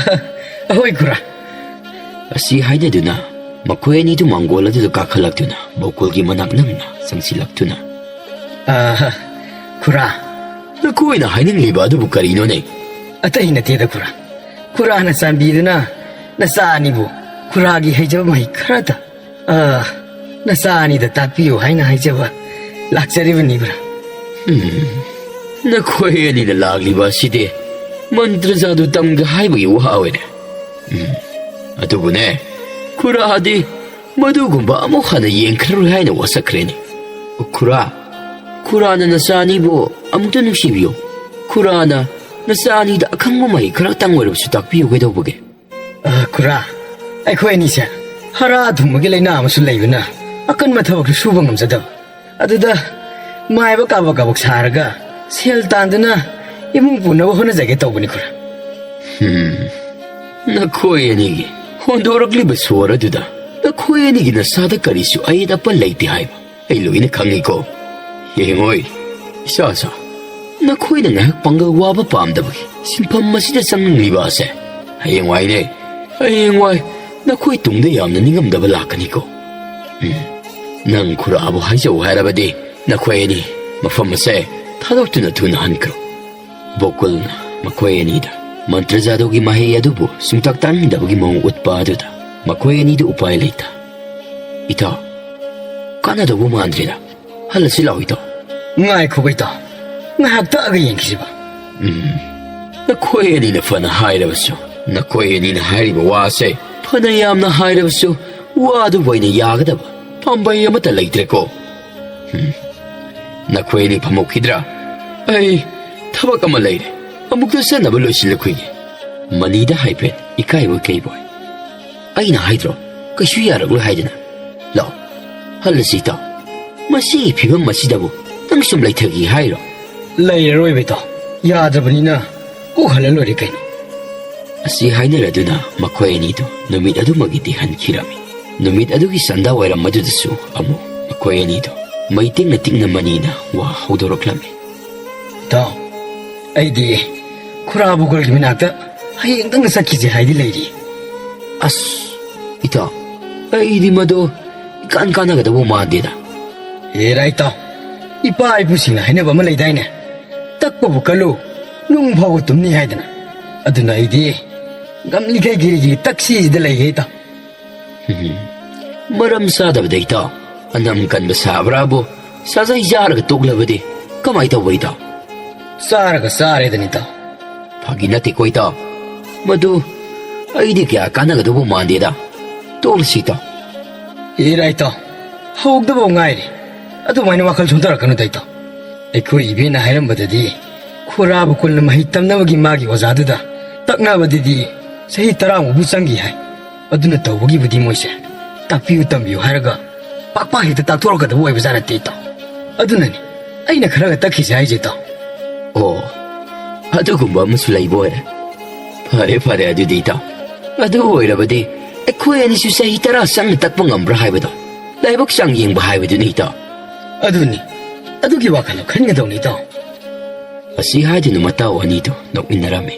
ꯑꯍꯣꯏ ꯈꯨꯔꯥ꯫ ꯑꯁꯤ ꯍꯥꯏꯅꯗꯨꯅ ꯃꯈꯣꯏ ꯑꯅꯤꯗꯨ ꯃꯥꯡꯒꯣꯜ ꯑꯗꯨꯗ ꯀꯥꯈꯠꯂꯛꯇꯨꯅ ꯕꯣꯀꯨꯜꯒꯤ ꯃꯅꯥꯛ ꯅꯛꯅ ꯆꯪꯁꯤꯜꯂꯛꯇꯨꯅ꯫ ꯑꯍ, ꯈꯨꯔꯥ꯫ ꯅꯈꯣꯏꯅ ꯍꯥꯏꯅꯤꯡꯂꯤꯕ ꯑꯗꯨꯕꯨ ꯀꯔꯤꯅꯣꯅꯦ? ꯑꯇꯩ ꯅꯠꯇꯦꯗ ꯈꯨꯔꯥ꯫ ꯈꯨꯔꯥꯅ ꯆꯥꯟꯕꯤꯗꯨꯅ ꯅꯆꯥ ꯑꯅꯤꯕꯨ ꯈꯨꯔꯥꯒꯤ ꯍꯩꯖꯕ ꯃꯍꯩ ꯈꯔꯇ, ꯑ, ꯅꯆꯥ ꯑꯅꯤꯗ ꯇꯥꯛꯄꯤꯌꯨ ꯍꯥꯏꯅ ꯍꯥꯏꯖꯕ ꯂꯥꯛꯆꯔꯤꯕꯅꯤꯕ꯭ꯔꯥ? ꯎꯝ, ꯅꯈꯣꯏ ꯑꯅꯤꯅ ꯂꯥꯛꯂꯤꯕ ꯑꯁꯤꯗꯤ ꯃꯟꯇ꯭ꯔ ꯖꯥꯗꯨ ꯇꯝꯒꯦ ꯍꯥꯏꯕꯒꯤ ꯋꯥ ꯑꯣꯏꯔꯦ꯫ ꯎꯝ, ꯑꯗꯨꯕꯨꯅꯦ, ꯈꯨꯔꯥꯗꯤ ꯃꯗꯨꯒꯨꯝꯕ ꯑꯃꯨꯛ ꯍꯟꯅ ꯌꯦꯡꯈ꯭ꯔꯔꯣꯏ ꯍꯥꯏꯅ ꯋꯥꯁꯛꯈ꯭ꯔꯦꯅꯦ꯫ ꯈꯨꯔꯥ, ꯈꯨꯔꯥꯅ ꯅꯆꯥ ꯑꯅꯤꯕꯨ ꯑꯃꯨꯛꯇ ꯅꯨꯡꯁꯤꯕꯤꯌꯨ꯫ ꯈꯨꯔꯥꯅ ꯅꯆꯥ ꯑꯅꯤꯗ ꯑꯈꯪꯕ ꯃꯍꯩ ꯈꯔꯇꯪ ꯑꯣꯏꯔꯕꯁꯨ ꯇꯥꯛꯄꯤꯌꯨ ꯀꯩꯗꯧꯕꯒꯦ? ꯑ, ꯈꯨꯔꯥ, ꯑꯩꯈꯣꯏ ꯑꯅꯤꯁꯦ ꯍꯥꯔꯥ ꯑꯊꯨꯝꯕꯒꯤ ꯂꯥꯏꯅꯥ ꯑꯃꯁꯨ ꯂꯩꯕꯅ ꯑꯀꯟꯕ ꯊꯕꯛꯁꯨ ꯁꯨꯕ ꯉꯝꯖꯗꯕ꯫ ꯑꯗꯨꯗ ꯃꯥꯏꯕ ꯀꯥꯕꯛ ꯀꯥꯕꯛ ꯁꯥꯔꯒ ꯁꯦꯜ ꯇꯥꯟꯗꯨꯅ ꯏꯃꯨꯡ ꯄꯨꯅꯕ ꯍꯣꯠꯅꯖꯒꯦ ꯇꯧꯕꯅꯤ ꯈꯨꯔꯥ꯫ ꯍꯝ, ꯅꯈꯣꯏ ꯑꯅꯤꯒꯤ ꯍꯣꯟꯗꯣꯔꯛꯂꯤꯕ ꯁꯣꯔ ꯑꯗꯨꯗ ꯅꯈꯣꯏ ꯑꯅꯤꯒꯤ ꯅꯁꯥꯗ ꯀꯔꯤꯁꯨ ꯑꯌꯦꯠ ꯑꯄꯟ ꯂꯩꯇꯦ ꯍꯥꯏꯕ ꯑꯩ ꯂꯣꯏꯅ ꯈꯪꯉꯤꯀꯣ꯫ ꯌꯦꯡꯉꯣꯏ, ꯏꯆꯥꯁꯥ, ꯅꯈꯣꯏꯅ ꯉꯥꯏꯍꯥꯛ ꯄꯥꯡꯒꯜ ꯋꯥꯕ ꯄꯥꯝꯗꯕꯒꯤ ꯁꯤꯟꯐꯝ ꯑꯁꯤꯗ ꯆꯪꯅꯤꯡꯂꯤꯕ ꯑꯁꯦ ꯍꯌꯦꯡꯋꯥꯏꯅꯦ꯫ ꯍꯌꯦꯡꯋꯥꯏ ꯅꯈꯣꯏ ꯇꯨꯡꯗ ꯌꯥꯝꯅ ꯅꯤꯡꯉꯝꯗꯕ ꯂꯥꯛꯀꯅꯤꯀꯣ꯫ ꯎꯝ, ꯅꯪ ꯈꯨꯔꯥꯕꯨ ꯍꯥꯏꯖꯧ ꯍꯥꯏꯔꯕꯗꯤ ꯅꯈꯣꯏ ꯑꯅꯤ ꯃꯐꯝ ꯑꯁꯦ ꯊꯥꯗꯣꯛꯇꯨꯅ ꯊꯨꯅ ꯍꯟꯈ꯭ꯔꯣ꯫ ꯕꯣꯀꯨꯜꯅ ꯃꯈꯣꯏ ꯑꯅꯤꯗ ꯃꯟꯇ꯭ꯔ ꯖꯥꯗꯨꯒꯤ ꯃꯍꯩ ꯑꯗꯨꯕꯨ ꯁꯨꯡꯇꯥꯛ ꯇꯥꯛꯅꯤꯡꯗꯕꯒꯤ ꯃꯑꯣꯡ ꯎꯠꯄ ꯑꯗꯨꯗ ꯃꯈꯣꯏ ꯑꯅꯤꯗꯨ ꯎꯄꯥꯏ ꯂꯩꯇ꯫ ꯏꯇꯥꯎ, ꯀꯥꯟꯅꯗꯧꯕ ꯃꯥꯟꯗ꯭ꯔꯦꯗ꯫ ꯍꯜꯂꯁꯤ ꯂꯥꯛꯑꯣ, ꯏꯇꯥꯎ꯫ ꯉꯥꯏꯈꯣ, ꯏꯇꯥꯎ꯫ ꯉꯥꯏꯍꯥꯛ ꯇꯛꯑꯒ ꯌꯦꯡꯈꯤꯁꯤꯕ꯫ ꯎꯝ꯫ ꯅꯈꯣꯏ ꯑꯅꯤꯅ ꯐꯅ ꯍꯥꯏꯔꯕꯁꯨ, ꯅꯈꯣꯏ ꯑꯅꯤꯅ ꯍꯥꯏꯔꯤꯕ ꯋꯥꯁꯦ ꯐꯅ ꯌꯥꯝꯅ ꯍꯥꯏꯔꯕꯁꯨ, ꯋꯥꯗꯨꯕꯨ ꯑꯩꯅ ꯌꯥꯒꯗꯕ ꯄꯥꯝꯕꯩ ꯑꯃꯠꯇ ꯂꯩꯇ꯭ꯔꯦꯀꯣ꯫ ꯎꯝ꯫ ꯅꯈꯣꯏ ꯑꯅꯤ ꯐꯝꯃꯧꯈꯤꯗ꯭ꯔꯥ? ꯑꯩ ꯊꯕꯛ ꯑꯃ ꯂꯩꯔꯦ꯫ ꯑꯃꯨꯛꯇ ꯆꯠꯅꯕ ꯂꯣꯏꯁꯤꯜꯂꯛꯈꯤꯒꯦ꯫ ꯃꯅꯤꯗ ꯍꯥꯏꯐꯦꯠ ꯏꯀꯥꯏꯕꯣꯏ ꯀꯩꯕꯣꯏ꯫ ꯑꯩꯅ ꯍꯥꯏꯗ꯭ꯔꯣ, ꯀꯩꯁꯨ ꯌꯥꯔꯛꯂꯣꯏ ꯍꯥꯏꯗꯅ? ꯂꯥꯛꯑꯣ, ꯍꯜꯂꯁꯤ, ꯏꯇꯥꯎ꯫ ꯃꯁꯤꯒꯤ ꯐꯤꯕꯝ ꯑꯁꯤꯗꯕꯨ ꯅꯪ ꯁꯨꯝ ꯂꯩꯊꯒꯦ ꯍꯥꯏꯔꯣ? ꯂꯩꯔꯔꯣꯏꯕ, ꯏꯇꯥꯎ꯫ ꯌꯥꯗ꯭ꯔꯕꯅꯤꯅ ꯀꯣꯛ ꯍꯜꯂ ꯂꯣꯏꯔꯦ ꯀꯩꯅꯣ꯫ ꯑꯁꯤ ꯍꯥꯏꯅꯔꯗꯨꯅ ꯃꯈꯣꯏ ꯑꯅꯤꯗꯨ ꯅꯨꯃꯤꯠ ꯑꯗꯨꯃꯒꯤꯗꯤ ꯍꯟꯈꯤꯔꯝꯃꯤ꯫ ꯅꯨꯃꯤꯠ ꯑꯗꯨꯒꯤ ꯁꯟꯗꯥ ꯋꯥꯏꯔꯝ ꯑꯗꯨꯗꯁꯨ ꯑꯃꯨꯛ ꯃꯈꯣꯏ ꯑꯅꯤꯗꯨ ꯃꯩ ꯇꯤꯛꯅ ꯇꯤꯛꯅ ꯃꯅꯤꯅ ꯋꯥ ꯍꯧꯗꯣꯔꯛꯂꯝꯃꯤ꯫ ꯏꯇꯥꯎ, ꯑꯩꯗꯤ ꯈꯨꯔꯥ ꯕꯨꯀꯜꯒꯤ ꯃꯅꯥꯛꯇ ꯍꯌꯦꯡꯗꯪ ꯆꯠꯈꯤꯁꯦ ꯍꯥꯏꯗꯤ ꯂꯩꯔꯤ꯫ ꯑꯁ, ꯏꯇꯥꯎ, ꯑꯩꯗꯤ ꯃꯗꯨ ꯏꯀꯥꯟ ꯀꯥꯟꯅꯒꯗꯧꯕ ꯃꯥꯟꯗꯦꯗ꯫ ꯍꯦꯔꯥ ꯏꯇꯥꯎ, ꯏꯄꯥ ꯏꯄꯨꯁꯤꯡꯅ ꯍꯥꯏꯅꯕ ꯑꯃ ꯂꯩꯗꯥꯏꯅꯦ, "ꯇꯛꯄꯕꯨ ꯀꯜꯂꯨ, ꯅꯨꯡ ꯐꯥꯎꯕ ꯇꯨꯝꯅꯤ" ꯍꯥꯏꯗꯅ꯫ ꯑꯗꯨꯅ ꯑꯩꯗꯤ ꯉꯝꯂꯤꯈꯩ ꯒꯤꯔꯤꯒꯤ ꯇꯛꯁꯤꯁꯤꯗ ꯂꯩꯒꯦ ꯏꯇꯥꯎ꯫ ꯎꯝ, ꯃꯔꯝ ꯆꯥꯗꯕꯗ ꯏꯇꯥꯎ, ꯑꯅꯝ ꯀꯟꯕ ꯁꯥꯕ꯭ꯔꯥꯕꯨ? ꯁꯥꯖꯩ ꯆꯥꯔꯒ ꯇꯣꯛꯂꯕꯗꯤ ꯀꯃꯥꯏ ꯇꯧꯕ ꯏꯇꯥꯎ? ꯆꯥꯔꯒ ꯆꯥꯔꯦꯗꯅ ꯏꯇꯥꯎ꯫ ꯐꯥꯒꯤ ꯅꯠꯇꯦꯀꯣ ꯏꯇꯥꯎ, ꯃꯗꯨ ꯑꯩꯗꯤ ꯀꯌꯥ ꯀꯥꯟꯅꯒꯗꯧꯕ ꯃꯥꯟꯗꯦꯗ꯫ ꯇꯣꯛꯂꯁꯤ ꯏꯇꯥꯎ꯫ ꯍꯦꯔꯥ ꯏꯇꯥꯎ, ꯍꯧꯗꯕ ꯉꯥꯏꯔꯦ꯫ ꯑꯗꯨꯃꯥꯏꯅ ꯋꯥꯈꯜ ꯁꯣꯟꯊꯔꯛꯀꯅꯨꯗ ꯏꯇꯥꯎ꯫ ꯑꯩꯈꯣꯏ ꯏꯕꯦꯟꯅ ꯍꯥꯏꯔꯝꯕꯗꯗꯤ ꯈꯨꯔꯥ ꯕꯨꯀꯜꯅ ꯃꯍꯩ ꯇꯝꯅꯕꯒꯤ ꯃꯥꯒꯤ ꯑꯣꯖꯥꯗꯨꯗ ꯇꯛꯅꯕꯗꯗꯤ ꯆꯍꯤ ꯇꯔꯥꯃꯨꯛꯄꯨ ꯆꯪꯈꯤ ꯍꯥꯏ꯫ ꯑꯗꯨꯅ ꯇꯧꯕꯒꯤꯕꯨꯗꯤ ꯃꯣꯏꯁꯦ ꯇꯥꯛꯄꯤꯌꯨ ꯇꯝꯕꯤꯌꯨ ꯍꯥꯏꯔꯒ ꯄꯥꯛ ꯄꯥꯛ ꯍꯦꯛꯇ ꯇꯥꯛꯊꯣꯔꯛꯀꯗꯕ ꯑꯣꯏꯕꯖꯥꯠ ꯅꯠꯇꯦ ꯏꯇꯥꯎ꯫ ꯑꯗꯨꯅꯅꯤ ꯑꯩꯅ ꯈꯔꯒ ꯇꯛꯈꯤꯁꯦ ꯍꯥꯏꯁꯦ ꯏꯇꯥꯎ꯫ ꯑꯣ, ꯑꯗꯨꯒꯨꯝꯕ ꯑꯃꯁꯨ ꯂꯩꯕ ꯑꯣꯏꯔꯦ꯫ ꯐꯔꯦ ꯐꯔꯦ, ꯑꯗꯨꯗꯤ ꯏꯇꯥꯎ, ꯑꯗꯨ ꯑꯣꯏꯔꯕꯗꯤ ꯑꯩꯈꯣꯏ ꯑꯅꯤꯁꯨ ꯆꯍꯤ ꯇꯔꯥ ꯆꯪꯅ ꯇꯛꯄ ꯉꯝꯕ꯭ꯔꯥ ꯍꯥꯏꯕꯗꯣ ꯂꯥꯏꯕꯛ ꯆꯥꯡ ꯌꯦꯡꯕ ꯍꯥꯏꯕꯗꯨꯅꯤ ꯏꯇꯥꯎ꯫ ꯑꯗꯨꯅꯤ, ꯑꯗꯨꯒꯤ ꯋꯥꯈꯜꯗꯣ ꯈꯟꯒꯗꯧꯅꯤ ꯏꯇꯥꯎ꯫ ꯑꯁꯤ ꯍꯥꯏꯗꯨꯅ ꯃꯇꯥꯎ ꯑꯅꯤꯗꯨ ꯅꯣꯛꯃꯤꯟꯅꯔꯝꯃꯤ꯫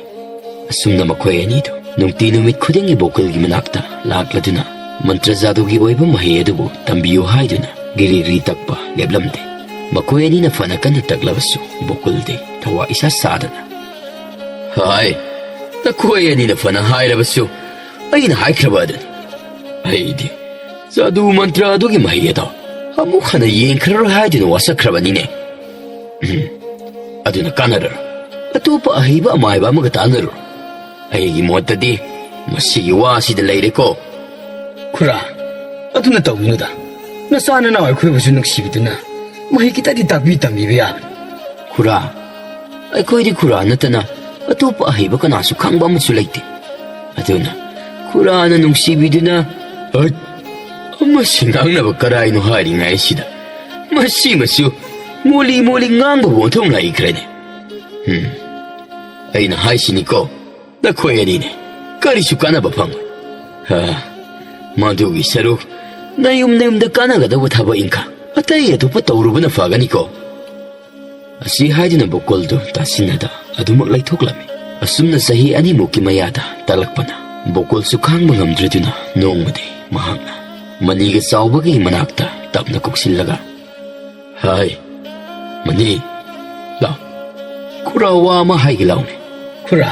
ꯑꯁꯨꯝꯅ ꯃꯈꯣꯏ ꯑꯅꯤꯗꯨ ꯅꯨꯡꯇꯤ ꯅꯨꯃꯤꯠ ꯈꯨꯗꯤꯡꯒꯤ ꯕꯣꯀꯜꯒꯤ ꯃꯅꯥꯛꯇ ꯂꯥꯛꯂꯗꯨꯅ ꯃꯟꯇ꯭ꯔ ꯖꯥꯗꯨꯒꯤ ꯑꯣꯏꯕ ꯃꯍꯩ ꯑꯗꯨꯕꯨ ꯇꯝꯕꯤꯌꯨ ꯍꯥꯏꯗꯨꯅ ꯒꯤꯔꯤ ꯒꯤꯔꯤ ꯇꯛꯄ ꯂꯦꯞꯂꯝꯗꯦ꯫ ꯃꯈꯣꯏ ꯑꯅꯤꯅ ꯐꯅ ꯀꯟꯅ ꯇꯛꯂꯕꯁꯨ ꯕꯣꯀꯜꯗꯤ ꯊꯋꯥ ꯏꯁꯥ ꯁꯥꯗꯅ, "ꯍꯥꯏ, ꯅꯈꯣꯏ ꯑꯅꯤꯅ ꯐꯅ ꯍꯥꯏꯔꯕꯁꯨ ꯑꯩꯅ ꯍꯥꯏꯈ꯭ꯔꯕ ꯑꯗꯨꯅꯤ꯫ ꯑꯩꯗꯤ ꯖꯥꯗꯨ ꯃꯟꯇ꯭ꯔ ꯑꯗꯨꯒꯤ ꯃꯍꯩ ꯑꯗꯣ ꯑꯃꯨꯛ ꯍꯟꯅ ꯌꯦꯡꯈ꯭ꯔꯔꯣꯏ ꯍꯥꯏꯗꯨꯅ ꯋꯥꯁꯛꯈ꯭ꯔꯕꯅꯤꯅꯦ꯫ ꯎꯝ, ꯑꯗꯨꯅ ꯀꯥꯟꯅꯔꯔꯣꯏ꯫ ꯑꯇꯣꯞꯄ ꯑꯍꯩꯕ ꯑꯃꯥꯏꯕ ꯑꯃꯒ ꯇꯥꯟꯅꯔꯨꯔꯣ꯫ ꯑꯩꯒꯤ ꯃꯣꯠꯇꯗꯤ ꯃꯁꯤꯒꯤ ꯋꯥꯁꯤꯗ ꯂꯩꯔꯦꯀꯣ꯫" "ꯈꯨꯔꯥ, ꯑꯗꯨꯅ ꯇꯧꯒꯅꯨꯗ꯫ ꯅꯆꯥ ꯅꯅꯥꯎ ꯑꯩꯈꯣꯏꯕꯨꯁꯨ ꯅꯨꯡꯁꯤꯕꯤꯗꯨꯅ ꯃꯍꯩ ꯈꯤꯇꯗꯤ ꯇꯥꯛꯄꯤ ꯇꯝꯕꯤꯕ ꯌꯥꯕꯅꯤ꯫" "ꯈꯨꯔꯥ, ꯑꯩꯈꯣꯏꯗꯤ ꯈꯨꯔꯥ ꯅꯠꯇꯅ ꯑꯇꯣꯞꯄ ꯑꯍꯩꯕ ꯀꯅꯥꯁꯨ ꯈꯪꯕ ꯑꯃꯁꯨ ꯂꯩꯇꯦ꯫ ꯑꯗꯨꯅ ꯈꯨꯔꯥꯅ ꯅꯨꯡꯁꯤꯕꯤꯗꯨꯅ"꯫ "ꯍꯠ! ꯑꯃꯁꯤ ꯉꯥꯡꯅꯕ ꯀꯔꯥꯏꯅꯣ ꯍꯥꯏꯔꯤꯉꯩꯁꯤꯗ ꯃꯁꯤꯃꯁꯨ ꯃꯣꯂꯤ ꯃꯣꯂꯤ ꯉꯥꯡꯕꯕꯨ ꯑꯣꯟꯊꯣꯛꯅ ꯍꯩꯈ꯭ꯔꯦꯅꯦ꯫ ꯎꯝ, ꯑꯩꯅ ꯍꯥꯏꯁꯤꯅꯤꯀꯣ, ꯅꯈꯣꯏ ꯑꯅꯤꯅꯦ, ꯀꯔꯤꯁꯨ ꯀꯥꯟꯅꯕ ꯐꯪꯉꯣꯏ꯫ ꯍꯥ, ꯃꯗꯨꯒꯤ ꯁꯔꯨꯛ ꯅꯌꯨꯝ ꯅꯌꯨꯝꯗ ꯀꯥꯟꯅꯒꯗꯧꯕ ꯊꯕꯛ ꯏꯪꯈꯥꯡ ꯑꯇꯩ ꯑꯇꯣꯞꯄ ꯇꯧꯔꯨꯕꯅ ꯐꯒꯅꯤꯀꯣ꯫ ꯑꯁꯤ ꯍꯥꯏꯗꯨꯅ ꯕꯣꯀꯣꯜꯗꯨ ꯇꯥꯁꯤꯟꯅꯗ ꯑꯗꯨꯃꯛ ꯂꯩꯊꯣꯛꯂꯝꯃꯤ꯫ ꯑꯁꯨꯝꯅ ꯆꯍꯤ ꯑꯅꯤꯃꯨꯛꯀꯤ ꯃꯌꯥꯗ ꯇꯥꯂꯛꯄꯅ ꯕꯣꯀꯣꯜꯁꯨ ꯈꯥꯡꯕ ꯉꯝꯗ꯭ꯔꯗꯨꯅ ꯅꯣꯡꯃꯗꯤ ꯃꯍꯥꯛꯅ ꯃꯅꯤꯒ ꯆꯥꯎꯕꯒꯤ ꯃꯅꯥꯛꯇ ꯇꯞꯅ ꯀꯣꯛꯁꯤꯜꯂꯒ, "ꯍꯥꯏ, ꯃꯅꯤ, ꯂꯥꯎ, ꯈꯨꯔꯥ ꯋꯥ ꯑꯃ ꯍꯥꯏꯒꯦ ꯂꯥꯎꯅꯦ꯫" "ꯈꯨꯔꯥ,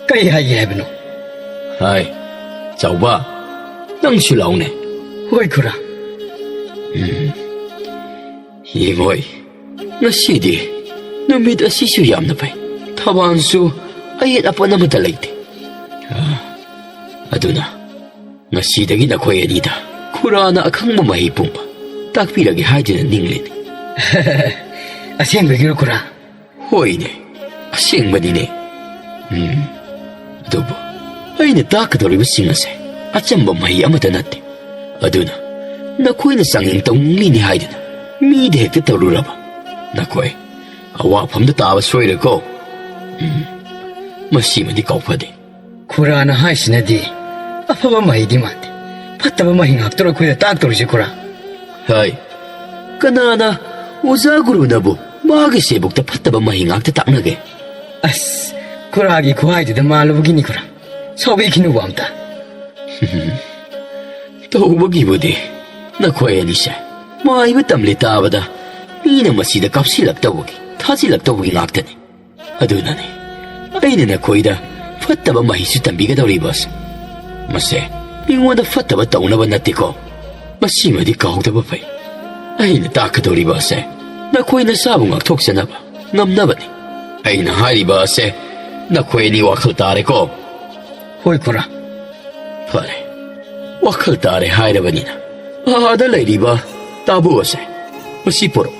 ꯀꯩ ꯍꯥꯏꯒꯦ ꯍꯥꯏꯕꯅꯣ?" "ꯍꯥꯏ, ꯆꯥꯎꯕ, ꯅꯪꯁꯨ ꯂꯥꯎꯅꯦ꯫" "ꯍꯣꯏ ꯈꯨꯔꯥ꯫" "ꯎꯝ, ꯌꯦꯡꯉꯣꯏ, ꯉꯁꯤꯗꯤ ꯅꯨꯃꯤꯠ ꯑꯁꯤꯁꯨ ꯌꯥꯝꯅ ꯐꯩ, ꯊꯧꯕꯥꯜꯁꯨ ꯑꯌꯦꯠ ꯑꯄꯟ ꯑꯃꯠꯇ ꯂꯩꯇꯦ꯫ ꯑꯥ, ꯑꯗꯨꯅ ꯉꯁꯤꯗꯒꯤ ꯅꯈꯣꯏ ꯑꯅꯤꯗ ꯈꯨꯔꯥꯅ ꯑꯈꯪꯕ ꯃꯍꯩ ꯄꯨꯝꯕ ꯇꯥꯛꯄꯤꯔꯒꯦ ꯍꯥꯏꯗꯨꯅ ꯅꯤꯡꯂꯤꯅꯤ꯫" "ꯑꯁꯦꯡꯕꯒꯤꯔꯣ ꯈꯨꯔꯥ?" "ꯍꯣꯏꯅꯦ, ꯑꯁꯦꯡꯕꯅꯤꯅꯦ꯫" "ꯎꯝ, ꯑꯗꯨꯕꯨ ꯑꯩꯅ ꯇꯥꯛꯀꯗꯧꯔꯤꯕꯁꯤꯡ ꯑꯁꯦ ꯑꯆꯝꯕ ꯃꯍꯩ ꯑꯃꯠꯇ ꯅꯠꯇꯦ꯫ ꯑꯗꯨꯅ ꯅꯈꯣꯏꯅ ꯆꯥꯡꯌꯦꯡ ꯇꯧꯅꯤꯡꯂꯤꯅꯤ ꯍꯥꯏꯗꯨꯅ ꯃꯤꯗ ꯍꯦꯛꯇ ꯇꯧꯔꯨꯔꯕ ꯅꯈꯣꯏ ꯑꯋꯥꯐꯝꯗ ꯇꯥꯕ ꯁꯣꯏꯔꯣꯏꯀꯣ꯫ ꯎꯝ, ꯃꯁꯤꯃꯗꯤ ꯀꯥꯎꯐꯗꯦ꯫" "ꯈꯨꯔꯥꯅ ꯍꯥꯏꯁꯤꯅꯗꯤ ꯑꯐꯕ ꯃꯍꯩꯗꯤ ꯃꯥꯟꯗꯦ, ꯐꯠꯇꯕ ꯃꯍꯩ ꯉꯥꯛꯇꯔꯣ ꯑꯩꯈꯣꯏꯗ ꯇꯥꯛꯇꯧꯔꯤꯁꯦ ꯈꯨꯔꯥ?" "ꯍꯥꯏ, ꯀꯅꯥꯅ ꯑꯣꯖꯥ ꯒꯨꯔꯨꯅꯕꯨ ꯃꯥꯒꯤ ꯁꯦꯕꯣꯛꯇ ꯐꯠꯇꯕ ꯃꯍꯩ ꯉꯥꯛꯇ ꯇꯥꯛꯅꯒꯦ?" "ꯑꯁ, ꯈꯨꯔꯥꯒꯤ ꯈꯨꯍꯥꯏꯗꯨꯗ ꯃꯥꯜꯂꯨꯕꯒꯤꯅꯤ ꯈꯨꯔꯥ, ꯁꯥꯎꯕꯤꯈꯤꯅꯨꯕ ꯑꯝꯇ꯫" "ꯇꯧꯕꯒꯤꯕꯨꯗꯤ ꯅꯈꯣꯏ ꯑꯅꯤꯁꯦ ꯃꯥꯏꯕ ꯇꯝꯂꯦ ꯇꯥꯕꯗ ꯃꯤꯅ ꯃꯁꯤꯗ ꯀꯥꯞꯁꯤꯜꯂꯛꯇꯧꯕꯒꯤ, ꯊꯥꯖꯤꯜꯂꯛꯇꯧꯕꯒꯤ ꯉꯥꯛꯇꯅꯤ꯫ ꯑꯗꯨꯅꯅꯤ ꯑꯩꯅ ꯅꯈꯣꯏꯗ ꯐꯠꯇꯕ ꯃꯍꯩꯁꯨ ꯇꯝꯕꯤꯒꯗꯧꯔꯤꯕ ꯑꯁꯦ꯫ ꯃꯁꯦ ꯃꯤꯉꯣꯟꯗ ꯐꯠꯇꯕ ꯇꯧꯅꯕ ꯅꯠꯇꯦꯀꯣ꯫ ꯃꯁꯤꯃꯗꯤ ꯀꯥꯎꯗꯕ ꯐꯩ꯫ ꯑꯩꯅ ꯇꯥꯛꯀꯗꯧꯔꯤꯕ ꯑꯁꯦ ꯅꯈꯣꯏ ꯅꯁꯥꯕꯨ ꯉꯥꯛꯊꯣꯛꯆꯅꯕ, ꯉꯝꯅꯕꯅꯤ꯫ ꯑꯩꯅ ꯍꯥꯏꯔꯤꯕ ꯑꯁꯦ ꯅꯈꯣꯏ ꯑꯅꯤ ꯋꯥꯈꯜ ꯇꯥꯔꯦꯀꯣ?" "ꯍꯣꯏ ꯈꯨꯔꯥ꯫" "ꯐꯔꯦ, ꯋꯥꯈꯜ ꯇꯥꯔꯦ ꯍꯥꯏꯔꯕꯅꯤꯅ ꯑꯥꯗ ꯂꯩꯔꯤꯕ ꯇꯥꯕꯨ ꯑꯁꯦ ꯃꯁꯤ ꯄꯨꯔꯛꯎ꯫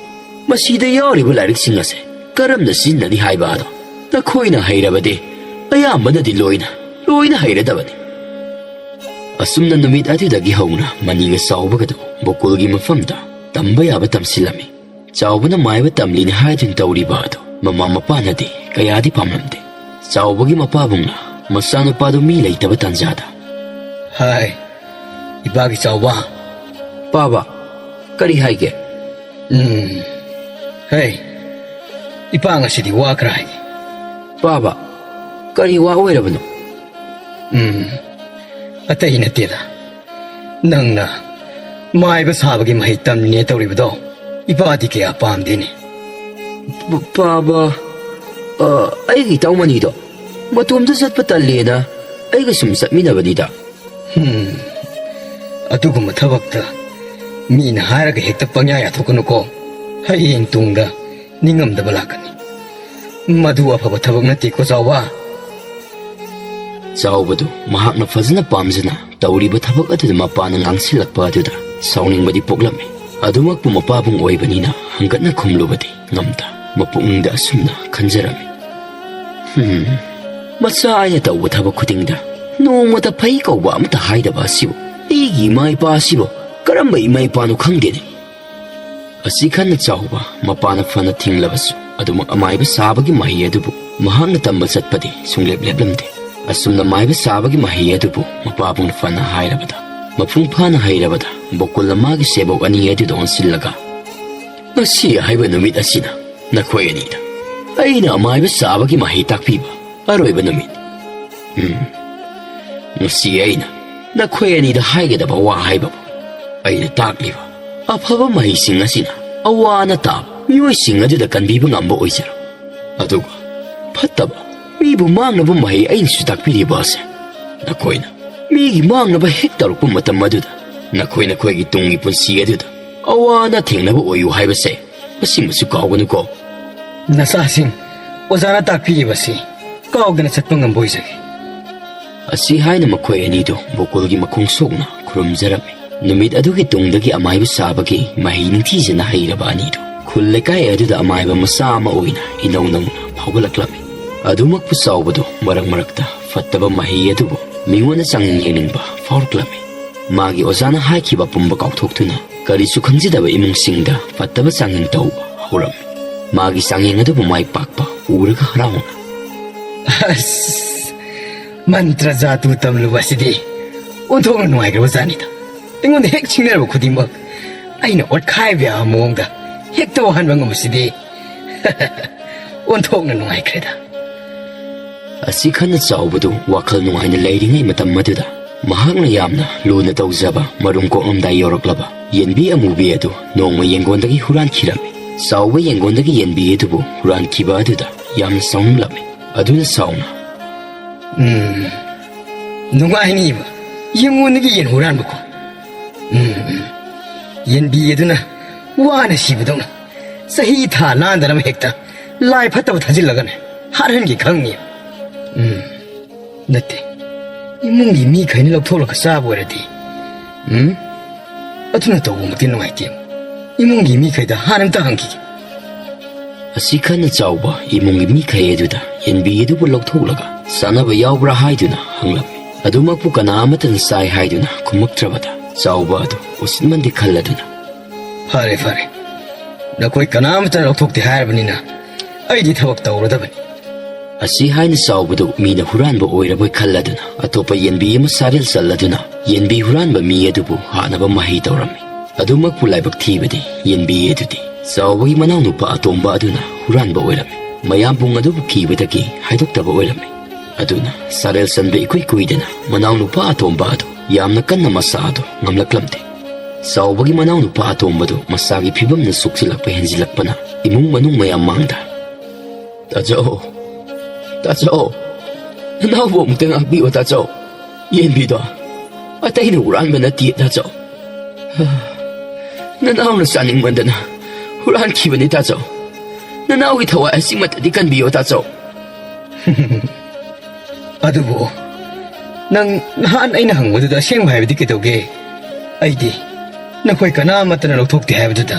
ꯃꯁꯤꯗ ꯌꯥꯎꯔꯤꯕ ꯂꯥꯏꯔꯤꯛꯁꯤꯡ ꯑꯁꯦ ꯀꯔꯝꯅ ꯁꯤꯖꯤꯟꯅꯅꯤ ꯍꯥꯏꯕ ꯑꯗꯣ ꯅꯈꯣꯏꯅ ꯍꯩꯔꯕꯗꯤ ꯑꯌꯥꯝꯕꯅꯗꯤ ꯂꯣꯏꯅ, ꯂꯣꯏꯅ ꯍꯩꯔꯗꯕꯅꯤ꯫" ꯑꯁꯨꯝꯅ ꯅꯨꯃꯤꯠ ꯑꯗꯨꯗꯒꯤ ꯍꯧꯅ ꯃꯅꯤꯒ ꯆꯥꯎꯕꯒꯗꯨ ꯕꯣꯀꯨꯜꯒꯤ ꯃꯐꯝꯗ ꯇꯝꯕ ꯌꯥꯕ ꯇꯝꯁꯤꯜꯂꯝꯃꯤ꯫ ꯆꯥꯎꯕꯅ ꯃꯥꯏꯕ ꯇꯝꯂꯤꯅꯤ ꯍꯥꯏꯗꯨꯅ ꯇꯧꯔꯤꯕ ꯑꯗꯨ ꯃꯃꯥ ꯃꯄꯥꯅꯗꯤ ꯀꯌꯥꯗꯤ ꯄꯥꯝꯂꯝꯗꯦ꯫ ꯆꯥꯎꯕꯒꯤ ꯃꯄꯥꯕꯨꯡꯅ ꯃꯆꯥꯅꯨꯄꯥꯗꯨ ꯃꯤ ꯂꯩꯇꯕ ꯇꯥꯟꯖꯥꯗ, "ꯍꯥꯏ, ꯏꯄꯥꯒꯤ ꯆꯥꯎꯕ, ꯄꯥꯕ, ꯀꯔꯤ ꯍꯥꯏꯒꯦ?" "ꯎꯝ, ꯍꯩ, ꯏꯄꯥ ꯉꯁꯤꯗꯤ ꯋꯥ ꯈꯔ ꯍꯥꯏꯒꯦ꯫" "ꯄꯥꯕ, ꯀꯔꯤ ꯋꯥ ꯑꯣꯏꯔꯕꯅꯣ?" "ꯎꯝ, ꯑꯇꯩ ꯅꯠꯇꯦꯗ꯫ ꯅꯪꯅ ꯃꯥꯏꯕ ꯁꯥꯕꯒꯤ ꯃꯍꯩ ꯇꯝꯂꯤꯅꯦ ꯇꯧꯔꯤꯕꯗꯣ ꯏꯄꯥꯗꯤ ꯀꯌꯥ ꯄꯥꯝꯗꯦꯅꯦ꯫" "ꯄ-, ꯄꯥꯕ, ꯑ, ꯑꯩꯒꯤ ꯏꯇꯥꯎꯃꯅꯤꯗꯣ ꯃꯇꯣꯝꯇ ꯆꯠꯄ ꯇꯜꯂꯦꯅ ꯑꯩꯒ ꯁꯨꯝ ꯆꯠꯃꯤꯟꯅꯕꯅꯤꯗ꯫" "ꯍꯨꯝ, ꯑꯗꯨꯒꯨꯝꯕ ꯊꯕꯛꯇ ꯃꯤꯅ ꯍꯥꯏꯔꯒ ꯍꯦꯛꯇ ꯄꯪꯌꯥ ꯌꯥꯊꯣꯛꯀꯅꯨꯀꯣ꯫ ꯍꯌꯦꯡ ꯇꯨꯡꯗ ꯅꯤꯡꯉꯝꯗꯕ ꯂꯥꯛꯀꯅꯤ꯫ ꯃꯗꯨ ꯑꯐꯕ ꯊꯕꯛ ꯅꯠꯇꯦꯀꯣ, ꯆꯥꯎꯕ꯫" ꯆꯥꯎꯕꯗꯨ ꯃꯍꯥꯛꯅ ꯐꯖꯅ ꯄꯥꯝꯖꯅ ꯇꯧꯔꯤꯕ ꯊꯕꯛ ꯑꯗꯨꯗ ꯃꯄꯥꯅ ꯉꯥꯡꯁꯤꯜꯂꯛꯄ ꯑꯗꯨꯗ ꯁꯥꯎꯅꯤꯡꯕꯗꯤ ꯄꯣꯛꯂꯝꯃꯤ꯫ ꯑꯗꯨꯃꯛꯄꯨ ꯃꯄꯥꯕꯨꯡ ꯑꯣꯏꯕꯅꯤꯅ ꯍꯪꯒꯠꯅ ꯈꯨꯝꯂꯨꯕꯗꯤ ꯉꯝꯗ ꯃꯄꯨꯛꯅꯤꯡꯗ ꯑꯁꯨꯝꯅ ꯈꯟꯖꯔꯝꯃꯤ, "ꯍꯨꯝ, ꯃꯆꯥ ꯑꯩꯅ ꯇꯧꯕ ꯊꯕꯛ ꯈꯨꯗꯤꯡꯗ ꯅꯣꯡꯃꯇ ꯐꯩ ꯀꯧꯕ ꯑꯃꯠꯇ ꯍꯥꯏꯗꯕ ꯑꯁꯤꯕꯨ ꯑꯩꯒꯤ ꯏꯃꯥ ꯏꯄꯥ ꯑꯁꯤꯕꯨ ꯀꯔꯝꯕ ꯏꯃꯥ ꯏꯄꯥꯅꯣ ꯈꯪꯗꯦꯅꯦ꯫" ꯑꯁꯤ ꯈꯟꯅ ꯆꯥꯎꯕ ꯃꯄꯥꯅ ꯐꯅ ꯊꯤꯡꯂꯕꯁꯨ ꯑꯗꯨꯃꯛ ꯑꯃꯥꯏꯕ ꯁꯥꯕꯒꯤ ꯃꯍꯩ ꯑꯗꯨꯕꯨ ꯃꯍꯥꯛꯅ ꯇꯝꯕ ꯆꯠꯄꯗꯤ ꯁꯨꯡꯂꯦꯞ ꯂꯦꯞꯂꯝꯗꯦ꯫ ꯑꯁꯨꯝꯅ ꯃꯥꯏꯕ ꯁꯥꯕꯒꯤ ꯃꯍꯩ ꯑꯗꯨꯕꯨ ꯃꯄꯥꯕꯨꯡꯅ ꯐꯅ ꯍꯥꯏꯔꯕꯗ, ꯃꯄꯨꯡ ꯐꯥꯅ ꯍꯩꯔꯕꯗ ꯕꯣꯀꯨꯜꯅ ꯃꯥꯒꯤ ꯁꯦꯕꯣꯛ ꯑꯅꯤ ꯑꯗꯨꯗ ꯑꯣꯟꯁꯤꯜꯂꯒ, "ꯉꯁꯤ ꯍꯥꯏꯕ ꯅꯨꯃꯤꯠ ꯑꯁꯤꯅ ꯅꯈꯣꯏ ꯑꯅꯤꯗ ꯑꯩꯅ ꯑꯃꯥꯏꯕ ꯁꯥꯕꯒꯤ ꯃꯍꯩ ꯇꯥꯛꯄꯤꯕ ꯑꯔꯣꯏꯕ ꯅꯨꯃꯤꯠ꯫ ꯎꯝ, ꯉꯁꯤ ꯑꯩꯅ ꯅꯈꯣꯏ ꯑꯅꯤꯗ ꯍꯥꯏꯒꯗꯕ ꯋꯥ ꯍꯥꯏꯕꯕꯨ ꯑꯩꯅ ꯇꯥꯛꯂꯤꯕ ꯑꯐꯕ ꯃꯍꯩꯁꯤꯡ ꯑꯁꯤꯅ ꯑꯋꯥ ꯑꯅꯥ ꯇꯥꯕ ꯃꯤꯑꯣꯏꯁꯤꯡ ꯑꯗꯨꯗ ꯀꯟꯕꯤꯕ ꯉꯝꯕ ꯑꯣꯏꯖꯔꯣ꯫ ꯑꯗꯨꯒ ꯐꯠꯇꯕ, ꯃꯤꯕꯨ ꯃꯥꯡꯅꯕ ꯃꯍꯩ ꯑꯩꯅꯁꯨ ꯇꯥꯛꯄꯤꯔꯤꯕ ꯑꯁꯦ ꯅꯈꯣꯏꯅ ꯃꯤꯒꯤ ꯃꯥꯡꯅꯕ ꯍꯦꯛ ꯇꯧꯔꯛꯄ ꯃꯇꯝ ꯑꯗꯨꯗ ꯅꯈꯣꯏ ꯅꯈꯣꯏꯒꯤ ꯇꯨꯡꯒꯤ ꯄꯨꯟꯁꯤ ꯑꯗꯨꯗ ꯑꯋꯥ ꯑꯅꯥ ꯊꯦꯡꯅꯕ ꯑꯣꯏꯌꯨ ꯍꯥꯏꯕꯁꯦ ꯃꯁꯤꯃꯁꯨ ꯀꯥꯎꯒꯅꯨꯀꯣ꯫" "ꯅꯆꯥꯁꯤꯡ, ꯑꯣꯖꯥꯅ ꯇꯥꯛꯄꯤꯔꯤꯕꯁꯤ ꯀꯥꯎꯗꯅ ꯆꯠꯄ ꯉꯝꯕ ꯑꯣꯏꯖꯒꯦ꯫" ꯑꯁꯤ ꯍꯥꯏꯅ ꯃꯈꯣꯏ ꯑꯅꯤꯗꯨ ꯕꯣꯀꯨꯜꯒꯤ ꯃꯈꯣꯡ ꯁꯣꯛꯅ ꯈꯨꯔꯨꯝꯖꯔꯝꯃꯤ꯫ ꯅꯨꯃꯤꯠ ꯑꯗꯨꯒꯤ ꯇꯨꯡꯗꯒꯤ ꯑꯃꯥꯏꯕ ꯁꯥꯕꯒꯤ ꯃꯍꯩ ꯅꯤꯡꯊꯤꯖꯅ ꯍꯩꯔꯕ ꯑꯅꯤꯗꯨ ꯈꯨꯜ ꯂꯩꯀꯥꯏ ꯑꯗꯨꯗ ꯑꯃꯥꯏꯕ ꯃꯆꯥ ꯑꯃ ꯑꯣꯏꯅ ꯏꯅꯧ ꯅꯧꯅ ꯐꯥꯎꯒꯠꯂꯛꯂꯝꯃꯤ꯫ ꯑꯗꯨꯃꯛꯄꯨ ꯆꯥꯎꯕꯗꯨ ꯃꯔꯛ ꯃꯔꯛꯇ ꯐꯠꯇꯕ ꯃꯍꯩ ꯑꯗꯨꯕꯨ ꯃꯤꯉꯣꯟꯗ ꯆꯥꯡꯌꯦꯡ ꯌꯦꯡꯅꯤꯡꯕ ꯐꯥꯎꯔꯛꯂꯝꯃꯤ꯫ ꯃꯥꯒꯤ ꯑꯣꯖꯥꯅ ꯍꯥꯏꯈꯤꯕ ꯄꯨꯝꯕ ꯀꯥꯎꯊꯣꯛꯇꯨꯅ ꯀꯔꯤꯁꯨ ꯈꯪꯖꯗꯕ ꯏꯃꯨꯡꯁꯤꯡꯗ ꯐꯠꯇꯕ ꯆꯥꯡꯌꯦꯡ ꯇꯧꯕ ꯍꯧꯔꯝꯃꯤ꯫ ꯃꯥꯒꯤ ꯆꯥꯡꯌꯦꯡ ꯑꯗꯨꯕꯨ ꯃꯥꯏ ꯄꯥꯛꯄ ꯎꯔꯒ ꯍꯔꯥꯎꯅ, "ꯑꯁ, ꯃꯟꯇ꯭ꯔ ꯖꯥꯗꯨ ꯇꯝꯂꯨꯕ ꯑꯁꯤꯗꯤ ꯑꯣꯟꯊꯣꯛꯅ ꯅꯨꯡꯉꯥꯏꯈ꯭ꯔꯕ ꯖꯥꯠꯅꯤꯗ꯫ ꯑꯩꯉꯣꯟꯗ ꯍꯦꯛ ꯁꯤꯡꯅꯔꯕ ꯈꯨꯗꯤꯡꯃꯛ ꯑꯩꯅ ꯑꯣꯠꯈꯥꯏꯕ ꯌꯥꯕ ꯃꯑꯣꯡꯗ ꯍꯦꯛꯇ ꯋꯥꯍꯟꯕ ꯉꯝꯕꯁꯤꯗꯤ ꯑꯣꯟꯊꯣꯛꯅ ꯅꯨꯡꯉꯥꯏꯈ꯭ꯔꯦꯗ"꯫ ꯑꯁꯤ ꯈꯟꯅ ꯆꯥꯎꯕꯗꯨ ꯋꯥꯈꯜ ꯅꯨꯡꯉꯥꯏꯅ ꯂꯩꯔꯤꯉꯩ ꯃꯇꯝ ꯑꯗꯨꯗ ꯃꯍꯥꯛꯅ ꯌꯥꯝꯅ ꯂꯨꯅ ꯇꯧꯖꯕ ꯃꯔꯨꯝ ꯀꯣꯛꯂꯝꯗꯥꯏ ꯌꯧꯔꯛꯂꯕ ꯌꯦꯟꯕꯤ ꯑꯃꯨꯕꯤ ꯑꯗꯨ ꯅꯣꯡꯃ ꯌꯦꯡꯒꯣꯟꯗꯒꯤ ꯍꯨꯔꯥꯟꯈꯤꯔꯝꯃꯤ꯫ ꯆꯥꯎꯕ ꯌꯦꯡꯒꯣꯟꯗꯒꯤ ꯌꯦꯟꯕꯤ ꯑꯗꯨꯕꯨ ꯍꯨꯔꯥꯟꯈꯤꯕ ꯑꯗꯨꯗ ꯌꯥꯝꯅ ꯁꯥꯎꯅꯤꯡꯂꯝꯃꯤ꯫ ꯑꯗꯨꯅ ꯆꯥꯎꯅ, "ꯎꯝ, ꯅꯨꯡꯉꯥꯏꯅꯤꯕ ꯌꯦꯡꯒꯣꯟꯗꯒꯤ ꯌꯦꯟ ꯍꯨꯔꯥꯟꯕꯀꯣ꯫ ꯎꯝ, ꯎꯝ, ꯌꯦꯟꯕꯤ ꯑꯗꯨꯅ ꯋꯥꯅ ꯁꯤꯕꯗꯧꯅ ꯆꯍꯤ ꯊꯥ ꯂꯥꯟꯗꯅꯕ ꯍꯦꯛꯇ ꯂꯥꯏ ꯐꯠꯇꯕ ꯊꯥꯖꯤꯜꯂꯒꯅꯦ ꯍꯥꯠꯍꯟꯒꯦ ꯈꯪꯉꯤ꯫ ꯎꯝ, ꯅꯠꯇꯦ, ꯏꯃꯨꯡꯒꯤ ꯃꯤꯈꯩꯅ ꯂꯧꯊꯣꯛꯂꯒ ꯆꯥꯕ ꯑꯣꯏꯔꯗꯤ, ꯎꯝ, ꯑꯗꯨꯅ ꯇꯧꯕꯃꯛꯇꯤ ꯅꯨꯡꯉꯥꯏꯇꯦ꯫ ꯏꯃꯨꯡꯒꯤ ꯃꯤꯈꯩꯗ ꯍꯥꯟꯅ ꯑꯝꯇ ꯍꯪꯈꯤꯒꯦ"꯫ ꯑꯁꯤ ꯈꯟꯅ ꯆꯥꯎꯕ ꯏꯃꯨꯡꯒꯤ ꯃꯤꯈꯩ ꯑꯗꯨꯗ ꯌꯦꯟꯕꯤ ꯑꯗꯨꯕꯨ ꯂꯧꯊꯣꯛꯂꯒ ꯆꯥꯅꯕ ꯌꯥꯎꯕ꯭ꯔꯥ ꯍꯥꯏꯗꯨꯅ ꯍꯪꯂꯝꯃꯤ꯫ ꯑꯗꯨꯃꯛꯄꯨ ꯀꯅꯥ ꯑꯃꯠꯇꯅ ꯆꯥꯏ ꯍꯥꯏꯗꯨꯅ ꯈꯨꯝꯃꯛꯇ꯭ꯔꯕꯗ ꯆꯥꯎꯕ ꯑꯗꯨ ꯎꯁꯤꯠꯃꯟꯗꯦ ꯈꯜꯂꯗꯨꯅ, "ꯐꯔꯦ, ꯐꯔꯦ, ꯅꯈꯣꯏ ꯀꯅꯥ ꯑꯃꯠꯇꯅ ꯂꯧꯊꯣꯛꯇꯦ ꯍꯥꯏꯔꯕꯅꯤꯅ ꯑꯩꯗꯤ ꯊꯕꯛ ꯇꯧꯔꯗꯕꯅꯤ"꯫ ꯑꯁꯤ ꯍꯥꯏꯅ ꯆꯥꯎꯕꯗꯨ ꯃꯤꯅ ꯍꯨꯔꯥꯟꯕ ꯑꯣꯏꯔꯕꯣꯏ ꯈꯜꯂꯗꯨꯅ ꯑꯇꯣꯞꯄ ꯌꯦꯟꯕꯤ ꯑꯃ ꯁꯥꯔꯦꯜ ꯆꯜꯂꯗꯨꯅ ꯌꯦꯟꯕꯤ ꯍꯨꯔꯥꯟꯕ ꯃꯤ ꯑꯗꯨꯕꯨ ꯍꯥꯠꯅꯕ ꯃꯍꯩ ꯇꯧꯔꯝꯃꯤ꯫ ꯑꯗꯨꯃꯛꯄꯨ ꯂꯥꯏꯕꯛ ꯊꯤꯕꯗꯤ ꯌꯦꯟꯕꯤ ꯑꯗꯨꯗꯤ ꯆꯥꯎꯕꯒꯤ ꯃꯅꯥꯎꯅꯨꯄꯥ ꯑꯇꯣꯝꯕ ꯑꯗꯨꯅ ꯍꯨꯔꯥꯟꯕ ꯑꯣꯏꯔꯝꯃꯤ꯫ ꯃꯌꯥꯝ ꯄꯨꯡ ꯑꯗꯨꯕꯨ ꯀꯤꯕꯗꯒꯤ ꯍꯥꯏꯗꯣꯛꯇꯕ ꯑꯣꯏꯔꯝꯃꯤ꯫ ꯑꯗꯨꯅ ꯁꯥꯔꯦꯜ ꯆꯟꯕ ꯏꯀꯨꯏ ꯀꯨꯏꯗꯅ ꯃꯅꯥꯎꯅꯨꯄꯥ ꯑꯇꯣꯝꯕ ꯑꯗꯨ ꯌꯥꯝꯅ ꯀꯟꯅ ꯃꯆꯥ ꯑꯗꯨ ꯉꯝꯂꯛꯂꯝꯗꯦ꯫ ꯆꯥꯎꯕꯒꯤ ꯃꯅꯥꯎꯅꯨꯄꯥ ꯑꯇꯣꯝꯕꯗꯨ ꯃꯆꯥꯒꯤ ꯐꯤꯕꯝꯅ ꯁꯣꯛꯆꯤꯜꯂꯛꯄ ꯍꯦꯟꯖꯤꯜꯂꯛꯄꯅ ꯏꯃꯨꯡ ꯃꯅꯨꯡ ꯃꯌꯥꯝ ꯃꯥꯡꯗ, "ꯇꯥꯆꯧ, ꯇꯥꯆꯧ, ꯅꯅꯥꯎꯕꯨ ꯑꯃꯨꯛꯇ ꯉꯥꯛꯄꯤꯌꯣ ꯇꯥꯆꯧ꯫ ꯌꯦꯟꯕꯤꯗꯣ ꯑꯇꯩꯅ ꯍꯨꯔꯥꯟꯕ ꯅꯠꯇꯦ ꯇꯥꯆꯧ꯫ ꯅꯅꯥꯎꯅ ꯆꯥꯅꯤꯡꯃꯟꯗꯅ ꯍꯨꯔꯥꯟꯈꯤꯕꯅꯤ ꯇꯥꯆꯧ꯫ ꯅꯅꯥꯎꯒꯤ ꯊꯋꯥꯏ ꯑꯁꯤꯃꯇꯗꯤ ꯀꯟꯕꯤꯌꯣ ꯇꯥꯆꯧ"꯫ "ꯑꯗꯨꯕꯨ ꯅꯪ ꯅꯍꯥꯟ ꯑꯩꯅ ꯍꯪꯕꯗꯨꯗ ꯑꯁꯦꯡꯕ ꯍꯥꯏꯕꯗꯤ ꯀꯩꯗꯧꯒꯦ? ꯑꯩꯗꯤ ꯅꯈꯣꯏ ꯀꯅꯥꯃꯠꯇꯅ ꯂꯧꯊꯣꯛꯇꯦ ꯍꯥꯏꯕꯗꯨꯗ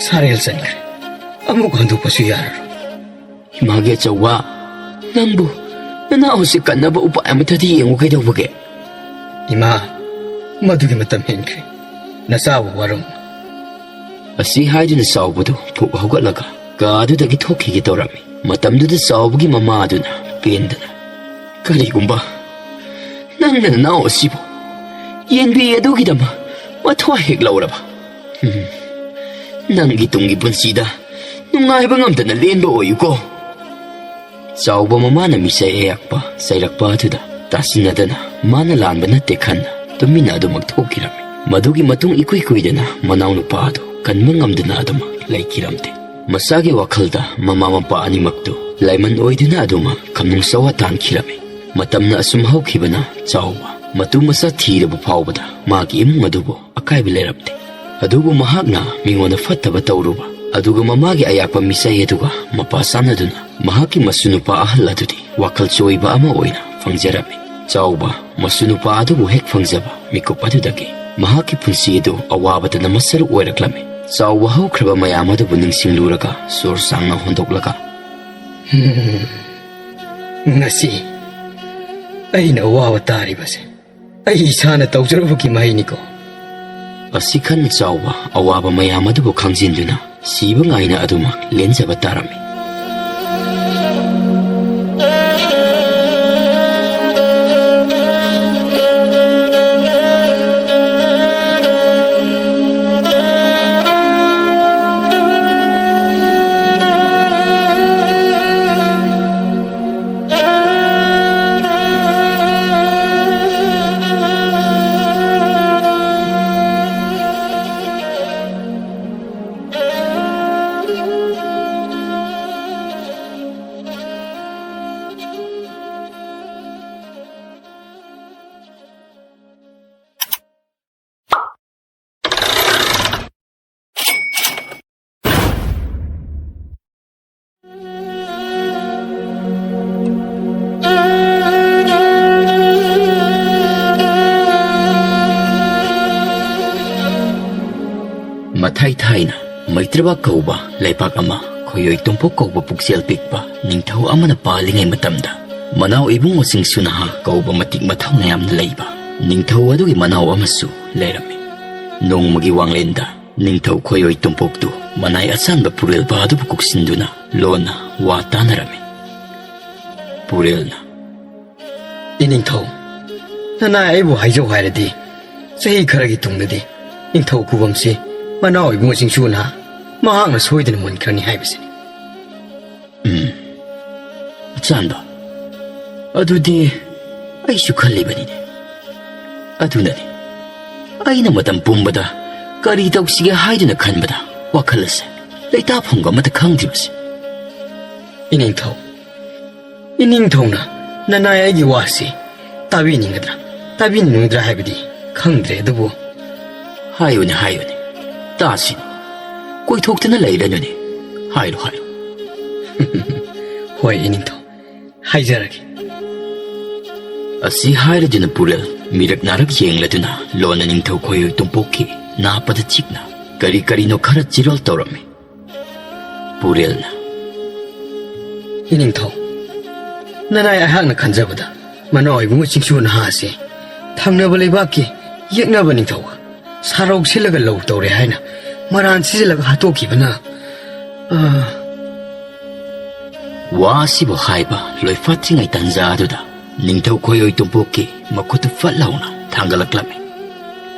ꯁꯥꯔꯦꯜ ꯆꯟꯈ꯭ꯔꯦ꯫ ꯑꯃꯨꯛ ꯍꯟꯗꯣꯛꯄꯁꯨ ꯌꯥꯔꯔꯣꯏ"꯫ "ꯏꯃꯥꯒꯤ ꯑꯆꯧꯕ, ꯅꯪꯕꯨ ꯅꯅꯥꯎꯁꯤ ꯀꯟꯅꯕ ꯎꯄꯥꯏ ꯑꯃꯠꯇꯗꯤ ꯌꯦꯡꯉꯨ ꯀꯩꯗꯧꯕꯒꯦ?" "ꯏꯃꯥ, ꯃꯗꯨꯒꯤ ꯃꯇꯝ ꯍꯦꯟꯈ꯭ꯔꯦ꯫ ꯅꯆꯥꯕꯨ ꯋꯥꯔꯧ"꯫ ꯑꯁꯤ ꯍꯥꯏꯗꯨꯅ ꯆꯥꯎꯕꯗꯨ ꯐꯨꯛ ꯍꯧꯒꯠꯂꯒ ꯀꯥꯗꯨꯗꯒꯤ ꯊꯣꯛꯈꯤꯒꯦ ꯇꯧꯔꯝꯃꯤ꯫ ꯃꯇꯝꯗꯨꯗ ꯆꯥꯎꯕꯒꯤ ꯃꯃꯥ ꯑꯗꯨꯅ ꯄꯦꯟꯗꯅ, "ꯀꯔꯤꯒꯨꯝꯕ ꯅꯪꯅ ꯅꯅꯥꯎ ꯑꯁꯤꯕꯨ ꯌꯦꯟꯕꯤ ꯑꯗꯨꯒꯤꯗꯃꯛ ꯃꯊ꯭ꯋꯥꯏ ꯍꯦꯛ ꯂꯧꯔꯕ, ꯎꯝ, ꯅꯪꯒꯤ ꯇꯨꯡꯒꯤ ꯄꯨꯟꯁꯤꯗ ꯅꯨꯡꯉꯥꯏꯕ ꯉꯝꯗꯅ ꯂꯦꯟꯕ ꯑꯣꯏꯌꯨꯀꯣ꯫" ꯆꯥꯎꯕ ꯃꯃꯥꯅ ꯃꯤꯆꯩ ꯑꯌꯥꯛꯄ ꯆꯩꯔꯛꯄ ꯑꯗꯨꯗ ꯇꯥꯁꯤꯟꯅꯗꯅ, ꯃꯥꯅ ꯂꯥꯟꯕ ꯅꯠꯇꯦ ꯈꯟꯅ ꯇꯨꯃꯤꯟꯅ ꯑꯗꯨꯃꯛ ꯊꯣꯛꯈꯤꯔꯝꯃꯤ꯫ ꯃꯗꯨꯒꯤ ꯃꯇꯨꯡ ꯏꯀꯨꯏ ꯀꯨꯏꯗꯅ ꯃꯅꯥꯎꯅꯨꯄꯥ ꯑꯗꯨ ꯀꯟꯕ ꯉꯝꯗꯅ ꯑꯗꯨꯃꯛ ꯂꯩꯈꯤꯔꯝꯗꯦ꯫ ꯃꯁꯥꯒꯤ ꯋꯥꯈꯜꯗ ꯃꯃꯥ ꯃꯄꯥ ꯑꯅꯤꯃꯛꯇꯨ ꯂꯥꯏꯃꯟ ꯑꯣꯏꯗꯨꯅ ꯑꯗꯨꯃꯛ ꯈꯝꯅꯨꯡ ꯆꯥꯎꯋꯥ ꯇꯥꯟꯈꯤꯔꯝꯃꯤ꯫ ꯃꯇꯝꯅ ꯑꯁꯨꯝ ꯍꯧꯈꯤꯕꯅ ꯆꯥꯎꯕ ꯃꯇꯨ ꯃꯆꯥ ꯊꯤꯔꯕ ꯐꯥꯎꯕꯗ ꯃꯥꯒꯤ ꯏꯃꯨꯡ ꯑꯗꯨꯕꯨ ꯑꯀꯥꯏꯕ ꯂꯩꯔꯝꯗꯦ꯫ ꯑꯗꯨꯕꯨ ꯃꯍꯥꯛꯅ ꯃꯤꯉꯣꯟꯗ ꯐꯠꯇꯕ ꯇꯧꯔꯨꯕ, ꯑꯗꯨꯒ ꯃꯃꯥꯒꯤ ꯑꯌꯥꯛꯄ ꯃꯤꯆꯩ ꯑꯗꯨꯒ ꯃꯄꯥ ꯆꯥꯟꯅꯗꯨꯅ ꯃꯍꯥꯛꯀꯤ ꯃꯁꯨ ꯅꯨꯄꯥ ꯑꯍꯜ ꯑꯗꯨꯗꯤ ꯋꯥꯈꯜ ꯆꯣꯏꯕ ꯑꯃ ꯑꯣꯏꯅ ꯐꯪꯖꯔꯝꯃꯤ꯫ ꯆꯥꯎꯕ ꯃꯁꯨ ꯅꯨꯄꯥ ꯑꯗꯨꯕꯨ ꯍꯦꯛ ꯐꯪꯖꯕ ꯃꯤꯀꯨꯞ ꯑꯗꯨꯗꯒꯤ ꯃꯍꯥꯛꯀꯤ ꯄꯨꯟꯁꯤ ꯑꯗꯨ ꯑꯋꯥꯕꯗꯅ ꯃꯁꯔꯨꯛ ꯑꯣꯏꯔꯛꯂꯝꯃꯤ꯫ ꯆꯥꯎꯕ ꯍꯧꯈ꯭ꯔꯕ ꯃꯌꯥꯝ ꯑꯗꯨꯕꯨ ꯅꯤꯡꯁꯤꯡꯂꯨꯔꯒ ꯁꯣꯔ ꯁꯥꯡꯅ ꯍꯣꯟꯗꯣꯛꯂꯒ, "ꯍꯝ, ꯉꯁꯤ ꯑꯩꯅ ꯑꯋꯥꯕ ꯇꯥꯔꯤꯕꯁꯦ ꯑꯩ ꯏꯁꯥꯅ ꯇꯧꯖꯔꯨꯕꯒꯤ ꯃꯍꯩꯅꯤꯀꯣ꯫" ꯑꯁꯤ ꯈꯟꯅ ꯆꯥꯎꯕ ꯑꯋꯥꯕ ꯃꯌꯥꯝ ꯑꯗꯨꯕꯨ ꯈꯪꯖꯤꯟꯗꯨꯅ ꯁꯤꯕ ꯉꯥꯏꯅ ꯑꯗꯨꯃꯛ ꯂꯦꯟꯖꯕ ꯇꯥꯔꯝꯃꯤ꯫ ꯃꯊꯥꯏ ꯊꯥꯏꯅ ꯃꯩꯇ꯭ꯔꯕꯥꯛ ꯀꯧꯕ ꯂꯩꯄꯥꯛ ꯑꯃ, ꯈꯣꯏꯌꯣꯏ ꯇꯣꯝꯄꯣꯛ ꯀꯧꯕ ꯄꯨꯛꯆꯦꯜ ꯄꯤꯛꯄ ꯅꯤꯡꯊꯧ ꯑꯃꯅ ꯄꯥꯜꯂꯤꯉꯩ ꯃꯇꯝꯗ, ꯃꯅꯥꯎ ꯏꯕꯨꯡꯉꯣꯁꯤꯡꯁꯨ ꯅꯍꯥ ꯀꯧꯕ ꯃꯇꯤꯛ ꯃꯊꯧꯅ ꯌꯥꯝꯅ ꯂꯩꯕ ꯅꯤꯡꯊꯧ ꯑꯗꯨꯒꯤ ꯃꯅꯥꯎ ꯑꯃꯁꯨ ꯂꯩꯔꯝꯃꯤ꯫ ꯅꯣꯡꯃꯒꯤ ꯋꯥꯡꯂꯦꯟꯗ ꯅꯤꯡꯊꯧ ꯈꯣꯏꯑꯣꯏ ꯇꯨꯝꯄꯣꯛꯇꯨ ꯃꯅꯥꯏ ꯑꯆꯥꯟꯕ ꯄꯨꯔꯦꯜ ꯕꯥꯗꯨꯕꯨ ꯀꯨꯛꯁꯤꯟꯗꯨꯅ ꯂꯣꯟꯅ ꯋꯥ ꯇꯥꯅꯔꯝꯃꯤ꯫ ꯄꯨꯔꯦꯜꯅ, "ꯏꯅꯤꯡꯊꯧ, ꯅꯅꯥꯏ ꯑꯩꯕꯨ ꯍꯥꯏꯖꯧ ꯍꯥꯏꯔꯗꯤ, ꯆꯍꯤ ꯈꯔꯒꯤ ꯇꯨꯡꯗꯗꯤ ꯅꯤꯡꯊꯧ ꯈꯨꯕꯝꯁꯤ ꯃꯅꯥꯎ ꯏꯕꯨꯡꯉꯣ ꯆꯤꯡꯁꯨꯅ ꯃꯍꯥꯛꯅ ꯁꯣꯏꯗꯅ ꯃꯨꯟꯈ꯭ꯔꯅꯤ ꯍꯥꯏꯕꯁꯤꯅꯤ꯫" ꯎꯝ, ꯑꯆꯥꯟꯕ, ꯑꯗꯨꯗꯤ ꯑꯩꯁꯨ ꯈꯜꯂꯤꯕꯅꯤꯅꯦ꯫ ꯑꯗꯨꯅꯅꯤ ꯑꯩꯅ ꯃꯇꯝ ꯄꯨꯝꯕꯗ ꯀꯔꯤ ꯇꯧꯁꯤꯒꯦ ꯍꯥꯏꯗꯨꯅ ꯈꯟꯕꯗ ꯋꯥꯈꯜ ꯑꯁꯦ ꯂꯩꯇꯥꯐꯝꯒ ꯑꯃꯠꯇ ꯈꯪꯗ꯭ꯔꯤꯕꯁꯦ꯫ ꯏꯅꯤꯡꯊꯧ, ꯏꯅꯤꯡꯊꯧꯅ ꯅꯅꯥꯏ ꯑꯩꯒꯤ ꯋꯥꯁꯤ ꯇꯥꯕꯤꯅꯤꯡꯒꯗ꯭ꯔꯥ, ꯇꯥꯕꯤꯅꯤꯡꯉꯣꯏꯗ꯭ꯔꯥ ꯍꯥꯏꯕꯗꯤ ꯈꯪꯗ꯭ꯔꯦ, ꯑꯗꯨꯕꯨ ꯍꯥꯏꯌꯨꯅꯦ, ꯍꯥꯏꯌꯨꯅꯦ, ꯇꯥꯁꯤꯅꯦ꯫ ꯀꯣꯏꯊꯣꯛꯇꯅ ꯂꯩꯔꯅꯨꯅꯦ꯫ ꯍꯥꯏꯔꯣ, ꯍꯥꯏꯔꯣ꯫ ꯍꯣꯏ, ꯏꯅꯤꯡꯊꯧ, ꯍꯥꯏꯖꯔꯒꯦ꯫ ꯑꯁꯤ ꯍꯥꯏꯔꯗꯨꯅ ꯄꯨꯔꯦꯜ ꯃꯤꯔꯛ ꯅꯥꯔꯛ ꯌꯦꯡꯂꯗꯨꯅ ꯂꯣꯟꯅ ꯅꯤꯡꯊꯧ ꯈꯣꯏꯑꯣꯏ ꯇꯨꯝꯄꯣꯛꯀꯤ ꯅꯥꯄꯗ ꯆꯤꯛꯅ ꯀꯔꯤ ꯀꯔꯤꯅꯣ ꯈꯔ ꯆꯤꯔꯣꯜ ꯇꯧꯔꯝꯃꯤ꯫ ꯄꯨꯔꯦꯜꯅ, "ꯏꯅꯤꯡꯊꯧ, ꯅꯅꯥꯏ ꯑꯩꯍꯥꯛꯅ ꯈꯟꯖꯕꯗ ꯃꯅꯥꯎ ꯏꯕꯨꯡꯉꯣ ꯆꯤꯡꯁꯨ ꯅꯍꯥ ꯑꯁꯤ ꯊꯪꯅꯕ ꯂꯩꯕꯥꯛꯀꯤ ꯌꯦꯛꯅꯕ ꯅꯤꯡꯊꯧꯒ ꯁꯥꯔꯧ ꯁꯤꯜꯂꯒ ꯂꯧ ꯇꯧꯔꯦ ꯍꯥꯏꯅ ꯃꯔꯥꯟ ꯁꯤꯖꯤꯜꯂꯒ ꯍꯥꯠꯇꯣꯛꯈꯤꯕꯅ, ꯑ," ꯋꯥ ꯑꯁꯤꯕꯨ ꯍꯥꯏꯕ ꯂꯣꯏꯐꯥꯠꯇ꯭ꯔꯤꯉꯩ ꯇꯥꯟꯖꯥ ꯑꯗꯨꯗ ꯅꯤꯡꯊꯧ ꯈꯣꯏꯑꯣꯏ ꯇꯨꯝꯄꯣꯛꯀꯤ ꯃꯈꯨꯠꯇꯨ ꯐꯠ ꯂꯥꯎꯅ ꯊꯥꯡꯒꯠꯂꯛꯂꯝꯃꯤ꯫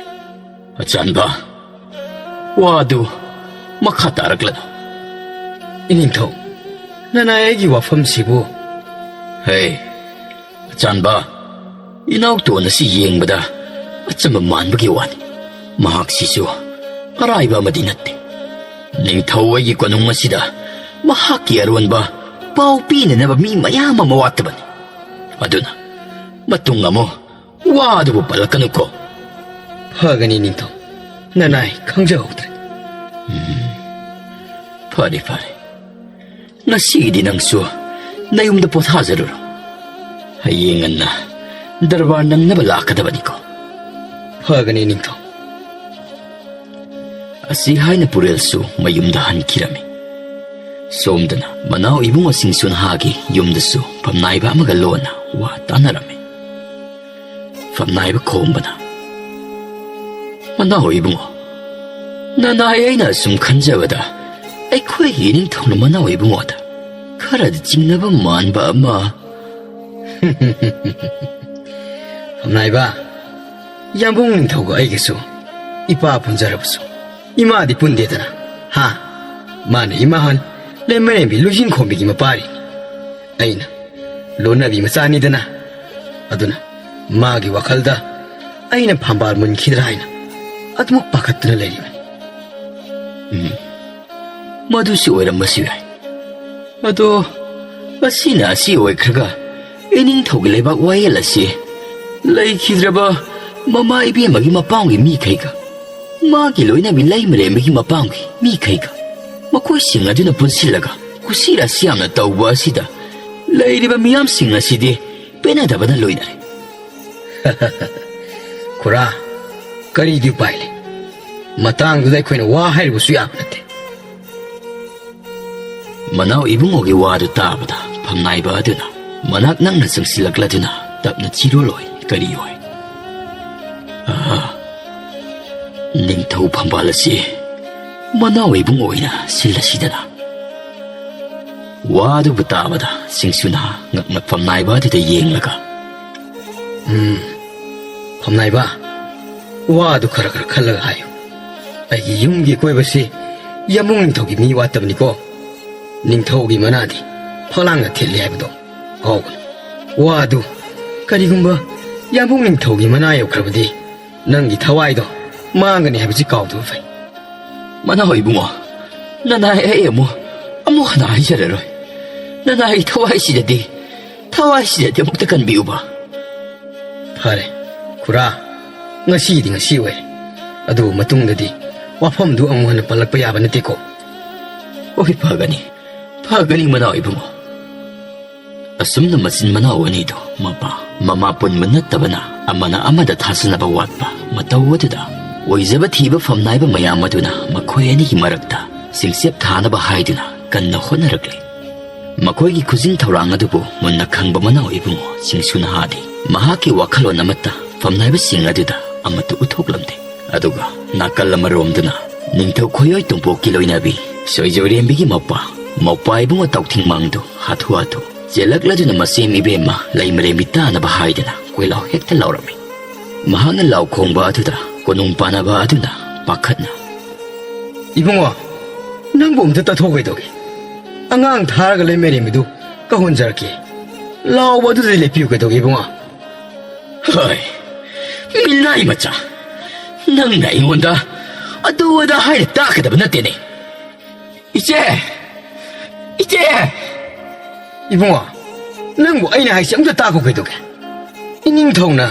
"ꯑꯆꯥꯟꯕ, ꯋꯥꯗꯨ ꯃꯈꯥ ꯇꯥꯔꯛꯂꯅꯨ꯫" "ꯏꯅꯤꯡꯊꯧ, ꯅꯅꯥꯏ ꯑꯩꯒꯤ ꯋꯥꯐꯝꯁꯤꯕꯨ?" "ꯍꯦ, ꯑꯆꯥꯟꯕ, ꯏꯅꯥꯎꯇꯣꯟ ꯑꯁꯤ ꯌꯦꯡꯕꯗ ꯑꯆꯝꯕ ꯃꯥꯟꯕꯒꯤ ꯋꯥꯅꯤ꯫ ꯃꯍꯥꯛꯁꯤꯁꯨ ꯑꯔꯥꯏꯕ ꯑꯃꯗꯤ ꯅꯠꯇꯦ꯫ ꯅꯤꯡꯊꯧ ꯑꯩꯒꯤ ꯀꯣꯅꯨꯡ ꯑꯁꯤꯗ ꯃꯍꯥꯛꯀꯤ ꯑꯔꯣꯟꯕ ꯄꯥꯎ ꯄꯤꯅꯅꯕ ꯃꯤ ꯃꯌꯥꯝ ꯑꯃ ꯋꯥꯠꯇꯕꯅꯤ꯫ ꯑꯗꯨꯅ ꯃꯇꯨꯡ ꯑꯃꯨꯛ ꯋꯥ ꯑꯗꯨꯕꯨ ꯄꯜꯂꯛꯀꯅꯨꯀꯣ꯫" "ꯐꯒꯅꯤ ꯅꯤꯡꯊꯧ, ꯅꯅꯥꯏ ꯈꯪꯖꯍꯧꯗ꯭ꯔꯦ꯫" ꯎꯝ, ꯐꯔꯦ, ꯐꯔꯦ꯫ ꯉꯁꯤꯒꯤꯗꯤ ꯅꯪꯁꯨ ꯅꯌꯨꯝꯗ ꯄꯣꯊꯥꯖꯔꯨꯔꯣ꯫ ꯍꯌꯦꯡ ꯉꯟꯅ ꯗꯔꯕꯥꯔ ꯅꯪꯅꯕ ꯂꯥꯛꯀꯗꯕꯅꯤꯀꯣ꯫ "ꯐꯒꯅꯤ ꯅꯤꯡꯊꯧ꯫" ꯑꯁꯤ ꯍꯥꯏꯅ ꯄꯨꯔꯦꯜꯁꯨ ꯃꯌꯨꯝꯗ ꯍꯟꯈꯤꯔꯝꯃꯤ꯫ ꯁꯣꯝꯗꯅ ꯃꯅꯥꯎ ꯏꯕꯨꯡꯉꯣꯁꯤꯡꯁꯨ ꯅꯍꯥꯒꯤ ꯌꯨꯝꯗꯁꯨ ꯐꯝꯅꯥꯏꯕ ꯑꯃꯒ ꯂꯣꯟꯅ ꯋꯥ ꯇꯥꯅꯔꯝꯃꯤ꯫ ꯐꯝꯅꯥꯏꯕ ꯈꯣꯝꯕꯅ, "ꯃꯅꯥꯎ ꯏꯕꯨꯡꯉꯣ, ꯅꯅꯥꯏ, ꯑꯩꯅ ꯑꯁꯨꯝ ꯈꯟꯖꯕꯗ ꯑꯩꯈꯣꯏꯒꯤ ꯏꯅꯤꯡꯊꯧꯅ ꯃꯅꯥꯎ ꯏꯕꯨꯡꯉꯣꯗ ꯈꯔꯗꯤ ꯆꯤꯡꯅꯕ ꯃꯥꯟꯕ ꯑꯃ꯫ ꯐꯝꯅꯥꯏꯕ, ꯌꯥꯝꯕꯨꯡ ꯅꯤꯡꯊꯧꯒ ꯑꯩꯒꯁꯨ ꯏꯄꯥ ꯄꯨꯟꯖꯔꯕꯁꯨ ꯏꯃꯥꯗꯤ ꯄꯨꯟꯗꯦꯗꯅ꯫ ꯍꯥ? ꯃꯥꯅ ꯏꯃꯥꯍꯟ ꯂꯩꯃꯔꯦꯝꯕꯤ ꯂꯨꯖꯤꯡꯈꯣꯝꯕꯤꯒꯤ ꯃꯄꯥꯔꯤꯅꯤ꯫ ꯑꯩꯅ ꯂꯣꯟꯅꯕꯤ ꯃꯆꯥꯅꯤꯗꯅ꯫ ꯑꯗꯨꯅ ꯃꯥꯒꯤ ꯋꯥꯈꯜꯗ ꯑꯩꯅ ꯐꯝꯕꯥꯜ ꯃꯨꯟꯈꯤꯗ꯭ꯔꯥ ꯍꯥꯏꯅ ꯑꯗꯨꯃꯛ ꯄꯥꯈꯠꯇꯨꯅ ꯂꯩꯔꯤꯕꯅꯤ꯫ ꯎꯝ, ꯃꯗꯨꯁꯨ ꯑꯣꯏꯔꯝꯕꯁꯨ ꯌꯥꯏ꯫ ꯑꯗꯣ, ꯑꯁꯤꯅ ꯑꯁꯤ ꯑꯣꯏꯈ꯭ꯔꯒ, ꯏꯅꯤꯡꯊꯧꯒꯤ ꯂꯩꯕꯥꯛ ꯋꯥꯌꯦꯜ ꯑꯁꯤ ꯂꯩꯈꯤꯗ꯭ꯔꯕ ꯃꯃꯥ ꯏꯕꯦꯝꯃꯒꯤ ꯃꯄꯥꯝꯒꯤ ꯃꯤꯈꯩꯒ, ꯃꯥꯒꯤ ꯂꯣꯏꯅꯕꯤ ꯂꯩꯃꯔꯦꯝꯕꯒꯤ ꯃꯄꯥꯝꯒꯤ ꯃꯤꯈꯩꯒ, ꯃꯈꯣꯏꯁꯤꯡ ꯑꯗꯨꯅ ꯄꯨꯟꯁꯤꯜꯂꯒ ꯀꯨꯁꯤ ꯔꯥꯁꯤ ꯌꯥꯝꯅ ꯇꯧꯕ ꯑꯁꯤꯗ ꯂꯩꯔꯤꯕ ꯃꯤꯌꯥꯝꯁꯤꯡ ꯑꯁꯤꯗꯤ ꯄꯦꯟꯅꯗꯕꯅ ꯂꯣꯏꯅꯔꯦ꯫ ꯈꯨꯔꯥ, ꯀꯔꯤꯗꯤ ꯎꯄꯥꯏ ꯂꯩ? ꯃꯇꯥꯡꯗꯨꯗ ꯑꯩꯈꯣꯏꯅ ꯋꯥ ꯍꯥꯏꯔꯨꯕꯁꯨ ꯌꯥꯕ ꯅꯠꯇꯦ꯫ ꯃꯅꯥꯎ ꯏꯕꯨꯡꯉꯣꯒꯤ ꯋꯥꯗꯨ ꯇꯥꯕꯗ ꯐꯝꯅꯥꯏꯕ ꯑꯗꯨꯅ ꯃꯅꯥꯛ ꯅꯛꯅ ꯆꯪꯁꯤꯜꯂꯛꯂꯗꯨꯅ ꯇꯞꯅ ꯆꯤꯔꯣꯜꯂꯣꯏ ꯀꯔꯤ ꯑꯣꯏ꯫ ꯑꯍꯥ, ꯅꯤꯡꯊꯧ ꯐꯝꯕꯥꯜ ꯑꯁꯤ ꯃꯅꯥꯎ ꯏꯕꯨꯡꯉꯣ ꯑꯣꯏꯅ ꯁꯤꯜꯂꯁꯤꯗꯅ꯫ ꯋꯥꯗꯨꯕꯨ ꯇꯥꯕꯗ ꯁꯤꯡꯁꯨꯅ ꯉꯛꯅ ꯐꯝꯅꯥꯏꯕ ꯑꯗꯨꯗ ꯌꯦꯡꯂꯒ, ꯎꯝ, ꯐꯝꯅꯥꯏꯕ, ꯋꯥꯗꯨ ꯈꯔ ꯈꯔ ꯈꯜꯂꯒ ꯍꯥꯏꯌꯨ꯫ ꯑꯩꯒꯤ ꯌꯨꯝꯒꯤ ꯀꯣꯏꯕꯁꯤ ꯌꯥꯝꯕꯨꯡ ꯅꯤꯡꯊꯧꯒꯤ ꯃꯤ ꯋꯥꯠꯇꯕꯅꯤꯀꯣ꯫ ꯅꯤꯡꯊꯧꯒꯤ ꯃꯅꯥꯗꯤ ꯐꯛꯂꯥꯡꯗ ꯊꯦꯠꯂꯤ ꯍꯥꯏꯕꯗꯣ ꯀꯥꯎꯒꯅꯨ꯫ ꯋꯥꯗꯨ ꯀꯔꯤꯒꯨꯝꯕ ꯌꯥꯝꯕꯨꯡ ꯅꯤꯡꯊꯧꯒꯤ ꯃꯅꯥ ꯌꯧꯈ꯭ꯔꯕꯗꯤ ꯅꯪꯒꯤ ꯊꯋꯥꯏꯗꯣ ꯃꯥꯡꯒꯅꯤ ꯍꯥꯏꯕꯁꯤ ꯀꯥꯎꯗꯕ ꯐꯩ꯫ ꯃꯅꯥꯎ ꯏꯕꯨꯡꯉꯣ, ꯅꯅꯥꯏ ꯑꯩ ꯑꯃꯨꯛ, ꯑꯃꯨꯛ ꯍꯟꯅ ꯍꯥꯏꯖꯔꯔꯣꯏ꯫ ꯅꯅꯥꯏ ꯊꯋꯥꯏꯁꯤꯗꯗꯤ, ꯊꯋꯥꯏꯁꯤꯗꯗꯤ ꯑꯃꯨꯛꯇ ꯀꯟꯕꯤꯌꯨꯕ꯫ ꯐꯔꯦ, ꯈꯨꯔꯥ, ꯉꯁꯤꯗꯤ ꯉꯁꯤ ꯑꯣꯏꯔꯦ꯫ ꯑꯗꯨꯕꯨ ꯃꯇꯨꯡꯗꯗꯤ ꯋꯥꯐꯝꯗꯨ ꯑꯃꯨꯛ ꯍꯟꯅ ꯄꯜꯂꯛꯄ ꯌꯥꯕ ꯅꯠꯇꯦꯀꯣ꯫ ꯍꯣꯏ, ꯐꯒꯅꯤ, ꯐꯒꯅꯤ, ꯃꯅꯥꯎ ꯏꯕꯨꯡꯉꯣ꯫ ꯑꯁꯨꯝꯅ ꯃꯆꯤꯟ ꯃꯅꯥꯎ ꯑꯅꯤꯗꯨ ꯃꯄꯥ ꯃꯃꯥ ꯄꯨꯟꯕ ꯅꯠꯇꯕꯅ ꯑꯃꯅ ꯑꯃꯗ ꯊꯥꯖꯅꯕ ꯋꯥꯠꯄ ꯃꯇꯧ ꯑꯗꯨꯗ ꯑꯣꯏꯖꯕ ꯊꯤꯕ ꯐꯝꯅꯥꯏꯕ ꯃꯌꯥꯝ ꯑꯗꯨꯅ ꯃꯈꯣꯏ ꯑꯅꯤꯒꯤ ꯃꯔꯛꯇ ꯆꯤꯡꯆꯦꯞ ꯊꯥꯅꯕ ꯍꯥꯏꯗꯨꯅ ꯀꯟꯅ ꯍꯣꯠꯅꯔꯛꯂꯤ꯫ ꯃꯈꯣꯏꯒꯤ ꯈꯨꯖꯤꯡ ꯊꯧꯔꯥꯡ ꯑꯗꯨꯕꯨ ꯃꯨꯟꯅ ꯈꯪꯕ ꯃꯅꯥꯎ ꯏꯕꯨꯡꯉꯣ ꯁꯤꯡꯁꯨ ꯅꯍꯥꯗꯤ ꯃꯍꯥꯛꯀꯤ ꯋꯥꯈꯜꯂꯣꯟ ꯑꯃꯠꯇ ꯐꯝꯅꯥꯏꯕꯁꯤꯡ ꯑꯗꯨꯗ ꯑꯃꯠꯇ ꯎꯠꯊꯣꯛꯂꯝꯗꯦ꯫ ꯑꯗꯨꯒ ꯅꯥꯀꯜ ꯑꯃꯔꯣꯝꯗꯅ ꯅꯤꯡꯊꯧ ꯈꯣꯏꯑꯣꯏ ꯇꯣꯝꯄꯣꯛꯀꯤ ꯂꯣꯏꯅꯕꯤ ꯁꯣꯏꯖꯣꯏꯔꯦꯝꯕꯤꯒꯤ ꯃꯧꯄ꯭ꯋꯥ, ꯃꯧꯄ꯭ꯋꯥ ꯏꯕꯨꯡꯉꯣ ꯇꯥꯎꯊꯤꯡꯃꯥꯡꯗꯨ ꯍꯥꯊꯨ ꯍꯥꯊꯨ ꯆꯦꯜꯂꯛꯂꯗꯨꯅ ꯃꯆꯦꯝ ꯏꯕꯦꯝꯃ ꯂꯩꯃꯔꯦꯝꯕꯤ ꯇꯥꯅꯕ ꯍꯥꯏꯗꯅ ꯀꯣꯏꯂꯥꯎ ꯍꯦꯛꯇ ꯂꯥꯎꯔꯝꯃꯤ꯫ ꯃꯍꯥꯛꯅ ꯂꯥꯎ ꯈꯣꯡꯕ ꯑꯗꯨꯗ ꯀꯣꯅꯨꯡ ꯄꯥꯟꯅꯕ ꯑꯗꯨꯅ ꯄꯥꯈꯠꯅ, "ꯏꯕꯨꯡꯉꯣ, ꯅꯪꯕꯨ ꯑꯝꯇ ꯇꯥꯊꯣꯛ ꯀꯩꯗꯧꯒꯦ? ꯑꯉꯥꯡ ꯊꯥꯔꯒ ꯂꯩꯃꯔꯦꯝꯕꯤꯗꯨ ꯀꯧꯍꯟꯖꯔꯛꯀꯦ꯫ ꯂꯥꯎꯕ ꯑꯗꯨꯗ ꯂꯦꯞꯄꯤꯌꯨ ꯀꯩꯗꯧꯒꯦ, ꯏꯕꯨꯡꯉꯣ?" "ꯍꯣꯏ, ꯃꯤꯅꯥꯏ ꯃꯆꯥ, ꯅꯪꯅ ꯑꯩꯉꯣꯟꯗ ꯑꯗꯨ ꯑꯗꯥ ꯍꯥꯏꯔ ꯇꯥꯛꯀꯗꯕ ꯅꯠꯇꯦꯅꯦ꯫ ꯏꯆꯦ! ꯏꯆꯦ!" "ꯏꯕꯨꯡꯉꯣ, ꯅꯪꯕꯨ ꯑꯩꯅ ꯍꯥꯏꯁꯦ ꯑꯝꯇ ꯇꯥꯈꯣ ꯀꯩꯗꯧꯒꯦ? ꯏꯅꯤꯡꯊꯧꯅ"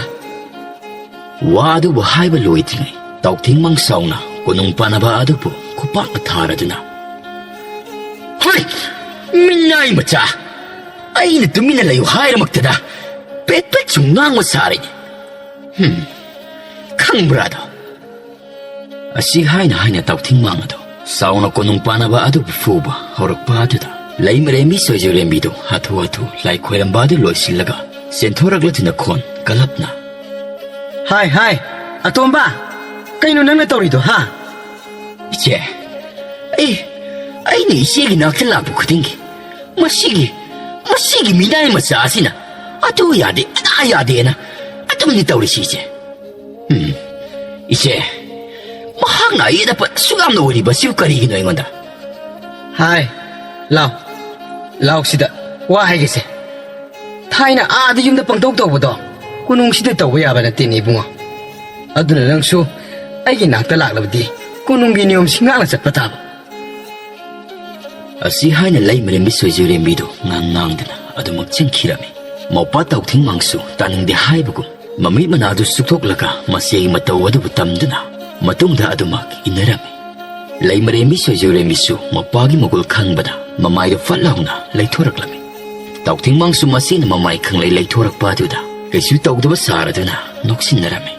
ꯋꯥ ꯑꯗꯨꯕꯨ ꯍꯥꯏꯕ ꯂꯣꯏꯗ꯭ꯔꯤꯉꯩ ꯇꯥꯎꯊꯤꯡ ꯃꯪꯁꯥꯎꯅ ꯀꯣꯅꯨꯡ ꯄꯥꯟꯅꯕ ꯑꯗꯨꯕꯨ ꯈꯨꯄꯥꯛꯅ ꯊꯥꯔꯗꯨꯅ, "ꯍꯣꯏ, ꯃꯤꯅꯥꯏ ꯃꯆꯥ! ꯑꯩꯅ ꯇꯨꯃꯤꯟꯅ ꯂꯩꯌꯨ ꯍꯥꯏꯔꯃꯛꯇꯗ ꯄꯦꯠ ꯄꯦꯠ ꯁꯨꯝ ꯉꯥꯡꯕ ꯁꯥꯔꯤꯅꯦ꯫ ꯍꯝ, ꯈꯪꯕ꯭ꯔꯥꯗꯣ?" ꯑꯁꯤ ꯍꯥꯏꯅ ꯍꯥꯏꯅ ꯇꯥꯎꯊꯤꯡ ꯃꯥꯡ ꯑꯗꯣ ꯆꯥꯎꯅ ꯀꯣꯅꯨꯡ ꯄꯥꯟꯅꯕ ꯑꯗꯨꯕꯨ ꯐꯨꯕ ꯍꯧꯔꯛꯄ ꯑꯗꯨꯗ ꯂꯩꯃꯔꯦꯝꯕꯤ ꯁꯣꯏꯖꯣꯏꯔꯦꯝꯕꯤꯗꯨ ꯍꯥꯊꯨ ꯍꯥꯊꯨ ꯂꯥꯏ ꯈꯣꯏꯔꯝꯕ ꯑꯗꯨ ꯂꯣꯏꯁꯤꯜꯂꯒ ꯆꯦꯟꯊꯣꯔꯛꯂꯗꯨꯅ ꯈꯣꯟ ꯀꯜꯂꯞꯅ, "ꯍꯥꯏ, ꯍꯥꯏ, ꯑꯇꯣꯝꯕ, ꯀꯩꯅꯣ ꯅꯪꯅ ꯇꯧꯔꯤꯗꯣ, ꯍꯥ?" "ꯏꯆꯦ, ꯑꯩ, ꯑꯩꯅ ꯏꯆꯦꯒꯤ ꯅꯥꯛꯇ ꯂꯥꯛꯄ ꯈꯨꯗꯤꯡꯒꯤ ꯃꯁꯤꯒꯤ, ꯃꯁꯤꯒꯤ ꯃꯤꯅꯥꯏ ꯃꯆꯥ ꯑꯁꯤꯅ ꯑꯗꯨ ꯌꯥꯗꯦ, ꯑꯗꯥ ꯌꯥꯗꯦꯅ ꯑꯗꯨꯝꯅꯤ ꯇꯧꯔꯤꯁꯤ, ꯏꯆꯦ꯫ ꯎꯝ, ꯏꯆꯦ, ꯃꯍꯥꯛꯅ ꯑꯌꯦꯠ ꯑꯄꯟ ꯑꯁꯨꯛ ꯌꯥꯝꯅ ꯑꯣꯏꯔꯤꯕ ꯑꯁꯤꯕꯨ ꯀꯔꯤꯒꯤꯅꯣ ꯑꯩꯉꯣꯟꯗ?" "ꯍꯥꯏ, ꯂꯥꯎ, ꯂꯥꯎ ꯁꯤꯗ, ꯋꯥ ꯍꯥꯏꯒꯦꯁꯦ꯫ ꯊꯥꯏꯅ ꯑꯥꯗ ꯌꯨꯝꯗ ꯄꯪꯇꯧ ꯇꯧꯕꯗꯣ ꯀꯣꯅꯨꯡꯁꯤꯗ ꯇꯧꯕ ꯌꯥꯕ ꯅꯠꯇꯦꯅꯦ, ꯏꯕꯨꯡꯉꯣ꯫ ꯑꯗꯨꯅ ꯅꯪꯁꯨ ꯑꯩꯒꯤ ꯅꯥꯛꯇ ꯂꯥꯛꯂꯕꯗꯤ ꯀꯣꯅꯨꯡꯒꯤ ꯅꯤꯌꯣꯝꯁꯤ ꯉꯥꯛꯅ ꯆꯠꯄ ꯇꯥꯕ꯫" ꯑꯁꯤ ꯍꯥꯏꯅ ꯂꯩꯃꯔꯦꯝꯕꯤ ꯁꯣꯏꯖꯣꯏꯔꯦꯝꯕꯤꯗꯨ ꯉꯥꯡ ꯉꯥꯡꯗꯅ ꯑꯗꯨꯃꯛ ꯆꯦꯟꯈꯤꯔꯝꯃꯤ꯫ ꯃꯧꯄꯥ ꯇꯥꯎꯊꯤꯡ ꯃꯥꯡꯁꯨ ꯇꯥꯅꯤꯡꯗꯦ ꯍꯥꯏꯕꯒꯨꯝ ꯃꯃꯤꯠ ꯃꯅꯥꯗꯨ ꯆꯨꯞꯊꯣꯛꯂꯒ ꯃꯆꯦꯒꯤ ꯃꯇꯧ ꯑꯗꯨꯕꯨ ꯇꯝꯗꯨꯅ ꯃꯇꯨꯡꯗ ꯑꯗꯨꯃꯛ ꯏꯟꯅꯔꯝꯃꯤ꯫ ꯂꯩꯃꯔꯦꯝꯕꯤ ꯁꯣꯏꯖꯣꯏꯔꯦꯝꯕꯤꯁꯨ ꯃꯄꯥꯒꯤ ꯃꯒꯨꯜ ꯈꯪꯕꯗ ꯃꯃꯥꯏꯗꯨ ꯐꯠ ꯂꯥꯎꯅ ꯂꯩꯊꯣꯔꯛꯂꯝꯃꯤ꯫ ꯇꯥꯎꯊꯤꯡ ꯃꯥꯡꯁꯨ ꯃꯆꯦꯅ ꯃꯃꯥꯏ ꯈꯪꯂꯩ ꯂꯩꯊꯣꯔꯛꯄ ꯑꯗꯨꯗ ꯀꯩꯁꯨ ꯇꯧꯗꯕ ꯁꯥꯔꯗꯨꯅ ꯅꯣꯛꯁꯤꯟꯅꯔꯝꯃꯤ꯫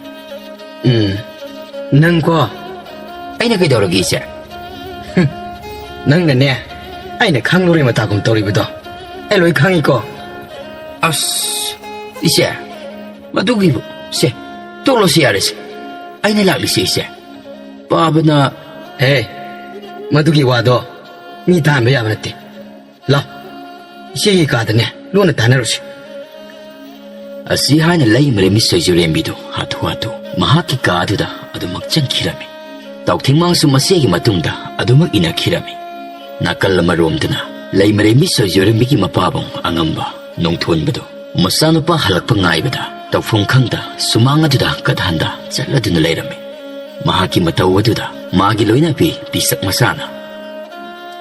"ꯎꯝ, ꯅꯪꯀꯣ?" "ꯑꯩꯅ ꯀꯩꯗꯧꯔꯒꯦ, ꯏꯆꯦ?" "ꯍꯨꯝ, ꯅꯪꯅꯅꯦ, ꯑꯩꯅ ꯈꯪꯂꯨꯔꯦ ꯃꯇꯥꯒꯨꯝ ꯇꯧꯔꯤꯕꯗꯣ꯫ ꯑꯩ ꯂꯣꯏ ꯈꯪꯉꯤꯀꯣ꯫" "ꯑꯁ, ꯏꯆꯦ, ꯃꯗꯨꯒꯤꯕꯨ, ꯁꯦ, ꯇꯣꯛꯂꯁꯤ ꯌꯥꯔꯦꯁꯦ꯫ ꯑꯩꯅ ꯂꯥꯛꯂꯤꯁꯦ, ꯏꯆꯦ, ꯄꯥꯕꯅ ꯍꯦ, ꯃꯗꯨꯒꯤ ꯋꯥꯗꯣ ꯃꯤ ꯇꯥꯍꯟꯕ ꯌꯥꯕ ꯅꯠꯇꯦ꯫ ꯂꯥꯎ, ꯏꯆꯦꯒꯤ ꯀꯥꯗꯅꯦ ꯂꯣꯟꯅ ꯇꯥꯟꯅꯔꯨꯁꯤ꯫ ꯑꯁꯤ ꯍꯥꯏꯅ ꯂꯩꯃꯔꯦꯝꯕꯤ ꯁꯣꯏꯖꯨꯔꯦꯝꯕꯤꯗꯨ ꯍꯥꯊꯨ ꯍꯥꯊꯨ ꯃꯍꯥꯛꯀꯤ ꯀꯥ ꯑꯗꯨꯗ ꯑꯗꯨꯃꯛ ꯆꯪꯈꯤꯔꯝꯃꯤ꯫ ꯇꯥꯎꯊꯤꯡꯃꯥꯡꯁꯨ ꯃꯆꯦꯒꯤ ꯃꯇꯨꯡꯗ ꯑꯗꯨꯃꯛ ꯏꯟꯅꯈꯤꯔꯝꯃꯤ꯫ ꯅꯥꯀꯜ ꯑꯃꯔꯣꯝꯗꯅ ꯂꯩꯃꯔꯦꯝꯕꯤ ꯁꯣꯏꯖꯨꯔꯦꯝꯕꯤꯒꯤ ꯃꯄꯥꯕꯨꯡ ꯑꯉꯝꯕ ꯅꯣꯡꯊꯣꯟꯕꯗꯨ ꯃꯆꯥꯅꯨꯄꯥ ꯍꯜꯂꯛꯄ ꯉꯥꯏꯕꯗ ꯇꯧꯐꯝ ꯈꯪꯗ ꯁꯨꯃꯥꯡ ꯑꯗꯨꯗ ꯀꯠꯍꯟꯗ ꯆꯠꯂꯗꯨꯅ ꯂꯩꯔꯝꯃꯤ꯫ ꯃꯍꯥꯛꯀꯤ ꯃꯇꯧ ꯑꯗꯨꯗ ꯃꯥꯒꯤ ꯂꯣꯏꯅꯕꯤ ꯄꯤꯁꯛ ꯃꯆꯥꯅ,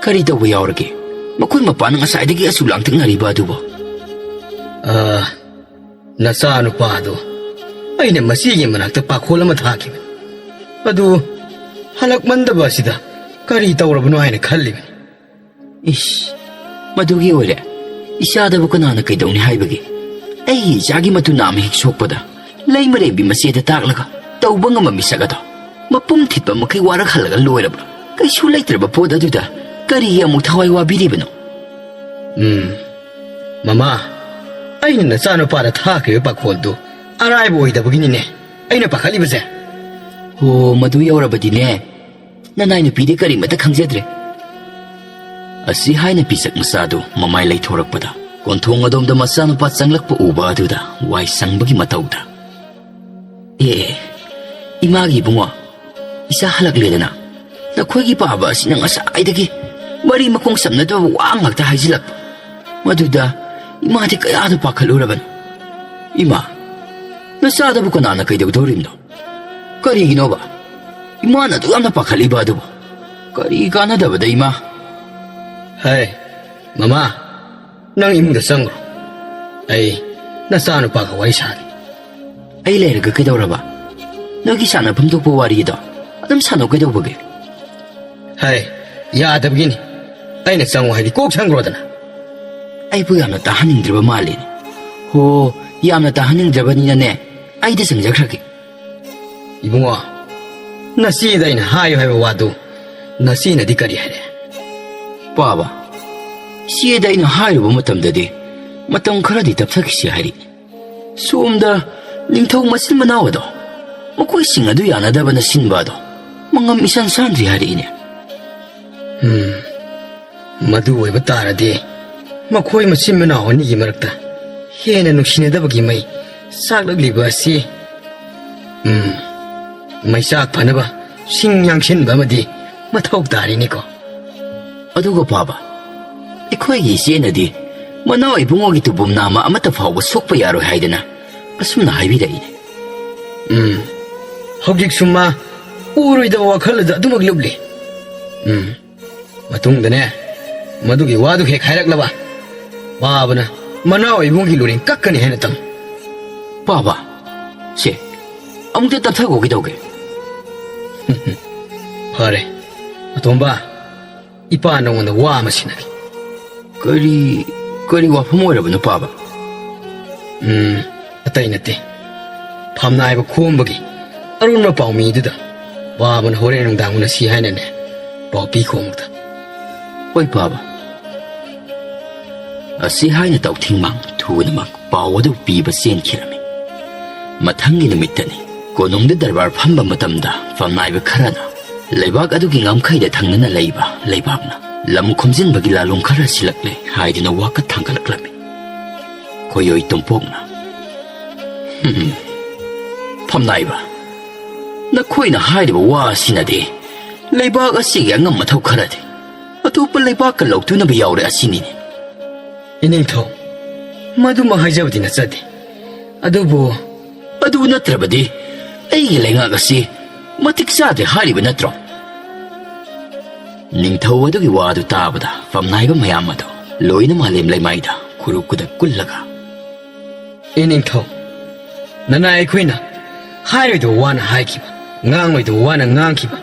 "ꯀꯔꯤ ꯇꯧꯕ ꯌꯥꯎꯔꯒꯦ? ꯃꯈꯣꯏ ꯃꯄꯥꯅ ꯉꯁꯥꯏꯗꯒꯤ ꯑꯁꯨꯛ ꯂꯥꯡꯇꯛꯅꯔꯤꯕ ꯑꯗꯨꯕꯨ?" "ꯑ, ꯅꯆꯥꯅꯨꯄꯥꯗꯨ ꯑꯩꯅ ꯃꯆꯦꯒꯤ ꯃꯅꯥꯛꯇ ꯄꯥꯈꯣꯜ ꯑꯃ ꯊꯥꯈꯤꯕꯅꯤ꯫ ꯑꯗꯨ ꯍꯜꯂꯛꯃꯟꯗꯕ ꯑꯁꯤꯗ ꯀꯔꯤ ꯇꯧꯔꯕꯅꯣ ꯍꯥꯏꯅ ꯈꯜꯂꯤꯕꯅꯤ꯫" "ꯏꯁ, ꯃꯗꯨꯒꯤ ꯑꯣꯏꯔꯦ꯫ ꯏꯆꯥꯗꯕꯨ ꯀꯅꯥꯅ ꯀꯩꯗꯧꯅꯤ ꯍꯥꯏꯕꯒꯦ? ꯑꯩꯒꯤ ꯏꯆꯥꯒꯤ ꯃꯇꯨ ꯅꯥꯝ ꯍꯦꯛ ꯁꯣꯛꯄꯗ ꯂꯩꯃꯔꯦꯝꯕꯤ ꯃꯆꯦꯗ ꯇꯥꯛꯂꯒ ꯇꯧꯕ ꯉꯝꯕ ꯃꯤꯁꯛ ꯑꯗꯣ ꯃꯄꯨꯝ ꯊꯤꯠꯄ ꯃꯈꯩ ꯋꯥꯔꯛ ꯍꯜꯂꯒ ꯂꯣꯏꯔꯕ ꯀꯩꯁꯨ ꯂꯩꯇ꯭ꯔꯕ ꯄꯣꯠ ꯑꯗꯨꯗ ꯀꯔꯤꯒꯤ ꯑꯃꯨꯛ ꯊꯋꯥꯏ ꯋꯥꯕꯤꯔꯤꯕꯅꯣ?" "ꯎꯝ, ꯃꯃꯥ, ꯑꯩꯅ ꯅꯆꯥꯅꯨꯄꯥꯗ ꯊꯥꯈ꯭ꯔꯤꯕ ꯄꯥꯈꯣꯜꯗꯨ ꯑꯔꯥꯏꯕ ꯑꯣꯏꯗꯕꯒꯤꯅꯤꯅꯦ ꯑꯩꯅ ꯄꯥꯈꯠꯂꯤꯕꯁꯦ꯫" "ꯑꯣ, ꯃꯗꯨ ꯌꯧꯔꯕꯗꯤꯅꯦ, ꯅꯅꯥꯏ ꯅꯨꯄꯤꯗꯤ ꯀꯔꯤꯃꯠꯇ ꯈꯪꯖꯗ꯭ꯔꯦ꯫" ꯑꯁꯤ ꯍꯥꯏꯅ ꯄꯤꯁꯛ ꯃꯆꯥꯗꯨ ꯃꯃꯥꯏ ꯂꯩꯊꯣꯔꯛꯄꯗ ꯀꯣꯟꯊꯣꯡ ꯑꯗꯣꯝꯗ ꯃꯆꯥꯅꯨꯄꯥ ꯆꯪꯂꯛꯄ ꯎꯕ ꯑꯗꯨꯗ ꯋꯥꯏ ꯁꯪꯕꯒꯤ ꯃꯇꯧꯗ, "ꯑꯦ, ꯏꯃꯥꯒꯤ ꯏꯕꯨꯡꯉꯣ, ꯏꯆꯥ ꯍꯜꯂꯛꯂꯦꯗꯅ꯫ ꯅꯈꯣꯏꯒꯤ ꯄꯥꯕ ꯑꯁꯤꯅ ꯉꯁꯥꯏꯗꯒꯤ ꯃꯔꯤ ꯃꯈꯣꯡ ꯁꯝꯅꯗꯕ ꯋꯥ ꯉꯥꯛꯇ ꯍꯥꯏꯖꯤꯜꯂꯛꯄ꯫ ꯃꯗꯨꯗ ꯏꯃꯥꯗꯤ ꯀꯌꯥꯗ ꯄꯥꯈꯠꯂꯨꯔꯕꯅꯤ꯫ ꯏꯃꯥ, ꯅꯆꯥꯗꯕꯨ ꯀꯅꯥꯅ ꯀꯩꯗꯧꯗꯧꯔꯤꯕꯅꯣ? ꯀꯔꯤꯒꯤꯅꯣꯕ ꯏꯃꯥꯅ ꯑꯗꯨꯛ ꯌꯥꯝꯅ ꯄꯥꯈꯠꯂꯤꯕ ꯑꯗꯨꯕꯨ? ꯀꯔꯤ ꯀꯥꯟꯅꯗꯕꯗ, ꯏꯃꯥ?" "ꯍꯥꯏ, ꯃꯃꯥ, ꯅꯪ ꯏꯃꯨꯡꯗ ꯆꯪꯈ꯭ꯔꯣ꯫ ꯑꯩ ꯅꯆꯥꯅꯨꯄꯥꯒ ꯋꯥꯔꯤ ꯁꯥꯒꯦ꯫" "ꯑꯩ ꯂꯩꯔꯒ ꯀꯩꯗꯧꯔꯕ? ꯅꯣꯏꯒꯤ ꯁꯥꯟꯅꯐꯝ ꯊꯣꯛꯄ ꯋꯥꯔꯤꯗꯣ ꯑꯗꯨꯝ ꯁꯥꯟꯅꯧ ꯀꯩꯗꯧꯕꯒꯦ?" "ꯍꯥꯏ, ꯌꯥꯗꯕꯒꯤꯅꯤ꯫ ꯑꯩꯅ ꯆꯪꯉꯣ ꯍꯥꯏꯗꯤ ꯀꯣꯛ ꯁꯪꯈ꯭ꯔꯣꯗꯅ꯫" "ꯑꯩꯕꯨ ꯌꯥꯝꯅ ꯇꯥꯍꯟꯅꯤꯡꯗ꯭ꯔꯕ ꯃꯥꯜꯂꯤꯅꯦ꯫ ꯍꯣ, ꯌꯥꯝꯅ ꯇꯥꯍꯟꯅꯤꯡꯗ꯭ꯔꯕꯅꯤꯅꯅꯦ, ꯑꯩꯗ ꯆꯪꯖꯈ꯭ꯔꯒꯦ꯫" "ꯏꯕꯨꯡꯉꯣ, ꯅꯆꯦꯗ ꯑꯩꯅ ꯍꯥꯏꯌꯨ ꯍꯥꯏꯕ ꯋꯥꯗꯨ ꯅꯆꯦꯅꯗꯤ ꯀꯔꯤ ꯍꯥꯏꯔꯦ?" "ꯄꯥꯕ, ꯏꯆꯦꯗ ꯑꯩꯅ ꯍꯥꯏꯔꯨꯕ ꯃꯇꯝꯗꯗꯤ ꯃꯇꯝ ꯈꯔꯗꯤ ꯇꯞꯊꯈꯤꯁꯤ ꯍꯥꯏꯔꯤ꯫ ꯁꯣꯝꯗ ꯅꯤꯡꯊꯧ ꯃꯆꯤꯟ ꯃꯅꯥꯎ ꯑꯗꯣ, ꯃꯈꯣꯏꯁꯤꯡ ꯑꯗꯨ ꯌꯥꯅꯗꯕꯅ ꯁꯤꯟꯕ ꯑꯗꯣ ꯃꯉꯝ ꯏꯁꯥꯟ ꯁꯥꯟꯗ꯭ꯔꯤ ꯍꯥꯏꯔꯛꯏꯅꯦ꯫ ꯎꯝ, ꯃꯗꯨ ꯑꯣꯏꯕ ꯇꯥꯔꯗꯤ ꯃꯈꯣꯏ ꯃꯆꯤꯟ ꯃꯅꯥꯎ ꯑꯅꯤꯒꯤ ꯃꯔꯛꯇ ꯍꯦꯟꯅ ꯅꯨꯡꯁꯤꯅꯗꯕꯒꯤ ꯃꯩ ꯆꯥꯛꯂꯛꯂꯤꯕ ꯑꯁꯤ, ꯎꯝ, ꯃꯩꯆꯥꯛ ꯐꯅꯕ ꯁꯤꯡ ꯌꯥꯡꯁꯤꯟꯕ ꯑꯃꯗꯤ ꯃꯊꯧ ꯇꯥꯔꯤꯅꯤꯀꯣ꯫ ꯑꯗꯨꯒ ꯄꯥꯕ, ꯑꯩꯈꯣꯏꯒꯤ ꯏꯆꯦꯅꯗꯤ ꯃꯅꯥꯎ ꯏꯕꯨꯡꯉꯣꯒꯤ ꯇꯨꯕꯨꯝ ꯅꯥꯝꯃ ꯑꯃꯠꯇ ꯐꯥꯎꯕ ꯁꯣꯛꯄ ꯌꯥꯔꯣꯏ ꯍꯥꯏꯗꯅ ꯑꯁꯨꯝꯅ ꯍꯥꯏꯕꯤꯔꯛꯏꯅꯦ꯫ ꯎꯝ, ꯍꯧꯖꯤꯛꯁꯨ ꯃꯥ ꯎꯔꯣꯏꯗꯕ ꯋꯥꯈꯜ ꯑꯗꯨ ꯑꯗꯨꯃꯛ ꯂꯨꯞꯂꯤ꯫ ꯎꯝ, ꯃꯇꯨꯡꯗꯅꯦ, ꯃꯗꯨꯒꯤ ꯋꯥꯗꯨ ꯍꯦꯛ ꯍꯥꯏꯔꯛꯂꯕ, ꯄꯥꯕꯅ ꯃꯅꯥꯎ ꯏꯕꯨꯡꯒꯤ ꯂꯨꯔꯦꯟ ꯀꯛꯀꯅꯤ ꯍꯥꯏꯅ ꯇꯝꯃꯨ꯫ ꯄꯥꯕ, ꯁꯦ, ꯑꯃꯨꯛꯇ ꯇꯞꯊꯈꯣ ꯀꯩꯗꯧꯒꯦ? ꯐꯔꯦ, ꯑꯇꯣꯝꯕ, ꯏꯄꯥ ꯅꯉꯣꯟꯗ ꯋꯥ ꯑꯃ ꯁꯤꯟꯅꯒꯦ꯫ ꯀꯔꯤ, ꯀꯔꯤ ꯋꯥꯐꯝ ꯑꯣꯏꯔꯕꯅꯣ, ꯄꯥꯕ? ꯎꯝ, ꯑꯇꯩ ꯅꯠꯇꯦ꯫ ꯐꯝꯅꯥꯏꯕ ꯈꯣꯝꯕꯒꯤ ꯑꯔꯣꯟꯕ ꯄꯥꯎꯃꯤꯗꯨꯗ ꯄꯥꯕꯅ ꯍꯣꯔꯦꯟ ꯅꯨꯡꯗꯥꯡ ꯎꯅꯁꯤ ꯍꯥꯏꯅꯅꯦ ꯄꯥꯎ ꯄꯤꯈꯣ ꯑꯃꯨꯛꯇ꯫ ꯍꯣꯏ, ꯄꯥꯕ꯫ ꯑꯁꯤ ꯍꯥꯏꯅ ꯇꯧꯊꯤꯡꯃꯥꯡ ꯊꯨꯅꯃꯛ ꯄꯥꯎ ꯑꯗꯨ ꯄꯤꯕ ꯆꯦꯟꯈꯤꯔꯝꯃꯤ꯫ ꯃꯊꯪꯒꯤ ꯅꯨꯃꯤꯠꯇꯅꯤ꯫ ꯀꯣꯅꯨꯡꯗ ꯗꯔꯕꯥꯔ ꯐꯝꯕ ꯃꯇꯝꯗ ꯐꯝꯅꯥꯏꯕ ꯈꯔꯅ ꯂꯩꯕꯥꯛ ꯑꯗꯨꯒꯤ ꯉꯝꯈꯩꯗ ꯊꯪꯅꯅ ꯂꯩꯕ ꯂꯩꯕꯥꯛꯅ ꯂꯝ ꯈꯣꯝꯖꯤꯟꯕꯒꯤ ꯂꯥꯂꯣꯡ ꯈꯔ ꯁꯤꯜꯂꯛꯂꯦ ꯍꯥꯏꯗꯨꯅ ꯋꯥꯀꯠ ꯊꯥꯡꯒꯠꯂꯛꯂꯝꯃꯤ꯫ ꯈꯣꯏꯑꯣꯏ ꯇꯣꯝꯄꯣꯛꯅ, "ꯍꯝ, ꯐꯝꯅꯥꯏꯕ, ꯅꯈꯣꯏꯅ ꯍꯥꯏꯔꯤꯕ ꯋꯥ ꯑꯁꯤꯅꯗꯤ ꯂꯩꯕꯥꯛ ꯑꯁꯤꯒꯤ ꯑꯉꯝ ꯑꯊꯧ ꯈꯔꯗꯤ ꯑꯇꯣꯞꯄ ꯂꯩꯕꯥꯛꯀ ꯂꯧꯇꯨꯅꯕ ꯌꯥꯎꯔꯦ ꯑꯁꯤꯅꯤꯅꯦ꯫" ꯏꯅꯤꯡꯊꯧ, ꯃꯗꯨꯃꯛ ꯍꯥꯏꯖꯕꯗꯤ ꯅꯠꯆꯗꯦ꯫ ꯑꯗꯨꯕꯨ, ꯑꯗꯨ ꯅꯠꯇ꯭ꯔꯕꯗꯤ ꯑꯩꯒꯤ ꯂꯩꯉꯥꯛ ꯑꯁꯤ ꯃꯇꯤꯛ ꯆꯥꯗ꯭ꯔꯦ ꯍꯥꯏꯔꯤꯕ ꯅꯠꯇ꯭ꯔꯣ? ꯅꯤꯡꯊꯧ ꯑꯗꯨꯒꯤ ꯋꯥꯗꯨ ꯇꯥꯕꯗ ꯐꯝꯅꯥꯏꯕ ꯃꯌꯥꯝ ꯑꯗꯨ ꯂꯣꯏꯅ ꯃꯥꯂꯦꯝ ꯂꯩꯃꯥꯏꯗ ꯈꯨꯔꯨ ꯈꯨꯗꯛ ꯀꯨꯜꯂꯒ, "ꯏꯅꯤꯡꯊꯧ, ꯅꯅꯥꯏ ꯑꯩꯈꯣꯏꯅ ꯍꯥꯏꯔꯣꯏꯗꯕ ꯋꯥꯅ ꯍꯥꯏꯈꯤꯕ, ꯉꯥꯡꯂꯣꯏꯗꯕ ꯋꯥꯅ ꯉꯥꯡꯈꯤꯕ,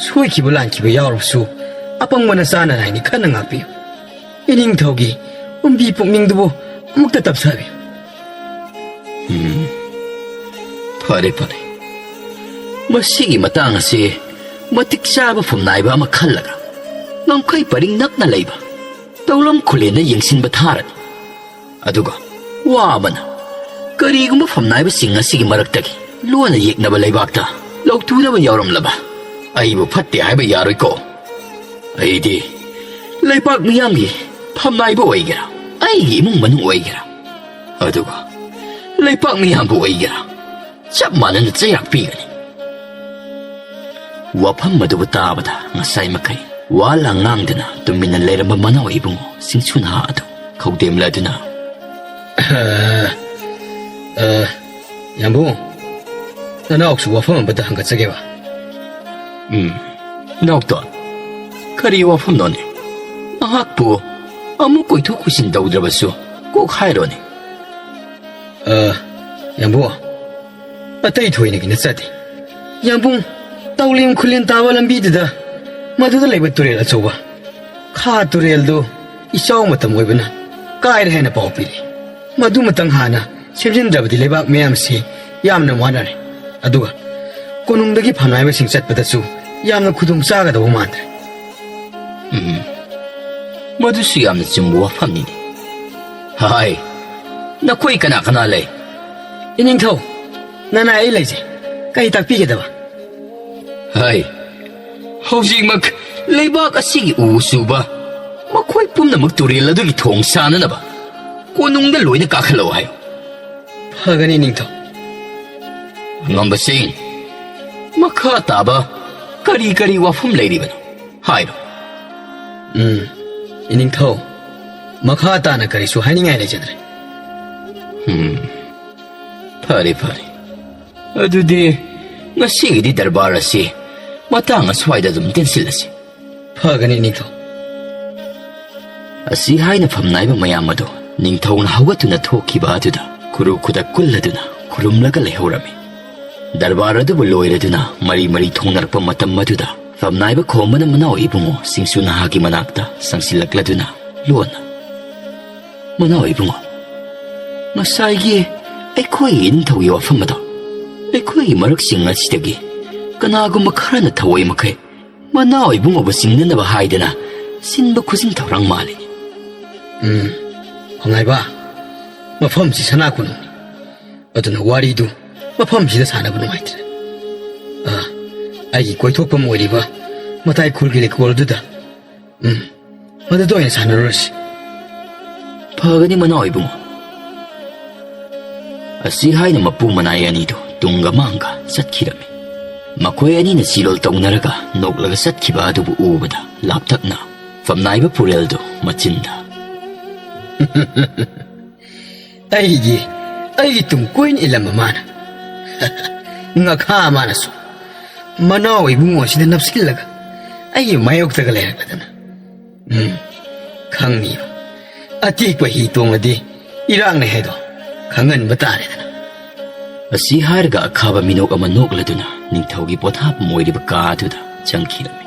ꯁꯣꯏꯈꯤꯕ ꯂꯥꯟꯈꯤꯕ ꯌꯥꯎꯔꯕꯁꯨ ꯑꯄꯪꯕ ꯅꯆꯥ ꯅꯅꯥꯏꯅꯤ ꯈꯟꯅ ꯉꯥꯛꯄꯤꯌꯨ꯫ ꯏꯅꯤꯡꯊꯧꯒꯤ ꯎꯝꯕꯤ ꯄꯨꯛꯅꯤꯡꯗꯨꯕꯨ ꯑꯃꯨꯛꯇ ꯇꯞꯊꯕꯤꯌꯨ꯫" ꯎꯝ, ꯐꯔꯦ, ꯐꯔꯦ꯫ ꯃꯁꯤꯒꯤ ꯃꯇꯥꯡ ꯑꯁꯤ ꯃꯇꯤꯛ ꯆꯥꯕ ꯐꯝꯅꯥꯏꯕ ꯑꯃ ꯈꯜꯂꯒ ꯉꯝꯈꯩ ꯄꯔꯤꯡ ꯅꯛꯅ ꯂꯩꯕ ꯇꯧꯂꯝ ꯈꯨꯂꯦꯟꯗ ꯌꯦꯡꯁꯤꯟꯕ ꯊꯥꯔꯅꯤ꯫ ꯑꯗꯨꯒ ꯋꯥ ꯑꯃꯅ, ꯀꯔꯤꯒꯨꯝꯕ ꯐꯝꯅꯥꯏꯕꯁꯤꯡ ꯑꯁꯤꯒꯤ ꯃꯔꯛꯇꯒꯤ ꯂꯣꯟꯅ ꯌꯦꯛꯅꯕ ꯂꯩꯕꯥꯛꯇ ꯂꯧꯇꯨꯅꯕ ꯌꯥꯎꯔꯝꯂꯕ, ꯑꯩꯕꯨ ꯐꯠꯇꯦ ꯍꯥꯏꯕ ꯌꯥꯔꯣꯏꯀꯣ꯫ ꯑꯩꯗꯤ ꯂꯩꯄꯥꯛ ꯃꯤꯌꯥꯝꯒꯤ ꯐꯝꯅꯥꯏꯕ ꯑꯣꯏꯒꯦꯔꯥ, ꯑꯩꯒꯤ ꯏꯃꯨꯡ ꯃꯅꯨꯡ ꯑꯣꯏꯒꯦꯔꯥ, ꯑꯗꯨꯒ ꯂꯩꯄꯥꯛ ꯃꯤꯌꯥꯝꯕꯨ ꯑꯣꯏꯒꯦꯔꯥ, ꯆꯞ ꯃꯥꯟꯅꯅ ꯆꯩꯔꯥꯛ ꯄꯤꯒꯅꯤ꯫ ꯋꯥꯐꯝ ꯑꯗꯨꯕꯨ ꯇꯥꯕꯗ ꯉꯁꯥꯏ ꯃꯈꯩ ꯋꯥ ꯂꯥꯡ ꯉꯥꯡꯗꯅ ꯇꯨꯃꯤꯟꯅ ꯂꯩꯔꯝꯕ ꯃꯅꯥꯎ ꯏꯕꯨꯡꯉꯣ ꯁꯤꯡꯁꯨ ꯅꯍꯥ ꯑꯗꯨ ꯈꯧꯗꯦꯝꯂꯗꯨꯅ, "ꯑ, ꯑ, ꯌꯥꯝꯕꯨꯡ, ꯅꯅꯥꯎꯁꯨ ꯋꯥꯐꯝ ꯑꯃꯇ ꯍꯪꯒꯠꯆꯒꯦꯕ?" "ꯎꯝ, ꯏꯅꯥꯎꯇꯣꯟ, ꯀꯔꯤ ꯋꯥꯐꯝꯅꯣꯅꯦ? ꯃꯍꯥꯛꯄꯨ ꯑꯃꯨꯛ ꯀꯣꯏꯊꯣꯛ ꯀꯣꯏꯁꯤꯟ ꯇꯧꯗ꯭ꯔꯕꯁꯨ ꯀꯣꯛ ꯍꯥꯏꯔꯣꯅꯦ꯫" "ꯑ, ꯌꯥꯝꯕꯨꯡ, ꯑꯇꯩ ꯊꯣꯏꯅꯒꯤ ꯅꯠꯆꯗꯦ꯫ ꯌꯥꯝꯕꯨꯡ, ꯇꯧꯂꯦꯝ ꯈꯨꯂꯦꯟ ꯇꯥꯕ ꯂꯝꯕꯤꯗꯨꯗ ꯃꯗꯨꯗ ꯂꯩꯕ ꯇꯨꯔꯦꯜ ꯑꯆꯧꯕ, ꯈꯥ ꯇꯨꯔꯦꯜꯗꯨ ꯏꯆꯥꯎ ꯃꯇꯝ ꯑꯣꯏꯕꯅ ꯀꯥꯏꯔꯦ ꯍꯥꯏꯅ ꯄꯥꯎ ꯄꯤꯔꯤ꯫ ꯃꯗꯨꯃꯇꯪ ꯍꯥꯟꯅ ꯁꯦꯝꯖꯤꯟꯗ꯭ꯔꯕꯗꯤ ꯂꯩꯕꯥꯛ ꯃꯤꯌꯥꯝꯁꯤ ꯌꯥꯝꯅ ꯋꯥꯅꯔꯦ꯫ ꯑꯗꯨꯒ ꯀꯣꯅꯨꯡꯗꯒꯤ ꯐꯝꯅꯥꯏꯕꯁꯤꯡ ꯆꯠꯄꯗꯁꯨ ꯌꯥꯝꯅ ꯈꯨꯗꯣꯡ ꯆꯥꯒꯗꯧꯕ ꯃꯥꯟꯗ꯭ꯔꯦ꯫" "ꯎꯝ, ꯃꯗꯨꯁꯨ ꯌꯥꯝꯅ ꯆꯨꯝꯕ ꯋꯥꯐꯝꯅꯤꯅꯦ꯫ ꯍꯥꯏ, ꯅꯈꯣꯏ ꯀꯅꯥ ꯀꯅꯥ ꯂꯩ?" "ꯏꯅꯤꯡꯊꯧ, ꯅꯅꯥꯏ ꯑꯩ ꯂꯩꯖꯩ꯫ ꯀꯔꯤ ꯇꯥꯛꯄꯤꯒꯗꯕ?" "ꯍꯥꯏ, ꯍꯧꯖꯤꯛꯃꯛ ꯂꯩꯕꯥꯛ ꯑꯁꯤꯒꯤ ꯎ ꯁꯨꯕ ꯃꯈꯣꯏ ꯄꯨꯝꯅꯃꯛ ꯇꯨꯔꯦꯜ ꯑꯗꯨꯒꯤ ꯊꯣꯡ ꯁꯥꯅꯅꯕ ꯀꯣꯅꯨꯡꯗ ꯂꯣꯏꯅ ꯀꯥꯈꯠꯂꯛꯑꯣ ꯍꯥꯏꯌꯨ꯫" "ꯐꯒꯅꯤ, ꯏꯅꯤꯡꯊꯧ꯫" "ꯑꯉꯝꯕꯁꯤꯡ, ꯃꯈꯥ ꯇꯥꯕ ꯀꯔꯤ ꯀꯔꯤ ꯋꯥꯐꯝ ꯂꯩꯔꯤꯕꯅꯣ, ꯍꯥꯏꯔꯣ꯫" "ꯎꯝ, ꯏꯅꯤꯡꯊꯧ, ꯃꯈꯥ ꯇꯥꯅ ꯀꯔꯤꯁꯨ ꯍꯥꯏꯅꯤꯡꯉꯥꯏ ꯂꯩꯖꯗ꯭ꯔꯦ꯫" "ꯎꯝ, ꯐꯔꯦ, ꯐꯔꯦ꯫ ꯑꯗꯨꯗꯤ ꯉꯁꯤꯒꯤꯗꯤ ꯗꯔꯕꯥꯔ ꯑꯁꯤ ꯃꯇꯥꯡ ꯑꯁ꯭ꯋꯥꯏꯗ ꯑꯗꯨꯝ ꯇꯦꯟꯁꯤꯜꯂꯁꯤ꯫" "ꯐꯒꯅꯤ, ꯏꯅꯤꯡꯊꯧ꯫" ꯑꯁꯤ ꯍꯥꯏꯅ ꯐꯝꯅꯥꯏꯕ ꯃꯌꯥꯝ ꯑꯗꯨ ꯅꯤꯡꯊꯧꯅ ꯍꯧꯒꯠꯇꯨꯅ ꯊꯣꯛꯈꯤꯕ ꯑꯗꯨꯗ ꯈꯨꯔꯨ ꯈꯨꯗꯛ ꯀꯨꯜꯂꯗꯨꯅ ꯈꯨꯔꯨꯝꯂꯒ ꯂꯩꯍꯧꯔꯝꯃꯤ꯫ ꯗꯔꯕꯥꯔ ꯑꯗꯨꯕꯨ ꯂꯣꯏꯔꯗꯨꯅ ꯃꯔꯤ ꯃꯔꯤ ꯊꯣꯡꯅꯔꯛꯄ ꯃꯇꯝ ꯑꯗꯨꯗ ꯐꯝꯅꯥꯏꯕ ꯈꯣꯝꯕꯅ ꯃꯅꯥꯎ ꯏꯕꯨꯡꯉꯣ ꯁꯤꯡꯁꯨ ꯅꯍꯥꯒꯤ ꯃꯅꯥꯛꯇ ꯆꯪꯁꯤꯜꯂꯛꯂꯗꯨꯅ ꯂꯣꯟꯅ, "ꯃꯅꯥꯎ ꯏꯕꯨꯡꯉꯣ, ꯉꯁꯥꯏꯒꯤ ꯑꯩꯈꯣꯏꯒꯤ ꯏꯅꯤꯡꯊꯧꯒꯤ ꯋꯥꯐꯝ ꯑꯗꯣ ꯑꯩꯈꯣꯏꯒꯤ ꯃꯔꯛꯁꯤꯡ ꯑꯁꯤꯗꯒꯤ ꯀꯅꯥꯒꯨꯝꯕ ꯈꯔꯅ ꯊꯑꯣꯏ ꯃꯈꯩ ꯃꯅꯥꯎ ꯏꯕꯨꯡꯉꯣꯕꯨ ꯆꯤꯡꯅꯅꯕ ꯍꯥꯏꯗꯅ ꯁꯤꯟꯕ ꯈꯨꯖꯤꯟ ꯊꯧꯔꯥꯡ ꯃꯥꯜꯂꯤ꯫" "ꯎꯝ, ꯈꯣꯡꯉꯥꯏꯕ, ꯃꯐꯝꯁꯤ ꯁꯅꯥ ꯀꯣꯅꯨꯡꯅꯤ꯫ ꯑꯗꯨꯅ ꯋꯥꯔꯤꯗꯨ ꯃꯐꯝꯁꯤꯗ ꯁꯥꯟꯅꯕ ꯅꯨꯡꯉꯥꯏꯇ꯭ꯔꯦ꯫ ꯑ, ꯑꯩꯒꯤ ꯀꯣꯏꯊꯣꯛꯐꯝ ꯑꯣꯏꯔꯤꯕ ꯃꯇꯥꯏ ꯈꯨꯜꯒꯤ ꯂꯩꯀꯣꯜ ꯑꯗꯨꯗ, ꯎꯝ, ꯃꯗꯨꯗ ꯑꯣꯏꯅ ꯁꯥꯟꯅꯔꯨꯔꯁꯤ꯫ ꯐꯒꯅꯤ, ꯃꯅꯥꯎ ꯏꯕꯨꯡꯉꯣ꯫ ꯑꯁꯤ ꯍꯥꯏꯅ ꯃꯄꯨ ꯃꯅꯥꯏ ꯑꯅꯤꯗꯨ ꯇꯨꯡꯒ ꯃꯥꯡꯒ ꯆꯠꯈꯤꯔꯝꯃꯤ꯫ ꯃꯈꯣꯏ ꯑꯅꯤꯅ ꯆꯤꯔꯣꯜ ꯇꯧꯅꯔꯒ ꯅꯣꯛꯂꯒ ꯆꯠꯈꯤꯕ ꯑꯗꯨꯕꯨ ꯎꯕꯗ ꯂꯥꯞꯇꯛꯅ ꯐꯝꯅꯥꯏꯕ ꯄꯨꯔꯦꯜꯗꯨ ꯃꯆꯤꯟꯗ, "ꯑꯩꯒꯤ, ꯑꯩꯒꯤ ꯇꯨꯡ ꯀꯣꯏꯅ ꯏꯜꯂꯝꯕ ꯃꯥꯅ, ꯉꯈꯥ ꯃꯥꯅꯁꯨ ꯃꯅꯥꯎ ꯏꯕꯨꯡꯉꯣ ꯑꯁꯤꯗ ꯅꯞꯁꯤꯜꯂꯒ ꯑꯩꯒꯤ ꯃꯥꯌꯣꯛꯇꯒ ꯂꯩꯔꯛꯂꯗꯅ꯫ ꯎꯝ, ꯈꯪꯅꯤꯕ꯫ ꯑꯇꯦꯛꯄ ꯍꯤ ꯇꯣꯡꯂꯗꯤ ꯏꯔꯥꯛꯅꯩ ꯍꯥꯏꯗꯣ ꯈꯪꯍꯟꯕ ꯇꯥꯔꯦꯗꯅ"꯫ ꯑꯁꯤ ꯍꯥꯏꯔꯒ ꯑꯈꯥꯕ ꯃꯤꯅꯣꯛ ꯑꯃ ꯅꯣꯛꯂꯗꯨꯅ ꯅꯤꯡꯊꯧꯒꯤ ꯄꯣꯊꯥꯐꯝ ꯑꯣꯏꯔꯤꯕ ꯀꯥ ꯑꯗꯨꯗ ꯆꯪꯈꯤꯔꯝꯃꯤ꯫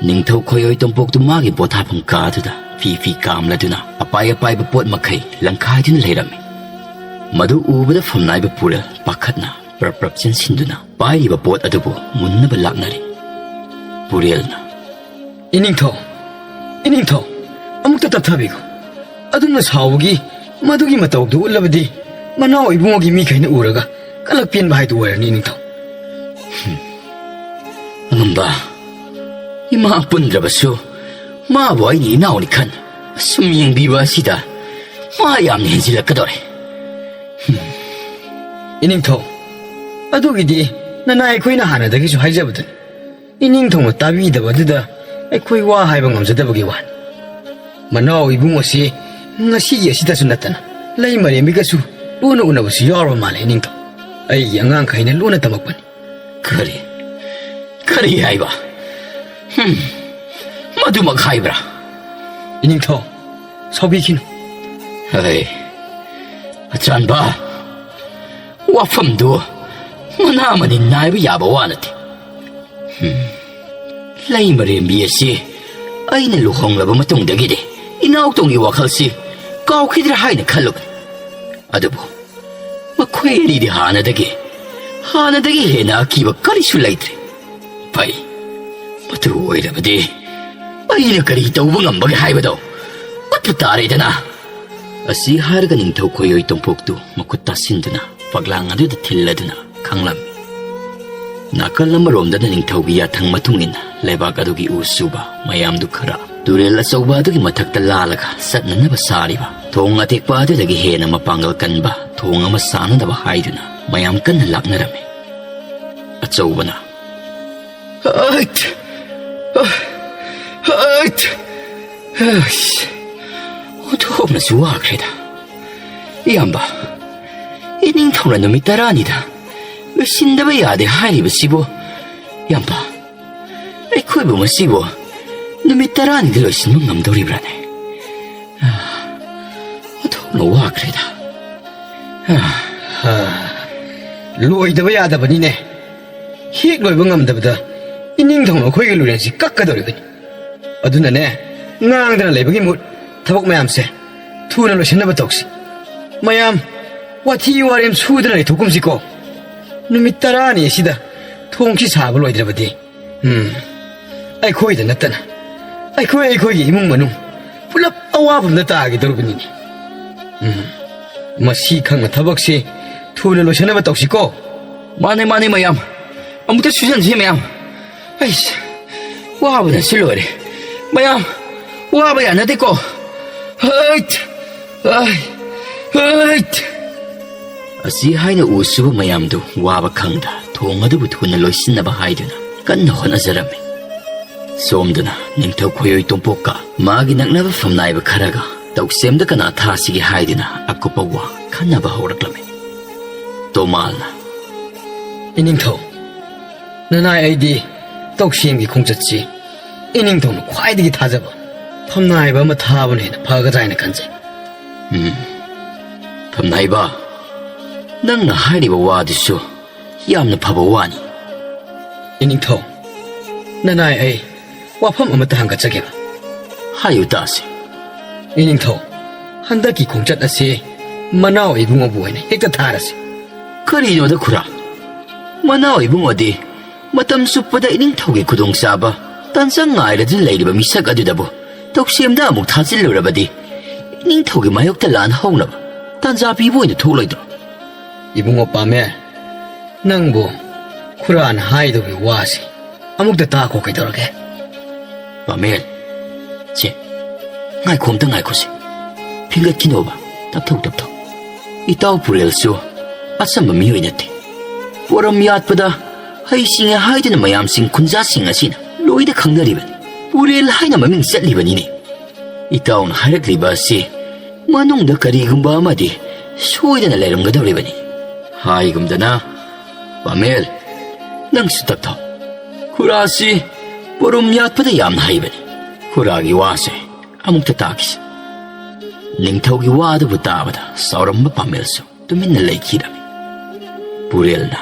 ꯅꯤꯡꯊꯧ ꯈꯣꯏꯑꯣꯏ ꯇꯣꯝꯄꯣꯛꯇꯨ ꯃꯥꯒꯤ ꯄꯣꯊꯥꯐꯝ ꯀꯥ ꯑꯗꯨꯗ ꯐꯤ ꯐꯤ ꯀꯥꯝꯂꯗꯨꯅ ꯑꯄꯥꯏ ꯑꯄꯥꯏꯕ ꯄꯣꯠ ꯃꯈꯩ ꯂꯪꯈꯥꯏꯗꯨꯅ ꯂꯩꯔꯝꯃꯤ꯫ ꯃꯗꯨ ꯎꯕꯗ ꯐꯝꯅꯥꯏꯕ ꯄꯨꯔꯦꯜ ꯄꯥꯈꯠꯅ ꯄ꯭ꯔꯞ ꯄ꯭ꯔꯞ ꯆꯦꯟꯁꯤꯟꯗꯨꯅ ꯄꯥꯏꯔꯤꯕ ꯄꯣꯠ ꯑꯗꯨꯕꯨ ꯃꯨꯟꯅꯕ ꯂꯥꯛꯅꯔꯤ꯫ ꯄꯨꯔꯦꯜꯅ, "ꯏꯅꯤꯡꯊꯧ, ꯏꯅꯤꯡꯊꯧ, ꯑꯃꯨꯛꯇ ꯇꯞꯊꯕꯤꯈꯣ꯫ ꯑꯗꯨꯝꯅ ꯁꯥꯎꯕꯒꯤ ꯃꯗꯨꯒꯤ ꯃꯇꯧꯗꯨ ꯎꯠꯂꯕꯗꯤ ꯃꯅꯥꯎ ꯏꯕꯨꯡꯉꯣꯒꯤ ꯃꯤꯈꯩꯅ ꯎꯔꯒ ꯀꯂꯛ ꯄꯦꯟꯕ ꯍꯥꯏꯗꯨ ꯑꯣꯏꯔꯅꯤ, ꯏꯅꯤꯡꯊꯧ"꯫ ꯍꯨꯝ꯫ ꯑꯉꯝꯕ, ꯏꯃꯥ ꯄꯨꯟꯗ꯭ꯔꯕꯁꯨ ꯃꯥꯕꯨ ꯑꯩꯅ ꯏꯅꯥꯎꯅꯤ ꯈꯟ ꯑꯁꯨꯝ ꯌꯦꯡꯕꯤꯕ ꯑꯁꯤꯗ ꯃꯥ ꯌꯥꯝꯅ ꯍꯦꯟꯖꯤꯜꯂꯛꯀꯗꯧꯔꯦ꯫ ꯍꯨꯝ꯫ ꯏꯅꯤꯡꯊꯧ, ꯑꯗꯨꯒꯤꯗꯤ ꯅꯅꯥꯏ ꯑꯩꯈꯣꯏꯅ ꯍꯥꯟꯅꯗꯒꯤꯁꯨ ꯍꯥꯏꯖꯕꯗꯨꯅꯤ꯫ ꯏꯅꯤꯡꯊꯧꯅ ꯇꯥꯕꯤꯗꯕ ꯑꯗꯨꯗ ꯑꯩꯈꯣꯏ ꯋꯥ ꯍꯥꯏꯕ ꯉꯝꯖꯗꯕꯒꯤ ꯋꯥꯅꯤ꯫ ꯃꯅꯥꯎ ꯏꯕꯨꯡ ꯑꯁꯤ ꯉꯁꯤꯒꯤ ꯑꯁꯤꯗꯁꯨ ꯅꯠꯇꯅ ꯂꯩꯃꯔꯦꯝꯕꯤꯒꯁꯨ ꯂꯨꯅ ꯎꯅꯕꯁꯨ ꯌꯥꯎꯔꯕ ꯃꯥꯜꯂꯦ, ꯏꯅꯤꯡꯊꯧ꯫ ꯑꯩꯒꯤ ꯑꯉꯥꯡꯈꯩꯅ ꯂꯨꯅ ꯇꯝꯃꯛꯄꯅꯤ꯫ ꯀꯔꯤ? ꯀꯔꯤ ꯍꯥꯏꯕ? ꯍꯨꯝ, ꯃꯗꯨꯃꯛ ꯍꯥꯏꯕ꯭ꯔꯥ? ꯏꯅꯤꯡꯊꯧ, ꯁꯥꯎꯕꯤꯈꯤꯅꯨ꯫ ꯍꯩ, ꯑꯆꯥꯟꯕ, ꯋꯥꯐꯝꯗꯨ ꯃꯅꯥ ꯃꯅꯤꯟ ꯅꯥꯏꯕ ꯌꯥꯕ ꯋꯥ ꯅꯠꯇꯦ꯫ ꯍꯨꯝ, ꯂꯩꯃꯔꯦꯝꯕꯤ ꯑꯁꯤ ꯑꯩꯅ ꯂꯨꯍꯣꯡꯂꯕ ꯃꯇꯨꯡꯗꯒꯤꯗꯤ ꯏꯅꯥꯎꯇꯣꯟꯒꯤ ꯋꯥꯈꯜꯁꯤ ꯀꯥꯎꯈꯤꯗ꯭ꯔꯥ ꯍꯥꯏꯅ ꯈꯜꯂꯨꯕꯅꯤ꯫ ꯑꯗꯨꯕꯨ ꯃꯈꯣꯏ ꯑꯅꯤꯗꯤ ꯍꯥꯟꯅꯗꯒꯤ, ꯍꯥꯟꯅꯗꯒꯤ ꯍꯦꯟꯅ ꯑꯀꯤꯕ ꯀꯔꯤꯁꯨ ꯂꯩꯇ꯭ꯔꯦ꯫ ꯐꯩ, ꯃꯗꯨ ꯑꯣꯏꯔꯕꯗꯤ ꯑꯩꯅ ꯀꯔꯤ ꯇꯧꯕ ꯉꯝꯕꯒꯦ ꯍꯥꯏꯕꯗꯣ ꯎꯠꯄ ꯇꯥꯔꯦꯗꯅ꯫ ꯑꯁꯤ ꯍꯥꯏꯔꯒ ꯅꯤꯡꯊꯧ ꯈꯣꯏꯑꯣꯏ ꯇꯣꯝꯄꯣꯛꯇꯨ ꯃꯈꯨꯠ ꯇꯥꯁꯤꯟꯗꯨꯅ ꯐꯛꯂꯥꯡ ꯑꯗꯨꯗ ꯊꯤꯜꯂꯗꯨꯅ ꯈꯥꯡꯂꯝꯃꯤ꯫ ꯅꯥꯀꯜ ꯑꯃꯔꯣꯝꯗꯅ ꯅꯤꯡꯊꯧꯒꯤ ꯌꯥꯊꯪ ꯃꯇꯨꯡ ꯏꯟꯅ ꯂꯩꯕꯥꯛ ꯑꯗꯨꯒꯤ ꯎ ꯁꯨꯕ ꯃꯌꯥꯝꯗꯨ ꯈꯔ ꯇꯨꯔꯦꯜ ꯑꯆꯧꯕ ꯑꯗꯨꯒꯤ ꯃꯊꯛꯇ ꯂꯥꯜꯂꯒ ꯆꯠꯅꯅꯕ ꯁꯥꯔꯤꯕ ꯊꯣꯡ ꯑꯇꯦꯛꯄ ꯑꯗꯨꯗꯒꯤ ꯍꯦꯟꯅ ꯃꯄꯥꯡꯒꯜ ꯀꯟꯕ ꯊꯣꯡ ꯑꯃ ꯁꯥꯅꯅꯕ ꯍꯥꯏꯗꯨꯅ ꯃꯌꯥꯝ ꯀꯟꯅ ꯂꯥꯛꯅꯔꯝꯃꯤ꯫ ꯑꯆꯧꯕꯅ, "ꯑꯩꯠ! ꯑꯩꯠ! ꯑꯁ, ꯑꯣꯟꯊꯣꯛꯅꯁꯨ ꯋꯥꯈ꯭ꯔꯦꯗ꯫ ꯏꯌꯥꯝꯕ, ꯏꯅꯤꯡꯊꯧꯅ ꯅꯨꯃꯤꯠ ꯇꯔꯥꯅꯤꯗ ꯂꯣꯏꯁꯤꯟꯗꯕ ꯌꯥꯗꯦ ꯍꯥꯏꯔꯤꯕꯁꯤꯕꯨ, ꯏꯌꯥꯝꯕ, ꯑꯩꯈꯣꯏꯕꯨ ꯃꯁꯤꯕꯨ ꯅꯨꯃꯤꯠ ꯇꯔꯥꯅꯤꯗ ꯂꯣꯏꯁꯤꯟꯕ ꯉꯝꯗꯧꯔꯤꯕ꯭ꯔꯥꯅꯦ? ꯑꯣꯟꯊꯣꯛꯅ ꯋꯥꯈ꯭ꯔꯦꯗ꯫" "ꯂꯣꯏꯗꯕ ꯌꯥꯗꯕꯅꯤꯅꯦ꯫ ꯍꯦꯛ ꯂꯣꯏꯕ ꯉꯝꯗꯕꯗ ꯏꯅꯤꯡꯊꯧꯅ ꯑꯩꯈꯣꯏꯒꯤ ꯂꯨꯔꯦꯟꯁꯤ ꯀꯛꯀꯗꯧꯔꯤꯕꯅꯤ꯫ ꯑꯗꯨꯅꯅꯦ, ꯉꯥꯡꯗꯅ ꯂꯩꯕꯒꯤ ꯃꯍꯨꯠ ꯊꯕꯛ ꯃꯌꯥꯝꯁꯦ ꯊꯨꯅ ꯂꯣꯏꯁꯤꯟꯅꯕ ꯇꯧꯁꯤ꯫ ꯃꯌꯥꯝ ꯋꯥꯊꯤ ꯋꯥꯔꯦꯝ ꯁꯨꯗꯅ ꯂꯩꯊꯣꯛꯀꯨꯝꯁꯤꯀꯣ꯫ ꯅꯨꯃꯤꯠ ꯇꯔꯥꯅꯤ ꯑꯁꯤꯗ ꯊꯣꯡꯁꯤ ꯁꯥꯕ ꯂꯣꯏꯗ꯭ꯔꯕꯗꯤ, ꯎꯝ, ꯑꯩꯈꯣꯏꯗ ꯅꯠꯇꯅ ꯑꯩꯈꯣꯏ ꯑꯩꯈꯣꯏꯒꯤ ꯏꯃꯨꯡ ꯃꯅꯨꯡ ꯄꯨꯂꯞ ꯑꯋꯥꯐꯝꯗ ꯇꯥꯒꯗꯧꯔꯤꯕꯅꯤꯅꯦ꯫ ꯎꯝ, ꯃꯁꯤ ꯈꯪꯅ ꯊꯕꯛꯁꯤ ꯊꯨꯅ ꯂꯣꯏꯁꯤꯟꯅꯕ ꯇꯧꯁꯤꯀꯣ꯫" "ꯃꯥꯅꯦ, ꯃꯥꯅꯦ, ꯃꯌꯥꯝ꯫ ꯑꯃꯨꯛꯇ ꯁꯨꯖꯟꯁꯤ, ꯃꯌꯥꯝ꯫ ꯑꯩꯁ, ꯋꯥꯕꯅꯁꯨ ꯂꯣꯏꯔꯦ꯫ ꯃꯌꯥꯝ, ꯋꯥꯕ ꯌꯥꯅꯗꯦꯀꯣ꯫ ꯍꯩꯠ! ꯑꯥꯏ! ꯍꯩꯠ!" ꯑꯁꯤ ꯍꯥꯏꯅ ꯎ ꯁꯨꯕ ꯃꯌꯥꯝꯗꯨ ꯋꯥꯕ ꯈꯪꯗ ꯊꯣꯡ ꯑꯗꯨꯕꯨ ꯊꯨꯅ ꯂꯣꯏꯁꯤꯟꯅꯕ ꯍꯥꯏꯗꯨꯅ ꯀꯟꯅ ꯍꯣꯠꯅꯖꯔꯝꯃꯤ꯫ ꯁꯣꯝꯗꯅ ꯅꯤꯡꯊꯧ ꯈꯣꯏꯑꯣꯏ ꯇꯣꯝꯄꯣꯛꯀ ꯃꯥꯒꯤ ꯅꯛꯅꯕ ꯐꯝꯅꯥꯏꯕ ꯈꯔꯒ ꯇꯧꯁꯦꯝꯗ ꯀꯅꯥ ꯊꯥꯁꯤꯒꯦ ꯍꯥꯏꯗꯨꯅ ꯑꯀꯨꯞꯄ ꯋꯥ ꯈꯟꯅꯕ ꯍꯧꯔꯛꯂꯝꯃꯤ꯫ ꯇꯣꯃꯥꯜꯅ, "ꯏꯅꯤꯡꯊꯧ, ꯅꯅꯥꯏ ꯑꯩꯗꯤ ꯇꯧꯁꯦꯝꯒꯤ ꯈꯣꯡꯆꯠꯁꯤ ꯏꯅꯤꯡꯊꯧꯅ ꯈ꯭ꯋꯥꯏꯗꯒꯤ ꯊꯥꯖꯕ ꯐꯝꯅꯥꯏꯕ ꯑꯃ ꯊꯥꯕꯅ ꯍꯦꯟꯅ ꯐꯒꯗ꯭ꯔꯥ ꯍꯥꯏꯅ ꯈꯟꯖꯩ꯫" "ꯎꯝ, ꯐꯝꯅꯥꯏꯕ, ꯅꯪꯅ ꯍꯥꯏꯔꯤꯕ ꯋꯥꯗꯨꯁꯨ ꯌꯥꯝꯅ ꯐꯕ ꯋꯥꯅꯤ꯫" "ꯏꯅꯤꯡꯊꯧ, ꯅꯅꯥꯏ ꯑꯩ ꯋꯥꯐꯝ ꯑꯃꯠꯇ ꯍꯪꯒꯠꯆꯒꯦꯕ꯫" "ꯍꯥꯏꯌꯨ ꯇꯥꯁꯤ꯫" "ꯏꯅꯤꯡꯊꯧ, ꯍꯟꯗꯛꯀꯤ ꯈꯣꯡꯆꯠ ꯑꯁꯤ ꯃꯅꯥꯎ ꯏꯕꯨꯡꯉꯣꯕꯨ ꯑꯣꯏꯅ ꯍꯦꯛꯇ ꯊꯥꯔꯁꯤ꯫" "ꯀꯔꯤꯅꯣꯗ ꯈꯨꯔꯥ? ꯃꯅꯥꯎ ꯏꯕꯨꯡꯉꯣꯗꯤ ꯃꯇꯝ ꯆꯨꯞꯄꯗ ꯏꯅꯤꯡꯊꯧꯒꯤ ꯈꯨꯗꯣꯡꯆꯥꯕ ꯇꯥꯟꯖ ꯉꯥꯏꯔꯗꯨꯅ ꯂꯩꯔꯤꯕ ꯃꯤꯁꯛ ꯑꯗꯨꯗꯕꯨ ꯇꯧꯁꯦꯝꯗ ꯑꯃꯨꯛ ꯊꯥꯖꯤꯜꯂꯨꯔꯕꯗꯤ ꯏꯅꯤꯡꯊꯧꯒꯤ ꯃꯥꯌꯣꯛꯇ ꯂꯥꯟ ꯍꯧꯅꯕ ꯇꯥꯟꯖꯥ ꯄꯤꯕ ꯑꯣꯏꯅ ꯊꯣꯛꯂꯣꯏꯗ꯭ꯔꯣ?" "ꯏꯕꯨꯡꯉꯣ ꯄꯥꯝꯃꯦ, ꯅꯪꯕꯨ ꯈꯨꯔꯥꯅ ꯍꯥꯏꯗꯧꯒꯤ ꯋꯥꯁꯤ ꯑꯃꯨꯛꯇ ꯇꯥꯈꯣ꯫ ꯀꯩꯗꯧꯔꯒꯦ? ꯄꯥꯃꯦꯜ, ꯁꯦ, ꯉꯥꯏꯈꯣ, ꯑꯝꯇ ꯉꯥꯏꯈꯣꯁꯦ꯫ ꯐꯤꯡꯒꯠꯈꯤꯅꯣꯕ꯫ ꯇꯞꯊꯧ, ꯇꯞꯊꯧ꯫ ꯏꯇꯥꯎ ꯄꯨꯔꯦꯜꯁꯨ ꯑꯆꯝꯕ ꯃꯤꯑꯣꯏ ꯅꯠꯇꯦ꯫ ꯄꯣꯔꯝ ꯌꯥꯠꯄꯗ ꯍꯩꯁꯤꯡꯉꯦ ꯍꯥꯏꯗꯨꯅ ꯃꯌꯥꯝꯁꯤꯡ ꯈꯨꯟꯖꯥꯁꯤꯡ ꯑꯁꯤꯅ ꯂꯣꯏꯅ ꯈꯪꯅꯔꯤꯕꯅꯤ꯫ ꯄꯨꯔꯦꯜ ꯍꯥꯏꯅ ꯃꯃꯤꯡ ꯆꯠꯂꯤꯕꯅꯤꯅꯦ꯫ ꯏꯇꯥꯎꯅ ꯍꯥꯏꯔꯛꯂꯤꯕ ꯑꯁꯤ ꯃꯅꯨꯡꯗ ꯀꯔꯤꯒꯨꯝꯕ ꯑꯃꯗꯤ ꯁꯣꯏꯗꯅ ꯂꯩꯔꯝꯒꯗꯧꯔꯤꯕꯅꯤ꯫ ꯍꯥꯏꯒꯨꯝꯗꯅ, ꯄꯥꯃꯦꯜ, ꯅꯪꯁꯨ ꯇꯞꯊꯧ꯫ ꯈꯨꯔꯥꯁꯤ ꯄꯣꯔꯨꯝ ꯌꯥꯠꯄꯗ ꯌꯥꯝꯅ ꯍꯩꯕꯅꯤ꯫ ꯈꯨꯔꯥꯒꯤ ꯋꯥꯁꯦ ꯑꯃꯨꯛꯇ ꯇꯥꯈꯤꯁꯤ꯫ ꯅꯤꯡꯊꯧꯒꯤ ꯋꯥ ꯑꯗꯨꯕꯨ ꯇꯥꯕꯗ ꯆꯥꯎꯔꯝꯕ ꯄꯥꯃꯦꯜꯁꯨ ꯇꯨꯃꯤꯟꯅ ꯂꯩꯈꯤꯔꯝꯃꯤ꯫ ꯄꯨꯔꯦꯜꯅ,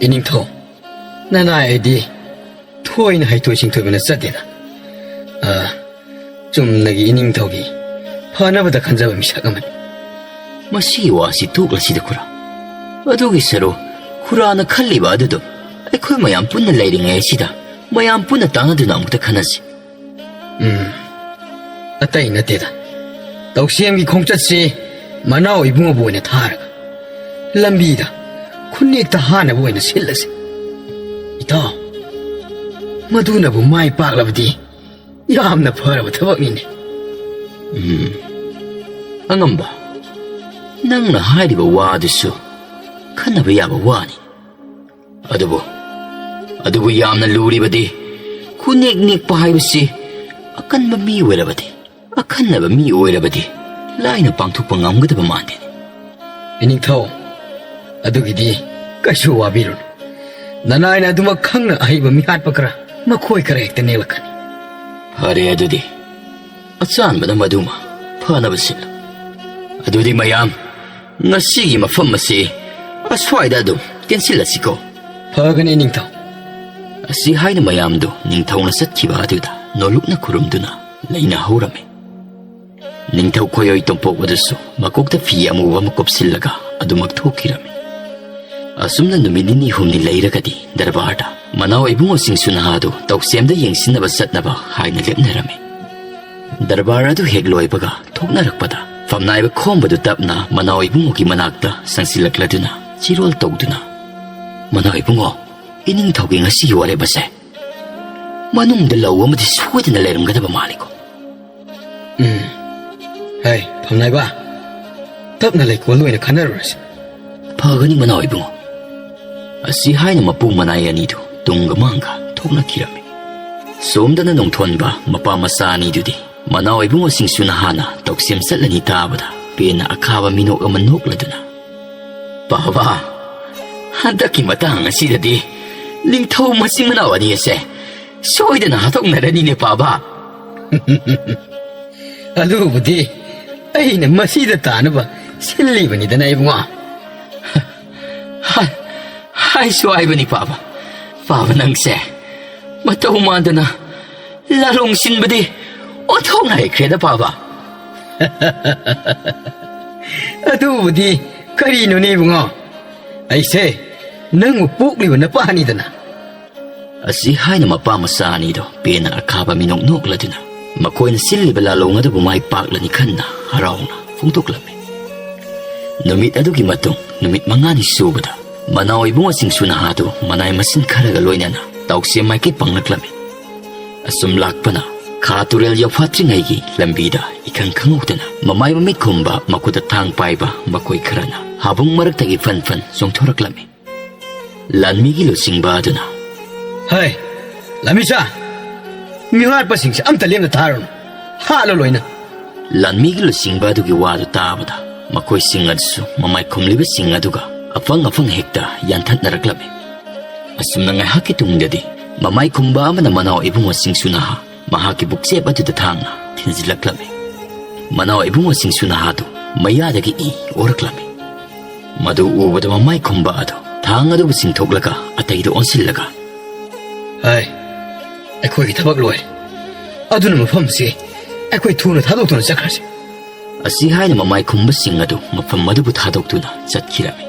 "ꯏꯅꯤꯡꯊꯧ, ꯅꯅꯥꯏ ꯑꯩꯗꯤ ꯊꯣꯏꯅ ꯍꯩꯊꯣꯏ ꯁꯤꯡꯊꯣꯏꯕꯅ ꯆꯠꯇꯦꯗ꯫ ꯑ, ꯆꯨꯝꯅꯒꯤ ꯏꯅꯤꯡꯊꯧꯒꯤ ꯐꯅꯕꯗ ꯈꯟꯖꯕ ꯃꯤꯁꯛ ꯑꯃꯅꯤ꯫" ꯃꯁꯤꯒꯤ ꯋꯥꯁꯤ ꯇꯣꯛꯂꯁꯤꯗ, ꯈꯨꯔꯥ꯫ ꯑꯗꯨꯒꯤ ꯁꯔꯨ ꯈꯨꯔꯥꯅ ꯈꯜꯂꯤꯕ ꯑꯗꯨꯗꯨ ꯑꯩꯈꯣꯏ ꯃꯌꯥꯝ ꯄꯨꯟꯅ ꯂꯩꯔꯤꯉꯩ ꯑꯁꯤꯗ ꯃꯌꯥꯝ ꯄꯨꯟꯅ ꯇꯥꯟꯅꯗꯨꯅ ꯑꯃꯨꯛꯇ ꯈꯟꯅꯁꯤ꯫ ꯎꯝ, ꯑꯇꯩ ꯅꯠꯇꯦꯗ꯫ ꯇꯧꯁꯦꯝꯒꯤ ꯈꯣꯡꯆꯠꯁꯤ ꯃꯅꯥꯎ ꯏꯕꯨꯡꯉꯣꯕꯨ ꯑꯣꯏꯅ ꯊꯥꯔꯒ ꯂꯝꯕꯤꯗ ꯈꯨꯟꯅꯦꯛꯇ ꯍꯥꯟꯅꯕ ꯑꯣꯏꯅ ꯁꯤꯜꯂꯁꯤ꯫ ꯏꯇꯥꯎ, ꯃꯗꯨꯅꯕꯨ ꯃꯥꯏ ꯄꯥꯛꯂꯕꯗꯤ ꯌꯥꯝꯅ ꯐꯔꯕ ꯊꯕꯛꯅꯤꯅꯦ꯫ ꯎꯝ, ꯑꯉꯝꯕ, ꯅꯪꯅ ꯍꯥꯏꯔꯤꯕ ꯋꯥ ꯑꯗꯨꯁꯨ ꯈꯟꯅꯕ ꯌꯥꯕ ꯋꯥꯅꯤ꯫ ꯑꯗꯨꯕꯨ, ꯑꯗꯨꯕꯨ ꯌꯥꯝꯅ ꯂꯨꯔꯤꯕꯗꯤ, ꯈꯨꯅꯦꯛ ꯅꯦꯛꯄ ꯍꯥꯏꯕꯁꯤ ꯑꯀꯟꯕ ꯃꯤ ꯑꯣꯏꯔꯕꯗꯤ, ꯑꯈꯟꯅꯕ ꯃꯤ ꯑꯣꯏꯔꯕꯗꯤ ꯂꯥꯏꯅ ꯄꯥꯡꯊꯣꯛꯄ ꯉꯝꯒꯗꯕ ꯃꯥꯟꯗꯦꯅꯦ꯫ ꯏꯅꯤꯡꯊꯧ, ꯑꯗꯨꯒꯤꯗꯤ ꯀꯩꯁꯨ ꯋꯥꯕꯤꯔꯨꯅꯨ꯫ ꯅꯅꯥꯏꯅ ꯑꯗꯨꯃꯛ ꯈꯪꯅ ꯑꯍꯩꯕ ꯃꯤꯍꯥꯠꯄ ꯈꯔ, ꯃꯈꯣꯏ ꯈꯔ ꯍꯦꯛꯇ ꯅꯦꯛꯂꯛꯀꯅꯤ꯫ ꯐꯔꯦ ꯑꯗꯨꯗꯤ, ꯑꯆꯥꯟꯕꯅ ꯃꯗꯨꯃ ꯐꯅꯕ ꯁꯤꯜꯂꯨ꯫ ꯑꯗꯨꯗꯤ ꯃꯌꯥꯝ, ꯉꯁꯤꯒꯤ ꯃꯐꯝ ꯑꯁꯤ ꯑꯁ꯭ꯋꯥꯏꯗ ꯑꯗꯨꯝ ꯇꯦꯟꯁꯤꯜꯂꯁꯤꯀꯣ꯫ ꯐꯒꯅꯤ, ꯅꯤꯡꯊꯧ꯫ ꯑꯁꯤ ꯍꯥꯏꯅ ꯃꯌꯥꯝꯗꯨ ꯅꯤꯡꯊꯧꯅ ꯆꯠꯈꯤꯕ ꯑꯗꯨꯗ ꯅꯣꯂꯨꯛꯅ ꯈꯨꯔꯨꯝꯗꯨꯅ ꯂꯩꯅꯍꯧꯔꯝꯃꯤ꯫ ꯅꯤꯡꯊꯧ ꯈꯣꯏꯑꯣꯏ ꯇꯣꯝꯄꯣꯛ ꯑꯗꯨꯁꯨ ꯃꯀꯣꯛꯇ ꯐꯤ ꯑꯃꯨꯕ ꯑꯃ ꯀꯨꯞꯁꯤꯜꯂꯒ ꯑꯗꯨꯃꯛ ꯊꯣꯛꯈꯤꯔꯝꯃꯤ꯫ ꯑꯁꯨꯝꯅ ꯅꯨꯃꯤꯠ ꯅꯤꯅꯤ ꯍꯨꯝꯅꯤ ꯂꯩꯔꯒꯗꯤ ꯗꯔꯕꯥꯔꯗ ꯃꯅꯥꯎ ꯏꯕꯨꯡꯉꯣꯁꯤꯡꯁꯨ ꯅꯍꯥꯗꯨ ꯇꯧꯁꯦꯝꯗ ꯌꯦꯡꯁꯤꯟꯅꯕ ꯆꯠꯅꯕ ꯍꯥꯏꯅ ꯂꯦꯞꯅꯔꯝꯃꯤ꯫ ꯗꯔꯕꯥꯔ ꯑꯗꯨ ꯍꯦꯛ ꯂꯣꯏꯕꯒ ꯊꯣꯛꯅꯔꯛꯄꯗ ꯐꯝꯅꯥꯏꯕ ꯈꯣꯝꯕꯗꯨ ꯇꯞꯅ ꯃꯅꯥꯎ ꯏꯕꯨꯡꯉꯣꯒꯤ ꯃꯅꯥꯛꯇ ꯆꯪꯁꯤꯜꯂꯛꯂꯗꯨꯅ ꯆꯤꯔꯣꯜ ꯇꯧꯗꯨꯅ, "ꯃꯅꯥꯎ ꯏꯕꯨꯡꯉꯣ, ꯏꯅꯤꯡꯊꯧꯒꯤ ꯉꯁꯤꯒꯤ ꯋꯥꯔꯦꯞ ꯑꯁꯦ ꯃꯅꯨꯡꯗ ꯂꯧ ꯑꯃꯗꯤ ꯁꯣꯏꯗꯅ ꯂꯩꯔꯝꯒꯗꯕ ꯃꯥꯜꯂꯤꯀꯣ?" "ꯎꯝ꯫ ꯍꯩ, ꯐꯝꯅꯥꯏꯕ, ꯇꯞꯅ ꯂꯩꯀꯣꯜꯗ ꯑꯣꯏꯅ ꯈꯟꯅꯔꯨꯔꯁꯤ꯫" "ꯐꯒꯅꯤ, ꯃꯅꯥꯎ ꯏꯕꯨꯡꯉꯣ꯫" ꯑꯁꯤ ꯍꯥꯏꯅ ꯃꯄꯨ ꯃꯅꯥꯏ ꯑꯅꯤꯗꯨ ꯇꯨꯡꯒ ꯃꯥꯡꯒ ꯊꯣꯛꯅꯈꯤꯔꯝꯃꯤ꯫ ꯁꯣꯝꯗꯅ ꯅꯣꯡꯊꯣꯟꯕ ꯃꯄꯥ ꯃꯆꯥ ꯑꯅꯤꯗꯨꯗꯤ ꯃꯅꯥꯎ ꯏꯕꯨꯡꯉꯣꯁꯤꯡꯁꯨ ꯅꯍꯥꯅ ꯇꯧꯁꯦꯝ ꯆꯠꯂꯅꯤ ꯇꯥꯕꯗ ꯄꯦꯟꯅ ꯑꯈꯥꯕ ꯃꯤꯅꯣꯛ ꯑꯃ ꯅꯣꯛꯂꯗꯨꯅ, "ꯄꯥꯕ, ꯍꯟꯗꯛꯀꯤ ꯃꯇꯥꯡ ꯑꯁꯤꯗꯗꯤ ꯅꯤꯡꯊꯧ ꯃꯆꯤꯟ ꯃꯅꯥꯎ ꯑꯅꯤ ꯑꯁꯦ ꯁꯣꯏꯗꯅ ꯍꯥꯠꯇꯣꯛꯅꯔꯅꯤꯅꯦ, ꯄꯥꯕ꯫" "ꯑꯗꯨꯕꯨꯗꯤ ꯑꯩꯅ ꯃꯁꯤꯗ ꯇꯥꯅꯕ ꯁꯤꯜꯂꯤꯕꯅꯤꯗꯅ, ꯏꯕꯨꯡꯉꯣ꯫" "ꯍꯥꯏ, ꯍꯥꯏꯁꯨ ꯍꯥꯏꯕꯅꯤ, ꯄꯥꯕ꯫ ꯄꯥꯕ, ꯅꯪꯁꯦ ꯃꯇꯧ ꯃꯥꯟꯗꯅ ꯂꯥꯂꯣꯡ ꯁꯤꯟꯕꯗꯤ ꯑꯣꯟꯊꯣꯛꯅ ꯍꯩꯈ꯭ꯔꯦꯗ, ꯄꯥꯕ꯫" "ꯑꯗꯨꯕꯨꯗꯤ ꯀꯔꯤꯅꯣꯅꯦ, ꯏꯕꯨꯡꯉꯣ? ꯑꯩꯁꯦ ꯅꯪꯕꯨ ꯄꯣꯛꯂꯤꯕ ꯅꯄꯥꯅꯤꯗꯅ꯫" ꯑꯁꯤ ꯍꯥꯏꯅ ꯃꯄꯥ ꯃꯆꯥ ꯑꯅꯤꯗꯣ ꯄꯦꯟꯅ ꯑꯈꯥꯕ ꯃꯤꯅꯣꯛ ꯅꯣꯛꯂꯗꯨꯅ ꯃꯈꯣꯏꯅ ꯁꯤꯜꯂꯤꯕ ꯂꯥꯂꯣꯡ ꯑꯗꯨꯕꯨ ꯃꯥꯏ ꯄꯥꯛꯂꯅꯤ ꯈꯟꯅ ꯍꯔꯥꯎꯅ ꯐꯣꯡꯗꯣꯛꯂꯝꯃꯤ꯫ ꯅꯨꯃꯤꯠ ꯑꯗꯨꯒꯤ ꯃꯇꯨꯡ ꯅꯨꯃꯤꯠ ꯃꯉꯥꯅꯤ ꯁꯨꯕꯗ ꯃꯅꯥꯎ ꯏꯕꯨꯡꯉꯣꯁꯤꯡꯁꯨ ꯅꯍꯥꯗꯨ ꯃꯅꯥꯏ ꯃꯁꯤꯟ ꯈꯔꯒ ꯂꯣꯏꯅꯅ ꯇꯧꯁꯦ ꯃꯥꯏꯀꯩ ꯄꯪꯂꯛꯂꯝꯃꯤ꯫ ꯑꯁꯨꯝ ꯂꯥꯛꯄꯅ ꯈꯥ ꯇꯨꯔꯦꯜ ꯌꯧꯐꯥꯠꯇ꯭ꯔꯤꯉꯩꯒꯤ ꯂꯝꯕꯤꯗ ꯏꯈꯪ ꯈꯪꯍꯧꯗꯅ ꯃꯃꯥꯏ ꯃꯃꯤꯠ ꯈꯨꯝꯕ, ꯃꯈꯨꯠꯇ ꯊꯥꯡ ꯄꯥꯏꯕ ꯃꯈꯣꯏ ꯈꯔꯅ ꯍꯥꯕꯨꯡ ꯃꯔꯛꯇꯒꯤ ꯐꯟ ꯐꯟ ꯆꯣꯡꯊꯣꯔꯛꯂꯝꯃꯤ꯫ ꯂꯥꯟꯃꯤꯒꯤ ꯂꯨꯆꯤꯡꯕ ꯑꯗꯨꯅ, "ꯍꯩ, ꯂꯥꯟꯃꯤꯆꯥ, ꯃꯤꯍꯥꯠꯄꯁꯤꯡꯁꯦ ꯑꯝꯇ ꯂꯦꯝꯅ ꯊꯥꯔꯨꯅꯨ, ꯍꯥꯠꯂꯣ ꯂꯣꯏꯅ꯫" ꯂꯥꯟꯃꯤꯒꯤ ꯂꯨꯆꯤꯡꯕ ꯑꯗꯨꯒꯤ ꯋꯥꯗꯨ ꯇꯥꯕꯗ ꯃꯈꯣꯏꯁꯤꯡ ꯑꯗꯨꯁꯨ ꯃꯃꯥꯏ ꯈꯨꯝꯂꯤꯕꯁꯤꯡ ꯑꯗꯨꯒ ꯑꯐꯪ ꯑꯐꯪ ꯍꯦꯛꯇ ꯌꯥꯟꯊꯠꯅꯔꯛꯂꯝꯃꯤ꯫ ꯑꯁꯨꯝꯅ ꯉꯥꯏꯍꯥꯛꯀꯤ ꯇꯨꯡꯗꯗꯤ ꯃꯃꯥꯏ ꯈꯨꯝꯕ ꯑꯃꯅ ꯃꯅꯥꯎ ꯏꯕꯨꯡꯉꯣꯁꯤꯡꯁꯨ ꯅꯍꯥ ꯃꯍꯥꯛꯀꯤ ꯕꯨꯛꯆꯦꯞ ꯑꯗꯨꯗ ꯊꯥꯡꯅ ꯊꯤꯟꯖꯤꯜꯂꯛꯂꯝꯃꯤ꯫ ꯃꯅꯥꯎ ꯏꯕꯨꯡꯉꯣꯁꯤꯡꯁꯨ ꯅꯍꯥꯗꯨ ꯃꯌꯥꯗꯒꯤ ꯏ ꯑꯣꯔꯛꯂꯝꯃꯤ꯫ ꯃꯗꯨ ꯎꯕꯗ ꯃꯃꯥꯏ ꯈꯨꯝꯕ ꯑꯗꯨ ꯊꯥꯡ ꯑꯗꯨꯕꯨ ꯆꯤꯡꯊꯣꯛꯂꯒ ꯑꯇꯩꯗ ꯑꯣꯟꯁꯤꯜꯂꯒ, "ꯍꯥꯏ, ꯑꯩꯈꯣꯏꯒꯤ ꯊꯕꯛ ꯂꯣꯏꯔꯦ꯫ ꯑꯗꯨꯅ ꯃꯐꯝꯁꯤ ꯑꯩꯈꯣꯏ ꯊꯨꯅ ꯊꯥꯗꯣꯛꯇꯨꯅ ꯆꯠꯈ꯭ꯔꯁꯤ꯫" ꯑꯁꯤ ꯍꯥꯏꯅ ꯃꯃꯥꯏ ꯈꯨꯝꯕꯁꯤꯡ ꯑꯗꯨ ꯃꯐꯝ ꯑꯗꯨꯕꯨ ꯊꯥꯗꯣꯛꯇꯨꯅ ꯆꯠꯈꯤꯔꯝꯃꯤ꯫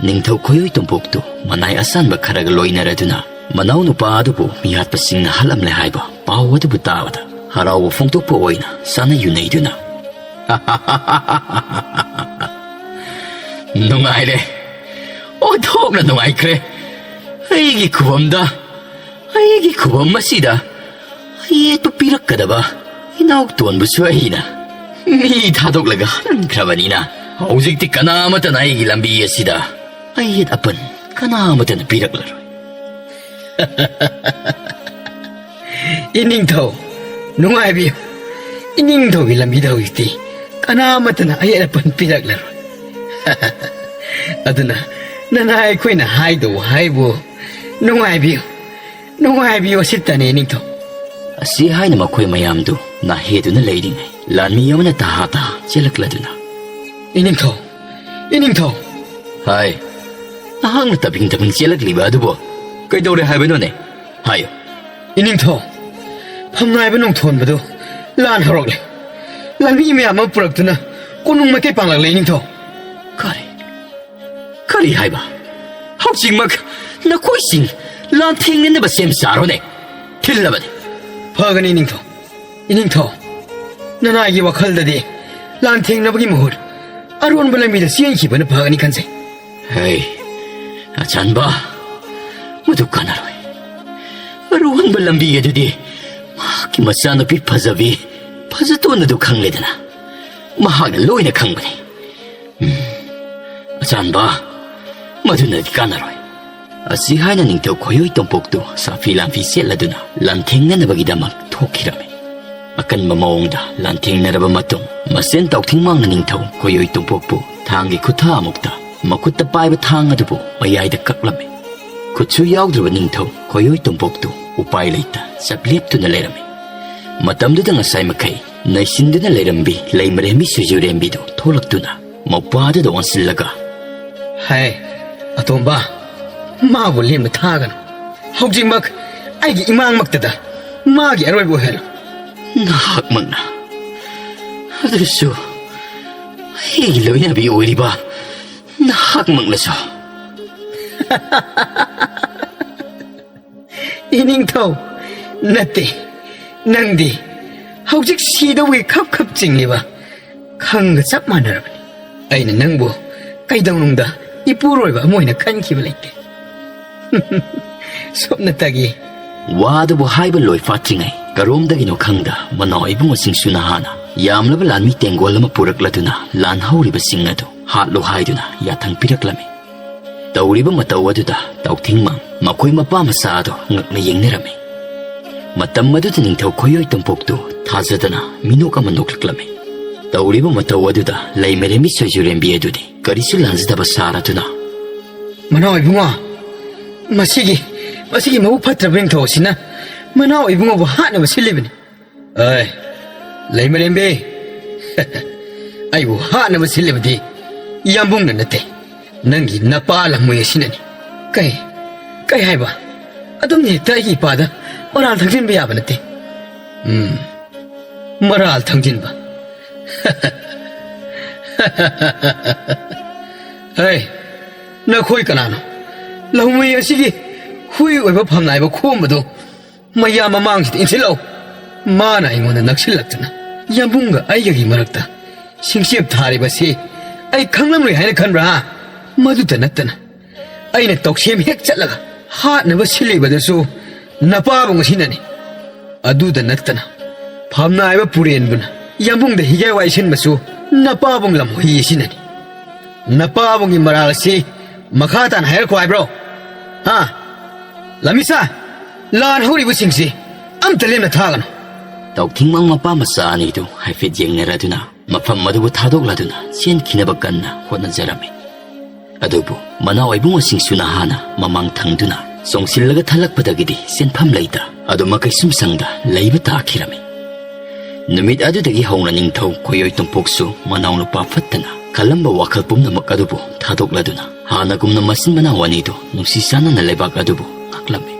ꯅꯤꯡꯊꯧ ꯈꯣꯏꯑꯣꯏ ꯇꯣꯝꯄꯣꯛꯇꯨ ꯃꯅꯥꯏ ꯑꯁꯥꯟꯕ ꯈꯔꯒ ꯂꯣꯏꯅꯔꯗꯨꯅ ꯃꯅꯥꯎ ꯅꯨꯄꯥ ꯑꯗꯨꯕꯨ ꯃꯤꯍꯥꯠꯄꯁꯤꯡꯅ ꯍꯥꯠꯂꯝꯂꯦ ꯍꯥꯏꯕ ꯄꯥꯎ ꯑꯗꯨꯕꯨ ꯇꯥꯕꯗ ꯍꯔꯥꯎꯕ ꯐꯣꯡꯗꯣꯛꯄ ꯑꯣꯏꯅ ꯆꯥꯅ ꯌꯨꯅꯩꯗꯨꯅ, "ꯅꯨꯡꯉꯥꯏꯔꯦ, ꯑꯣꯟꯊꯣꯛꯅ ꯅꯨꯡꯉꯥꯏꯈ꯭ꯔꯦ꯫ ꯑꯩꯒꯤ ꯈꯨꯕꯝꯗ, ꯑꯩꯒꯤ ꯈꯨꯕꯝ ꯑꯁꯤꯗ ꯑꯌꯦꯠꯄ ꯄꯤꯔꯛꯀꯗꯕ ꯏꯅꯥꯎꯇꯣꯟꯕꯁꯨ ꯑꯩꯅ ꯃꯤ ꯊꯥꯗꯣꯛꯂꯒ ꯍꯟꯈ꯭ꯔꯕꯅꯤꯅ, ꯍꯧꯖꯤꯛꯇꯤ ꯀꯅꯥ ꯑꯃꯠꯇꯅ ꯑꯩꯒꯤ ꯂꯝꯕꯤ ꯑꯁꯤꯗ ꯑꯌꯦꯠ ꯑꯄꯟ ꯀꯅꯥ ꯑꯃꯠꯇꯅ ꯄꯤꯔꯛꯂꯔꯣꯏ꯫ ꯏꯅꯤꯡꯊꯧ, ꯅꯨꯡꯉꯥꯏꯕꯤꯌꯨ꯫ ꯏꯅꯤꯡꯊꯧꯒꯤ ꯂꯝꯕꯤꯗ ꯍꯧꯖꯤꯛꯇꯤ ꯀꯅꯥ ꯑꯃꯠꯇꯅ ꯑꯌꯦꯠ ꯑꯄꯟ ꯄꯤꯔꯛꯂꯔꯣꯏ꯫ ꯑꯗꯨꯅ ꯅꯅꯥꯏ ꯑꯩꯈꯣꯏꯅ ꯍꯥꯏꯗꯧ ꯍꯥꯏꯕꯨ, ꯅꯨꯡꯉꯥꯏꯕꯤꯌꯨ, ꯅꯨꯡꯉꯥꯏꯕꯤꯌꯨ ꯑꯁꯤꯇꯅꯤ, ꯏꯅꯤꯡꯊꯧ꯫ ꯑꯁꯤ ꯍꯥꯏꯅ ꯃꯈꯣꯏ ꯃꯌꯥꯝꯗꯨ ꯅꯥꯍꯦꯗꯨꯅ ꯂꯩꯔꯤꯉꯩ, ꯂꯥꯟꯃꯤ ꯑꯃꯅ ꯇꯍꯥ ꯇꯍꯥ ꯆꯦꯜꯂꯛꯂꯗꯨꯅ, "ꯏꯅꯤꯡꯊꯧ, ꯏꯅꯤꯡꯊꯧ!" "ꯍꯥꯏ, ꯅꯍꯥꯛꯅ ꯇꯞꯕꯤꯡ ꯇꯞꯕꯤꯡ ꯆꯦꯜꯂꯛꯂꯤꯕ ꯑꯗꯨꯕꯨ ꯀꯩꯗꯧꯔꯦ ꯍꯥꯏꯕꯅꯣꯅꯦ? ꯍꯥꯏꯌꯨ꯫" "ꯏꯅꯤꯡꯊꯧ, ꯐꯝꯅꯥꯏꯕ ꯅꯣꯡꯊꯣꯟꯕꯗꯨ ꯂꯥꯟ ꯍꯧꯔꯛꯂꯦ꯫ ꯂꯥꯟꯃꯤ ꯃꯌꯥꯝ ꯑꯃ ꯄꯨꯔꯛꯇꯨꯅ ꯀꯣꯅꯨꯡ ꯃꯥꯏꯀꯩ ꯄꯥꯡꯂꯛꯂꯦ, ꯏꯅꯤꯡꯊꯧ꯫" "ꯀꯔꯤ? ꯀꯔꯤ ꯍꯥꯏꯕ? ꯍꯧꯖꯤꯛꯃꯛ ꯅꯈꯣꯏꯁꯤꯡ ꯂꯥꯟꯊꯦꯡꯅꯅꯕ ꯁꯦꯝ ꯁꯥꯔꯣꯅꯦ꯫ ꯊꯤꯜꯂꯕꯅꯤ꯫" "ꯐꯒꯅꯤ, ꯏꯅꯤꯡꯊꯧ꯫ ꯏꯅꯤꯡꯊꯧ, ꯅꯅꯥꯏꯒꯤ ꯋꯥꯈꯜꯗꯗꯤ ꯂꯥꯟꯊꯦꯡꯅꯕꯒꯤ ꯃꯍꯨꯠ ꯑꯔꯣꯟꯕ ꯂꯝꯕꯤꯗ ꯆꯦꯟꯈꯤꯕꯅ ꯐꯒꯅꯤ ꯈꯟꯖꯩ꯫" "ꯍꯩ, ꯑꯆꯥꯟꯕ, ꯃꯗꯨ ꯀꯥꯟꯅꯔꯣꯏ꯫ ꯑꯔꯣꯟꯕ ꯂꯝꯕꯤ ꯑꯗꯨꯗꯤ ꯃꯍꯥꯛꯀꯤ ꯃꯆꯥꯅꯨꯄꯤ ꯐꯖꯕꯤ ꯐꯖꯇꯣꯟ ꯑꯗꯨ ꯈꯪꯂꯦꯗꯅ꯫ ꯃꯍꯥꯛꯅ ꯂꯣꯏꯅ ꯈꯪꯕꯅꯤ꯫ ꯎꯝ, ꯑꯆꯥꯟꯕ, ꯃꯗꯨꯅꯗꯤ ꯀꯥꯟꯅꯔꯣꯏ꯫" ꯑꯁꯤ ꯍꯥꯏꯅ ꯅꯤꯡꯊꯧ ꯈꯣꯏꯑꯣꯏ ꯇꯣꯝꯄꯣꯛꯇꯨ ꯁꯥꯐꯤ ꯂꯥꯟꯐꯤ ꯁꯦꯠꯂꯗꯨꯅ ꯂꯥꯟꯊꯦꯡꯅꯅꯕꯒꯤꯗꯃꯛ ꯊꯣꯛꯈꯤꯔꯝꯃꯤ꯫ ꯑꯀꯟꯕ ꯃꯑꯣꯡꯗ ꯂꯥꯟꯊꯦꯡꯅꯔꯕ ꯃꯇꯨꯡ, ꯃꯁꯦꯟ ꯇꯥꯎꯊꯤꯡ ꯃꯥꯡꯅ ꯅꯤꯡꯊꯧ ꯈꯣꯏꯑꯣꯏ ꯇꯣꯝꯄꯣꯛꯄꯨ ꯊꯥꯡꯒꯤ ꯈꯨꯠꯊꯥ ꯑꯃꯨꯛꯇ ꯃꯈꯨꯠꯇ ꯄꯥꯏꯕ ꯊꯥꯡ ꯑꯗꯨꯕꯨ ꯃꯌꯥꯏꯗ ꯀꯛꯂꯝꯃꯤ꯫ ꯈꯨꯠꯁꯨ ꯌꯥꯎꯗ꯭ꯔꯕ ꯅꯤꯡꯊꯧ ꯈꯣꯏꯑꯣꯏ ꯇꯣꯝꯄꯣꯛꯇꯨ ꯎꯄꯥꯏ ꯂꯩꯇ ꯆꯞ ꯂꯦꯞꯇꯨꯅ ꯂꯩꯔꯝꯃꯤ꯫ ꯃꯇꯝꯗꯨꯗ ꯉꯁꯥꯏ ꯃꯈꯩ ꯅꯩꯁꯤꯟꯗꯨꯅ ꯂꯩꯔꯝꯕꯤ ꯂꯩꯃꯔꯦꯝꯕꯤ ꯁꯨꯏꯖꯨꯔꯦꯝꯕꯤꯗꯨ ꯊꯣꯛꯂꯛꯇꯨꯅ ꯃꯧꯄ꯭ꯋꯥꯗꯨꯗ ꯑꯣꯟꯁꯤꯜꯂꯒ, "ꯍꯦ, ꯑꯇꯣꯝꯕ, ꯃꯥꯕꯨ ꯂꯦꯝꯅ ꯊꯥꯒꯅꯨ꯫ ꯍꯧꯖꯤꯛꯃꯛ ꯑꯩꯒꯤ ꯏꯃꯥꯡꯃꯛꯇꯗ ꯃꯥꯒꯤ ꯑꯔꯣꯏꯕ ꯑꯣꯏꯍꯜꯂꯨ꯫" "ꯅꯍꯥꯛꯃꯛꯅ, ꯑꯗꯨꯁꯨ ꯑꯩꯒꯤ ꯂꯣꯏꯅꯕꯤ ꯑꯣꯏꯔꯤꯕ ꯅꯍꯥꯛꯃꯛꯅꯁꯨ?" "ꯏꯅꯤꯡꯊꯧ, ꯅꯠꯇꯦ, ꯅꯪꯗꯤ ꯍꯧꯖꯤꯛ ꯁꯤꯗꯧꯕꯒꯤ ꯈꯞ ꯈꯞ ꯆꯤꯡꯂꯤꯕ ꯈꯪꯒ ꯆꯞ ꯃꯥꯟꯅꯔꯕꯅꯤ꯫ ꯑꯩꯅ ꯅꯪꯕꯨ ꯀꯩꯗꯧꯅꯨꯡꯗ ꯏꯄꯨꯔꯣꯏꯕ ꯑꯃ ꯑꯣꯏꯅ ꯈꯟꯈꯤꯕ ꯂꯩꯇꯦ꯫ ꯁꯨꯞꯅꯇꯒꯤ꯫ ꯋꯥ ꯑꯗꯨꯕꯨ ꯍꯥꯏꯕ ꯂꯣꯏ ꯐꯥꯠꯇ꯭ꯔꯤꯉꯩ, ꯀꯔꯣꯝꯗꯒꯤꯅꯣ ꯈꯪꯗ ꯃꯅꯥꯎ ꯏꯕꯨꯡꯉꯣ ꯁꯤꯡꯁꯨꯅ ꯍꯥꯟꯅ ꯌꯥꯝꯂꯕ ꯂꯥꯟꯃꯤ ꯇꯦꯡꯒꯣꯜ ꯑꯃ ꯄꯨꯔꯛꯂꯗꯨꯅ ꯂꯥꯟ ꯍꯧꯔꯤꯕꯁꯤꯡ ꯑꯗꯨ ꯍꯥꯠꯂꯨ ꯍꯥꯏꯗꯨꯅ ꯌꯥꯊꯪ ꯄꯤꯔꯛꯂꯝꯃꯤ꯫ ꯇꯧꯔꯤꯕ ꯃꯇꯧ ꯑꯗꯨꯗ ꯇꯥꯎꯊꯤꯡꯃꯥꯡ ꯃꯈꯣꯏ ꯃꯄꯥ ꯃꯆꯥ ꯑꯗꯨ ꯉꯛꯅ ꯌꯦꯡꯅꯔꯝꯃꯤ꯫ ꯃꯇꯝ ꯑꯗꯨꯗ ꯅꯤꯡꯊꯧ ꯈꯣꯏꯑꯣꯏ ꯇꯣꯝꯄꯣꯛꯇꯨ ꯊꯥꯖꯗꯅ ꯃꯤꯅꯣꯛ ꯑꯃ ꯅꯣꯛꯂꯛꯂꯝꯃꯤ꯫ ꯇꯧꯔꯤꯕ ꯃꯇꯧ ꯑꯗꯨꯗ ꯂꯩꯃꯔꯦꯝꯕꯤ ꯁꯣꯏꯖꯨꯔꯦꯝꯕꯤ ꯑꯗꯨꯗꯤ ꯀꯔꯤꯁꯨ ꯂꯥꯟꯖꯗꯕ ꯁꯥꯔꯗꯨꯅ, "ꯃꯅꯥꯎ ꯏꯕꯨꯡꯉꯣ, ꯃꯁꯤꯒꯤ, ꯃꯁꯤꯒꯤ ꯃꯕꯨꯛ ꯐꯠꯇ꯭ꯔꯕ ꯅꯤꯡꯊꯧ ꯑꯁꯤꯅ ꯃꯅꯥꯎ ꯏꯕꯨꯡꯉꯣꯕꯨ ꯍꯥꯠꯅꯕ ꯁꯤꯜꯂꯤꯕꯅꯤ꯫" "ꯑꯦ, ꯂꯩꯃꯔꯦꯝꯕꯤ, ꯑꯩꯕꯨ ꯍꯥꯠꯅꯕ ꯁꯤꯜꯂꯤꯕꯗꯤ ꯌꯥꯝꯕꯨꯡꯅ ꯅꯠꯇꯦ, ꯅꯪꯒꯤ ꯅꯄꯥ ꯂꯝꯃꯣꯏ ꯑꯁꯤꯅꯅꯤ꯫" "ꯀꯩ, ꯀꯩ ꯍꯥꯏꯕ? ꯑꯗꯨꯝꯅ ꯍꯦꯛꯇ ꯑꯩꯒꯤ ꯏꯄꯥꯗ ꯃꯔꯥꯜ ꯊꯪꯖꯤꯟꯕ ꯌꯥꯕ ꯅꯠꯇꯦ꯫" "ꯎꯝ, ꯃꯔꯥꯜ ꯊꯪꯖꯤꯟꯕ? ꯍꯦ, ꯅꯈꯣꯏ ꯀꯅꯥꯅꯣ? ꯂꯧꯃꯩ ꯑꯁꯤꯒꯤ ꯍꯨꯏ ꯑꯣꯏꯕ ꯐꯝꯅꯥꯏꯕ ꯈꯣꯝꯕꯗꯨ ꯃꯌꯥꯝ ꯃꯃꯥꯡꯁꯤꯗ ꯏꯟꯁꯤꯜꯂꯛꯎ꯫ ꯃꯥꯅ ꯑꯩꯉꯣꯟꯗ ꯅꯛꯁꯤꯜꯂꯛꯇꯨꯅ ꯌꯥꯝꯕꯨꯡꯒ ꯑꯩꯒꯒꯤ ꯃꯔꯛꯇ ꯁꯤꯡꯆꯦꯞ ꯊꯥꯔꯤꯕꯁꯤ ꯑꯩ ꯈꯪꯂꯝꯂꯣꯏ ꯍꯥꯏꯅ ꯈꯟꯕ꯭ꯔꯥ? ꯃꯗꯨꯇ ꯅꯠꯇꯅ ꯑꯩꯅ ꯇꯧꯁꯦꯝ ꯍꯦꯛ ꯆꯠꯂꯒ ꯍꯥꯠꯅꯕ ꯁꯤꯜꯂꯤꯕꯗꯨꯁꯨ ꯅꯄꯥꯕꯨꯡ ꯑꯁꯤꯅꯅꯤ꯫ ꯑꯗꯨꯗ ꯅꯠꯇꯅ ꯐꯝꯅꯥꯏꯕ ꯄꯨꯔꯦꯟꯕꯨꯅ ꯌꯥꯝꯕꯨꯡꯗ ꯍꯤꯒꯥꯏ ꯋꯥꯏ ꯁꯤꯟꯕꯁꯨ ꯅꯄꯥꯕꯨꯡ ꯂꯝꯍꯨꯏ ꯑꯁꯤꯅꯅꯤ꯫ ꯅꯄꯥꯕꯨꯡꯒꯤ ꯃꯔꯥꯜ ꯑꯁꯤ ꯃꯈꯥ ꯇꯥꯅ ꯍꯥꯏꯔꯛꯈꯣ ꯍꯥꯏꯕ꯭ꯔꯣ? ꯍꯥ? ꯂꯝꯃꯤꯁꯥ, ꯂꯥꯟ ꯍꯧꯔꯤꯕꯁꯤꯡꯁꯤ ꯑꯝꯇ ꯂꯦꯝꯅ ꯊꯥꯒꯅꯨ꯫" ꯇꯥꯎꯊꯤꯡꯃꯥꯡ ꯃꯄꯥ ꯃꯆꯥ ꯑꯅꯤꯗꯨ ꯍꯥꯏꯐꯦꯠ ꯌꯦꯡꯅꯔꯗꯨꯅ ꯃꯐꯝ ꯑꯗꯨꯕꯨ ꯊꯥꯗꯣꯛꯂꯗꯨꯅ ꯆꯦꯟꯈꯤꯅꯕ ꯀꯟꯅ ꯍꯣꯠꯅꯖꯔꯝꯃꯤ꯫ ꯑꯗꯨꯕꯨ ꯃꯅꯥꯎ ꯏꯕꯨꯡꯉꯣꯁꯤꯡꯁꯨꯅ ꯍꯥꯟꯅ ꯃꯃꯥꯡ ꯊꯪꯗꯨꯅ ꯆꯣꯡꯁꯤꯜꯂꯒ ꯊꯜꯂꯛꯄꯗꯒꯤꯗꯤ ꯆꯦꯟꯐꯝ ꯂꯩꯇ ꯑꯗꯨꯃꯛ ꯀꯩꯁꯨꯝꯁꯪꯗ ꯂꯩꯕ ꯇꯥꯈꯤꯔꯝꯃꯤ꯫ ꯅꯨꯃꯤꯠ ꯑꯗꯨꯗꯒꯤ ꯍꯧꯅ ꯅꯤꯡꯊꯧ ꯈꯣꯏꯑꯣꯏ ꯇꯣꯝꯄꯣꯛꯁꯨ ꯃꯅꯥꯎꯅꯨꯄꯥ ꯐꯠꯇꯅ ꯈꯜꯂꯝꯕ ꯋꯥꯈꯜ ꯄꯨꯝꯅꯃꯛ ꯑꯗꯨꯕꯨ ꯊꯥꯗꯣꯛꯂꯗꯨꯅ ꯍꯥꯟꯅꯒꯨꯝꯅ ꯃꯆꯤꯟ ꯃꯅꯥꯎ ꯑꯅꯤꯗꯨ ꯅꯨꯡꯁꯤ ꯆꯥꯟꯅꯅ ꯂꯩꯕꯥꯛ ꯑꯗꯨꯕꯨ ꯉꯥꯛꯂꯝꯃꯤ꯫